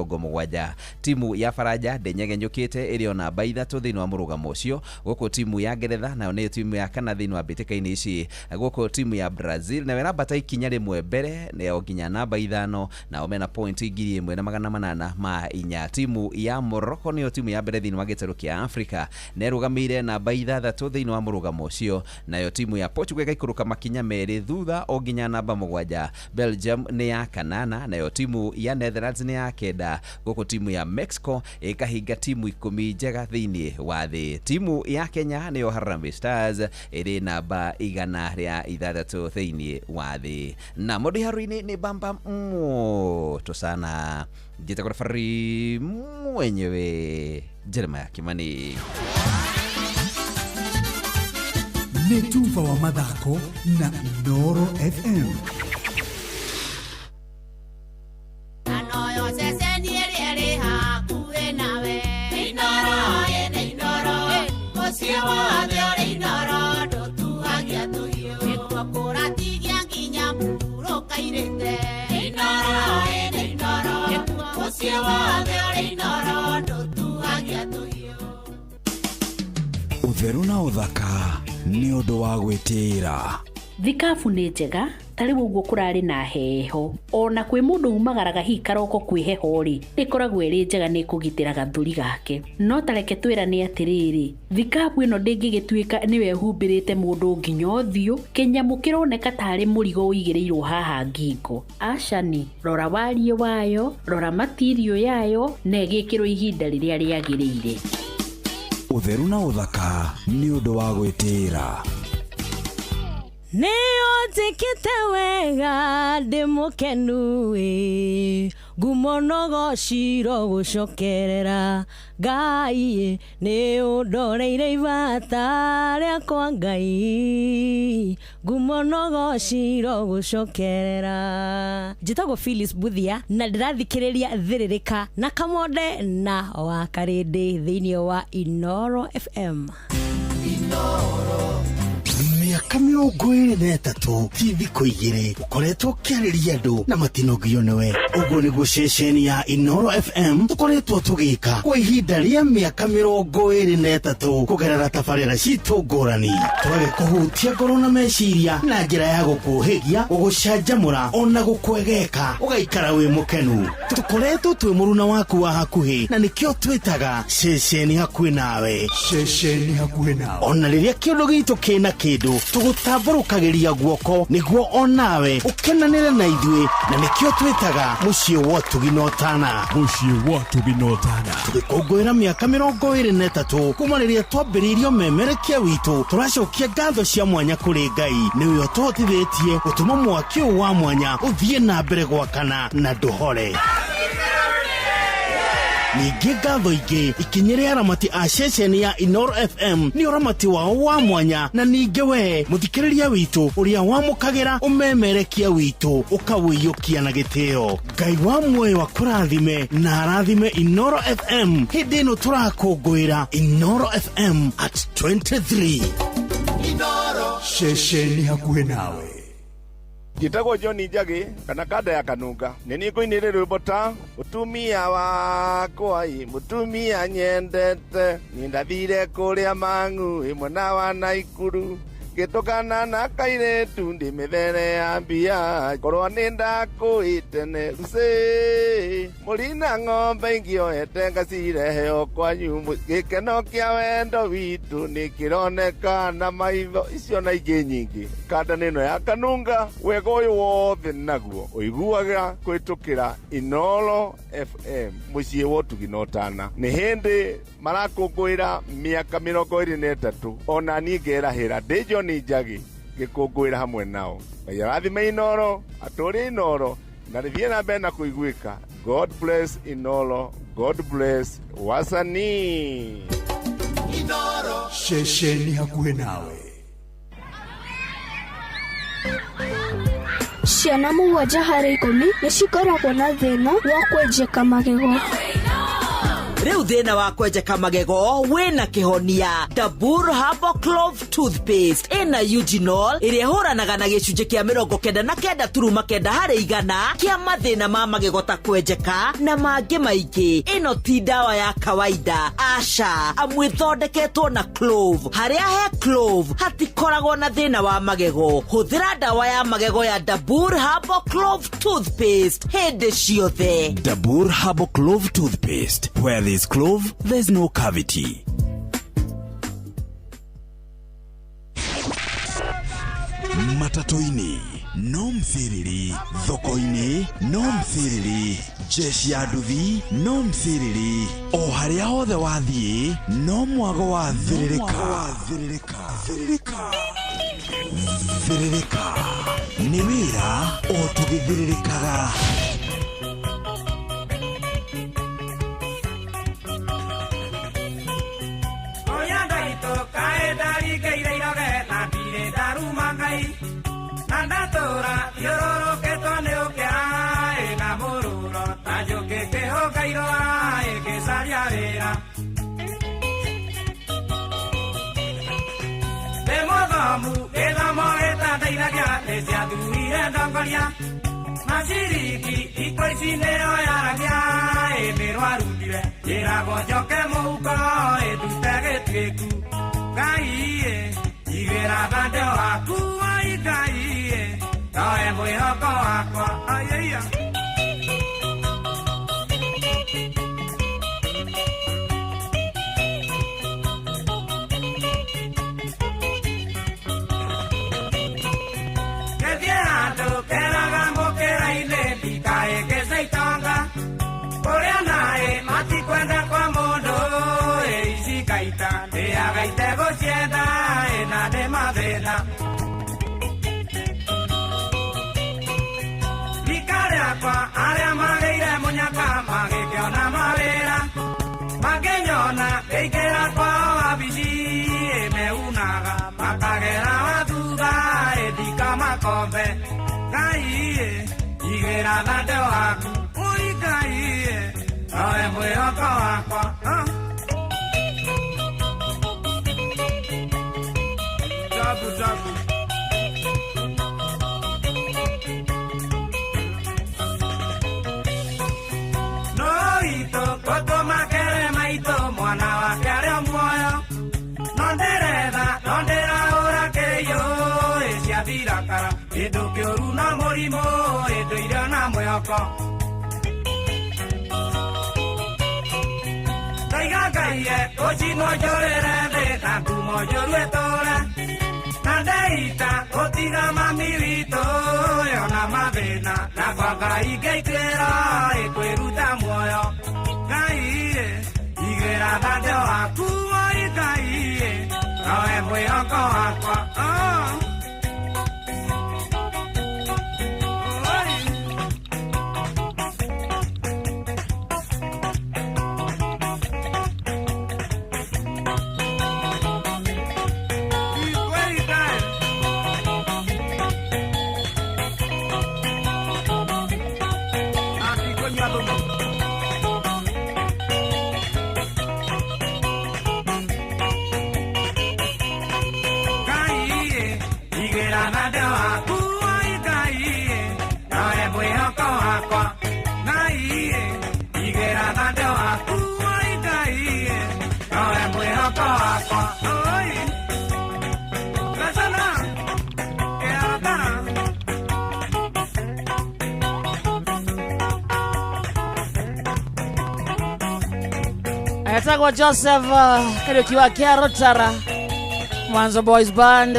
Timu ya Faranja ndĩnyegenyũkĩte ĩrĩ o namba 3 thĩinĩ wa mũrũgamo ũcio, gũkũ timu ya Ngeretha nayo nĩyo timu ya kana thĩinĩ wa mbĩtĩka-inĩ ici, gũkũ timu ya Brazil nayo ĩrambata ikinya rĩmwe mbere nĩyo nginya namba 5 nao mena point 1804. Timu ya Morocco nĩyo timu ya mbere thĩinĩ wa gĩtarũ kĩa Africa na ĩrũgamĩire namba 6 thĩinĩ wa mũrũgamo ũcio, nayo timu ya Portugal ĩgaikũrũka makinya 2 thutha o nginya namba 7. Belgium nĩ ya kanana, nayo timu ya Netherlands nĩ ya 9, gũkũ timu ya Mexico ĩkahinga timu 10 njega thĩinĩ wa thĩ. Timu ya Kenya nĩyo Harambee Stars ĩrĩ namba 106 thĩinĩ wa thĩ. Na mũndũ iharu-inĩ nĩ bamba moto sana, njĩtagwo referee mwenyewe Jeremiah Kimani. Nĩ tuba wa mathako na Inooro FM. Ũtheru na ũthaka nĩ ũndũ wa gwĩtĩĩra. Thikabu nĩ njega ta rĩu ũguo kũrarĩ na heho ona kwĩ mũndũ umagaraga hihi karoko kwĩ heho rĩ ĩkoragwo ĩrĩ njega nĩ kũgitĩra gathũri gake, no tareke twĩrane atĩrĩrĩ, thikabu ĩno ndĩngĩgĩtuĩka nĩwe ĩhumbĩrĩte mũndũ nginya ũthiũ, kĩnyamũ kĩroneka tarĩ mũrigo ũigĩrĩirwo haha ngingo. Acani, rora wariĩ wayo, rora matirio yayo na ĩgĩkĩrwo ihinda rĩrĩa rĩagĩrĩire. Ũtheru na ũthaka nĩ ũndũ wa gwĩtĩĩra. Nĩ ũnjĩkĩte wega ndĩ mũkenu ĩ, ngumo no gociro gũcokerera Ngai, nĩ ũndoreire ibata rĩakwa Ngai, ngumo no gociro gũcokerera. Njĩtagwo Phyllis Buthia na ndĩrathikĩrĩria Thĩrĩrĩka na Kamonde na wa Karĩndĩ thĩinĩ wa Inooro FM. Mĩaka 23 ti thikũ 2 ũkoretwo ũkĩarĩria andũ na matinogio nĩwe. Ũguo nĩguo ceceni ya Inooro FM tũkoretwo tũgĩka kwa ihinda rĩa mĩaka 23 kũgerera tabarĩra citũ ngũrani, tũgagĩkũhutia ngoro na meciria na njĩra ya gũkũhĩgia, gũgũcanjamũra ona gũkwegeka ũgaikara wĩ mũkenu. Tũkoretwo twĩ mũruna waku wa hakuhĩ na nĩkĩo twĩtaga ceceni hakuhĩ nawe. Ceceni hakuhĩ nawe. Ona rĩrĩa kĩũndũ gitũ kĩna kĩndũ tũgũtambũrũkagĩria guoko nĩguo onawe ũkenanĩre na ithuĩ, na nĩkĩo twĩtaga mũciĩ wa ũtugi na ũtana. Mũciĩ wa ũtugi na ũtana. Tũgĩkũngũĩra mĩaka 23 kuma rĩrĩa twambĩrĩirio memerekia witũ, tũracokia ngatho cia mwanya kũrĩ Ngai nĩwe ũtũhotithĩtie gũtũma mwaki ũyũ wa mwanya ũthiĩ na mbere gwakana na ndũhore. Ningĩ ngatho ingĩ ikinyĩre aramati a ceceni ya Inooro FM nĩ ũramati wao wa mwanya, na ningĩ we mũthikĩrĩria witũ ũrĩa wamũkagĩra ũmemerekia witũ ũkawĩiyũkia na gĩtĩo. Ngai wa muoyo akũrathime na arathime Inooro FM hĩndĩ ĩno tũrakũngũĩra Inooro FM at 23. Inooro ceceni hakuhĩ nawe. Njĩtagwo John Njagi kana kanda ya Kanunga. Nĩ niĩ ngũinĩre rwĩmbo ta mũtumia wakwa ĩ mũtumia nyendete, niĩ ndathire kũrĩa Mang'u ĩ mwena wa Naikuru, ngĩtũkana na kairĩtu ndĩ mĩthere ya mbia, korwo nĩ ndakũĩ tene Lucy, mũrina ng'ombe ingĩoete ngacirehe o kwanyu, gĩkeno kĩa wendo witũ nĩ kĩroneka na maitho. Icio na ingĩ nyingĩ. Kanda nĩ ĩno ya Kanunga, wega ũyũ wothe naguo ũiguaga kũhĩtũkĩra Inooro FM mũciĩ wa ũtugi na ũtana. Nĩ hĩndĩ marakũngũĩra mĩaka 23, ona niĩ ngerahĩra ndĩ John Njagi ngĩkũngũĩra hamwe nao. Ngai arathime Inooro, atũũrie Inooro na rĩthiĩ na mbere na kũiguĩka God bless Inoro, God bless wasanii. Ceceni hakuhĩ nawe. Ciana 7 harĩ 10 nĩ cikoragwo na thĩna wa kwenjeka magego. Rĩu thĩna wa kwenjeka magego wĩna kĩhonia. Dabur Herbal Clove Toothpaste ĩna eugenol ĩrĩa ĩhũranaga na gĩcunjĩ kĩa 99.9 harĩ igana kĩa mathĩna ma magego ta kwenjeka na mangĩ maingĩ. Ĩno ti ndawa ya kawaida, aca, amu ĩthondeketwo na clove. Harĩa he clove hatikoragwo na thĩna wa magego. Hũthĩra ndawa ya magego ya Dabur Herbal Clove Toothpaste hĩndĩ ciothe. Dabur Herbal Clove Toothpaste. Where there's clove, there's no cavity. Matatu-inĩ no mthiriri, thoko-inĩ no mthiriri, jeshi ya nduthi no mthiriri, o harĩa hothe wathiĩ no mwago wa thĩrĩrĩka. Thĩrĩrĩka nĩ wĩra o tũgĩthĩrĩrĩkaga. Mashiriki iko ici nĩyo yaragia ĩmĩrwarundire njĩragwo njoke mũhuko ĩndute gĩtuĩku Ngai ĩ igĩra thande waku ai Ngai ĩ noe mwĩhoko wakwa aiya. Etagwo Joseph Kariuki wa Kiarotara, Mwanzo Boys Band.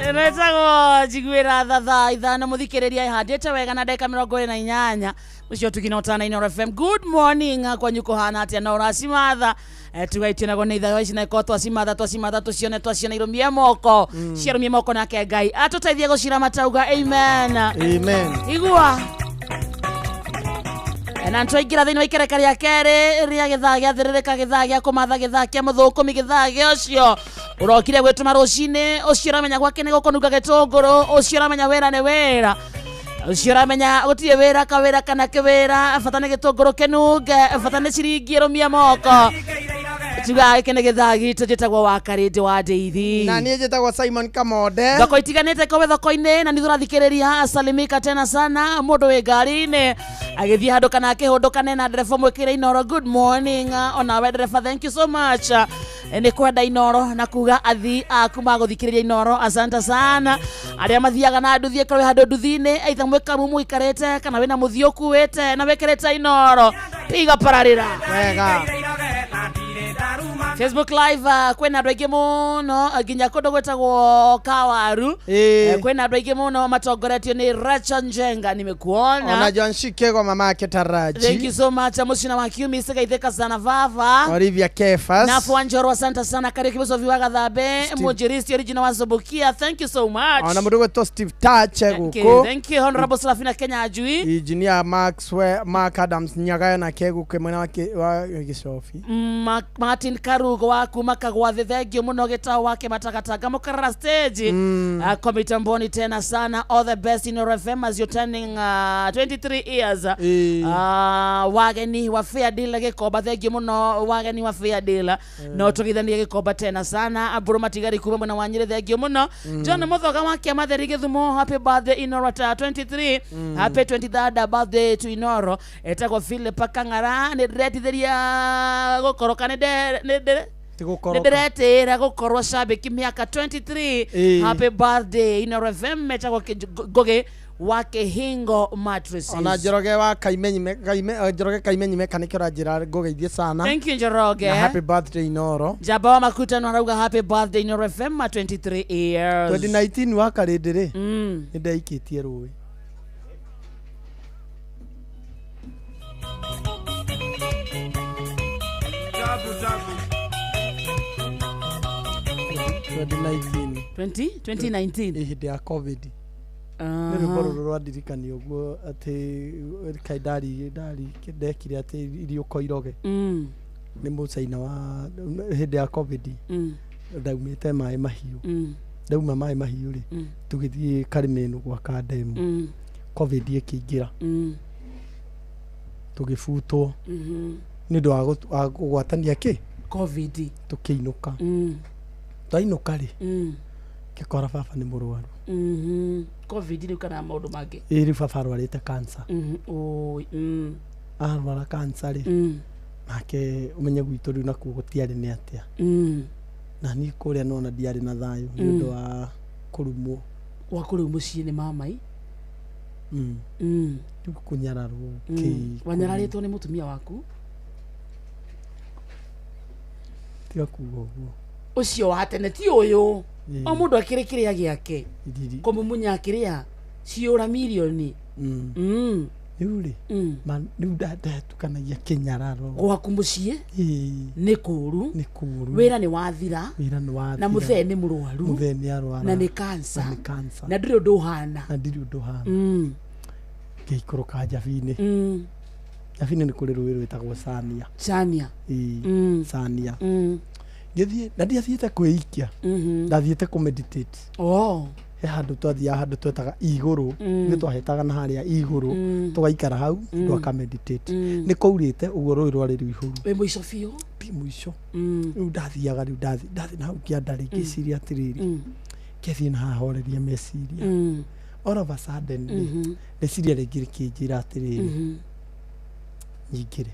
Ĩno ĩtagwo njiguĩra tha thaa 5 mũthikĩrĩria ĩhandĩte wega na ndagĩka 28 ũcio tugina ũtana Inooro FM. Good morning, kwanyu kũhana atĩa na ũracimatha? Tugaitio nago nĩ ithayo ici na ikorwo twacimatha twacimatha tũcione twaciona irũmie moko ciarũmie moko nake Ngai atũteithie gũciramata amen. Amen. Igua na twaingĩra thĩinĩ wa ikereka rĩa kerĩ rĩa gĩthaa gĩa thĩrĩrĩka, gĩthaa gĩa kũmatha, gĩthaa kĩa mũthũkũmi, gĩthaa gĩa ũcio ũrokire gwĩtũma rũcinĩ, ũcio ũramenya gwake nĩ gũkũnunga gĩtũngũrũ, ũcio ũramenya wĩra nĩ wĩra, ũcio ũramenya gũtirĩ wĩra kawĩra kana kĩwĩra, bata nĩ gĩtũngũrũ kĩnunge, bata nĩ ciringi ĩrũmie moko. Tugaga gĩkĩ nĩ gĩthaa gitũ. Njĩtagwo wa Karĩndĩ wa Ndeithi. Na niĩ njĩtagwo Simon Kamonde. Thoko itiganĩte kowe thoko-inĩ na nĩ tũrathikĩrĩria. Salimika tena sana mũndũ wĩ ngari-inĩ agĩthiĩ handũ kana akĩhũndũkane na ndereba mwĩkĩre Inoro. Good morning onawe ndereba, thank you so much. Nĩ kwenda Inoro na kuga athii aku magũthikĩrĩria Inoro, asante sana. Arĩa mathiaga na nduthi, ĩkorwo wĩ handũ nduthi-inĩ, aitha mwĩ kamu mũikarĩte kana wĩna mũthiĩ ũkuĩte na wĩkĩrĩte Inoro, piga pararĩra wega. Facebook live, kwĩna andũ aingĩ mũno, nginya kũndũ gwĩtagwo Kawaru. Kwĩna andũ aingĩ mũno matongoretio nĩ Rachel Njenga, nimekuona. Ona John Shikego, mama yake Taraji. Thank you so much. Mucina wa Kiumi sigaithĩka sana vava. Olivia Kefas. Nafu Wanjoro, asante sana. Kariuki Musovi wa Gathambe, Mujiristi original wa Zubukia, thank you so much. Ona mũndũ gwĩtwo Steve Tache. Thank you, gũkũ. Thank you Honorable Serafina Kenya Ajui. Engineer Maxwell Mark Adams Nyagaya nake gũkũ mwena wa Gĩcobi. Martin Karugo wa kuma Kagwathi, thengio mũno. Gĩtao wake Matagatanga Mũkarara stage. Komitamboni tena sana, all the best in your FM as you're turning 23 years. Wageni wa Fair Deal Gĩkomba, thengio mũno wageni wa Fair Deal, no tũgeithanie Gĩkomba tena sana. Ambũrũ Matigari kuma mwena wa Nyĩrĩ, thengio mũno. John Mũthoga wa Kĩamatheri Gĩthumo, happy birthday Inoro at 23, happy 23rd birthday to Inoro. Etagwo Philip Kang'ara, nĩ ndĩretithĩria gũkoroka, nĩ Ti gũkoroka. Nĩ ndĩretĩĩra gũkorwo cabĩki mĩaka 23. Happy birthday Inoro FM. Etagwo Ngũgĩ wa Kĩhingo Mattresses. Ona Njoroge wa Kaimenyi Njoroge Kaimenyi mechanic ũranjĩra ngũgeithie sana. Thank you, Njoroge. Na happy birthday Inoro. Njamba wa Makutano arauga happy birthday Inoro FM 23 years. 2019 wa Karĩndĩ rĩ, nĩ ndeikĩtie rũĩ. Tabu, tabu. 2019. 20 2019. Hĩndĩ ya COVID. Nĩ rwĩmbo rũrũ rwandirikania ũguo atĩ kaĩ ndari ndekire atĩ iriũko iroge. Nĩ mũcaina wa hĩndĩ ya COVID. Ndaumĩte maĩ mahiũ. Ndauma maĩ mahiũ rĩ, tũgĩthiĩ Karimĩnũ gwaka ndemu. COVID ĩkĩingĩra. Tũgĩbutwo nĩ ũndũ wa kũgwatania kĩ COVID. Tũkĩinũka. Twainũka rĩ, ngĩkora baba nĩ mũrwaru. COVID rĩu kana maũndũ mangĩ? Ĩ, rĩu baba arwarĩte cancer. Oi. Arwara cancer rĩ, nake ũmenye gwitũ rĩu nakuo gũtiarĩ nĩ atĩa. Na niĩ kũrĩa nona ndiarĩ na thayũ nĩ ũndũ wa kũrumwo. Gwaku rĩu mũciĩ nĩ mamai? Rĩu kũnyararwo kĩ. Wanyararĩtwo nĩ mũtumia waku? Tiga kuga ũguo. Ũcio wa tene ti ũyũ. Ĩĩ. O mũndũ akĩrĩ kĩrĩa gĩake. Iriri. Kũmumunya kĩrĩa ciũra mirioni. Rĩu rĩ, rĩu ndatukanagia kĩnyararo. Gwaku mũciĩ Ĩĩ. nĩ kũũru. Nĩ kũũru. Wĩra nĩ wathira. Wĩra nĩ wathira. Na mũthee nĩ mũrwaru. Mũthee nĩ arwara. Na nĩ cancer. Na nĩ cancer. Na ndũrĩ ũndũ ũhana. Na ndirĩ ũndũ ũhana. Ngĩikũrũka Njabinĩ. Njabinĩ nĩ kũrĩ rũĩ rwĩtagwo Sania. Sania. Ĩĩ, Sania. Ngĩthiĩ na ndiathiĩte kwĩikia. Ndathiĩte kũ meditate. Oh. He handũ twathiaga, handũ twetaga igũrũ. Nĩ twahetaga na harĩa igũrũ. Tũgaikara hau andũ aka meditate. Nĩ kwaurĩte ũguo, rũĩ rwarĩ rũihũru. Wĩ mũico biũ. Ti mũico. Rĩu ndathiaga, rĩu ndathiĩ na hau kĩanda rĩ, ngĩciria atĩrĩrĩ, ngĩthiĩ na haha horeria meciria. All of a sudden rĩ, rĩciria rĩngĩ rĩkĩnjĩra atĩrĩrĩ, nyingĩre.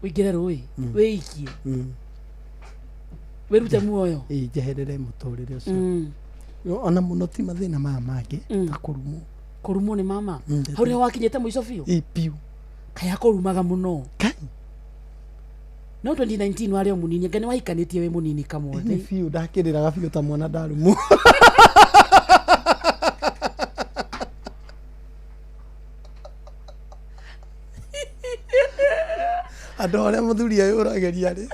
Ũingĩre rũĩ? Wĩikie? Wĩrute muoyo? Ĩĩ, njeherere mũtũrĩre ũcio. Ona mũno ti mathĩna maya mangĩ ta kũrumwo. Kũrumwo nĩ mama? Hau nĩho wakinyĩte mũico biũ? Ĩĩ, biũ. Kaĩ akũrumaga mũno? No 2019 warĩ o mũnini, anga nĩ wahikanĩtie wĩ mũnini Nĩ kamothe? biũ, ndakĩrĩraga biũ ta mwana ndarumwo. Andũ arĩa mũthuri eyũragĩria rĩ,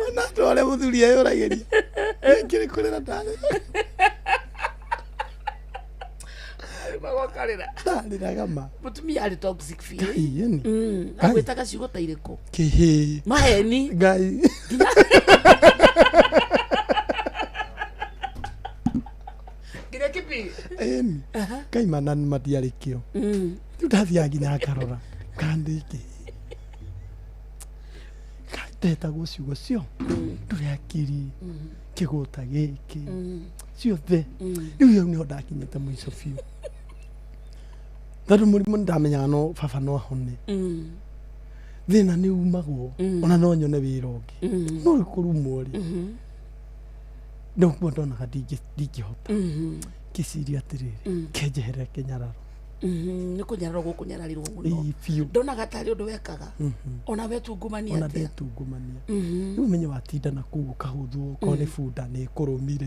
ona andũ arĩa mũthuri eyũragĩria ngĩrĩ kũrĩra ndarĩ Magokarĩra. Ndarĩraga ma. Mũtumia arĩ toxic biũ. Ngai, ĩni. Ngai. Agwĩtaga ciugo ta irĩkũ? Kĩhĩ. Maheni. Ngai. Nginya kĩpi. Ĩni. Ngai mana nĩ matiarĩ kĩo. Rĩu ndathiaga nginya ngarora kandi kĩ ndetagwo ciugo cio ndũrĩ akiri kĩgũta gĩkĩ ciothe. Rĩu hau nĩho ndakinyĩte mũico biũ, tondũ mũrimũ nĩndamenyaga no baba no ahone. Thĩna nĩ umagwo, ona no nyone wĩra ũngĩ, no rĩu kũrumwo rĩ, nĩguo ndonaga ndingĩhota. Ngĩciria atĩrĩrĩ, kenjeherere kĩnyararo. Nĩ kũnyararwo gũkũnyararirwo mũno. Ĩĩ, biũ. Ndonaga tarĩ ũndũ wekaga. Ona wetungumania Ona atĩa? Ndetungumania. Rĩu ũmenye watinda na kũu ũkahũthwo, okorwo nĩ bunda nĩ ĩkũrũmire.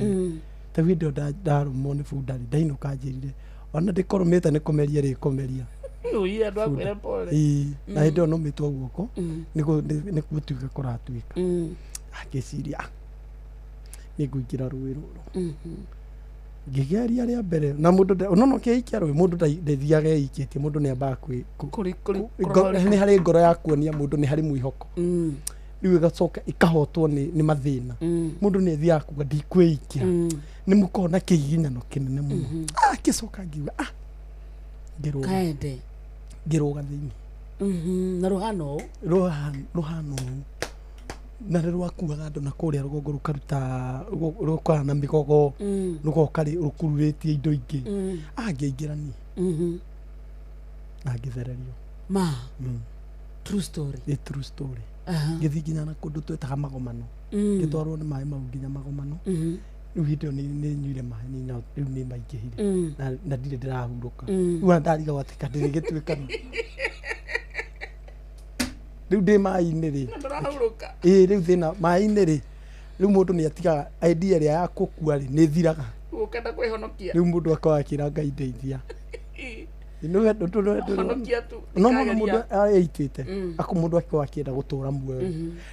Ta rĩu hĩndĩ ĩyo ndarũmwo nĩ bunda rĩ, ndainũka njĩrire ona ndĩkũrũmĩte nĩ kũmeria rĩkũmeria. Ũire andũ akwĩre pole. Ĩĩ, na hĩndĩ ĩyo nũmĩtwo guoko nĩ gũtuĩka kũratuĩka. Ngĩciria, "Ah, nĩ ngũingĩra rũĩ rũrũ." Ngĩgeria rĩa mbere na mũndũ no kĩikia rũĩ, mũndũ ndathiaga eikĩtie, mũndũ nĩ ambaga nĩ harĩ ngoro ya kuonia mũndũ nĩ harĩ mwĩhoko. Rĩu ĩgacoka ĩkahotwo nĩ mathĩna. Mũndũ nĩ athiaga kuga ndikwĩikia, nĩ mũkorwo na kĩgiginyano kĩnene mũno. Ah, ngĩcoka ngiuga, ah, ngĩrũga. Kaende. Ngĩrũga thĩinĩ. Na rũhana ũũ? Rũhana ũũ, na nĩ rwakuaga andũ na kũrĩa rũgongo, rũkaruta rũkaga na mĩgogo, rũgoka rũkururĩtie indo ingĩ. Ah, ngĩingĩra niĩ na ngĩthererio. Ma. True story. Nĩ true story. Ngĩthiĩ nginya na kũndũ twĩtaga Magomano. Ngĩtwarwo nĩ maĩ mau nginya Magomano. Rĩu hĩndĩ ĩyo nĩ nyuire maĩ nĩ rĩu nĩ maingĩhire. Na ndirĩ ndĩrahurũka. Rĩu ona ndarigagwo atĩ ka ndĩrĩ gĩtuĩkano rĩu ndĩ maĩ-inĩ rĩ. Ndũrahurũka. Ĩĩ, rĩu thĩna maĩ-inĩ rĩ, rĩu mũndũ nĩ atigaga idea ĩrĩa ya kũkua rĩ, nĩ thiraga. Ũkenda kwĩhonokia. Rĩu mũndũ akorwo akĩra Ngai ndeithia. Honokia tu. No no Ndikageria. mũndũ aitĩte ako mũndũ akorwo akĩenda gũtũra muoyo.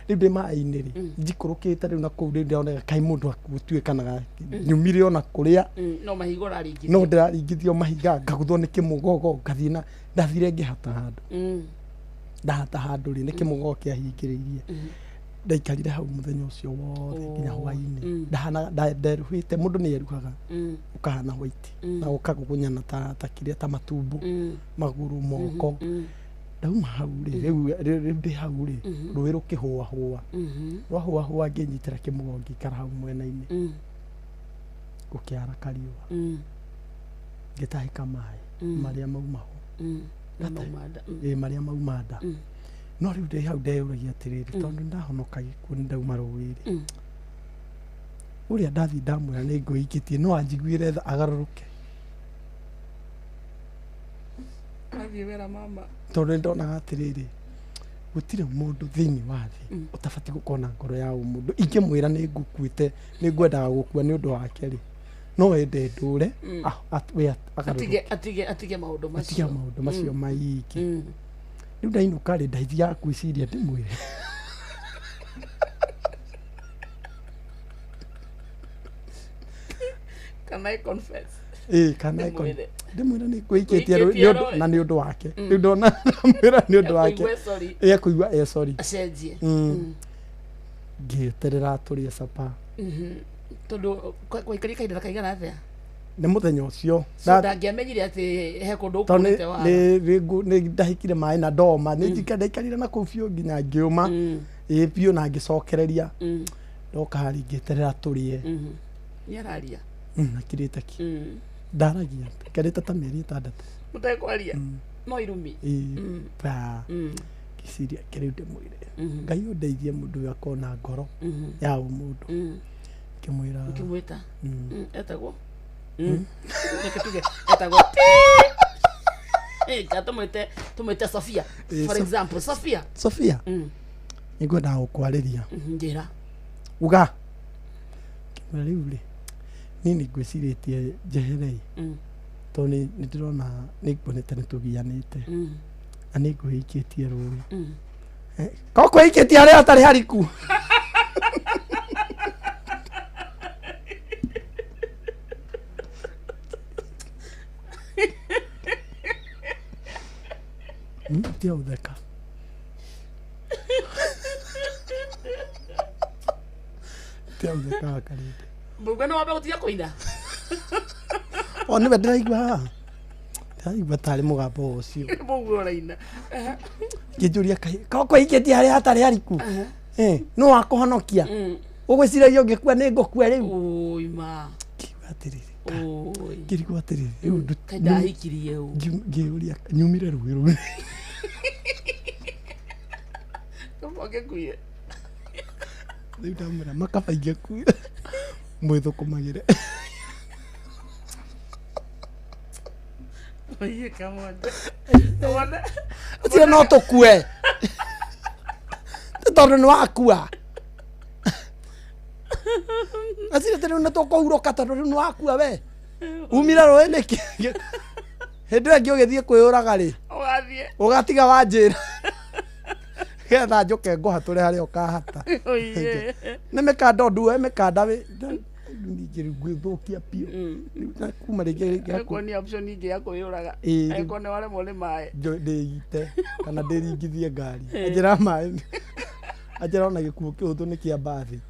Rĩu ndĩ maĩ-inĩ rĩ, njikũrũkĩte rĩu na kũu, rĩu ndĩronaga kaĩ mũndũ gũtuĩkanaga nyumire ona kũrĩa. No mahiga ũraringithia. No ndĩraringithio mahiga, ngaguthwo nĩ kĩmũgogo, ngathiĩ na ndathire ngĩhata handũ. Ndahata handũ rĩ, nĩ kĩmũgogo kĩahingĩrĩirie. Ndaikarire hau mũthenya ũcio wothe nginya hwainĩ. Ndahanaga nderuhĩte, mũndũ nĩ eruhaga, ũkahana white na ũkagugunyana ta kĩrĩa ta matumbo, magũrũ, moko. Ndauma hau rĩ, rĩu ndĩ hau rĩ, rũĩ rũkĩhũahũa, rwahũahũa, ngĩnyitĩra kĩmũgo, ngĩikara hau mwena-inĩ. Gũkĩara kariũa, ngĩtahĩka maĩ marĩa mauma ho. Ĩĩ, marĩa mauma nda. No rĩu ndĩ hau ndeyũragia atĩrĩrĩ, tondũ ndahonoka gĩkuũ, nĩ ndauma rũĩ rĩ, ũrĩa ndathiĩ ndamwĩra nĩ ngũikĩtie, no anjiguĩre tha agarũrũke? Wathiĩ wera mama. Tondũ nĩ ndonaga atĩrĩrĩ, gũtirĩ mũndũ thĩinĩ wa thĩ ũtabatiĩ gũkorwo na ngoro ya ũmũndũ. Ingĩmwĩra nĩ ngũkuĩte, nĩ ngwendaga gũkua nĩ ũndũ wake rĩ, no ende ndũre, we agarũrũke. Atige maũndũ macio. Atige maũndũ macio maingĩ. Rĩu ndainũka rĩ, ndathiaga gwĩciria ndĩmwĩre. Can I confess? Ĩĩ, kana Ndĩmwĩre. Ndĩmwĩre nĩ ngwĩikĩtie Ngũikĩtie rũĩ. na nĩ ũndũ wake. Rĩu ndona ndamwĩra nĩ ũndũ wake. Ekũigua sorry. Ĩ, ekũigua e sorry. Acenjie. Ngĩeterera tũrĩe sapa. Tondũ kwaikarire kahinda kaigana atĩa? Nĩ mũthenya ũcio. So ndangĩamenyire atĩ he kũndũ Tondũ ũkũrĩte wara. nĩ ndahĩkire maĩ na ndoma, nĩ ndaikarire na kũu biũ nginya ngĩũma. Ĩ, biũ, na ngĩcokereria. Ndoka rĩ, ngĩeterera tũrĩe. Nĩ araria. Akirĩte ki. Ndaragia, naikarĩte ta mĩeri 6. Mũtekwaria. No irumi. Ĩĩ, ba ngĩciria kĩrĩu ndĩmwĩre, Ngai ũndeithie mũndũ ũyũ akorwo na ngoro ya ũmũndũ. Ngĩmwĩra. Ũkĩmwĩta. Etagwo? Reke tuge etagwo. Eh, ka tũmwĩte Sofia. Ĩĩ, For example, Sofia. Sofia, nĩngwendaga gũkwarĩria. Njĩra. Uga. Ngĩmwĩra, rĩu rĩ, niĩ nĩ ngwĩcirĩtie njehere. Tondũ nĩ ndĩrona nĩ nguonete nĩ tũgianĩte na nĩ ngũhĩkĩtie rũĩ. Ko kwĩhikĩtie harĩa hatarĩ hariku. Tiga gũtheka. Tiga gũtheka Karĩndĩ. Mbunge no wambe gũtiga kũina. O nĩwe ndĩraigua haha. Ndĩraigua tarĩ mũgambo ũcio. Mbunge ũraina. Ngĩnjũria kaĩ ko kwĩhikĩtie harĩa hatarĩ hariku. Nũ wakũhonokia? Ũgwĩciragia ũngĩkua nĩ ngũkua rĩu. Oi ma. Ngiuga atĩrĩrĩ. Oi. Ngĩrigwo atĩrĩrĩ. Rĩu Kaĩ ndahikirie ũ. Ngĩũria nyumire rũĩ rũu. Kaba ũngĩkuire. Rĩu ndamwĩra makaba ingĩkuire mwĩthũkũmagĩre. Oiye kamwanda. Kamwanda. Ũcio no tũkue. Ti tondũ nĩ wakua. Acio atĩ rĩu nĩ tũkũhurũka tondũ rĩu nĩ wakua we. Umire rũĩ nĩkĩ? Hĩndĩ ĩyo ĩngĩ ũgĩthiĩ kwĩyũraga rĩ, Ũgathiĩ. ũgatiga wanjĩra. Getha njũke ngũhatũre harĩa ũkahata. Oiye. Nĩ mĩkanda ũnduoe mĩkanda wĩ ningĩ rĩu ngwĩthũkia biũ. Rĩu na kuma rĩngĩ rĩngĩ hakuhĩ Kuonia option ingĩ ya kwĩyũraga. Ĩĩ, rĩu- Angĩkorwo nĩ waremwo nĩ maĩ. Ndĩite kana ndĩringithie ngari. Anjĩra maĩ. Anjĩra ona gĩkuũ kĩhũthũ nĩ kĩa mbathi.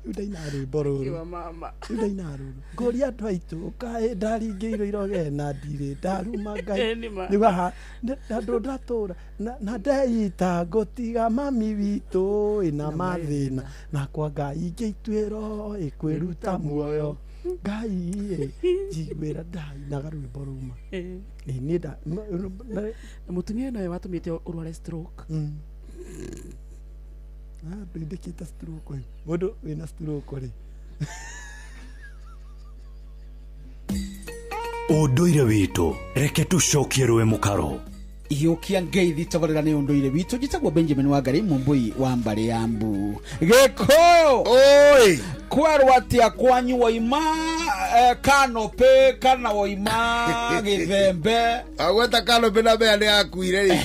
Rĩu ndaina rwĩmbo rũrũ. Kiwa mama. Rĩu ndaina rũrũ. Ngũria andũ aitũ kaĩ ndaringĩirwo iroge na ndirĩ ndaruma Ngai. Ĩĩ, nĩ ma. Rĩu haha andũ ndatũra na ndeita ngũtiga mami witũ ĩna mathĩna nakwa Ngai ingĩituĩro ĩkwĩruta muoyo. Ngai ĩ njiguĩra ndainaga rwĩmbo ruma. Ĩĩ niĩ nda Na mũtumia ũyũ nowe watũmĩte ũrware stroke. Ndindĩkĩte stroke ĩ. Mũndũ wĩna stroke rĩ. Ũndũire witũ reke tũcokie rũĩ mũkaro. Igĩũkia ngeithi tabarĩra nĩ ũndũire witũ. Njĩtagwo Benjamin Wangari Mũmbũi wa mbarĩ ya Mbu. Gĩkũyũ oi kwerwo atĩa kwanyu woima kanopĩ kana woima gĩthembe? Agweta kanopĩ na mbea nĩ akuire rĩ.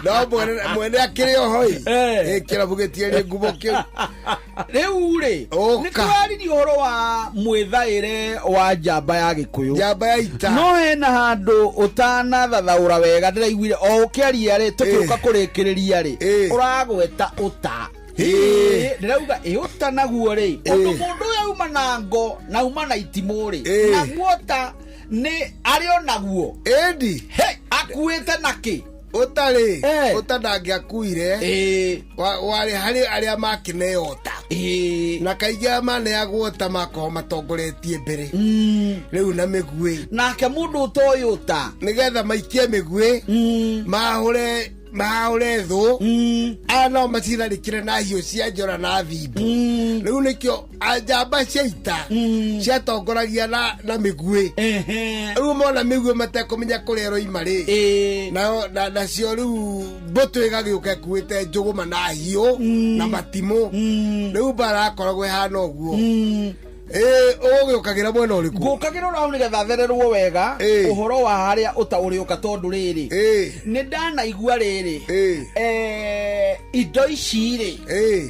No mwene akĩrĩ oho ĩ. Kĩrabu gĩtiarĩ ngumo kĩu. Rĩu rĩ nĩ tũraririe ũhoro wa mwĩthaĩre wa njamba ya Gĩkũyũ, njamba ya ita. No hena handũ ũtanathathaũra wega ndĩraiguire o ũkĩaria rĩ, tũkĩũka kũrĩkĩrĩria rĩ, ũragweta ũta. Ndĩrauga ĩ ũta naguo rĩ, ũndũ mũndũ ũyũ auma na ngo na auma na itimũ rĩ, naguo ũta nĩ arĩ o naguo. Ĩndi akuĩte nakĩ? Ũtarĩ ũta ndangĩakuire warĩ harĩ arĩa makĩneo ũta, na kaingĩ arĩa maneagwo ũta makorwo matongoretie mbere rĩu na mĩguĩ. Nake mũndũ ũtoĩ ũta nĩgetha maikie mĩguĩ mahũre thũ, aya nao macitharĩkĩre na hiũ cia njora na thimbo. Rĩu nĩkĩo njamba cia ita ciatongoragia na mĩguĩ. Rĩu mona mĩguĩ matekũmenya kũrĩa ĩroima rĩ, nacio rĩu mbũtũ ĩgagĩũka ĩkuĩte njũgũma na hiũ na matimũ. Rĩu mbara yakoragwo ĩhana ũguo. Ũgũgĩũkagĩra mwena ũrĩkũ? Ngũkagĩra ũrĩa nĩgetha thererwo wega ũhoro wa harĩa ũta ũrĩũka, tondũ rĩrĩ nĩ ndanaigua rĩrĩ indo ici rĩ,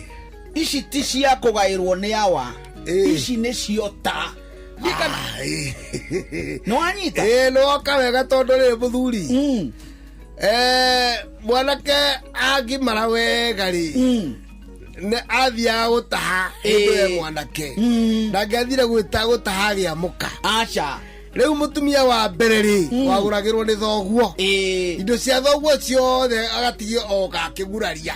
ici ti cia kũgaĩrwo nĩ awa, ici nĩ cio ta nĩ wanyita. Nĩ woka wega tondũ rĩrĩ mũthuri, mwanake angimara wega rĩ, nĩ athiaga gũtaha hĩndĩ ĩyo mwanake ndangĩathire gũtaha agĩa mũka. Aca. Rĩu mũtumia wa mbere rĩ, wagũragĩrwo nĩ thoguo indo cia thoguo ciothe, agatigio o gakĩguraria,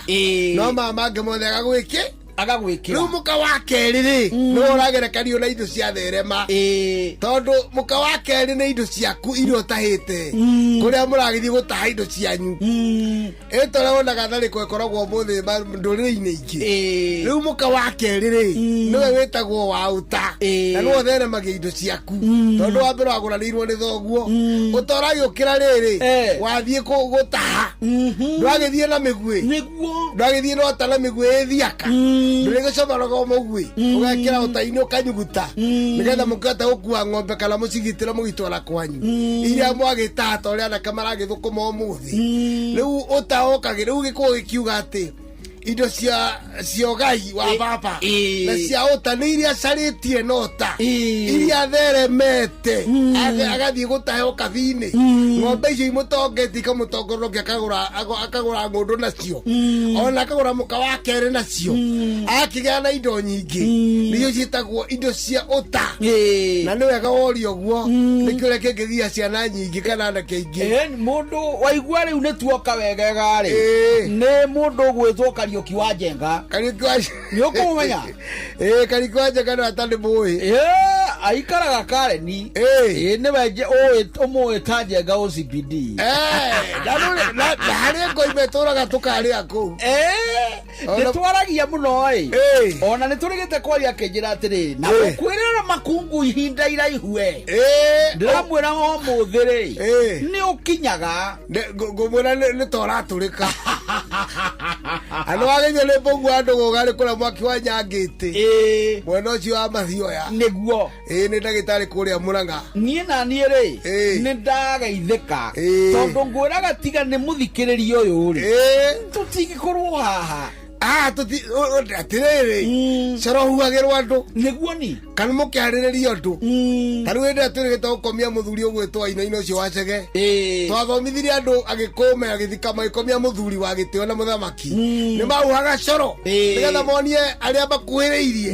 no maya mangĩ mothe agagwĩkĩ agagwĩkĩra. Rĩu mũka wa kerĩ rĩ, nĩwe ũragerekanio na indo cia therema, tondũ mũka wa kerĩ nĩ indo ciaku iria ũtahĩte kũrĩa mũragĩthiĩ gũtaha indo cianyu. Ĩta ũrĩa wonaga tharĩko ĩkoragwo ũmũthĩ ndũrĩrĩ-inĩ ingĩ. Rĩu mũka wa kerĩ rĩ, nĩwe wĩtagwo wa ũta, na nĩwe ũtheremagia indo ciaku, tondũ wa mbere wagũranĩirwo nĩ thoguo. Ũta ũragĩũkĩra rĩrĩ, wathiĩ gũtaha, ndwagĩthiĩ na mĩguĩ, ndwagĩthiĩ na ũta na mĩguĩ ĩthiaka. Ndũrĩ gĩcomorogo mũguĩ ũgekĩra ũta-inĩ ũkanyuguta nĩgetha mũkĩhote gũkua ng'ombe kana mũcigitĩre mũgĩtwara kwanyu iria mwagĩtaha ta ũrĩa anake maragĩthũkũma ũmũthĩ. Rĩu ũta ũkagĩ rĩu gĩkũyũ gĩkiuga atĩ indo cia cia ũgai wa baba na cia ũta nĩ iria carĩtie na ũta iria theremete agathiĩ gũtahe ũkabi-inĩ ng'ombe icio imũtongetie ikamũtongorokia akagũra ng'ũndũ nacio ona akagũra mũka wa kerĩ nacio akĩgĩa na indo nyingĩ nĩcio ciĩtagwo indo cia ũta. Na nĩ wega woria ũguo nĩkĩo ũrĩa kĩngĩgia ciana nyingĩ kana anake aingĩ. Mũndũ waigua rĩu nĩ tuoka wegega rĩ nĩ mũndũ ũgwĩtwo Kariũki wa Njenga. Kariũki wa nĩ ũkũmũmenya? Kariũki wa Njenga nĩ atarĩ mũĩ. Aikaraga Kareni. Nĩwe ũmũĩ ta Njenga OCPD. Na harĩ ngoima ĩtũraga tũkarĩa kũu. Nĩ twaragia mũno ĩ ona nĩ tũrĩgĩte kwaria akĩnjĩra atĩrĩrĩ na gũkwĩrĩra makungu ihinda iraihu ĩ ndĩramwĩra ũmũthĩ rĩ nĩ ũkinyaga ngũmwĩra nĩ ta ũratũrĩka. Andũ ageithio nĩ mbũgu wa ndũgũga nĩ kũrĩa mwaki wa Nyangĩtĩ mwena ũcio wa Mathioya nĩguo. Nĩ ndagĩtarĩ kũrĩa Mũrang'a. Niĩ na niĩ rĩ nĩ ndageithĩka tondũ ngwĩraga tiga nĩ mũthikĩrĩria ũyũ rĩ tũtingĩkorwo haha. Atĩrĩrĩ coro huhagĩrwo andũ nĩguo ni kana mũkĩarĩrĩria ũndũ ta rĩu hĩndĩ ĩrĩa twĩrĩgĩte gũkomia mũthuri ũgwĩtwo Wainaina ũcio wa Chege twathomithirie andũ agĩkũme agĩthika magĩkomia mũthuri wa gĩtĩo na mũthamaki nĩ mahuhaga coro nĩgetha monie arĩa makuhĩrĩirie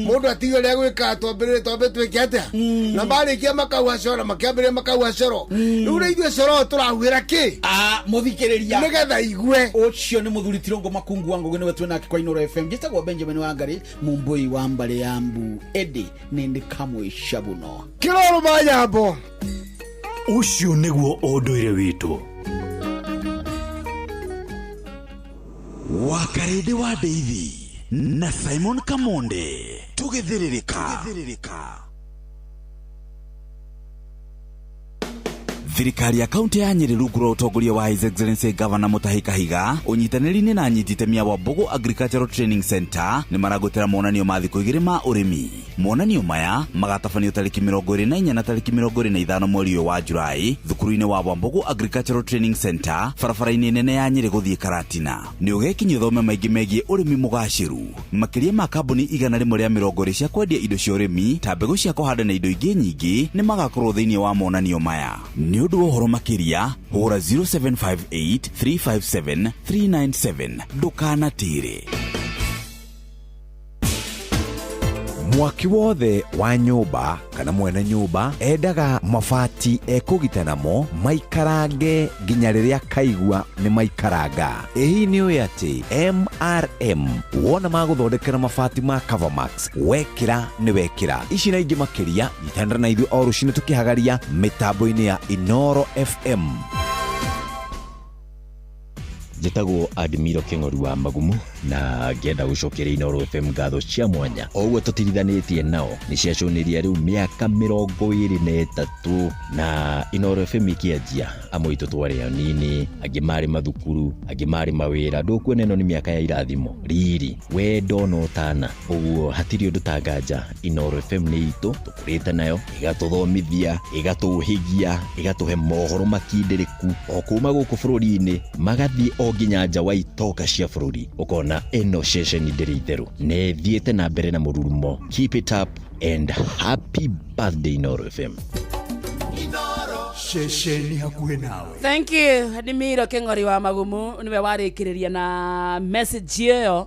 mũndũ atige ũrĩa gwĩka twambĩrĩrie twambe twĩke atĩa na marĩkia makauha coro na makĩambĩrĩria makauha coro rĩu rĩ ithuĩ coro tũrahuhĩra kĩ mũthikĩrĩria nĩgetha igue ũcio nĩ mũthuri Tirũngũ Makungu wa Ngũgĩ nĩwe twĩnake kwa Inooro FM. Njĩtagwo Benjamin Wangari Mumbui wa mbarĩ ya Mbu ĩndĩ nĩ ndĩ kamwe cabuno kĩroro ma nyambo. Ũcio nĩguo ũndũire witũ. Wakarĩndĩ wa Ndeithi na Simon Kamonde tũgĩthĩrĩrĩka. Thirikari ya kaunti ya Nyeri rungu rwa ũtongoria wa His Excellency Governor Mutahi Kahiga ũnyitanĩri-inĩ na anyiti itemi a Wambugu Agricultural Training Center nĩ maragũtĩra monanio ma thikũ igĩrĩ ma ũrĩmi. Monanio maya magatabanio tarĩki 24 na tarĩki 25 mweri ũyũ wa Julai thukuru-inĩ wa Wambugu Agricultural Training Center barabara-inĩ nene ya Nyeri gũthiĩ Karatina. Nĩ ũgekinyia ũthome maingĩ megiĩ ũrĩmi mũgacĩru makĩria ma kambuni 120 cia kwendia indo cia ũrĩmi ta mbegũ cia kũhanda na indo ingĩ nyingĩ nĩ magakorwo thĩinĩ wa monanio maya. Nĩ ũndũ wa ũhoro makĩria hũra 0758 357 397 ndũkanatĩre. Mwaki wothe wa nyũmba kana mwene nyũmba endaga mabati ekũgita namo maikarange nginya rĩrĩa kaigua nĩ maikaranga. Ĩ hihi nĩ ũĩ atĩ MRM wona magũthondekera mabati ma Covermax wekĩra nĩ wekĩra. Ici na ingĩ makĩria nyitanĩra na ithuĩ o rũcinĩ tũkĩhagaria mĩtambo-inĩ ya Inooro FM. Njĩtagwo Admiro Kĩng'oru wa Magumu na ngĩenda gũcokeria Inooro FM ngatho cia mwanya o ũguo tũtirithanĩtie nao nĩ ciacũnĩria rĩu mĩaka 23 na Inooro FM ĩkĩanjia amwe aitũ twarĩ anini angĩ marĩ mathukuru angĩ marĩ mawĩra ndũkuona ĩno nĩ mĩaka ya irathimo riri wendo na ũtana ũguo hatirĩ ũndũ tanganja Inooro FM nĩ itũ tũkũrĩte nayo ĩgatũthomithia ĩgatũhĩgia ĩgatũhe mohoro makindĩrĩku o kuma gũkũ bũrũri-inĩ magathiĩ o nginya nja wa itoka cia bũrũri ũkona ĩno ceceni ndĩrĩ itherũ nĩ ĩthiĩte na mbere na mũrurumo. Keep it up and happy birthday Inooro FM. Ceceni hakuhĩ nawe. Thank you Adimiro Kĩng'ori wa Magumu nĩwe warĩkĩrĩria na message ĩyo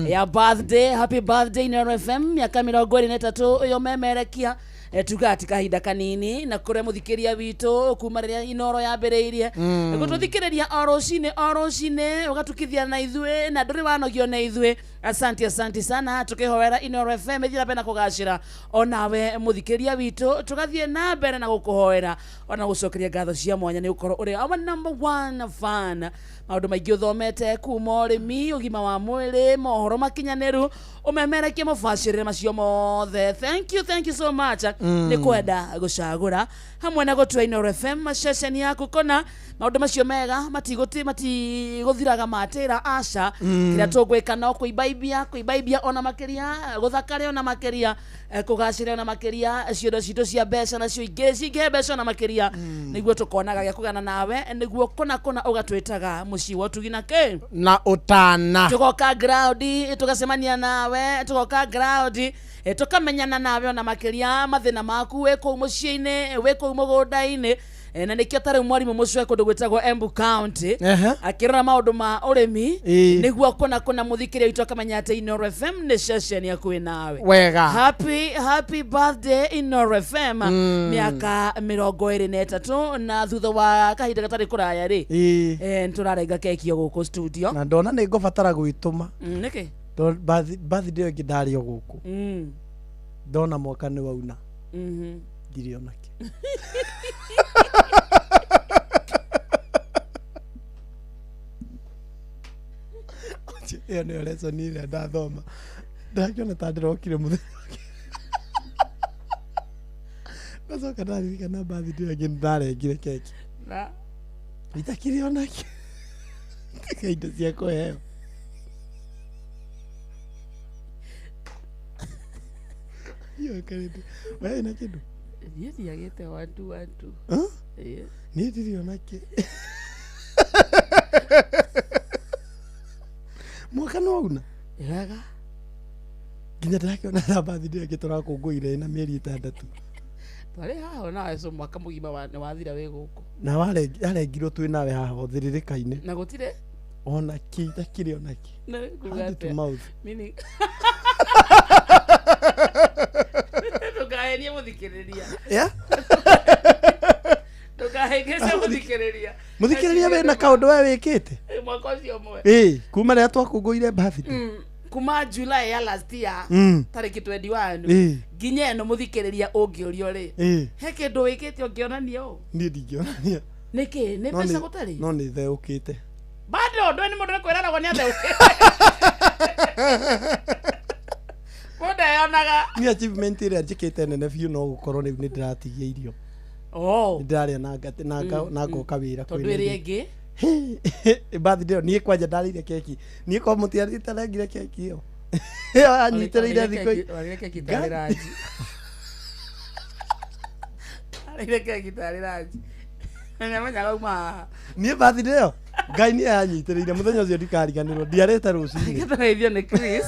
ya birthday. Happy birthday Inooro FM mĩaka 23 ũyũ memerekia tuga ati kahinda kanini na kũrĩa mũthikĩria witũ kuma rĩrĩa Inooro yambĩrĩirie gũtũthikĩrĩria o rũcinĩ ũgatukithia na ithuĩ na ndũrĩ wanogio na ithuĩ. Asante asante sana tukĩhoera Inooro FM ĩthiĩ na mbere na kũgacĩra onawe mũthikĩria witũ tũgathiĩ na mbere na gũkũhoera ona gũcokeria ngatho cia mwanya nĩ gũkorwo ũrĩ our number one fan. Maũndũ maingĩ ũthomete kuma ũrĩmi ũgima wa mwĩrĩ mohoro makinyanĩru ũmemerekie mũbacĩrĩre macio mothe. Thank you, thank you so much. Nĩ kwenda gũcagũra hamwe na gũtua Inooro FM ceceni yaku kona maũndũ macio mega matigũthiraga matĩra aca kĩrĩa tũgwĩka no kũimba kũimbaibia kũimbaibia ona makĩria gũthakare ona makĩria kũgacĩre ona makĩria ciondo citũ cia mbeca nacio ingĩ cingĩhe mbeca ona makĩria nĩguo tũkonaga gĩa kũgana nawe nĩguo kũna kũna ũgatwĩtaga mũciĩ wa ũtugi na kĩ na ũtana. Tugoka ground tugacemania nawe, tugoka ground tukamenyana nawe ona makiria mathina maku wi kuu muciĩ-inĩ, wi kuu mũgũnda-inĩ. Na nĩkĩo ta rĩu mwarimũ mũcwe kũndũ gwĩtagwo Embu County akĩrora maũndũ ma ũrĩmi nĩguo kũna kũna mũthikĩria witũ akamenya atĩ Inooro FM nĩ ceceni hakuhĩ nawe. Wega. Happy happy birthday Inooro FM. Mĩaka 23 na thutha wa kahinda gatarĩ kũraya rĩ nĩtũrarenga keki o gũkũ studio. Na ndona nĩ ngũbatara gwĩtũma. Nĩkĩ? Birthday ĩngĩ ndarĩ o gũkũ. Ndona mwaka nĩ wauna. Ndirĩ onake. Ĩyo nĩyo lesson ĩrĩa ndathoma. Ndakĩona ta ndĩrokire mũthenya ũngĩ. Ndacoka ndaririkana birthday ĩngĩ nĩndarengire keki. Na itakĩrĩ onake. Tiga indo cia kũheo. Iyo karĩndĩ. We wĩna kĩndũ? Niĩ ndiagĩte 1 2 1 2. Huh? Ĩĩ. Niĩ ndirĩ onake. Mwaka nĩ wauna. Wega. Nginya ndĩrakĩona ta birthday ĩngĩ tũrakũngũĩire ĩna mĩeri 6. Twarĩ haha nawe so mwaka mũgima nĩ wathira wĩ gũkũ. Na arengirwo twĩ nawe haha ũthĩrĩrĩka-inĩ. Na gũtirĩ? Ona kĩ itakĩrĩ ona kĩ. Na kuga Hand to atĩa? mouth. Meaning ndũkahenie mũthikĩrĩria. Yeah? Ndũkahĩngĩce mũthikĩrĩria. Mũthikĩrĩria wĩna kaũndũ we wĩkĩte? Mwaka ũcio ũmwe. Ĩĩ, kuma rĩrĩa twakũngũĩire birthday. Kuma July ya last year tarĩki 21 nginya ĩno mũthikĩrĩria ũngĩũrio rĩ he kĩndũ wĩkĩte ũngĩonania ũũ? Niĩ ndingĩonania. Nĩkĩ? Nĩ No mbeca gũtarĩ? No nĩ theũkĩte. Bado ndũĩ nĩ mũndũ nĩkwĩraragwo nĩ atheũkĩte. Mũndũ eyonaga. Niĩ achievement ĩrĩa njĩkĩte nene biũ no gũkorwo rĩu nĩ ndĩratigia irio. Oh. Nĩ ndĩrarĩa na ngoka wĩra Tondũ kwĩna ĩrĩa irio. ĩngĩ Birthday ĩyo niĩ kwanja ndarĩire keki. Niĩ kwa mũtiarĩte arengire keki ĩyo. Ĩyo anyitĩrĩire thikũ Warĩire keki tarĩ ranji. Arĩire keki tarĩ ranji. Nĩamenyaga uma haha. Niĩ birthday ĩyo Ngai nĩ anyitĩrĩire mũthenya ũcio ndikariganĩrwo ndiarĩte rũcinĩ. Tũgeithio nĩ Chris.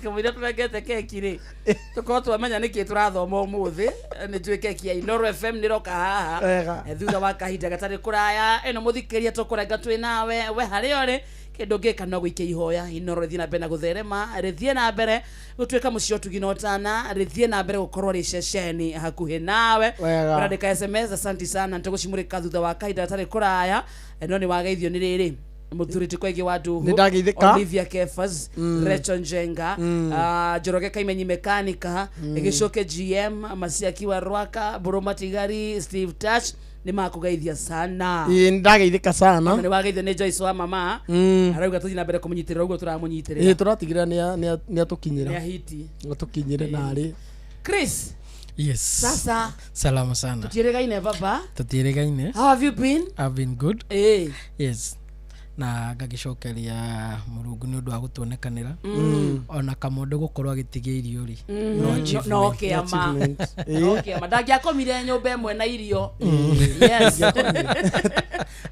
Kamũira tũrengete keki rĩ tũkorwo twamenya nĩkĩ tũrathoma ũmũthĩ. Nĩ njũĩ keki ya Inooro FM nĩroka haha. Wega. Thutha wa kahinda gatarĩ kũraya ĩno mũthikĩria tũkũrenga twĩ nawe we harĩa ũrĩ kĩndũ ũngĩka no gũikia ihoya Inooro rĩthiĩ na mbere na gũtherema rĩthiĩ na mbere gũtuĩka mũciĩ ũtugi na ũtana rĩthiĩ na mbere gũkorwo rĩ ceceni hakuhĩ nawe. Wega. Ũrandĩka SMS asanti sana nĩtũgũcimũrĩka thutha wa kahinda gatarĩ kũraya. No nĩ wageithio nĩ rĩrĩ mũthuri ti kwaingĩ wa Nduhu Nĩ ndageithĩka. Olivia Kefas Rachel Njenga Njoroge Kaimenyi Mekanika Gĩcoke GM Masiaki wa Rwaka Mbũrũ Matigari Steve Touch nĩ makũgeithia sana. Ĩĩ nĩ ndageithĩka sana. Ona nĩ wageithio nĩ Joyce wa mama arauga tũthiĩ na mbere kũmũnyitĩrĩra ũguo tũramũnyitĩrĩra. Ĩĩ tũratigĩrĩra nĩ atũkinyĩra. Nĩ ahiti. Atũkinyĩre narĩ. Chris. Yes. Sasa. Salama sana. Tũtiĩrĩgaine baba. Tũtiĩrĩgaine. How have you been? I've been good. Eh. Yes. Na ngagĩcokeria Mũrungu nĩ ũndũ wa gũtuonekanĩra. Ona kamũndũ gũkorwo agĩtigia irio rĩ. No achievement. No kĩama. No kĩama. Ndangĩakomire nyũmba ĩmwe na irio. Yes.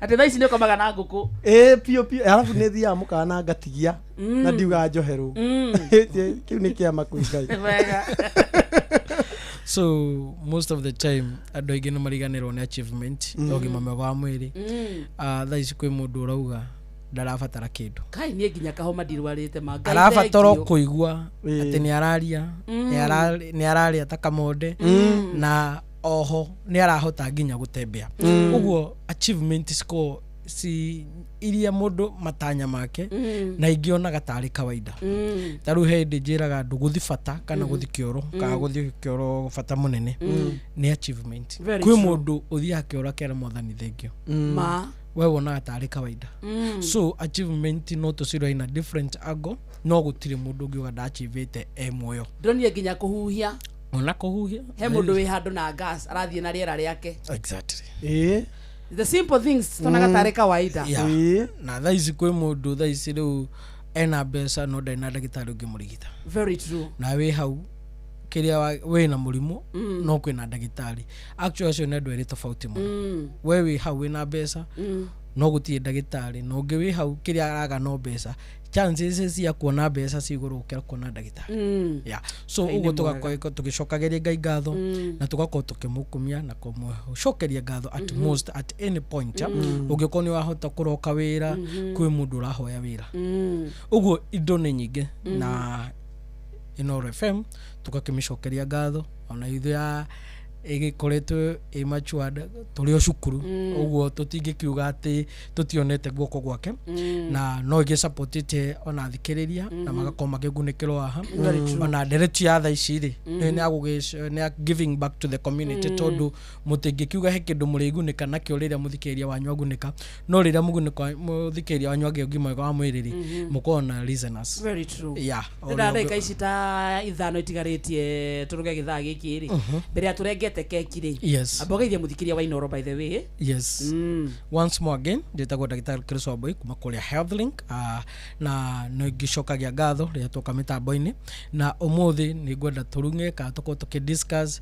Atĩ thaa ici nĩ ũkomaga na ngũkũ. Ĩĩ biũ biũ arabu nĩ thiaga mũkawa na ngatigia na ndiugaga njoherwo. Kĩu nĩ kĩama kwĩ Ngai. Wega. So most of the time andũ aingĩ nĩ mariganĩrwo nĩ achievement ya ũgima mwega wa mwĩrĩ. Thaa ici kwĩ mũndũ ũrauga ndarabatara kĩndũ. Kai niĩ nginya kahoma ndirwarĩte ma Ngai Arabatara thank you. kũigua atĩ nĩ araria, nĩ ararĩa ta kamonde na oho nĩ arahota nginya gũtembea. Ũguo achievement score ci iria mũndũ matanya make na ingĩ onaga tarĩ kawaida. Ta rĩu he hĩndĩ njĩraga andũ gũthi bata kana gũthi kĩoro kana gũthiĩ kĩoro bata mũnene nĩ achievement. Very Kwĩ true. mũndũ ũthiaga kĩoro akera mwathani thengio. Ma. We wonaga tarĩ kawaida. So achievement no tũcirore in a different angle no gũtirĩ mũndũ ũngiuga ndaachivĩte e muoyo. Ndĩronire nginya kũhuhia. Ona kũhuhia. He mũndũ wĩ handũ na gas arathiĩ na rĩera rĩake. Exactly. Ĩĩ. The simple things tuonaga tarĩ kawaida. Yeah. Na thaa ici kwĩ mũndũ thaa ici rĩu Ena mbeca no ndarĩ na ndagĩtarĩ ũngĩmũrigita. Very true. Na wĩ hau kĩrĩa wĩna mũrimũ no kwĩna ndagĩtarĩ. Actually acio nĩ andũ erĩ tofauti mũno. We wĩ hau wĩna mbeca no gũtirĩ ndagĩtarĩ, na ũngĩ wĩ hau kĩrĩa araga no mbeca, chances cia kuona mbeca ci igũrũ gũkĩra kuona ndagĩtarĩ. Yeah. So ũguo tũgakorwo tũgĩcokageria Ngai ngatho na tũgakorwo tũkĩmũkumia na kũmũcokeria ngatho at most at any point. Ũngĩkorwo nĩ wahota kũroka wĩra, kwĩ mũndũ ũrahoya wĩra. Ũguo indo nĩ nyingĩ na Inooro FM tũgakĩmĩcokeria ngatho, ona ithuĩ ya ĩgĩkoretwo ĩ matured tũrĩ o cukuru, ũguo tũtingĩkiuga atĩ tũtionete guoko gwake, na no ĩgĩsupportĩte ona athikĩrĩria na magakorwo makĩgunĩkĩrwo haha. Ona ndereti ya thaa ici rĩ, nĩ ya giving back to the community, tondũ mũtingĩkiuga he kĩndũ mũrĩgunĩka nakĩo rĩrĩa mũthikĩrĩria wanyu agunĩka, no rĩrĩa mũthikĩrĩria wanyu agĩa ũgima mwega wa mwĩrĩ rĩ, mũkorwo na listeners. Very true. Yeah. Ndĩna ndagĩka ici ta 5 itigarĩtie tũruge gĩthaa gĩkĩ rĩ, mbere ya tũrengete keki rĩ, Yes. amba ũgeithie mũthikĩria wa Inooro by the way. Yes. Once more again, njĩtagwo ndagĩtarĩ Chris Wambui kuma kũrĩa Health Link, na nĩ ngĩcokagia ngatho rĩrĩa twoka mĩtambo-inĩ, na ũmũthĩ nĩ ngwenda tũrung'e kana tũkorwo tũkĩ-discuss,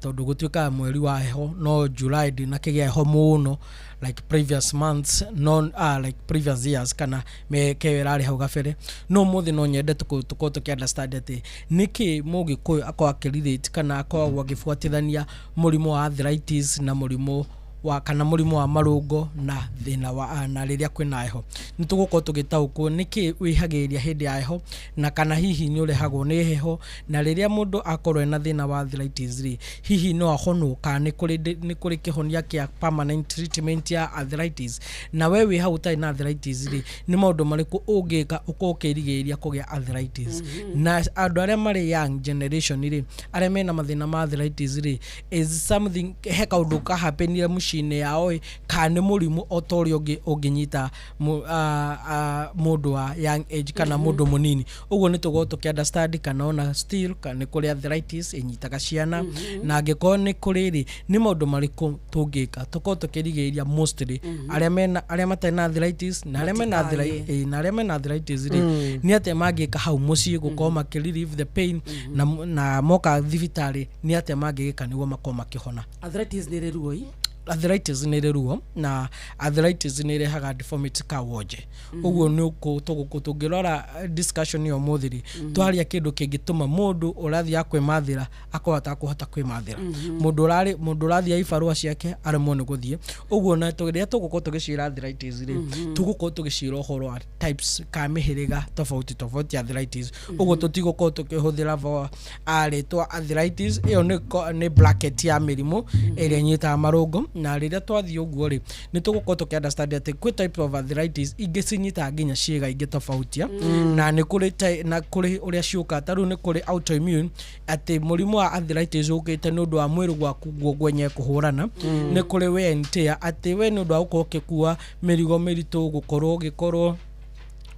tondũ gũtuĩkaga mweri wa heho, no July ndinakĩgĩa heho mũno like previous months, no like previous years kana mĩaka ĩyo ĩrarĩ hau gabere, no ũmũthĩ no nyende tũkorwo tũkĩ understand atĩ nĩkĩ mũgĩkũyũ akorwo akĩrelate kana akoragwo agĩbuatithania mũrimũ wa arthritis na mũrimũ wa kana mũrimũ wa marũngo na thĩna wa na rĩrĩa kwĩna heho. Nĩ tũgũkorwo tũgĩtaũkwo nĩkĩ wĩhagĩrĩria hĩndĩ ya heho, na kana hihi nĩ ũrehagwo nĩ heho, na rĩrĩa mũndũ akorwo ena thĩna wa arthritis rĩ, hihi no ahonwo kana nĩ kũrĩ kĩhonia kĩa permanent treatment ya arthritis, na we wĩ hau ũtarĩ na arthritis rĩ, nĩ maũndũ marĩkũ ũngĩka ũkorwo ũkĩrigĩrĩria kũgĩa arthritis. Na andũ arĩa marĩ young generation rĩ, arĩa mena mathĩna ma arthritis rĩ, is something he kaũndũ kahapenire mũciĩ-inĩ yao ĩ, kana nĩ mũrimũ o ta ũrĩa ũngĩ ũngĩnyita mũndũ wa young age kana mũndũ mũnini. Ũguo nĩ tũgũkorwo tũkĩ understand kana ona still kana nĩ kũrĩ arthritis ĩnyitaga ciana, na angĩkorwo nĩ kũrĩ rĩ, nĩ maũndũ marĩkũ tũngĩka tũkorwo tũkĩrigĩrĩria mostly arĩa matarĩ na arthritis na arĩa mena na arĩa mena arthritis rĩ, nĩ atĩa mangĩka hau mũciĩ gũkorwo makĩ relieve the pain, na moka thibitarĩ nĩ atĩa mangĩgĩka nĩguo makorwo makĩhona. Arthritis nĩ ĩrĩ ruo ĩ? Arthritis nĩ ĩrĩ ruo, na arthritis nĩ ĩrehaga deformity ka wonje. Ũguo nĩ tũngĩrora discussion ya ũmũthĩ rĩ, twaria kĩndũ kĩngĩtũma mũndũ ũrathiĩ kwĩmathĩra akorwo atakũhota kwĩmathĩra, mũndũ ũrathiĩ ibarũa ciake aremwo nĩ gũthiĩ. Ũguo na rĩrĩa tũgũkorwo tũgĩcira arthritis rĩ, tũgũkorwo tũgĩcira ũhoro wa types ka mĩhĩrĩga tofauti tofauti ya arthritis. Ũguo tũtigũkorwo tũkĩhũthĩra rĩtwa arthritis, ĩyo nĩ bracket ya mĩrimũ ĩrĩa ĩnyitaga marũngo. Na rĩrĩa twathiĩ ũguo rĩ, nĩ tũgũkorwo tũkĩ understand atĩ kwĩ type of arthritis ingĩ cinyitaga nginya ciĩga ingĩ tofauti, na nĩ kũrĩ na kũrĩ ũrĩa ciũkaga. Ta rĩu nĩ kũrĩ autoimmune, atĩ mũrimũ wa arthritis ũkĩte nĩ ũndũ wa mwĩrĩ gwaku guo gwenyewe kũhũrana. Nĩ kũrĩ wear and tear, atĩ we nĩ ũndũ wa gũkorwo ũgĩkua mĩrigo mĩritũ, gũkorwo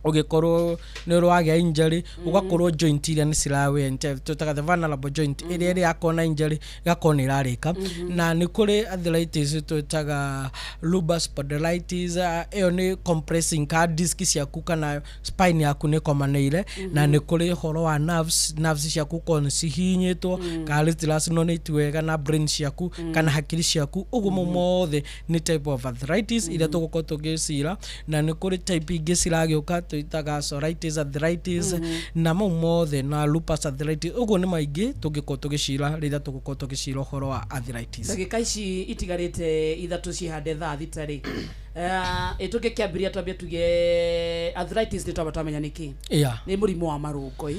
ũgĩkorwo nĩ ũragĩa injury, ũgakorwo joint iria nĩ cira wear and tear, tũĩtaga the vulnerable joint, ĩrĩa ĩrĩa yakorwo na injury ĩgakorwo nĩ ĩrarĩka. Na nĩ kũrĩ arthritis tũĩtaga lumbar spondylitis, ĩyo nĩ compressing ka disc ciaku kana spine yaku nĩ ĩkomanĩire. Na nĩ kũrĩ ũhoro wa nerves ciaku gũkorwo nĩ cihihinyĩtwo, kana citiracinonate wega na brain ciaku kana hakiri ciaku. Ũguo mau mothe nĩ type of arthritis iria tũgũkorwo tũgĩcira. Na nĩ kũrĩ type ingĩ ciragĩũka tũĩtaga psoriasis arthritis, na mau mothe na lupus arthritis. Ũguo nĩ maingĩ tũngĩkorwo tũgĩcira rĩrĩa tũgũkorwo tũgĩcira ũhoro wa arthritis. Ndagĩka ici itigarĩte 3 cihande thaa 6 rĩ, tũngĩkĩambĩrĩria twambie tuge arthritis nĩ twamba twamenya nĩkĩ. Nĩ mũrimũ wa marũngo ĩ?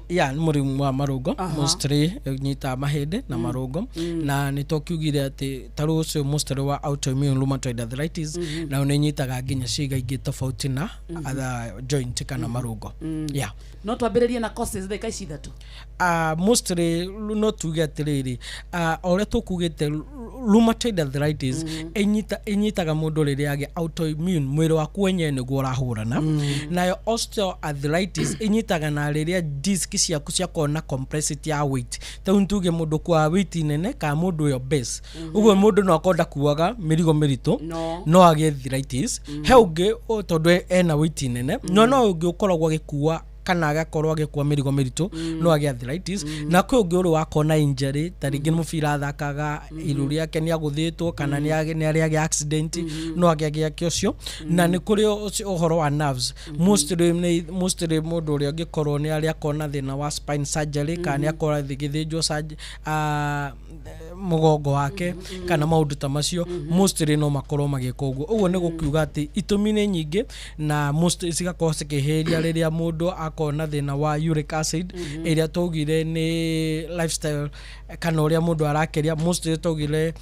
Yeah, nĩ mũrimũ wa marũngo, mostly ĩnyitaga mahĩndĩ na marũngo. Na nĩ tũkiugire atĩ ta rĩu ũcio mostly wa autoimmune rheumatoid arthritis, na nĩ ĩnyitaga nginya ciĩga ingĩ tofauti na other joint kana marũngo. Yeah. No twambĩrĩrie na causes ndagĩka ici 3. Mostly no tuge atĩrĩrĩ, o ũrĩa tũkugĩte Rheumatoid arthritis ĩnyitaga mũndũ rĩrĩa agĩa autoimmune, mwĩrĩ waku wenyewe nĩguo ũrahũrana. Nayo osteoarthritis ĩnyitaga na rĩrĩa disc ciaku ciakorwo na compressity ya weight, ta rĩu tuge mũndũ kwa weight nene kana mũndũ ũyũ obese. Ũguo mũndũ no akorwo ndakuaga mĩrigo mĩritũ, no agĩe arthritis. He ũngĩ tondũ ena weight nene, no ũngĩ ũkoragwo agĩkua kana agakorwo agĩkua mĩrigo mĩritũ, no agĩe arthritis. Na kwĩ ũngĩ ũrĩ wakorwo na injury, ta rĩngĩ nĩ mũbira athakaga, iru rĩake nĩ agũthĩtwo kana nĩ arĩ agĩa accident, no agĩe gĩake ũcio. Na nĩ kũrĩ ũhoro wa nerves, mostly mũndũ ũrĩa ũngĩkorwo nĩ arĩ akorwo na thĩna wa spine surgery kana nĩ akorwo agĩthĩnjwo mũgongo wake kana maũndũ ta macio, mostly no makorwo magĩka ũguo. Ũguo nĩ gũkiuga atĩ itũmi nĩ nyingĩ, na most cigakorwo cikĩhĩria rĩrĩa mũndũ akorwo na thĩna wa uric acid, ĩrĩa twaugire nĩ lifestyle kana ũrĩa mũndũ arakĩria. Mostly twaugire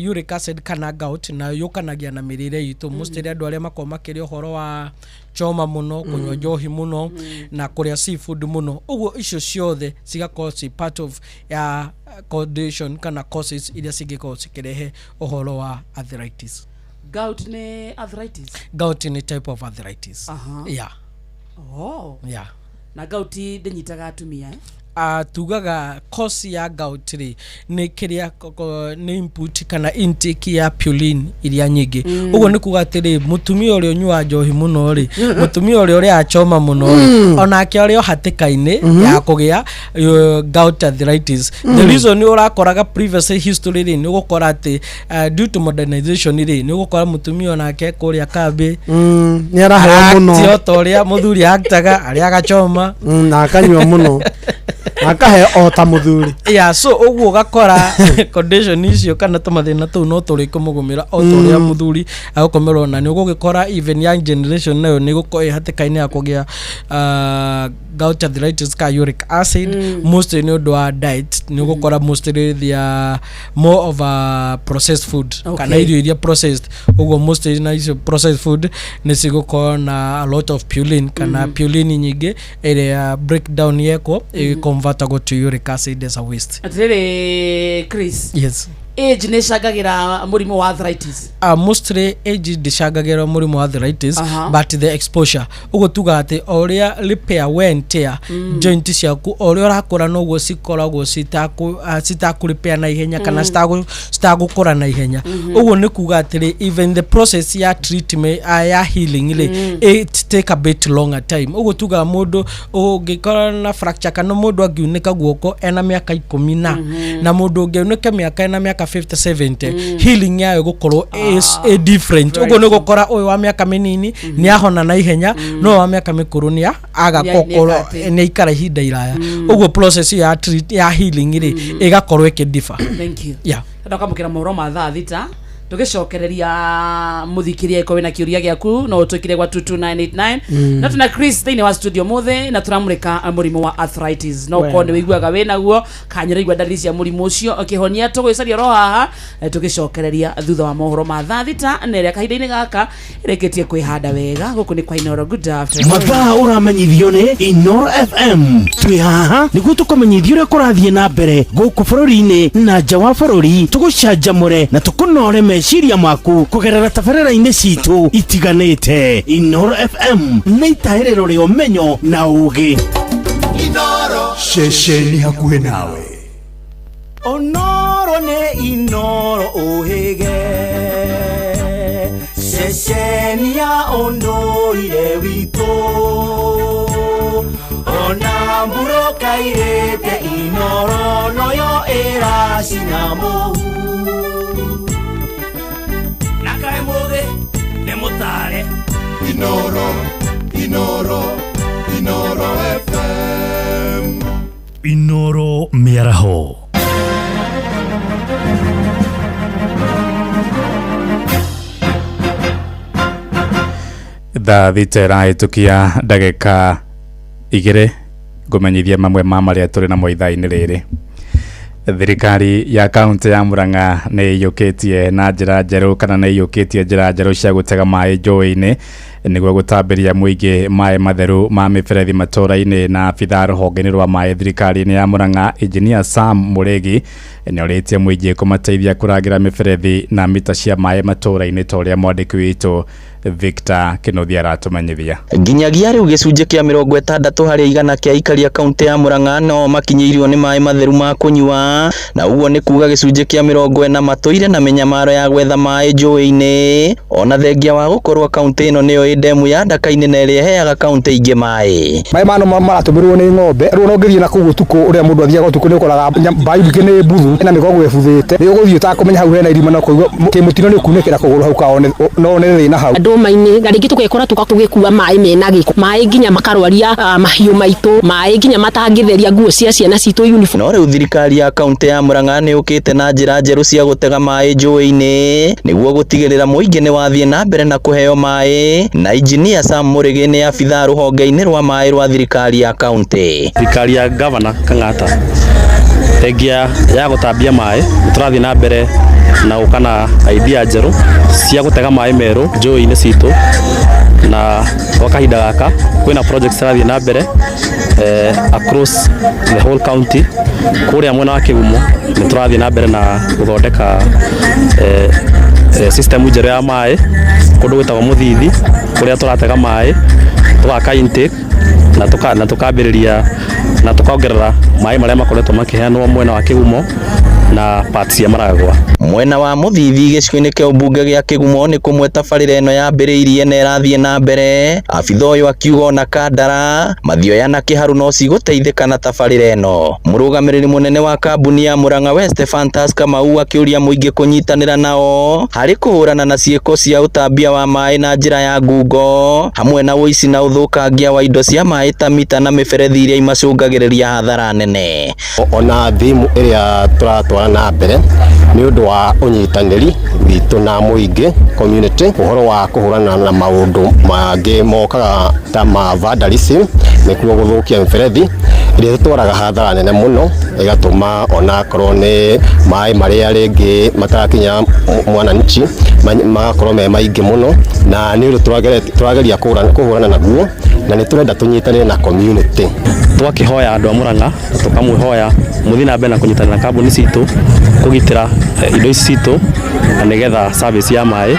uric acid kana gout nayo yũkanagia na mĩrĩre itũ, mostly andũ arĩa makoragwo makĩrĩa ũhoro wa choma mũno, kũnyua njohi mũno na kũrĩa seafood mũno. Ũguo icio ciothe cigakorwo ci part of ya condition kana causes iria cingĩkorwo cikĩrehe ũhoro wa arthritis. Gout nĩ arthritis? Gout nĩ type of arthritis. Yeah. Oh. Yeah. Na gout ndĩnyitaga atumia, eh? Tugaga cause ya gout rĩ, nĩ kĩrĩa nĩ input kana intake ya purine iria nyingĩ. Ũguo nĩ kuga atĩrĩ, mũtumia ũrĩa ũnyuaga njohi mũno rĩ, mũtumia ũrĩa ũrĩaga choma mũno rĩ, onake arĩ o hatĩka-inĩ ya kũgĩa gout arthritis. The reason nĩ ũrakoraga previous history rĩ, nĩ ũgũkora atĩ due to modernization rĩ, nĩ ũgũkora mũtumia onake kũrĩa kambĩ nĩ araheo mũno. Act o ta ũrĩa mũthuri aktaga, arĩaga choma na akanyua mũno na akaheo o ta mũthuri. Yeah, so ũguo ũgakora condition icio kana tũmathĩna tũu no tũrĩ kũmũgũmĩra o ta ũrĩa mũthuri agũkomerwo. Na nĩ ũgũgĩkora even young generation nayo nĩ gũkorwo ĩ hatĩka-inĩ ya kũgĩa gout arthritis ka uric acid, mostly nĩ ũndũ wa diet. Nĩ ũgũkora mostly they are more of a processed food kana irio iria processed. Ũguo mostly na icio processed food nĩ cigũkorwo na a lot of purine kana purine nyingĩ ĩrĩa breakdown yekwo ĩconvertagwo to uric acid as a waste. Atĩrĩrĩ Chris, Yes. age nĩ ĩcangagĩra mũrimũ wa arthritis? Mostly age ndĩcangagĩra mũrimũ wa arthritis, but the exposure. Ũguo tugaga atĩ o ũrĩa repair, wear and tear, joint ciaku o ũrĩa ũrakũra noguo cikoragwo citakũ repair na ihenya kana citagũkũra na ihenya. Ũguo nĩ kuga atĩrĩ, even the process ya treatment, ya healing rĩ, it take a bit longer time. Ũguo tugaga mũndũ ũngĩkorwo na fracture kana mũndũ angiunĩka guoko ena mĩaka 10 na mũndũ ũngĩunĩka mĩaka ena mĩaka 50 70, healing yayo gũkorwo is a different. Ũguo nĩ gũkora ũyũ wa mĩaka mĩnini nĩ ahona na ihenya, no wa mĩaka mĩkũrũ nĩ aga gũkorwo nĩ nĩ aikara ihinda iraya. Ũguo process ya treat, ya healing rĩ, ĩgakorwo ĩkĩdiffer. Thank you. Yeah. Ndakwamũkĩra mohoro ma thaa 6, tũgĩcokereria mũthikĩria. Ĩkorwo wĩna kĩũria gĩaku no ũtwĩkire gwa 22989. No tuna Chris thĩinĩ wa studio mũthĩ na tũramũrĩka mũrimũ wa arthritis. No ũkorwo nĩ wĩiguaga wĩnaguo kana nĩ ũraigua ndariri cia mũrimũ ũcio, kĩhonia tũgwĩcaria oro haha, tũgĩcokereria thutha wa mohoro ma thaa 6 na ĩrĩa kahinda-inĩ gaka ĩrĩkĩtie kwĩhanda wega. Gũkũ nĩ kwa Inoro. Good afternoon. Mathaa ũramenyithio nĩ Inoro FM. Twĩ haha nĩguo tũkũmenyithia ũrĩa kũrathiĩ na mbere gũkũ bũrũri-inĩ na nja wa bũrũri, tũgũcanjamũre na tũkũnore meciria maku kũgerera tabarĩra-inĩ citũ itiganĩte. Inoro FM nĩ itahĩrĩro rĩa ũmenyo na ũgĩ. Ceceni hakuhĩ nawe. Onoro nĩ Inoro ũhĩge, ceceni ya ũndũire witũ, ona mbura kairĩte Inoro noyo ĩracina mũhu. Na kaĩ mũthĩ nĩ mũtare. Inoro, Inoro, Inoro FM. Inoro mĩaraho. Thaa 6 ĩrahĩtũkia ndagĩka 2. Ngũmenyithia mamwe ma marĩa tũrĩ namo ithaa-inĩ rĩrĩ. Thirikari ya kaunti ya Murang'a nĩ ĩiyũkĩtie na njĩra njerũ kana nĩ ĩiyũkĩtie njĩra njerũ cia gũtega maĩ njũĩ-inĩ. Nĩguo gũtambĩria mũingĩ maĩ matheru ma mĩberethi matũũra-inĩ na abithaa rũhonge-inĩ rwa maĩ thirikari-inĩ ya Murang'a Engineer Sam Mũrĩgi nĩorĩtie mũingĩ kũmateithia kũrangĩra mĩberethi na mita cia maĩ matũũra-inĩ ta ũrĩa mwandĩki witũ Victor Kĩnuthia aratũmenyithia. Nginyagia rĩu gĩcunjĩ kĩa 60% kĩa aikari a kaunti ya Murang'a no makinyĩirwo nĩ maĩ matheru ma kũnyua, na ũguo nĩ kuga gĩcunjĩ kĩa 40 matũire na mĩnyamaro ya gwetha maĩ njũĩ-inĩ, ona thengia wa gũkorwo kaunti ĩno nĩyo ĩ ndemu ya Ndaka-inĩ na ĩrĩa ĩheaga kaunti ingĩ maĩ. Maĩ mano maratũmĩrwo nĩ ng'ombe rĩu ona ũngĩthiĩ na kũu ũtukũ ũrĩa mũndũ athiaga ũtukũ nĩ ũkoraga mbaũ ingĩ nĩ mbuthu na mĩgongo ĩbuthĩte, nĩ ũgũthiĩ ũtakũmenya hau hena irima na ũkaigua kĩmũtino nĩ ũkunĩkĩra kũgũrũ hau kaone no one thĩna hau. Ndũma-inĩ na rĩngĩ tũgekora tũgĩkua maĩ mena gĩko, maĩ nginya makarwaria mahiũ maitũ, maĩ nginya matangĩtheria nguo cia ciana citũ uniform. No rĩu thirikari ya kaunti ya Murang'a nĩ yũkĩte na njĩra njerũ cia gũtega maĩ njũĩ-inĩ nĩguo gũtigĩrĩra mũingĩ nĩ wathiĩ na mbere na kũheo maĩ, na Engineer Sam Mũrĩgĩ nĩ abithaa rũhonge-inĩ rwa maĩ rwa thirikari ya kaunti. Thirikari ya Gavana Kang'ata thengia ya gũtambia maĩ tũrathiĩ na mbere na gũka na idea njerũ cia gũtega maĩ merũ njũĩ-inĩ citũ, na kwa kahinda gaka kwĩna projects cirathiĩ na mbere across the whole county. Kũrĩa mwena wa Kĩgumo nĩ tũrathiĩ na mbere na gũthondeka system njerũ ya maĩ kũndũ gwĩtagwo Mũthithi, kũrĩa tũratega maĩ tũgaka intake na tũkambĩrĩria na tũkongerera maĩ marĩa makoretwo makĩheanwo mwena wa Kĩgumo na parts cia Maragwa. Mwena wa Mũthithi gĩcigo-inĩ kĩa ũmbunge gĩa Kĩgumo nĩ kũmwe tabarĩra ĩno yambĩrĩirie na ĩrathiĩ na mbere. Abitha ũyũ akiuga ona Kandara, Mathioya na Kĩharu no cigũteithĩka na tabarĩra ĩno. Mũrũgamĩrĩri mũnene wa kambuni ya Murang'a West Fantas Kamau akĩũria mũingĩ kũnyitanĩra nao harĩ kũhũrana na ciĩko cia ũtambia wa maĩ na njĩra ya ngungo hamwe na ũici na ũthũkangia wa indo cia maĩ ta mita na mĩberethi iria imacũngagĩrĩria hathara nene. Ona thimu ĩrĩa tũratwara na mbere nĩ ũndũ wa ũnyitanĩri witũ na mũingĩ community, ũhoro wa kũhũrana na maũndũ mangĩ mokaga ta ma vandalism, nĩkuo gũthũkia mĩberethi ĩrĩa ĩtwaraga hathara nene mũno, ĩgatũma onakorwo nĩ maĩ marĩa rĩngĩ matarakinya mwananchi magakorwo me maingĩ mũno, na nĩ ũndũ tũrageria kũhũrana naguo, na nĩ tũrenda tũnyitanĩre na community. Twakĩhoya andũ a Murang'a tũkamwĩhoya mũthiĩ na mbere na kũnyitanĩra na kambuni citũ kũgitĩra indo ici citũ na nĩgetha service ya maĩ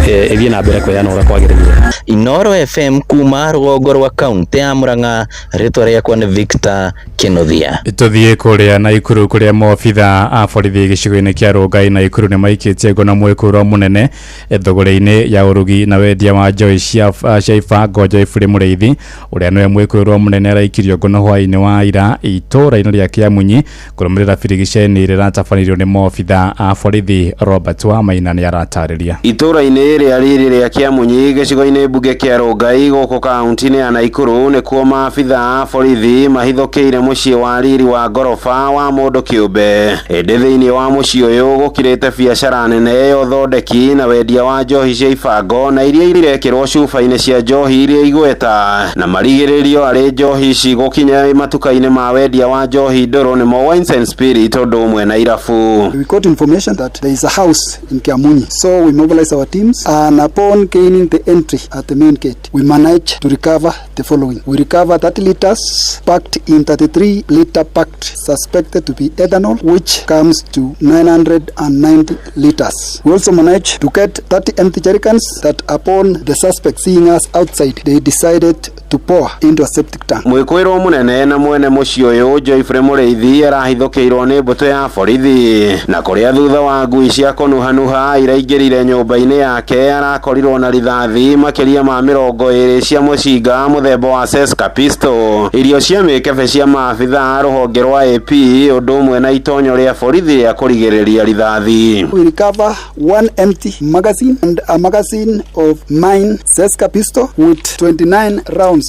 ĩthiĩ na mbere kũheanwo ũrĩa kwagĩrĩire. Inooro FM kuma rũgongo rwa kaunti ya Murang'a, rĩtwa rĩakwa nĩ Victor Kĩnuthia. Tũthiĩ kũrĩa Naikuru kũrĩa maobitha a borithi gĩcigo-inĩ kĩa Rongai Naikuru nĩ maikĩtie ngono mwĩkũĩrwo mũnene thũgũrĩ-inĩ ya ũrugi na wendia wa njohi cia ibango Joyfrey Mũrĩithi ũrĩa nĩwe mwĩkũĩrwo mũnene araikirio ngono hwaĩ-inĩ wa ira itũũra-inĩ rĩa Kĩamunyi kũrũmĩrĩra birigiceni ĩrĩa ĩratabanĩirio nĩ maobitha a borithi. Robert Wamaina nĩ aratarĩria. Itũũra-inĩ rĩa rĩrĩ rĩa Kĩamunyi gĩcigo-inĩ mbunge kĩa Rongai gũkũ kaunti-inĩ ya Naikuru nĩkuo maabitha a borithi mahithũkĩire mũciĩ wa riri wa ngoroba wa mũndũ kĩũmbe. Ĩndĩ thĩinĩ wa mũciĩ ũyũ gũkirĩte biacara nene ya ũthondeki na wendia wa njohi cia ibango na iria irekĩrwo cuba-inĩ cia njohi iria igweta, na marigĩrĩrio arĩ njohi ici gũkinya matuka-inĩ ma wendia wa njohi ndũrũ nĩmo Wines and Spirit ũndũ ũmwe na irabu. We got information that there is a house in Kiamunyi, so we mobilized our teams, and upon gaining the entry at the main gate, we managed to recover the following. We recovered 30 liters packed in 33 liter packed suspected to be ethanol, which comes to 990 liters. We also managed to get 30 empty jerrycans that upon the suspect seeing us outside, they decided to pour into a septic tank. Mwĩkũĩrwo mũnene na mwene mũciĩ ũyũ Joyfrey Mũrĩithi arahithũkĩirwo nĩ mbũtũ ya borithi, na kũrĩa thutha wa ngui cia kũnuhanuha iraingĩrire nyũmba-inĩ yake arakorirwo na rithathi makĩria ma 20 cia mũcinga mũthemba wa Seska pistol, irio cia mĩkebe cia maabitha rũhonge rwa AP ũndũ ũmwe na itonyo rĩa borithi rĩa kũrigĩrĩria rithathi. We recover one empty magazine and a magazine of 9 Seska pistol with 29 rounds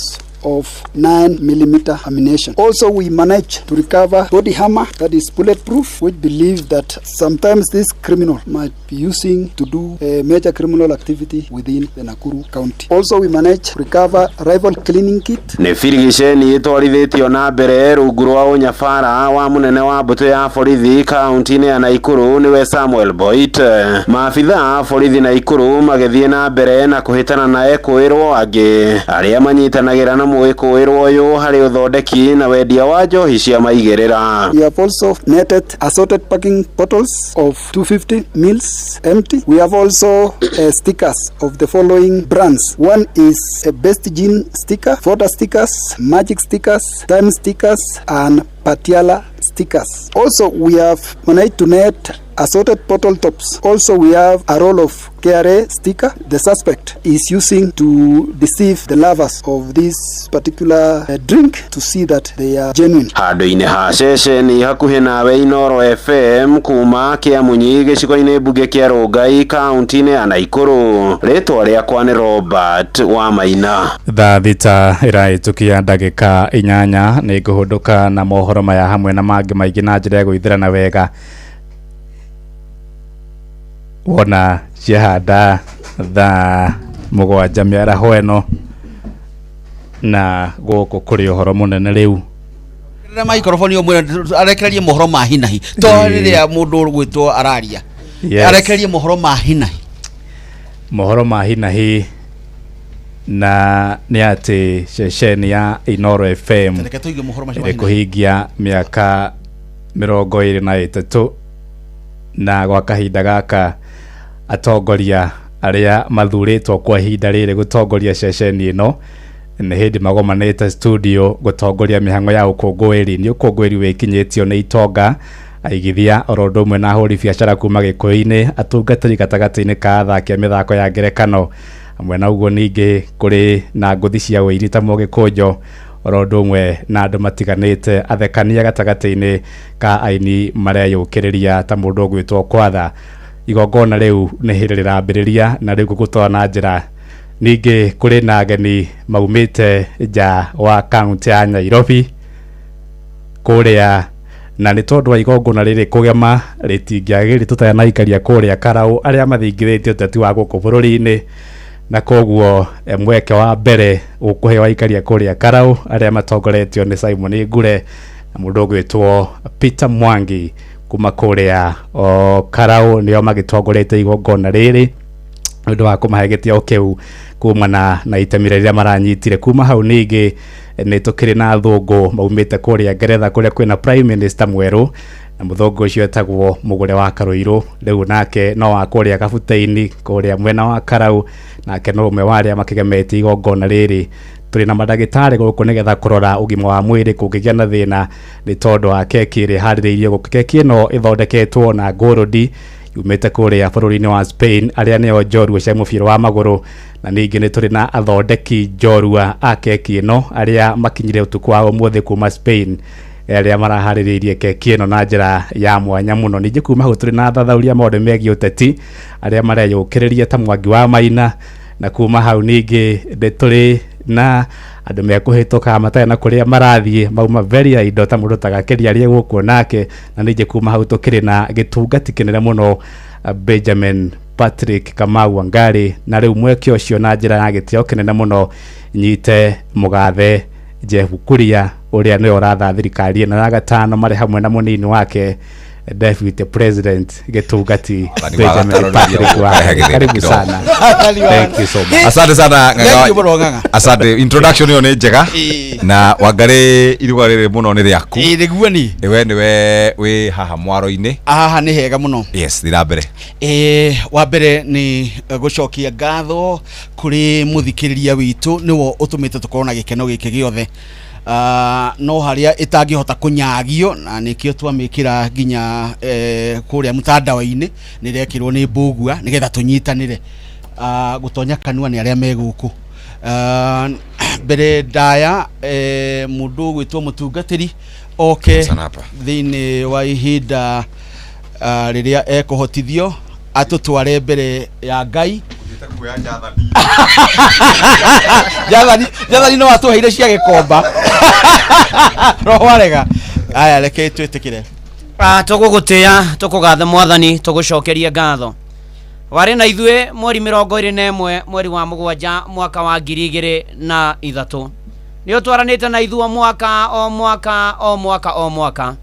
of 9 millimeter ammunition. Also, we managed to recover body hammer that is bulletproof, which believe that sometimes this criminal might be using to do a major criminal activity within the Nakuru County. Also, we managed to recover rival cleaning kit. Nĩ birigiceni ĩtwarithĩtio na mbere rungu rwa ũnyabara wa mũnene wa mbũtũ ya borithi kaunti-inĩ ya Naikuru nĩwe Samuel Boit. Maabitha a borithi Naikuru magĩthiĩ na mbere na kũhĩtana na ekũĩrwo angĩ arĩa manyitanagĩra na mwĩkũĩrwo ũyũ harĩ ũthondeki na wendia wa njohi cia maigĩrĩra. We have also netted assorted packing bottles of 250 mils empty. We have also stickers of the following brands. One is a Best Gin sticker, Voda stickers, Magic stickers, Time stickers, and Patiala stickers. Also, we have managed to net assorted bottle tops. Also, we have a roll of KRA sticker the suspect is using to deceive the lovers of this particular drink to see that they are genuine. Handũ-inĩ ha ceceni hakuhĩ nawe Inoro FM kuma Kĩamunyi gĩcigo-inĩ mbunge kĩa Rongai kaunti-inĩ ya Naikuru, rĩtwa rĩakwa nĩ Robert Wamaina. Thaa 6 ĩrahĩtũkia ndagĩka 8 nĩ ngũhũndũka na mohoro maya hamwe na mangĩ maingĩ na njĩra ya gũithĩrana wega. Wona ciahanda thaa 7 mĩaraho ĩno na gũkũ kũrĩ ũhoro mũnene rĩu. Rĩrĩa maikroboni ũmwe arekererie mohoro ma hinahi to rĩrĩa mũndũ ũgwĩtwo araria arekererie mohoro ma hinahi, mohoro ma hinahi na nĩ atĩ ceceni ya Inoro FM ĩkũhingia mĩaka 23 na gwa kahinda gaka atongoria arĩa mathurĩtwo kwa ihinda rĩrĩ gũtongoria ceceni ĩno nĩ hĩndĩ magomanĩte studio gũtongoria mĩhang'o ya ũkũngũĩri. Nĩ ũkũngũĩri wĩkinyĩtio nĩ itonga aigithia oro ũndũ ũmwe na ahũri biacara kuma Gĩkũyũ-inĩ, atungatĩri gatagatĩ-inĩ ka athaki a mĩthako ya ngerekano hamwe na ũguo ningĩ kũrĩ na ngũthi cia ũiri ta Mũgĩkũnjo oro ũndũ ũmwe na andũ matiganĩte athekania gatagatĩ-inĩ ka aini mareyũkĩrĩria ta mũndũ ũgwĩtwo Kwatha. Igongona rĩu nĩ hĩndĩ rĩrambĩrĩria na rĩu ngũgũtwara na njĩra. Ningĩ kũrĩ na ageni maumĩte nja wa kaunti ya Nairobi kũrĩa, na nĩ tondũ wa igongona rĩrĩ kũgema rĩtingĩagĩrĩ tũtanaikaria kũrĩa Karau arĩa mathingithĩtie ũteti wa gũkũ bũrũri-inĩ, na koguo mweke wa mbere ũkũheo aikaria kũrĩa Karau arĩa matongoretio nĩ Simon Ngure na mũndũ ũgwĩtwo Peter Mwangi kuma kũrĩa o Karau nĩo magĩtongoretie igongona rĩrĩ nĩ ũndũ wa kũmahe gĩtĩo kĩu kumana na itemi rĩrĩa maranyitire. Kuma hau ningĩ nĩ tũkĩrĩ na athũngũ maumĩte kũrĩa Ngeretha kũrĩa kwĩna Prime Minister mwerũ, na mũthũngũ ũcio etagwo Mũgũre wa Karũirũ, rĩu nake no wa kũrĩa Kabutĩini kũrĩa mwena wa Karau, nake no ũmwe wa arĩa makĩgemetie igongona rĩrĩ. Tũrĩ na mandagĩtarĩ gũkũ nĩgetha kũrora ũgima wa mwĩrĩ kũngĩgĩa na thĩna nĩ tondũ wa keki ĩrĩa ĩharĩrĩirio gũkũ. Keki ĩno ĩthondeketwo na ngũrũndi yumĩte kũrĩa bũrũri-inĩ wa Spain arĩa nĩo njorua cia mũbira wa magũrũ, na ningĩ nĩ tũrĩ na athondeki njorua a keki ĩno arĩa makinyire ũtukũ wa ũmũthĩ kuma Spain arĩa maraharĩrĩirie keki ĩno na njĩra ya mwanya mũno. Ningĩ kuma hau tũrĩ na athathauria maũndũ megiĩ ũteti arĩa mareyũkĩrĩria ta Mwangi wa Maina, na kuma hau ningĩ nĩ tũrĩ na andũ mekũhĩtũka matarĩ na kũrĩa marathiĩ mauma very indo ta mũndũ ta Gakĩria arĩa gũkũ nake, na ningĩ kuma hau tũkĩrĩ na gĩtungati kĩnene mũno Benjamin Patrick Kamau Wangari, na rĩu mweke ũcio na njĩra ya gĩtĩo kĩnene mũno nyite mũgathe Jeff Kuria ũrĩa nĩwe ũratha thirikari ĩno ya gatano marĩ hamwe na mũnini wake Deputy President Gĩtungati Benjamin Patrick Wangari. Karibu sana. Thank you so much. Asante sana Ng'ang'a. Asante, introduction ĩyo nĩ njega na Wangari iruga rĩrĩ mũno nĩ rĩaku. Ĩĩ nĩguo ni. We nĩwe wĩ haha mwaro-inĩ. Haha nĩ hega mũno. Yes, thira mbere. Wa mbere nĩ gũcokia ngatho kũrĩ mũthikĩrĩria witũ nĩwe ũtũmĩte tũkorwo na gĩkeno gĩkĩ gĩothe. No haria itangihota kunyagio na nikio twamikira nginya kuria mutandao-ini nirekirwo ni mbugua nigetha tunyitanire gutonya kanua ni aria me guku. Mbere ndaya mundu gwitwo mutungatiri oke thiini wa ihinda riria ekuhotithio atutware mbere ya Ngai Thiĩte kuoya njathani. Jathani, Jathani no atũheire cia gĩkomba. Roho arega. Aya, reke twĩtĩkĩre. Tũgũgũtĩa, tũkũgathe mwathani, tũgũcokerie ngatho. Warĩ na ithuĩ mweri 21 mweri wa 7 mwaka wa 2003. Nĩ ũtwaranĩte na ithuĩ o mwaka o mwaka o mwaka o mwaka.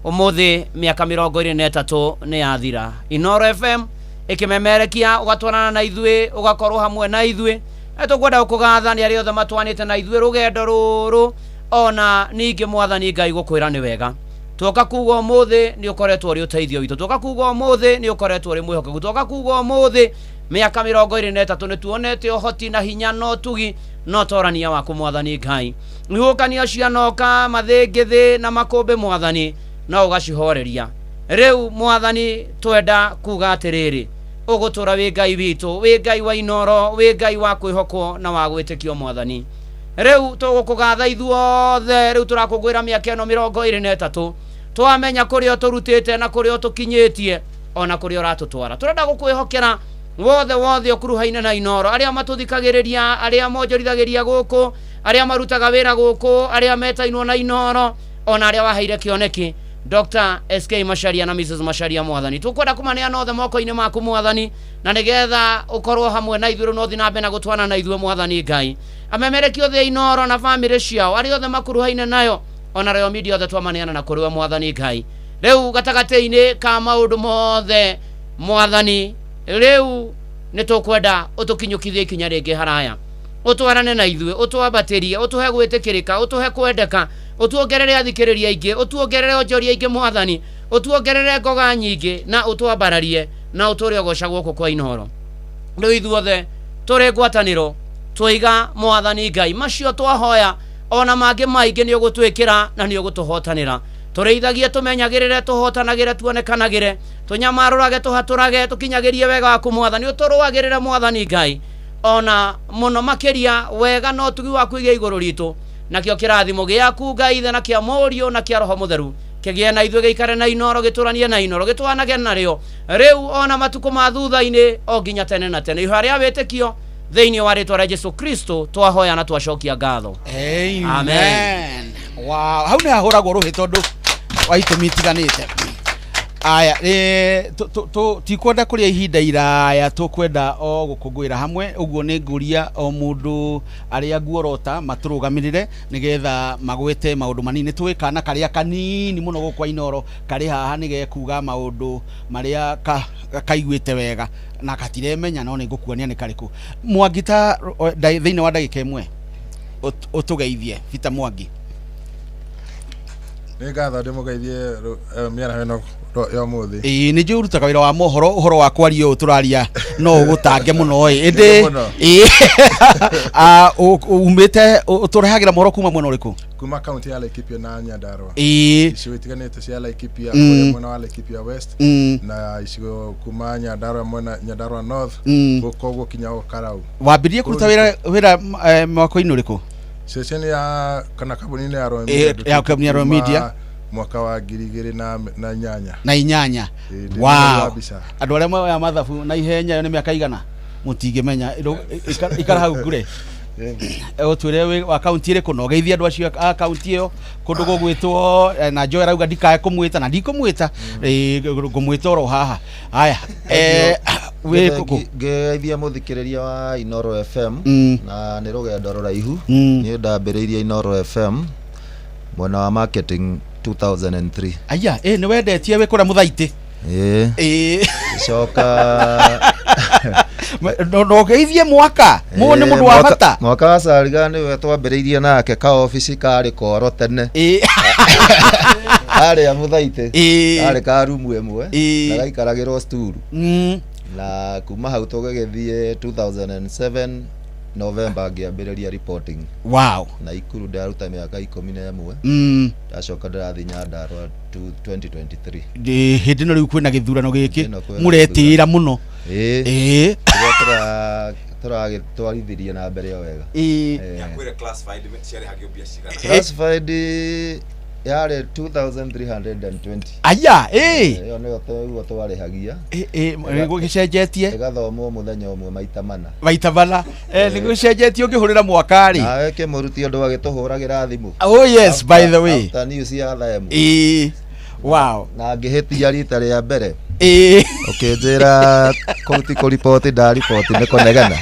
Ũmũthĩ mĩaka 23 nĩ yathira. Inooro FM ĩkĩmemerekia, ũgatwarana na ithuĩ, ũgakorwo hamwe na ithuĩ. Na tũkwenda gũkũgatha nĩ arĩa othe matwanĩte na ithuĩ rũgendo rũrũ, ona ningĩ mwathani Ngai gũkwĩra nĩ wega. Twoka kuga ũmũthĩ nĩ ũkoretwo ũrĩ ũteithio witũ. Twoka kuga ũmũthĩ nĩ ũkoretwo ũrĩ mwĩhokeku. Twoka kuga ũmũthĩ mĩaka 23 nĩ tuonete ũhoti na hinya na ũtugi na ũtorania waku mwathani Ngai. Ihuhũkanio cianoka mathĩngĩthĩ na makũmbĩ mwathani no ũgacihoreria. Rĩu mwathani twenda kuga atĩrĩrĩ, ũgũtũra wĩ Ngai witũ, wĩ Ngai wa Inooro, wĩ Ngai wa kwĩhokwo na wa gwĩtĩkio mwathani. Rĩu tũgũkũgatha ithuothe, rĩu tũrakũngũĩra mĩaka ĩno 23. Twamenya kũrĩa ũtũrutĩte na kũrĩa ũtũkinyĩtie ona kũrĩa ũratũtwara. Tũrenda gũkwĩhokera wothe wothe ũkuruhaine na Inooro, arĩa matũthikagĩrĩria, arĩa monjorithagĩria gũkũ, arĩa marutaga wĩra gũkũ, arĩa metainwo na Inooro, ona arĩa waheire kĩoneki Dr. SK Macharia na Mrs. Macharia mwathani. Tũkwenda kũmaneana othe moko-inĩ maku mwathani, na nĩgetha ũkorwo hamwe na ithuĩ rĩu na ũthiĩ na mbere na gũtwana na ithuĩ mwathani Ngai. Amemerekie othe Inooro na bamĩrĩ ciao, arĩa othe makuruhaine nayo, ona Royal Media othe twamaneana na kũrĩ we mwathani Ngai. Rĩu gatagatĩ-inĩ ka maũndũ mothe mwathani, rĩu nĩ tũkwenda ũtũkinyũkithie ikinya rĩngĩ haraya. Ũtwarane na ithuĩ, ũtwambatĩrie, ũtũhe gwĩtĩkĩrĩka, ũtũhe kwendeka, ũtuongerere athikĩrĩria aingĩ, ũtuongerere onjoria aingĩ mwathani, ũtuongerere ngoga nyingĩ, na ũtwambararie, na ũtũre ũgocagwo gũkũ kwa Inooro. Rĩu ithuothe tũrĩ ngwatanĩro, twaiga mwathani Ngai macio twahoya ona mangĩ maingĩ nĩ ũgũtwĩkĩra na nĩ ũgũtũhotanĩra. Tũrĩithagie, tũmenyagĩrĩre, tũhotanagĩre, tuonekanagĩre, tũnyamarũrage, tũhatũrage, tũkinyagĩrie wega waku mwathani, ũtũrũagĩrĩre mwathani Ngai, ona mũno makĩria wega na ũtugi waku igĩ igũrũ ritũ, nakĩo kĩrathimo gĩaku Ngai Ithe na kĩa Mũriũ na kĩa Roho Mũtheru kĩgĩe na ithuĩ, gĩikare na Inooro, gĩtũranie na Inooro, gĩtwanage narĩo rĩu ona matukũ ma thutha-inĩ o nginya tene na tene. Ihoya rĩa wĩtĩkio thĩinĩ wa rĩtwa rĩa Jesu Kristo twahoya na twacokia ngatho. Amen. Amen. Wow, hau nĩ hahũragwo rũhĩ tondũ wa itũmi itiganĩte. Aya, tikwenda kũrĩa ihinda iraya, tũkwenda o gũkũngũĩra hamwe. Ũguo nĩ ngũria o mũndũ arĩa nguorota matũrũgamĩrĩre nĩgetha magwete maũndũ manini. Tũĩ kana karĩa kanini mũno gũkũ kwa Inooro karĩ haha nĩ gekuga maũndũ marĩa kaiguĩte wega na katiremenya, no nĩ ngũkuonia nĩ karĩkũ. Mwangi ta thĩinĩ wa ndagĩka ĩmwe ũtũgeithie Peter Mwangi. Nĩ ngatho ndĩmũgeithie mĩaraho ĩno ya ũmũthĩ. Ĩĩ, nĩ njũĩ ũrutaga wĩra wa mohoro, ũhoro wa kwaria ũũ tũraria no ũgũtange mũno ĩ. Ĩndĩ, Mũno. ĩĩ, umĩte, ũtũrehagĩra mohoro kuma mwena ũrĩkũ? Kuma kaunti ya Laikipia na Nyandarua. Ĩĩ. Icigo itiganĩte cia Laikipia, kũrĩa mwena wa Laikipia West, na icigo kuma Nyandarua mwena Nyandarua North, koguo kinya o Karau. Wambirie kũruta wĩra mwaka-inĩ ũrĩkũ? Ceceni ya kana kambuni-inĩ ya Royal Media Ya kambuni ya Royal kuma Media. mwaka wa ngiri igĩrĩ na inyanya. Na inyanya. Ĩĩ, ndĩ Wow. mũhũri wa mbica. Andũ arĩa moya mathabu na ihenya nĩ mĩaka igana mũtingĩmenya. Ikara hau ngure. Ũtwĩre wĩ wa kaunti ĩrĩkũ na ũgeithie andũ acio a kaunti ĩyo kũndũ gũgwĩtwo, na Joy arauga ndikae kũmwĩta na ndikũmwĩta, ngũmwĩta oro haha. Haya, wĩ kũ? Ngeithia mũthikĩrĩria wa Inooro FM, na nĩ rũgendo rũraihu. Niĩ ndambĩrĩirie Inooro FM mwena wa marketing 2003. Aya, nĩ wendetie wĩ kũrĩa Mũthaitĩ. Ĩĩ. Ĩĩ. Coka. No ũgeithie mwaka. Mũũ nĩ mũndũ wa bata. Mwaka wa Sariga nĩwe twambĩrĩirie nake ka obici karĩ koro tene. Harĩa Mũthaitĩ. Karĩ ka rumu ĩmwe na gaikaragĩrwo sturu. Na kuma hau tũgĩgĩthiĩ 2007 November ngĩambĩrĩria reporting. Wow. Na Ikuru ndaruta mĩaka 11. Ndacoka ndĩrathiĩ Nyandarua 2023. Ndĩ hĩndĩ ĩno rĩu kwĩna gĩthurano gĩkĩ Hĩndĩ ĩno kwĩna mũretĩĩra mũno. Ĩĩ. Ĩĩ. Kĩrĩa tũragĩtwarithirie na mbere o wega. Ĩĩ. Nĩakwĩre classified ciarĩhagio mbia cigana? Classified Yarĩ 2320. Aya, ĩ. Ĩyo nĩyo tũguo twarĩhagia. Ĩ, nĩgũgĩcenjetie. Ĩgathomwo mũthenya ũmwe maita mana. Maita mana. Nĩgũcenjetie ũngĩhũrĩra mwaka rĩ. Nawe kĩmũruti ũndũ agĩtũhũragĩra thimũ. Oh yes, by the way. After news ya thaa ĩmwe. Ĩ. Wow. Na ngĩhĩtia rita rĩa mbere. Ĩ. Ũkĩnjĩra kũu ti kũriboti ndariboti nĩ kũnegena.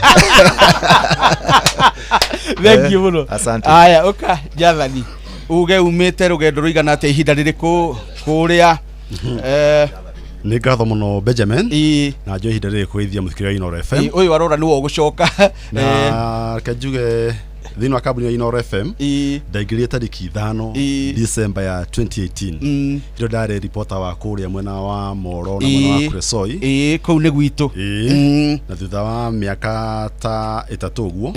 Thank you mũno. Asante. Aya, ũka Jathani. Uge umĩte rũgendo rũigana atĩa ihinda rĩrĩkũ kũrĩa Nĩ ngatho mũno Benjamin na njoe ihinda rĩrĩ kũgeithia mũthikĩrĩria wa Inooro FM. Ĩ, ũyũ arora nĩwe ũgũcoka. Na reke njuge thĩinĩ wa kambuni ya Inooro FM ndaingĩrire tarĩki 5 December ya 2018 ĩrĩa ndarĩ reporter wa kũrĩa mwena wa Moro na mwena wa Kuresoi. Ĩ, kũu nĩ gwitũ. Na thutha wa mĩaka ta 3 ũguo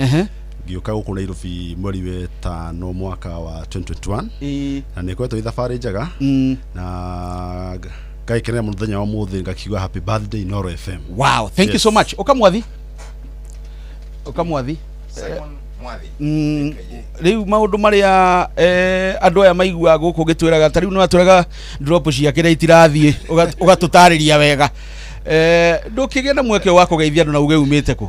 ngĩũka gũkũ Nairobi mweri wetano mwaka wa 2021 na nĩ ĩkoretwo ĩ thabarĩ njega na ngagĩkenera mũno mũthenya wa ũmũthĩ ngakiuga happy birthday Inooro FM. Wow, thank you so much. Ũka Mwathi. Ũka Mwathi. Simon Mwathi. Rĩu maũndũ marĩa andũ aya maiguaga gũkũ ũgĩtwĩraga ta rĩu nĩ watwĩraga drop ciake rĩa itirathiĩ ũgatũtarĩria wega. Ndũkĩgĩa na mweke wa kũgeithia andũ na uge umĩte kũ?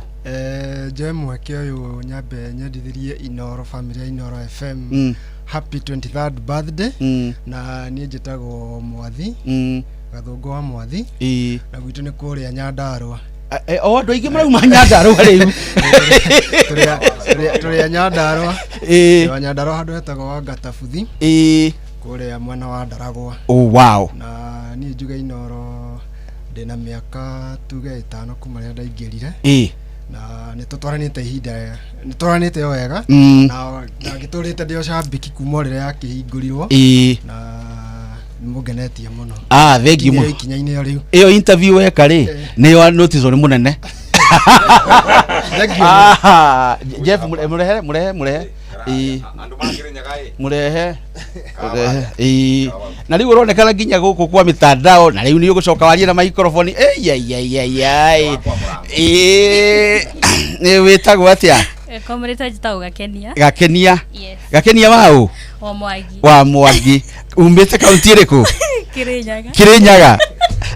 Njoe mweke ũyũ nyambe nyendithĩrie Inooro family ya Inooro FM happy 23rd birthday. Na niĩ njĩtagwo Mwathi Gathũngũ wa Mwathi na gwitũ nĩ kũrĩa Nyandarũa. O andũ aingĩ marauma Nyandarũa rĩu. Tũrĩ a Nyandarũa. Tũrĩ a Nyandarũa handũ hetagwo Wangatabuthi. Kũrĩa mwena wa Ndaragwa. Oh, wow. Na niĩ njuge Inooro ndĩna mĩaka tuge 5 kuma rĩrĩa ndaingĩrire. Na nĩ tũtwaranĩte ihinda nĩ twaranĩte o wega na ngĩtũrĩte ndĩ o cambĩki kuma o rĩrĩa yakĩhingũrirwo. Na nĩ mũngenetie mũno. Ah, thank you mũno. Ikinya-inĩ o rĩu. Ĩyo interview weka rĩ nĩyo notice nĩ mũnene. Thank you. Jeff mũrehe mũrehe mũrehe. Mũrehe. Ĩ. Na rĩu ũronekana nginya gũkũ kwa mitandao na rĩu nĩ ũgũcoka warie na microphone. Ĩ. Nĩ wĩtagwo atĩa? Komreta njĩtagwo Gakenia. Gakenia. Yes. Gakenia waũ? Wa Mwangi. Wa Mwangi. Umĩte kaunti ĩrĩkũ? Kirinyaga. Kirinyaga.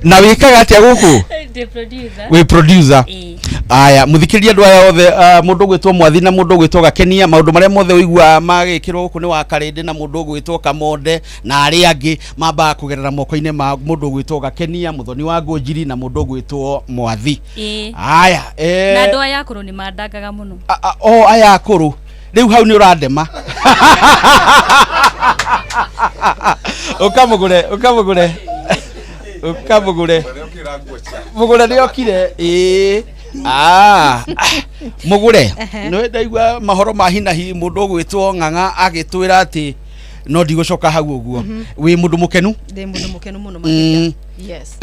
Na wĩkaga atĩa gũkũ? Ndĩ producer. Wĩ producer. Ĩĩ. Aya, mũthikĩrĩria andũ aya othe, mũndũ ũgwĩtwo Mwathi na mũndũ ũgwĩtwo Gakenia, maũndũ marĩa mothe ũiguaga magĩkĩrwo gũkũ nĩ wa Karĩndĩ na mũndũ ũgwĩtwo Kamonde na arĩa angĩ mambaga kũgerera moko-inĩ ma mũndũ ũgwĩtwo Gakenia, Mũthoni wa Ngũnjiri na mũndũ ũgwĩtwo Mwathi. Ĩĩ. Aya, Na andũ aya akũrũ nĩ mandangaga mũno. O aya akũrũ rĩu hau nĩ ũrandema. Ũkamũgũre, ũkamũgũre. Ũkamũgũre. Mũgũre nĩ okire. Ĩĩ. Mũgũre. Nĩ ndaigua mahoro ma hinahi mũndũ ũgwĩtwo Ng'ang'a agĩtwĩra atĩ no ndigũcoka hau ũguo. Wĩ mũndũ mũkenu? Ndĩ mũndũ mũkenu mũno makĩria. Yes.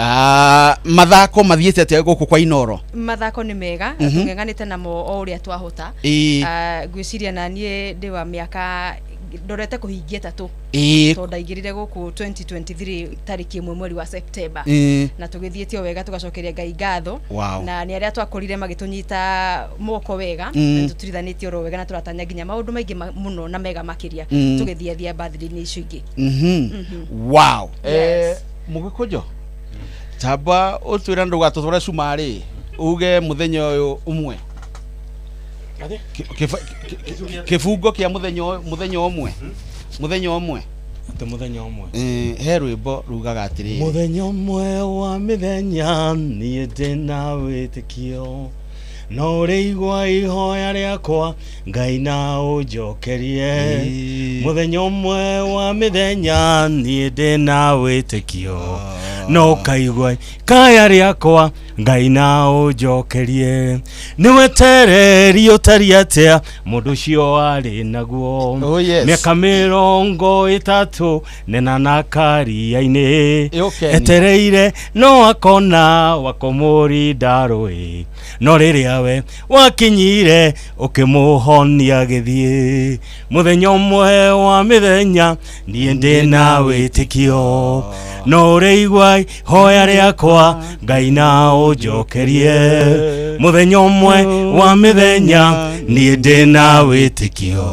Mathako mathiĩte atĩa gũkũ kwa Inooro? Mathako nĩ mega, tũng'eng'anĩte namo o ũrĩa twahota. Ngwĩciria na niĩ ndĩ wa mĩaka ndorete kũhingia 3. Tondũ ndaingĩrire gũkũ 2023 tarĩki 1 mweri wa September. Na tũgĩthiĩte o wega tũgacokeria Ngai ngatho. Wow. Na nĩ arĩa twakorire magĩtũnyita moko wega, na tũturithanĩtie oro wega na tũratanya nginya maũndũ maingĩ mũno na mega makĩria tũgĩthiathia birthday-inĩ icio ingĩ. Wow. Yes. Mũgĩkũnjo tamba ũtwĩra ndũgatũtware cumarĩ uge mũthenya ũyũ ũmwe kĩbungo kĩa mũthenya mũthenya ũmwe mũthenya ũmwe Atĩ mũthenya ũmwe. He rwĩmbo rugaga atĩrĩrĩ. Mũthenya ũmwe wa mĩthenya niĩ ndĩna wĩtĩkio no ũrĩigua ihoya rĩakwa Ngai na ũnjokerie. Mũthenya ũmwe wa mĩthenya niĩ ndĩna wĩtĩkio no ũkaigua kaya rĩakwa Ngai na ũnjokerie. Nĩ wetereri ũtariĩ atĩa mũndũ ũcio arĩ naguo. Oh, yes. Mĩaka 30 nena na karia-inĩ. Etereire no akona wakũmũrinda rũĩ no rĩrĩa we wakinyire ũkĩmũhonia gĩthiĩ. Mũthenya ũmwe wa mĩthenya niĩ ndĩna wĩtĩkio no ũrĩigua ihoya rĩakwa Ngai na ũnjokerie. Mũthenya ũmwe wa mĩthenya niĩ ndĩna wĩtĩkio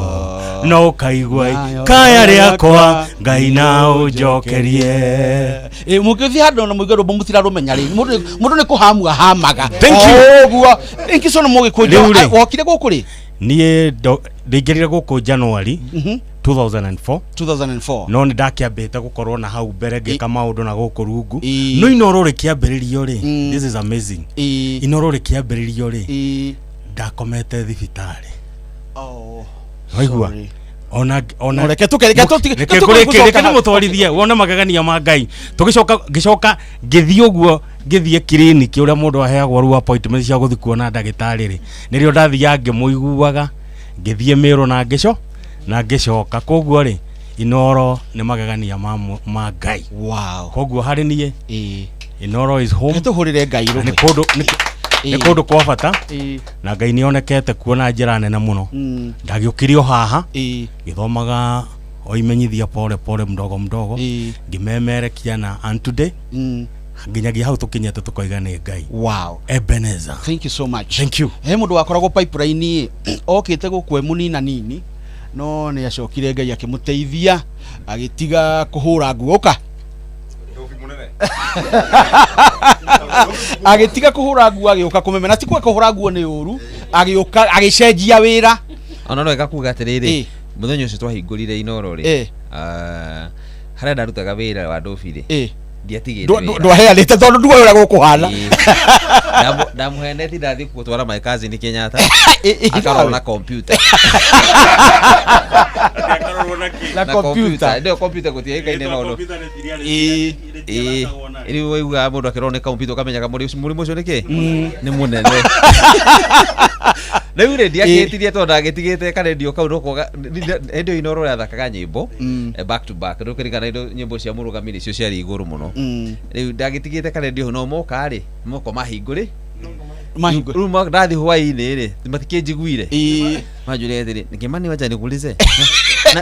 No ũkaigua kaya rĩakwa Ngai na ũnjokerie. Mũngĩthiĩ handũ na mũigue rwĩmbo mũtirarũmenya rĩ, mũndũ nĩ kũhamu ahamaga. Thank you. Ũguo Ingison Mũgĩkũnjũ, Rĩu rĩ. Wokire gũkũ rĩ? Niĩ ndaingĩrire gũkũ January 2004. 2004. No nĩ ndakĩambĩte gũkorwo na hau mbere ngĩka maũndũ na gũkũ rungu. No Inooro rĩkĩambĩrĩrio rĩ, this is amazing. Inooro rĩkĩambĩrĩrio rĩ, ndakomete thibitarĩ. Waigua? Ona ona No, reke tũke- reke tũtige- reke reke kũrĩkĩ- tũgũcoka reke hau. ndĩmũtwarithie wone magegania ma Ngai. Tũgĩcoka ngĩcoka ngĩthiĩ ũguo ngĩthiĩ kiriniki ũrĩa mũndũ aheagwo rĩu appointment cia gũthiĩ kuona ndagĩtarĩ rĩ, nĩrĩo ndathiaga ngĩmũiguaga, ngĩthiĩ Mĩrũ na na ngĩcoka. Koguo rĩ, Inooro nĩ magegania ma Ngai. Wow. Koguo harĩ niĩ, Inooro is home. Reke tũhũrĩre Ngai Na rũhĩ. nĩ kũndũ kwa bata na Ngai nĩ onekete kuo na njĩra nene mũno. Ndagĩũkire o haha ngĩthomaga o imenyithia pole pole mdogo mdogo, ngĩmemerekia na and today nginyagia hau tũkinyĩte tũkoiga nĩ Ngai. Wow. Ebenezer. Thank you so much. Thank you. He mũndũ wakoragwo pipeline okĩte gũkũ e mũnina nini, no nĩ acokire Ngai akĩmũteithia agĩtiga kũhũra nguo. Ũka. Agĩtiga kũhũra nguo agĩũka kũmemena. Na ti kuga kũhũra nguo nĩ ũru, agĩũka agĩcenjia wĩra. Ona no wega kuga atĩrĩrĩ, mũthenya ũcio twahingũrire Inooro rĩ, harĩa ndarutaga wĩra wa Ndobi rĩ, ndiatigĩte wĩra. Ndwaheanĩte tondũ nduoĩ ũrĩa gũkũhana. Ndamũheneti ndathiĩ gũtwara my cousin Kenyatta akarorwo na computer. Na computer. Ndio computer gũtiĩkaine maũndũ. Rĩu waiguaga mũndũ akĩrorwo nĩ computer ũkamenyaga mũrimũ ũcio nĩ kĩ? Nĩ mũnene. Rĩu rĩ, ndiakĩtirie tondũ ndagĩtigĩte karendio kau no kwaga hĩndĩ ĩyo Inooro yathakaga nyĩmbo back to back. Rĩu kĩririkana indo nyĩmbo cia mũrũgami nĩcio ciarĩ igũrũ mũno. Rĩu ndagĩtigĩte karendio no moka rĩ, moko mahingũrĩ. Rĩu ndathiĩ hwaĩ-inĩ rĩ, matikĩnjiguire. Manjũria atĩrĩ, Kimani wacha nikuulize.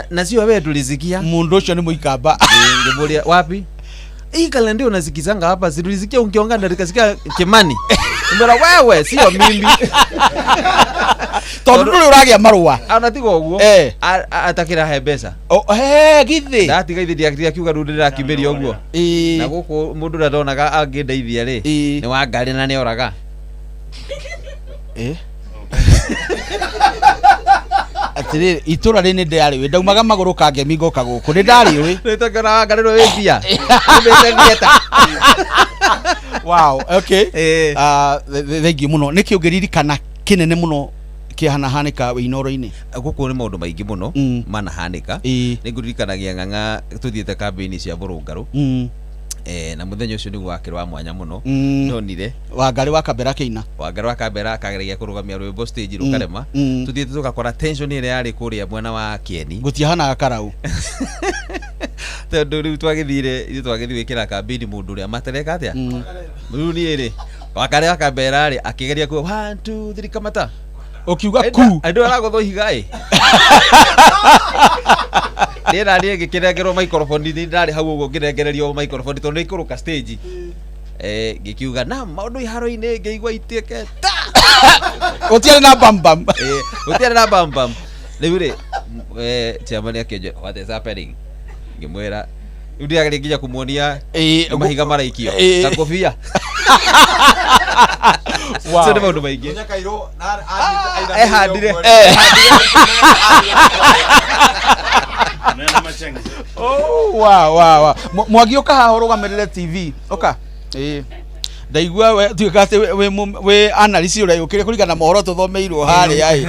Na sio wewe tulisikia. Mũndũ ũcio nĩ mũikamba. Ngĩmũria wapi? Hii kala ndio unasikizanga hapa, si tulisikia ukiongea na nikasikia Kimani. Mbona wewe sio mimi. Tondũ ndũrĩ ũragĩa marũa. Ona tiga ũguo. Atakĩrahe mbeca. Githĩ. Ndatiga ithe ndiakiuga rĩu ndĩrakiumĩria ũguo. Na gũkũ mũndũ ũrĩa ndonaga angĩndeithia rĩ, nĩ Wangarĩ na nĩoraga. Atĩrĩrĩ, itũra rĩ nĩ ndĩarĩũĩ, ndaumaga magũrũ kangemi ngoka gũkũ, nĩ ndarĩũĩ. Rĩu tũngĩona Wangarĩ rĩu wĩ mbia. Ũmĩte theatre. Wow, okay. Thank you mũno. Nĩkĩ ũngĩririkana kĩnene mũno kĩhanahanĩka wĩ Inooro-inĩ? Gũkũ nĩ maũndũ maingĩ mũno manahanĩka. Nĩ ngũririkanagia ng'ang'a tũthiĩte kambĩini cia Mũrũngarũ. Na mũthenya ũcio nĩguo wakĩrĩ wa mwanya mũno. Ndonire Wangarĩ wa Kambera kĩina. Wangarĩ wa Kambera akageragia kũrũgamia rwĩmbo stage rũkarema. Tũthiĩte tũgakora tension ĩrĩa yarĩ kũrĩa mwena wa Kieni. Gũtiahanaga karau. Tondũ rĩu twagĩthire, ithuĩ twagĩthiĩ gwĩkĩra kambĩini mũndũ ũrĩa matereka atĩa? Rĩu niĩ rĩ, Wangarĩ wa Kambera rĩ, akĩgeria kuga 1 2 3 kamata. Ũkiuga ku. Andũ aragũthwo ihiga ĩ. Niĩ na niĩ ngĩkĩnengerwo microphone, niĩ ndarĩ hau ũguo ngĩnengererio microphone tondũ nĩ ikũrũka stage. Ngĩkiuga na maũndũ iharo-inĩ ngĩigua ituĩke ta. Gũtiarĩ na bam bam. Gũtiarĩ na bam bam. Rĩu rĩ, chairman akĩnjĩra what is happening? Ngĩmwĩra rĩu ndĩrageria nginya kũmuonia mahiga maraikio na kobia. Wow. Cio nĩ maũndũ maingĩ. Ehandire. Oh, wow, wow, wow. Mwangi ũka haha ũrũgamĩrĩre TV. Ũka. Ndaigua we tuĩka atĩ wĩ analyst ũrĩa yũkĩre kũringana na mohoro tũthomeirwo harĩa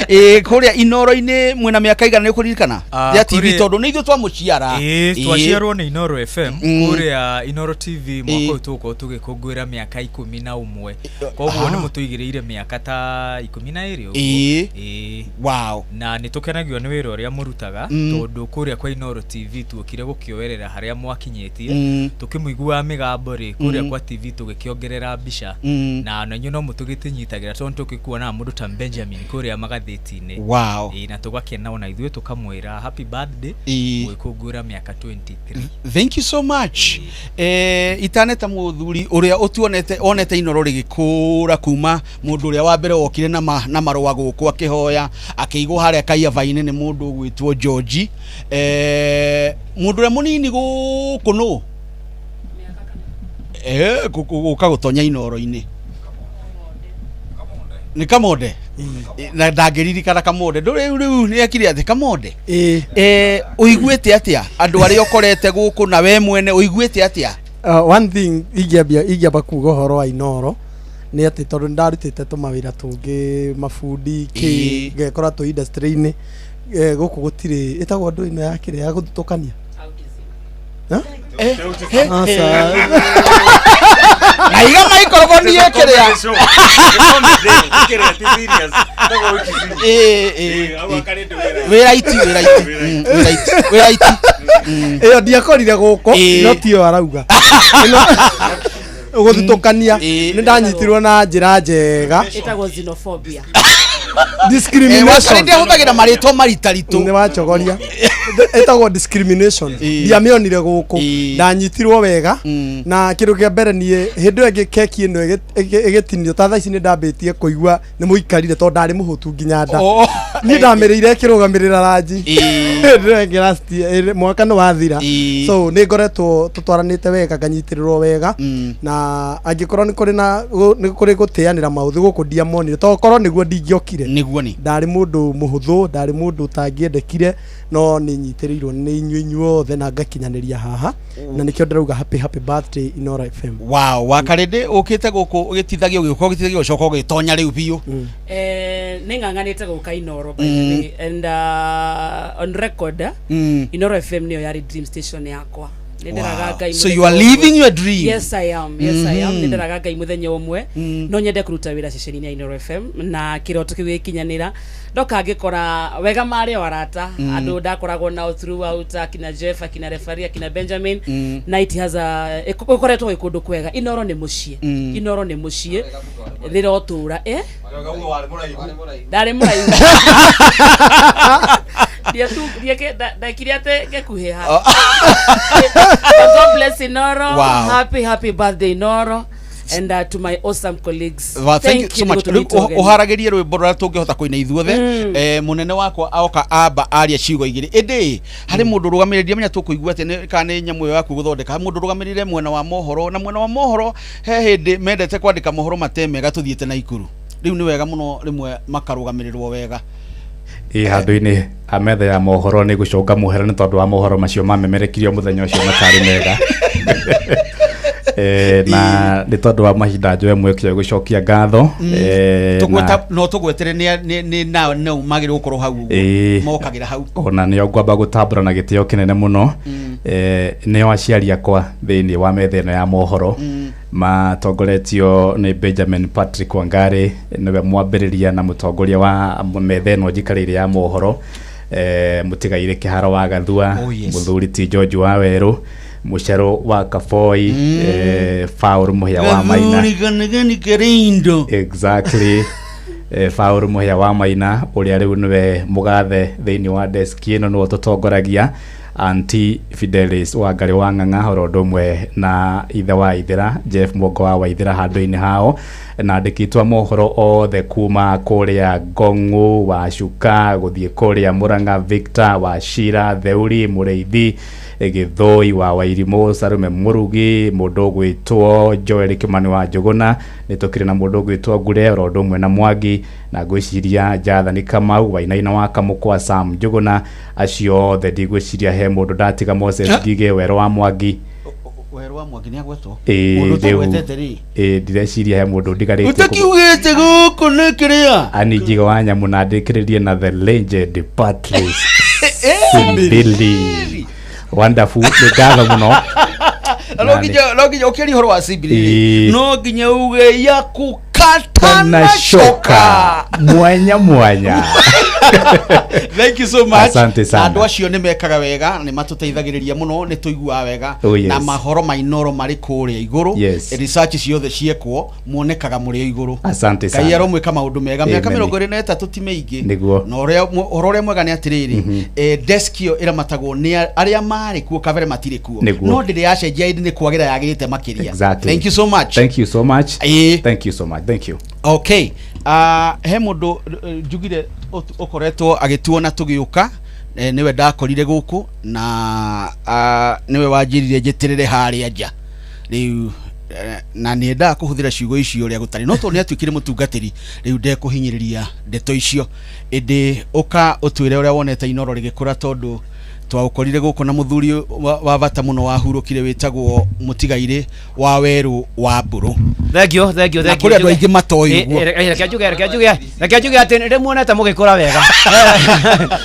ĩ. Kũrĩa Inooro-inĩ mwĩna mĩaka igana nĩ ũkũririkana? Ya TV tondũ nĩ ithuĩ twamũciara. Twaciarwo nĩ Inooro FM kũrĩa Inooro TV mwaka ũyũ tũgũkorwo tũgĩkũngũĩra mĩaka 11. Koguo nĩ mũtũigĩrĩire mĩaka ta 12 ũguo. Wow. Na nĩ tũkenagio nĩ wĩra ũrĩa mũrutaga tondũ kũrĩa kwa Inooro TV tuokire gũkĩoerera harĩa mwakinyĩtie, tũkĩmũiguaga mĩgambo rĩ kũrĩa kwa TV tũgĩkĩongerera mbica na ona inyuĩ no mũtũgĩtũnyitagĩra tondũ tũgĩkuonaga mũndũ ta Benjamin kũrĩa magathĩti-inĩ. Wow. Ĩĩ, na tũgakena ona ithuĩ tũkamwĩra happy birthday gũgĩkũngũĩra mĩaka 23. Thank you so much. Itaneta mũthuri ũrĩa ũtuonete onete Inoro rĩgĩkũra kuma mũndũ ũrĩa wa mbere wokire na, na marũa gũkũ akĩhoya akĩigwo harĩa kaiaba-inĩ nĩ mũndũ ũgwĩtwo George. Mũndũ ũrĩa mũnini gũkũ nũ? Gũka gũtonya Inoro-inĩ nĩ Kamonde. Na ndangĩririkana Kamonde ndũ rĩu rĩu nĩ ekire atĩ Kamonde. Ũiguĩte atĩa andũ arĩa ũkorete gũkũ na we mwene ũiguĩte atĩa? One thing ingĩamba kuga ũhoro wa Inoro nĩ atĩ tondũ nĩ ndarutĩte tũmawĩra tũngĩ mabundi kĩ ngekora tũ industry-inĩ, gũkũ gũtirĩ ĩtagwo ndũ ĩno ya kĩrĩa ya gũthutũkania. Huh? Aca. Na iga maikoroboni ĩkĩrĩa. Wĩra iti wĩra iti wĩra iti wĩra iti. Ĩyo ndiakorire gũkũ no tiyo arauga gũthutũkania nĩ ndanyitirwo na njĩra njega. Ĩtagwo xenophobia. Discrimination. Wakarĩndĩ ahũthagĩra marĩtwa maritaritũ. Nĩ wachogoria. Ĩtagwo discrimination. Ndiamĩonire gũkũ, ndanyitirwo wega. Na kĩndũ kĩa mbere niĩ hĩndĩ ĩyo ĩngĩ keki ĩno ĩgĩtinio ta thaa ici nĩ ndambĩtie kũigua nĩ mũikarire tondũ ndarĩ mũhũtu nginya nda. Niĩ ndamĩrĩire ĩkĩrũgamĩrĩra ranji hĩndĩ ĩyo ĩngĩ last year, mwaka nĩ wathira. So nĩ ngoretwo tũtwaranĩte wega, nganyitĩrĩrwo wega, na angĩkorwo nĩ kũrĩ na nĩ kũrĩ gũtĩanĩra maũthĩ gũkũ ndiamonire, tondũ korwo nĩguo ndingĩokire. Nĩguo nĩ ndarĩ mũndũ mũhũthũ, ndarĩ mũndũ ũtangĩendekire, no nĩ nyitĩrĩirwo nĩ inyuĩ inyuothe na ngakinyanĩria haha, na nĩkĩo ndĩrauga happy happy birthday Inoro FM. Wow, Wakarĩndĩ ũkĩte gũkũ ũgĩtithagia ũgĩũka ũgĩtithagia ũcoka ũgĩtonya rĩu biũ. Nĩ ng'ang'anĩte gũka Inoro by the way, and on record, Inoro FM nĩyo yarĩ dream station yakwa. Nĩ ndĩraga Ngai So you are mũthenya living ũmwe. your dream. Yes I am, yes I am. Nĩ ndĩraga Ngai mũthenya ũmwe no nyende kũruta wĩra ceceni-inĩ ya Inoro FM, na kĩroto kĩu gĩkinyanĩra. Ndoka ngĩkora wega marĩ o arata, andũ ndakoragwo nao throughout, akina Jeff, akina referee, akina Benjamin, na it has a ĩkoretwo gwĩ kũndũ kwega. Inoro nĩ mũciĩ. Inoro nĩ mũciĩ rĩrotũra ndarĩ mũraihu. Ndekire atĩ ngĩkuhĩha. But God bless Inoro. Happy happy birthday Inoro, and to my awesome colleagues. Well, thank you so much. nĩ Rĩu gũtũnyita ũgeni. ũharagĩrie rwĩmbo rũrĩa tũngĩhota kũina ithuothe. Mũnene wakwa aoka amba aria ciugo igĩrĩ, ĩndĩ harĩ mũndũ ũrũgamĩrĩire, ndiamenya tũkũigua atĩ kana nĩ nyamũ ĩyo yaku gũthondeka. Harĩ mũndũ ũrũgamĩrĩire mwena wa mohoro, na mwena wa mohoro he hĩndĩ mendete kwandĩka mohoro mate mega tũthiĩte Naikuru. Rĩu nĩ wega mũno rĩmwe makarũgamĩrĩrwo wega. Ĩ handũ-inĩ ha metha ya mohoro nĩ gũcũnga mũhera nĩ tondũ wa mohoro macio mamemerekirio mũthenya ũcio matarĩ mega. Na nĩ tondũ wa mahinda njoe mweke ũyũ gũcokia ngatho. Tũgweta no tũgwetere nĩ nao no magĩrĩirwo gũkorwo hau ũguo. Mokagĩra hau. Ona nĩo ngwamba gũtambũra na gĩtĩo kĩnene mũno. Nĩo aciari akwa thĩinĩ wa metha ĩno ya mohoro, matongoretio nĩ Benjamin Patrick Wangari, nĩwe mwambĩrĩria na mũtongoria wa metha ĩno njikarĩire ya mohoro. Mũtigaire Kĩharo wa Gathua, Oh, yes. mũthuri ti George wa Werũ, Mũcerũ wa Kaboi, Paul Mũhĩa wa Maina. Gathuri kanegeni kerindo. Exactly. Paul Mũhĩa wa Maina ũrĩa rĩu nĩwe mũgathe thĩinĩ wa desk ĩno, nĩwe ũtũtongoragia. Auntie Fidelis Wangari wa Ng'ang'a oro ũndũ ũmwe na ithe wa Ithĩra Jeff Mwongo wa Waithĩra handũ-inĩ hao, na andĩkĩtwo mohoro othe kuma kũrĩa Ngong'u wa Cuka gũthiĩ kũrĩa Mũrang'a, Victor wa Shira, Theuri Mũrĩithi, Gĩthũi wa Wairimũ, Sarume Mũrugi, mũndũ ũgwĩtwo Joel Kimani wa Njũgũna, nĩ tũkĩrĩ na mũndũ ũgwĩtwo Ngure oro ũndũ ũmwe na Mwangi, na ngwĩciria Jathani Kamau Wainaina wa Kamũkwa, Sam Njũgũna, acio othe ndigwĩciria he mũndũ ndatiga. Moses Ngigĩ, Werũ wa Mwangi. Werũ wa Mwangi nĩ agwetwo. Ĩĩ, Mũndũ rĩu- ũtagwetete rĩ. Ĩĩ, ndireciria he mũndũ ndigarĩtie. Ũtakiugĩte gũkũ nĩ kĩrĩa. Ani Njiga wa Nyamũ, na ndĩkĩrĩrie na the legend Patrice Simbili. Wonderful, nĩ ngatho mũno. Na no nginya ũkĩaria ũhoro wa Simbili rĩ, no nginya uge ya kũkata na na shoka coka. Mwanya mwanya. Thank you so much. Asante sana. Na andũ acio nĩ mekaga wega, nĩ matũteithagĩrĩria mũno, nĩ tũiguaga wega. Oh, yes. Na mahoro ma Inooro marĩ kũrĩa igũrũ. Yes. Research ciothe ciekwo muonekaga mũrĩ o igũrũ. Asante Ngai sana. aromwĩka maũndũ mega. Mĩaka Amen. 23 ti mĩingĩ. Nĩguo. Na ũrĩa ũhoro ũrĩa mwega nĩ atĩrĩrĩ, desk ĩyo ĩramatagwo nĩ arĩa marĩ kuo kabere matirĩ kuo. Nĩguo. No ndĩrĩ yacenjia ĩndĩ nĩ kwagĩra yagĩrĩte makĩria. Exactly. Thank you so much. Thank you so much. Ĩĩ. Thank you so much. Thank you. Okay. He mũndũ njugire ũkoretwo agĩtuona tũgĩũka, nĩwe ndakorire gũkũ na nĩwe wanjĩrire njĩtĩrĩre harĩa nja rĩu, na nĩendaga kũhũthĩra ciugo icio ũrĩa gũtarĩ, no tondũ nĩatuĩkire mũtungatĩri rĩu ndekũhinyĩrĩria ndeto icio, ĩndĩ ũka ũtwĩre ũrĩa wonete Inooro rĩgĩkũra, tondũ twaũkorire gũkũ na mũthuri wa bata mũno wahurũkire wĩtagwo mũtigairĩ wa werũ wa mbũrũ. Thank you, thank you, Na thank you. kũrĩ andũ aingĩ matoĩ ũguo. Reke njuge atĩ nĩ ndĩmuonete mũgĩkũra wega.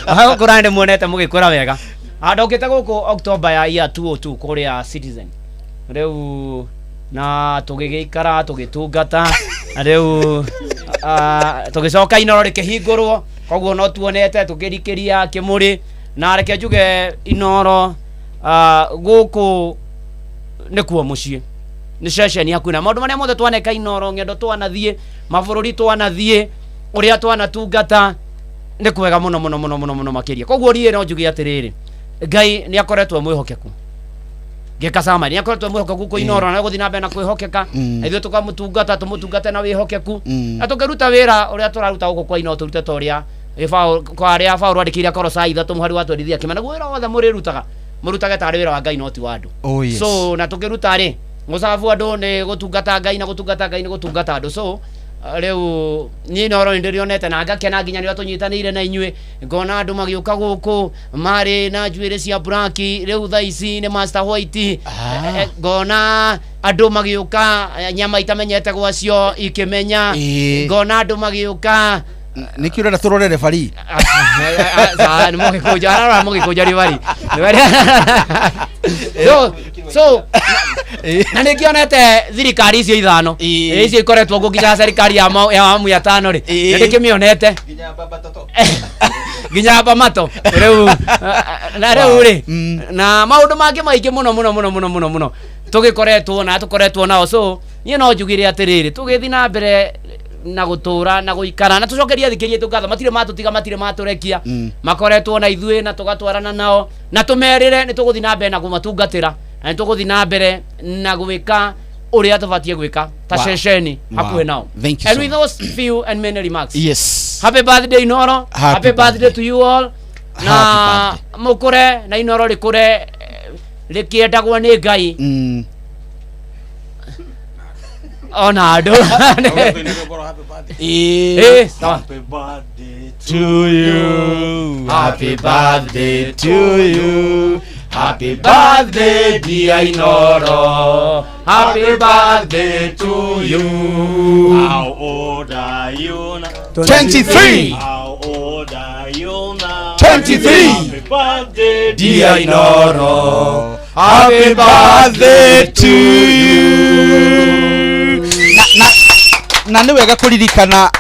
Gũkũra nĩ ndĩmuonete mũgĩkũra wega. Ndokĩte gũkũ October ya year 202 kũrĩa Citizen. Rĩu na tũgĩgĩikara tũgĩtungata, na rĩu tũgĩcoka Inooro rĩkĩhingũrwo, koguo no tuonete tũkĩrikĩria kĩmũrĩ. Na reke njuge Inooro gũkũ nĩkuo mũciĩ, nĩ ceceni hakuhĩ na maũndũ marĩa mothe twaneka Inooro, ng'endo twanathiĩ, mabũrũri twanathiĩ, ũrĩa twanatungata nĩ kwega mũno mũno mũno mũno mũno makĩria. Koguo niĩ no njuge atĩrĩrĩ, Ngai nĩ akoretwo mwĩhokeku. Ngĩka summary, nĩ akoretwo mwĩhokeku kũ Inooro, na gũthiĩ na mbere na kwĩhokeka. Na ithuĩ tũkamũtungata, tũmũtungate na wĩhokeku. Na tũkĩruta wĩra ũrĩa tũraruta gũkũ kwa Inooro, tũrute ta ũrĩa kwa arĩa Paũlũ andĩkĩire Kolosai 3 mũhari wa 23 akĩmera, naguo wĩra wothe mũrĩrutaga, mũrutage tarĩ wĩra wa Ngai no ti wa andũ. Oh, yes. So na tũkĩruta rĩ, gũcabu andũ nĩ gũtungata Ngai, na gũtungata Ngai nĩ gũtungata andũ. So rĩu niĩ Inooro nĩ ndĩrĩonete na ngakena nginya rĩrĩa tũnyitanĩire na inyuĩ, ngona andũ magĩũka gũkũ marĩ na njuĩrĩ cia black, rĩu thaa ici nĩ master white. Ngona andũ magĩũka nyama itamenyete gwacio ikĩmenya. Ngona andũ magĩũka. Nĩkĩ ũrenda tũrore referee? Nĩ mũgĩkũnjo, ararora mũgĩkũnjo referee. So, na nĩngĩonete thirikari icio ithano icio ikoretwo nguo nginya serikali ya awamu ya tano rĩ, nĩ ndĩkĩmĩonete nginya Bamato rĩu, na rĩu rĩ, na maũndũ mangĩ maingĩ mũno mũno mũno mũno mũno mũno tũgĩkoretwo na tũkoretwo nao. So niĩ no njugire atĩrĩrĩ, tũgĩthiĩ na mbere na gũtũra na gũikara na tũcokerie athikĩrĩria aitũ ngatho, matirĩ matũtiga, matirĩ matũrekia, makoretwo na ithuĩ na tũgatwarana nao, na tũmerĩre nĩ tũgũthiĩ na mbere na kũmatungatĩra, na nĩ tũgũthiĩ na mbere na gwĩka ũrĩa tũbatiĩ gwĩka ta ceceni hakuhĩ nao. Thank you And so with those few and many remarks, Yes. happy birthday Inooro. Happy Happy birthday to you all. Na Happy mũkũre na Inooro rĩkũre rĩkĩendagwo nĩ Ngai ona andũ. Sawa. Happy birthday to you. Happy birthday to you. Happy birthday dear Inooro. Happy birthday to you. How old are you now? 23. How old are you now? 23. Happy birthday dear Inooro. Happy birthday to you. Na nĩ wega kũririkana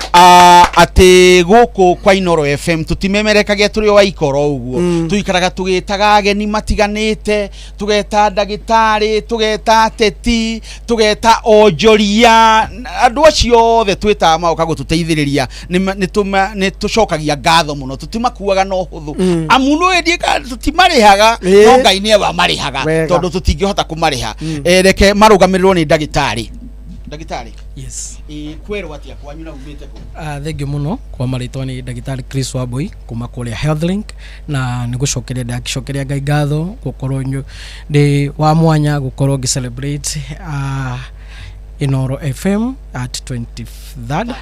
atĩ gũkũ kwa Inooro FM tũtimemerekagia tũrĩ o aikoro ũguo, tũikaraga tũgĩtaga ageni matiganĩte, tũgeta ndagĩtarĩ, tũgeta ateti, tũgeta onjoria, andũ acio othe twĩtaga magoka gũtũteithĩrĩria. Nĩ tũcokagia ngatho mũno, tũtimakuaga na ũhũthũ, amu nĩ ndiĩ tũtimarĩhaga, no Ngai nĩwe amarĩhaga, tondũ tũtingĩhota kũmarĩha. Reke marũgamĩrĩrwo nĩ ndagĩtarĩ. Ndagĩtarĩ. Yes. Kwerwo atĩa kwanyu na umĩte kũ? Thank you mũno. Kwa marĩtwa nĩ ndagĩtarĩ Chris Wambui kuma kũrĩa Healthlink, na nĩ gũcokeria ndakĩcokeria Ngai ngatho gũkorwo ndĩ wa mwanya gũkorwo ngĩ celebrate Inooro FM at 23rd,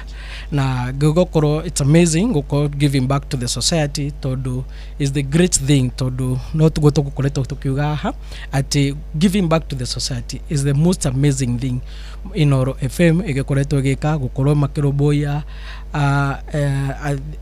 na gũkorwo it's amazing gũkorwo giving back to the society, tondũ is the great thing, tondũ no tuguo tũgũkoretwo tũkiuga haha atĩ giving back to the society is the most amazing thing Inooro FM ĩgĩkoretwo ĩgĩka, gũkorwo makĩrũmbũiya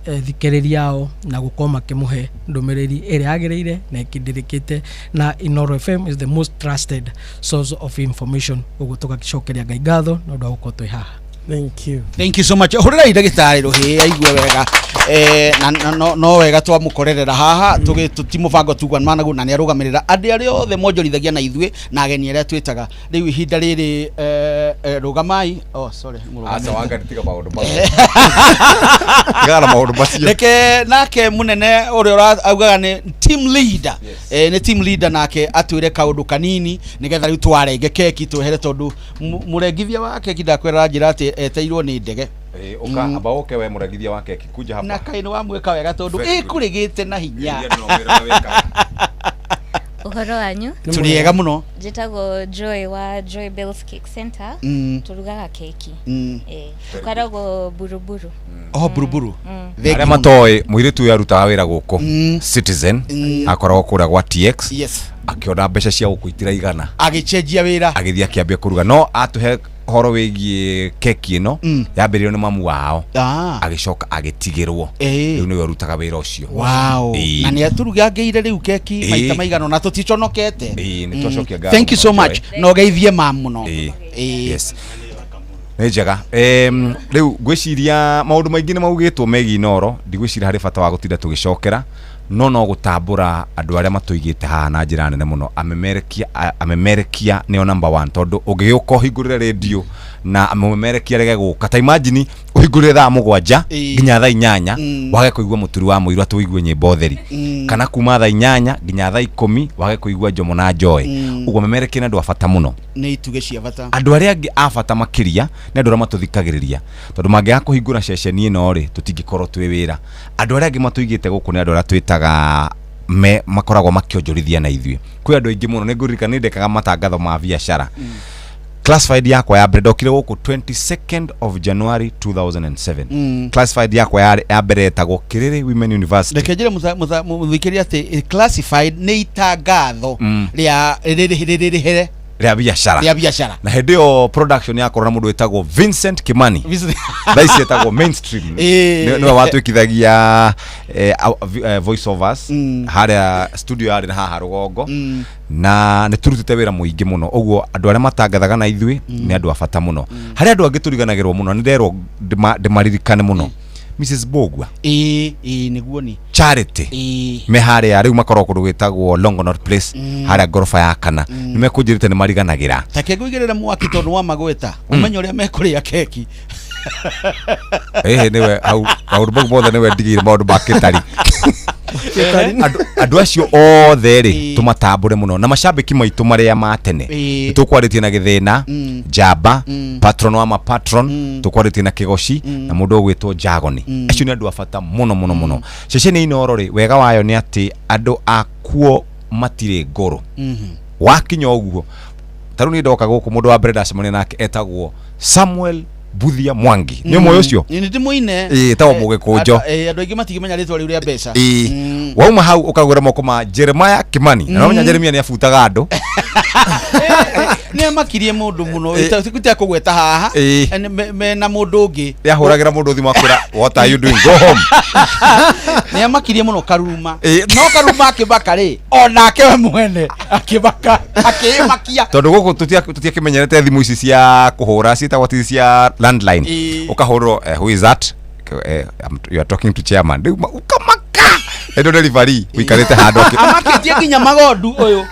athikĩrĩria ao na gũkorwo makĩmũhe ndũmĩrĩri ĩrĩa yagĩrĩire na ĩkindĩrĩkĩte, na Inooro FM is the most trusted source of information. Ũguo tũgacokeria Ngai ngatho nĩ ũndũ wa gũkorwo twĩ haha. Thank you. Thank you so much. Hũrĩrai ndagĩtarĩ rũhĩ aigue wega. Eh, na, na, no, no wega twamũkorerera haha tũgĩ ti mũbango tugua managu na nĩ arũgamĩrĩra andũ arĩa othe monjorithagia na ithuĩ na ageni arĩa twĩtaga rĩu ihinda rĩrĩ eh, eh, rũgamai oh, sorry mũrũgamĩte. Aca wanga tiga maũndũ macio. Tigana na maũndũ macio. Reke nake munene ũrĩa ũra- augaga nĩ team leader eh, nĩ team leader nake atwĩre kaũndũ kanini nĩgetha rĩu twarenge keki twehere tondũ mu- mũrengithia wa keki ndakwĩra njĩra atĩ eteirwo nĩ ndege. Eh, ũka amba ũke we mũrengithia wa keki kuja hapa. Na kaĩ nĩ wamwĩka wega tondũ Very good. ĩkũrĩgĩte na hinya. Ĩria no wĩra wĩkaga. Ũhoro wanyu? Tũrĩ ega mũno. Njĩtagwo Joy wa Joy Bells Cake Center. Tũrugaga keki. Ĩĩ. Tũkoragwo Buruburu. Oh, Buruburu. Arĩa matoĩ mũirĩtu ũyũ arutaga wĩra gũkũ Citizen akoragwo kũrĩa gwa TX akĩona mbeca cia gũkũ itiraigana agĩcenjia wĩra agĩthiĩ akĩambia kũruga no atũhe horo wĩgiĩ keki ĩno yambĩrĩirio nĩ mamu wao agĩcoka agĩtigĩrwo rĩu nĩwe ũrutaga wĩra ũcio. Wow. Ĩĩ. Na nĩ aturugangĩire rĩu keki maita maigana na tũticonokete. Ĩĩ, nĩ twacokia ngatho Thank you so mũno, much. Joy. Na ũgeithie mam mũno. Ĩĩ. Yes. Nĩ njega. Rĩu ngwĩciria maũndũ maingĩ nĩ maugĩtwo megiĩ Inooro, ndigwĩciria harĩ bata wa gũtinda tũgĩcokera, no no gũtambũra andũ arĩa matũigĩte haha na njĩra nene mũno. Amemerekia, amemerekia nĩo number one, tondũ ũngĩgĩũka ũhingũrĩre rĩndiũ na mũmemerekia arege gũka, ta imagine ũhingũrĩre thaa 7 nginya thaa 8 wage kũigua mũturi wa mũiru atĩ ũigue nyĩmbo theri, kana kuma thaa 8 nginya thaa 10 wage kũigua Njomo na Joy. Ũguo amemerekia nĩ andũ a bata mũno. Nĩ itugĩ cia bata. Andũ arĩa angĩ a bata makĩria nĩ andũ arĩa matũthikagĩrĩria, tondũ mangĩaga kũhingũra ceceni ĩno rĩ, tũtingĩkorwo twĩ wĩra. Andũ arĩa angĩ matũigĩte gũkũ nĩ andũ arĩa twĩtaga me makoragwo makĩonjorithia na ithuĩ. Kwĩ andũ aingĩ mũno, nĩ ngũririkana nĩ ndekaga matangatho ma biacara. Classified yakwa ya mbere ndokire gũkũ 22nd of January 2007. Classified yakwa ya mbere yetagwo Kiriri Women University. Reke njĩre mũthikĩrĩria atĩ classified nĩ itangatho rĩa rĩrĩhĩre rĩa biacara. Rĩa biacara. Na hĩndĩ ĩyo production yakorwo na mũndũ wĩtagwo Vincent Kimani. Vincent. Thaa ici etagwo Mainstream. Nĩwe watuĩkithagia voice overs harĩa studio yarĩ na haha rũgongo. Na nĩ tũrutĩte wĩra mũingĩ mũno, ũguo andũ arĩa matangathaga na ithuĩ nĩ andũ a bata mũno. Harĩ andũ angĩ tũriganagĩrwo mũno, nĩ nderwo ndĩmaririkane mũno. Mrs Bogwa. Ĩĩ, ĩĩ, nĩguo ni. Charity. Me harĩa rĩu makoragwo kũndũ gwĩtagwo Longonot Place, harĩa ngoroba ya kana. Nĩ mekũnjĩrĩte nĩ mariganagĩra. Ta ke ngũigĩrĩre mwaki tondũ wa magweta ũmenye ũrĩa mekũrĩa keki. Ĩhĩ nĩwe hau maũndũ mau mothe nĩwe ndigĩire maũndũ ma kĩtari. Andũ acio othe rĩ tũmatambũre mũno na macambĩki maitũ marĩa ma tene. Nĩ tũkwarĩtie na Gĩthĩna, Njamba, patron wa ma patron, tũkwarĩtie na Kĩgoci na mũndũ ũgwĩtwo Jagoni. Acio nĩ andũ a bata mũno mũno mũno. Ceceni ya Inooro rĩ, wega wayo nĩ atĩ andũ akuo matirĩ ngũrũ. Wakinya ũguo, ta rĩu niĩ ndoka gũkũ mũndũ wa mbere ndacemania nake etagwo Samuel Buthia Mwangi. Nĩ ũmwe ũcio? Nĩ ndĩmũine. Ĩĩ, etagwo Mũgĩkũnjo. Andũ aingĩ matingĩmenya rĩtwa rĩu rĩa mbeca. Ĩĩ. Wauma hau ũkagwĩra moko ma Jeremiah Kimani. Na ũramenya Jeremiah nĩ abutaga andũ. Nĩ amakirie mũndũ mũno. Itekũgweta haha. Mena mũndũ ũngĩ. Nĩ ahũragĩra mũndũ thimũ akwĩra, what are you doing? Go home. Nĩ amakirie mũno Karuruma. No Karuruma akĩmaka rĩ, onake we mwene akĩmaka, akĩĩmakia. Tondũ gũkũ tũtiakĩmenyerete thimũ ici cia kũhũra, ciĩtagwo atĩ cia landline. Ũkahũrĩrwo, who is that? You are talking to chairman. Rĩu ũkamaka. Ĩno delivery ũikarĩte handũ Amakĩtie nginya magondu ũyũ.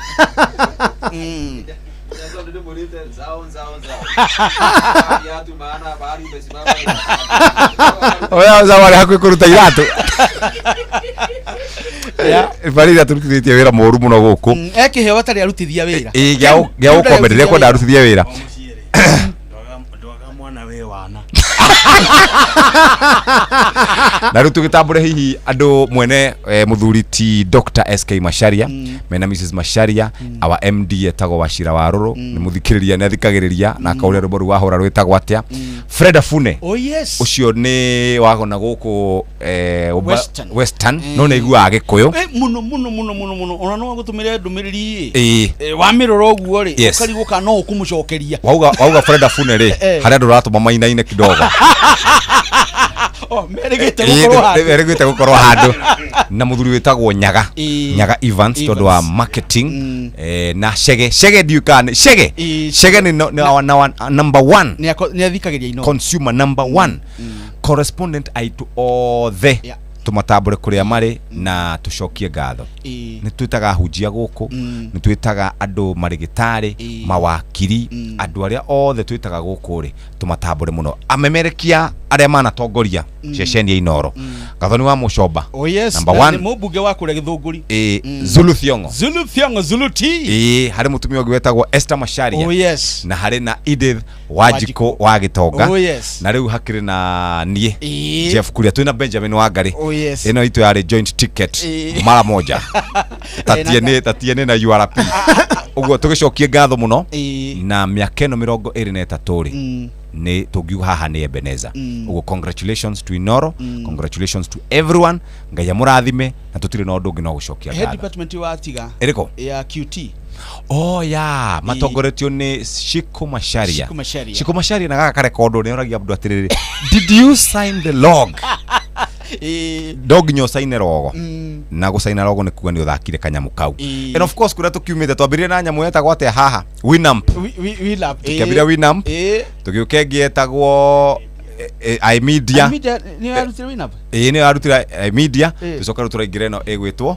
Oya nzao arĩ hakuhĩ kũruta iratũ. Referee atũrutithĩtie wĩra mũru mũno gũkũ. Ekĩheo atarĩ arutithia wĩra. Ĩĩ, gĩa gũkombe rĩrĩa kwenda arutithie wĩra. Mwana wĩ wana. Na rĩu tũgĩtambũre hihi andũ mwene mũthuri ti Dr. SK Macharia mena Mrs Macharia, our MD etagwo Wachira wa Rũrũ, nĩ mũthikĩrĩria, nĩ athikagĩrĩria na akaũria rwĩmbo rũu wahũra rwĩtagwo atĩa. Fred Afune. Oh, yes. Ũcio nĩ wagona gũkũ Western. Western, no nĩ aiguaga Gĩkũyũ. Mũno mũno mũno mũno mũno, ona no agũtũmĩre ndũmĩrĩri ĩ. Wamĩrora ũguo rĩ, ũkarigwo kana no ũkũmũcokeria. Wauga Fred Afune rĩ, harĩa andũ ũratũma mainaine kidogo. Oh, merĩgĩte gũkorwo handũ. Merĩgĩte gũkorwo handũ na mũthuri wĩtagwo Nyaga. Nyaga Evans tondũ wa marketing na Chege Chege ndiũĩ kana nĩ- Chege Chege nĩ no- nĩ our our number one Nĩ athikagĩria Inooro. Consumer number one correspondent aitũ othe tũmatambũre kũrĩa marĩ na tũcokie ngatho. Nĩ twĩtaga ahunjia gũkũ, nĩ twĩtaga andũ marĩgĩtarĩ, mawakiri, andũ arĩa othe twĩtaga gũkũ rĩ, tũmatambũre mũno, amemerekia arĩa manatongoria ceceni ya Inooro. Gathoni wa Mũcomba. Oh yes. Number Na one. nĩ mũmbunge wa kũrĩa Gĩthũngũri. Zulu Thiongo. Zulu Thiongo, Zulu T. Harĩ mũtumia ũngĩ wetagwo Esther Macharia. Oh yes. Na harĩ na Edith Wanjikũ wa Gĩtonga. Oh yes. Na rĩu hakĩrĩ na niĩ Jeff Kuria, twĩna Benjamin Wangari. Oh yes. Ĩno itũ yarĩ joint ticket mara moja ta TNA na URP ũguo. Tũgĩcokie ngatho mũno na mĩaka ĩno 23 rĩ, nĩ tũngiuga haha nĩ Ebeneza. Ũguo congratulations to Inoro, congratulations to everyone. Ngai amũrathime na tũtirĩ na ũndũ ũngĩ no gũcokia He ngatho. Department watiga. Ĩrĩkũ? Ya QT. Oh ya, matongoretio nĩ Shiko Macharia. Shiko Macharia. Shiko Macharia na gaka karekondo nĩ oragia andũ atĩrĩrĩ, "Did you sign the log?" No nginya ũcaine rogo, na gũcaina rogo nĩ kuga nĩ ũthakire kanyamũ kau. And of course kũrĩa tũkiumĩte, twambĩrĩrie na nyamũ yetagwo atĩa haha? Winamp. Winamp. Tũkĩambĩrĩria Winamp, tũgĩũka ĩngĩ yetagwo iMedia. Media nĩ yarutire Winamp. Ĩĩ, nĩyo yarutire iMedia. Tũcoka rĩu tũraingĩra ĩno ĩgwĩtwo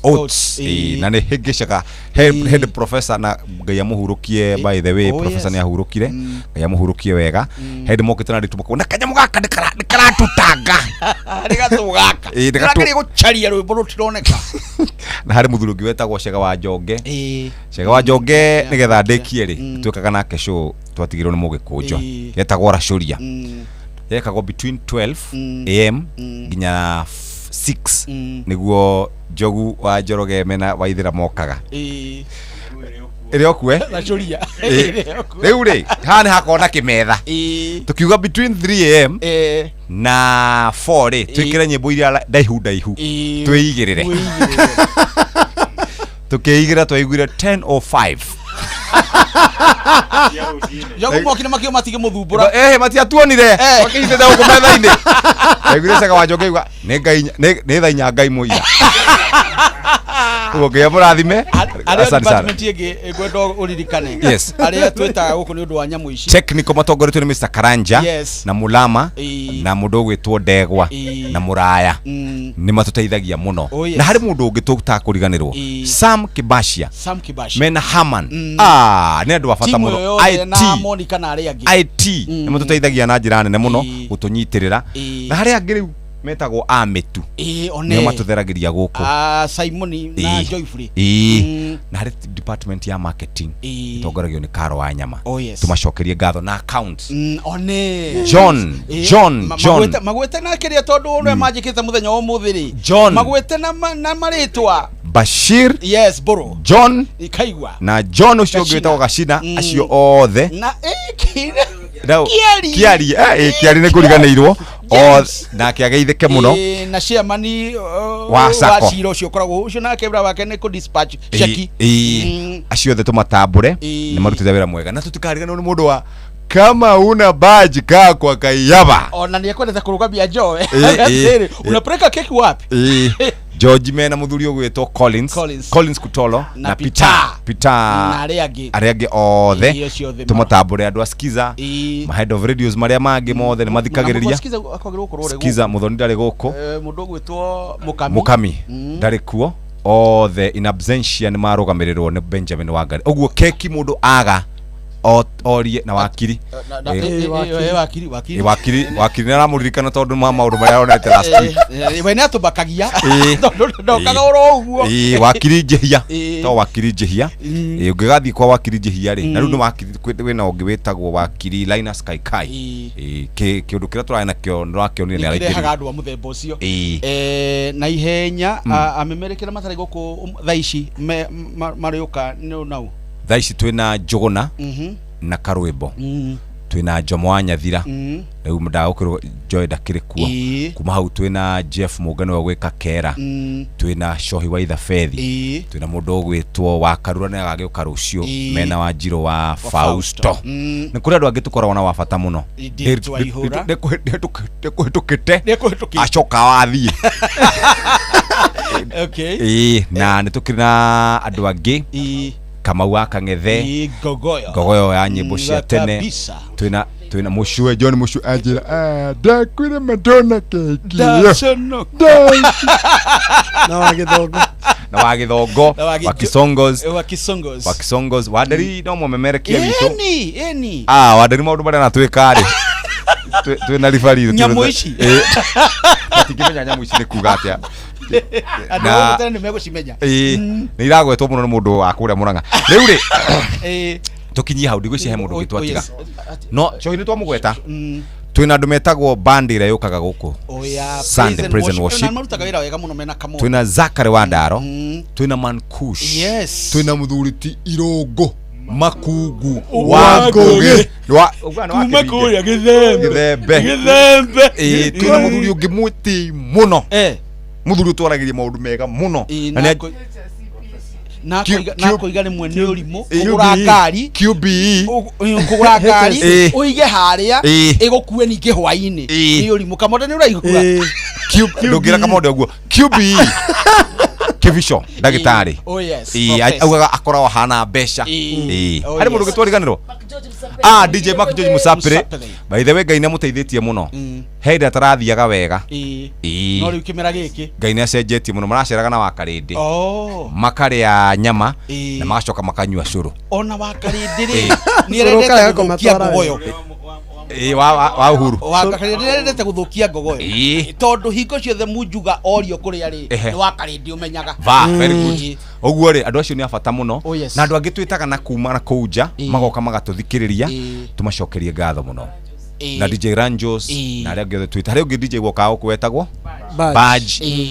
Oats. Oats. Na nĩ hĩngĩcaga head professor, na Ngai amũhurũkie, by the way. Professor nĩ ahurũkire, Ngai amũhurũkie wega. Head mokĩte na ritũ na kanyamũ gaka nĩ karatũtanga. Nĩ gatũ gaka. Nĩ gatũ. Karageria gũcaria rwĩmbo rũtironeka. Na harĩ mũthuri ũngĩ wetagwo Cega wa Njonge. Cega wa Njonge, nĩgetha ndĩkie rĩ, twĩkaga nake show twatigirwo nĩ mũgĩkũnjo, yetagwo Racũria. Yekagwo between 12 am nginya 6, nĩguo Njogu wa Njoroge mena Waithĩra mokaga. Ĩrĩa ũkue. Racũria. Rĩu rĩ, haha nĩ hakorwo na kĩmetha, tũkiuga between 3 am na 4 rĩ, twĩkĩre nyĩmbo iria ndaihu ndaihu, twĩigĩrĩre. Tũkĩigĩra twaiguire 10:05. Njogu mokire makio matige mũthumbũra. Matiatuonire makĩhithĩte gũkũ metha-inĩ. Ndaiguire Cega wa Njonge auga nĩ Ngai nĩ thaa 4 Ngai mũira. Ũguo Ngai amũrathime. Arĩa Asante sana. Department ĩngĩ ngwenda ũririkane. Arĩa twĩtaga gũkũ nĩ ũndũ wa nyamũ ici. Technical matongoretio nĩ Mr Karanja na Mulama na mũndũ ũgwĩtwo Ndegwa na Mũraya, nĩ matũteithagia mũno. Na harĩ mũndũ ũngĩ tũtakũriganĩrwo, Sam Kibashia. Sam Kibashia. Mena Haman. Ah, nĩ andũ a bata Timu mũno. ĩyo yothe na IT Monica na arĩa angĩ. IT nĩ matũteithagia na njĩra nene mũno gũtũnyitĩrĩra. Na harĩ angĩ rĩu metagwo amĩtu, One. nĩo matũtheragĩria gũkũ. Ah, Simoni na Joyfrey. Na harĩ department ya marketing ĩtongoragio nĩ Karo wa Nyama. Oh, yes. Tũmacokerie ngatho na accounts. One. John, John, John. Magwete na kĩrĩa tondũ ũrĩa manjĩkĩte mũthenya wa ũmũthĩ rĩ. John. Magwete na marĩtwa. Bashir. Yes, Boro. John. Ikaigua. Na John ũcio ũngĩ Gacina. wĩtagwo Gacina, acio othe. Na Kĩari. Kĩari. Kĩari nĩ ngũriganĩirwo. Nake ageithĩke mũno. Na chairman Wa wa Sacco. cira ũcio ũkoragwo ũcio nake wĩra wake nĩ kũ dispatch ceki. Acio othe tũmatambũre, nĩ marutĩte wĩra mwega, na tũtikariganĩrwo nĩ mũndũ wa kama una baji kaa kwa kaiyaba. Ona nĩ ekwendete kũrũgamia Joe. Ĩĩ. Atĩrĩ, unapeleka keki wapi? George mena mũthuri ũgwĩtwo Collins. Collins. Collins Kutolo Na na Peter Peter Na arĩa angĩ. Arĩa angĩ othe. Acio othe. Tũmatambũre, andũ a Skiza, ma head of radios marĩa mangĩ mothe nĩ mathikagĩrĩria. Skiza akwagĩrĩirwo gũkorwo ũrĩ Skiza gũkũ. Mũthoni ndarĩ gũkũ. Mũndũ ũgwĩtwo Mũkami. Mũkami ndarĩ kuo. Othe in absentia nĩ marũgamĩrĩrwo nĩ Benjamin Wangari. Ũguo keki mũndũ aga orie na wakiri. Wakiri, wakiri. Wakiri, wakiri nĩ aramũririkana tondũ ma maũndũ marĩa aronete last week. We nĩ atũmakagia tondũ ndokaga oro ũguo. Wakiri Njĩhia, to wakiri Njĩhia. Ũngĩgathiĩ kwa wakiri Njĩhia rĩ, na rĩu nĩ wakiri wĩna ũngĩ wĩtagwo wakiri Linus Kaikai. Kĩũndũ kĩrĩa tũrarĩ nakĩo nĩ ũrakĩonire nĩ nĩkĩrehaga araingĩrire. Andũ a mũthemba ũcio. Na ihenya amemerekera matarĩ gũkũ thaa ici marĩũka nĩ nau. Thaa ici twĩna Njũgũna na karwĩmbo. Twina Jomo wa Nyathira. Rĩu ndagũkĩrwo Joy ndakĩrĩ kuo. Kuma hau twina Jeff Mũngano wa gwĩka Kera. Twina Shohi wa Ithabethi. Twina mũndũ ũgwĩtwo wa Karura nĩ agagĩũka rũciũ mena wa Njirũ wa Fausto. Nĩ kũrĩ andũ angĩ tũkoragwo na wa bata mũno. Ndĩ Ndĩkũhĩtũkĩte Ndĩkũhĩtũkĩte. Acoka wathiĩ. Okay. Ĩĩ, na nĩ tũkĩrĩ na andũ angĩ. Kamau wa Kang'ethe. Ngogoyo. Ngogoyo ya nyĩmbo cia tene. Kabisa. Twina twina Mũcue John Mũcue anjĩra, "Ah, ndakwĩra Madonna keki ĩyo." Ndaconoka. Na wa Gĩthongo. Na wa Gĩthongo. Na wa wa Kisongos. Wa Kisongos. Wa Kisongos. Wanderi no mũmemerekia witũ. Ĩni, ĩni. Ah, Wanderi maũndũ marĩa anatwĩka rĩ. Twĩna ribari. Nyamũ ici. Matingĩmenya nyamũ ici nĩ kuga atĩa. Andũ Na- a tene nĩ megũcimenya. Ĩĩ, nĩ iragwetwo mũno nĩ mũndũ wa kũrĩa Mũrang'a. Rĩu rĩ, Ĩĩ. tũkinyie hau ndigwĩciria he mũndũ ũngĩ Oh, twatiga. yes. No cohi nĩ twamũgweta. Twĩna andũ metagwo band ĩrĩa yũkaga gũkũ. Oh, ya Sunday Praise and Worship. Na marutaga wĩra wega mũno mena Kamondo. Twĩna Zakary wa Ndaro. Twĩna Mankush. Yes. Twĩna mũthuri ti Irũngũ Makungu Wa wa Ngũgĩ. Ngũgĩ. Wa uga nĩ wa Kuma Kĩringe. kũrĩa Gĩthembe. Gĩthembe. Gĩthembe. Ĩĩ, twĩna mũthuri ũngĩ mwĩtĩi mũno. Mũthuri ũtwaragĩria maũndũ mega mũno. Ĩĩ, Na na nĩ- na koiga rĩmwe nĩ ũrimũ Ĩĩ. kũgũra ngari QBE. Kũgũra ngari Ĩĩ. ũige harĩa Ĩĩ. ĩgũkue ningĩ hwainĩ nĩ ũrimũ. Kamonde nĩ ũraigua? Ndũngĩra Kamonde ũguo. QBE. Kĩbico ndagĩtarĩ. Oh, yes, Ĩĩ, professor. augaga akoragwo ahana mbeca. Ĩĩ. Ĩĩ. Oh, Harĩ mũndũ yes. ũngĩ twariganĩrwo? Ah, DJ Mark George Musapire. By the way, Ngai nĩ amũteithĩtie mũno. He hĩndĩ atarathiaga wega. Ĩĩ. Ĩĩ. No rĩu kĩmera gĩkĩ. Ngai nĩ acenjetie mũno, maraceraga na wakarĩndĩ. Oh. Makarĩa nyama Ĩĩ. na magacoka makanyua cũrũ. Ona wakarĩndĩ rĩ Ĩĩ. nĩ erendete gũthũkia ngogoyo. Ĩĩ, wa Uhuru. Wakarĩndĩ nĩ erendete gũthũkia ngogoyo. Ĩĩ. Tondũ hingo ciothe munjuga orio kũrĩa rĩ Ehe. nĩ wakarĩndĩ ũmenyaga. Va, very good. Ĩĩ. Ũguo rĩ, andũ acio nĩ a bata mũno. Oh, yes. Na andũ angĩ twĩtaga na kuma na kũu nja Ĩĩ. magoka magatũthikĩrĩria, Ĩĩ. tũmacokerie ngatho mũno. Ĩĩ. Na DJ Ranjos Ĩĩ. na arĩa angĩ othe twĩta. Harĩ ũngĩ DJ wokaga gũkũ wetagwo Badge. Badge. Ĩĩ.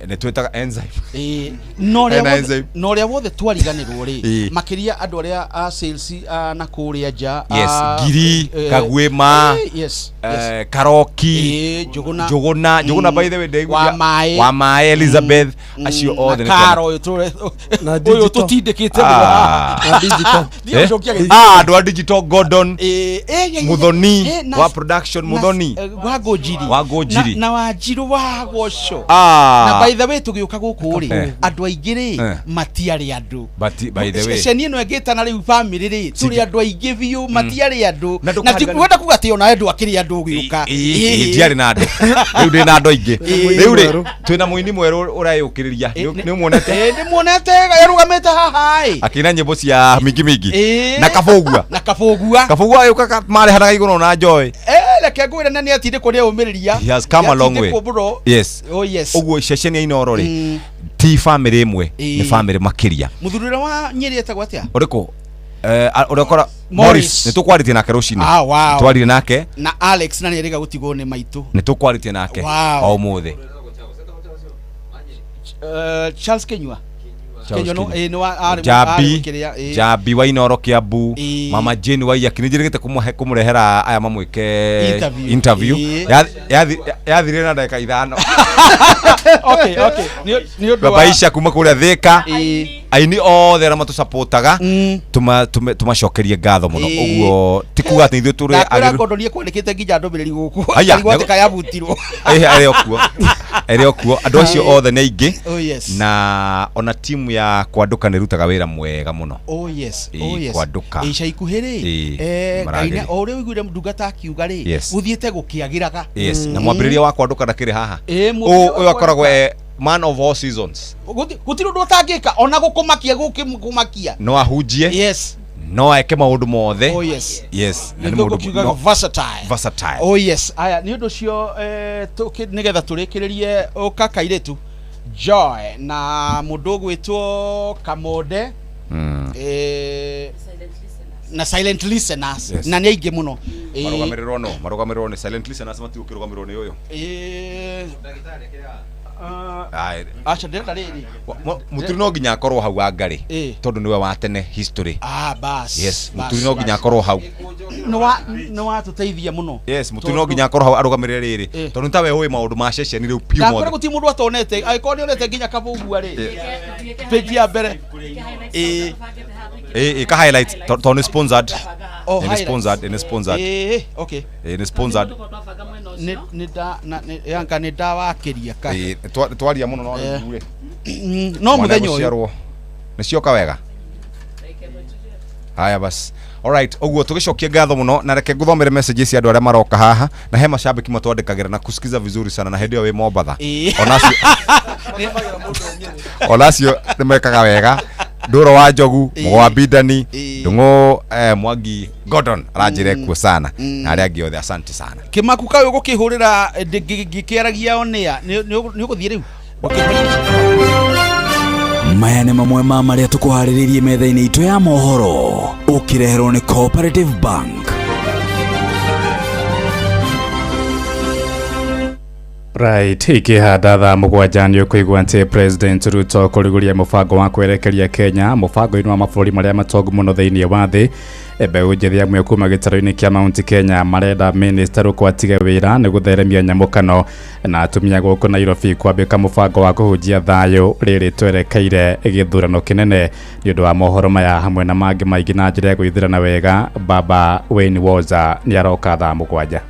Nĩ twĩtaga enzyme. Ĩĩ. Na ũrĩa Ena wothe- enzyme. na ũrĩa wothe twariganĩrwo rĩ Ĩĩ. makĩria andũ arĩa a sales a na kũrĩa nja Yes, a- Ngiri, eh, Kagwema, yes, yes. Karoki, Ĩĩ, Njũgũna. Njũgũna, Njũgũna by the way ndaigua Wa Maĩ. wa Maĩ Elizabeth, acio othe na nĩ Karo ũyũ Na ũyũ digital. tũtindĩkĩte Ah. Na digital. Thiĩ Eh? ũcokie gĩtĩ. Ah, andũ a digital Gordon Muthoni eh, na- wa production Muthoni na- wa Ngũnjiri. Wa Ngũnjiri. Na wanjirũ wa goco. Ah. Na by the way tũgĩũka gũkũ rĩ Eh. andũ aingĩ rĩ Eh. matiarĩ andũ. But by the way Ceceni ĩno ĩngĩtana rĩu family rĩ tũrĩ andũ aingĩ biũ matiarĩ andũ. Na Na ti ndũkariganĩrwo- wenda kuga atĩ ona andũ akĩrĩ andũ ũgĩũka. Ĩĩ, ndiarĩ na andũ rĩu ndĩ na andũ aingĩ Ĩĩ. rĩu rĩ twĩna mũini mwerũ ũreyũkĩrĩria nĩ ũmuonete? Ĩĩ, ndĩmuonete arũgamĩte haha ĩ. Akĩina nyĩmbo cia mingi mingi Ĩĩ. na kabũgua. Na kabũgua. Kabũgua agĩũka marehanaga igũrũ na Joy. Eh, reke ngwĩre na nĩ atindĩkwo nĩ aũmĩrĩria. He has come a long way. Nĩatindĩkwo mũno. Yes. Oh, yes. Ũguo ceceni ya Inooro rĩ ti family ĩmwe, Ĩĩ. nĩ family makĩria. Mũthuri ũrĩa wa Nyĩrĩ etagwo atĩa? Ũrĩkũ? Ũrĩa ũkora Morris. Morris nĩ tũkwarĩtie nake rũcinĩ. Ah, wow. Twaririe nake. Na Alex na nĩerĩga gũtigwo nĩ maitũ. Nĩ tũkwarĩtie nake Wow. o ũmũthĩ. Charles Kinyua. Charles Kinyua no Kinyua. ĩĩ nĩ wa arĩ Jambi arĩ kĩrĩa, ĩĩ. Jambi wa Inooro Kiambu. Ĩĩ. Mama Jane wa Iyaki nĩ njĩrĩgĩte kũmũrehera aya mamwĩke Interview. interview. Ĩĩ. Yathirire na ndagĩka 5. Okay, okay. Nĩ ũndũ wa Babaisha kuma kũrĩa Thĩka. Ĩĩ. Aini othe arĩa matũcapotaga tũmacokerie ngatho mũno. Ĩĩ. Ũguo ti kuga atĩ ithuĩ tũrĩ Ndakwĩra agĩrĩru. Gordon ekwandĩkĩte nginya ndũmĩrĩri gũkũ. Aya, Akarigwo atĩ kayabutirwo. Ĩĩ, arĩ o kuo, arĩ o kuo andũ acio othe nĩ aingĩ. Oh, yes. Na ona timu ya kwandũka nĩ ĩrutaga wĩra mwega mũno. Oh yes, Ĩĩ, oh yes. Kwandũka. Ica ikuhĩ rĩ Ĩĩ, eh, Ngai maragĩria. o ũrĩa ũiguire ndungata akiuga rĩ Yes. gũthiĩte gũkĩagĩraga. Yes, na mwambĩrĩria wa kwandũka ndakĩrĩ haha. Ĩĩ, mwambĩrĩria wa Ũyũ akoragwo Kwandũka. e man of all seasons. Gũtirĩ ũndũ ũtangĩka ona gũkũmakia gũkĩmakia. No ahunjie. Yes. No eke maũndũ mothe. Oh, yes. Yes, na nĩ Nĩguo mũndũ kiugaga no- versatile. Versatile. Oh yes, aya nĩ ũndũ ũcio nĩgetha tũrĩkĩrĩrie ũka kairĩtu Joy na mũndũ ũgwĩtwo Kamonde na silent listeners. Yes. Na nĩ aingĩ mũno. Marũgamĩrĩrwo no marũgamĩrĩrwo nĩ silent listeners matigũkĩrũgamĩrĩrwo nĩ ũyũ. Aye. Aca ndĩrenda rĩrĩ. Mũturi no nginya akorwo hau Wangarĩ Ĩĩ. tondũ nĩwe wa tene history. Ah, bas. Yes, bas, mũturi no nginya bas. akorwo hau. Nĩ watũteithia mũno. Yes, mũturi no nginya akorwo hau arũgamĩrĩre rĩrĩ. Tondũ nĩ tawe ũĩ maũndũ ma ceceni rĩu piũ Ndakwĩra mothe. gũtirĩ mũndũ atonete, angĩkorwo nĩ onete nginya kabũgua rĩ, page ya mbere. Ĩĩ. Ĩ ka highlight tondũ nĩ sponsored. Oh, Nĩ highlights. sponsored, nĩ sponsored. Ĩĩ, okay. Ĩ nĩ sponsored. Nĩ nĩ nda na nĩ anga nĩ ndawakĩria ka. Ĩ twaria mũno no rĩu rĩ. No Mwana mũthenya ũyũ. egũciarwo. Nĩ cioka wega. Haya basi. Alright, ũguo tũgĩcokia ngatho mũno na reke ngũthomere messages cia andũ arĩa maroka haha na he mashabiki matwandĩkagĩra na kusikiza vizuri sana na hĩndĩ ĩyo wĩ Mombatha. Onacio nĩ mekaga wega. Ndũro wa Njogu, Mũgo wa Bindani, Ndung'u Mwangi Gordon aranjĩra ekuo sana na arĩa angĩ othe asante sana. Kĩmaku kaĩ ũgũkĩhũrĩra ngĩkĩaragia on air nĩ ũgũthiĩ rĩu? Maya nĩ mamwe ma marĩa tũkũharĩrĩirie metha-inĩ itũ ya mohoro, ũkĩreherwo nĩ Cooperative Bank. Right, ikĩhanda thaa 7 nĩ ũkũigua atĩ President Ruto kũrugũria mũbango wa kwerekeria Kenya mũbango-inĩ wa mabũrũri marĩa matongu mũno thĩinĩ wa thĩ. Mbeũ njĩthĩ amwe kuma gĩtarũ-inĩ kĩa Mount Kenya marenda Minister Ruku atige wĩra nĩ gũtheremia nyamũkano, na atumia gũkũ Nairobi kwambĩka mũbango wa kũhunjia thayũ rĩrĩ twerekeire gĩthurano kĩnene. Nĩ ũndũ wa mohoro maya hamwe na mangĩ maingĩ na njĩra ya gwĩthĩrana wega, Baba Wayne Woza nĩ aroka thaa 7.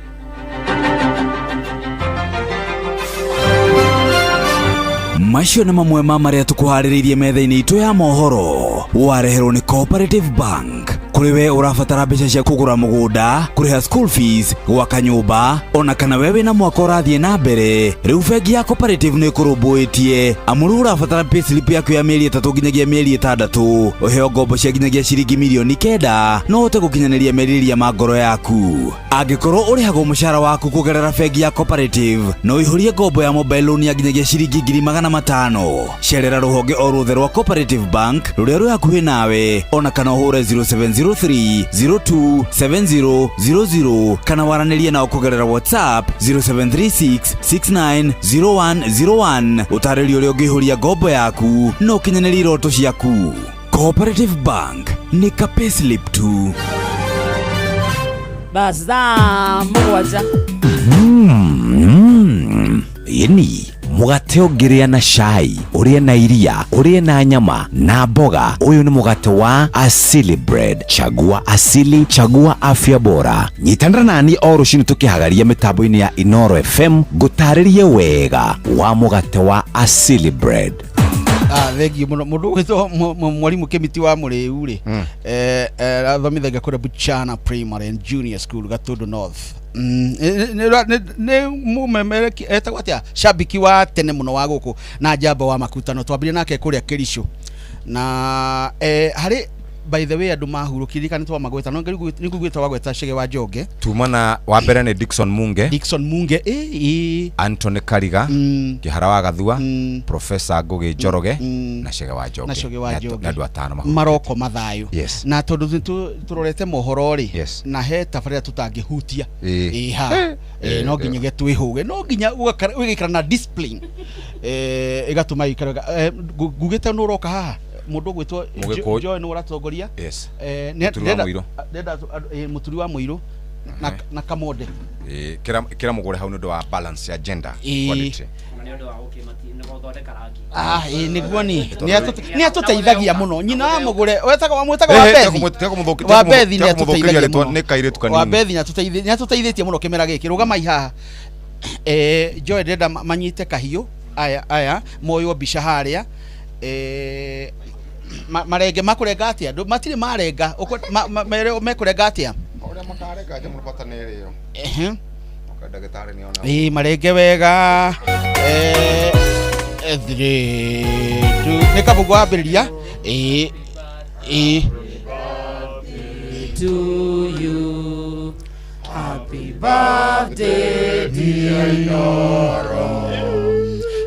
Macio nĩ mamwe ma marĩa tũkũharĩrĩirie metha-inĩ itũ ya mohoro, wareherwo nĩ Cooperative Bank. Kũrĩ we ũrabatara mbeca cia kũgũra mũgũnda, kũrĩha school fees, gwaka nyũmba, ona kana we wĩna mwaka ũrathiĩ na mbere, rĩu bengi ya Cooperative nĩ ĩkũrũmbũĩtie. Amu rĩu ũrabatara payslip yaku ya mĩeri 3 nginyagia mĩeri 6, ũheo ngombo cia nginyagia ciringi mirioni 9, no ũhote gũkinyanĩria merirĩria ma ngoro yaku. Angĩkorwo ũrĩhagwo mũcara waku kũgerera bengi ya Cooperative, no ũihũrie ngombo ya mobile loan ya nginyagia ciringi 500,000. Cerera rũhonge o ruothe rwa Cooperative Bank rũrĩa rwĩ hakuhĩ nawe, ona kana ũhũre 0703 027000 kana waranĩrie nao kũgerera WhatsApp 0736 690101. Ũtarĩrie ũrĩa ũngĩihũria ngombo yaku na ũkinyanĩrie iroto ciaku. Cooperative Bank nĩ ka payslip tu. Bas thaa 7. Ĩni mũgate ũngĩrĩa na cai, ũrĩe na iria, ũrĩe na nyama na mboga, ũyũ nĩ mũgate wa Asili Bread. Chagua Asili, chagua afya bora. Nyitanĩra nani o rũcinĩ tũkĩhagaria mĩtambo-inĩ ya Inoro FM ngũtarĩrie wega wa mũgate wa Asili Bread. Thengiũ mũno mũndũ ũgwĩtwo mwarimũ Kĩmiti wa Mũrĩu rĩ, athomithagia kũrĩa Buchana Primary and Junior School, Gatundu North. Nĩ mũmemereki etagwo atĩa, shabiki wa tene mũno wa gũkũ na njamba wa makutano, twambirie nake kũrĩa Kericho na harĩ, by the way, andũ mahurũkire kana twamagweta no nĩngũgwĩta wagweta Chege wa Njonge. Tuma na wa mbere nĩ Dickson Munge. Dickson Munge, ĩ. Anthony Kariga, Kĩhara wa Gathua, Professor Ngugi Njoroge na Chege wa Njonge. Na Chege wa Njonge. Nĩ andũ atano mahurũkĩte. Maroko mathayo. Yes. Na tondũ tũrorete mohoro rĩ, Yes. na he tabarĩra tũtangĩhutia. Ĩ. Ĩ ha. No nginya twĩhũge, no nginya ũgĩikara na discipline, ĩgatũma ĩikare wega. Ngugĩte nũ ũroka haha, mũndũ ũgwĩtwo Mũgĩkũyũ. Joy nĩ ũratongoria. Yes. Mũturi wa Mũirũ. Ndĩrenda mũturi wa Mũirũ na Kamonde. Ĩ, kĩra mũgũre hau nĩ ũndũ wa balance ya gender equality. Ah, ĩ nĩguo ni nĩ atũteithagia mũno nyina wa mũgũre wetagwo mwĩtagwo wa Bethi. Wa Bethi nĩ Tiga kũmũthũkĩria atũteithagia rĩtwa, mũno. nĩ kairĩtu Wa kanini. Bethi nĩ atũteithĩtie mũno kĩmera gĩkĩ. Rũgamai haha. Joy, ndĩrenda manyite kahiũ aya moywo mbica harĩa. Marenge makũrenga atĩa? Matirĩ marenga. Mekũrenga atĩa? Ũrĩa makarenga nyamũ bata nĩ ĩrĩo. Ehe. Ndagĩtarĩ nĩ ona. Ĩ marenge wega. 3, 2, nĩ kabũgũ wambĩrĩria. Ĩ ĩ. To you. Happy birthday, dear Inoro.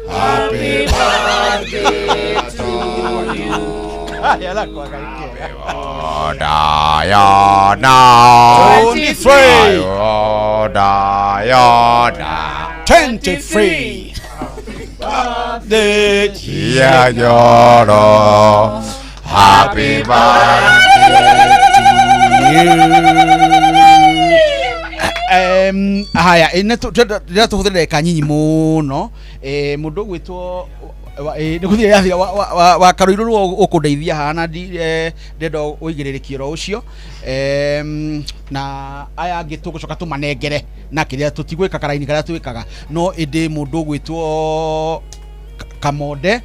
Happy birthday to you. Kaya la kwa kaikea. Diana. 23. Diana. 23. Birthday, dear Inoro. Happy birthday to you. Haya, ndĩrenda tũhũthĩre ndagĩka nyinyi mũno. Mũndũ ũgwĩtwo nĩ gũthire yathira wa Karũirũ nĩwe ũkũndeithia haha na ndĩrenda ũigĩrĩrĩki oro ũcio. Na aya angĩ tũgũcoka tũmanengere na kĩrĩa tũtigwĩka karaini karĩa twĩkaga, no ĩndĩ mũndũ ũgwĩtwo Kamonde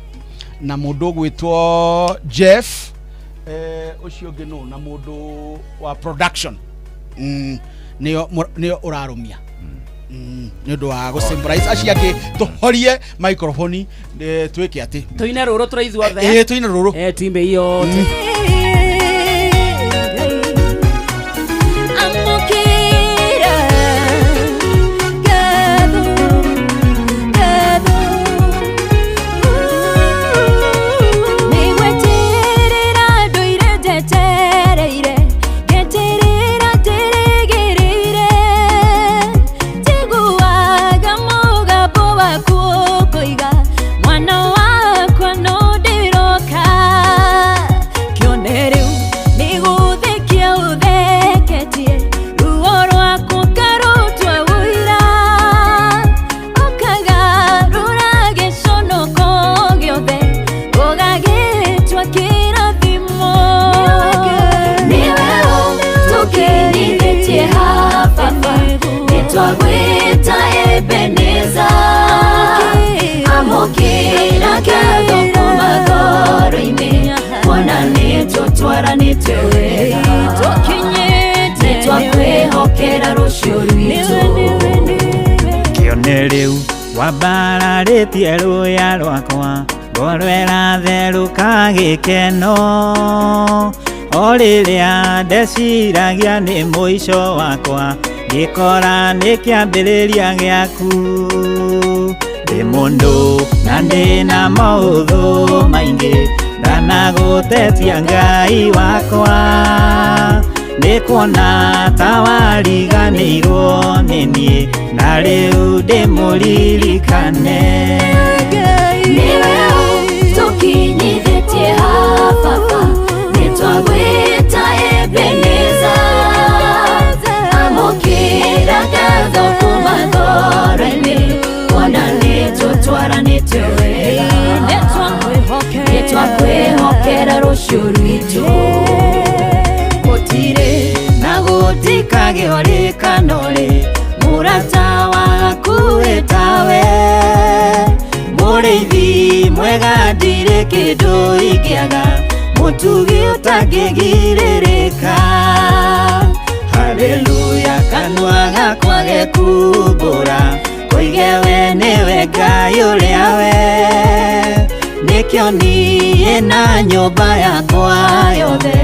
na mũndũ ũgwĩtwo Jeff, ũcio ũngĩ nũ, na mũndũ wa production, nĩo nĩo ũrarũmia nĩ ũndũ wa gũ symbolize acio angĩ tũhorie microphone, twĩke atĩ Tũine rũrũ tũrĩ ithuothe. Ĩ, tũine rũrũ. Tuimbe iyo. Amũkĩra ngatho, ngatho. Nĩgweterera ndũire njetereire, ngeterera ndĩrĩgĩrĩire, njiguaga mũgambo waku ũkoiga mwana wakwa no ndĩroka. Kĩone rĩu nĩgũthekia ũtheketie, ruo rwaku ngarũtua ũira, ũkagarũra gĩconoko gĩothe ũgagĩtua kĩrathimo. Nĩwe ũtũkinyithĩtie ha baba, nĩtwagwĩta Ebeneza. Amũkĩra ngatho kuma ngoro-inĩ, kuona nĩtũtwaranĩte wega, nĩtwakwĩhokera rũciũ rwitũ. Kĩone rĩu wambararĩtie rũya rwakwa, ngoro ĩratherũka gĩkeno, o rĩrĩa ndeciragia nĩ mũico wakwa, ngĩkora nĩ kĩambĩrĩria gĩaku. Ndĩ mũndũ na ndĩna maũthũ maingĩ, ndanagũtetia Ngai wakwa, nĩ kuona ta wariganĩirwo nĩ niĩ, na rĩu ndĩmũririkane. Nĩwe ũtũkinyithĩtie ha baba, nĩtwagwĩta Ebeneza. Amũkĩra ngatho kuma ngoro-inĩ, kuona nĩtũtwaranĩte wega, nĩtwakwĩhokera rũciũ rwitũ. Gũtirĩ na gũtikagĩa ũrĩkano-rĩ, mũrata waku ĩtawe, mũrĩithi mwega ndirĩ kĩndũ ingĩaga, mũtugi ũtangĩgirĩrĩka. Haleluya, kanua gakwa gekumbũra koige we nĩwe Ngai ũrĩa we, nĩkĩo niĩ na nyũmba yakwa yothe.